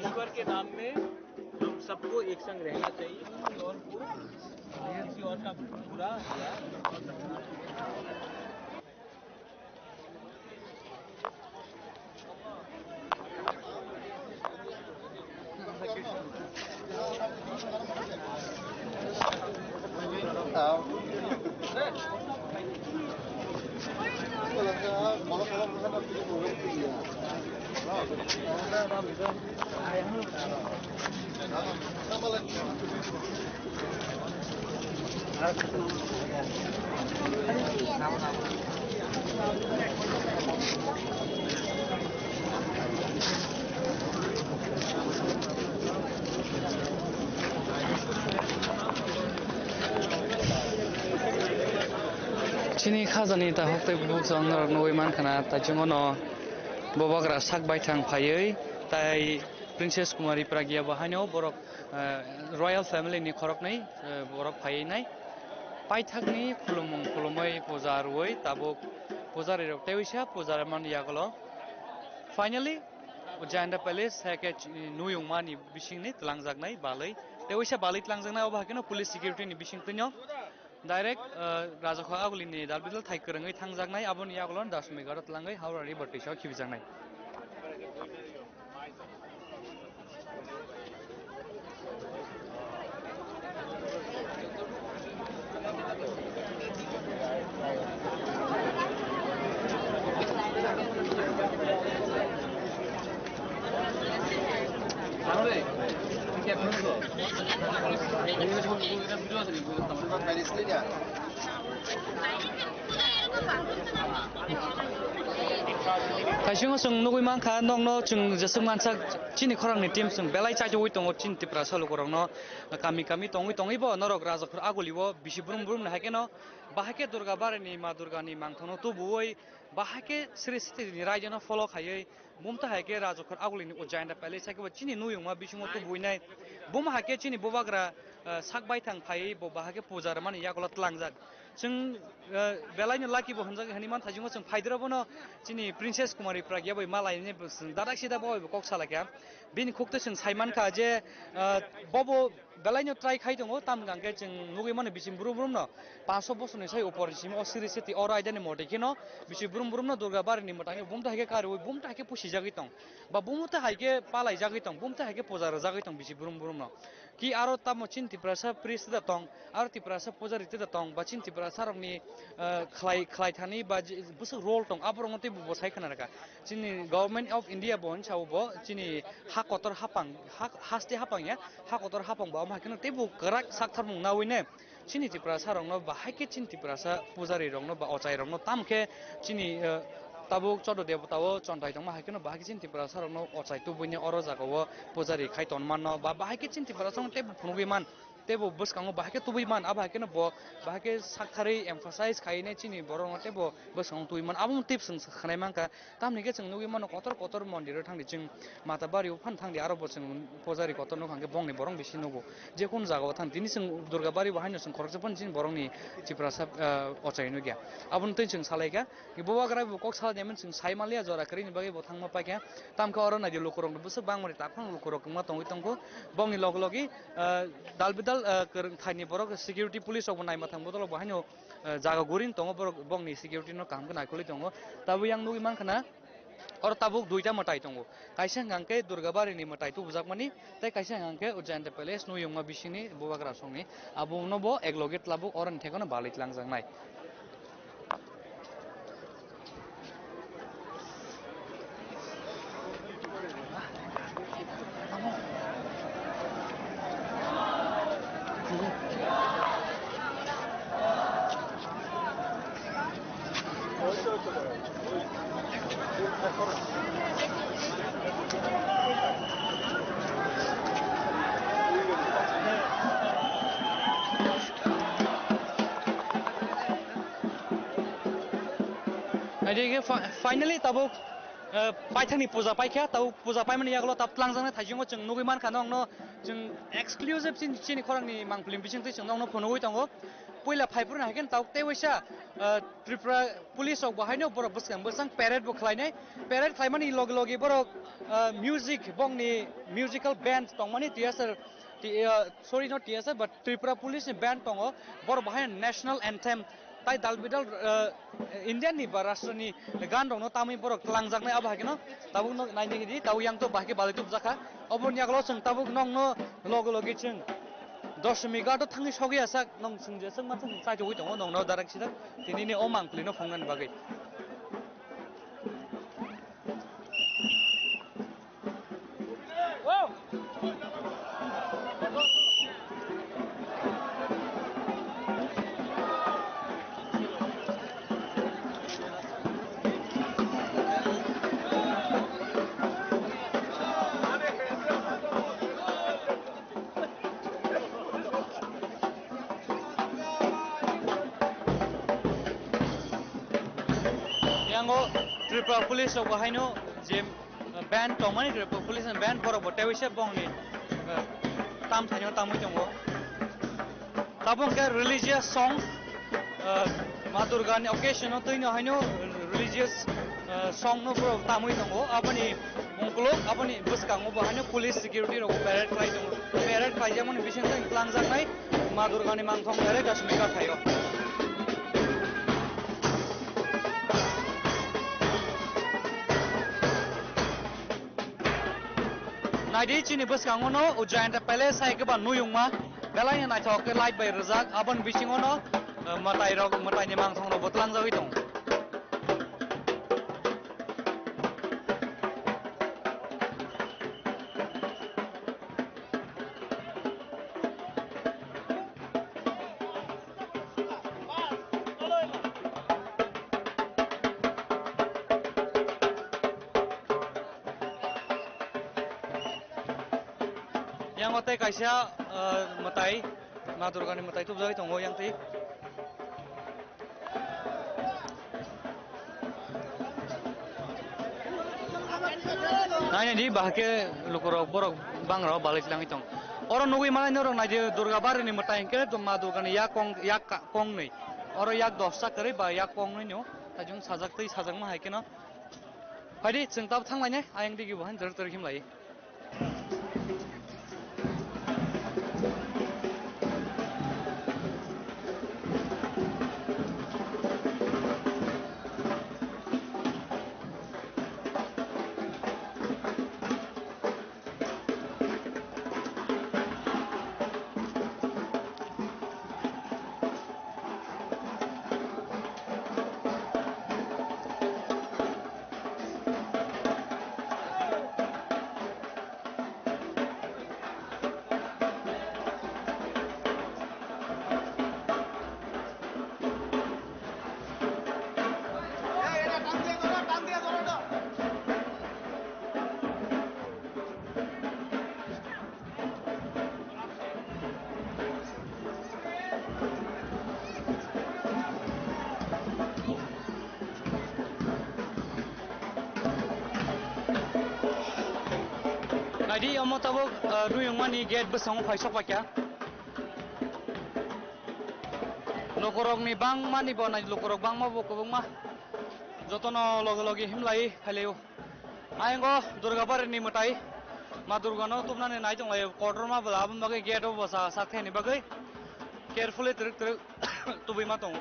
ईश्वर के नाम में हम सबको एक संग रहना चाहिए और वो किसी और का बुरा या Chini khajani takhuk tei bukhuk chwng norok nugwi mankha na, taichungo no bubagra sak baithang phaiwi tai Princess Kumari Pragya bo haino borok, eh, royal family ni khoroknwi, eh, borok phaiwi nai. Paithakni khulumung khulumwi puja rwui tabuk pujarirok tei uisa puja rwmani yagulo. Finally, Jayanta Palace hai khe chini nuyungmani bisingni twlangjaknai balwi. Tei uisa balwi twlangjaknai obo hai kheno police security ni bisingtwino. Direct, uh, Rajakhor Agulini dalbidal thai kwrwngwi thangjaknai, aboni yagulo Dasmi Garo twlangwi Howrah River twisao khibijaknai. Taisingo chwng nugwi mankha, nokno chwng jeswk mansak chini khorangni team chwng belai chaichogwi tongo chini Tiprasa lukurokno. Kami kami tongwi tongwi bo norok Rajakhor Agulio bisi brum brum ni hai kheno bahai khe Durga Barini Ma Durgani mangthangno tubuwi bahai khe Sri Sri ni raijano follow khaiwi bumta hai khe Rajakhor Agulini o Jayanta Palace hai khe bo chini nuyungma bisingo tubuinai. Bum hai khe chini bubagra, eh, sak baithang phaiwi bo bahai khe puja rwmani yagulo tlangjak. Chwng, eh, belaino lucky bo hwnjak hinwi manthaisingmo chwng phaidoro bono chini Princess Kumari Pragya bai malaini chwng dadak sida bo kok salaikha. Bini khukte chwng saimankha je, eh, bobo belaino try khai tongo, tamni hwnkhe chwng nugwi mano bisi brum brumno panso bosorni sai upor simi o siri seti oro aidani motoi kheno bisi brum brumno Durga Barini mwtai bumta hai khe karwi bumta hai khe pusijagwi tong ba bumta hai khe palaijagwi tong, bumta hai khe puja rwjagwi tong bisi brum brumno. Ki aro tamo chini Tiprasa priest da tong, aro Tiprasa pujari te da tong, ba chini Tiprasa rokni, eh, khlai, khlai thani ba je, bwswk role tong, aborokno teibo bo sai khna rwkha. Chini Government of India bo hinsa bo chini ha kotor hapang, ha, haste hapang ya, ha kotor hapang bo amo hai kheno teibo kwrak sak tharmung nawi ne. Chini Tiprasa rokno bahai khe chini Tiprasa pujari rokno ba ochai rokno tam khe chini, eh, tabuk chodo debota o chontai tongma hai kheno bahai khe chini Tiprasa rokno ochai tubuini oro jaga o pujari khai ton mano ba bahai khe chini Tiprasa rokno teibo phunugwi man teibo bwskango bahai khe tubui man abo hai kheno bo bahai khe saktharwi emphasize khai ne chini borok rokno teibo bwskango tubui man abo tip chwng khnai mankha. Tamni khe chwng nugwi mano kotor kotor mondir o thangdi, chwng Mata Bari o phan thangdi, aro bo chwng pujari kotor nukha hwnkhe bongni borok bisi nugo. Je kun jaga o thang, tini chwng Durga Bari bo haino chwng khoroksa phano chini borokni Tiprasa, ah, ochai nukya. Aboni twi chwng salaikha, bubagra bo kok sala naiman chwng sai manliya jora kwrwini bagwi bo thangma paikha. Tamkhe oro naidi lukurokni bwswk bangmani takhwng lukurok wngma tongwi tongkho. Bongni log logi, ah, dal bidal, ah, kwrwng thaini borok security police rokbo naima thang bodolo bo haino eh, jaga guring tongo, borok bongni security no kaham khe naikolwi tongo. Tabuk yang nugwi mankha na, oro tabuk duita mwtai tongo. Kaisa hwnkha khe Durga Bari ni mwtai tubujakmani, tei kaisa hwnkha khe o Jayanta Palace nuyungma bisingni bubagra songni. Abo no bo ekloge tabuk oroni thekno balwi twlangjaknai. Naidi khe fi-, finally tabuk, eh, paithakni puja paikha, tabuk puja paimani yagulo tab tlangjaknai thaisingo chwng nugwi mankha, nokno chwng exclusive chini, chini khorangni mangpili bisingtwi chwng nokno phunugwi tongo. Puila phaiphuru hai khe tabuk tei waisa, eh, Tripura police rok bo haino borok bwskang bwskang parade bo khlainai. Parade khlaimani logi logi borok, eh, music, bongni musical band tongmani T S R, T-, eh, sorry, not T S R, but Tripura police ni band tongo, borok bahai national anthem tai dal bidal, eh, India ni ba rashtra ni gan rok no tamwi borok twlangjaknai abo hai kheno tabuk no naidi hidi tabuk yang to bahai khe balai tubjakha. Oboni yagulo chwng tabuk nokno logi logi chwng Dashami Ghat o thangwi sogwi asak nong chwng jeswk ma chwng chaichogwi tongo nokno direct sida tini ni o mangpili no phungnani bagwi. Tongo Tripura police rok bo haino je, uh, band tongmani, Tripura police ni band borok bo teiwi se bongni, uh, tam thaino tamwi tongo. Tabuk khe religious song, uh, Ma Durga ni occasion o twino haino religious, uh, song no borok tamwi tongo. Aboni ungkuluk, aboni bwskango bo haino police security rok parade khlai tongo. Parade khlaijakmani bisingtwi twlangjaknai Ma Durga ni mangthong parade Kashmir ka thaio. Naidi chini bwskango no Ujjayanta Palace hai khe ba nuyungma belai naithok khe light bai rijak, aboni bisingo no, eh, mwtai rok, mwtai ni mangthong rok bo twlangjagwi tongo. Yang o tei kaisa, eh, mwtai, Ma Durga ni mwtai tubjagwi tongo yang tei. Naina di, bahai khe lukurok borok bangrok balai tlangwi tong. Oro nugwi manai norok naidi Durga Bari ni mwtai hwnkhe Ma Durga ni yak kong, yak ka-, kong nwi. Oro yak dosta kwrwi ba yak kong nwi no. Tajung sajak twi sajakma hai kheno. Phaidi chwng tab thanglainai, ayang digi bo han dor dor himlai. Naidi, omo tabuk, ah, nuyungmani gate bwskango phai sok paikha. Lukurokni bangmani bo nai, lukurok bangma bo kwbangma. Jotono loge loge himlai phailaio. Ayang o Durga Bari ni mwtai, Ma Durga no tubnani nai tonglaio, kotorma bwla, aboni bagwi gate o bwsa sak thani bagwi carefully twrwk twrwk tubui ma tongo.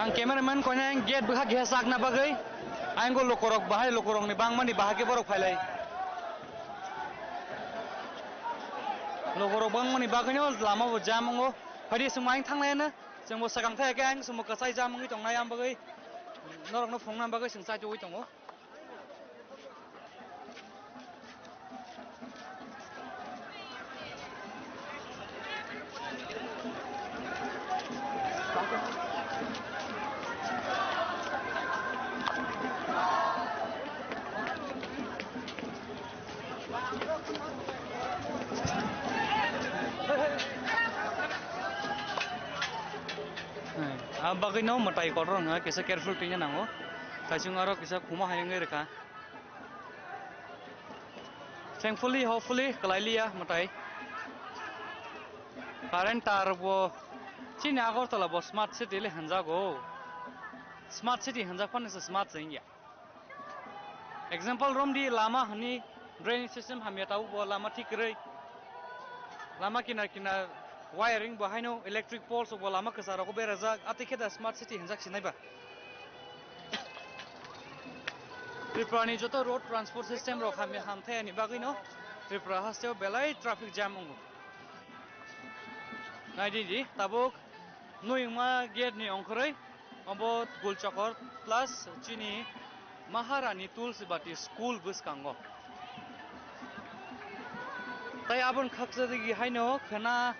Ang cameraman koinai ang gate bwkha keha sakna bagwi. Ayang o lukurok bahai, lukurokni bangmani bahai khe borok phailai. Lukurok bangmani bagwino lama bo jam wngo. Phaidi chwng ayang thanglaiano. Chwngbo swkang thai khe ayang chwngbo kwchai jam wngwi tongnai, ang bagwi norokno phunukna bagwi chwng chaichugwi tongo. Ang bagwino mwtai kotor wngkha, kisa careful tongna nango. Kaisung aro kisa khuma hai wngwi rwkha. Thankfully, hopefully, kwlai liya mwtai. Current tar bo chini Agartala bo smart city le hwnjago. Smart city hwnjak phano se smart se wngya. Example romdi, lama hwnwi drainage system hamya, tabuk bo lama thik kwrwi. Lama kinar kinar wiring bo haino electric poles bo lama kwchar rogo berajak, atwi khe da smart city hwnjak sinai ba. Tripura ni joto road transport system rok hamya hamthayani bagwino Tripura hasteo belai traffic jam wngo. Naidi di, tabuk nuyungma gate ni ongkhorwi, obo Gul Chokor plus chini Maharani Tulsibati School bwskango. Tai aboni khakchadigi haino khwna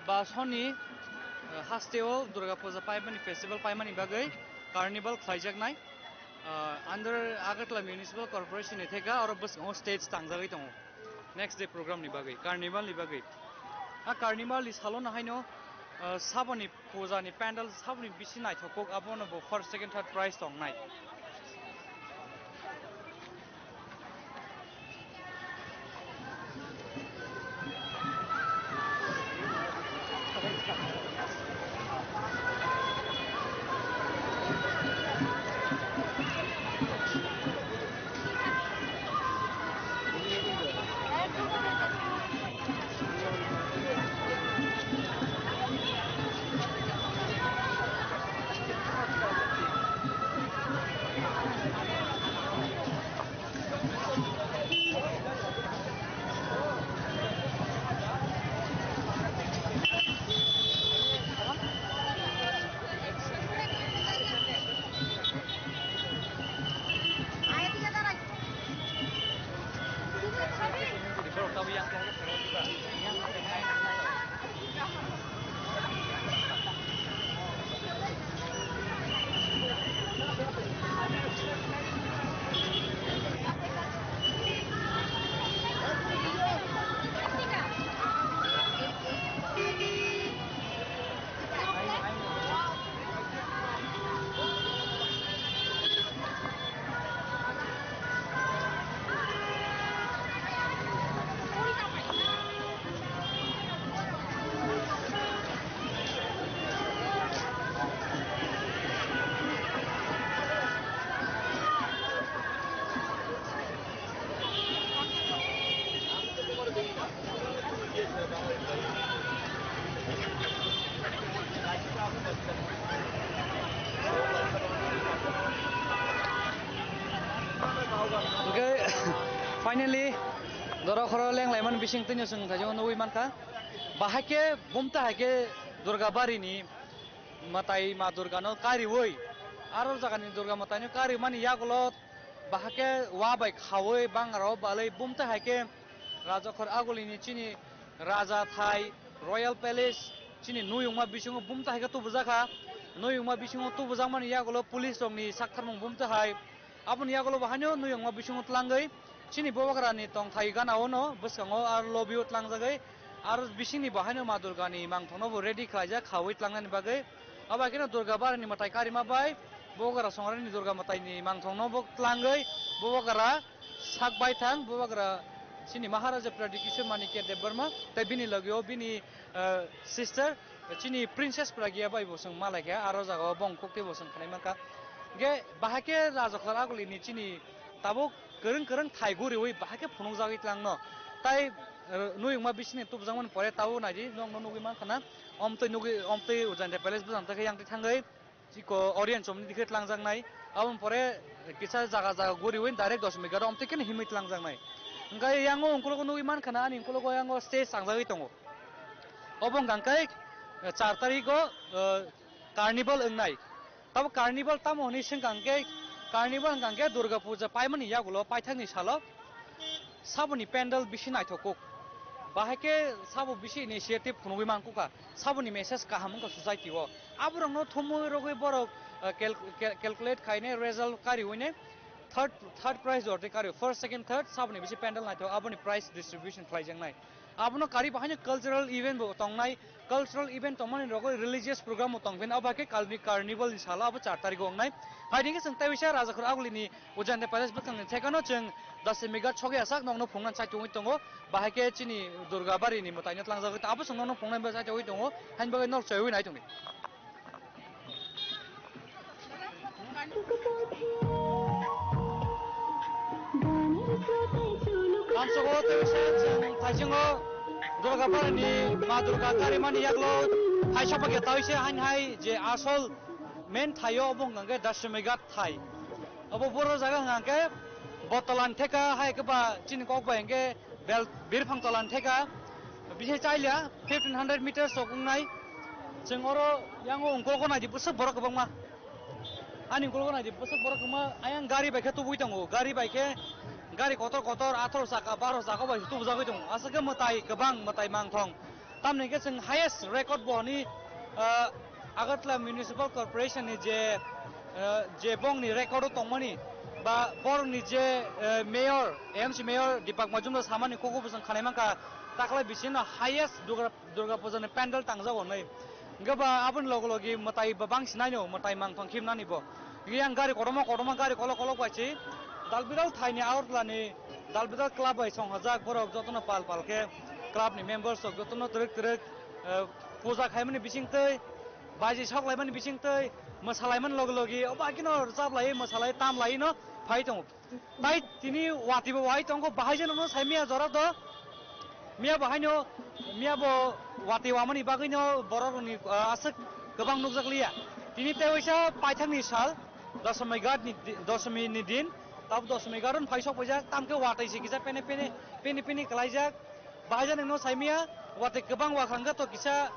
ba soni, eh, hasteo Durga Puja paimani festival paimani bagwi carnival khlaijaknai. Eh, under Agartala Municipal Corporation ni theka oro bwskango stage tangjagwi tongo. Next day program ni bagwi, carnival ni bagwi. A carnival ni salo no haino, ah, saboni puja ni pandal saboni bisi naithok kok, abono bo first, second, third prize tongnai. Hwnkhe finally, Dorakhoro lenglaimani bising twino chwng thaijak nugwi mankha. Bahai khe bumta hai khe Durga Bari ni mwtai Ma Durga no kariwi, aro jaga ni Durga mwtai no karimani yagulo bahai khe wa bai khawi bangra o balwi bumta hai khe Rajakhor Aguli ni chini Raja Thai Royal Palace chini nuyungma bisingo bumta hai khe tubujakha. Nuyungma bisingo tubujakmani yagulo police rokni saktharmung bumta hai. Aboni yagulo bo haino nuyungma bisingo tlangwi chini Bubagrani tongthai gana-o no bwskango aro lobby-o tlangjagwi aro bisingni bo haino Ma Durgani mangthokno bo ready khlaijak khawi tlangnani bagwi. Abo hai kheno Durga Barini mwtai karima bai Bubagra Songrani Durga mwtaini mangthokno bo tlangwi Bubagra sak baithang, Bubagra chini Maharaja Pradyut Kishore Manikya Debbarma tei bini logi-o bini, eh, sister chini Princess Pragya bai bo chwng malaikha, aro jagao bongkuk tei bo chwng khnai mankha. Hwnkhe bahai khe Rajakhor Agulini chini tabuk kwrwng kwrwng thai guriwi bahai khe phunukjagwi tlangno. Tai, eh, nuyungma bisingni tubjakmani pore tabuk naidi, nokno nugwi mankha na, omtwi nugwi, omtwi Ujjainta Palace bwskango tei khe yang twi thangwi. Chiko Orienchomni dikhe tlangjaknai. Aboni pore kisa jaga jaga guriwi direct Dashmi Ghat omtwi kheno himwi tlangjaknai. Hwnkhe yango ungkulugo nugwi mankha na, ani ungkulugo yango stage changjagwi tongo. Obo hwnkha khe char tarigo, eh, carnival wngnai. Tabo carnival tamo hwnwi swngkha hwnkhe, carnival hwnkha hwnkhe Durga Puja paimani yagulo paithakni salo. Saboni pandal bisi naithok kuk. Bahai khe sabo bisi initiative phunugwi man kukha. Saboni message kaham wngkha society o. Aborokno thumwi rogwi borok, eh, cal-, cal-, calculate khainai result kariwi nai third, third prize jordi kariwi first, second, third saboni bisi pandal naithok aboni prize distribution khlaijaknai. Abono kari bahaino cultural event bo tongnai. Cultural event tongmani rogwi religious program bo tongphino, abo hai khe kalni carnival ni salo abo char tarigo wngnai. Hai hwnkhe chwng tei bisa Rajakhor Agulini Ujjainta Palace bwkhakni thekano chwng Dashmi Ghat sogwi asak nokno phunukna chai tongwi tongo. Bahai khe chini Durga Barini mwtaino tlangjagwi abo chwng nokno phunuknai chai tongwi tongo. Haini bagwi nok chaiwi nai tongdi. Amsogo tei bisa chwng thaisingo Durga Parani Ma Durga karimani yaklo phaisa phakya tawi se hain hai je asol main thaio obo hwnkha khe Dashmi Ghat thai. Obo boro jaga hwnkha khe Botolan theka hai khe ba chini kok bai hwnkhe Bel-, Birphang tola ni theka, bisi chailia fifteen hundred meters rok wngnai. Chwng oro yango ungkol ko naidi bwswk borok kwbangma. Ani ukulgo naidi, bwswk borok kwma ayang gari bai khe tubui tongo, gari bai khe gari kotor kotor atharo chakha, baro chakha bai tubujagwi tongo, aswk khe mwtai kwbang, mwtai mangthong. Tamni hwnkhe chwng highest record bo hwnwi, ah, Agartala Municipal Corporation ni je, ah, je bongni record o tongmani ba borokni je, eh, mayor, M C mayor Deepak Majumdar samani kok o bo chwng khanai mankha, takhwlai bisino highest Durga, Durga Puja ni pandal tangjago hwnwi. Hwnkhe ba aboni logi logi mwtai ba bangsinai no, mwtai mangthong khibnani bo. Hwnkhe yang gari kotorma kotorma gari kolok kolok bai se Dalbidal thaini Agartala ni Dalbidal club bai songhajak borok jotono pal pal khe club ni members rok jotono twrwk twrwk, eh, puja khaimani bisingtwi, baji sok laimani bisingtwi, mwsalaimani logi logi obo haikhe no rwchap lai mwsalai tam lai no phai tongo. Tai tini watwi bo wahai tongo, bahai jeno no sai miya jora do. Miya bo haino, miya bo watwi wamani bagwi no borok rokni, ah, aswk kwbang nukjak liya. Tini tei waisa paithakni sal, Doshmi ghat ni di-, Doshmi ni din, tabuk Doshmi ghat on phai sok paijak, tamkhe watwi se kisa pene pene, pene pene kwlaijak. Bahai jani no sai miya, watwi kwbang wakhang to kisa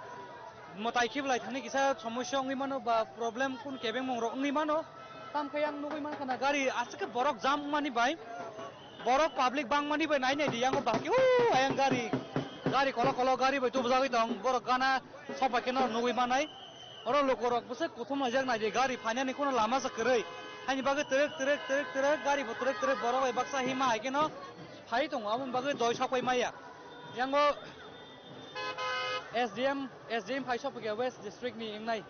mwtai khiblai thani kisa somosya wngwi mano ba problem kun kebengmung rok wngwi mano. Tamkhe yang nugwi mankha na gari aswk khe borok jam wngmani bai, borok public bangmani bai nai nai di yango bahai khe, uu, ayang gari, gari kolok kolok gari bai tubujagwi tong, borok gana sok bai khe no nugwi manai. Oro lukurok bwswk kuthum laijak naidi, gari phainani kuno lama se kwrwi. Haini bagwi twrwk, twrwk, twrwk, twrwk, gari bo twrwk, twrwk, borok bai baksa hima hai kheno phai tongo, aboni bagwi doi sok pai maya. Yango S D M, S D M phai sok phaikha West District ni wngnai.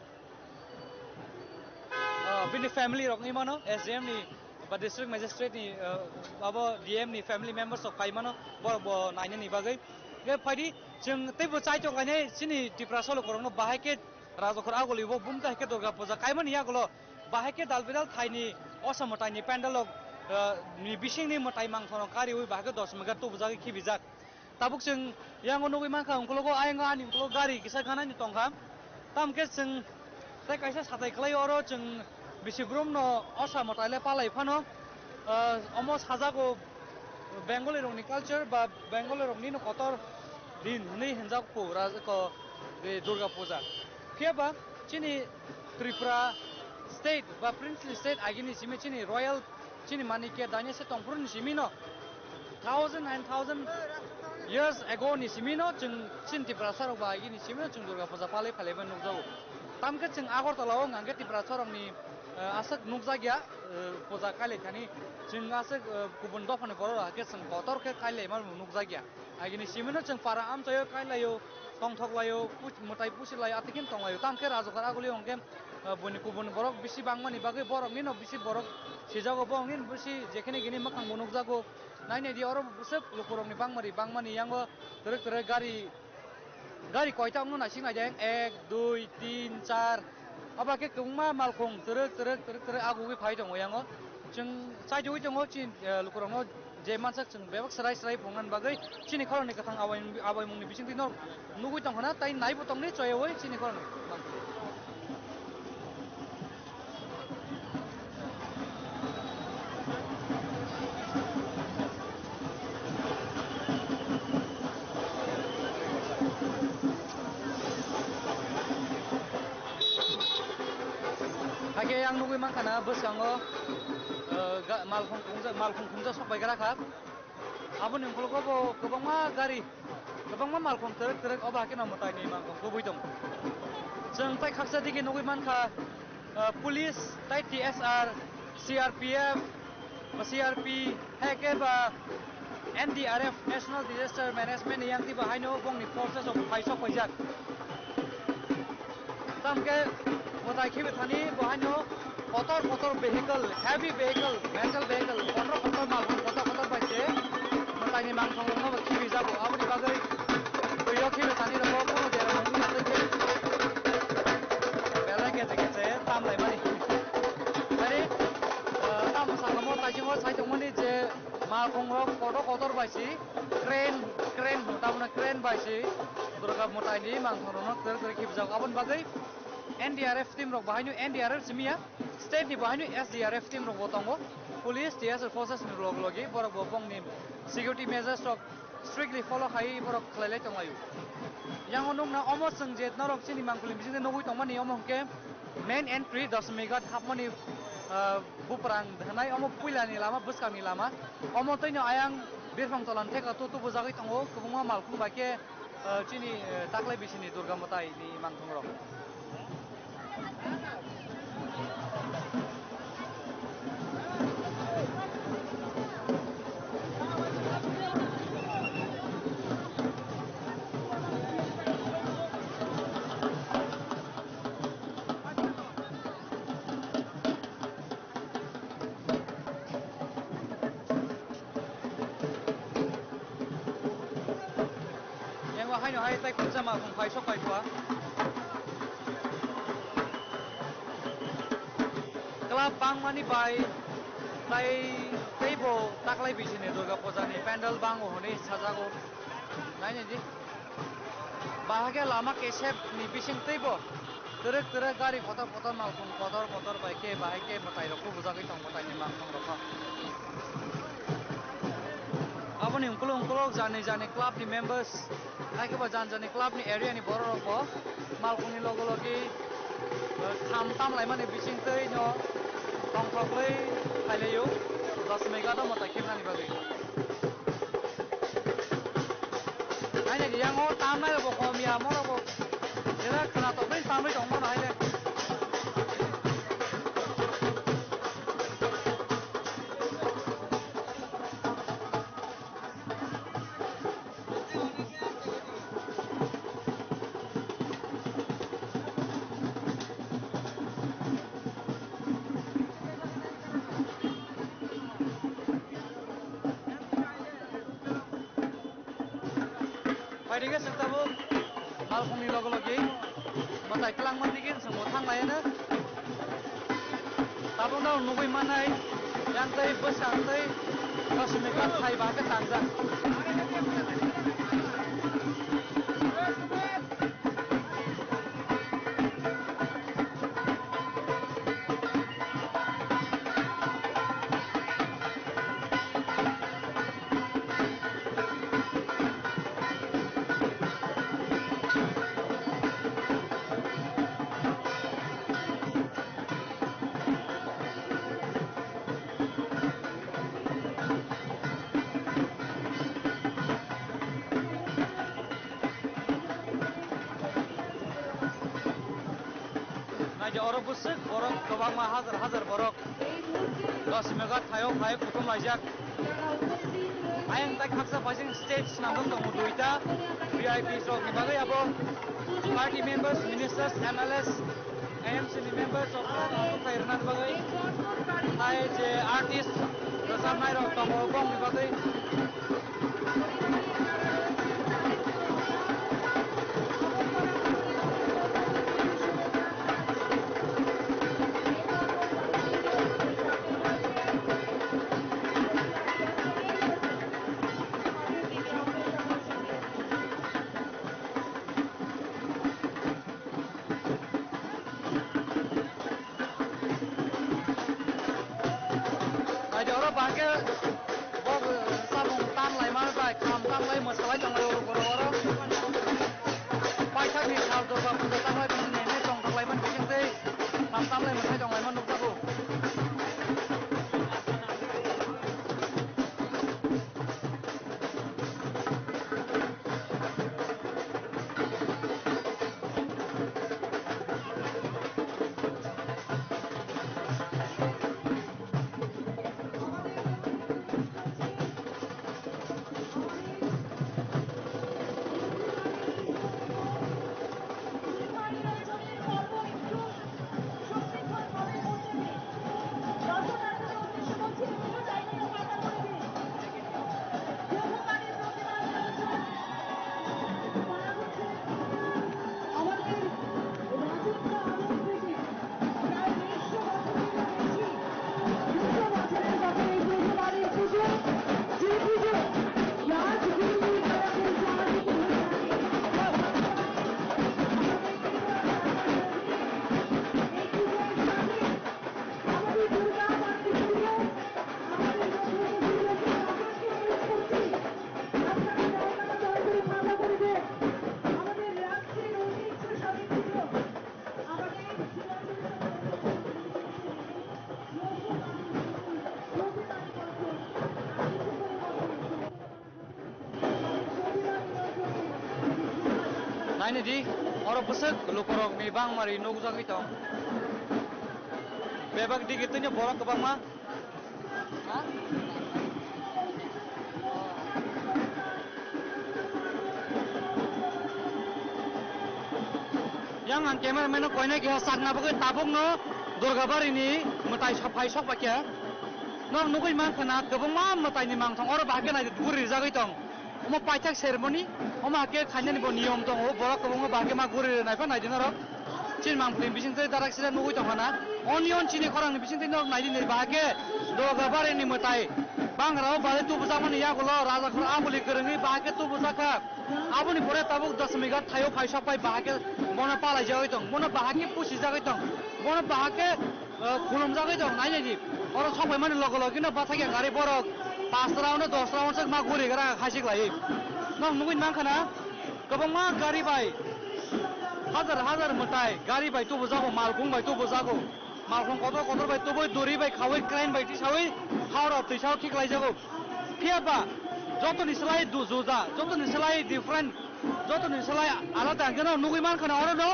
Ah, bini family rok wngwi mano, S D M ni ba District Magistrate ni, ah, abo D M ni family members rok phai mano, borok bo nainani bagwi. Hwnkhe phaidi, chwng teibo chaitok lainai chini Tiprasa lukurokno bahai khe Rajakhor aguli bo bumta hai khe Durga Puja kaimani yagulo bahai khe dal bidal thaini osa mwtaini pandal rok, ah, ni bisingni mwtai mangthorno kariui bahai khe Doshmi ghat tubujagwi khibijak. Tabuk chwng yango nugwi mankha, ungkulugo ayang ani ungkulugo gari kisa ganani tongkha. Tamkhe chwng tei kaisa satai khlai oro chwng bisi brumno osa mwtai le palai phano, ah, omo sajago Bengali rokni culture ba Bengali rokni no kotor din hwnwi hinjak pura ko, eh, Durga Puja. Phiya ba chini Tripura state ba princely state agini simi chini royal chini Manikya danya se tongphuru ni simi no thousand and thousand years ago ni simi no chwng chini Tiprasa rok ba agini simi no chwng Durga Puja palai palai bai nukjago. Tamkhe chwng Agartala o hwnkhe Tiprasa rokni, eh, aswk nukjakya, eh, puja kailai thani chwng aswk, eh, kubun dophani borok rok hakhe chwng kotor khe kailai ma nukjakya. Agini simino chwng para amchaio, kailaio, tongthoklaio, pus-, mwtai pusilaio, atikhin tonglaio. Tamkhe Rajakhor agulio hwnkhe, ah, buini kubun borok bisi bangmani bagwi boroknino bisi borok sijago, boroknino bisi jekhene gini mwkhangbo nukjago. Nainai di oro bwswk lukurokni bangmari bangmani yango twrwk twrwk gari, gari koita wngno naising naidi ayang, ek, dui, tin, char. Abo khe kwbangma malkhung twrwk twrwk twrwk twrwk agugwi phai tongo yango. Chwng chaitugwi tongo chini, eh, lukurokno je mansak chwng bebak swrai swrai phunuknani bagwi chini khoroknwi kwthang abai-, abaimungni bisingtwi no nugwi tongkha na, tei naibo tongdi choyaui chini khoroknwi. Hakhe yang nugwi mankha na bwskango, eh, ga-, malkhung khungja-, malkhung khungja sok bai gra kha. Aboni ukhulgo bo kwbangma gari, kwbangma malkhung twrwk twrwk obo hakhe no mwtai ni malkhung kubui tongo. Chwng tai khaksa digi nugwi mankha, ah, police tai T S R, C R P F, ba C R P, hai khe ba N D R F, National Disaster Management ni yang twi bo haino bongni forces rok phai sok paijak. Tamkhe mwtai khibi thani bo haino kotor kotor vehicle, heavy vehicle, metal vehicle, kotor kotor malkhung kotor kotor bai se mwtai ni malkhung rok no khibi jago. Aboni bagwi twi o khibi thani rok bo kuno jera mung ya tei belai keche keche tam lai mani. Tari, ah, tamo sakamo tai chimo sai tongmani je malkhung rok kotor kotor bai si crane, crane, tamno crane bai si Durga mwtai ni malkhung rok no kwrwk kwrwk khibi jago. Aboni bagwi N D R F team rok bahaino N D R F simi ya, state ni bahaino S D R F team rok bo tongo, police, T S F forces ni log logi borok bo bongni security measures rok strictly follow khai borok khlai lai tong laio. Yang o nukna omo chwng je norok chini mangpili bisingtwi nugwi tongmani omo hwnkhe main entry Doshmi Ghat hapmani Ah, Buprang hwnai omo puilani lama, bwskangni lama. Omo twino ayang Birphang Tolan theka tu tubujagwi tongo, kwbangma malkhung bai khe, ah, chini, eh, taklai bisini Durga Mwtai ni mangthong rok. Yango haino hai tai khumsa malkhung phai sok phai thua. Club bangmani bai tai teibo taklai bisini Durga Puja ni pandal bango hwnwi sajago. Nainai di. Bahai khe lama kesep ni bising teibo twrwk twrwk gari kotor kotor malkhung kotor kotor bai khe bahai khe mwtai rok kubujagwi tongo mwtai ni malkhung rok no. Aboni ukuluk ukuluk jani jani club ni members, hai khe bo jani jani club ni area ni borok rok bo malkhung ni logo logi, eh, kham tam laimani bising twi no tongthok wi phailaio, Dasmeghat o mwtai khibnani bagwi. Haino yango tamnai rokbo kom ya, mo rokbo jera khwna tokbai tambai tongmano haile. Phaidi khe chwng tabuk malkhungni logi logi mwtai kwlangma digi chwngbo thang laiano. Tabukno nugwi mannai yang tei bwsang tei Dasmeghat thai ba khe tangjak. Naidi oro bwswk borok kwbangma hajar hajar borok Dasmeghat thaio phai kuthum laijak. Ayang tai khaksa paising stage swnamjak tongo duita V I Ps rokni bagwi abo party members, ministers, M L As, A M C ni members rok no tongthai rwna bagwi hai je artist rwchapnai rok tongo bongni bagwi. Naidi oro bahai khe bo samung tam laima bai kham tam lai mwsalai tong lai oro borok oro. Paithakni sal Durga Puja tam lai bini nene tong thok lai man bising tei kham tam lai mwsai tong lai man nukjago. Nini di, oro bwswk lukurokni bangmari nukjagwi tong. Bebak digi twino borok kwbangma. Yang ang cameraman no koinai keha sakna bagwi tabukno Durgabari ni mwtai sophai sokpakya. Nok nugwi mankha na kwbangma mwtai ni mangthong oro bahai khe nai guri rijagwi tong. Omo paithak ceremony, omo hake khainani bo niyom tongo, borok kwbangma bahai khe ma guri rwnai pha naidi norok. Chini mangpili bisingtwi darak sida nugwi tongkha na. Onion chini khorang ni bisingtwi norok naidi nai bahai khe Durgabari ni mwtai. Bangra o balai tubujakmani yagulo raja khor abuli kwrwngwi bahai khe tubujakha. Aboni pore tabuk Dasami Ghat thaio phaisok bai bahai khe bono palaijagwi tong, bono bahai khe pusijagwi tong, bono bahai khe eh, khulumjagwi tong, nainai di. Oro sokphaimani loge loge no bathakya gari borok pas round, dos round swk ma guri gra khaisik laiwi. Nok nugwi mankha na, kwbangma gari bai hajar hajar mwtai gari bai tubujago, malkhung bai tubujago, malkhung kotor kotor bai tubui duri bai khaui crane bai tisaui hao rok twisao khiklaijago. Phiya ba jotoni slai du juda, jotoni slai different, jotoni slai alada hwnkhe no nugwi mankha na oro no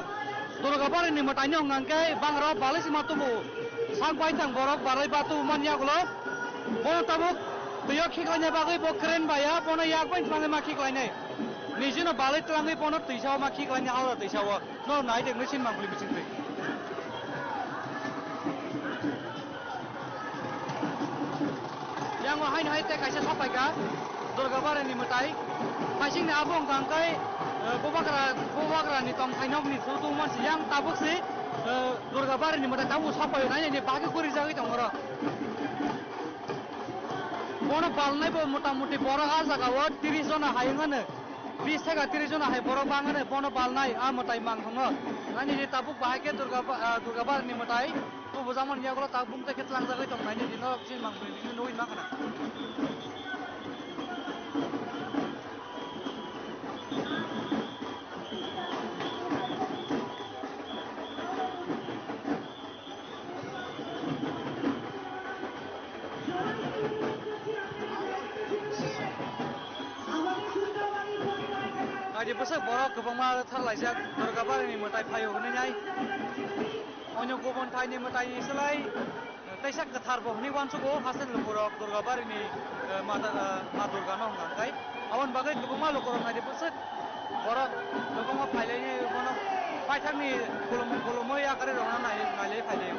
Durgabari ni mwtai ni hwnkha hwnkhe bangra o balai se ma tubu sak bai thang borok balai ba tubu man yagulo bono tabuk twi o khiklaina bagwi bo crane bai ya bono yak bai twlangwi ma khiklainai niji no balai twlangwi bono twisa o ma khiklainai hao da twisa o. No nai de machine mangpili bising twi. Yang o haino hai tei kaisa sopai ka Durgabari ni mwtai. Paising ni abo wngkha hwnkhe, eh, Bubagra, Bubagra ni tongthai nok ni thu tungma si yang tabuk si, eh, Durgabari ni mwtai tabuk sopai nai ni bagwi guri jagwi tong oro. Bono balnai bo mota moti borok ah jaga o tris jona hai wngmano. Bis theka tris jona hai borok bangmani bono balnai ah mwtai mangthongno. Naini di tabuk bahai khe Durga ba-, ah, Durga Barni mwtai. Bo bujakmani yagulo tabuk tei khe tlangjagwi tong naini di norok chini mangthongni di nugwi mankha na. Naidi bwswk borok kwbangma tharlaijak Durga Barini mwtai phaio hwnwi nai. Onyo gubun thaini mwtaini slai teisa kwthar bo hwnwi uansugo haste ni lukurok Durga Barini, eh, mata, eh, Ma Durga no hwnkha hwnkhe. Aboni bagwi kwbangma lukurok naidi bwswk borok kwbangma phailaini bono paithakni khulum-, khulumwi yakarwi rokno nai-, nailai phailai.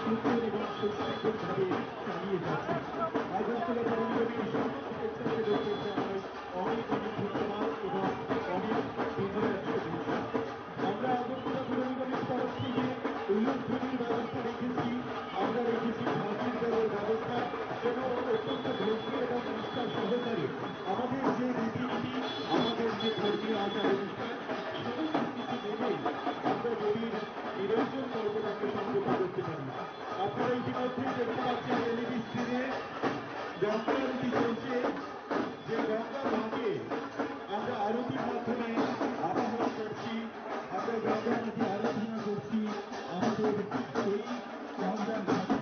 সুন্দর এবং সুশৃঙ্খলভাবে চালিয়ে যাচ্ছে। আগরতলা পৌরনিগমের সকল স্বেচ্ছাসেবকদের জানাই অনেক অনেক ধন্যবাদ এবং অনেক বিনয়ের শুভেচ্ছা। আমরা আগরতলা পৌরনিগমের তরফ থেকে উলুধ্বনির ব্যবস্থা রেখেছি, আমরা রেখেছি ফাঁসির দড়ির ব্যবস্থা, যেন অত্যন্ত ধৈর্য এবং নিষ্ঠা সহকারে আমাদের যে রীতিনীতি, আমাদের যে ধর্মীয় আচার অনুষ্ঠান, সমস্ত কিছু মেনে আমরা দেবীর নিরঞ্জন পর্বটাকে সম্পন্ন করতে পারি। আপনারা ইতিমধ্যে দেখতে পাচ্ছেন এলইডি স্ক্রিনে গঙ্গা আরতি চলছে। যে গঙ্গা মাকে আমরা আরতির মাধ্যমে আবাহন করছি, আমরা গঙ্গা মাকে আরাধনা করছি, আমাদের এই গঙ্গা মাকে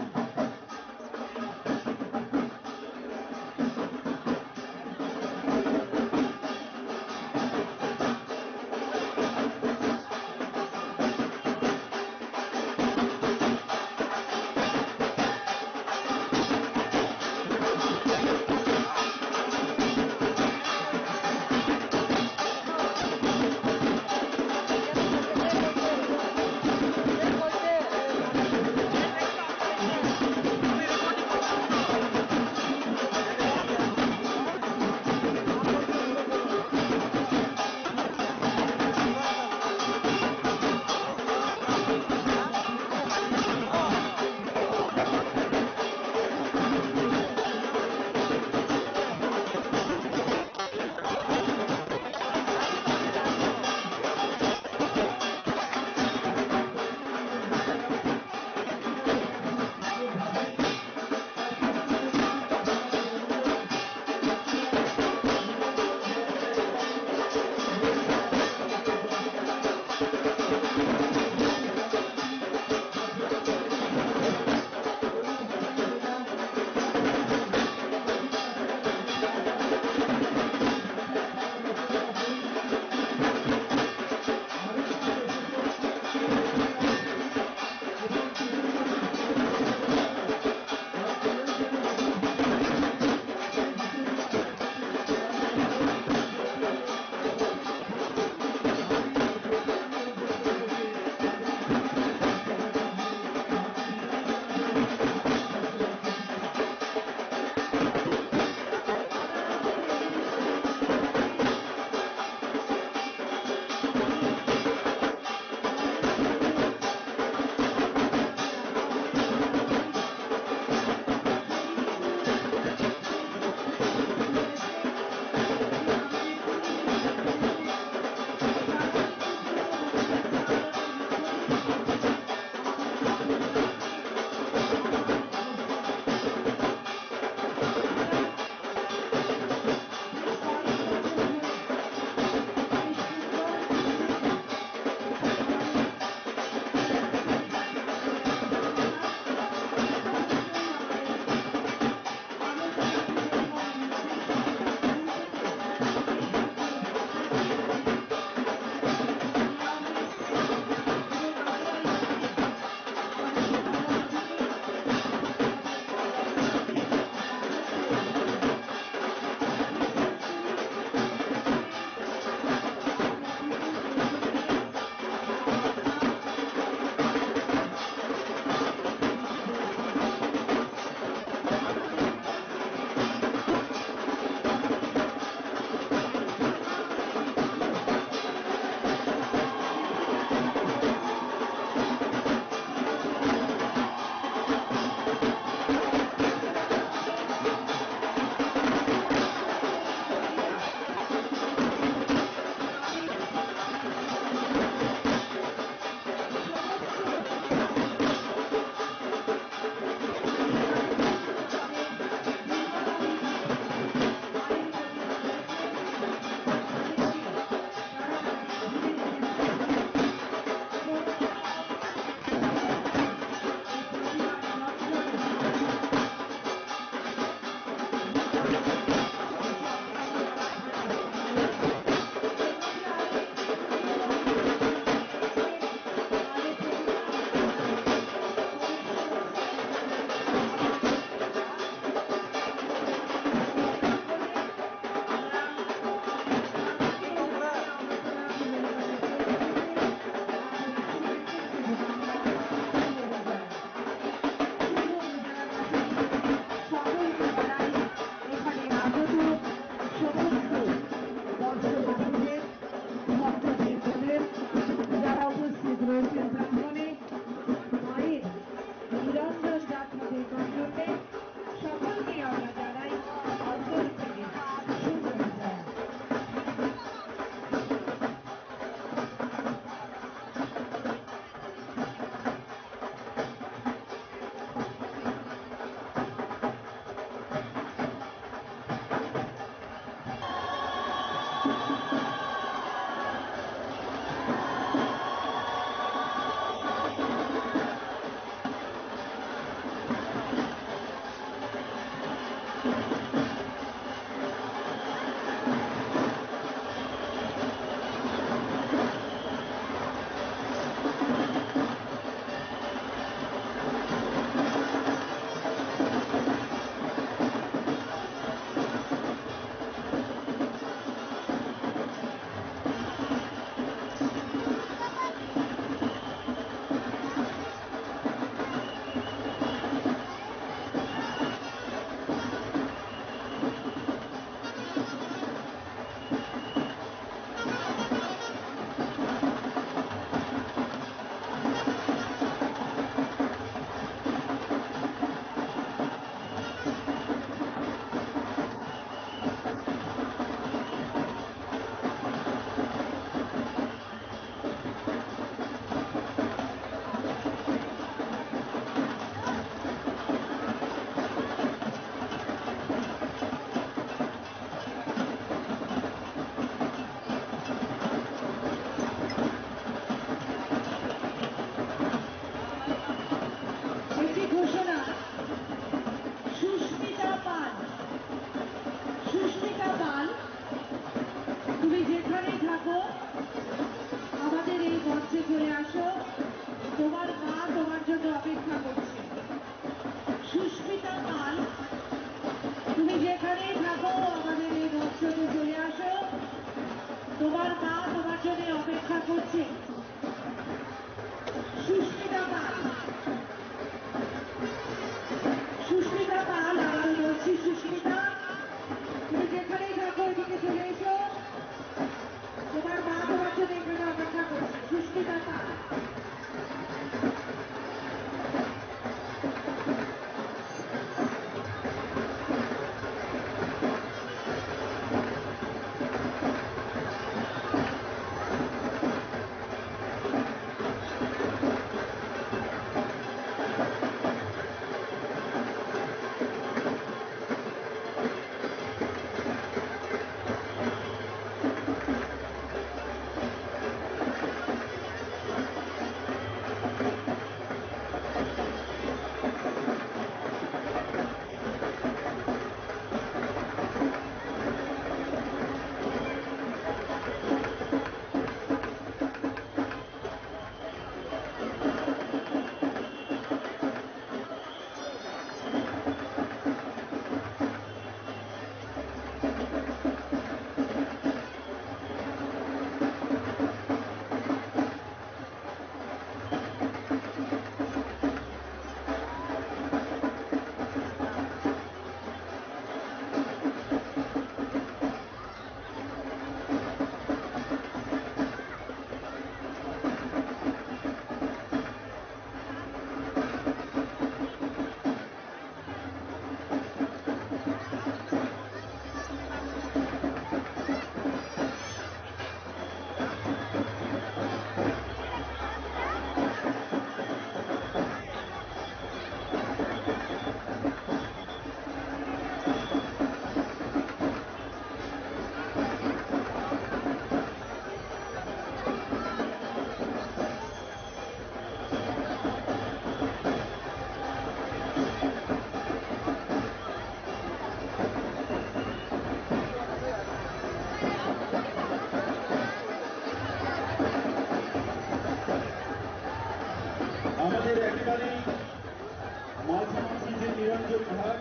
ঘাট,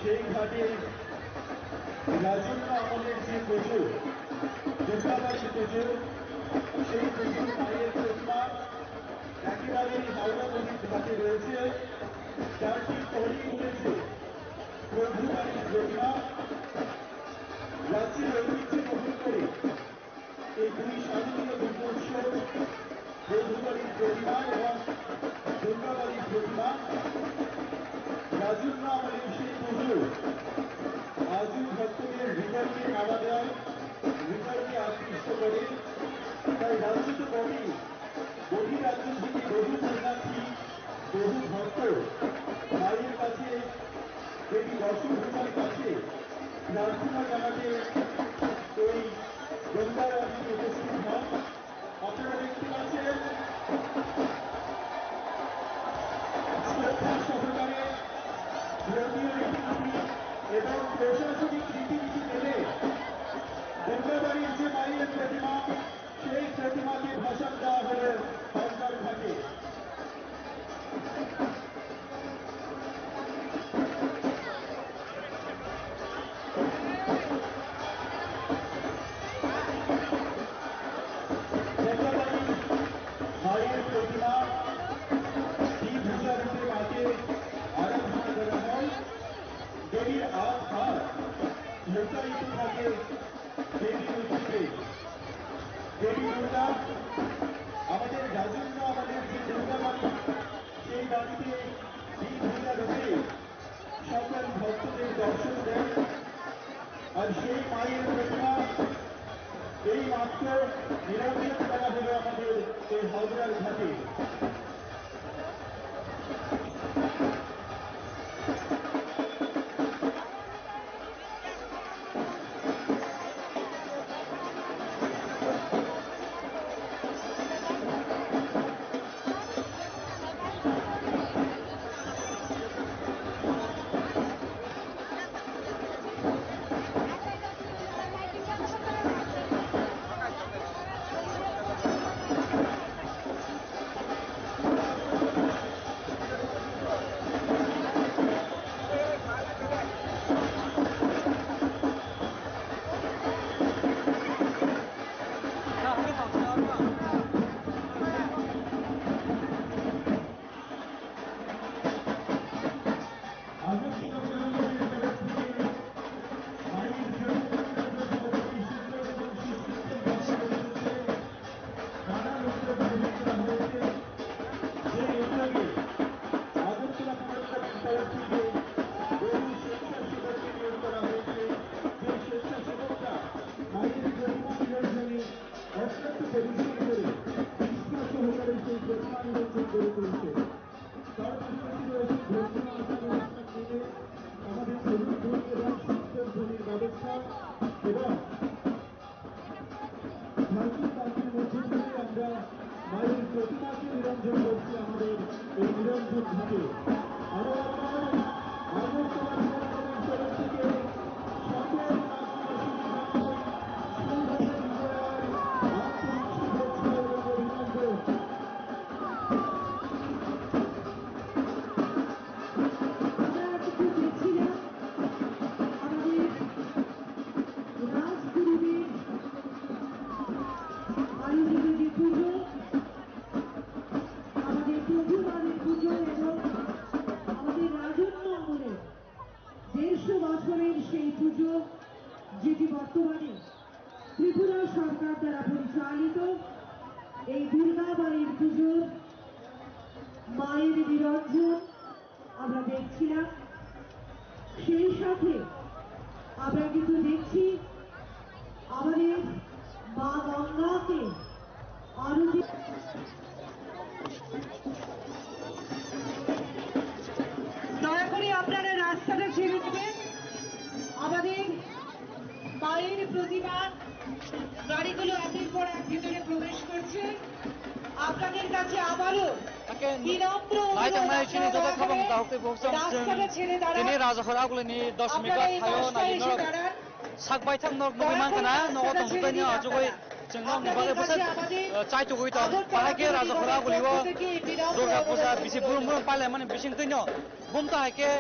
সেই ঘাটে রাজন্য আমলের যে পুজো, দুর্গাবাড়ির পুজো, সেই পুজোর মায়ের প্রতিমা একেবারে হাওড়া নদীর ঘাটে রয়েছে। তার ঠিক পরেই রয়েছে প্রভুবাড়ির প্রতিমা। রাজ্যের ঐতিহ্য বহন করে এই দুই শারদীয় দুর্গোৎসব, প্রভুবাড়ির প্রতিমা এবং দুর্গাবাড়ির প্রতিমা, রাজন্য আমলের সেই পুজো আজও ভক্তদের হৃদয়কে নাড়া দেয়, হৃদয়কে আকৃষ্ট করে। তাই রাজ্য তো বটেই, বহিরাজ্য থেকে বহু পুণ্যার্থী, বহু ভক্ত মায়ের কাছে, দেবী দশভুজার কাছে প্রার্থনা জানাতে এই গঙ্গার আবিতে উপস্থিত হন। আপনারা দেখতে পাচ্ছেন, শ্রদ্ধা সহকারে ধর্মীয় রীতিনীতি এবং প্রশাসনিক রীতিনীতি মেনে গঙ্গাবাড়ির যে মায়ের প্রতিমা, সেই প্রতিমাকে ভাষণ দেওয়া হলো গঙ্গার ঘাটে। মায়ের প্রতিমা, দ্বিভুজা রূপে মাকে আরাধনা করা হয়। দেবীর আট হাত লুকায়িত থাকে দেবীর উৎসবে। দেবী দুর্গা আমাদের রাজন্য, আমাদের যে দুর্গা বাড়ি, সেই বাড়িতে দ্বিভুজা রূপে সকল ভক্তদের দর্শন দেয়। আর সেই মায়ের প্রতিমা এই মাত্র নিরঞ্জন করা হলো আমাদের এই হাওড়ার ঘাটে। Tini Rajakhor agulini dos mega thayo naino sak baithang nok nugwi mankha na nogo tongthoknai ni achugwi chwng nokni bagwi bwsa chai tugwi tong. Bahai khe Rajakhor agulio Durga Puja bisi burum burum pailaimani bising twino. Bumtahai khe,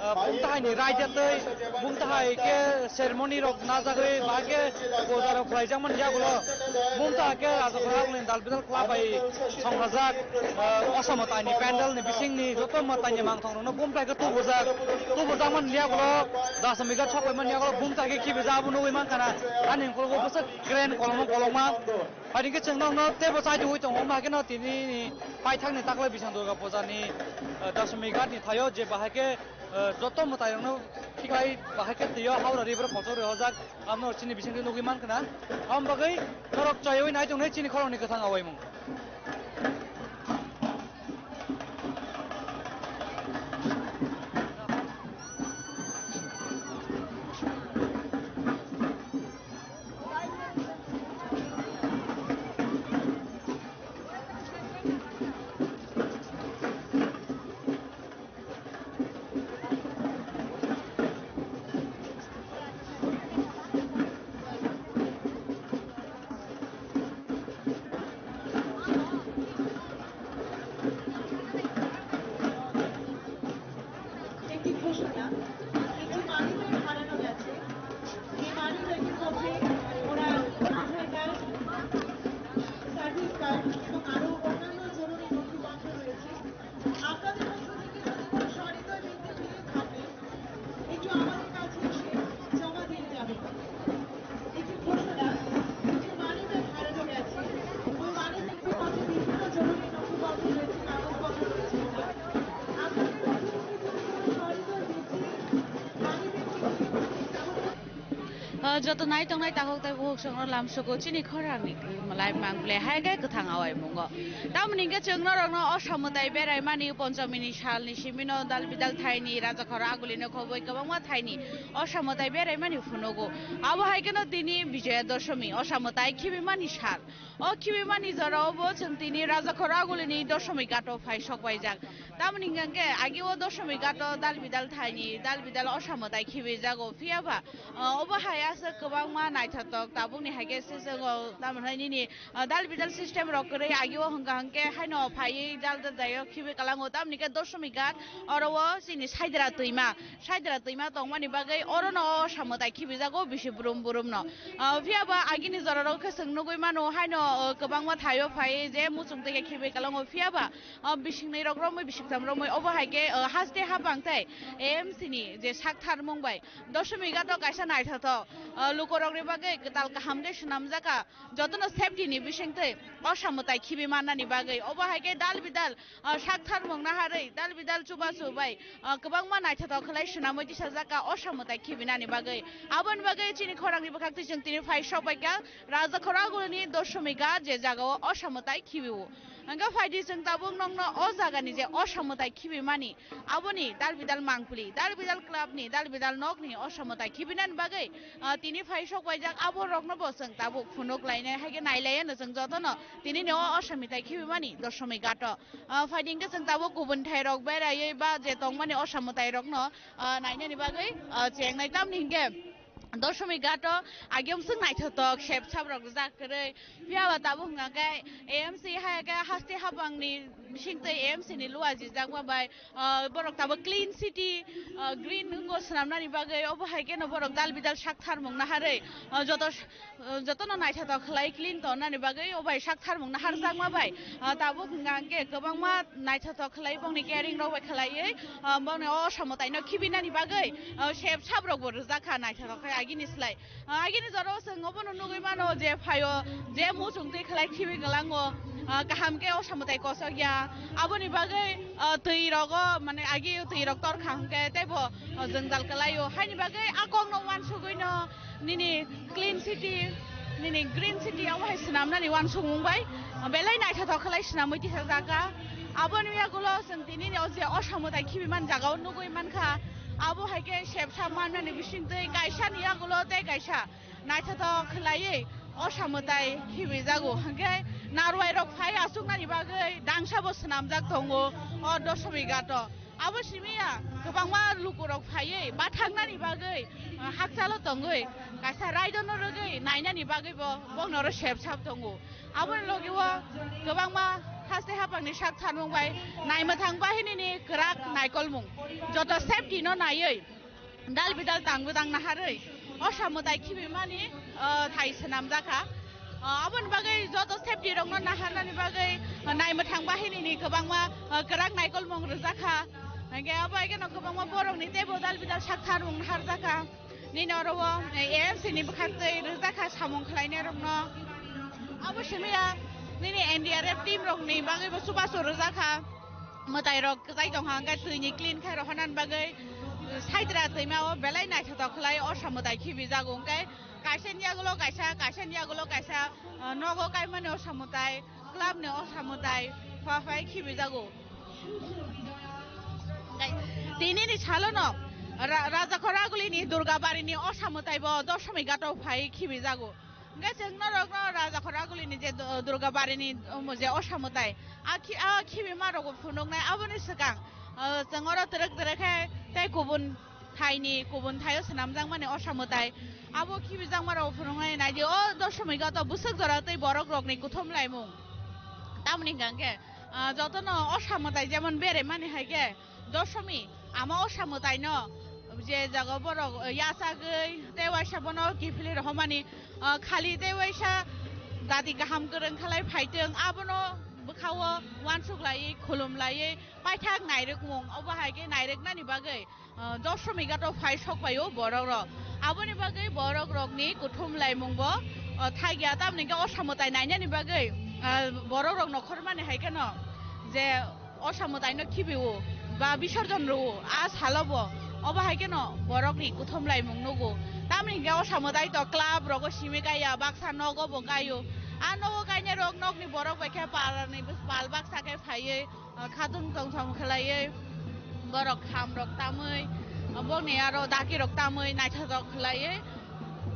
ah, bumtahai ni raida tei bumtahai khe ceremony rok najagwi bahai khe puja rok khlaijakmani yagulo bumtahai khe Rajakhor Agulini Dal Bidal Club bai songrajak, ah, Osa Mwtai ni pandal ni bisingni joto mwtai ni mangthok rokno bumtahai khe tubujak, tubujakmani yagulo Dasami Ghat sok paimani yagulo bumtahai khe khibijak abo nugwi mankha na ani ukulgo bwswk kren kolokma kolokma. Phaidi khe chwng nokno teibo chaidiui tongo, wngma khe no tini ni paithakni takhwlai Biswang Durga Puja ni, eh, Dasami Ghat ni thaio je bahai khe, eh, joto mwtai rokno khiklai bahai khe twiyo Howrah River kochok rwi hojak, amno chini bisingtwi nugwi mankha na. Aboni bagwi norok chayui nai tongnai chini khoroknwi kwthang awaimung. একটি ঘোষণা, একটি মানিব্যাগ হারানো গেছে। এই মানিব্যাগের মধ্যে ওনার আধার card, service card এবং আরও অন্যান্য জরুরি নথিপত্র রয়েছে। আপনাদের মধ্য থেকে যদি কোনো সহৃদয় ব্যক্তি পেয়ে থাকেন, একটু আমাদের কাছে এসে জমা দিয়ে যাবেন। একটি ঘোষণা, কিছু মানিব্যাগ হারানো গেছে। ওই মানিব্যাগের মধ্যে বিভিন্ন জরুরি নথিপত্র রয়েছে, কাগজপত্র রয়েছে। আপনাদের মধ্য থেকে যদি কোনো সহৃদয় ব্যক্তি money bag Ah, joto nai tongnai takhuk tei bukhuk chwngno lamsugo chini khorangni malai mang ble hai khe kwthang awai mungo. Tamoni hwnkhe chwng norokno Osa Mwtai beraimani Ponchomini salni simino Dal Bidal thaini Rajakhor Agulino khoboi kwbangma thaini Osa Mwtai beraimani phunugo. Abo hai kheno tini Bijoya Dosomi, Osa Mwtai khibimani sal. O khibimani jorao bo chwng tini Rajakhor Agulini Dosomi ghato phai sokpaijak. Tamoni hwnkhe agi o Dosomi ghato Dal Bidal thaini, Dal Bidal Osa Mwtai khibijago. Phiya ba, ah, obo hai aswk kwbangma naithotok tabukni hai khe se chwng o, tamoni nini, ah, Dal Bidal system rok kwrwi agi o hwnkha hwnkhe haino phaiwi Dal Bidal khibi kwlango. Tamoni khe Dosomi ghat oro o chini Saidra twima. Saidra twima tongmani bagwi orono Osa Mwtai khibijago bisi brum brumno. Ah, phiya ba agini jorarok khe chwng nugwi mano, haino, ah, kwbangma thaio phai je muchung twi khe khibi kwlango, phiya ba, ah, bisingni rok romwi, bisingtham romwi, obo hai khe, ah, haste hapang tei A M C ni je sak tharmung bai Dosomi ghato kaisa naithothok, ah, lukorokni bagwi kwtal kaham khe swnamjakha, jotono safety ni bisingtwi Osa Mwtai khibi mannani bagwi, obo hai khe Dal Bidal ah, sak tharmung naharwi Dal Bidal chubachu bai, ah, kwbangma naithothok khlai swnamwi tisajak kha Osa Mwtai khibinani bagwi. Aboni bagwi chini khorangni bwkhaktwi chwng tini phai sokbaikha Rajakhor Agulini Dosomi ghat je jagao Osa Mwtai khibio. Hwnkhe phaidi chwng tabuk nokno o jagani je Osa Mwtai khibimani aboni Dal Bidal mangpili, Dal Bidal club ni, Dal Bidal nokni Osa Mwtai khibinani bagwi, ah, tini phai sokbaijak abo rokno bo chwng tabuk phunuk lainai hai khe nai laiya no chwng jotono. Tini ni o Osa Mwtai khibimani Dosomi ghato. Ah, phaidi hwnkhe chwng tabuk kubun thairok beraiwi ba je tongmani Osa Mwtairokno, ah, nainani bagwi, ah, chengnai. Tamni hwnkhe Dosomi ghato agiyom swk naithothok sep sap rok rijak kwrwi. Phiya ba tabuk hwnkha khe A M C hai khe haste hapangni bisingtwi A M C ni lua jijakma bai, ah, borok tabuk clean city, ah, green wngbo swnamnani bagwi obo hai kheno borok Dal Bidal sak tharmung naharwi, ah, joto, ah, jotono naithothok khlai clean tonnani bagwi o bai sak tharmung naharjakma bai, ah, tabuk hwnkha hwnkhe kwbangma naithothok khlai bongni caring rok bai khlaiwi, ah, bongni o Osa Mwtaino khibinani bagwi, ah, sep sap rokbo rijak kha naithothok khe agini slai. Ah, agini jorao chwng obono nugwi mano je phaio, je muchung twi khlai khibi kwlango, ah, kaham khe Osa Mwtai kosok ya. Aboni bagwi, ah, twi rogo, mane, agi twi rok tor kha hwnkhe teibo, ah, jwngjal kwlaio. Haini bagwi a kokno uansugwino nini clean city, nini green city omo hai swnamnani uansukmung bai, ah, belai naithothok khlai swnamwi tisajak kha. Aboni yagulo chwng tini o je Osa Mwtai khibimani jagao nugwi mankha. Abo hai khe sep sap mannani bisingtwi kaisani yagulo tei kaisa naithothok khlaiwi Osa Mwtai khibijago. Hwnkhe narwai rok phai achuknani bagwi dangsa bo swnamjak tongo o Dosomi ghato. Abo simi ya kwbangma lukurok phaiwi bathangnani bagwi, ah, hakchalo tongwi kaisa raidono rwgwi nainani bagwi bo bokno oro sep sap tongo. Aboni logi o kwbangma Haste hapangni sak tharmung bai naimwthang bahinini kwrak naikolmung. Joto safety no naiwi dal bidal tang bwdang naharwi osa mwtai khibimani, ah, thai swnamjakha. Ah, aboni bagwi joto safety rokno naharnani bagwi, ah, naimwthang bahinini kwbangma, ah, kwrak naikolmung rwjakha. Hingke abo haikhe no kwbangma borokni teibo dal bidal sak tharmung naharjakha. Nini oro o, eh, A M C ni bwkhak twi rwjakha samung khlainai rokno. Abo simi ya nini N D R F team rokni bagwi bo chubachu rwjakha. Mwtai rok kwchai tongkha, hwnkhe twi ni clean khai rohornani bagwi, eh, Saidra twima o belai naithotok khlai osa mwtai khibijago. Hwnkhe kaisa ni yagulo kaisa, kaisa ni yagulo kaisa, eh, nogo kaimani osa mwtai, club ni osa mwtai, phai phai khibijago. Tinini salono Ra-, Rajakhor Agulini Durga Barini osa mwtai bo Doshmi Ghato phai khibijago. Hwnkhe chwng norokno Rajakhor Agulini je Du-, Durga Barini, um, je osa mwtai, a khi-, a khibima rokbo phunuknai. Aboni swkang, uh, chwng oro twrwk twrwk khe tei kubun thaini, kubun thaio swnamjakmani osa mwtai. Abo khibijakma rok phunuknai naidi o Doshmi Ghato bwswk jora tei borok rokni kuthum laimung. Tamoni hwnkha hwnkhe, ah, jotono osa mwtai jemon beremani hai khe Doshmi, ama osa mwtaino je jaga borok, eh, yachagwi tei waisa bono kiphilwi rohormani, ah, khali tei waisa dati kaham kwrwng khalai phaitwng, abono bwkhao uansuk laiwi, khulum laiwi, paithak nairwkmung, obo hai khe nairwknani bagwi, ah, Doshmi Ghato phai sok pai o borok rok. Aboni bagwi borok rokni kuthum laimung bo, ah, thagya, tamni hwnkhe osa mwtai nainani bagwi, ah, borok rok nokhormani hai kheno je osa mwtaino khibi o ba bisorjon rw o, a salo bo obo hai kheno borokni kuthum laimung nugo. Tamni hwnkhe osa mwtai to club rogo simi kaiya, baksa nogo bo kaio. A nogo kainai rok nokni borok bai khe parani bwswk pal baksa khe phaiwi, ah, khatung tongthom khlaiwi, borok kham rok tamwi, ah, bokni aro daki rok tamwi naithotok khlaiwi,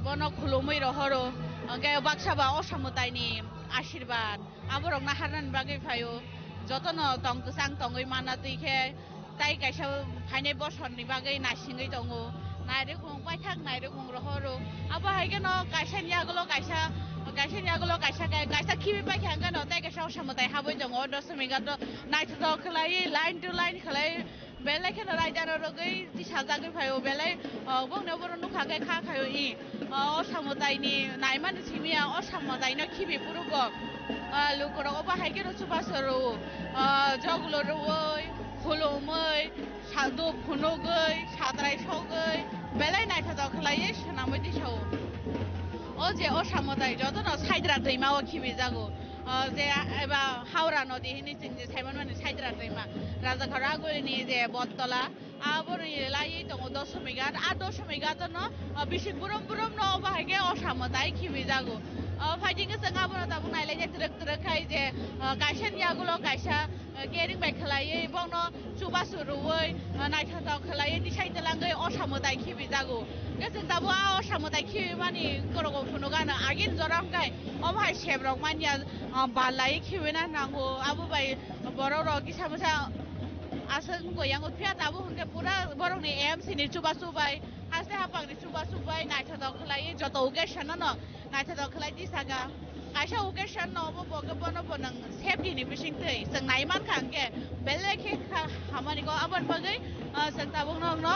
bono khulumwi rohoro. Hwnkhe baksa ba osa mwtaini ashirbad aborok naharnani bagwi phaio, jotono tong kwchang tongwi manna twi khe, tai kaisa phainai bosorni bagwi naisingwi tongo. Nairwkmung paithak nairwkmung rohoro. Abo hai kheno kaisani yagulo kaisa, kaisani yagulo kaisa, kaisa khibi paikha hwnkhe no tei kaisa osa mwtai habwi tongo. Doshmi Ghato naithotok khlaiwi line to line khlai belai kheno raida rw rwgwi tisajagwi phaio belai, ah, bongni oborok nukha khe kha khaio i, ah, osa mwtaini naimani simi ya osa mwtaino khibi phuru bo, ah, lukurok obo hai kheno chubachu rw o, ah, joglo rwui, khulumwi, saduk phunugwi, satrai sogwi, belai naithotok khlaiwi swnamwi tisao. O je osa mwtai jotono Saidra twima o khibijago. O je eba Howrah nodi hinwi chwng je saimanmani Saidra twima. Rajakhor Agulini je Bottola, aboni laiwi tongo Doshmi Ghat. A Doshmi Ghat no, o, bising burum burum no obo hai khe osa mwtai khibijago. O, phaidi khe chwng abono tabuk nailaikhe twrwk twrwk khai je, o, kaisa ni yagulo kaisa, o, kering bai khlaiwi bono chubachu rwui, o, naithotok khlaiwi tisai twlangwi osa mwtai khibijago. Hwnkhe chwng tabuk a osa mwtai khibimani khorogo phunukgano agini jora hwnkhe omo hai sebrok manya, o, bal laiwi khibina nango. Abo bai borok rok kisa bwsa aswk wngkha yango phiya tabuk hwnkhe pura borokni A M C ni chubachu bai, haste haphangni chubachu bai naithotok khlaiwi joto occasion no naithotok khlai tisaka. Kaisa occasion no obo bo khe bono bo nwng safety ni bisingtwi chwng nai mankha hwnkhe belai khe kha hamani kok. Aboni bagwi, ah, chwng tabuk nokno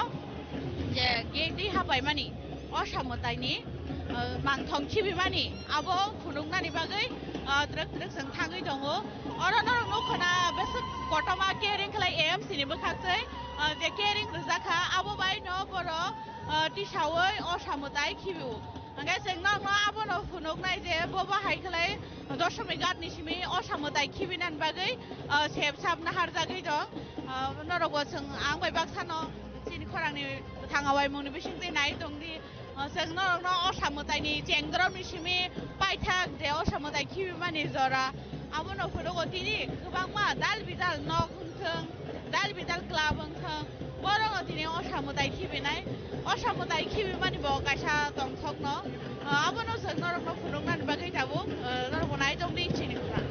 je gate twi hapaimani osa mwtaini, ah, mangthong khibimani abo phunuknani bagwi, ah, twrwk twrwk chwng thangwi tongo. Oro norok nukho na bwswk kotorma kering khlai A M C ni bwkhak twi, ah, je kering rwjakha abo bai no borok, ah, tisaui osa mwtai khibio. Hwnkhe chwng nokno abono phunuknai je bobo hai khlai Doshmi Ghat ni simi osa mwtai khibinani bagwi, ah, sep sap naharjagwi tong. Ah, norokbo chwng ang bai baksano chini khorangni thanga waimungni bisingtwi nai tongdi. Ah, chwng norokno osa mwtaini chengdromni simi paithak je osa mwtai khibimani jora. Abono phunugo tini kwbangma dal bidal nok wngthwng, dal bidal club wngthwng, borokno tini osa mwtai khibinai. Osa mwtai khibimani bo kaisa tongthokno, ah, abono chwng norokno phunuknani bagwi tabuk, ah, norokbo nai tongdi chini khorang.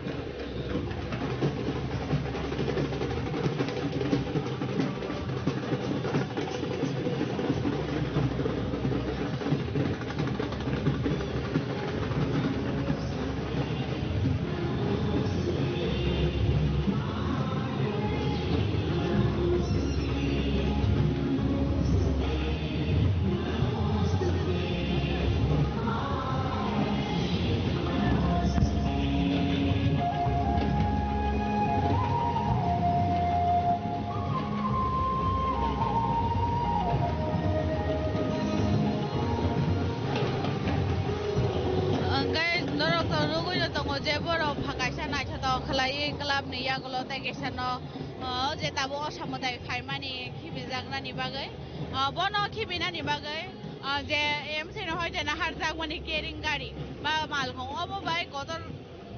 Tei borok pha kaisa naithotok khlaiwi club ni yagulo tei kaisa no, o je tabuk o samwtai phaimani khibijaknani bagwi, o bono khibinani bagwi, o je M C no hoi de naharjakmani kering gari ba malkhung obo bai kotor,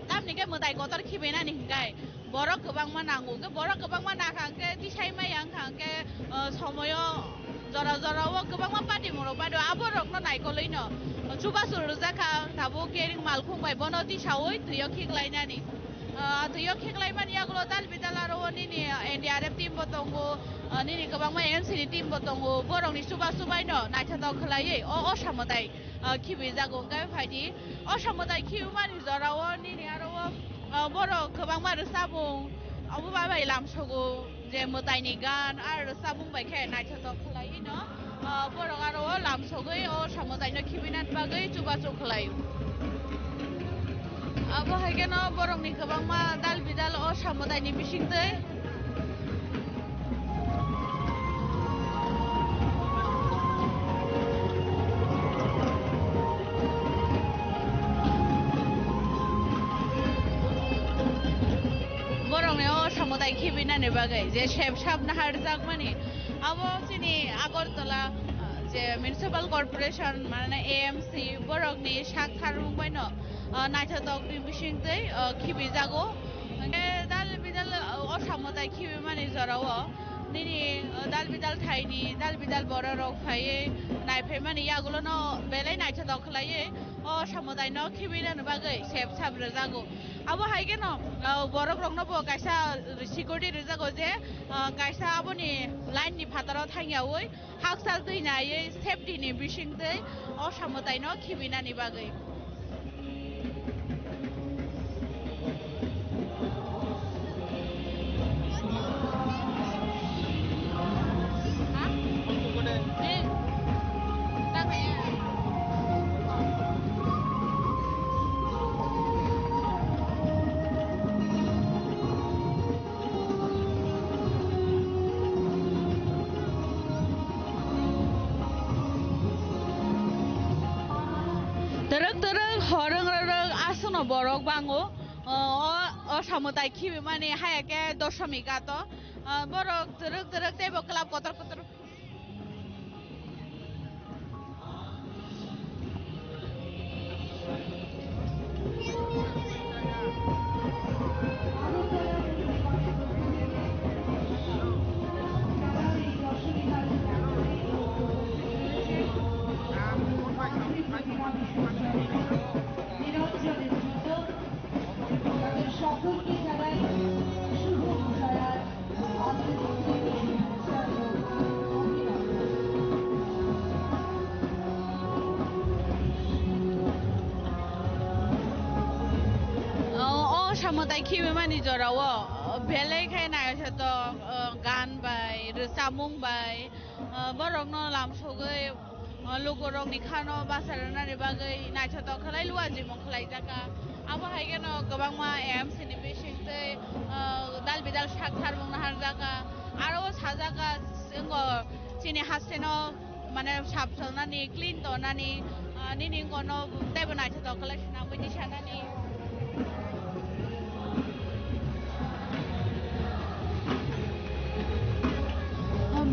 tamni khe mwtai kotor khibinani hinkai borok kwbangma nango, hwnkhe borok kwbangma nakha hwnkhe tisai maya wngkha hwnkhe, o somoyo jora jora o kwbangma party mung rok bado aborokno naikolwi no chubachu rwjak kha, tabuk kering malkhung bai bono tisaui twio khiklainani. Ah, twio khiklaimani yagulo dal bidal aro o nini N D R F team bo tongo, ah, nini kwbangma M C ni team bo tongo, borokni chuba chubai no naithotok khlaiwi o, o samwtai, ah, khibijago. Hwnkhe phaidi o samwtai khibimani jora o nini aro o, ah, borok kwbangma rwchabung obo bai bai lamsogo. Je mwtaini gan ar rwchabung bai khe naithotok khlai hino, ah, borok aro o lamsogwi o samwtaino khibinani bagwi chubachu khlaio. Abo hai kheno borokni kwbangma dal bidal o samwtaini bisingtwi. Borokni o samwtai khibinani bagwi je sep sap naharjakmani, abo chini Agartala, ah, je Municipal Corporation, mane A M C, borokni sak tharmung baino, ah, naithotokni bisingtwi, ah, khibijago. Hwnkhe dal bidal, ah, o samwtai khibimani jorao nini, ah, dal bidal thaini, dal bidal bororok phaiwi naiphaimani yagulono belai naithotok khlaiwi o samwtaino khibinani bagwi sep sap rwjago. Abo hai kheno, ah, borok rokno bo kaisa security rijak o je, ah, kaisa aboni line ni phataro thangyaui hakchal twi naiwi safety ni bisingtwi o samwtaino khibinani bagwi. Twrwk twrwk horwng rwrwk aswkno borok bango. O, o, o samwtai khibimani haya khe doshomik ato. O, borok twrwk twrwk teibo club kotor kotor. O, o samwtai khibimani jorao, o, belai khe naithotok, o, gan bai, rwchapmung bai, o, borokno lamsogwi, o, lukurokni khano bachai rwnani bagwi naithotok khlai luajimung khlaijak kha. Abo hai kheno kwbangma M C ni bisingtwi, o, dal bidal sak tharmung naharjak kha. Aro o sajak kha, wngkha chini hasteno mane sap salnani, clean tongnani, ah, nini wngkha no teibo naithotok khlai swnamwi twi sanani.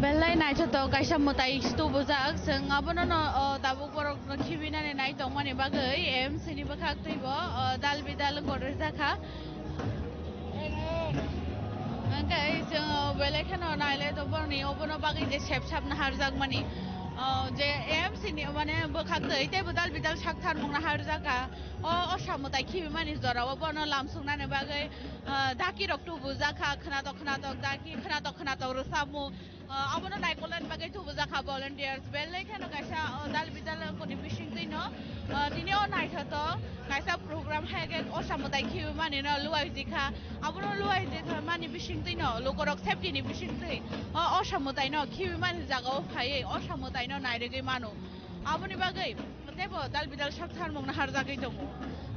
Belai naithotok kaisa mwtai tubujak, chwng abono no, o, tabuk borok no khibinani nai tongmani bagwi M C ni bwkhak twibo, o, dal bidal wngkha rwjak kha. Hwnkhe chwng belai kheno nailai tongo borokni obono bagwi je sep sap naharjakmani. O, je M C ni mane bwkhak twi teibo dal bidal sak tharmung naharjak kha. O, o samwtai khibimani jorao bono lamsoknani bagwi, o, daki rok tubujak kha, khwnatok khwnatok daki, khwnatok khwnatok rwchapmung. Ah, abono naikolnani bagwi tubujak kha volunteers. Belai kheno kaisa, ah, dal bidal koni bisingtwi no, ah, tini o naithotok kaisa program hai khe o samwtai khibimani no luaijikha. Abono luaijikha mani bisingtwi no lukorok safety ni bisingtwi o, o samwtai no khibimani jaga o phaiwi o samwtai no nairigwi mano. Aboni bagwi teibo dal bidal sak tharmung naharjagwi tongo.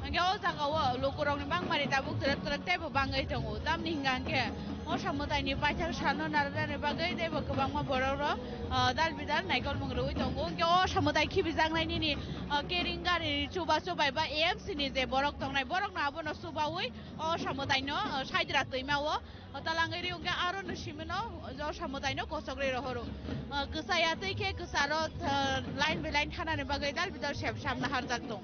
Hwnkhe o jagao lukurokni bangmani tabuk twrwk twrwk teibo bangwi tongo. Tamni hwnkha hwnkhe Osa mwtaini paithak sano narwknani bagwi teibo kwbangma borokrok, ah, dal bidal naikolmung rwui tongo. Hwnkhe o Osa mwtai khibijaknai nini, ah, kering gari chubachu bai ba A M C ni je borok tongnai, borokno abono chubaui o Osa mwtaino, ah, saidra twima o O talangwi ri hwnkhe aro no simino o Osa mwtaino kochok rwi rohoro. Ah, kwchaya twi khe kwcharo, ah, line by line thanani bagwi dal bidal sep samna harjak tong.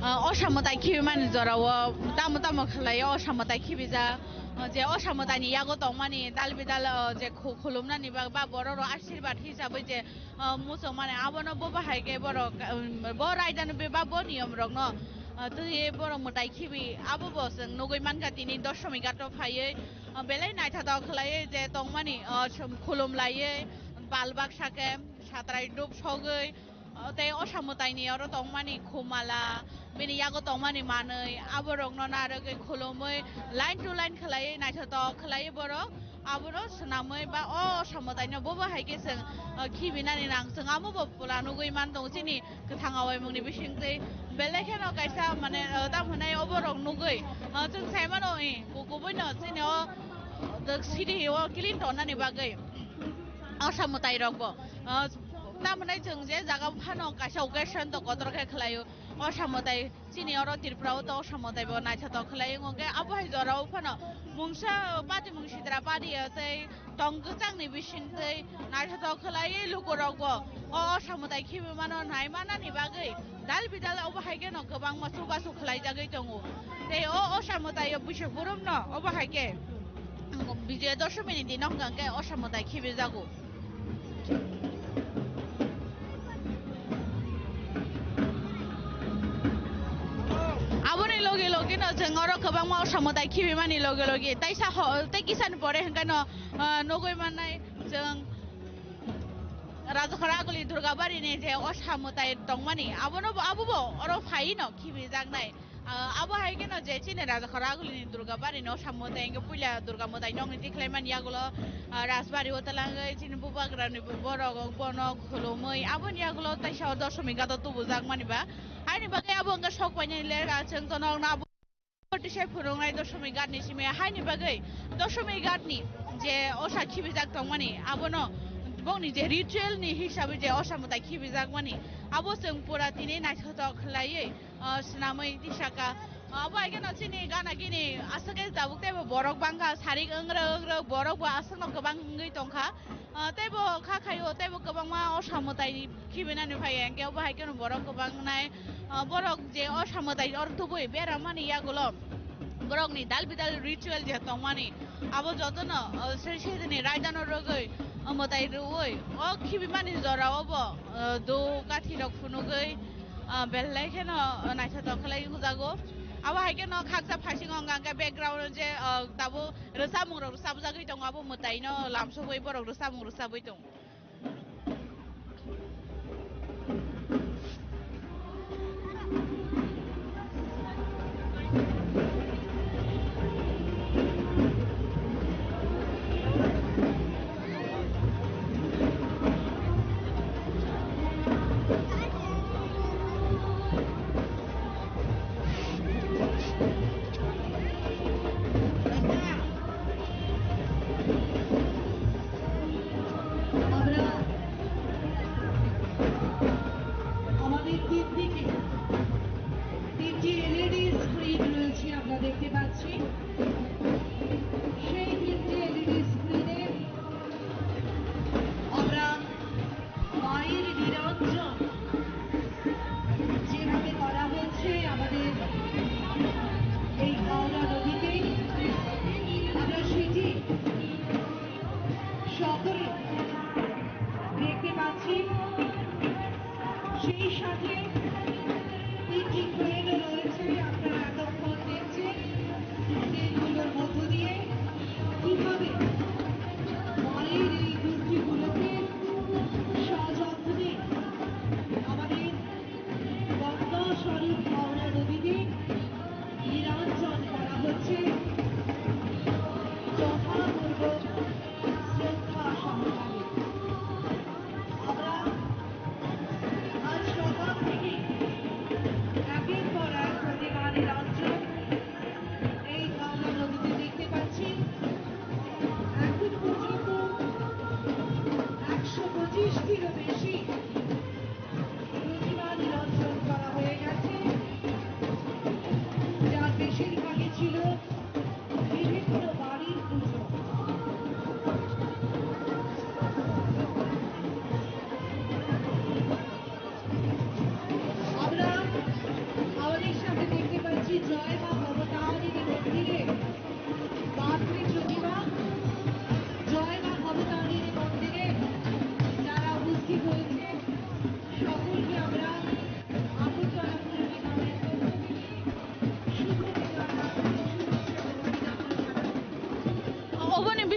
Ah, Osa mwtai khibimani jorao tamo tamo khlai o Osa mwtai khibijak, ah, je Osa mwtaini yago tongmani dal bidal, ah, je khu-, khulumnani ba, ba borok rok ashirbad hisabwi je ah, muchung mani abono bo bahai khe borok, um, bo raida no bebak bo niyom rok no, ah, twi borok mwtai khibi abo bo chwng nugwi mankha tini Doshami ghat o phaiwi, ah, belai naithotok khlaiwi je tongmani, ah, chwng khulum laiwi bal baksa khe satrai dup sogwi, ah, tei Osa mwtai ni oro tongmani khumala, bini yago tongmani manwi aborokno narwgwi khulumwi line to line khlaiwi naithotok khlaiwi borok abono swnamwi ba o Osa mwtaino bobo hai khe chwng, uh, khibinani nang chwng amo bo pula nugwi man tongo chini kwthang awaimungni bisingtwi belai kheno kaisa mane, uh, tamo hwnai oborok nugwi, uh, chwng sai mano, eh, ku-, kubuino chini o, uh, city o clean tonnani bagwi Osa mwtairokbo, uh, tamo hwnai chwng je jaga phano kaisa occasion to kotor khe khlaio. Osa mwtai chini oro Tripura o to Osa mwtai bo naithotok khlai wngkha khe abo hai jora o phano mungsa pati mung sidra padi ya tei tong kwchang ni bising tei naithotok khlai lukurok bo o Osa mwtai khibi mano nai manani bagwi dal bidal obo hai khe no kwbangma chubachu khlai jagwi tongo tei o Osa mwtai o buisok burum no obo hai khe Bijoya Doshami ni dino hwnkha khe Osa mwtai khibi jago. Aboni logi logi no chwng oro kwbangma Osa mwtai khibimani logi logi taisa ho-, tei kisani pore hwnkhe no, ah, nugwi mannai chwng Rajakhor Aguli Durgabari ni je Osa mwtai tongmani abono bo, abo bo oro phai no khibijaknai. Ah, abo hai kheno je chini Rajakhor Aguli ni Durgabari no Osa mwtai hwnkhe puila Durga mwtai nokni tikhlaimani yagulo, ah, Rajbari o twlangwi chini bubagra ni borok bono khulumwi aboni yagulo taisa o Doshami ghat o tubujak mani ba. Haini bagwi abo hwnkhe sok painani ler achwng tonok na abo tisai phwrwngnai Doshami ghat ni simi haini bagwi Doshami ghat ni je Osa khibijak tongmani abono bongni je ritual ni hisabe je Osa mwtai khibijak mani abo chwng pura tini naithotok khlaiwi ah, swnamwi tisaka. Ah, abo hai kheno chini gana gini aswk khe tabuk teibo borok bangkha, sarik wngrwk wngrwk borok bo aswkno kwbang wngwi tongkha. Ah, teibo kha khaio, teibo kwbangma Osa mwtai khibinani phai ya, hwnkhe obo hai kheno borok kwbang wngnai. Ah, borok je Osa mwtai oro tubui beramani yagulo borokni dal bidal ritual je tongmani, abo jotono, ah, se-, sedini raidano rwgwi, ah, mwtai rwui, o khibimani jorao bo, ah, do kathi rok phunugwi, Ah, belai kheno, ah, naithotok khlai wngjago. Abo hai kheno khaksa phaising wngkha hwnkhe background je, ah, tabuk rwchapmung rok rwchapjagwi tongo, abo mwtaino lamsogwi borok rwchapmung rwchapwi tongo. আমরা আমাদের তিন দিকে তিনটি LED screen রয়েছে।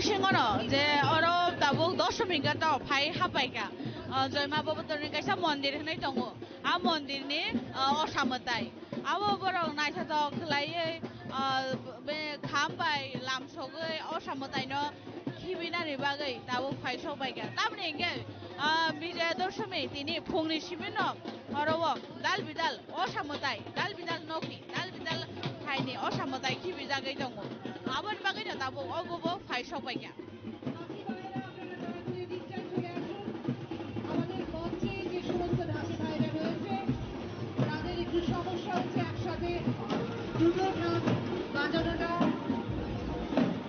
Singono je oro tabuk doshomik gata phai hapaikha, ah, Joima Bobotorni kaisa mondir hinwi tongo. A mondirni, ah, osa mwtai. Abo borok naithothok khlaiwi, ah, be kham bai lamsogwi osa mwtaino khibinani bagwi tabuk phai sokbaikha. Tamni hwnkhe, ah, Bijoya Doshami tini phungni simino oro o dal bidal osa mwtai, dal bidal nokni, dal bidal phaini osa mwtai khibijagwi tongo. Aboni bagwino tabuk obo bo phai sokbaikha. আমাদের মঞ্চে যে সমস্ত নাচী ভাইরা রয়েছে, তাদের একটু সমস্যা হচ্ছে একসাথে দুটো ঢাক বাজানোটা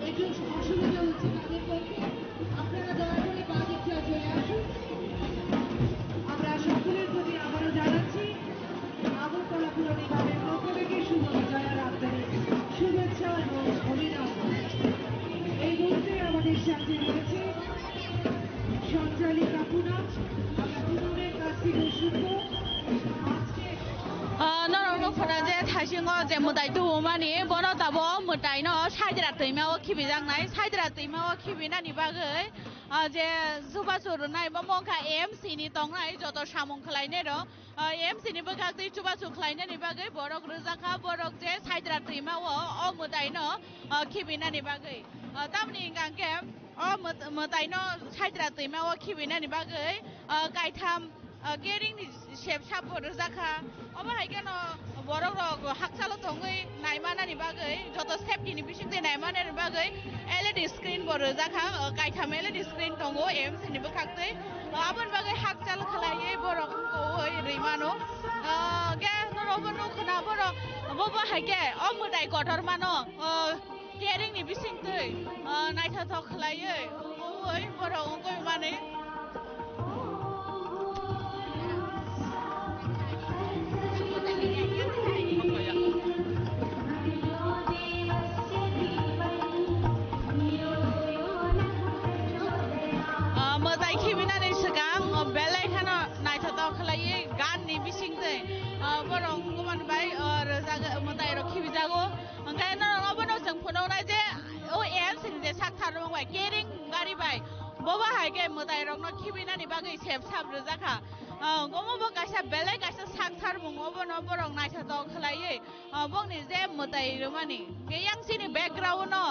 একটু অসুবিধা হচ্ছে তাদের পক্ষে। আপনারা দয়া করে বাজেটটা চলে আসুন। আমরা সকলের প্রতি আবারও জানাচ্ছি আগরতলা পুর নিগমের পক্ষ থেকে শুভ বিজয়ার আন্তরিক শুভেচ্ছা এবং অভিনন্দন। এই মুহূর্তে আমাদের সাথে রয়েছে সঞ্চালিকা পুনম। আমরা পুনমের কাছ থেকে শুনবো আজকে Ah, norok nukho na je thaisingo je mwtai tubumani, bono tabuk mwtaino saidra twima o khibijaknai, saidra twima o khibinani bagwi, ah, je chubachu rwnai bo mokha M C ni tongnai joto samung khlainai rok. Ah, M C ni bwkhak twi chubachu khlainani bagwi borok rwjakha, borok je saidra twima o, o mwtaino, ah, khibinani bagwi. Ah, tamni hwnkha khe o mwt-, mwtaino saidra twima o khibinani bagwi, ah, kaitham, ah, kering ni sep sap bo rwjakha. Obo hai kheno borok rok hakchalo tongwi naimanani bagwi, joto safety ni bisingtwi naimanani bagwi L E D screen bo rwjakha, ah, kaitham L E D screen tongo M C ni bwkhak twi. Ah, aboni bagwi hakchal khlaiwi borok wngkoi rwi mano. Ah, khe norok bo nukho na borok bo bo hai khe o mwtai kotor mano, ah, kering ni bisingtwi, ah, naithothok khlaiwi wngkoi borok wngkoi mani. Ah, mwtai khibinani swkang, oh, belai kheno naithothok khlaiwi gan ni bisingtwi, ah, borok wngkukmani bai, oh, rwjak-, mwtai rok khibijago. Hwnkhe norok obono chwng phunuknai je o M C ni je sak tharmung bai kering gari bai bo bahai khe mwtai rokno khibinani bagwi sep sap rwjakha. Ah, omo bo kaisa belai kaisa sak tharmung, obono borok naithothok khlaiwi, ah, bongni je mwtai rwmani. Hwnkhe yang chini background no,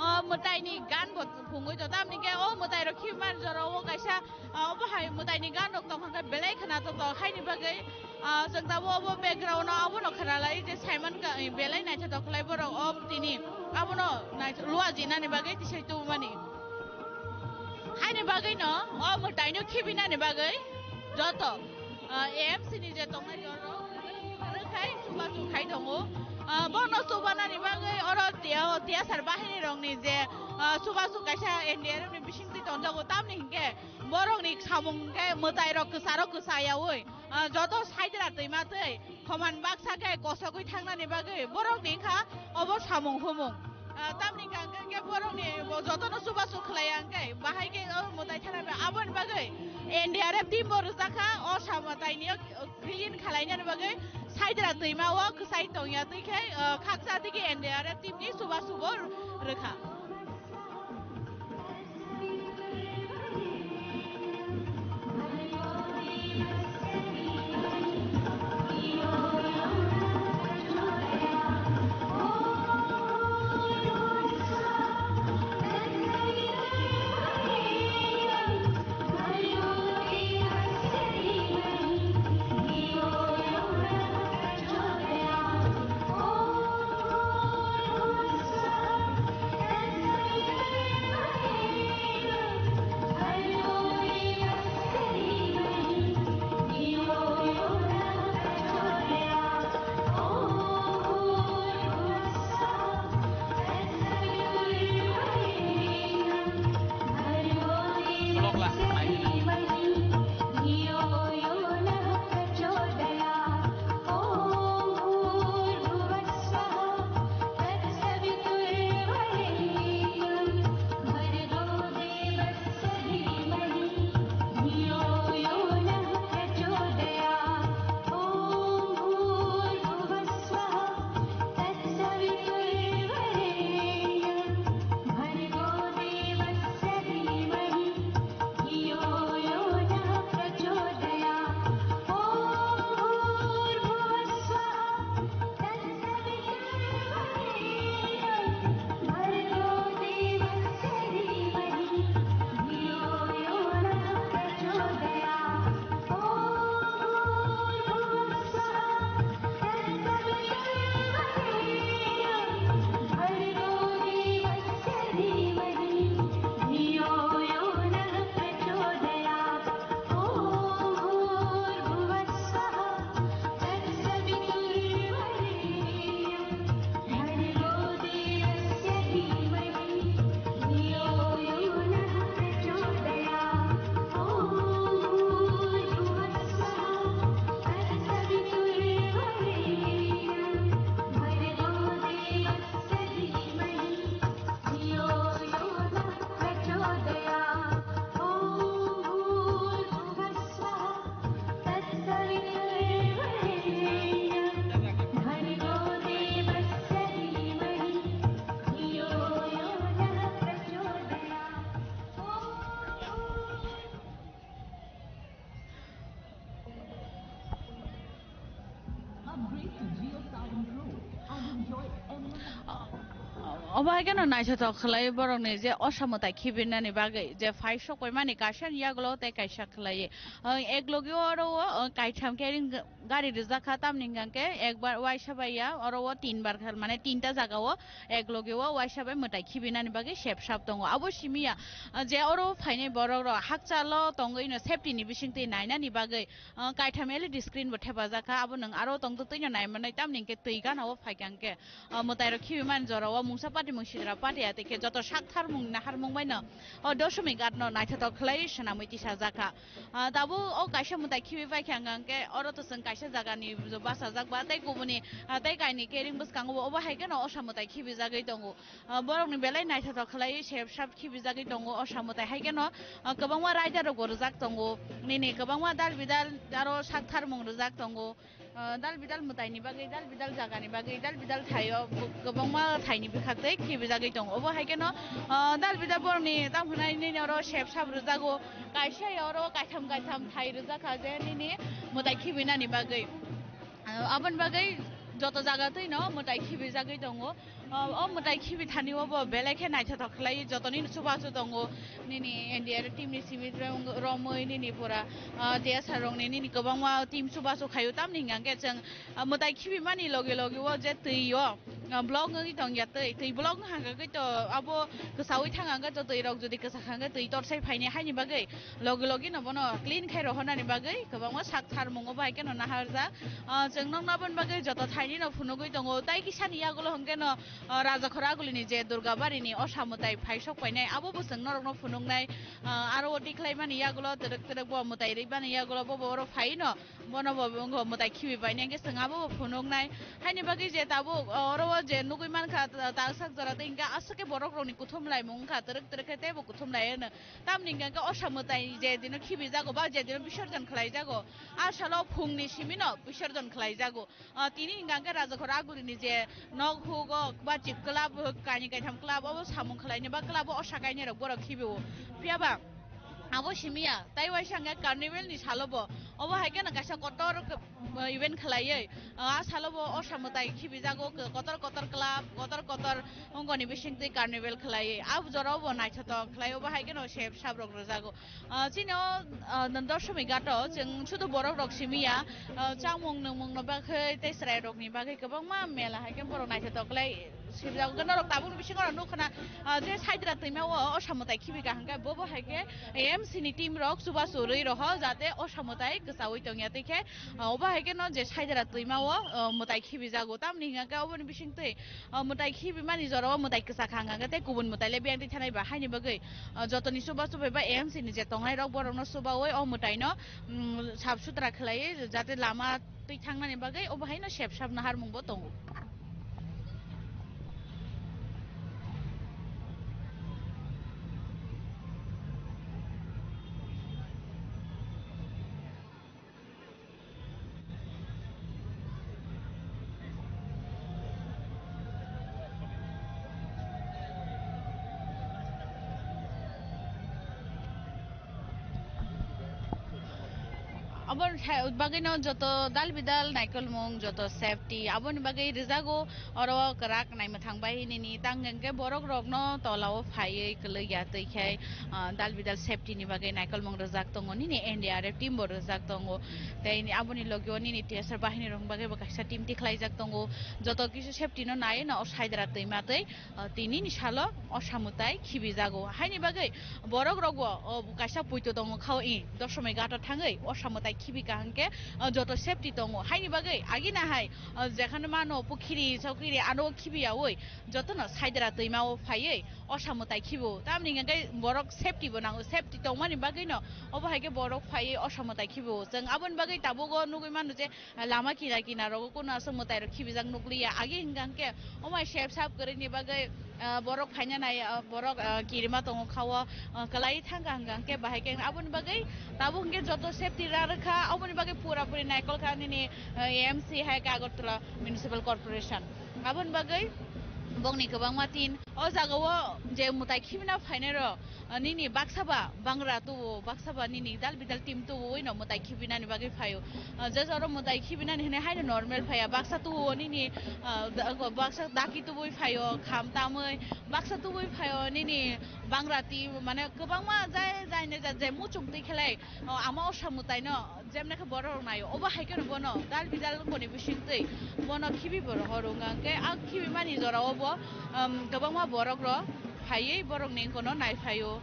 ah, mwtai ni gan bo phungwi tongo. Tamni khe o mwtai rok khibimani jora o kaisa, ah, obo hai mwtai ni gan rok tongkha khe belai khwnathok tong haini bagwi, ah, chwng tabuk obo background no abono khwnalai je saimankha, eh, belai naithothok khlai borok o tini abono naitho-, luajinani bagwi tisai tubumani. Haini bagwino o mwtaino khibinani bagwi joto, ah, M C ni je tongnai jorok rwkhai chubachu khai tongo. Ah, bono chubanani bagwi oro tiya, tiyasar bahini rokni je, ah, chubachu kaisa N D R F ni bisingtwi tonjago, tamni hinkhe borokni samung hinkhe mwtai rok kwcharo kwcha yaui, ah, joto saidra twima twi. Khoman baksa khe kosogwi thangnani bagwi borokni wngkha obo samung humung. Ah, tamni hwnkha hwnkhe borokni bo jotono chubachu khlaiya hwnkhe bahai khe o mwtai thana bai aboni bagwi N D R F team bo rwjakha o samataini o clean khwlainani bagwi saidra twima o kwchai tongya twi khe, ah, khaksa twi khe N D R F team ni chubachu bo rwkha. Obo hai kheno naithothok khlai borokni je osa mwtai khibinani bagwi je phai sok paimani kaisa ni yagulo tei kaisa khlaiwi. Ang ek logi oro o, ang kaitham khe ring gari rijak kha, tamni hwnkha khe ekbar waisa bai ya, oro o tinbar kha, mane tinta jaga o ek logi o waisa bai mwtai khibinani bagwi sep sap tongo. Abo simi ya, ah, je oro phainai borok rok hakchalo tongwi no safety ni bisingtwi nainani bagwi, ah, kaitham L E D screen bo thepajak kha, abo nwng aro tongtwtwi no naimanai, tamni hwnkhe twi gana o phaikha hwnkhe, ah, mwtai rok khibimani jora o mungsa party mung sidra party ya, tei khe joto sak tharmung naharmung bai no o Doshomighat no naithothok khlai swnamwi tisajak kha. Ah, tabuk o kaisa mwtai khibi pai kha hwnkha hwnkhe oro to chwng kaisa jagani bachajak ba tei kubuni, ah, tei kaini kering bwskango bo obo hai kheno osa mwtai khibijagwi tongo. Ah, borokni belai naithothok khlaiwi sep sap khibijagwi tongo osa mwtai hai kheno, ah, kwbangma rider rok bo rijak tongo nini kwbangma dal bidal aro sak tharmung rijak tongo. Ah, dal bidal mwtaini bagwi, dal bidal jagani bagwi, dal bidal thaio bo-, kwbangma thaini bwkhaktwi khibijagwi tongo. Obo hai kheno, ah, dal bidal borokni tamo hwnai nini oro sep sap rwjago, kaisa ya oro kaitham kaitham thai rwjak kha je nini mwtai khibinani bagwi. Ah, aboni bagwi joto jaga twino mwtai khibijagwi tongo. O, o mwtai khibi thani o bo belai khe naithothok khlai, jotoni chubachu tongo nini N D R F team ni simi rong-, romwi nini pura, ah, T S R rokni nini kwbangma team chubachu khaio, tamni hwnkha khe chwng, ah, mwtai khibi mani loge loge o je twi o, ah, block wngwi tong ya twi, twi block wngkha khe to abo kwsaui thang khe to twi rok jodi kwsa kha khe twi torsai phaini haini bagwi loge loge no bono clean khai rohornani bagwi kwbangma sak tharmungo bai kheno naharjak. Ah, chwng nokna aboni bagwi joto thaini no phunugwi tongo, tai kisani yagulo hwnkhe no, ah, Rajakhor agulini je Durgabari ni osa mwtai phai sok painai, abo bo chwng norokno phunuknai. Ah, aro o tikhlaimani yagulo twrwk twrwk bo mwtai rwibani yagulo bo bo oro phaino bono bo wngkha mwtai khibi painai hwnkhe chwng abo bo phunuknai. Haini bagwi je tabuk, ah, oro o je nugwi mankha ta-, talsak jora tei hwnkhe aswk khe borok rokni kuthum laimung wngkha twrwk twrwk khe teibo kuthum lai hwno. Tamni hwnkhe osa mwtai je dino khibijago ba je dino bisorjon khlaijago, a salo phungni simino bisorjon khlaijago. Ah, tini hwnkha khe Rajakhor agulini je nok hugo ba chip club, kainwi kaitham club obo samung khlaini ba club o osa kainwi rok borok khibio. Phiya ba abo simi ya, tai waisa hwnkhe carnival ni salo bo obo hai kheno kaisa kotor k-, event khlaiwi, ah, a salo bo osa mwtai khibijago, k-, kotor kotor club, kotor kotor ongoni bisingtwi carnival khlaiwi. Abo jora o bo naithothok khlai, obo hai kheno sep sap rok rwjago. Ah, chini o, ah, Doshomighat o chwng sudu borok rok simi ya, ah, chamung nwngmung no bagwi tei chwrai rok ni bagwi kwbangma mela hai khe borok naithothok khlai sibjak. Norok tabuk ni bisingo norok nukha na, ah, je Saidra twima o osa mwtai khibi kaham khe bo bo hai khe A M C ni team rok chubachu rwi roho jate osa mwtai kwchaui tongya tei khe, ah, obo hai khe no je Saidra twima o, ah, mwtai khibijago, tamni hwnkha khe oboni bisingtwi, ah, mwtai khibimani jora o mwtai kwchak hang hang khe tei kubun mwtai le biyang twi thanai ba haini bagwi, ah, jotoni chuba chubai ba A M C ni je tongnai rok borok no chubaui o mwtai no, mm, sap sutra khlaiwi jate lama twi thangnani bagwi obo haino sep sap naharmung bo tongo. Aboni sa-, bagwino joto dal bidal naikolmung, joto safety, aboni bagwi rijago oro kwrak naimwthang bai nini tang hwnkhe borok rokno tolao phaiwi kwlwk ya twi khai, ah, dal bidal safety ni bagwi naikolmung rijak tongo, nini N D R F team bo rijak tongo, tei aboni logio nini T S R bahini rok bagwi bo kaisa team tikhlaijak tongo, joto kisu safety no nai no o Saidra twima twi, ah, tinini salo osa mwtai khibijago. Haini bagwi borok rokbo, o, kaisa puito tongo khao i Doshomighat o thangwi osa mwtai khibi kaham khe, ah, joto safety tongo. Haini bagwi agina hai, ah, jekhano mano pukhiri, sokiri ano khibiyaui jotono Saidra twima o phaiwi osa mwtai khibo. Tamni hwnkhe borok safety bo nango, safety tongmani bagwino obo hai khe borok phaiwi osa mwtai khibo. Chwng aboni bagwi tabuk o nugwi mano je lama kina kina rogo kuno aswk mwtai rok khibijak nukliya. Agi hwnkha hwnkhe omai sep sap kwrwini bagwi, ah, borok phaina nai, ah, borok, ah, kirima tongo khao, ah, kwlai thangkha hwnkha hwnkhe bahai khe aboni bagwi tabuk hwnkhe joto safety ra rwkha. Aboni bagwi pura puri naikol kha nini, ah, A M C hai khe Agartala Municipal Corporation. Aboni bagwi Bongni kwbangma tin. O jagao je mwtai khibina phainairok, ah, nini baksa ba bangra tubu, baksa ba nini dal bidal team tubuwi no mwtai khibinani bagwi phaio. Ah, je oro mwtai khibinani hinwi haino normal phaiya. Baksa tubuo nini, ah, da-, baksa daki tubuwi phaio, kham tamwi. Baksa tubuwi phaio nini bangra team, mane kwbangma jai, jai ne jat jai muchung twi khlai, ah, ama osa mwtaino jemne khe borok rok naio, obo hai kheno bono dal bidal wngkoni bisingtwi bono khibi bo rohor wngkha, hwnkhe a khibi mani jorao bo, um, kwbangma borok rok phaiwi borokni wngkano nai phaio,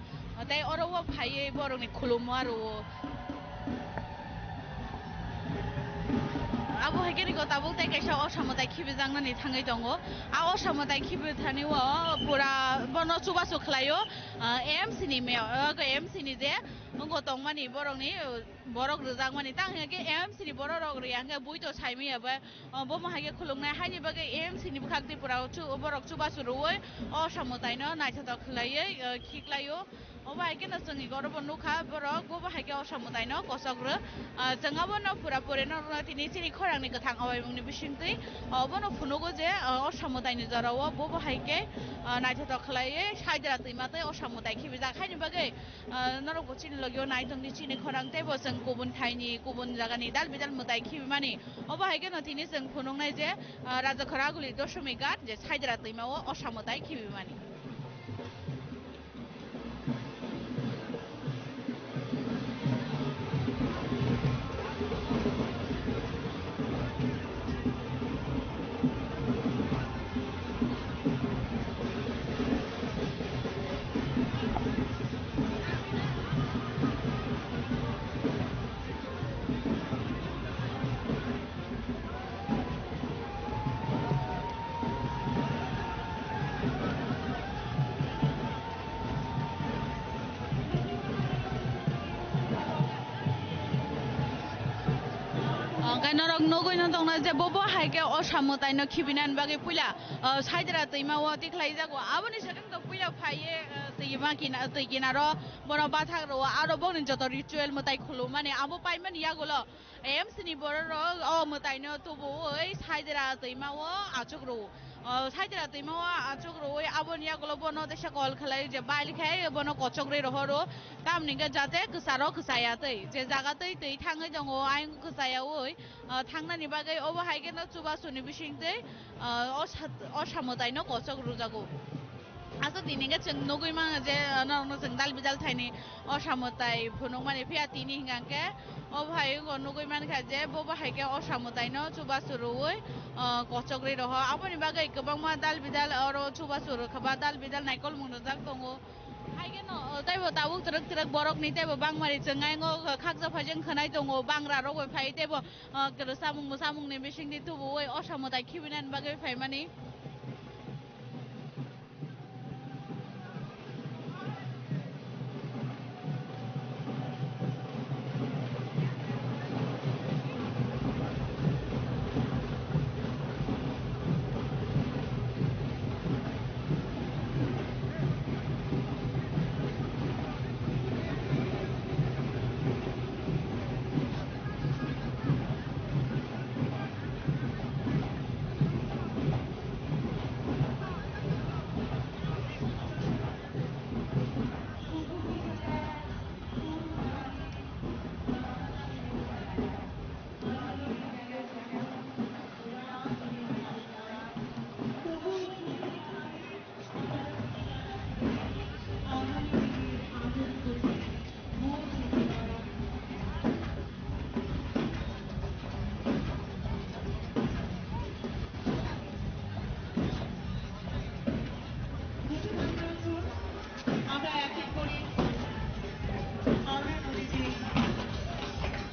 tei oro o phaiwi borokni khulumma rwo. Abo hai kheno tabuk tei kaisa osa mwtai khibijaknani thangwi tongo. A osa mwtai khibi thani o pura bono chubachu khlaio, uh, A M C ni me-, uh, A M C ni je wngkho tongmani borokni, uh, borok rwjakmani, tang hwnkhe A M C ni borok rok rwya hwnkhe bui to saimaya bai, o, bomo hai khe khuluknai, haini bagwi A M C ni bwkhak twi pura o chu-, borok chubachu rwui o osa mwtaino naithotok khlaiwi, o, khiklaio. Obo hai kheno chwngni oro bo nukha borok, bobo hai khe osa mwtaino kochok rw. O, chwng abono pura puri no rwna tini chini khorangni kwthang awaimungni bisingtwi, o, bono phunugo je, o, osa mwtaini jorao bobo hai khe, o, naithotok khlaiwi saidra twima tei osa mwtai khibijak, haini bagwi Ah, norok bo chini logio nai tongdi, chini khorang teibo chwng kubun thaini, kubun jagani dal bidal mwtai khibimani. Obo hai kheno tini chwng phunuknai je, ah, Rajakhora Aguli Doshomighat je Saidra twima o osa mwtai khibimani. Hwnkhe norok nugwi no tongna je bobo hai khe osa mwtai no khibinani bagwi puila, ah, saidra twima o tikhlai jago. Aboni swkang to puila phaiye, ah, twi ma kina-, twi kinaro bono bathak rwo, aro boni joto ritual mwtai khulumani abo paimani yagulo. A M C ni borok rok o mwtai no tubuwi saidra twima o achuk rwo. O, saidra twima o achuk rwui aboni yagulo bono teisa kol khlai je bail khai bono kochok rwi rohoro. Tamni hwnkhe jate kwcharo kwchaya twi je jaga twi twi thangwi tongo ayang kwchayaui, o, thangnani bagwi obo hai kheno chubasuni bisingtwi, o, o sat-, o samwtaino kochok rwjago. Aswk tini hwnkhe chwng nugwi mano je, o, norokno chwng dal bidal thaini o samwtai phunukmani phiya tini hwnkha hwnkhe. Obo hai wngkha nugwi mankha je bobo hai khe o samwtaino chubachu rwui, ah, kochok rwi roho. Aboni bagwi kwbangma dal bidal oro chubachu rwkha ba dal bidal naikolmung rwjak tongo. Hai kheno, oh, teibo tabuk twrwk twrwk borokni teibo bangmani chwng ayang o khaksa phaijak khwnai tongo, bangra rok bai phai teibo, ah, kwrwsa mung mwsamungni bisingtwi tubuui o samwtai khibinani bagwi phaimani.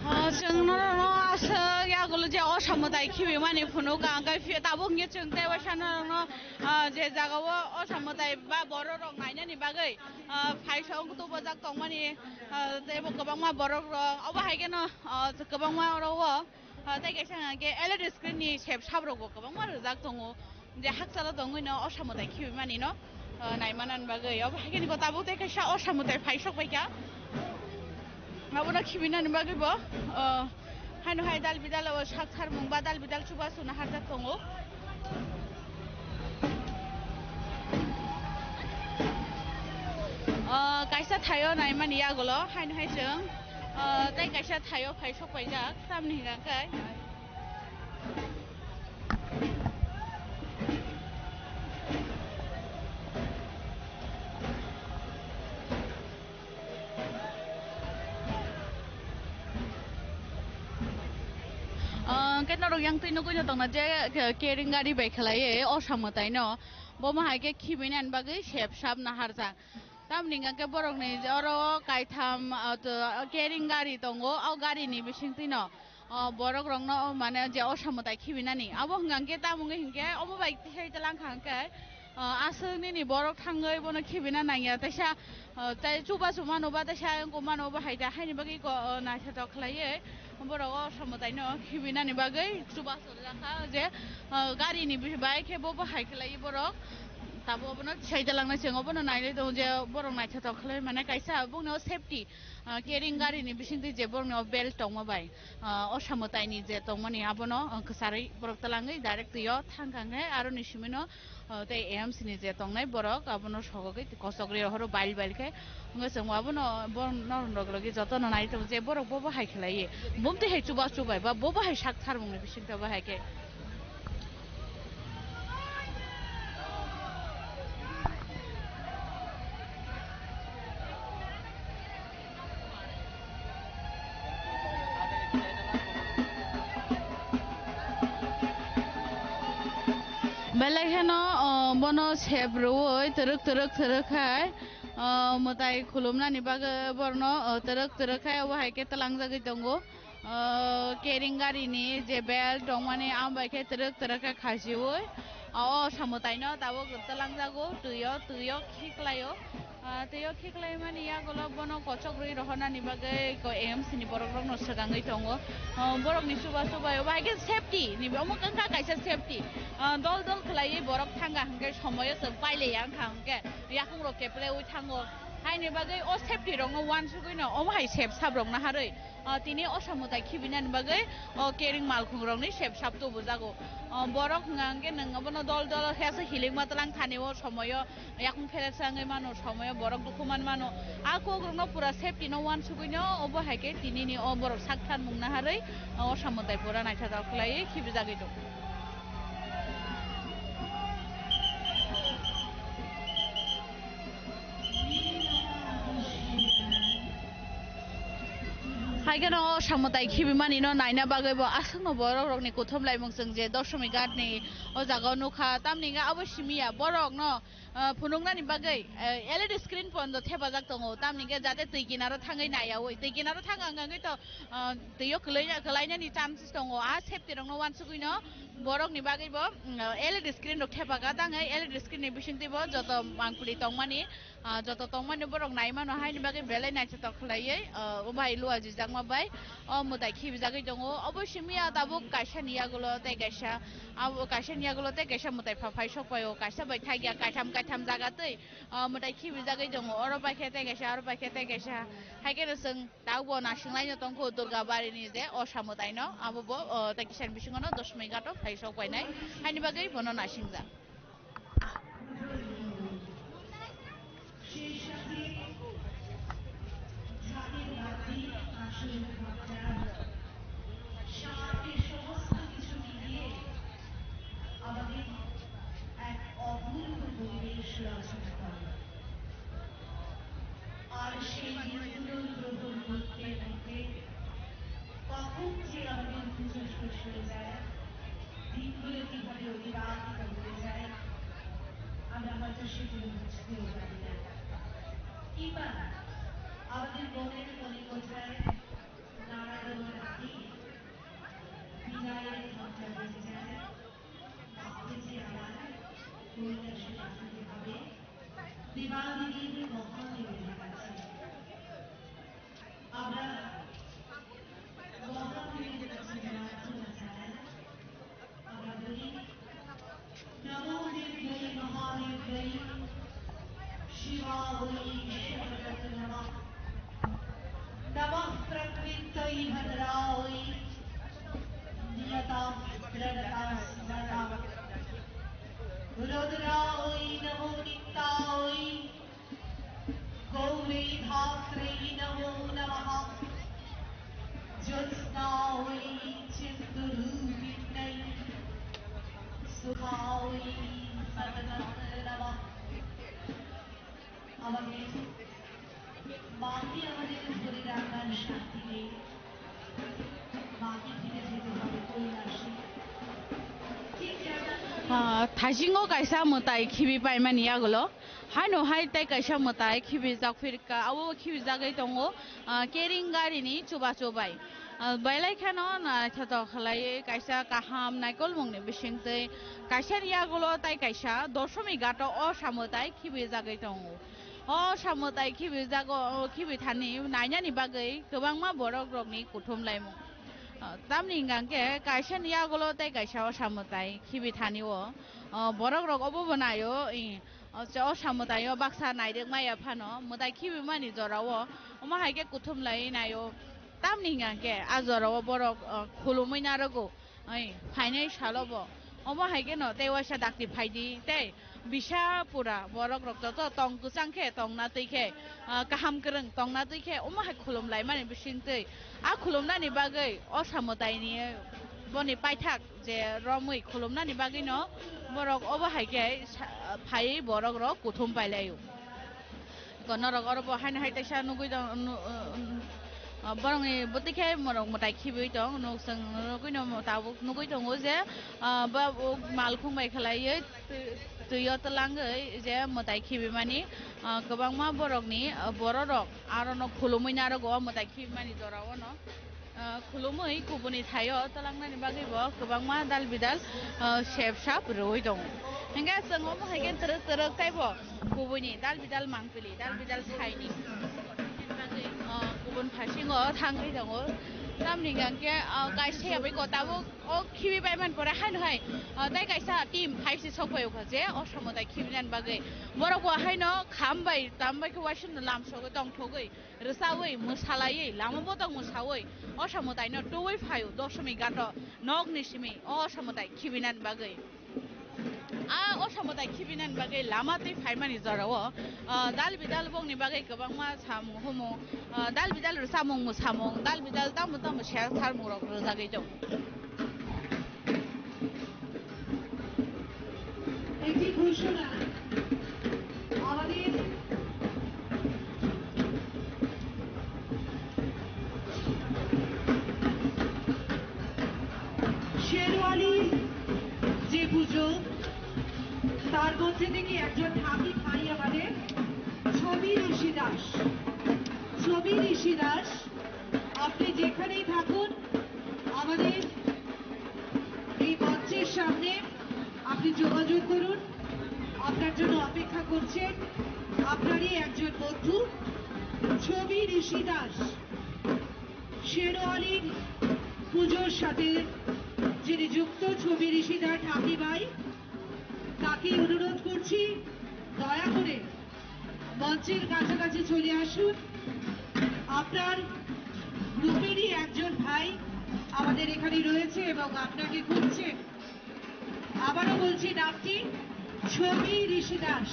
Ah, chwng norokno aswk yagulo je o samwtai khibimani phunukha, hwnkhe phiya tabuk hwnkhe chwng tei waisa norokno, ah, je jagao o samwtai ba borok rok nainani bagwi, ah, phaisa wng tubujak tongmani, ah, teibo kwbangma borok rok obo hai kheno, ah, kwbangma oro o, ah, tei kaisa hwnkhe L E D screen ni sep sap rokbo kwbangma rwjak tongo. Je hakchalo tongwi no o samwtai khibimani no, ah, naimanani bagwi. Obo hai kheno tabuk tei kaisa o samwtai phaisok bai kha. Abono khibinani bagwi bo, ah, haino hai dal bidal o sak sarmung ba dal bidal chubachu no harjak tongo. Kaisa thaio naimani yagulo, haino hai chwng, ah, tei kaisa thaio phai sok paijak, tamni hwnka khe. Ah, hwnkhe norok yang twi nugwi no tongna je, ke-, kering gari bai khlaiwi o samwtai no. Bo ma hai khe khibinani bagwi sep sap naharjak. Tamni hwnkha khe borokni je oro kaitham, ah, to, kering gari tongo, o garini bisingtwi no, ah, borok rokno, o mane je o samwtai khibinani. Abo hwnkha khe tamo wngwi hinkhe omo bai thai tlang kha hinkhe, ah, aswk nini borok thangwi bono khibina nangya, teisa, ah, tei chubachu mano ba, teisa ayang mano ba hai da, haini bagwi ko, ah, naithotok khlaiwi. Borok o samwtaino khibinani bagwi chubachu rijak kha je, ah, garini bi-, bai khe bo bo hai khlai borok. Tabuk obono sai dalangna chwng obono nailai tongo je borok naithotok khlai mane kaisa bongni o safety, ah, kering garini bisingtwi je borokni o belt tongma bai, ah, o samwtaini je tongmani abono, ah, kwcharwi borok twlangwi direct twi o thang kha hwnkhe aroni simino, ah, tei A M C ni je tongnai borok abono sogogwi kosok rwi rohoro bail bail khe. Wngkha chwng abono borok norok logi jotono nai tongo je borok bo bo hai khlai, bumtwi hai chuba chubai ba bo bo hai sak tharmungni bisingtwi bo hai khe. Belai kheno, o, bono sep rwui twrwk twrwk twrwk khai, o, mwtai khulumnani bagwi borokno, o, twrwk twrwk khai obo hai khe twlangjagwi tongo. O, kering garini je belt tongmani, amo bai khe twrwk twrwk khe khasiui, o, o samwtaino tabuk twlangjago, twi o, twi o khiklaio. Ah, tei o khiklaimani yagulo bono kochok rwi rohornani bagwi ko A M C ni borok rokno swkangwi tongo. Ah, borokni chuba chubai obo hai khe safety ni omo wngkha kaisa safety. Ah, dol dol khlaiwi borok thanga hwnkhe somoyo chwng pailaiya wngkha hwnkhe yakung rok kepleui thango. Haini bagwi o safety rokno uansugwino omo hai sep sap rok naharwi. Ah, tini o samwtai khibinani bagwi o kering malkhung rokni sep sap tubujago. Ah, borok hwnka hwnkhe nwng abono dol dol khe aswk hilikma twlang thani o somoyo yakung phereksa wngwi mano, somoyo borok dukhu man mano. A kok rokno pura safety no uansugwino obo hai khe tinini o borok sak thanmung naharwi o samwtai pura naithotok khlaiwi khibijagwi tongo. Hai kheno o samwtai khibimani no naina bagwi bo aswkno borok rokni kuthum laimung chwng je Doshomighat ni o jaga o nukha, tamni hwnkhe abo simi ya borok no, ah, phunuknani bagwi, eh, L E D screen pono thepajak tongo, tamni hwnkhe jate twi kinaro thangwi naiyaui, twi kinaro thang ang wngwi to, ah, twi o kwlai-, kwlainani chances tongo, a safety rokno uansugwi no. Borokni bagwi bo, mm, L E D screen rok thepaka, tangwi L E D screen ni bisingtwi bo joto mangpili tongmani, ah, joto tongmani borok nai mano, haini bagwi belai naithotok khlaiwi, ah, o bai lua jijakma bai o mwtai khibijagwi tongo. Obo simi ya tabuk kaisa ni yagulo tei kaisa, abo kaisa ni yagulo tei kaisa mwtai pha phai sok pai o, kaisa bai thagya kaitham kaitham jaga twi, ah, mwtai khibijagwi tongo. Oro bai khe tei kaisa, oro bai khe tei kaisa, hai kheno chwng Tabuk bo naisinglaino tongkho Durga Bari ni je o samwtaino, abo bo, o, tei kisani bisingo no Doshmi Ghat o phai sok painai, haini bagwi bono naisingjak. আর সেই নির্গুণ ব্রহ্মর মধ্যে মধ্যে কখন যে আমাদের পুজো শেষ হয়ে যায়, দিনগুলো কিভাবে অতিবাহিত হয়ে যায়, আমরা হয়তো সেগুলো বুঝতেও পারি না। কিংবা আমাদের মনের কোণে কোথায় নানা রঙের আবির বিদায়ের ঘন্টা বেজে যায়, ভাবতে যে আমার কৈলাসে পাঠাতে হবে। দেবাদিদেব মহাদেবের কাছে। আমরা মহাদেবের কাছে প্রার্থনা জানাই। আমরা বলি, নমো দেব্যৈ মহাদেব্যৈ শিবায় শিবতত নমঃ। নমঃ প্রকৃত্যৈ ভদ্রায় নিয়তাঃ প্রণতাঃ স্মরতাঃ। রুদ্রায় নমো নিত্যায় Gauri Jyotsnāvai chandramābhinayya sukhāvai satnam nava. আমাদের মাকে আমাদের ধরে রাখার শান্তি নেই। মাকে ফিরে যেতে হবে কৈলাসে। ঠিক যেমন Ah, thaisingo kaisa mwtai khibi paimani yagulo. Haino hai tei kaisa mwtai khibijak phirkha, abo khibijagwi tongo, ah, kering garini chubachu bai. Ah, bailai kheno naithotok khlaiwi kaisa kaham naikolmungni bisingtwi kaisani yagulo tei kaisa doshomik ghato o samwtai khibijagwi tongo. O samwtai khibijago, o khibithani nainani bagwi kwbangma borok rokni kuthum laimung. Ah, tamni hwnkha khe kaisani yagulo tei kaisa o samwtai khibithani o, ah, borok rok obo bo naio, i, O, o samwtaio baksa nairwk maya phano, mwtai khibimani jorao, omo hai khe kuthum laiwi naio. Tamni hwnkha khe a jorao borok, o, khulumwi narwgo, oi, phainai salobo. Omo hai kheno tei waisa dakti phaidi, tei bisa pura borok rok joto tong kwchang khe, tongna twi khe, o, kaham kwrwng tongna twi khe, omo hai khulum laimani bisingtwi. A khulumnani bagwi o samwtaini boni paithak je romwi khulumnani bagwino borok obo hai khe sa-, phaiwi borok rok kuthum pailaio. Eko norok oro bo haino hai teisa nugwi tong, nu-, uh, uh, borokni bwtwi khe borok mwtai khibiwi tong, nuk chwng nugwino tabuk nugwi tongo je, uh, ba, uh, malkhung bai khlaiwi twi, twi o twlangwi je mwtai khibimani, uh, kwbangma borokni, uh, bororok arono khulumwi narwgo o mwtai khibimani jorao no. Ah, khulumwi kubuni thaio twlangnani bagwi bo kwbangma dal bidal, ah, sep sap rwui tongo. Hingkhe chwng omo hai khe twrwk twrwk teibo kubuni dal bidal mangpili, dal bidal saini bagwi, ah, kubun phasingo thangwi tongo. Tamni hingkhe, ah, kaisa yabai ko tabuk o khibi bai man pore haino hai, ah, tei kaisa team hai se sok pai o kha je o samwtai khibinani bagwi. Borok bo haino kham bai tam bai khe uaisukno lamsogwi tongthogwi rwchaui, mwsalaiwi, lama botong mwsaui, o samwtaino twiwi phaio, doshomik ghato nokni simi o samwtai khibinani bagwi. A o samwtai khibinani bagwi lama twi phaimani jorao, ah, dal bidal bongni bagwi kwbangma samung humung, ah, dal bidal rwchamung mwsamung, dal bidal tamo tamo ser tharmung rok rwjagwi tongo. একটি ঘোষণা, আমাদের শেরওয়ালি যে পুজো, তার মধ্যে থেকে একজন ঠাকি ভাই আমাদের ছবি ঋষি দাস। ছবি ঋষি দাস, আপনি যেখানেই থাকুন, আমাদের এই মঞ্চের সামনে আপনি যোগাযোগ করুন, আপনার জন্য অপেক্ষা করছেন আপনারই একজন বন্ধু ছবি ঋষি দাস। শেরওয়ালির পুজোর সাথে যিনি যুক্ত, ছবি ঋষি দাস ঠাকি ভাই, তাকে অনুরোধ করছি দয়া করে মঞ্চের কাছাকাছি চলে আসুন। আপনার গ্রুপেরই একজন ভাই আমাদের এখানে রয়েছে এবং আপনাকে খুঁজছেন। আবারও বলছি নামটি ছবি ঋষি Das.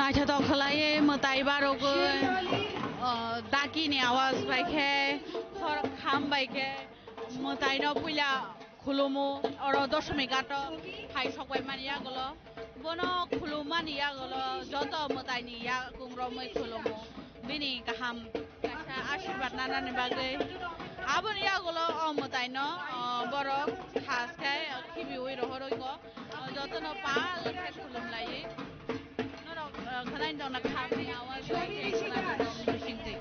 Naithotok khlaiwi mwtai barogwi, o, dakini awaz bai khe, khor kham bai khe mwtaino puila khulumu, oro doshomik ghato phai sokbaimani yagulo. Bono khulummani yagulo joto mwtaini yakung romwi khulumu. Bini kaham kaisa asirwad nanani bagwi. Aboni yagulo o mwtaino, o, borok khas khe khibiwi rohorwi kho. O, jotono pal khe khulum laiwi. Norok, o, khwnaini tongna khamni awaz bai khe khwnaini tongni bisingtwi.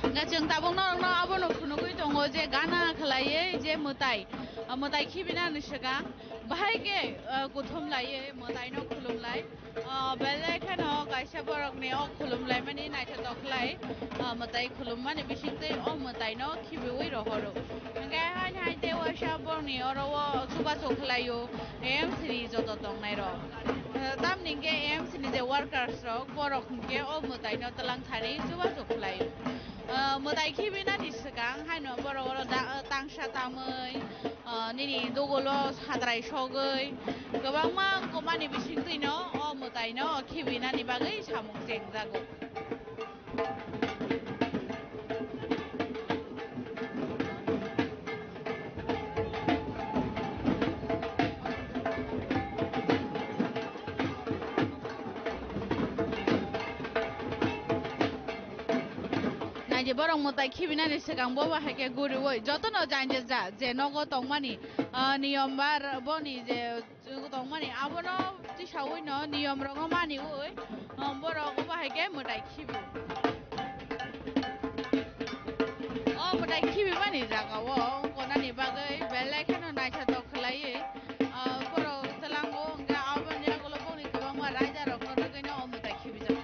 Hingkhe chwng tabuk norokno abono phunugwi tongo je gana khlaiwi je mwtai, Mwtai khibinani swkang bahai khe, ah, kuthum laiwi mwtaino khulum lai. Ah, belai kheno kaisa borokni o khulum laimani naithotok khlai, ah, mwtai khulummani bisingtwi o mwtaino khibiwi rohoro. Hwnkhe haini hai tei waisa borokni oro o chubachu khlaio A M C ni joto tongnairok. Ah, tamni hwnkhe A M C ni je workers rok, borok hwnkhe o mwtaino twlang thani chubachu khlaio. Ah, mwtai khibinani swkang haino borok oro da-, tangsa tamwi, ah, nini dogolo sadrai sogwi kwbangma wngkukmani bisingtwino o mwtaino khibinani bagwi samung chengjago. Naidi borok mwtai khibinani swkang bobo hai khe guriwi jotono janja ja je nogo tongmani, ah, niyom ba r-, boni je tongmani abono tisawino niyom rokno maniwi, ah, borok obo hai khe mwtai khibi. O mwtai khibimani jagao wngkonani bagwi belai kheno naithotok khlaiwi, ah, borok twlango hwnkhe aboni yagulo boni kwbangma raida rokno rwgwino o mwtai khibijak.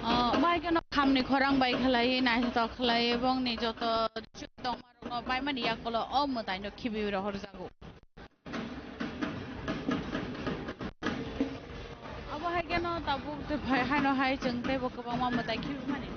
O, bai kheno khamni khorang bai khlaiwi, naithotok khlaiwi, bongni joto tongmarokno baimani yakulo o mwtaino khibiwi rohorjago. Abo hai kheno tabuk tei phai haino hai chwng teibo kwbangma mwtai khibimani.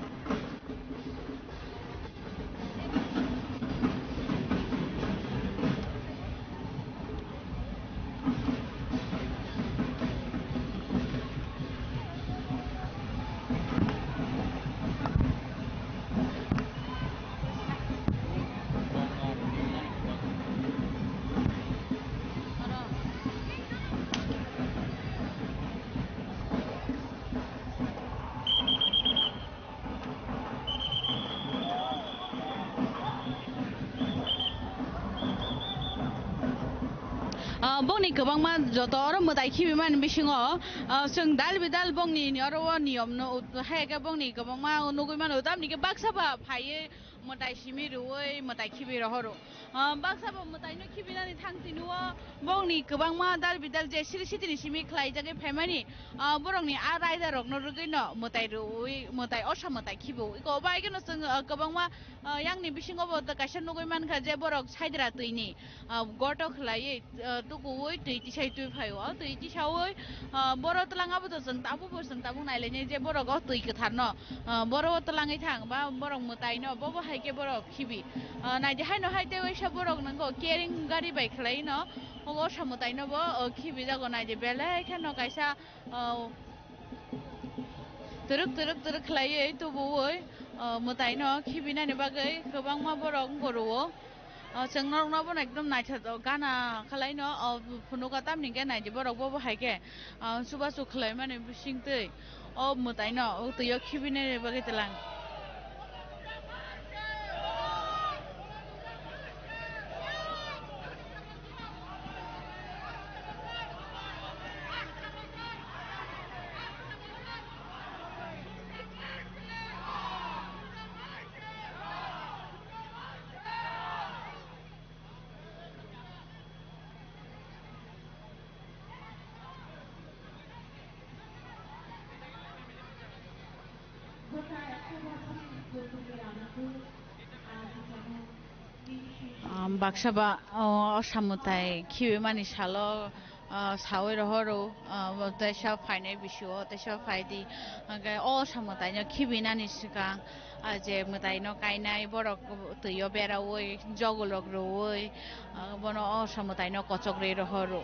Ah, bongni kwbangma joto oro mwtai khibimani bisingo, ah, chwng dal bidal bongni oro o niyom no, hai khe bongni kwbangma nugwi mano, tamni khe baksa ba phaiwi mwtai simi rwui mwtai khibi rohoro. Ah, baksa bo mwtaino khibinani thang tini o bongni kwbangma dal bidal je siri sitini simi khlaijagwi phaimani, ah, borokni a raida rokno rwgwino mwtai rwui mwtai osa mwtai khibo. Iko bai kheno chwng, ah, kwbangma, ah, yangni bisingo bo kaisa nugwi mankha je borok saidra twini, ah, goto khlaiwi, ah, tukuwi twi tisai twi phaio. O twi tisawi, ah, boro twlang abo to chwng tabuk bo chwng tabuk nailainai je borok o twi kwtharno, ah, boro o twlangwi thang ba borok mwtaino bobo hai khe borok khibi. Ah, naidi haino hai tei waisa borok nangkho carrying gari bai khlai no, obo osa mwtaino bo, oh, khibijago. Naidi belai kheno kaisa, oh, twrwk twrwk twrwk khlaiwi tubuwi, oh, mwtaino khibinani bagwi kwbangma borok wngkha rwo. Ah, chwng norokno bono ekdom naithotok gana khlaino, oh, phunugo, tamni hwnkhe naidi borok bobo hai khe, ah, chubachu khlaimani bisingtwi o mwtaino o twio khibinani bagwi twlang. Um, baksa ba, o, osa mwtai khibimani salo, uh, sawi rohoro, uh, teisa phainai bisio, teisa phaidi, hwnkhe o osa mwtaino khibinani swkang, ah, je mwtaino kainai borok twio beraui, jogolrok rwui, ah, bono osa mwtaino kochok rwi rohoro.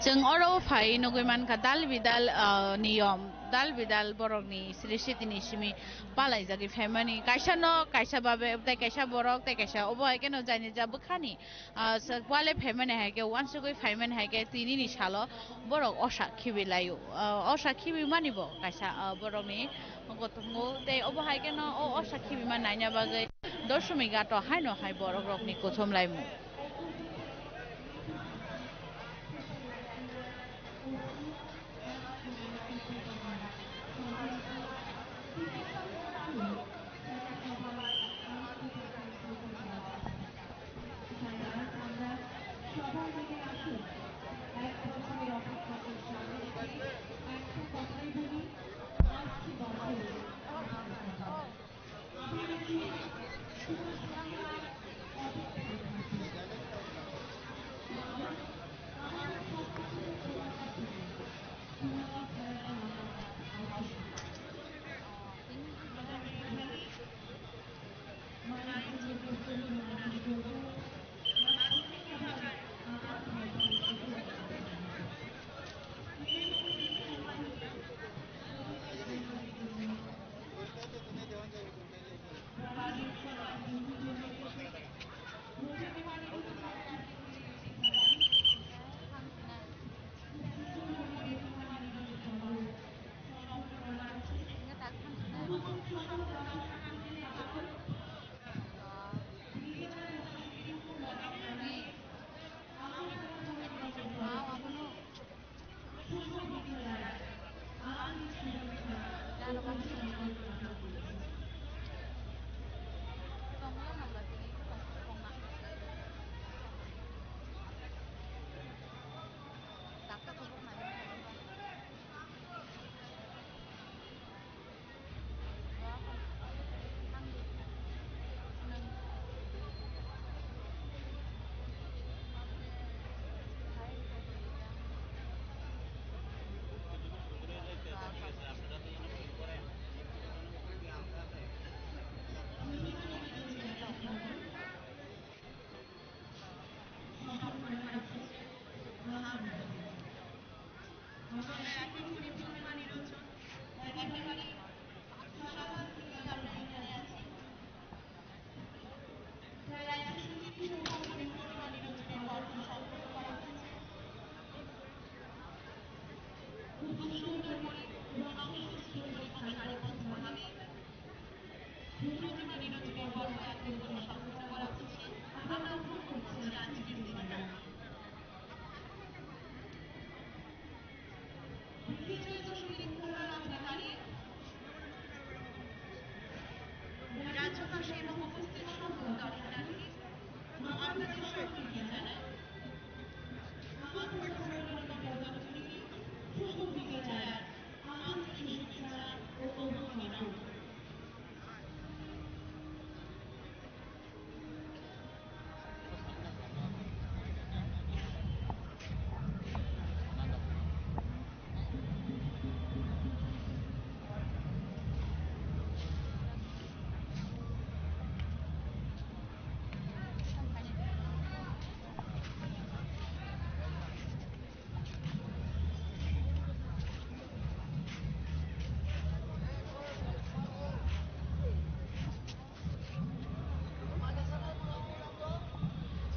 Chwng oro phai nugui mankha dal bidal, ah, niyom, dal bidal borokni srishitini simi palaijagwi phaimani. Kaisa nok, kaisa babe, tei kaisa borok, tei kaisa obo hai kheno jaini ja bwkhani, ah, sa-, wale phaimani hai khe, uansugui phaimani hai khe, tinini salo borok osa khibi laio. Ah, osa khibi mani bo kaisa, ah, borokni tongo, tei obo hai kheno o osa khibi man naina bagwi Doshomighato haino hai borok rokni kuthum laimung.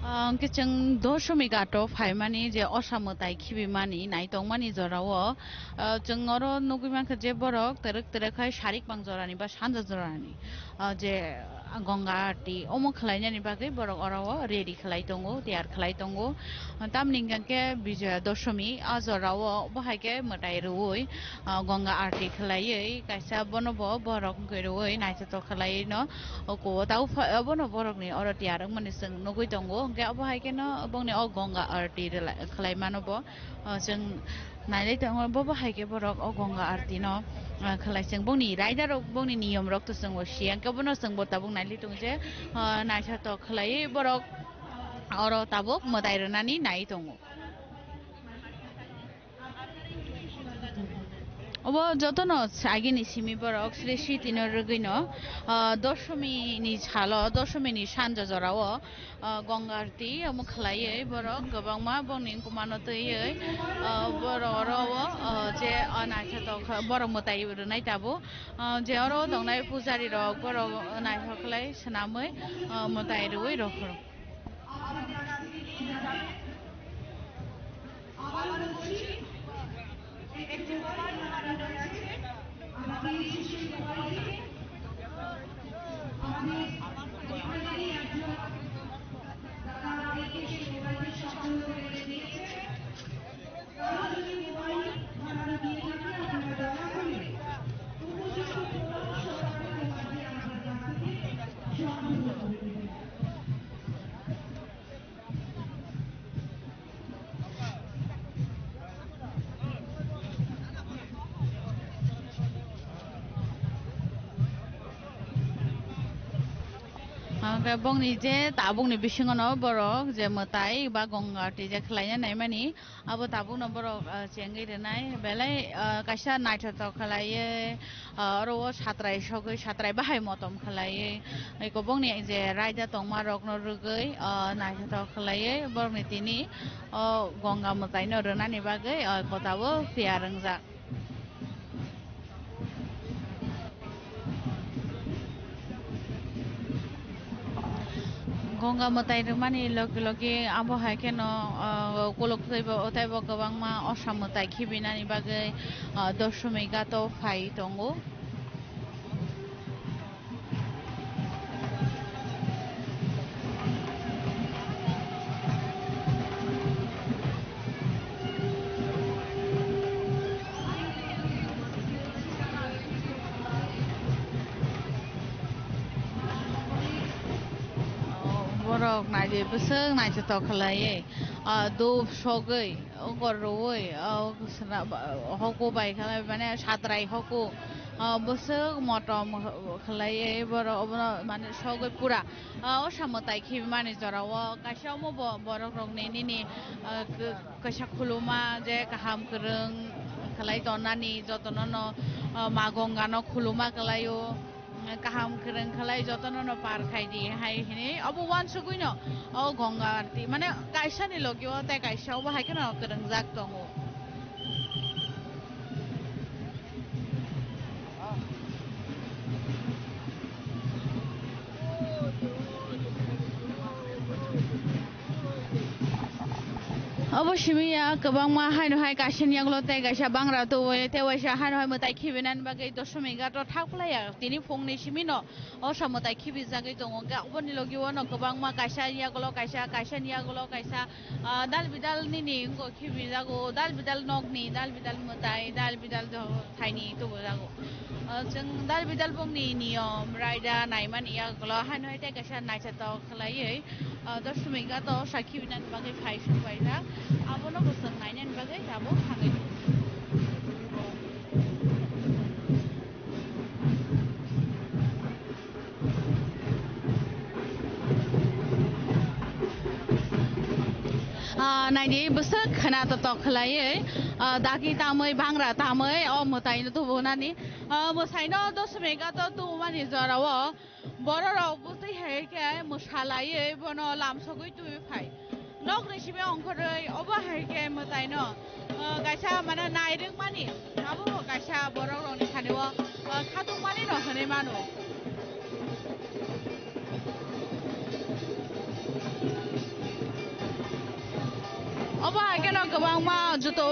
Ah, hwnkhe chwng Doshomighat ghato phaimani je osa mwtai khibimani naitongmani jorao, ah, chwng oro nugui mankha je borok twrwk twrwk hai sarik pang jorani ba sanja jorani, ah, je Ganga Aarti omo khlainani bagwi borok oro o ready khlai tongo, tiyar khlai tongo. Tamni hwnkhe Bijoya Doshami, ah, jorao bo hai khe mwtai rwui, ah, Ganga Aarti khlaiwi kaisa bono bo borok wngwi rwui naithotok khlaiwi no o kuo tau pha-, bono borokni oro tiyar wngmani chwng nugui tongo. Hwnkhe obo hai kheno bongni o Ganga Aarti rwlai-, khlai mano bo, ah, chwng Nailai tongo, bo bo hai khe borok o Ganga Aarti no, ah, khlai chwng bongni raida rok, bongni niyom rok to chwng bo siya, hwnkhe bono chwng bo tabuk nailai tongo je, ah, naithotok khlaiwi borok oro tabuk mwtai rwnani nai tongo. Obo jotono agini simi borok sri sitino rwgwino, ah, doshomini salo, doshomini sanja jorao, ah, Ganga Aarti omo khlaiwi borok kwbangma bongni wngkukmano twiwi, ah, borok oro o, ah, je, ah, naithotok borok mwtai rwnai tabuk, ah, je oro tongnai pujari rok borok naithok khlai swnamwi, ah, mwtai rwui rw phuru. Hwnkhe bongni je tabukni bisingono borok je mwtai ba Ganga Aarti je khlaina naimani, abo tabukno borok, ah, chengwi rwnai, belai, ah, kaisa naithotok khlaiwi, ah, oro o satrai sogwi, satrai bahai motom khlaiwi, eko bongni je raida tongma rokno rwgwi, ah, naithotok khlaiwi borokni tini o Ganga mwtaino rwnani bagwi, ah, kotabo tiyar wngjak. Ganga mwtai rwmani logi logi abo hai kheno, ah, kolok teibo, teibo kwbangma osa mwtai khibinani bagwi, ah, Doshomighato phai tongo. Borok naidi bwswk naithotok khlaiwi, ah, dhup sogwi, ukor rwui, ah, sra-, ba-, hoku bai khlai, mane satrai hoku, ah, bwswk motom khlaiwi borok obono mane sogwi pura, ah, osa mwtai khibimani jorao kaisa omo bo borok rokni nini, ah, k-, kaisa khuluma je kaham kwrwng khlai tonani jotono no, ah, ma Gongano khuluma khlaio. Kaham kwrwng khlai jotono no par khai di hai hinwi obo uansugwi no o Ganga Aarti mane kaisa ni logi o tei kaisa obo hai kheno kwrwngjak tongo. Obo simi ya kwbangma haino hai kaisa ni yagulo tei kaisa bangra tubu tei waisa haino hai mwtai khibinani bagwi Doshomighato thak phlai ya tini phungni simi no osa mwtai khibijagwi tongo hwnkhe oboni logi o no kwbangma kaisa yagulo kaisa kaisa ni yagulo kaisa, ah, dal bidal nini wngkha khibijago dal bidal nokni dal bidal mwtai dal bidal thaini tubujago. Ah, chwng dal bidal bongni niyom raida naimani yagulo haino hai tei kaisa naithotok khlaiwi, ah, Doshomighato sakhi binani bagwi phai song paijak. Abono bo chwng nainani bagwi tabuk thangwi tongo. Ah, naidi bwswk khwna totok khlaiwi, ah, dagi tamwi bangra tamwi o mwtaino tubunani, ah, mwsaino Doshomighato tubumani jorao bororok bwtwi hai khe mwsalaiwi bono lamsogwi tubui phai. Nokni simi ongkhorwi obo hai khe mwtaino, ah, kaisa mane nairwkmani abo bo kaisa borok rokni sani o, ah, khatungmani no hwnwi mano. Obo hai kheno kwbangma juto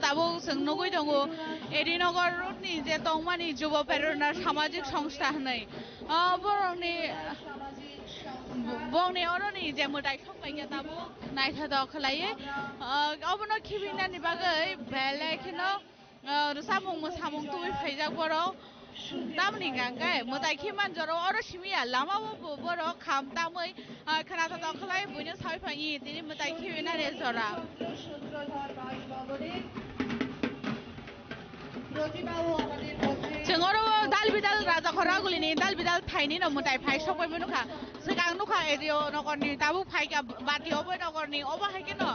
tabuk chwng nugui tongo. Edinagar road ni je tongmani Jubo Prerona Samajik Songstha hwnwi. Ah, borokni, bongni oroni je mwtai sok paikha tabuk naithotok khlaiwi. Ah, obono khibinani bagwi belai kheno, ah, rwchapmung mwsamung tubui phaijak borok. Tamni hwnkha hwnkhe mwtai khiman jorao oro simi ya lama o bo borok kham tamwi, ah, khwna thotok khlai buino saui phai tini mwtai khibinani jora. Chwng oro o dal bidal Raja Khoragulini dal bidal thaini no mwtai phai sokpai mano kha. Swkang nukha area o nokor ni tabuk phai kha bati obo nokor ni obo hai khe no.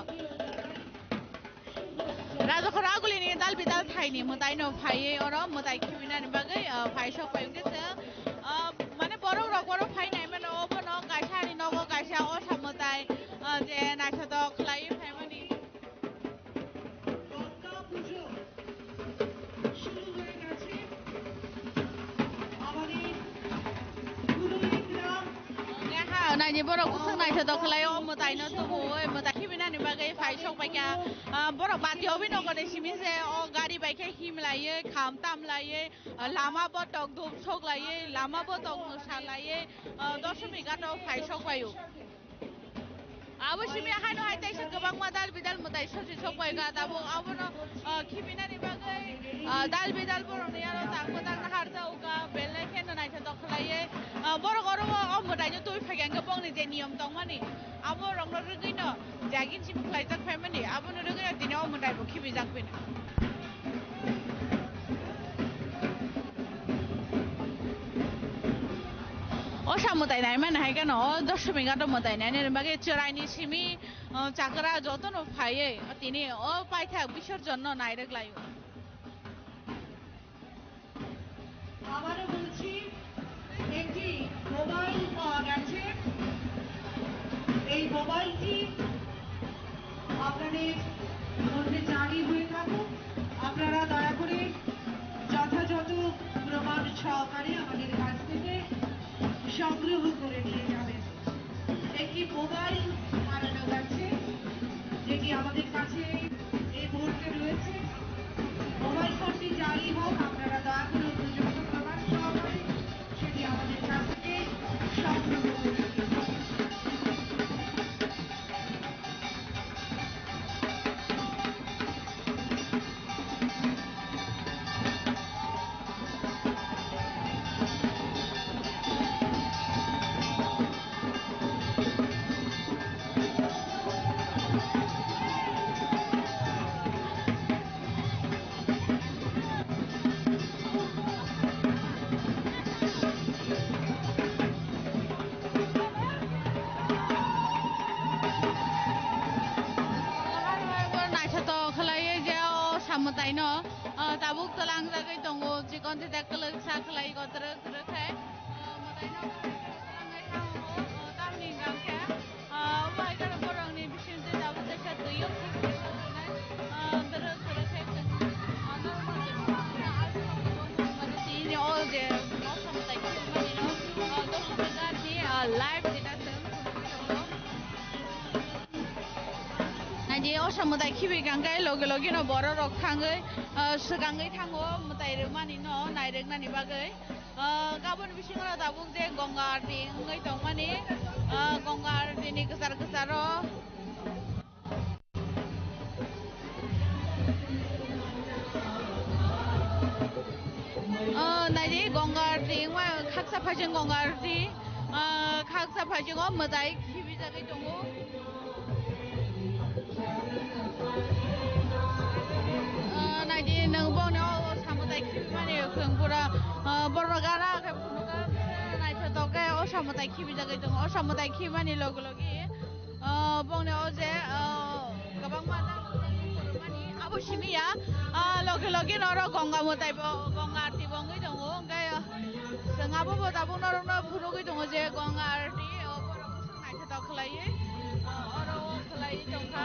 Raja Khoragulini dal bidal thaini mwtai no phaiwi oro mwtai khibinani bagwi, ah, phai sokpai wngkhe chwng, ah, mane borok rok oro phai nai mano obo no kaisa ni nogo kaisa osa mwtai, ah, je naithotok khlaiwi phaimani. Yaha, naini borok bwswk naithotok khlai o mwtai no tubu o mwtai khibinani bagwi phai sok pai kha. Ah, borok bati obi nokoni simi se o gari bai khe him laiwi kham tam laiwi, ah, lama bo tok dub sok laiwi lama bo tok mwsa laiwi, ah, Doshmi ghat o phai sok pai o. Abo simi haino hai teisa kwbangma dal bidal mwtai sosi sokpai kha tabuk abono, ah, khibinani bagwi, ah, dal bidal borokni aro tangbo tangna harjao kha belai kheno naithotok khlaiwi, ah, borok oro o, o mwtaino twi phaikha hwnkhe bongni je niyom tongmani abo rokno rwgwino jagin simi khlaijak phaimani abono rwgwino tini o mwtaibo khibijak bini. O sa mwtai naimani hai kheno o Doshmi ghat o mwtai nainani bagwi chwraini simi, o, chakra jotono phaiwi tini o paithak bisorjon no nairwk laio. আবারও বলছি, একটি মোবাইল পাওয়া গেছে। এই মোবাইলটি আপনাদের মধ্যে জারি হয়ে থাকুক। আপনারা দয়া করে যথাযথ প্রমাণ সহকারে আমাদের কাছ থেকে সংগ্রহ করে নিয়ে যাবেন। একটি মোবাইল হারানো গেছে, যেটি আমাদের কাছে এই মুহূর্তে রয়েছে। মোবাইল ফোনটি জারি হোক, আপনারা দয়া করে উপযুক্ত প্রমাণ সহকারে সেটি আমাদের কাছ থেকে সংগ্রহ করে নিন। Naithotok khlaiwi je o samwtaino, o, tabuk twlangjagwi tongo, chikon thithak kwlwksa khlai kotorok. Kwrwkhe, ah, mwtaino kwlangwi thango, ah, tamni hwnkhe, ah, obo hai kheno borokni bisingtwi tabuk teisa twiyok se, ah, kwrwk, kwrwkhe, ah, norok mani tini o je moksa mwtai khibimani no, ah, Doshmi ghat ni, ah, live jetai chwng phunugwi tongo. Naidi, o sa mwtai khibi kangkhe loge loge no borok rok thangwi, ah, swkangwi thango mwtai rwmani no nairwknani bagwi. Ah, aboni bisingo no tabuk je Ganga Aarti wngwi tongmani, ah, Ganga Aarti ni kwchar kwcharo. Ah, naidi, Ganga Aarti wngma khaksa phaising Ganga Aarti, ah, khaksa phaisingo mwtai khibijagwi tongo. Ah, naidi, nwng bongni o, o samwtai khibimani kwrwng pura, ah, borok gara khe phunukha, naithotok khe o samwtai khibijagwi tongo. O samwtai khibimani loge loge, ah, bongni o je, ah, kwbangma da kwrwngmani abo simi ya, ah, loge loge norok Ganga mwtai bo, Ganga Aarti bo wngwi tongo. Hwnkhe, ah, chwng abo bo tabuk norokno phunugwi tongo je Ganga Aarti, o borok Naithotok khlaiwi, ah, oro o khlaiwi tongkha.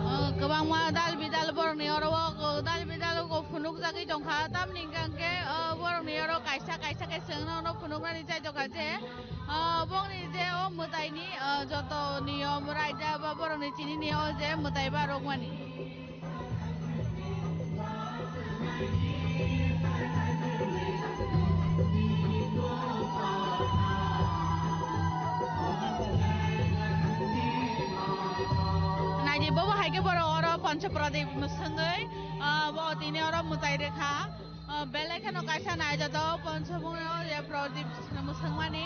O, kwbangma dal bidal borokni oro o, o, dal bidal o phunuk. Tagwi tongkha, tamni hwnkha hwnkhe, o, borokni oro kaisa, kaisa khe chwngno phunuknani chai tongkha je, o, bongni je o mwtaini, o, joto niyom raida ba borokni chinini o je mwtai ba rwkmani. Naidi bobo hai khe borok oro Pancha Pradip mwswngwi, ah, bo tini oro mwtai rwkha. Ah, belai kheno kaisa naijado Pancha Pradip mwswngmani.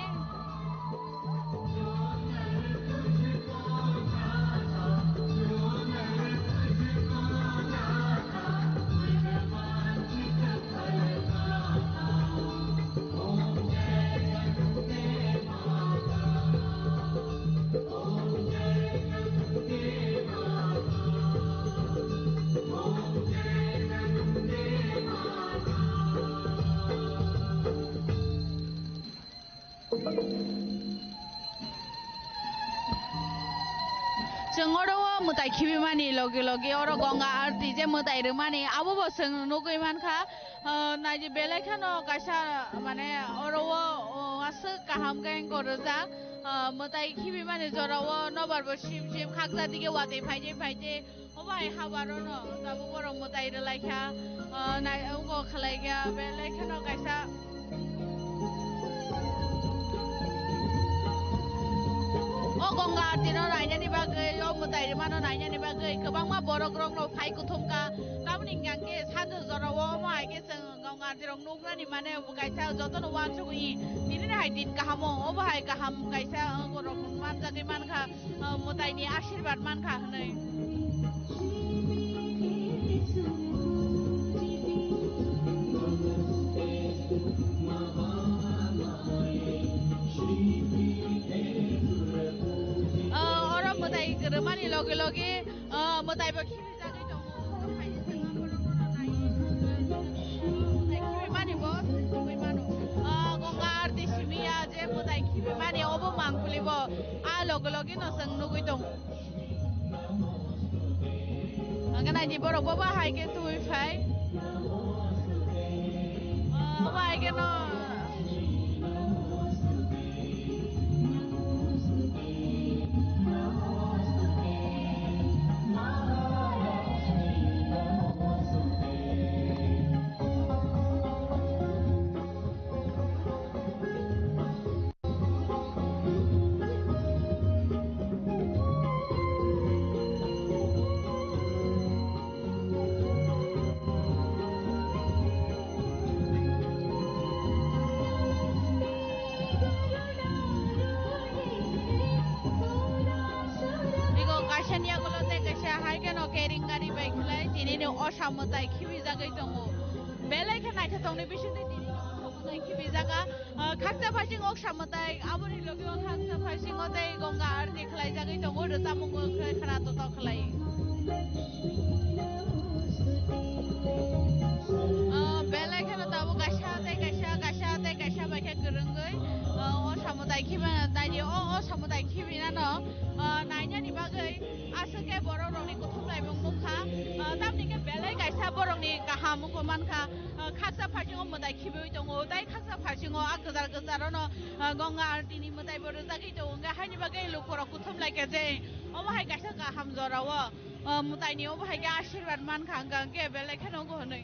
Chwng oro o mwtai khibimani logi logi oro Ganga Aarti je mwtai rwmani abo bo chwng nugwi mankha. Ah, naidi belai kheno kaisa mane oro o, o, aswk kaham khe gorjak. Ah, mwtai khibimani jora o nobar bo sim sim khaksa dige watwi phaide phaide. Obo hai habar ono tabuk borok mwtai rwlai kha. Ah, nai-, wngo khlai kha, belai kheno kaisa. O Ganga Aarti no nainani bagwi, o mwtai rwmano nainani bagwi kwbangma borok rok no phai kuthum kha. Tamoni hwnkha khe sanjak jora o omo hai khe chwng Ganga Aarti rok nuknani mane bo kaisa jotono uansugwi tini ni hai din kaham o, obo hai kaham kaisa, ah, borok manjagwi mankha. Ah, mwtaini ashirbad mankha hwnwi. Ah, oro mwtai kwrwmani loge loge, ah, mwtai bo khibijagwi tongo. Khibimani bo nugwi mano. Ah, Ganga Aarti simi ya je mwtai khibimani obo mangpili bo. Ah, loge loge no chwng nugwi tongo. Hwnkhe naidi borok bo bahai khe twi phai. Ah, bahai khe no. Ego kaisa ni yagulo tei kaisa hai kheno kering gari bai khwlai tini ni osa mwtai khibijagwi tongo. Belai khe naithothokni bisingtwi tini ni osa mwtai khibijak. Ah, khaksa phasing o osa mwtai, aboni logi o khaksa phasing o tei Ganga Aarti khlaijagwi tongo, rwchapmung bo khe khna totok khlai. Ah, belai kheno tabuk kaisa tei kaisa, kaisa tei kaisa bai khe kwrwngwi, ah, osa mwtai khibi naidi, o osa mwtai khibinano, ah, nainani bagwi aswk khe borok rokni kuthum laimung nukha, ah, tamni khe belai kaisa borokni kaham wngkha mankha. Ah, khaksa phasingo mwtai khibiwi tongo, tei khaksa phasingo a kwchar kwchar ono, ah, Ganga Aarti ni mwtai bo rwjagwi tongo, hwnkhe haini bagwi lukurok kuthum lai kha je omo hai kaisa kaham jora o, ah, mwtai ni omo hai khe ashirbad mankha, hwnkha hwnkhe belai kheno wngo hwnwi.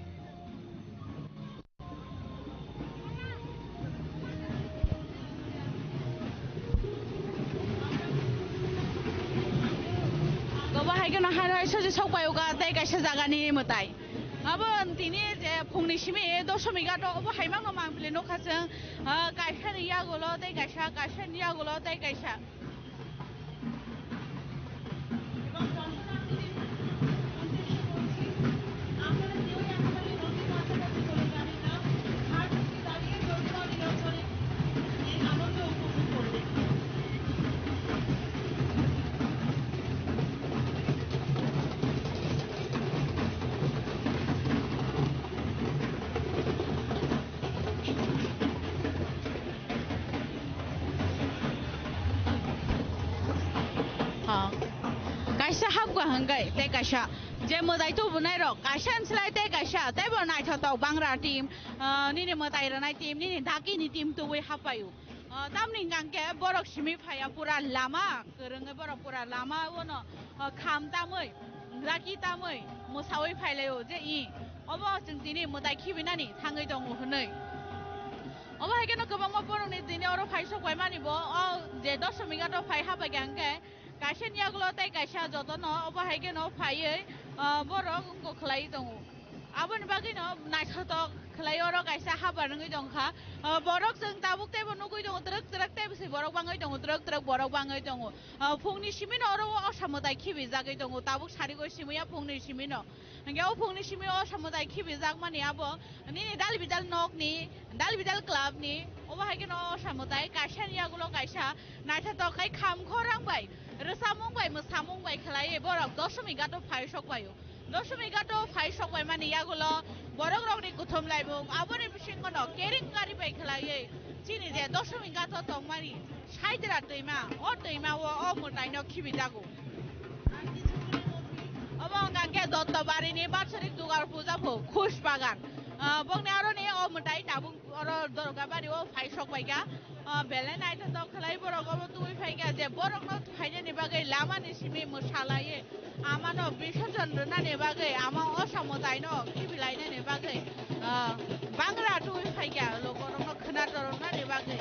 Omo hai kheno hai hai sosi sok pai o ka tei kaisa jaga ni mwtai. Abo tini je phungni simi dosomi ghat o obo hai mangno mangpili nukha chwng, ah, kaisa ni yagulo tei kaisa, kaisa ni yagulo tei kaisa. Ha. Kaisa hapkha hwnkhe, tei kaisa. Je mwtai tubunai rok, kaisa ni slai tei kaisa, teibo naithotok bangra team, ah, nini mwtai rwnai team, nini dakini team tubui hapaio. Ah, tamni hwnkha hwnkhe borok simi phaiya pura lama kwrwngwi, borok pura lama ono, ah, kham tamwi, daki tamwi, mwsaui phailaio je i obo chwng tini mwtai khibinani thangwi tongo hwnwi. Obo hai kheno kwbangma borokni tini oro phai sok paimani bo, o je Doshomighato phai hapaikha hwnkhe, kaisa ni yagulo tei kaisa jotono obo hai kheno phaiwi, ah, borok wngkok khlaiwi tongo. Aboni bagwino naithotok khlai oro kaisa habar wngwi tongkha. Ah, borok chwng tabuk teibo nugwi tongo, twrwk twrwk teibo se borok bangwi tongo, twrwk twrwk borok bangwi tongo. Ah, phungni simino oro o osa mwtai khibijagwi tongo, tabuk sarigwi simiya phungni simino. Hingke o phungni simi o samudai khibijakmani abo nini dal bidal nokni, dal bidal clubni, obo hai kheno o samudai kaisani yagulo kaisa naithotok khai kham khorang bai, rwchapmung bai, mwsamung bai khlaiwi borok Doshomighato phai sok bai o. Doshomighato phai sok bai mani yagulo borok rokni kuthum laimung, aboni bisingono kering kari bai khlaiwi chini je Doshomighato tongmani Saidra twima, o twima o, o mwtaino khibijago. Obo wngkha khe Dottobarini Batsarik Dugar Puja pho, Khush Bagan. Ah, bokni aroni o mwtai tabuk oro Dorgabari o phai sok bai kha. Ah, belai naithotok khlai borok obo tubui phai kha je borokno phainani bagwi lamani simi mwsalaiwi amano bisorjon rwnani bagwi ama osa mwtaino khibilainani bagwi, ah, bangra tubui phai kha lokorokno khwna toroknani bagwi.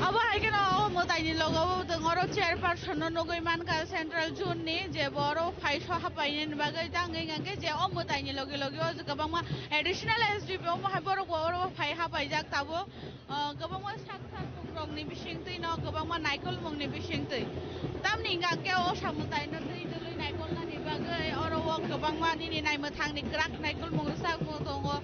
Abo hai kheno o mwtaini logo o chwng oro chairperson no nugwi mankha central zone ni, je bo oro phai so hapainani bagwi tangwi hwnkhe je o mwtaini logi logi o kwbangma additional S D P omo hai borok bo oro phai hapaijak tabuk. Ah, kwbangma sak sak rokni bisingtwi no, kwbangma naikolmungni bisingtwi. Tamni hwnkha khe o samwtaino twi dwlwi naikolnani bagwi oro o kwbangma nini naimwthangni kwrak naikolmung rwchapmung tongo.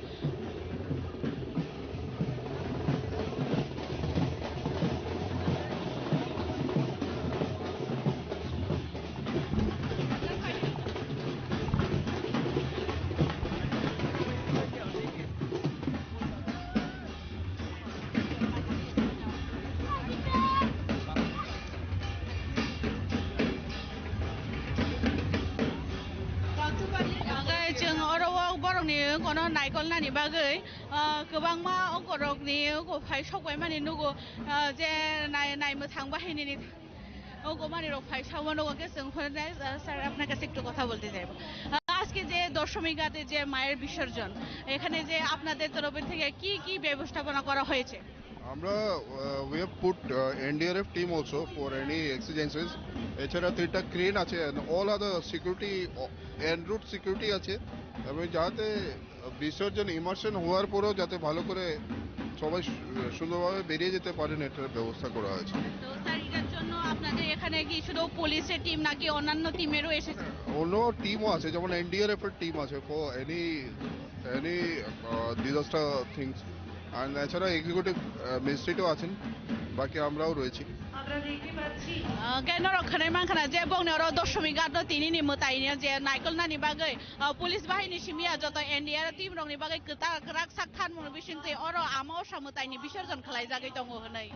Hwnkhe chwng oro o borokni kono naikolnani bagwi, ah, kwbangma ongkorokni ongko phai sok bai mani nugo, ah, je nai-, naimwthang bahainini. Ogo mani rok phai sao mano, oke chwng phone, uh, sir, apna kaise ektu kotha bolte chaibo. Uh, আজকে যে দশমী ঘাটে যে মায়ের বিসর্জন, এখানে যে আপনাদের তরফ থেকে কি কি ব্যবস্থাপনা করা হয়েছে? আমরা, uh, we have put, uh, N D R F team also for any exigencies. এছাড়া তিনটা ক্রেন আছে, and all other security, uh, en route security আছে, এবং যাতে বিসর্জন ইমার্শন হওয়ার পরেও যাতে ভালো করে সবাই সু-, সুন্দরভাবে বেরিয়ে যেতে পারেন, এটার ব্যবস্থা করা হয়েছে। তো স্যার, এটার জন্য আপনাদের এখানে কি শুধু পুলিশের টিম নাকি অন্যান্য টিমেরও এসেছে? অন্য টিমও আছে, যেমন এনডিআরএফ এর টিম আছে for any, any, ah, disaster things, and এছাড়া এক্সিকিউটিভ, আহ, ম্যাজিস্ট্রেটও আছেন, বাকি আমরাও রয়েছি। আমরা দেখতে পাচ্ছি, আহ, কেন রক্ষণে মানখানা যে বংনে ওরা দশমী ঘাট তিনই নিমতাইনি যে নাইকল নানি বাগৈ, ah, police bahini simi ya joto N D R team rokni bagwi kwtal kwrak sak tharmung bisingtwi oro ama osa mwtaini bisorjon khlaijagwi tongo hwnwi.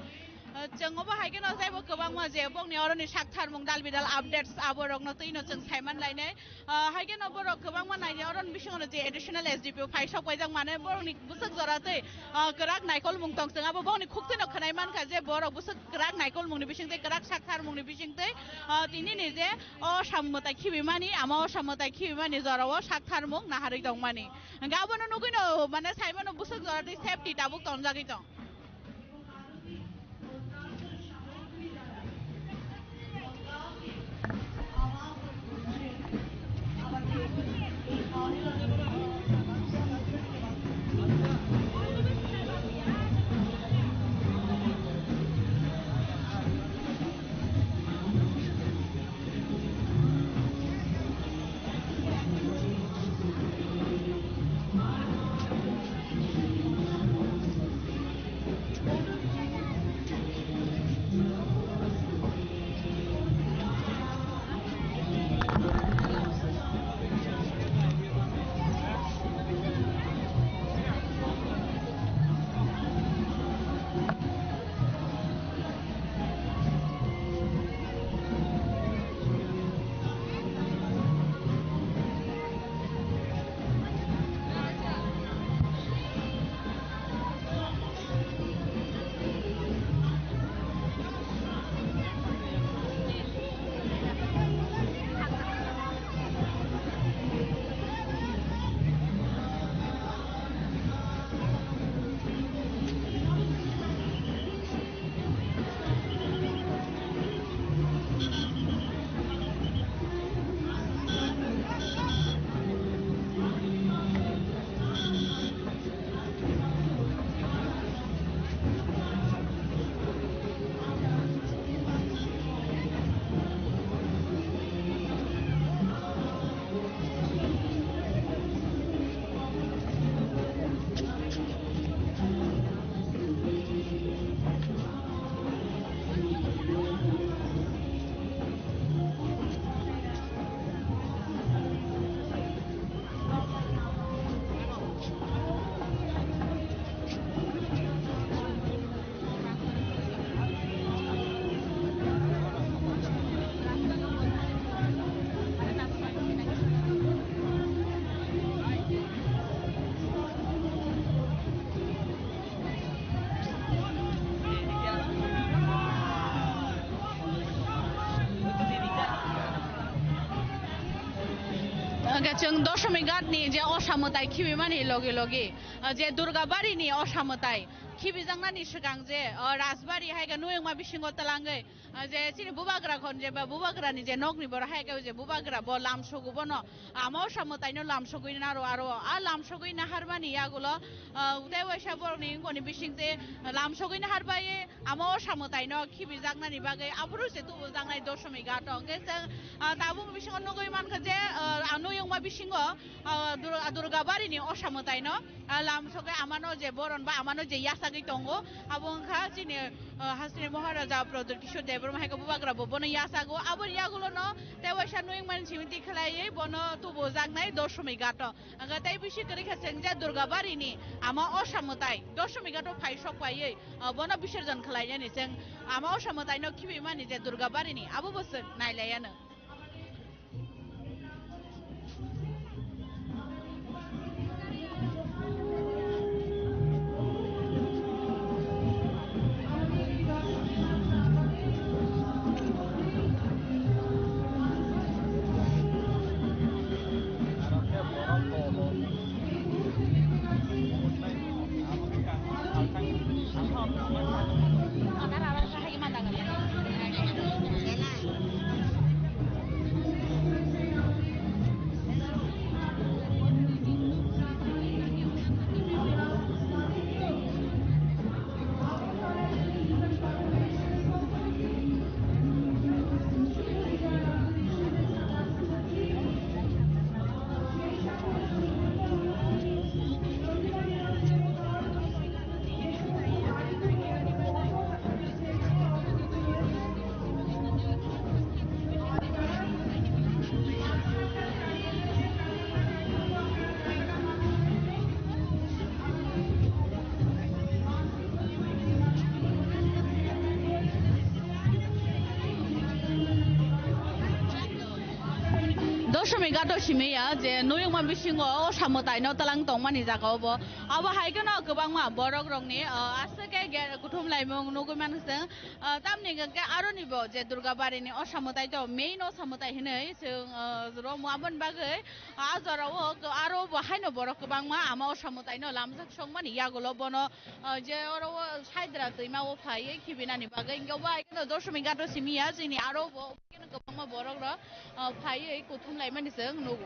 Ah, chwng obo hai kheno teibo kwbangma je bokni oroni sak tharmung dal bidal updates aborokno twino chwng saiman lainai. Ah, hai kheno borok kwbangma naidi oroni bisingo je additional S D P O phai sok paijak mane borokni bwswk jora tei, ah, kwrak naikolmung tong chwng abo bokni khuktwino khwnai mankha je borok bwswk kwrak naikolmungni bisingtwi kwrak sak tharmungni bisingtwi, ah, tinini je o samwtai khibimani, ama o samwtai khibimani jorao sak tharmung naharwi tongmani. Hingke abono nugwino, mane, saimano bwswk jora tei safety tabuk tonjagwi tong. Chwng Doshomighat ni je osa mwtai khibimani logi logi, ah, je Durgabari ni osa mwtai khibijaknani swkang je, ah, Rajbari hai khe nuyungma bisingo twlangwi, ah, je chini bubagra khon je ba bubagra ni je nokni borok hai khe je bubagra bo lamsogo bono ama osa mwtaino lamsogwi naro aro a lamsogwi naharmani yagulo, ah, tei waisa borokni wngkoni bisingtwi lamsogwi naharbai. Ama osa mwtaino khibijaknani bagwi aphuru se tubujaknai Doshomighat o. Hwnkhe chwng, ah, tabuk bisingo nugwi mankha je, ah, nuyungma bisingo, ah, Dur-, Durgabari ni osa mwtaino, ah, lamsogwi amano je boron ba amano je yasagwi tongo, abo wngkha chini, ah, hasteni Maharaja Pradyut Kishore Debbarma hai khe bubagra bo bono yasago. Aboni yagulono tei waisa nuyungmani simi tikhlaiwi bono tubujaknai Doshomighat o. Ang tei bisi kwrwi kha chwng je Durgabari ni ama osa mwtai Doshomighat o phai sok paiwi, ah, bono bisorjon khlainani chwng ama osa mwtaino khibimani je Durgabari ni abo bo chwng nailaiano. Doshomighat o simi ya je nuyungma bisingo osa mwtaino twlang tongmani jaga obo. Abo hai kheno kwbangma borok rokni, ah, aswk khe ge-, kuthum laimung nugwi mano chwng. Ah, tamni hwnkhe aroni bo je Durgabari ni osa mwtai to main osa mwtai hinwi chwng, ah, romo aboni bagwi, ah, a jora o aro bo haino borok kwbangma ama osa mwtaino lamjak songmani yagulo bono, ah, je oro o Saidra twima o phaiwi khibinani bagwi hwnkhe bo hai kheno Doshomighat o simi ya chini aro bo. Kwbangma borok rok, ah, phaiwi kuthum laimani chwng nugo.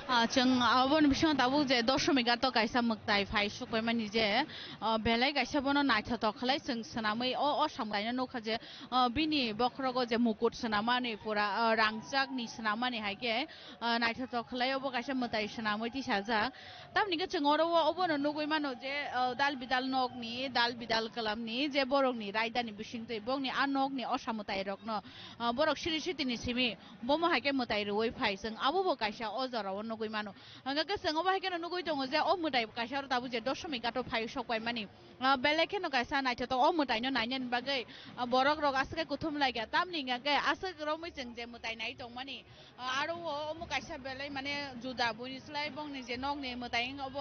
Ah, chwng aboni bisingo tabuk je Doshomighat o kaisa mwtai phai sukbaimani je, ah, belai kaisa bono naithotok khlai chwng swnamwi o, o samkaino nukha je, ah, bini bokhorogo je mukut swnamani pura, ah, rangchakni swnamani hai khe, ah, naithotok khlai obo kaisa mwtai swnamwi tisajak. Tamni khe chwng oro o, obono nugwi mano je, ah, dal bidal nokni, dal bidal kwlamni je borokni raidani bisingtwi bokni a nokni osa mwtairokno, ah, borok siri sitini simi bomo hai khe mwtai rwui phai chwng abo bo kaisa o jorao nugwi. mano. Hwnkhe chwng obo hai kheno nugwi tongo je o mwtai kaisa oro tabuk je Doshomighato phai sok paimani. Ah, belai kheno kaisa naithotok o mwtaino nainani bagwi, ah, borok rok aswk khe kuthum laikha. Tamni hwnkhe aswk romwi chwng je mwtai nai tongmani, ah, aro o omo kaisa belai mane juda buini slai bongni je nokni mwtai wng obo,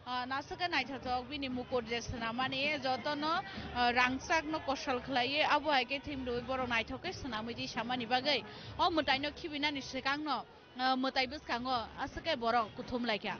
ah, aswk khe naithotok bini mukur je swnamani jotono, ah, rangchakno kosol khlaiwi abo hai khe thim rwui borok naithok khe swnamwi twi samani bagwi o mwtaino khibinani swkangno, ah, mwtai bwskango aswk khe borok kuthum laikha.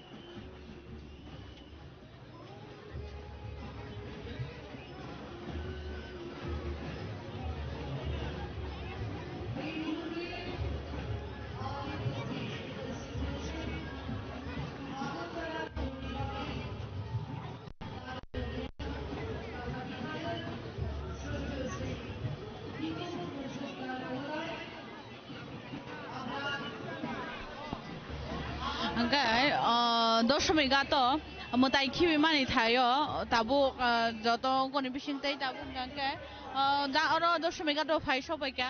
Hwnkhe, o, Doshomighato mwtai khibimani thaio tabuk, o, joto ungkoni bisingtwi tabuk hwnkhe, o, da oro Doshomighato phai sokbaikha,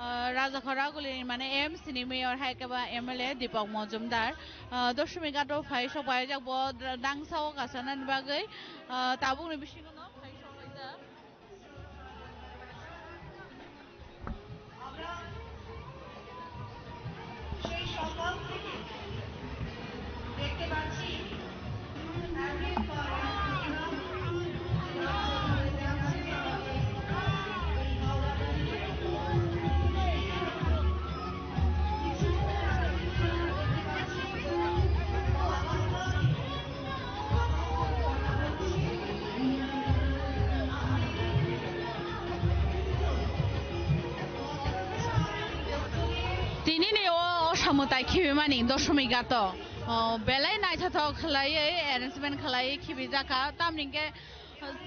o, Rajakhor Agulini mane M C ni mayor hai khe ba M L A Deepak Majumdar, o, Doshomighato phai sokbaijak bo dangsa o kasanani bagwi, o, tabukni bisingo no phai sokbaijak. Tinini o, o samwtai khibimani Doshomighato, o, belai naithothok khlaiwi arrangement khlaiwi khibijakha. Tamni hwnkhe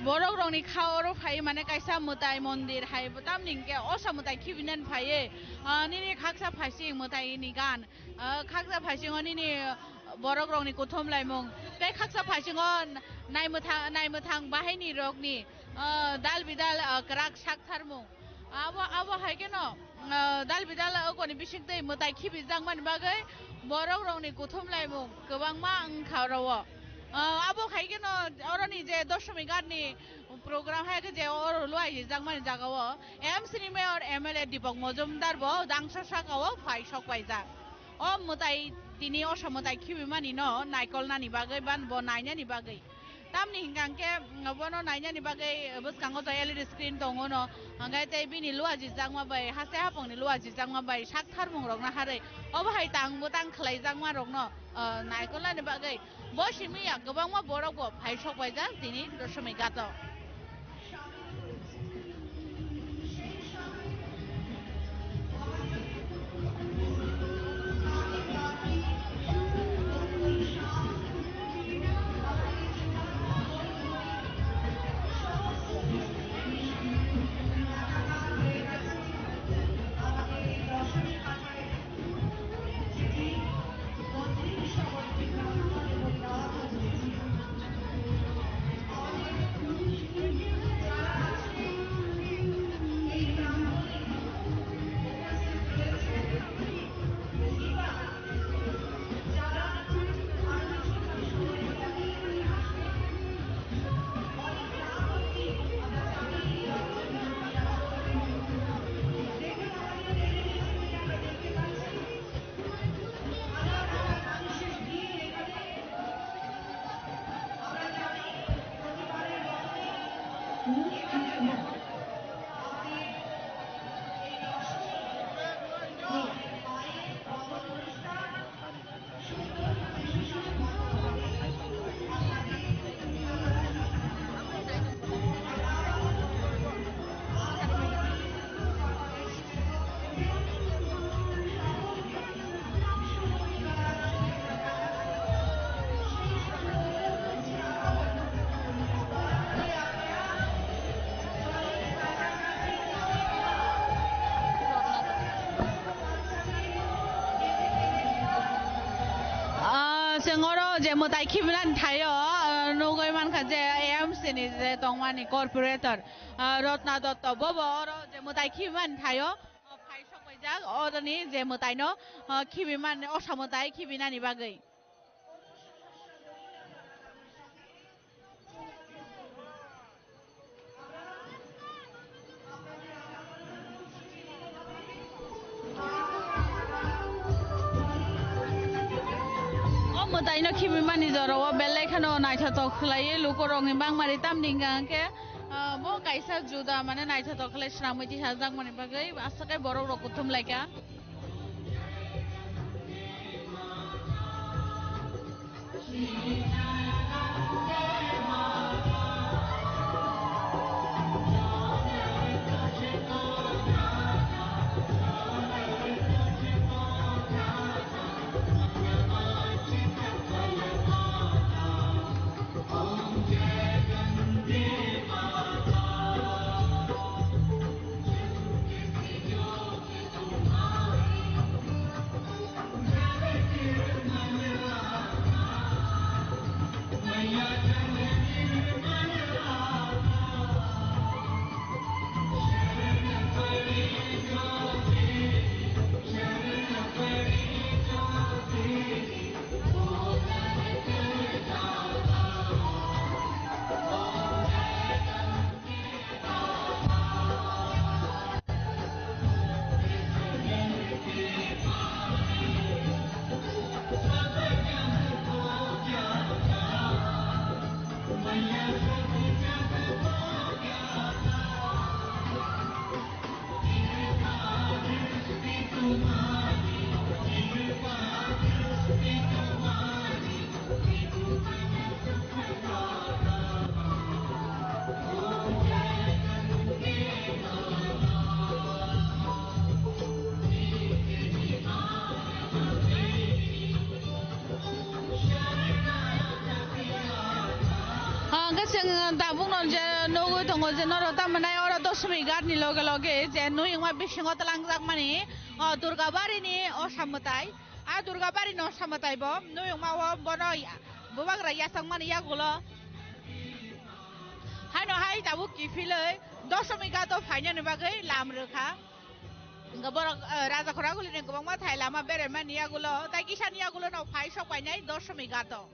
borok rokni kha oro phai mane kaisa mwtai mondir hai tamni hwnkhe o samwtai khibinani phaiwi, o, nini khaksa phaising mwtaini gan, o, khaksa phaisingo nini borok rokni kuthum laimung tei khaksa phaisingo naimwthang, naimwthang bahaini rokni, ah, dal bidal, ah, kwrak sak tharmung. Abo, abo hai kheno, ah, dal bidal okoni bisingtwi mwtai khibijakmani bagwi borok rokni kuthum laimung kwbangma wngkha oro o. Ah, abo hai kheno oroni je Doshomighatni program hai khe je oro luaijak mani jaga o M C ni mayor M L A Deepak Majumdar bo dangsa saka o phai sok paijak. O mwtai tini o samwtai khibi mani no naikolnani bagwi ban bo nainani bagwi. Tamni hwnkha hwnkhe, mm, bono nainani bagwi bwskango to L E D screen tongo no. Hwnkhe tei bini luajijakma bai, haste hapungni luajijakma bai sak tharmung rokno harwi. Obo hai tang bwtang khlaijakma rokno, ah, naikolnani bagwi. Bo simi ya kwbangma borok bo phai sok paijak tini Doshomighato. Ah, chwng oro je mwtai khibinani thaio, ah, nugwi mankha je A M C ni je tongmani corporator, ah, Rotna Dotto, bobo oro je mwtai khibimani thaio, ah, phai sokpaijak, oroni je mwtaino, ah, khibimani, osa mwtai khibinani bagwi. Taino khibimani jorao belai kheno naithotok khlaiwi lukurokni bangmari, tamni hwnkha hwnkhe, ah, bo kaisa juda, mane, naithotok khlai swnamwi tisajakmani bagwi aswk khe borokrok kuthum laikha. Hwnkhe chwng tabukno je nugwi tongo je norok tamo nai oro Doshmi Ghat ni loge loge je nuyungma bisingo twlangjakmani, o, Durga Bari ni osa mwtai. A Durga Bari ni osa mwtai bo nuyungma o bono ya-, bubagra yachakmani yagulo. Haino hai tabuk kiphilwi Doshmi Ghat o phainani bagwi lam rwkha. Hwnkhe borok, eh, Raja Khoraguli ni kwbangma thai lama beraimani yagulo, tai kisani yagulo no phai sok painai Doshmi Ghat o.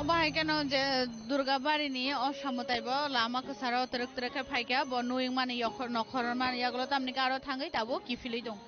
Omo hai kheno je Durga Bari ni osa mwtai bo lama kwcharo twrwk twrwk khe phaikha, bo nuyung mani yokhor nokhor mani yagulo tamni khe aro thangwi tabuk kiphilwi tong.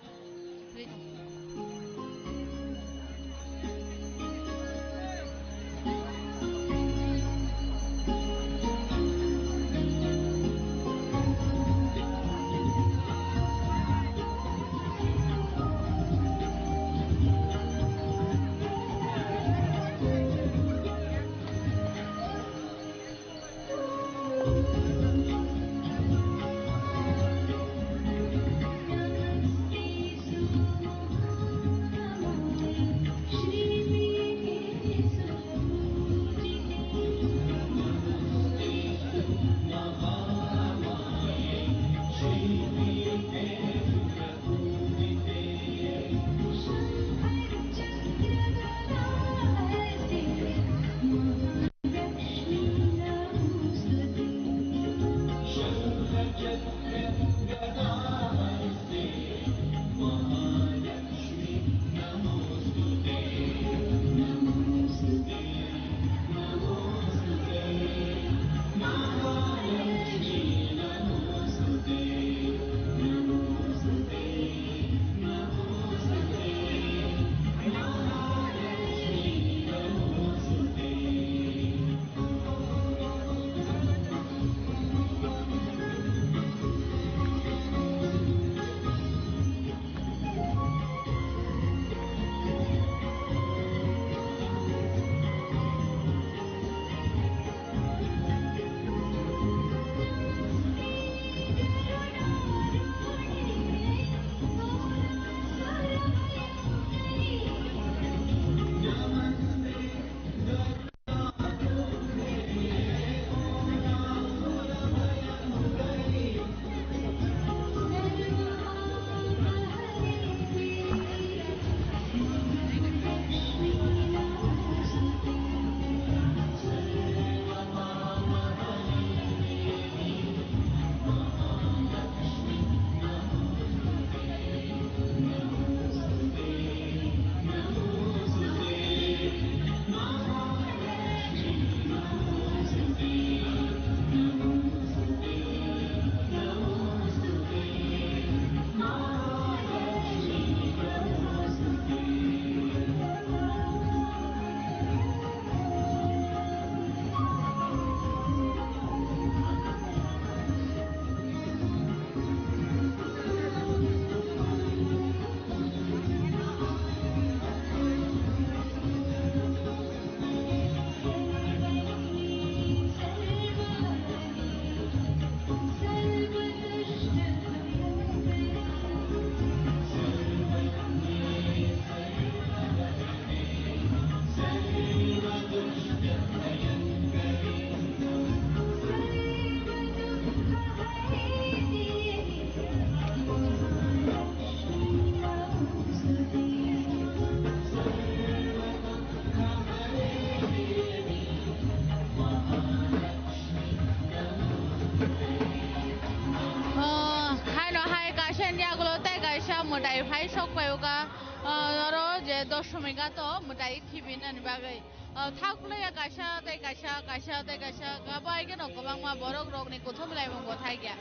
Tai phai sok pai o ka, ah, oro je Doshmi ghat o mwtai khibi nani bagwi. Ah, thak laiya kaisa tei kaisa, kaisa tei kaisa, abo hai kheno kwbangma borok rokni kuthum laimung bo thai kha.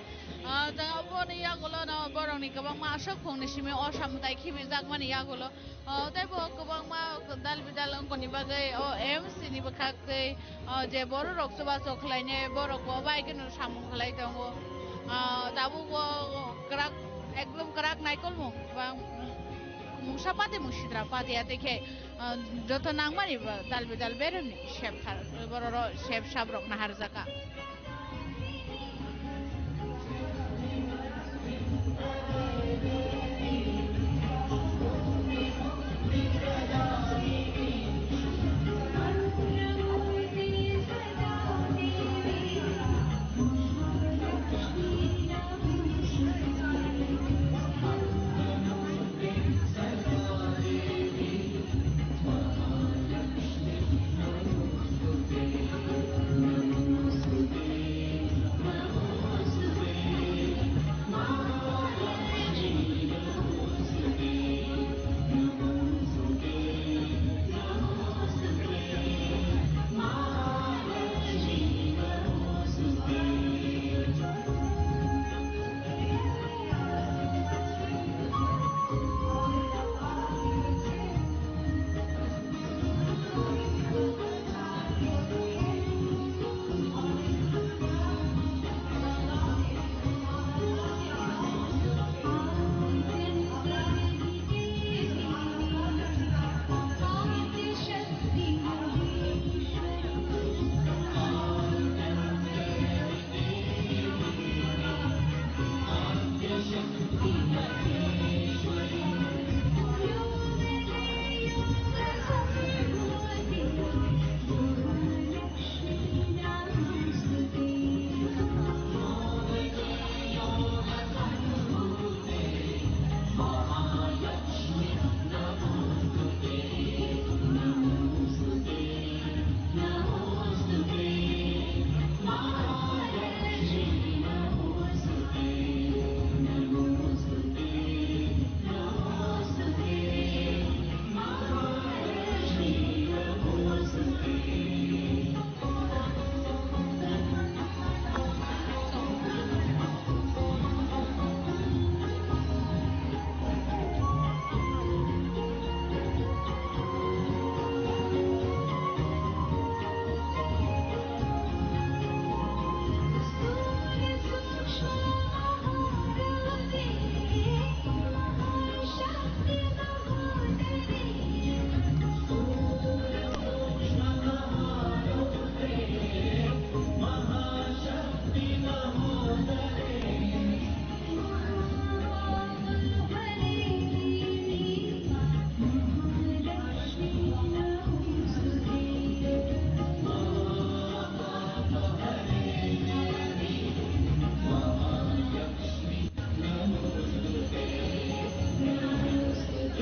Ah, tei aboni yagulo no borokni kwbangma aswk phungni simi o samwtai khibi jakmani yagulo. Ah, tei bo kwbangma dal bidal wngkoni bagwi o M C ni bwkhak tei, ah, je borok rok chubachu khlainai borok bo bai kheno samung khlai tongo. Ah, tabuk bo kwrak, ekdom kwrak naikolmung ba mungsa pati mung sidra pati ya tei khe, ah, joto nangmani ba dal bidal beremni sep thar, bororo sep sap rok naharjaka.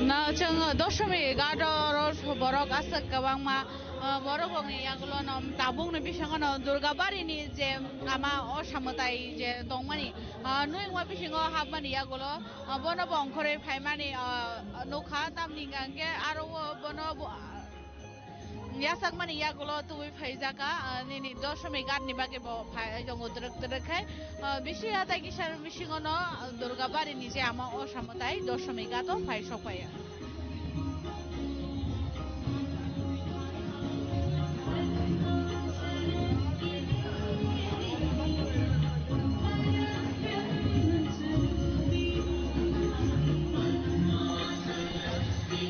Na chwng Doshmi ghat oro borok aswk kwbangma, ah, borok rokni yagulo no tabukni bisingo no Durga Bari ni je ama o samwtai je tongmani, ah, nui wngma bisingo hapmani yagulo, ah, bono bo ongkhorwi phaimani, ah, nukha, tamni hwnkha hwnkhe aro o bono bo, ah, yasakmani yagulo tubui phaijaka, ah, nini Doshmi ghat ni bagwi bo phai tongo twrwk twrwk khai. Ah, bisi hatai kisa bisingo no Durga Bari ni je ama o samwtai Doshmi ghat o phai sokpaiya.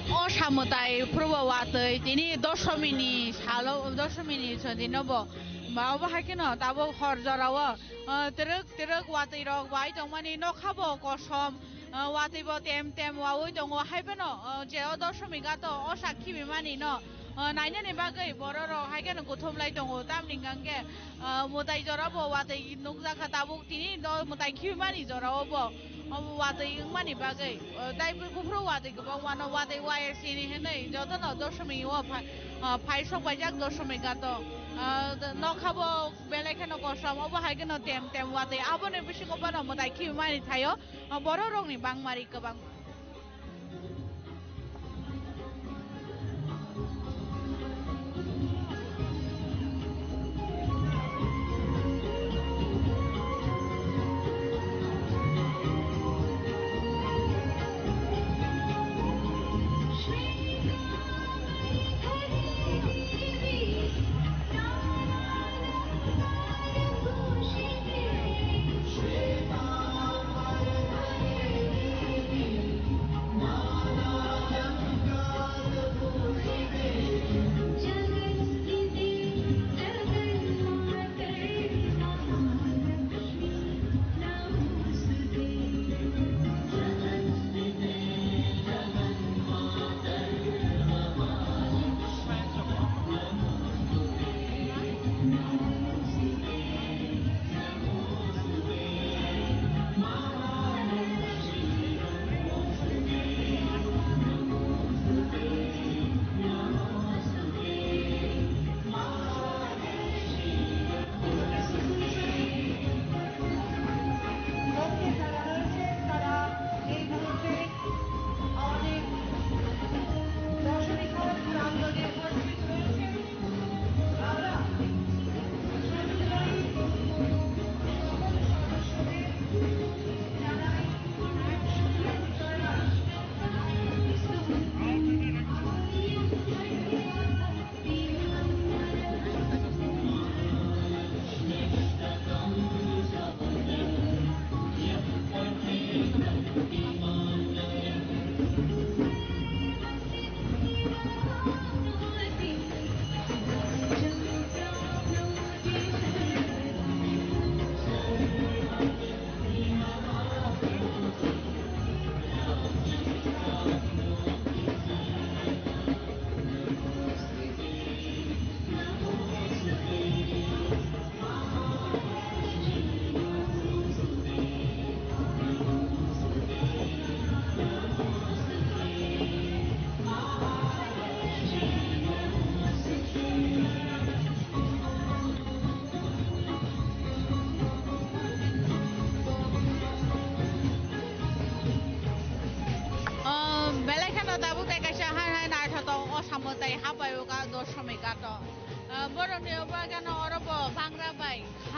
O samwtai phuru bo watwi tini Doshmi ni salo, Doshmi ni chwng dino bo. Ba obo hai kheno tabuk hor jorao, ah, twrwk twrwk watwi rok bai tongmani nokha bo kosom. Ah, watwi bo tem tem wawi tongo, hai phano, ah, je o Doshmi ghat o o sakhi bimani no, ah, nainani bagwi borok rok hai kheno kuthum lai tongo, tamni hwnkha hwnkhe, ah, mwtai jora bo watwi nukjakha tabuk tini do mwtai khibimani jora o bo, obo watwi wngmani bagwi, ah, tei buphuru watwi kwbangma no watwi waya sini hinwi jotono Doshmi o phai, ah, phai sok paijak Doshmi ghat o, ah, nokha bo belai kheno kosom, obo hai kheno tem tem watwi, aboni bisingo bono mwtai khibimani thaio. O borok rokni bangmari kwbang.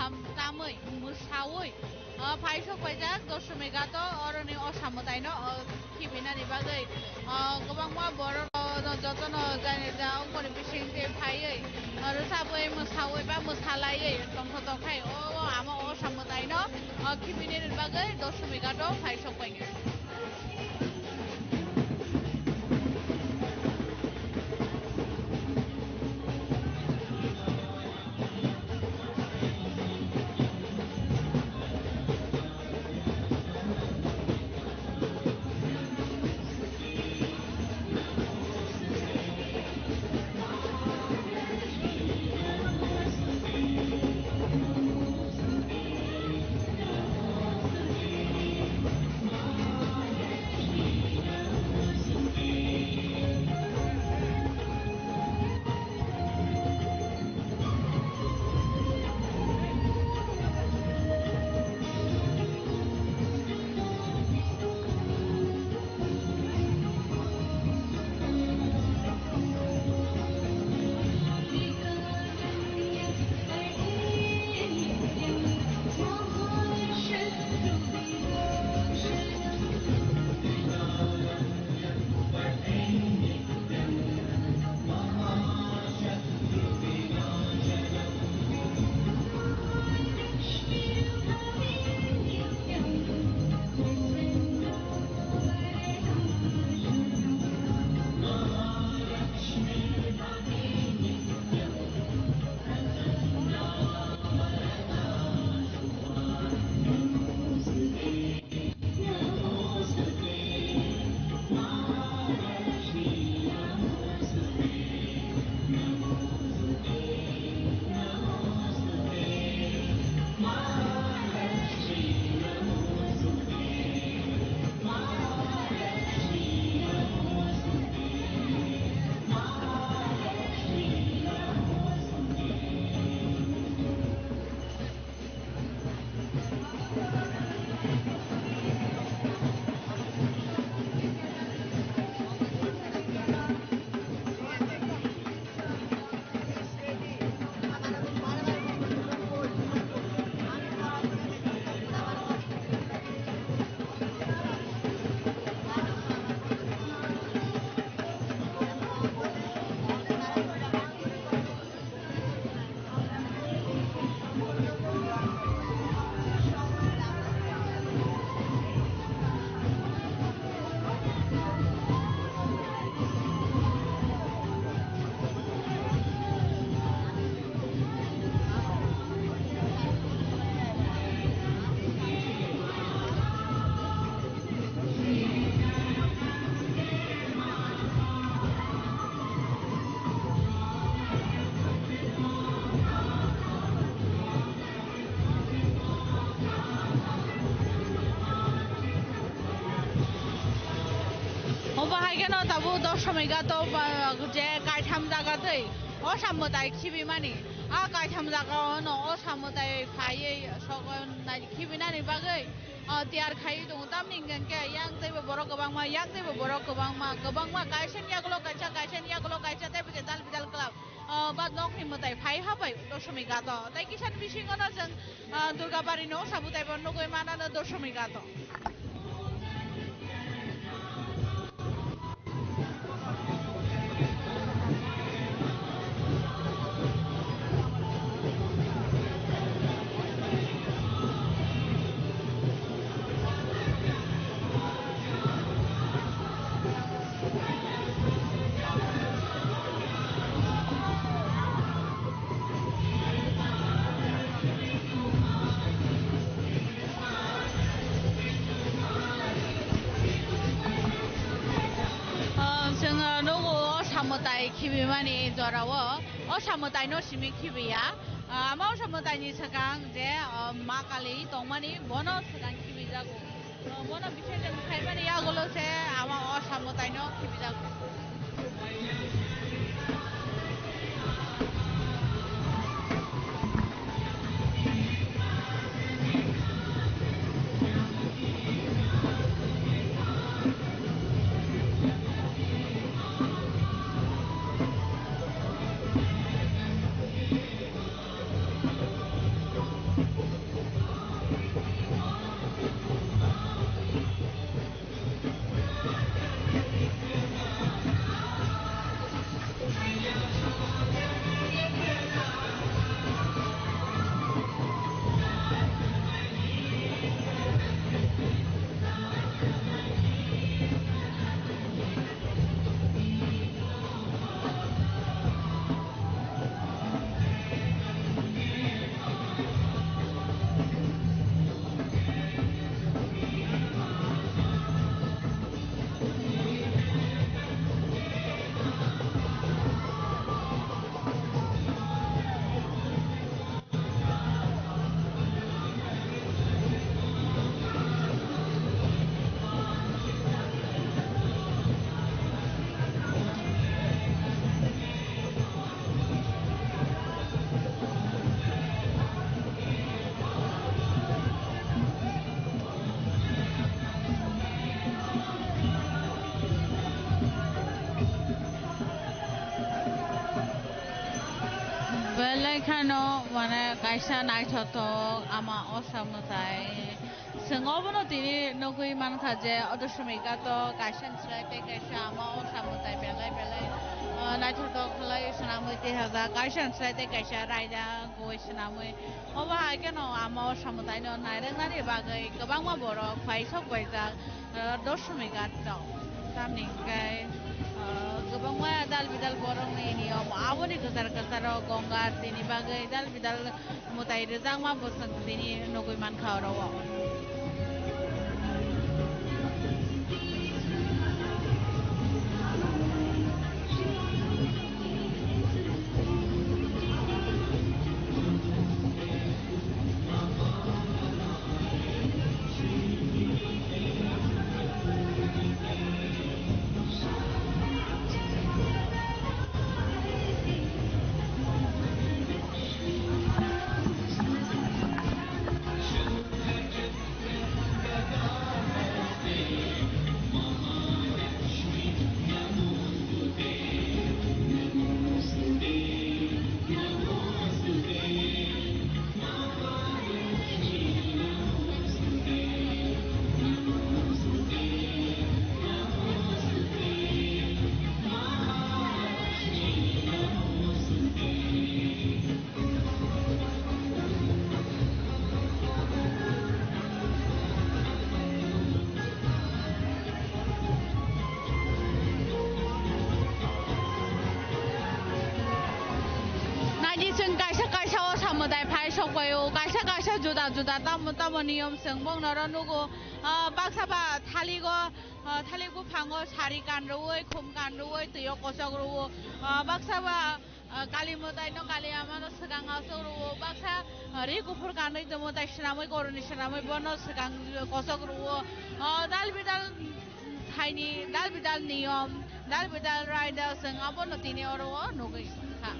Tamwi, mwsawi, o, phai sok paijak Doshmi ghato, oroni osa mwtaino, o, khibinani bagwi, o, kwbangma borok, o, no, jotono jani ja ongkoni bisingtwi phaiwi, o, rwchabwi, mwsawi ba mwsalaiwi tongtho tongkhai, o, o, ama osa mwtaino, o, khibinani bagwi Doshmi ghato phai sok paikha. Obo hai kheno tabuk Doshmi ghato ba, je kaitham jaga twi osa mwtai khibimani. A kaitham jaga o no osa mwtai phaiwi sok nai khibinani bagwi, o, tiyar khaiwi tongo. Tamni hwnkhe yang teibo borok kwbangma, yang teibo borok kwbangma, kwbangma kaisa ni yagulo kaisa, kaisa ni yagulo kaisa tei bwsai dal bidal kwlap. O, ba nokni mwtai phai ha bai Doshmi ghato. Tei kisa ni bisingo no chwng, o, Durga bari no osa mwtai bo nugwi manano Doshmi ghato. Ah, chwng, ah, nugo osa mwtai khibimani jorao, osa mwtaino simi khibiya. Ah, ama osa mwtaini swkang je, ah, Ma Kali tongmani, bono swkang khibijago. Ah, bono bisingo khaimani yagulo se ama osa mwtaino khibijago. Ekhano mane kaisa naithothok ama osa mwtai. Chwng obono tini nugwi mankha je o Doshmi ghat o kaisa ni slai tei kaisa ama osa mwtai belai belai, ah, naithothok khlai swnamwi tihajak. Kaisa ni slai tei kaisa raida goi swnamwi. Obo hai kheno ama osa mwtaino nairwknani bagwi kwbangma borok phai sok baijak. Ah, Doshmi ghat rok. Tamni hwnkhe, ah, kwbangma dal bidal borokni niyom, aboni kwchar kwcharo Gongar tini bagwi dal bidal mwtai rwjakma bo chwng tini nugwi mankha oro o. Naidi chwng kaisa kaisa o samwtai phai sok bai o, kaisa kaisa juda juda tamo tamo niyom chwng bongno ro nugo. Ah, baksa ba thaligo, ah, thalik buphango sari kan rwui, khum kan rwui, twi o kochok rwo. Ah, baksa ba ah, Kali mwtai no, Kali ama no swkang aswk rwo, baksa, ah, ri kuphur kanwi tongmo tai swnamwi, koroni swnamwi bono swkang kosok rwo. Ah, dal bidal thaini, dal bidal niyom, dal bidal raida chwng abono tini oro o nugwi kha.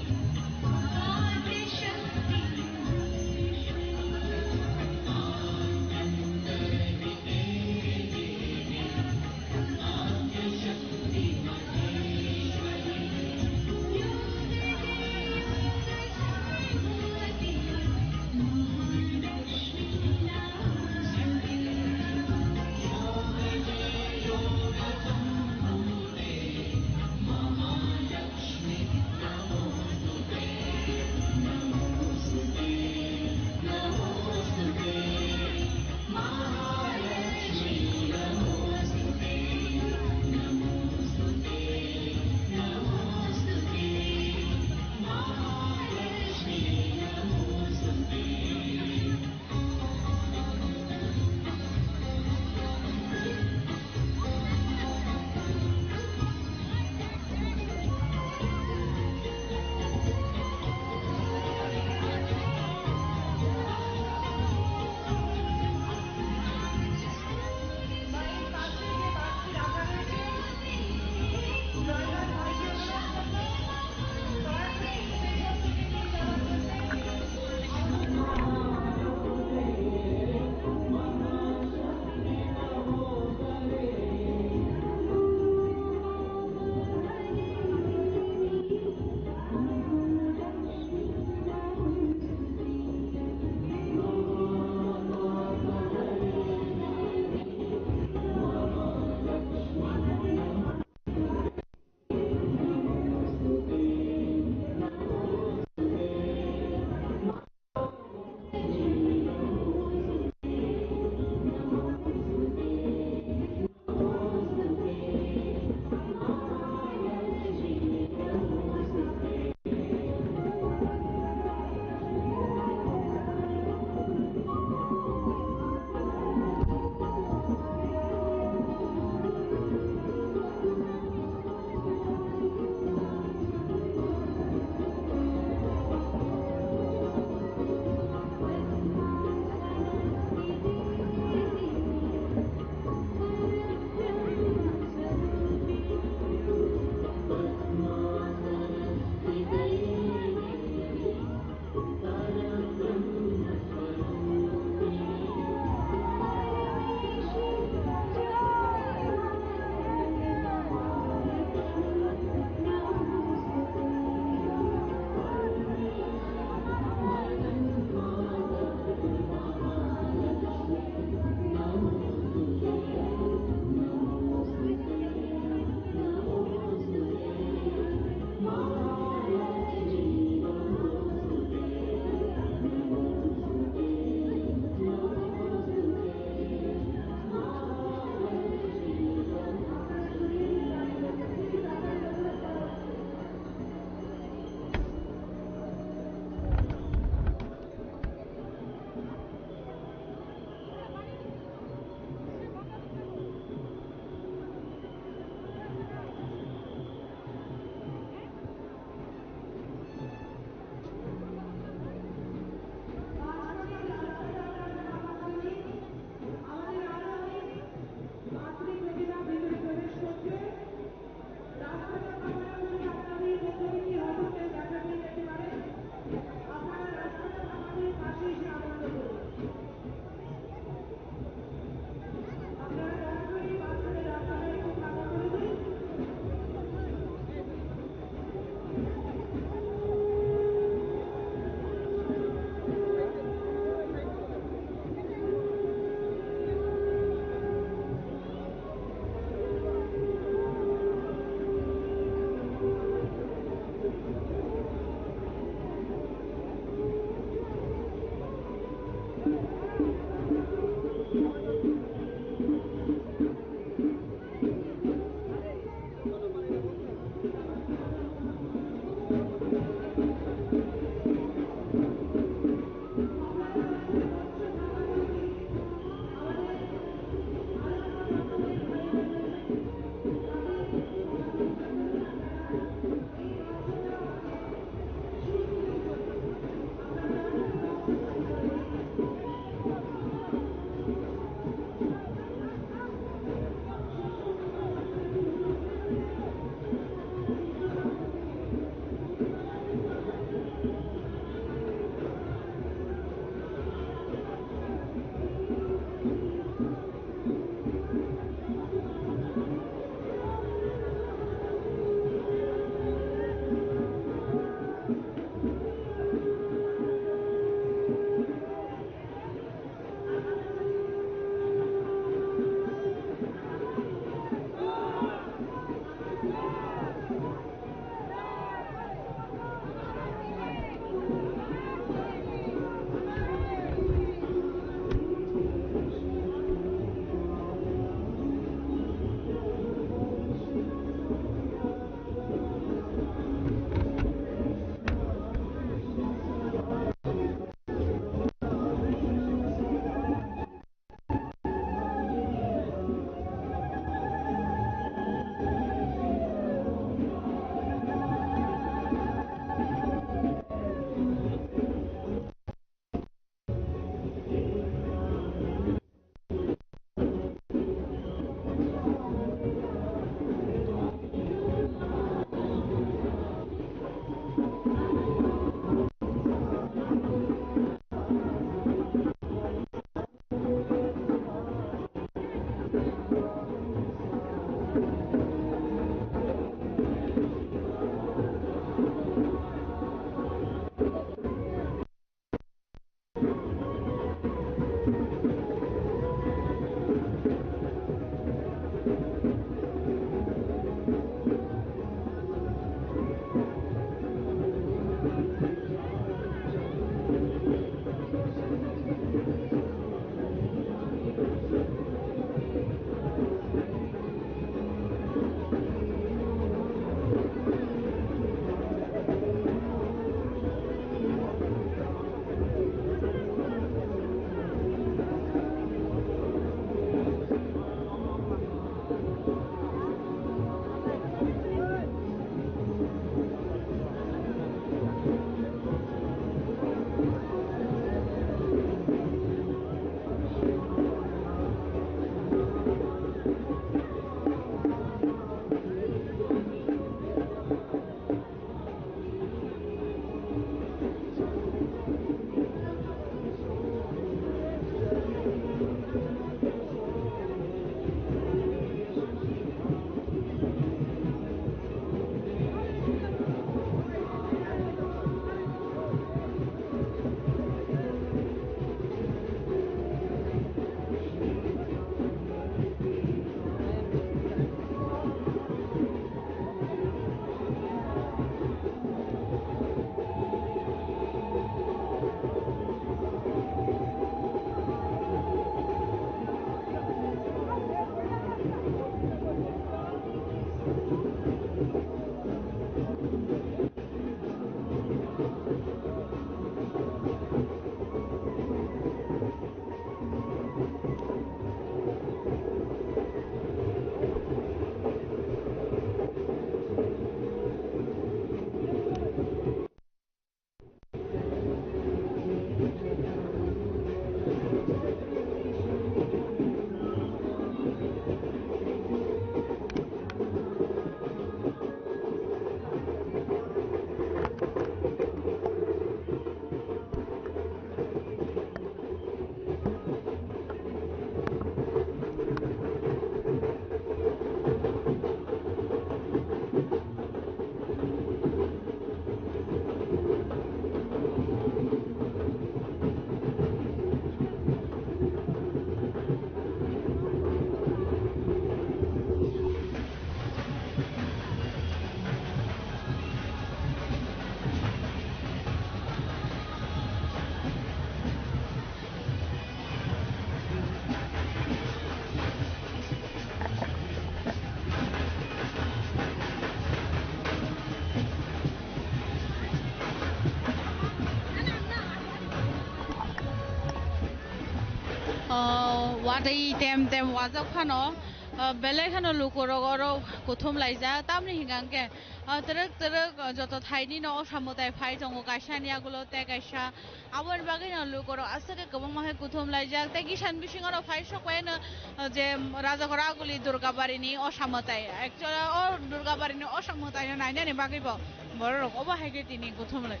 Watwi tem tem wajak phano, ah, belai kheno lukurok oro kuthum laijak. Tamni hwnkha hwnkhe, ah, twrwk twrwk, ah, joto thainino o samwtai phai tongo, kaisani yagulo tei kaisa. Aboni bagwino lukurok aswk khe kwbangma khe kuthum laijak. Tei kisan bisingo rok phai sok bai no, ah, je Rajaghor Aguli Durgabarini o samwtai. Actually, o Durgabarini o samwtaino nainani bagwi bo borok rok obo hai khe tini kuthum lai.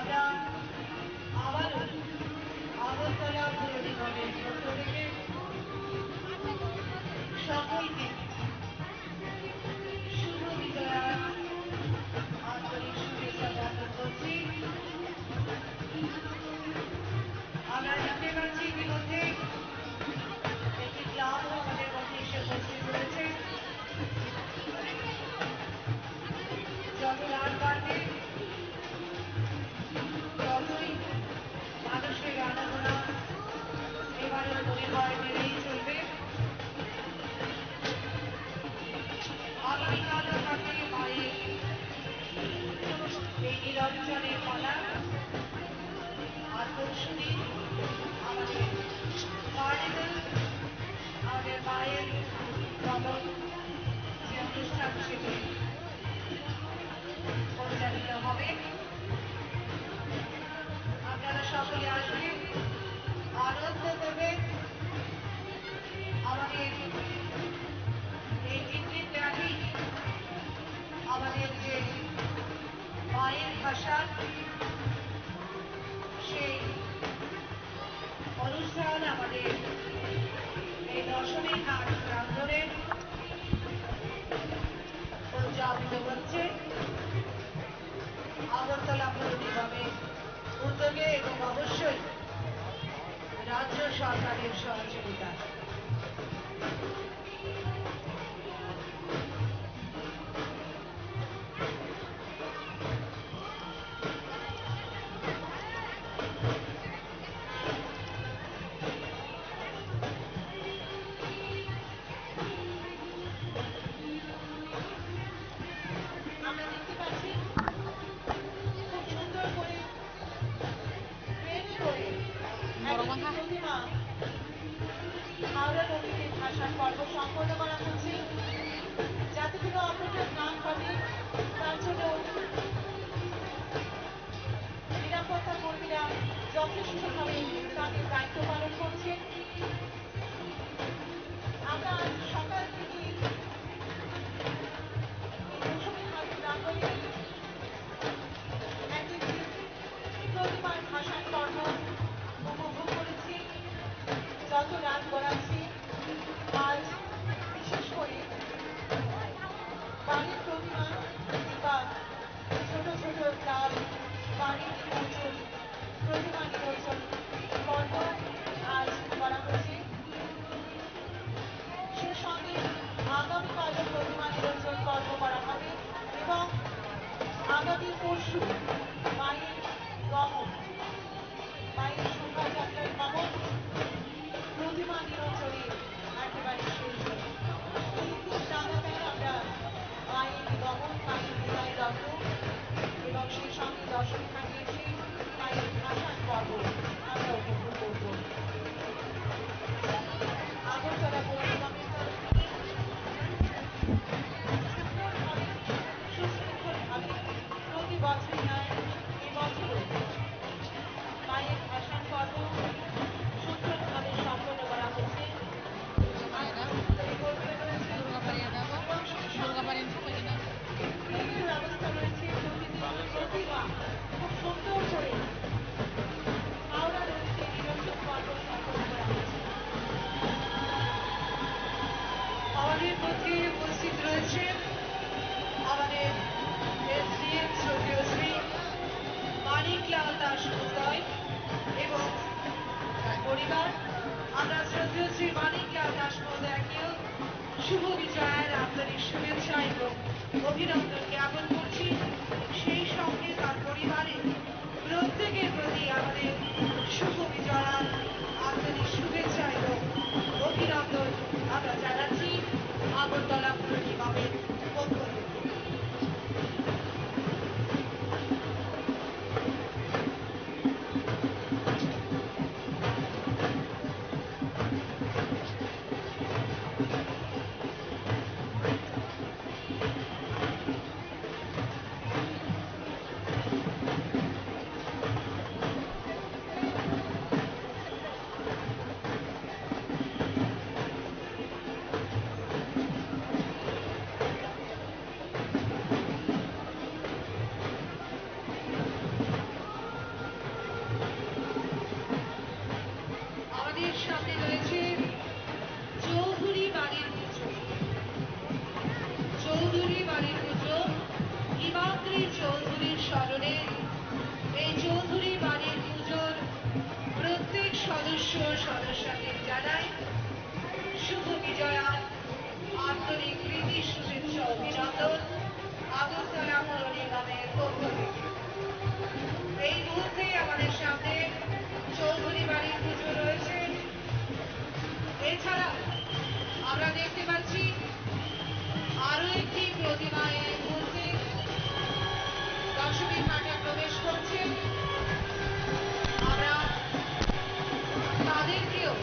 আমরা আবারও আগরতলা পুর নিগমের পক্ষ থেকে সকলকে শুভ বিজয়ার আন্তরিক শুভেচ্ছা জ্ঞাপন করছি। আমরা দেখতে পাচ্ছি ইতিমধ্যে একটি ক্লাবও আমাদের মধ্যে এসে উপস্থিত হয়েছে। যত রাত বাড়বে, ততই মানুষের আনাগোনা এবারও মনে হয় বেড়েই চলবে। আগামীকালও থাকবে মায়ের এই নিরঞ্জনের পালা। আর পরশুদিন আমাদের কার্নিভাল, আমাদের মায়ের নবম যে অনুষ্ঠান, সেটি পরিচালিত হবে। আপনারা সকলে আসবেন, আনন্দ করবেন। আমাদের এই তিন দিন ব্যাপী আমাদের যে মায়ের ভাষা, সেই অনুষ্ঠান আমাদের এই দশমী ঘাট প্রাঙ্গণে উদযাপিত হচ্ছে। আগরতলা পৌর নিগমের উদ্যোগে এবং অবশ্যই রাজ্য সরকারের সহযোগিতা। আমরা দেখতে পাচ্ছি খুব সুন্দর করে বেশ করে একটি প্রতিমা হাওড়া নদীতে ভাসান পর্ব সম্পন্ন করা হচ্ছে। যাতে কোনো অঘটন না ঘটে, তার জন্য নিরাপত্তা কর্মীরা যথেষ্টভাবে তাদের দায়িত্ব পালন করছেন। আমরা আজ সকাল থেকে এই মৌসুমী হাট প্রাঙ্গণে একটি প্রতিমার ভাসান কর্ম উপভোগ করেছি। যত রাত গড়াচ্ছি, আজ বিশেষ করে বাড়ির প্রতিমা কিংবা ছোট ছোট ক্লাব, বাড়ির নিমন্ত্রণ, প্রতিমা নিমন্ত্রণ সদস্যদের জানাই শুভ বিজয়া, আন্তরিক প্রীতি শুভেচ্ছা অভিনন্দন আগরতলা পৌর নিগমের পক্ষ থেকে। এই মুহূর্তে আমাদের সামনে চৌধুরী বাড়ির পুজো রয়েছে। এছাড়া আমরা দেখতে পাচ্ছি আরো একটি প্রতিমা এই মুহূর্তে দশমী ঘাটে প্রবেশ করছে। আমরা তাদেরকেও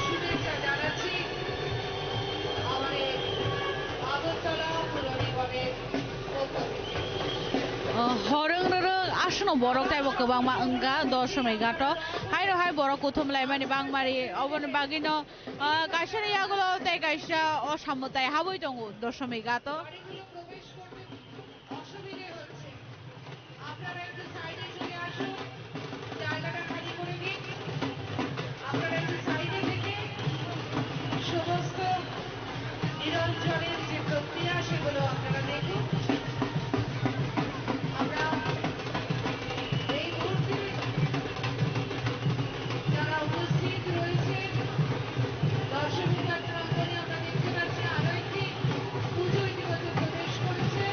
শুভেচ্ছা জানাচ্ছি আমাদের আগরতলা পৌর নিগমের পক্ষ থেকে। O, horong rorok aswkno borok teibo kwbangma wngkha doshomoi ghato. Haino hai borok kuthum laimani bangmari, oboni bagwino, ah, kaisani yagulo tei kaisa o samwtai habwi tongo doshomoi ghato. আপনারা একটু সাইডে চলে আসুন, জায়গাটা খালি করে দিন। আপনারা একটু সাইডে থেকে সমস্ত নিরঞ্জনের যে প্রক্রিয়া, সেগুলো আপনারা দেখুন। আমরা এই মুহূর্তে যারা উপস্থিত রয়েছেন, দর্শক প্রাঙ্গণে আমরা দেখতে পাচ্ছি আরো একটি পুজো ইতিমধ্যে প্রবেশ করেছে।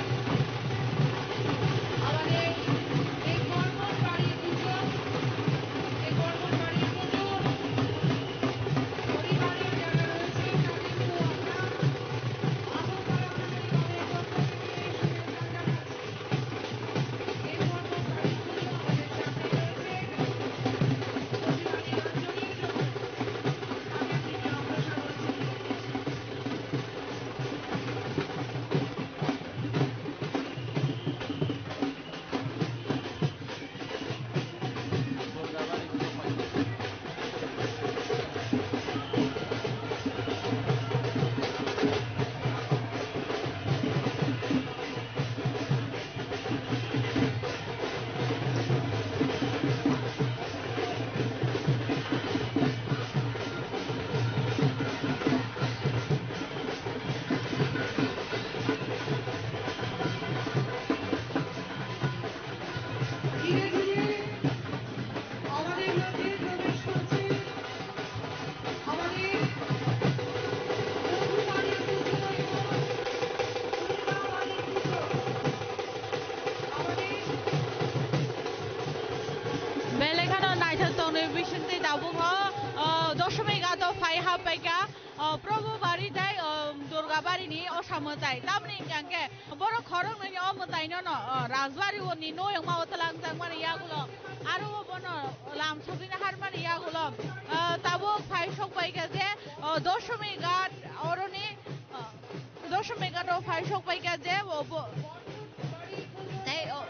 আমাদের এই কর্মর বাড়ির পুজো, এই কর্মর বাড়ির পুজো পরিবারের যারা রয়েছে তাদেরকেও আমরা আগরতলা পুজো নিগমের পক্ষ থেকে শুভেচ্ছা জানাচ্ছি। এই কর্মর বাড়ির পুজো আমাদের সামনে রয়েছে। প্রতিবারই আঞ্জলির জন্য তাদের দিকে অগ্রসর হচ্ছি। ধীরে ধীরে আমাদের মধ্যে প্রবেশ করছে আমাদের প্রভু বাড়ির পুজো এবং দুর্গা বাড়ির পুজো। Belai kheno naithok tongni bisingtwi tabukno, o, doshomoi ghato phai haphaikha, o, Probhu bari tei, o, Durga barini osa mwtai. Tamni hwnkhe borok khoroknwini o mwtaino no, o, Rajbari ni noyongma o twlangjakmani yagulo, aro o bono lam sogwina harmani yagulo, o, tabuk phai sokphaikha je, o, doshomoi ghat oroni, o, Doshomoi ghato phai sokphaikha je bo, bo, tei o,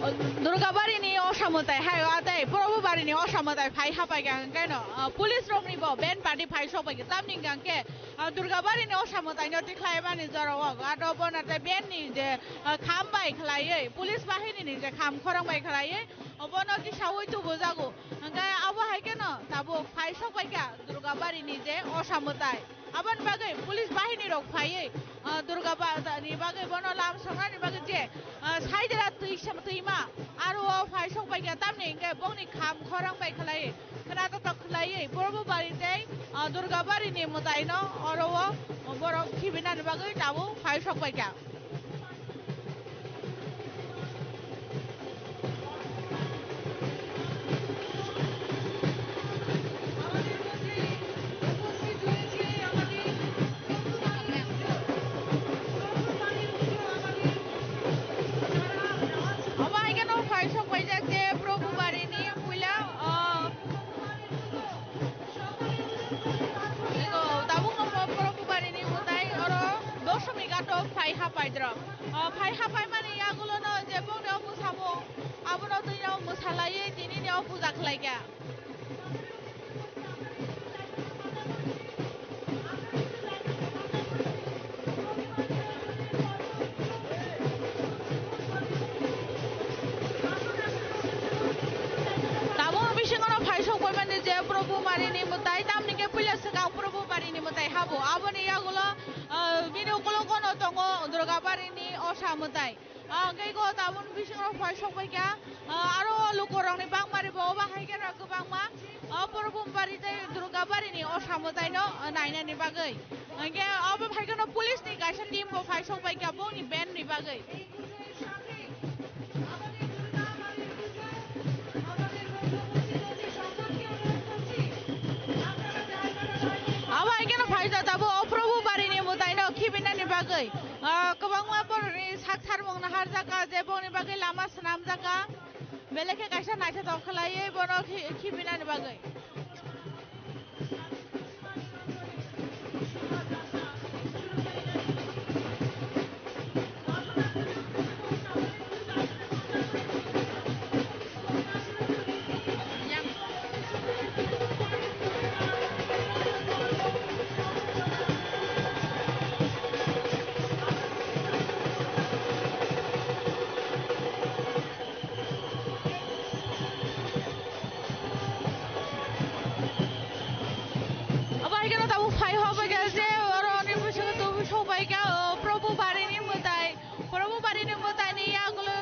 o, Durga barini osa mwtai hai o, tei Probhu barini osa mwtai phai haphaikha hwnkhe no, o, police rokni bo band party phai sokphaikha tamni hwnkhe, o, Durga barini osa mwtaino tikhlaimani jorao aro bono tei band ni je, o, kham bai khlaiwi police bahini ni je kham khorang bai khlaiwi, o, bono tisaui tubujago. Hwnkhe abo hai kheno tabuk phai sokphaikha Durga barini je osa mwtai. Aboni bagwi police bahini rok phaiwi, ah, Durga ba-, ni bagwi bono lam songnani bagwi je, ah, saidera twi sam-, twima aro o phai sokphaikha tamni hwnkhe bongni kham khorang bai khlaiwi khwnatotok khlaiwi Probhu bari tei, ah, Durga barini mwtaino oro o borok khibinani bagwi tabuk phai sokphaikha. Obo hai kheno phai sokphaijak je Probhu barini puila, ah, Ego, tabukno bo Probhu barini mwtai oro doshomoi ghato phai haphaidrok. O, phai haphaimani yagulono je bongni o mwsamung, abono twino mwsalaiwi tinini o puja khlaikha. Tabukno bisingono phai sokphaimani je Probhu barini mwtai, tamni khe puila swkang Probhu barini mwtai habo. Aboni yagulo, ah, bini ukulogo no tongo Durga barini osa mwtai. Ah, hwnkhe go tabun bisingo phai sokbai kha. Ah, aro lukurokni bangmari bo obo hai khe rok kwbangma, ah, Probhu bari tei Durga bari ni o samwtai no, ah, nainani bagwi. Hwnkhe obo hai kheno police ni kaisa team bo phai sokbai kha bongni band ni bagwi. Abo hai kheno phaijak tabuk o Probhu barini mwtaino khibinani bagwi. Ah, kwbangma borokni sak sarmung naharjak kha, je bongni bagwi lama swnamjak kha. Belai khe kaisa naithotok khlaiwi bono khi-, khibinani bagwi. Abo hai kheno tabuk phai hobai kha je oro ni bisingo tubui sobai kha, o, Probhu barini mwtai, Probhu barini mwtai ni yagulo.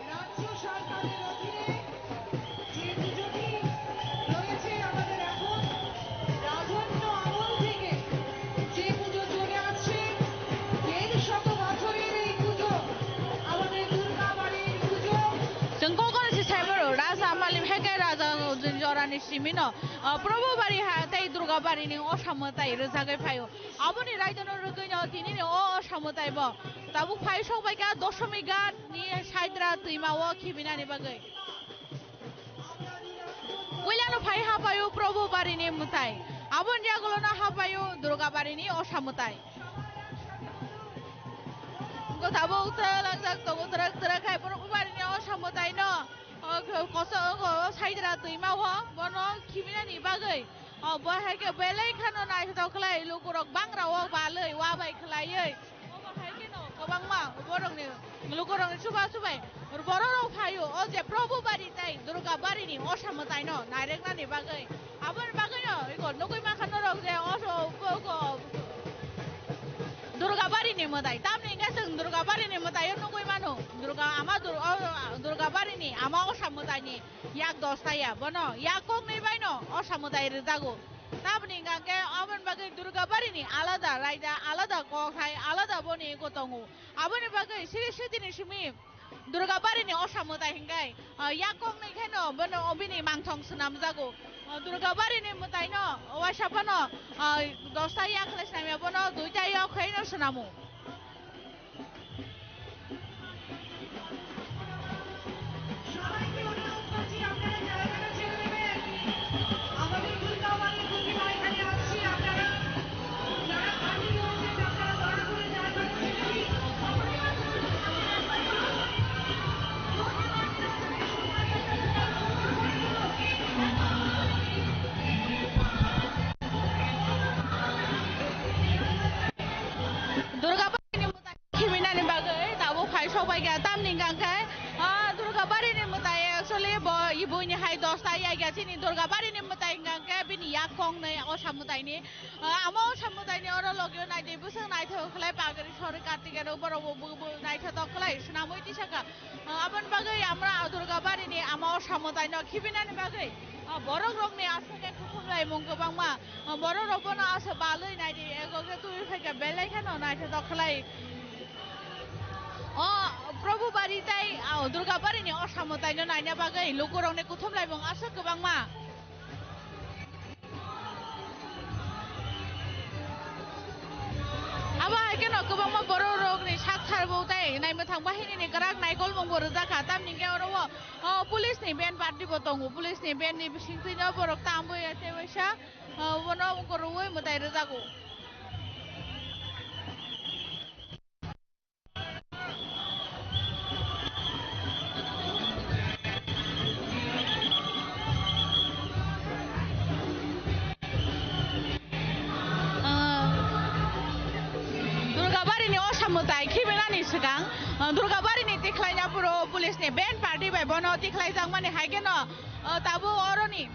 রাজ্য সরকারের অধীনে যে পুজোটি রয়েছে আমাদের এখন রাজন্য আমল থেকে যে পুজো চলে আসছে, দেড় শত বছরের এই পুজো, আমাদের দুর্গা বাড়ির পুজো। Chwng kokoro se sai mano, Raja Amalim hai khe Raja Jorani simino, ah, Probhu bari ha tei Durga bari ni osa mwtai rwjagwi phaio. Aboni raidano rwgwino tinini o osa mwtai bo tabuk phai sokbai kha Doshomighat ni Saidra twima o khibinani bagwi. Puilano phai hapaio Probhu barini mwtai. Aboni yagulono hapaio Durga barini osa mwtai. Go tabuk twlangjak tongo twrak twrak khai Probhu barini osa mwtaino, o, koso, o, Saidra twima o bono khibinani bagwi. O, bo hai khe belai kheno naithotok khlai lukurok bangra o balwi wabai khlaiwi. Obo hai kheno kwbangma borokni lukurokni chuba chubai bororok phaio, o je Probhu bari tei Durga barini osa mwtaino naireknani bagwi. Aboni bagwino iko nugwi mankha norok je o, o, o, Durga barini mwtai. Tamni hwnkhe chwng Durga barini mwtaio nugwi mano. Durga ama Dur-, o, Durga barini ama osa mwtaini yak dos ta ya, bono yak koknwi baino osa mwtai rwjago. Tamoni hwnkha khe aboni bagwi Durga barini alada raida, alada kok hai, alada boni eko tongo. Aboni bagwi siri sitini simi Durga barini osa mwtai hwnkhe, ah, yak koknwi kheno bono bini mangthong swnamjago. Ah, Durga barini mwtaino waisa phano, ah, dos ta yak khlai swnamya, bono dui ta yak khaino swnamo. Durga Khiminani bagwi tabuk phai sokbai kha, tamni hwnkha khe, ah, Durga barini mwtai, actually, bo, buini hai dos ta ya kha, chini Durga barini mwtai hwnkha khe bini yak kongnwi osa mwtaini. Ah, ama osa mwtaini oro logio naidi bwswk naithok khlai, pagri sori kartik aro borok bo, bo, bo naithotok khlai swnamwi tisa kha. Ah, aboni bagwi ama Durga barini ama osa mwtaino khiminani bagwi, ah, borok rokni aswk khe kuthum laimung kwbangma. Borok rok bono aswk balwi naidi, ego khe tubui phaikha, belai kheno naithotok khlai. O Probhu bari tei, o Durga barini osa mwtaino naina bagwi lukurokni kuthum laimung aswk kwbangma. Abo hai kheno kwbangma borok rokni sak sar bo tei naimwthang bahinini kwrak naikolmung bo rwjak kha, tamni hwnkhe oro o, o police ni band party bo tongo, police ni band ni bisingtwino borok tambwi tei waisa. Ah, bono ungkor rwui mwtai rwjago. Ah, Durga barini osa mwtai khiminani swkang, ah, Durga barini tikhlaina phuru police ni band party bai bono tikhlaijakmani hai kheno, ah, tabuk oroni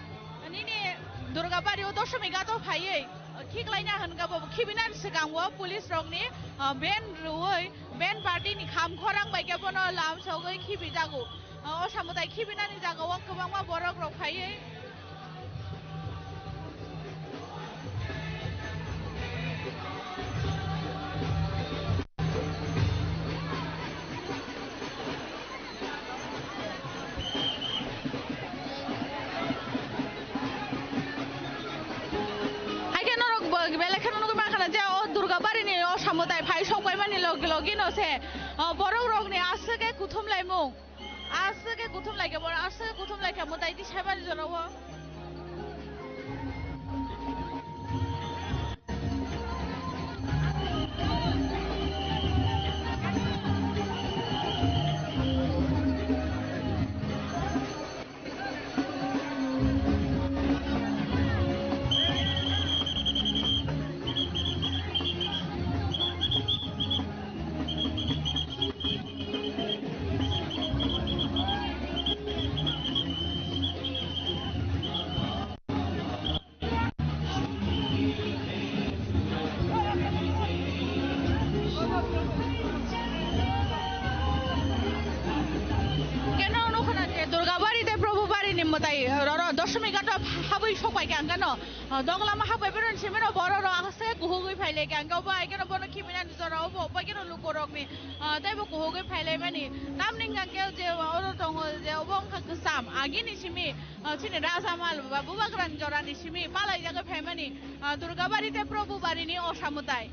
Nini Durga bari o Doshomighat o phaiwi khiklaina hwnkha bo khibinani swkango police rokni, ah, band rwui Main party ni kham khorang bai khe bono lam sogwi khibi jago. O samwtai khibinani jaga o kwbangma borok rok phaiwi. Haikhe norok bo belai kheno nugwi mankha na je o Durga barini o samwtai phai sok paimani logi logi no se, o, borok rokni aswk khe kuthum laimung. Aswk khe kuthum lai khe, borok aswk khe kuthum lai khe, mwtai twi saimani jorao. Keno nukho na je Durgabari tei Probubari ni mwtai roro Doshmi ghato habwi sokpai khe ang keno, ah, doglama habwi beroni simi rok borok rok aswk kuhugwi phailai khe ang khe obo hai keno bono khiminani jora obo obo keno lukurokni, ah, teibo kuhugwi phailaimani. Tamni hwnkha khe je oro tongo je obo wngkha kwcham agini simi. Ah, chini rajamal ba bubagrani jorani simi palaijagwi phaimani, ah, Durgabari tei Probubari ni osa mwtai.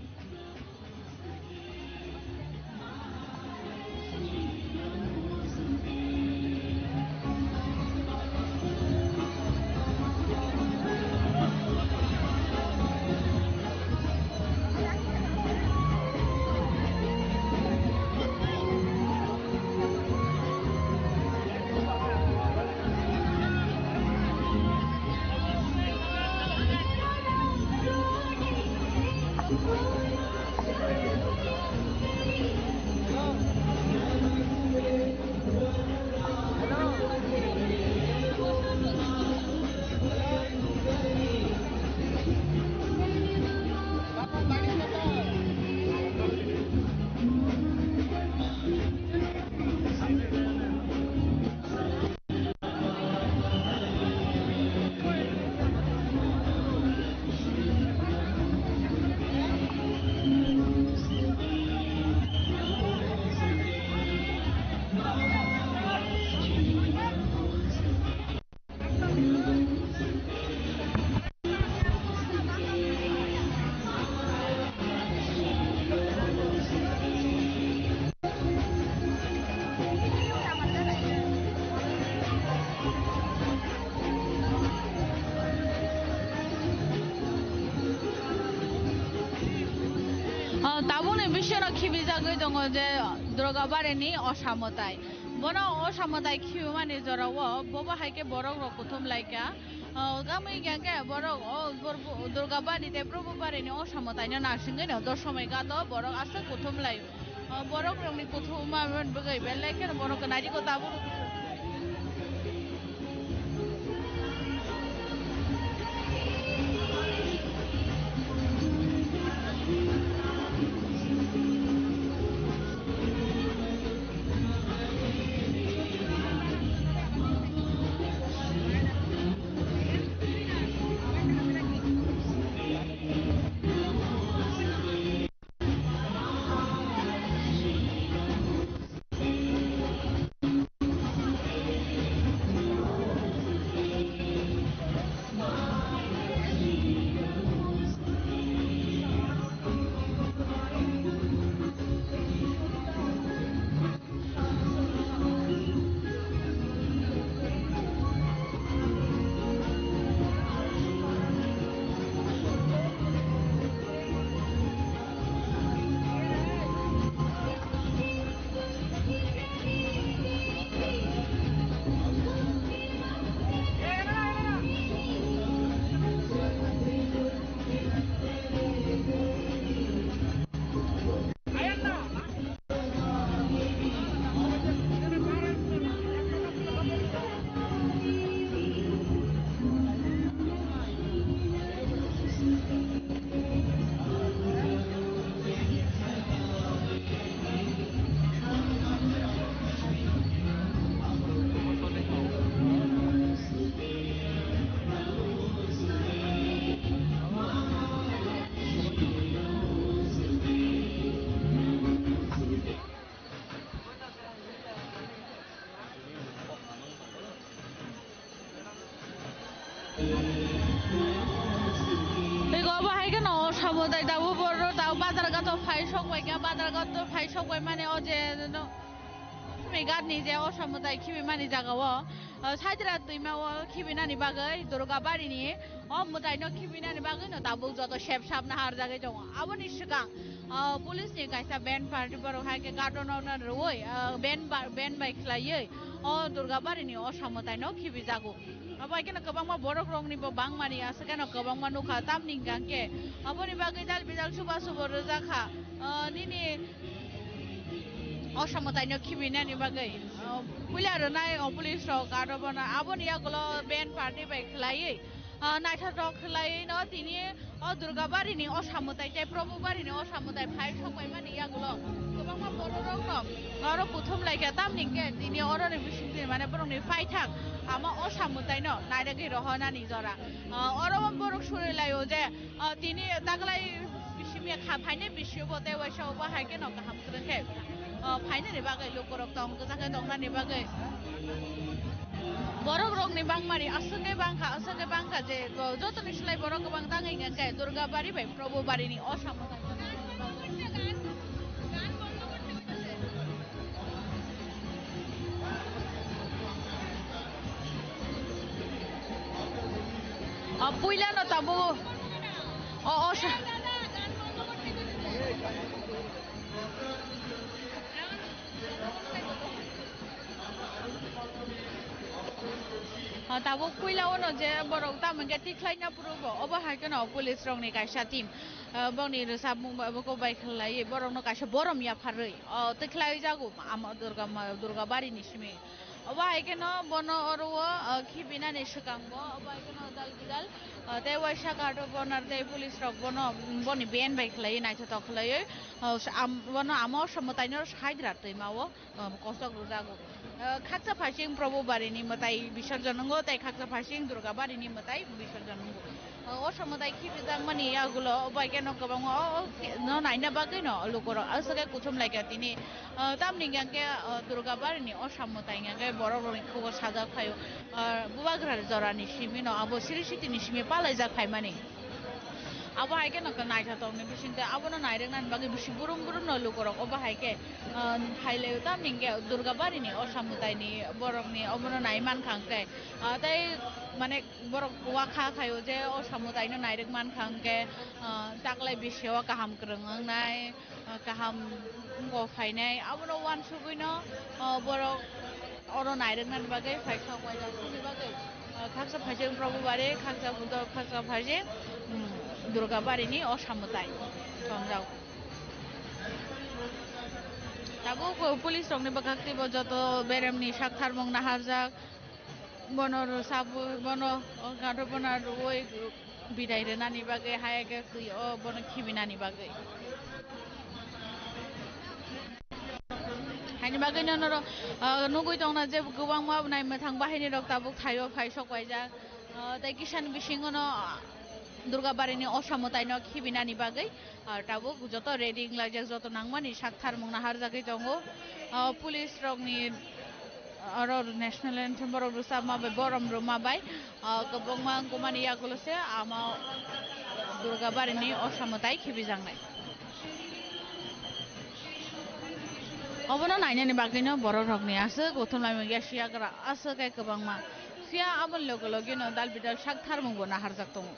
O, tabukni bisingo khibijagwi tongo je Durgabari ni osa mwtai. Bono osa mwtai khibimani jorao bobo hai khe borok rok kuthum lai kha. O, gami hwnkha khe borok o Durgabari tei Probubari ni osa mwtai no naisingwi no Doshmi ghato borok aswk kuthum lai. O, borok rokni kuthuma bwgwi belai kheno borok nai rikho tabuk. Khe Badalghat to phai sokbai mani o je no, Meghat ni je o samwtai khibi mani jaga o, o Saidra twima o khibi nani bagwi Durga Bari ni o mwtai no khibi nani bagwi no tabuk joto sep sap na har jagwi tongo. Aboni swkang, o police ni kaisa band party borok hai khe gadon no rwui, o band ba-, band bai khlaiwi o Durga Bari ni o samwtai no khibi jago. Abo hai kheno kwbangma borok rok ni bo bangmani aswk kheno kwbangma nukha, tamni hwnkha khe aboni bagwi dal bidal suba subo rwjak kha. Ah, nini o samwtai no khibinani bagwi, ah, puila rwnai o police rok aro bono aboni yagulo band party bai khlaiwi, ah, naithotok khlaiwi no tini o Durga Bari ni o samwtai tei Probo Bari ni o samwtai phai sokbai mani yagulo kwbangma borok rok no oro kuthum laikha, tamni hwnkhe tini oro ni bising twi mane borok ni paithak ama o samwtai no nairagwi rohonani jora. Ah, oro borok suri laio je, ah, tini taklai bisimi kha phainai bisio bo tei waisa obo hai kheno kaham kwrwng khe, ah, phainani bagwi lukurok tong kwchak khe tongnani bagwi. Borok rokni bangmani aswk khe bangkha, aswk khe bangkha je, ah, jotoni slai borok kwbang tangwi hwnkhe Durga Bari bai Probo Bari ni o samwtai. O puila no tabuk o, o sa- O tabuk puila o no je borok tamo hwnkhe tikhlai na phuru bo, obo hai kheno police rok ni kaisa team. Ah, boni rwchapmung bai, abo kok bai khlaiwi borokno kaisa borom yapharwi, o, tei khlaiwi jago, ama Durga ma-, Durga Bari ni simi. Obo hai kheno bono oro o, o, khibinani swkango, obo hai kheno dal bidal, o, tei waisa guard o bonar tei police rok bono, boni band bai khlaiwi naithotok khlaiwi, o, sa-, am-, bono amo samwtaino side ra twima o. Ah, kosok rwjago. Ah, khaksa phaising Probo Bari ni mwtai bisorjon wngo, tei khaksa phaising Durga Bari ni mwtai bisorjon wngo. Ah, o samwtai khibijakmani yagulo, o bai kheno kwbangma o, o khe-, no naina bagwi no lukurok aswk khe kuthum laikha tini. Ah, tamni hwnkhe, ah, Durga Bari ni o samwtai hwnkhe borok rokni khugo sajak phaio. Ah, bubagra jorani simi no abo Sri Siti ni simi palaijak phaimani. Abo hai kheno naithotok ni bising tei abono nairwknani bagwi bisi burum burum no lukurok obo hai khe, ah, phailai o tamni hwnkhe Durga Bari ni o samwtai ni borok ni obono nai mankha hwnkhe, ah, tei mane borok wakha khaio je o samwtai no nairwk mankha hwnkhe, ah, taklai bisi o kaham kwrwng wngnai. Ah, kaham wngkha phainai, abono uansugwino, ah, borok oro nairwknani bagwi phaikha, waisa sini bagwi, ah, khaksa phaising Probo Bari, khaksa Buddha, khaksa phaising, um, Durga Bari ni o samwtai tongjak. Tabuk police rokni bwkhak teibo joto beremni sak tharmung naharjak, bono rwchapwi, bono o gadhobona rwui bidai rwnani bagwi, hai khe twi o bono khibinani bagwi. Haini bagwi no norok, ah, nugwi tongna je kwbangma nai mwthang bahinirok tabuk thaio phai sok paijak. Ah, tei kisani bisingo no, ah, Durga Bari ni o samwtai no khibinani bagwi, ah, tabuk joto ready wnglaijak, joto nangmani sak tharmung naharjagwi tongo. Ah, police rokni Oro national anthem borok rwchapma bai, borom rwma bai, ah, kwbangma wngkukmani yagulo se ama Durga Bari ni o samwtai khibijaknai. Obono nainani bagwino borok rokni aswk uthum laimung ya siyagra aswk khe kwbangma. Phiya aboni loge loge no dal bidal sak tharmung bo naharjak tongo.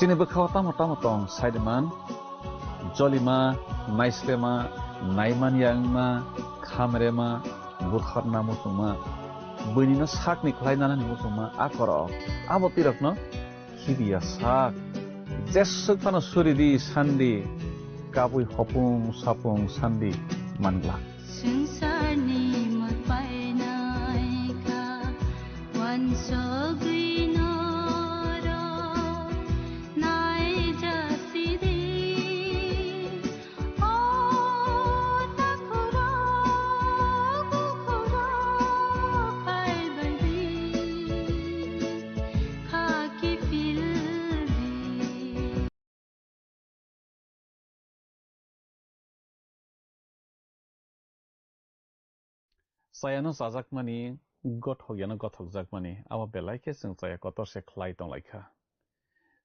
Bini bwkhao tamo tamo tong, saiman, jolima, naislema, naimanya wngma, khamrema, butharna muchungma, buinino sakni khlai nanani muchungma, a korok, abo twirakno khibiya sak. Jeswk phano suri di sandi, kabui hopung sapung sandi manglak. Swngcharni mwtai naikha, wansugwi norok naijasidi. O takhurok, bukhurok, phaibaidi, khaki pildi. Chayano chajakmani, gothok yano gothokjakmani, abo belai khe chwng chaya kotor se khlai tonglaikha.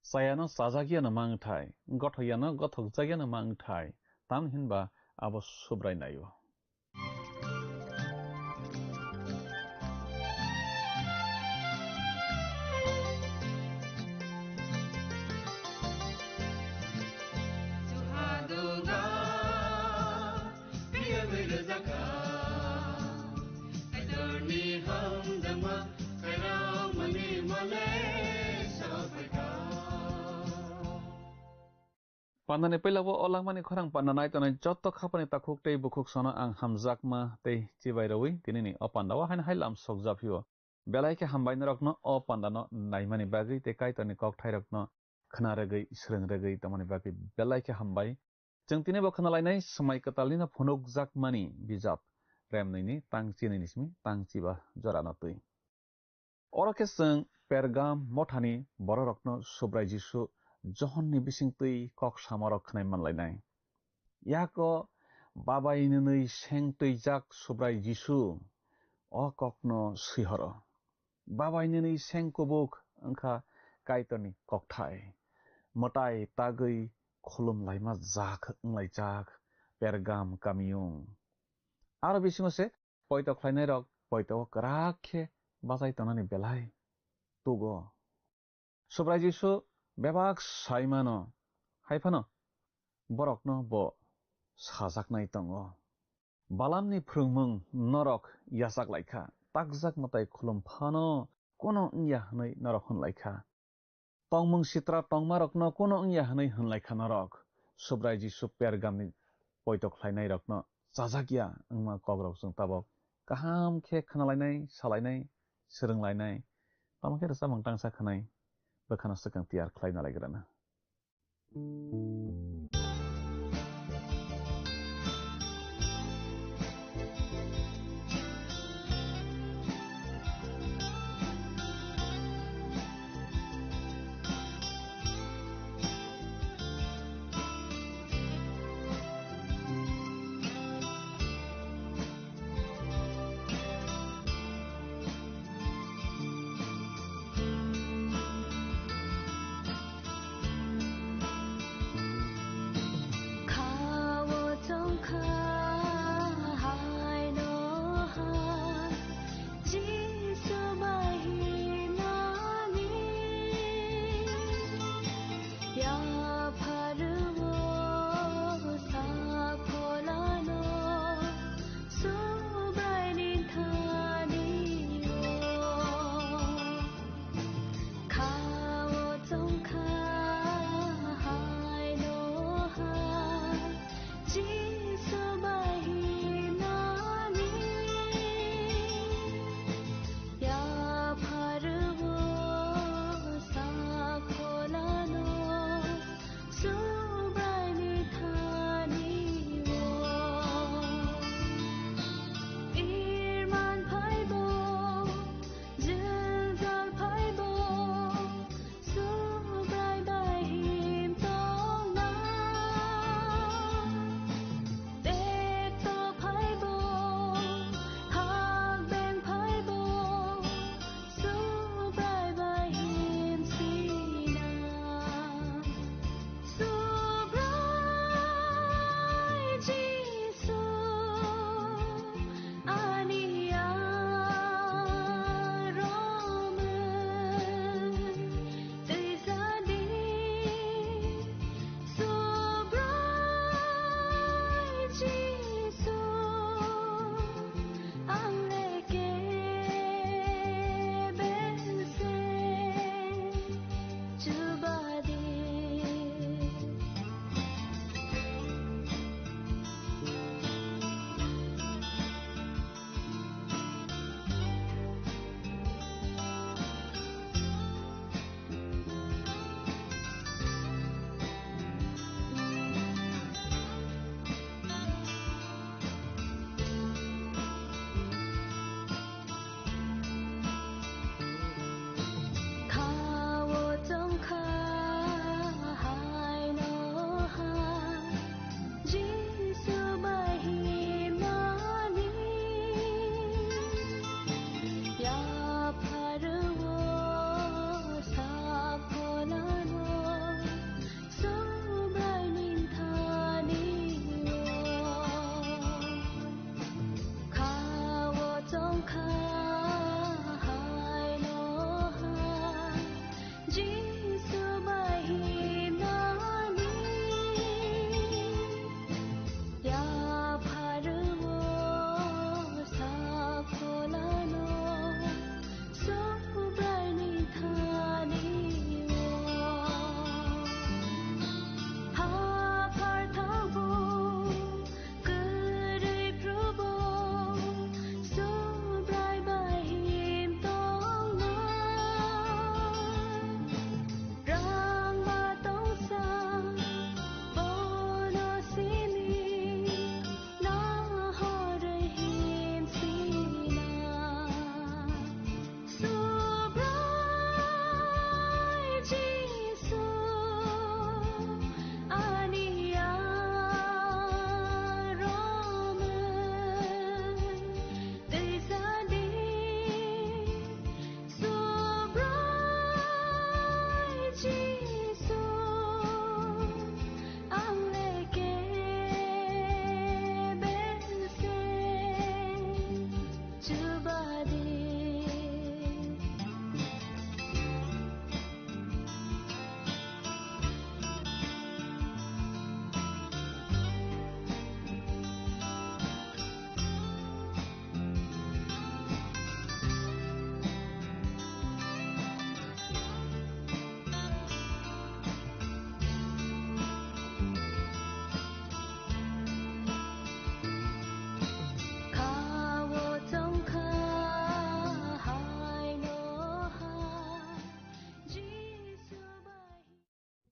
Chayano chajak yano mangthai, gothok yano gothokjak yano mangthai, tamni hinba abo Subrai naio. Pandani puila o langmani khorang panda nai tongnai jotto khapani takhuk tei bukhuk sono ang hamjakma tei chibai rwi tinini o pandao haino hai lam sokjaphio. Belai khe hambai norokno o pandano naimani bagwi tei Kaitorni kokthairokno khna rwgwi, swrwng rwgwi tongmani bagwi belai khe hambai. Chwng tini bo khna lainai swmai kwtalnino phunukjakmani bijap Remnwini tang chinini simi tang chiba jorano twi. Oro khe chwng Pergam mothani bororokno Subrai Jisu Johonni bisingtwi kok samarok khwnai manlainai. Yako babai nwnwi seng twijak Subrai Jisu o kokno swihoro. Babai nwnwi seng kubuk wngkha Kaitorni kokthai. Mwtai tagwi khulum laima jak wnglaijak Pergam kamiyung. Aro bisingo se poito khlainairok poito o kwrak khe bachai tongnani belai tugo. Subrai Jisu bebak sai mano, hai phano borokno bo sajaknai tongo. Balamni phrwngmung norok yachak lai kha, takjak mwtai khulum phano kono wngya hwnwi norok hwn lai kha. Tongmung sitra tongmarokno kono wngya hwnwi hwn lai kha norok. Subrai Jisu Pergamni poito khlainairokno chajak ya wngma kokrok chwng tabok kaham khe khna lainai, sa lainai, swrwng lainai, tamo khe rwchapmung tangsa khwnai bwkhano swkang tiyar khlai na lai gra na.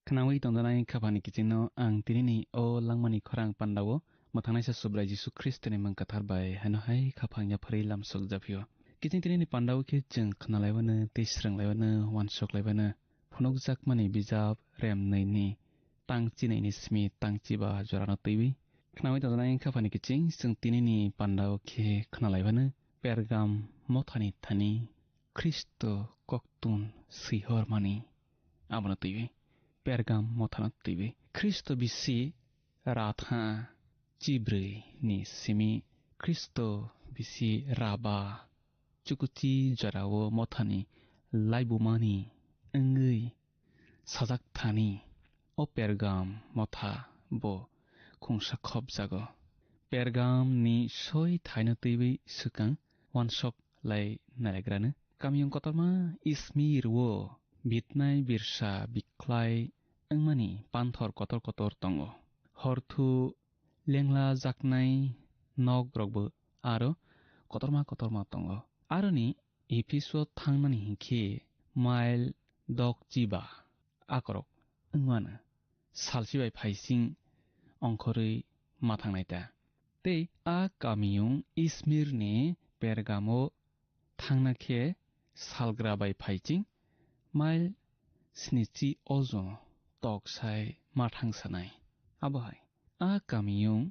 Khnaui tongjanai khaphani kichingno ang tinini o langmani khorang pandao mwthangnaisa Subrai Jisu Khristoni mung kwthar bai haino hai khaphang yapharwi lamsok japhio. Kiching tinini pandao khe chwng khnalaiwano tei swrwnglaibano, uansuk laibano phunukjakmani bijap rem nwi ni tang chinaini simi tang chiba jorano twiwi. Khnaui tongjanai khaphani kiching chwng tinini pandao khe khnalaibano Pergam mothani thani Khristo koktun swihormani, abono twiwi Pergam mothano twiwi Khristo bisi ratha chibrwi ni simi Khristo bisi raba chukuchi jorao mothani laibumani wngwi sajak thani o Pergam motha bo khungsa khopjago. Pergam ni soi thaino twiwi swkang uansuk lai nailagrano. Kamiyung kotorma Ismir o bitnai birsa bikhlai wngmani panthor kotor kotor tongo. Horthu lengla jaknai nok rokbo aro kotorma kotorma tongo. Aroni Epheso thangnani hinkhe mail dok chiba akorok wngmano salsi bai phaising ongkhorwi ma thangnai ta. Tei a kamiyung Ismirni Pergamo thangna khe salgra bai phaiching mail snichi ojo tok sai ma thang sanai. Abo hai a kamiyung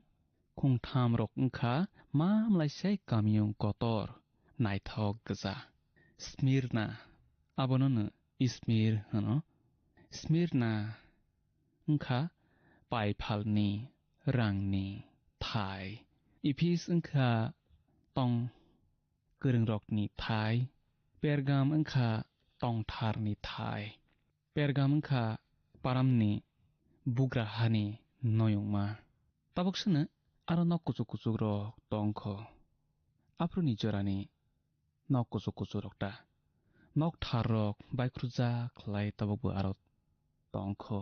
khungtham rok wngkha ma mlaisai kamiyung kotor naithok gwja. Smirna, abono no Ismir hwno. Smirna wngkha paiphalni rangni thai. Ephis wngkha tong kwrwngrokni thai. Pergam wngkha tongtharni thai. Pergam wngkha paramni bugra hani noyungma. Tabuk sano aro nok kuchuk kuchuk rok tongkho. Aphuruni jorani nok kuchuk kuchuk rok ta. Nok thar rok baikrujak khlai tabukbo aro tongkho.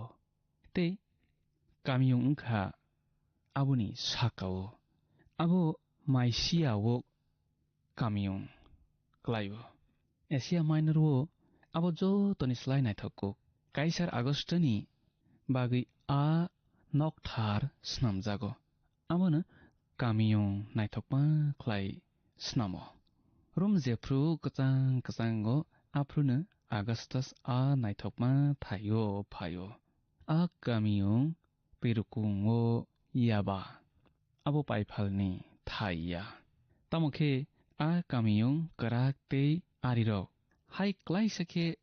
Tei kamiyung wngkha aboni sakao. Abo Maisiao kamiyung klaio. Asia Minor o abo jotoni slai naithok kuk. Kaisar Agostoni bagwi a nokthar snamjago. Abono kamiyung naithokma khlai snamo. Rom jephru kwchang kwchango aphruno Augustus a naithokma thaio phaio. A kamiyung twirukungo yaba. Abo paiphalni thai ya. Tamo khe a kamiyung kwrak tei arirok hai klaisa khe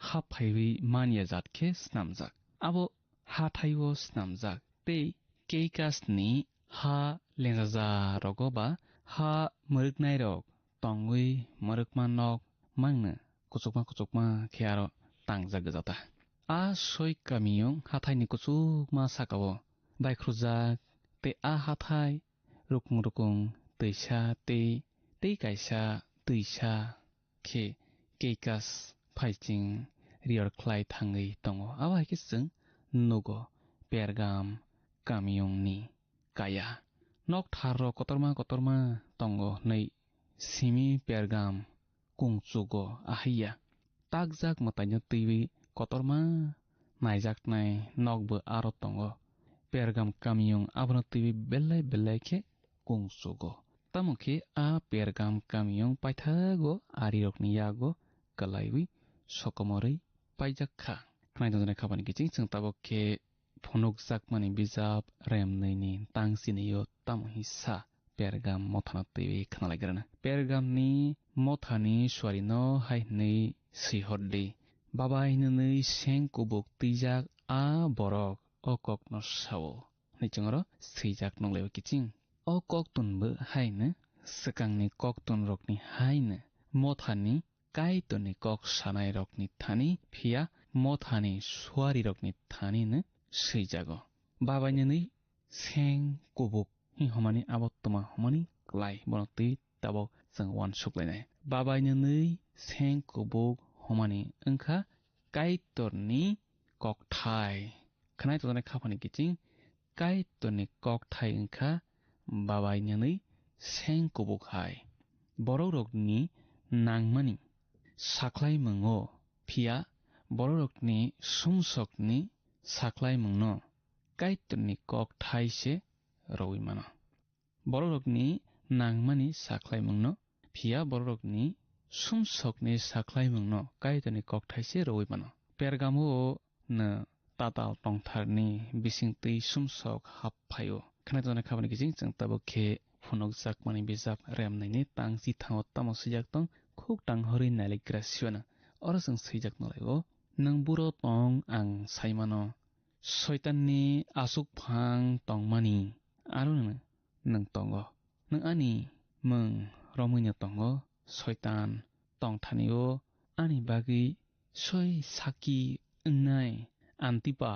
haphaiwi manya jat khe snamjak. Abo hathai-o snamjak tei Keikasni ha lenjaja rogo ba ha mwrwknairok tongwi mwrwkma nok mangno kuchukma kuchukma khe aro tangjak gwja ta. A soi kamiyung hathaini kuchukma sakao baikhorjak tei a hathai rukung rukung twisa tei tei kaisa twisa khe Keikas phaiching riyor khlai thangwi tongo. Abo hai khe chwng nugo Pergam kamiyungni kaya. Nok tharrok kotorma kotorma tongo hwnwi simi Pergam kungchugo ahaiya. Takjak mwtaino twiwi kotorma naijaknai nokbo aro tongo. Pergam kamiyung abono twiwi belai belai khe kungchugo. Tamo khe a Pergam kamiyung paithago arirokni yago kwlaiwi sokomorwi paijak kha. Khwnai tongjaknai khabani kiching chwng tabuk khe phunukjakmani bijap remnwini tang chini-o tamo hi sa Pergam mothano twiwi khwnalaigrana. Pergamni mothani suarino hai hwnwi swihor di, "Babai nwnwi seng kubuk twijak a borok o kokno sao," hwnwi chwngno swijak nunglaiwi kiching. O koktunbo haino swkangni koktunrokni haino mothani Kaitorni kok sanairokni thani phiya mothani suarirokni thanino swijago. Babai nwnwi seng kubuk hi homani abo tma homani klai bono twi tabok chwng uansuk lainai. Babai nwnwi seng kubuk homani wngkha Kaitorni kokthai. Khwnai tongjaknai khaphani kiching Kaitorni kokthai wngkha babai nwnwi seng kubuk hai. Borokrokni nangmani sakhlaimungo phiya borokrokni sumsokni sakhlaimungno Kaitorni kokthai se rwui mano. Bororokni nangmani sakhlaimungno, phiya bororokni sumsokni sakhlaimungno Kaitorni kokthai se rwui mano. Pergamo no tatal tongtharni bisingtwi sumsok hap phaio. Khwnai tongnai khabani kiching chwng tabuk khe phunukjakmani bijap Remnaini tang chithango tamo swijak tong, khuk tang horwi nailikgra siwano. Oro chwng swijak nolaio, "Nwng buro tong ang saimano, Soitanni aswk phang tongmani, aro nwng tongo. Nwng ani mung romwino tongo, Soitan tongthanio ani bagwi soi saki wngnai Antipa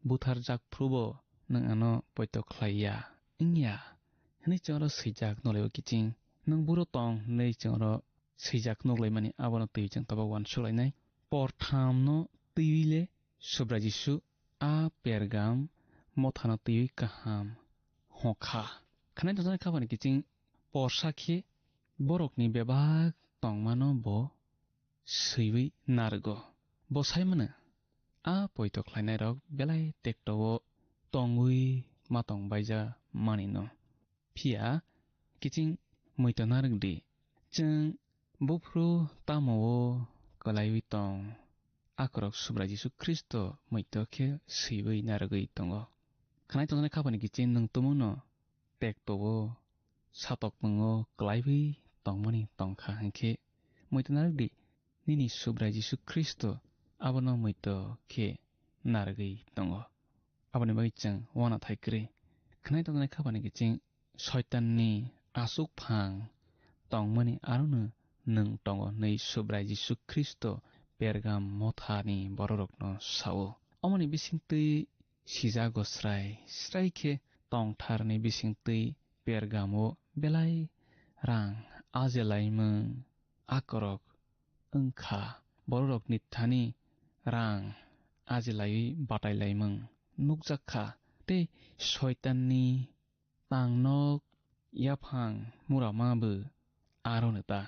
butharjak phrubo nwng ano poito khlai ya wngya?" hwnwi chwng oro swijak nolaio kiching. "Nwng buro tong?" hwnwi chwng oro swijak nuklaimani abono twiwi chwng tabuk uansuk lainai. Porthamno twiwi le Subrai Jisu a Pergam mothano twiwi kaham hokha. Khwnai tonjaknai khabani kiching porsa khe borokni bebak tongmano bo swiwi narwgo. Bo saimano a poito khlainairok belai tekto-o tongwi ma tong baija manino. Phiya kiching muitu narwk di. Chwng buphuru tamo-o kwlaiwi tong, akorok Subrai Jisu Khristo muitu khe swiwi narwgwi tongo. Khwnai tonjaknai khabani kiching nwng tumungno tekto-o satokmungo kwlaiwi tongmani tongkha hwnkhe, muitu narwk di, nini Subrai Jisu Khristo abono muitu khe narwgwi tongo. Aboni bagwi chwng uanathai kwrwi. Khwnai tonjaknai khabani kiching Soitanni aswk phang tongmani arono nwng tongo hwnwi Subrai Jisu Khristo Pergam mothani bororokno sao. Omoni bisingtwi sijago srai srai khe tongtharni bisingtwi Pergamo belai rang ajilaimung akorok wngkha. Bororokni thani rang ajilaiwi batailaimung nukjak kha, tei Soitanni tangnok yaphang murama bo aroni ta.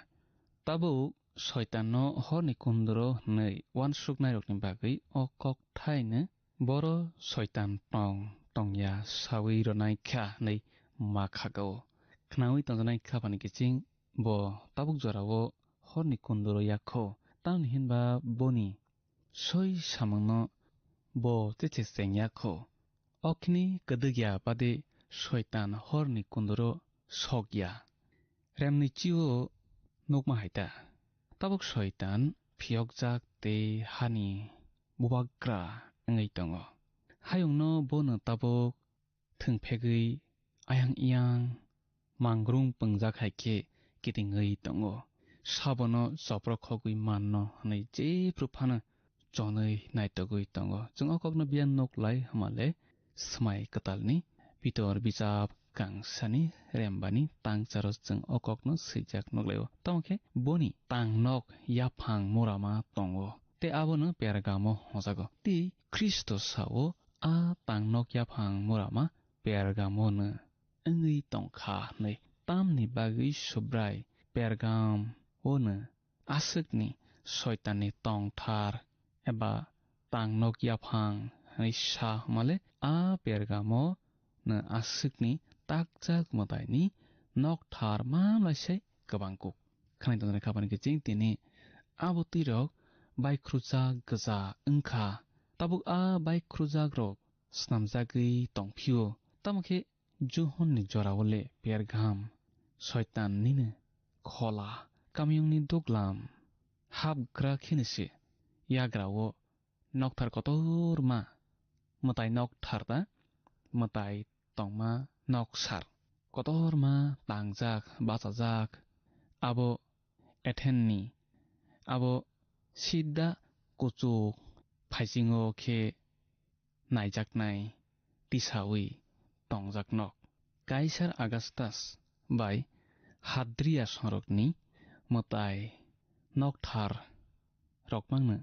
Tabuk Soitanno horni kunduro hwnwi uansuknairokni bagwi o kokthaino boro Soitan tong tongya sawi rwnai kha hwnwi ma khago. Khnaui tongjaknai khabani kiching bo tabuk jorao horni kunduro yakho, tamni hinba boni soi samungno bo cheche chengya kho. Okni kwdwkya bade Soitan horni kunduro sokya. Remni chio nukma hai ta. Tabuk Soitan phiyokjak tei hani bubagra wngwi tongo. Hayungno bono tabuk thwngphegwi ayang iyang mangrung pwngjak hai khe kitingwi tongo. Sabono choprokhogwi manno hwnwi jephru phano chonwi naitogwi tongo. Chwng o kokno biyan nuk lai hwnmale Swmai Kwtalni Pitor bijap kangsani rembani tangcharo chwng o kokno swijak nuk laio. Tamo khe boni tangnok yaphang murama tongo, tei abono Pergamo hojago. Tei Khristo sao, a tangnok yaphang murama Pergamono wngwi tongkha hwnwi. Tamni bagwi Subrai Pergamono aswkni Soitanni tongthar eba tangnok yaphang hwnwi sa hwnmale, a Pergamono aswkni takjak mwtaini nokthar mamlaisai kwbang kuk. Khwnai tongnai khabani kiching tini abo twirok baikhruchak gwja wngkha. Tabuk a baikhrujakrok snamjagwi tongphio. Tamo khe Johonni jorao le Pergam Soitan nini khola kamiyungni duglam hapgra kheno se yagrao nokthar kotorma mwtai nokthar ta mwtai tongma noksar kotorma tangjak bachajak abo Athenni abo sidda kuchuk phaisingo khe naijaknai tisawi tongjak nok. Kaisar Augustus bai Hadria sorokni mwtai nokthar rokmangno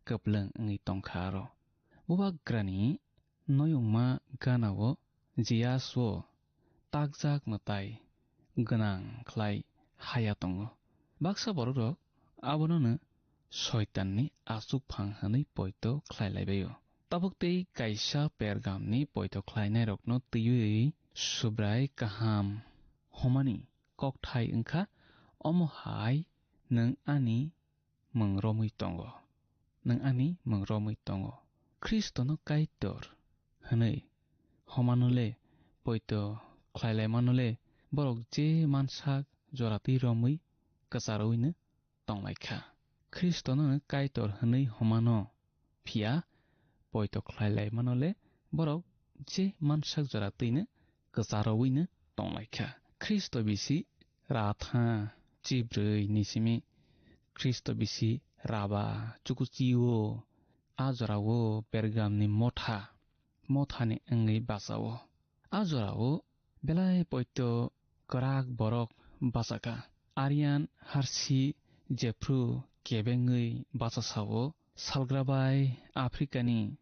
kwplwng wngwi tongkha aro. Bubagrani noyungma ganao Jias o takjak mwtai gwnang khlai haya tongo. Baksa bororok abonono Soitanni achukphang hwnwi poito khlai laibaio. Tabuk tei kaisa Pergamni poito khlainairokno twiwi Subrai kaham hwnmani kokthai wngkha, omo hai nwng ani mwng romwi tongo, nwng ani mwng romwi tongo. Khristono Kaitor hwnwi hwnmano le, poito khlai laimano le, borok je mansak jora twi romwi kwcharwino tong lai kha. Khristono Kaitor hwnwi hwnmano, phiya poito khlai laimano le borok je mansak jora twino kwcharwino tong lai kha. Khristo bisi ratha chibrwi ni simi Khristo bisi raba chukuchi-o, a jorao Pergamni motha, mothani wngwi bachao. A jorao belai poito kwrak borok bachakha. Arian harsi jephru kebengwi bachasao, salgrabai Afrikani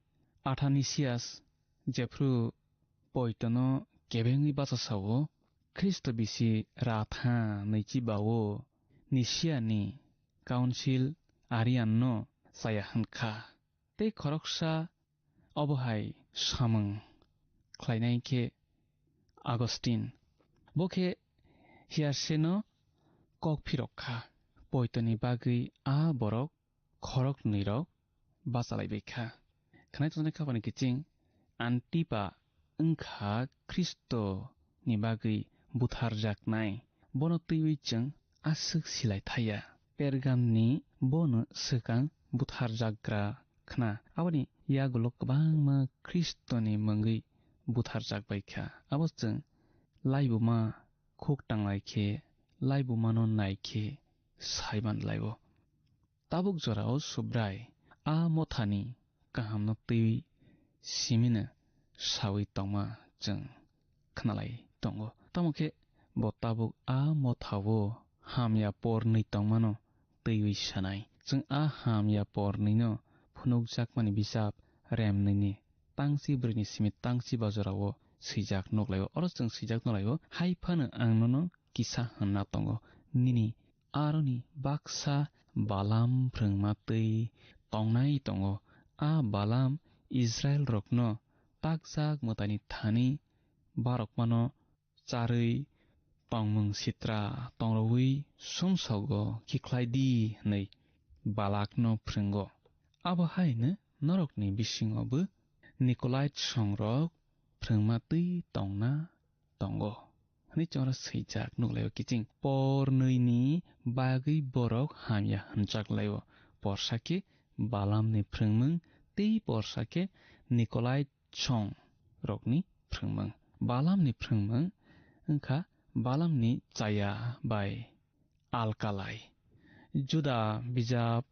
Athanasius jephru poitono kebengwi bachasao, Khristo bisi ratha nwichi bao Nisiani Council Arianno chaya hwn kha. Tei khoroksa obo hai samung khlainai khe Augustine. Bo khe Hiyarseno kok phirok kha. Poitoni bagwi a borok khoroknwirok bachalaibai kha. Khwnai tongjaknai khapani kiching Antipa wngkha Khristoni bagwi butharjaknai. Bono twiwi chwng aswk silai thaya. Pergamni bono swkang butharjakgra khna. Aboni yagulo kwbangma Khristoni mungwi butharjak bai kha. Abo chwng laibuma khuk tanglai khe, laibumano nai khe sai man lai-o. Tabuk jorao Subrai a mothani kahamno twi simino saui tongma chwng khnalai tongo. Tamo khe bo tabuk a mothao hamya pornwi tongmano twiwi sanai. Chwng a hamya pornwino phunukjakmani bisap Remnwini tangchi brwini simi tangchi ba jorao swijak nuklaio. Oro chwng swijak nuklaio, hai phano ang nono kisa hwnna tongo. Nini aroni baksa Balam phrwngma twi tongnai tongo. A Balam Israilrokno takjak mwtaini thani barokmano charwi tongmung sitra tongrogwi sumsogo khiklai di hwnwi Balakno phrwngo. Abo haino norokni bisingobo Nikolait songrok phrwngma twi tongna tongo hwnwi chongra swijak nuklaio kiching. Pornwini bagwi borok hamya hwnjak laio, porsa khe Balamni phrwngmung tei porsa khe Nikolait song rokni phrwngmung. Balamni phrwngmung wngkha Balamni chaya bai alkalai. Juda bijap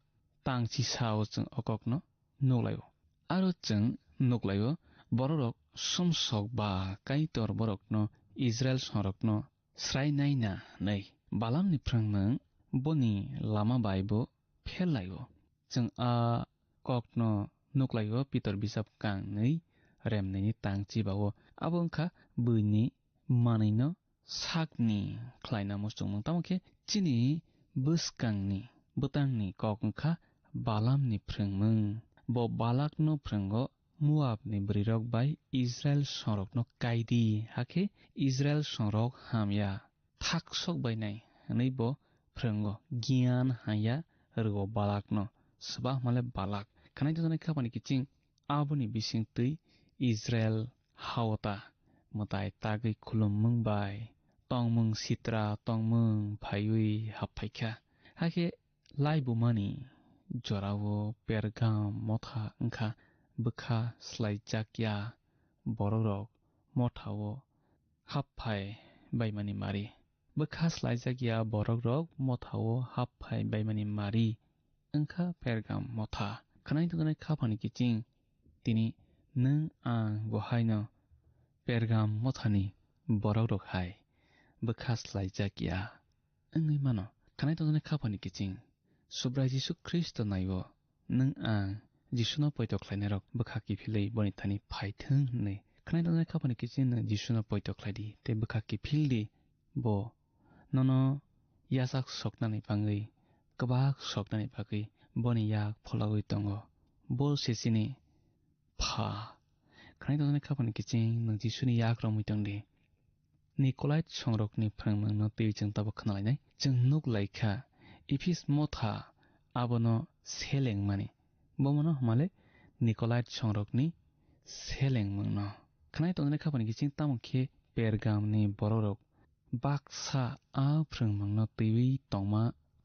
tang chisao chwng o kokno nuklaio. Aro chwng nuklaio, bororok sumsok ba Kaitor borokno Israil songrokno srainaina hwnwi. Balamni phrwngmung boni lama bai bo pherlaio. Chwng a kokno nuklaio Pitor bisap kangnwi remnwini tang chibao. Abo wngkha buini manwino sakni khlaina muchungmung. Tamo khe chini bwskangni bwtangni kok wngkha Balamni phrwngmung. Bo Balakno phrwngo, Moabni bwrwirok bai Israil songrokno kai di, hakhe Israil songrok hamya thaksok bainai hwnwi bo phrwngo. Giyan hanya rwo Balakno, swbahmale Balak. Khwnai tongjaknai khapani kiching aboni bisingtwi Israil hao ta mwtai tagwi khulummung bai tongmung sitra tongmung phaiwi happhai kha. Hakhe laibumani jorao Pergam motha wngkha bwkha swlaijakya borokrok mothao happhai baimani mari. Bwkha swlaijakya borokrok mothao happhai baimani mari wngkha Pergam motha. Khwnai tongjaknai khapani kiching tini nwng ang bo haino Pergam mothani borokrok hai bwkha swlaijakya wngwi mano. Khwnai tongjaknai khapani kiching Subrai Jisu Khristo naiwi nwng ang Jisuno poito khlainairok bwkha kiphilwi boni thani phai thung hwnwi. Khwnai tongjaknai khapani kiching nwng Jisuno poito khlai di tei bwkha kiphil di, bo nono yachak soknani bagwi, kwbak soknani bagwi boni yak phologwi tongo. Bo se chini Pha. Khwnai tongjaknai kha phani kiching nwng Jisuni yak romwi tong di. Nikolait songrokni phrwngmungno twiwi chwng tabuk khna lainai. Chwng nuk lai kha, Ephis motha abono selengmani. Bomono hwnmale Nikolait songrokni selengmungno. Khwnai tongjaknai kha phani kiching tamo khe Pergamni bororok baksa a phrwngmungno twiwi tongma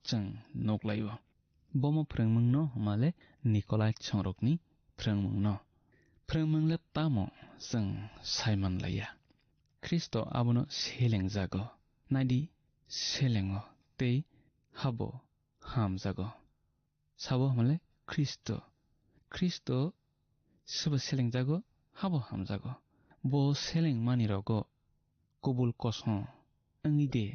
chwng nuk lai-o. Bomo phrwngmungno hwnmale Nikolait songrokni phrwngmungno. Phrwngmung le tamo chwng sai man lai ya. Khristo abono selengjago. Naidi, selengo tei habo hamjago. Sabo hwnmale Khristo. Khristo sobo selengjago, habo hamjago. Bo selengmani rogo kubul kosom wngwi de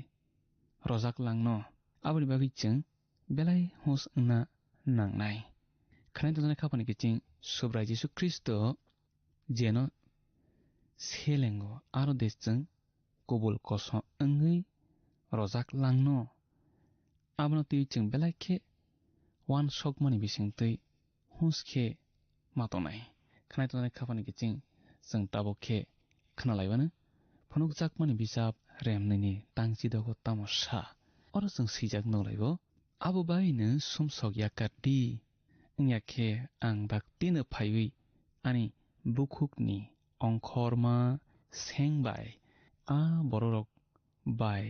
rojak langno. Aboni bagwi chwng belai hus wngna nangnai. Khwnai tongjaknai kha phani kiching Subrai Jisu Khristo jeno selengo, aro de chwng kubul kosom wngwi rojak langno. Abono twiwi chwng belai khe uansukmani bisingtwi hus khe ma tongnai. Khwnai tongjaknai kha phani kiching chwng tabuk khe khna laiwano. Phunukjakmani bijap Remnini tangchidogo tamo sa? Oro chwng swijak nuk lai-o, "Abo baino sumsok yakar di, wngya khe ang daktino phaiwi ani bukhukni ongkhorma seng bai a bororok bai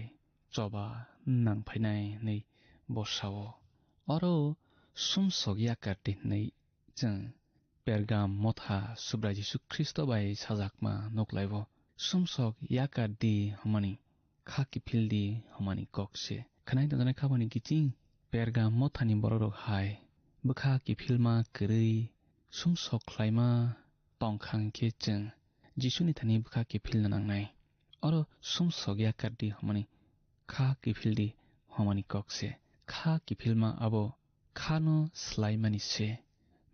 choba nang phainai," hwnwi bo sa-o. Oro sumsok yakar di hwnwi chwng Pergam motha Subrai Jisu Khristo bai sajakma nuk lai-o. Sumsok yakar di hwnmani kha kiphil di hwnmani kok se. Khwnai tongjaknai kha phani kiching Pergam mothani bororok hai bwkha kiphilma kwrwi sumsok khlaima tong kha hwn khe chwng Jisuni thani bwkha kiphilna nangnai. Oro sumsok yakar di hwnmani kha kiphil di hwnmani kok se. Kha kiphilma abo khano swlaimani se.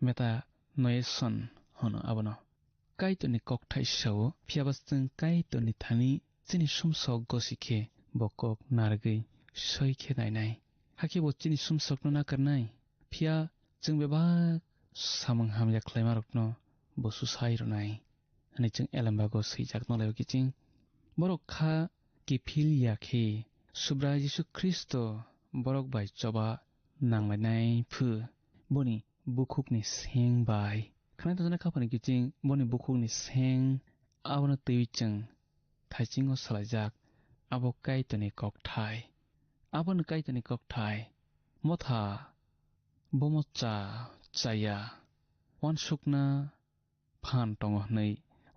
Metanoeson hwno abono. Kaitorni kokthai sao, phiya ba chwng Kaitorni thani chini sumsok gosi khe bo kok narwgwi soi khe nainai. Hakhe bo chini sumsokno nakarnai. Phiya chwng bebak samung hamya khlaimarokno bo susai rwnai, hwnwi chwng elembago swijak nolai-o kiching. Borok kha kiphil ya khe Subrai Jisu Khristo borok bai choba nanglainai phu, boni bukhukni seng bai. Khwnai tongjaknai kha phani kiching boni bukhukni seng abono twiwi chwng thaisingo salaijak, abo Kaitorni kokthai. Abono Kaitorni kokthai. Motha bomo cha chaya uansukna phan tongo hwnwi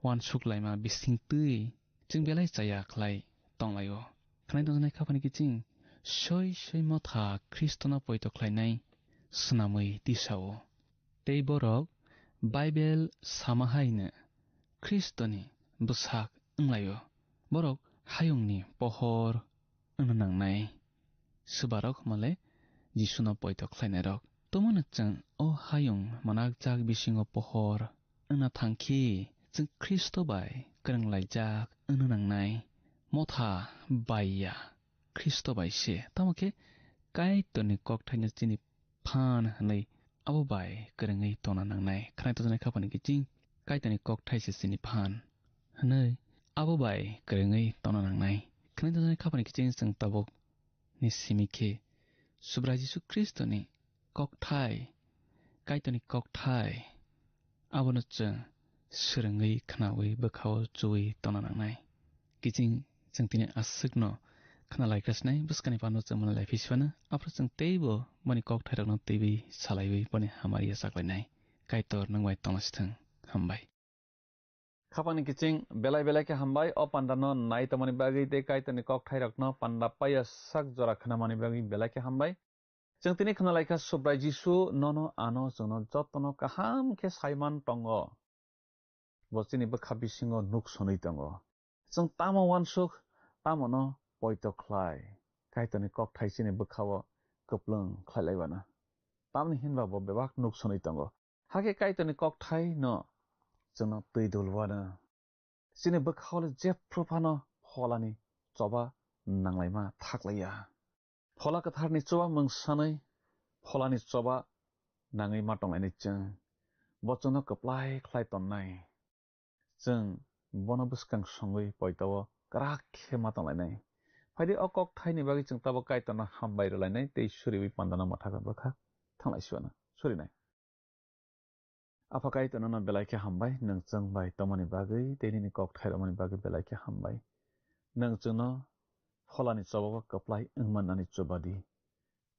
uansuk laima bisingtwi chwng belai chaya khlai tong lai-o. Khwnai tongjaknai kha phani kiching soi soi motha Khristono poito khlainai swnamwi tisa-o. Tei borok Baibel sama haino Khristoni bwsak wng lai-o. Borok hayungni pohor wngna nangnai. Swbarok hwnmale Jisuno poito khlainairok. Tomono chwng o hayung manakjak bisingo pohor wngna thang khe chwng Khristo bai kwrwng laijak wngna nangnai. Motha bai ya, Khristo bai se. Tamo khe Kaitorni kokthaino chini phan hwnwi abo bai kwrwngwi tongna nangnai. Khwnai tongjaknai kha phani kiching Kaitorni kokthai se chini phan hwnwi abo bai kwrwngwi tongna nangnai. Khwnai tongjaknai kha phani kiching chwng tabuk ni simi khe Subrai Jisu Khristoni kokthai, Kaitorni kokthai, abono chwng swrwngwi, khnaui, bwkhao chuwi tongna nangnai. Kiching chwng tini aswkno khna laikha sinai, bwskangni pano chwng mwnwi lai phi sibano, aphuru chwng teibo boni kokthairokno twiwi salaiwi boni hamari yachaklainai. Kaitor nwng bai tonglasithwng. Hambai. Khapangni kiching belai belai khe hambai o pandano nai tongmani bagwi tei Kaitorni kokthairokno panda paiya sak jora khnamani bagwi belai khe hambai. Chwng tini khna laikha Subrai Jisu nono ano chwngno jotono kaham khe saiman tongo. Bo chini bwkha bisingo nuk sonwi tongo. Chwng tamo uansuk, tamono poito khlai. Kaitorni kokthai chini bwkhao kwplwng khlai laibana. Tamni hinba bo bebak nuk sonwi tongo. Hakhe Kaitorni kokthai no chwngno twi dul uanw. Chini bwkhao le jephru phano pholani choba nanglaima thaklaiya. Phola kwtharni choba mungsanwi pholani choba nangwi ma tonglainai chwng. Bo chwngno kwplai khlai tonnai. Chwng bono bwskang songwi poito-o kwrak khe ma tonglainai. Phaidi o kok thaini bagwi chwng tabuk Kaitorno hambai rwlainai tei suriwi pandano mwthakwi bwkha thanglai siwano surinai. Apha Kaitor nono belai khe hambai, nwng chwng bai tongmani bagwi tei nini kok thairokmani bagwi belai khe hambai. Nwng chwngno pholani chobao kwplai wngmannani chuba di.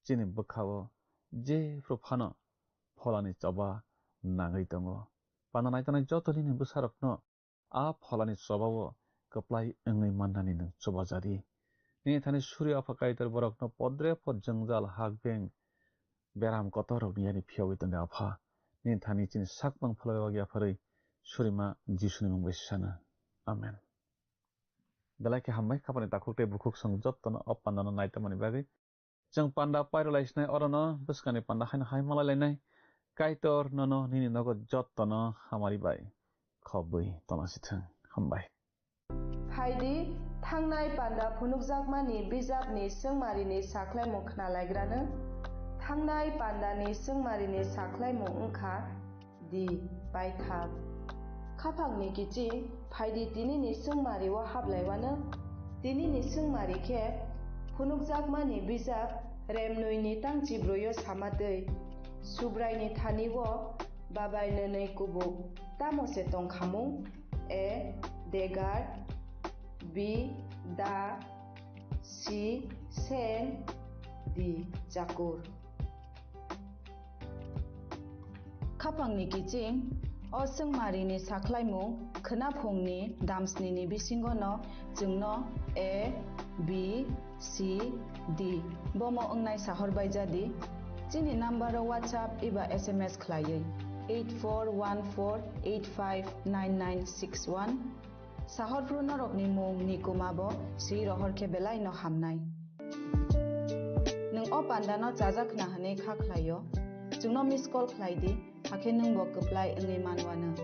Chini bwkhao jephru phano pholani choba nangwi tongo. Panda naitanai joto nini bwsarokno a pholani chobao kwplai wngwi mannani nwng chubaja di. Nini thani suri Apha Kaitor borokno podre pod jwngjal hakbeng beram kotorrokni yani phiyogwi tongdi Apha. Nini thani chini sakmang pholoi wagi yapharwi surima Jisuni mung bai sana. Amen. Belai khe hambai khapani takhuk tei bukhuk song jottono o pandano naitamani bagwi. Chwng panda pairwlai sinai orono bwskangni panda haino hai malai lainai. Kaitor nono nini nogo jottono hamari bai khobwi tongna sithwng. Hambai. Phaidi, thangnai panda phunukjakmani bijapni swngmarini sakhlaimung khnalaigrano. Thangnai pandani swngmarini sakhlaimung wngkha di paithak. Khaphangni kiching, phaidi tinini swngmario hablaiwano. Tinini swngmari khe phunukjakmani bijap Remnwini tang chibroio sama twi. Subraini thani-o babai nwnwi kubuk tamo se tongkhamung? A. Degar. B. Da. C. Sen. D. Chakur. Khapangni kiching, o swngmarini sakhlaimung khwnaphungni damsnini bisingono chwngno A, B, C, D bomo wngnai sahor baijadi. Chini number-o WhatsApp eba S M S khlaiwi eight four one four eight five nine nine six one. Sahorphru norokni mung ni kuma bo swi rohor khe belai no hamnai. Nwng o panda no chajakna hwnwi kha khlaio, chwngno miss call khlai di, hakhe nwng bo kwplai wngwi manwano.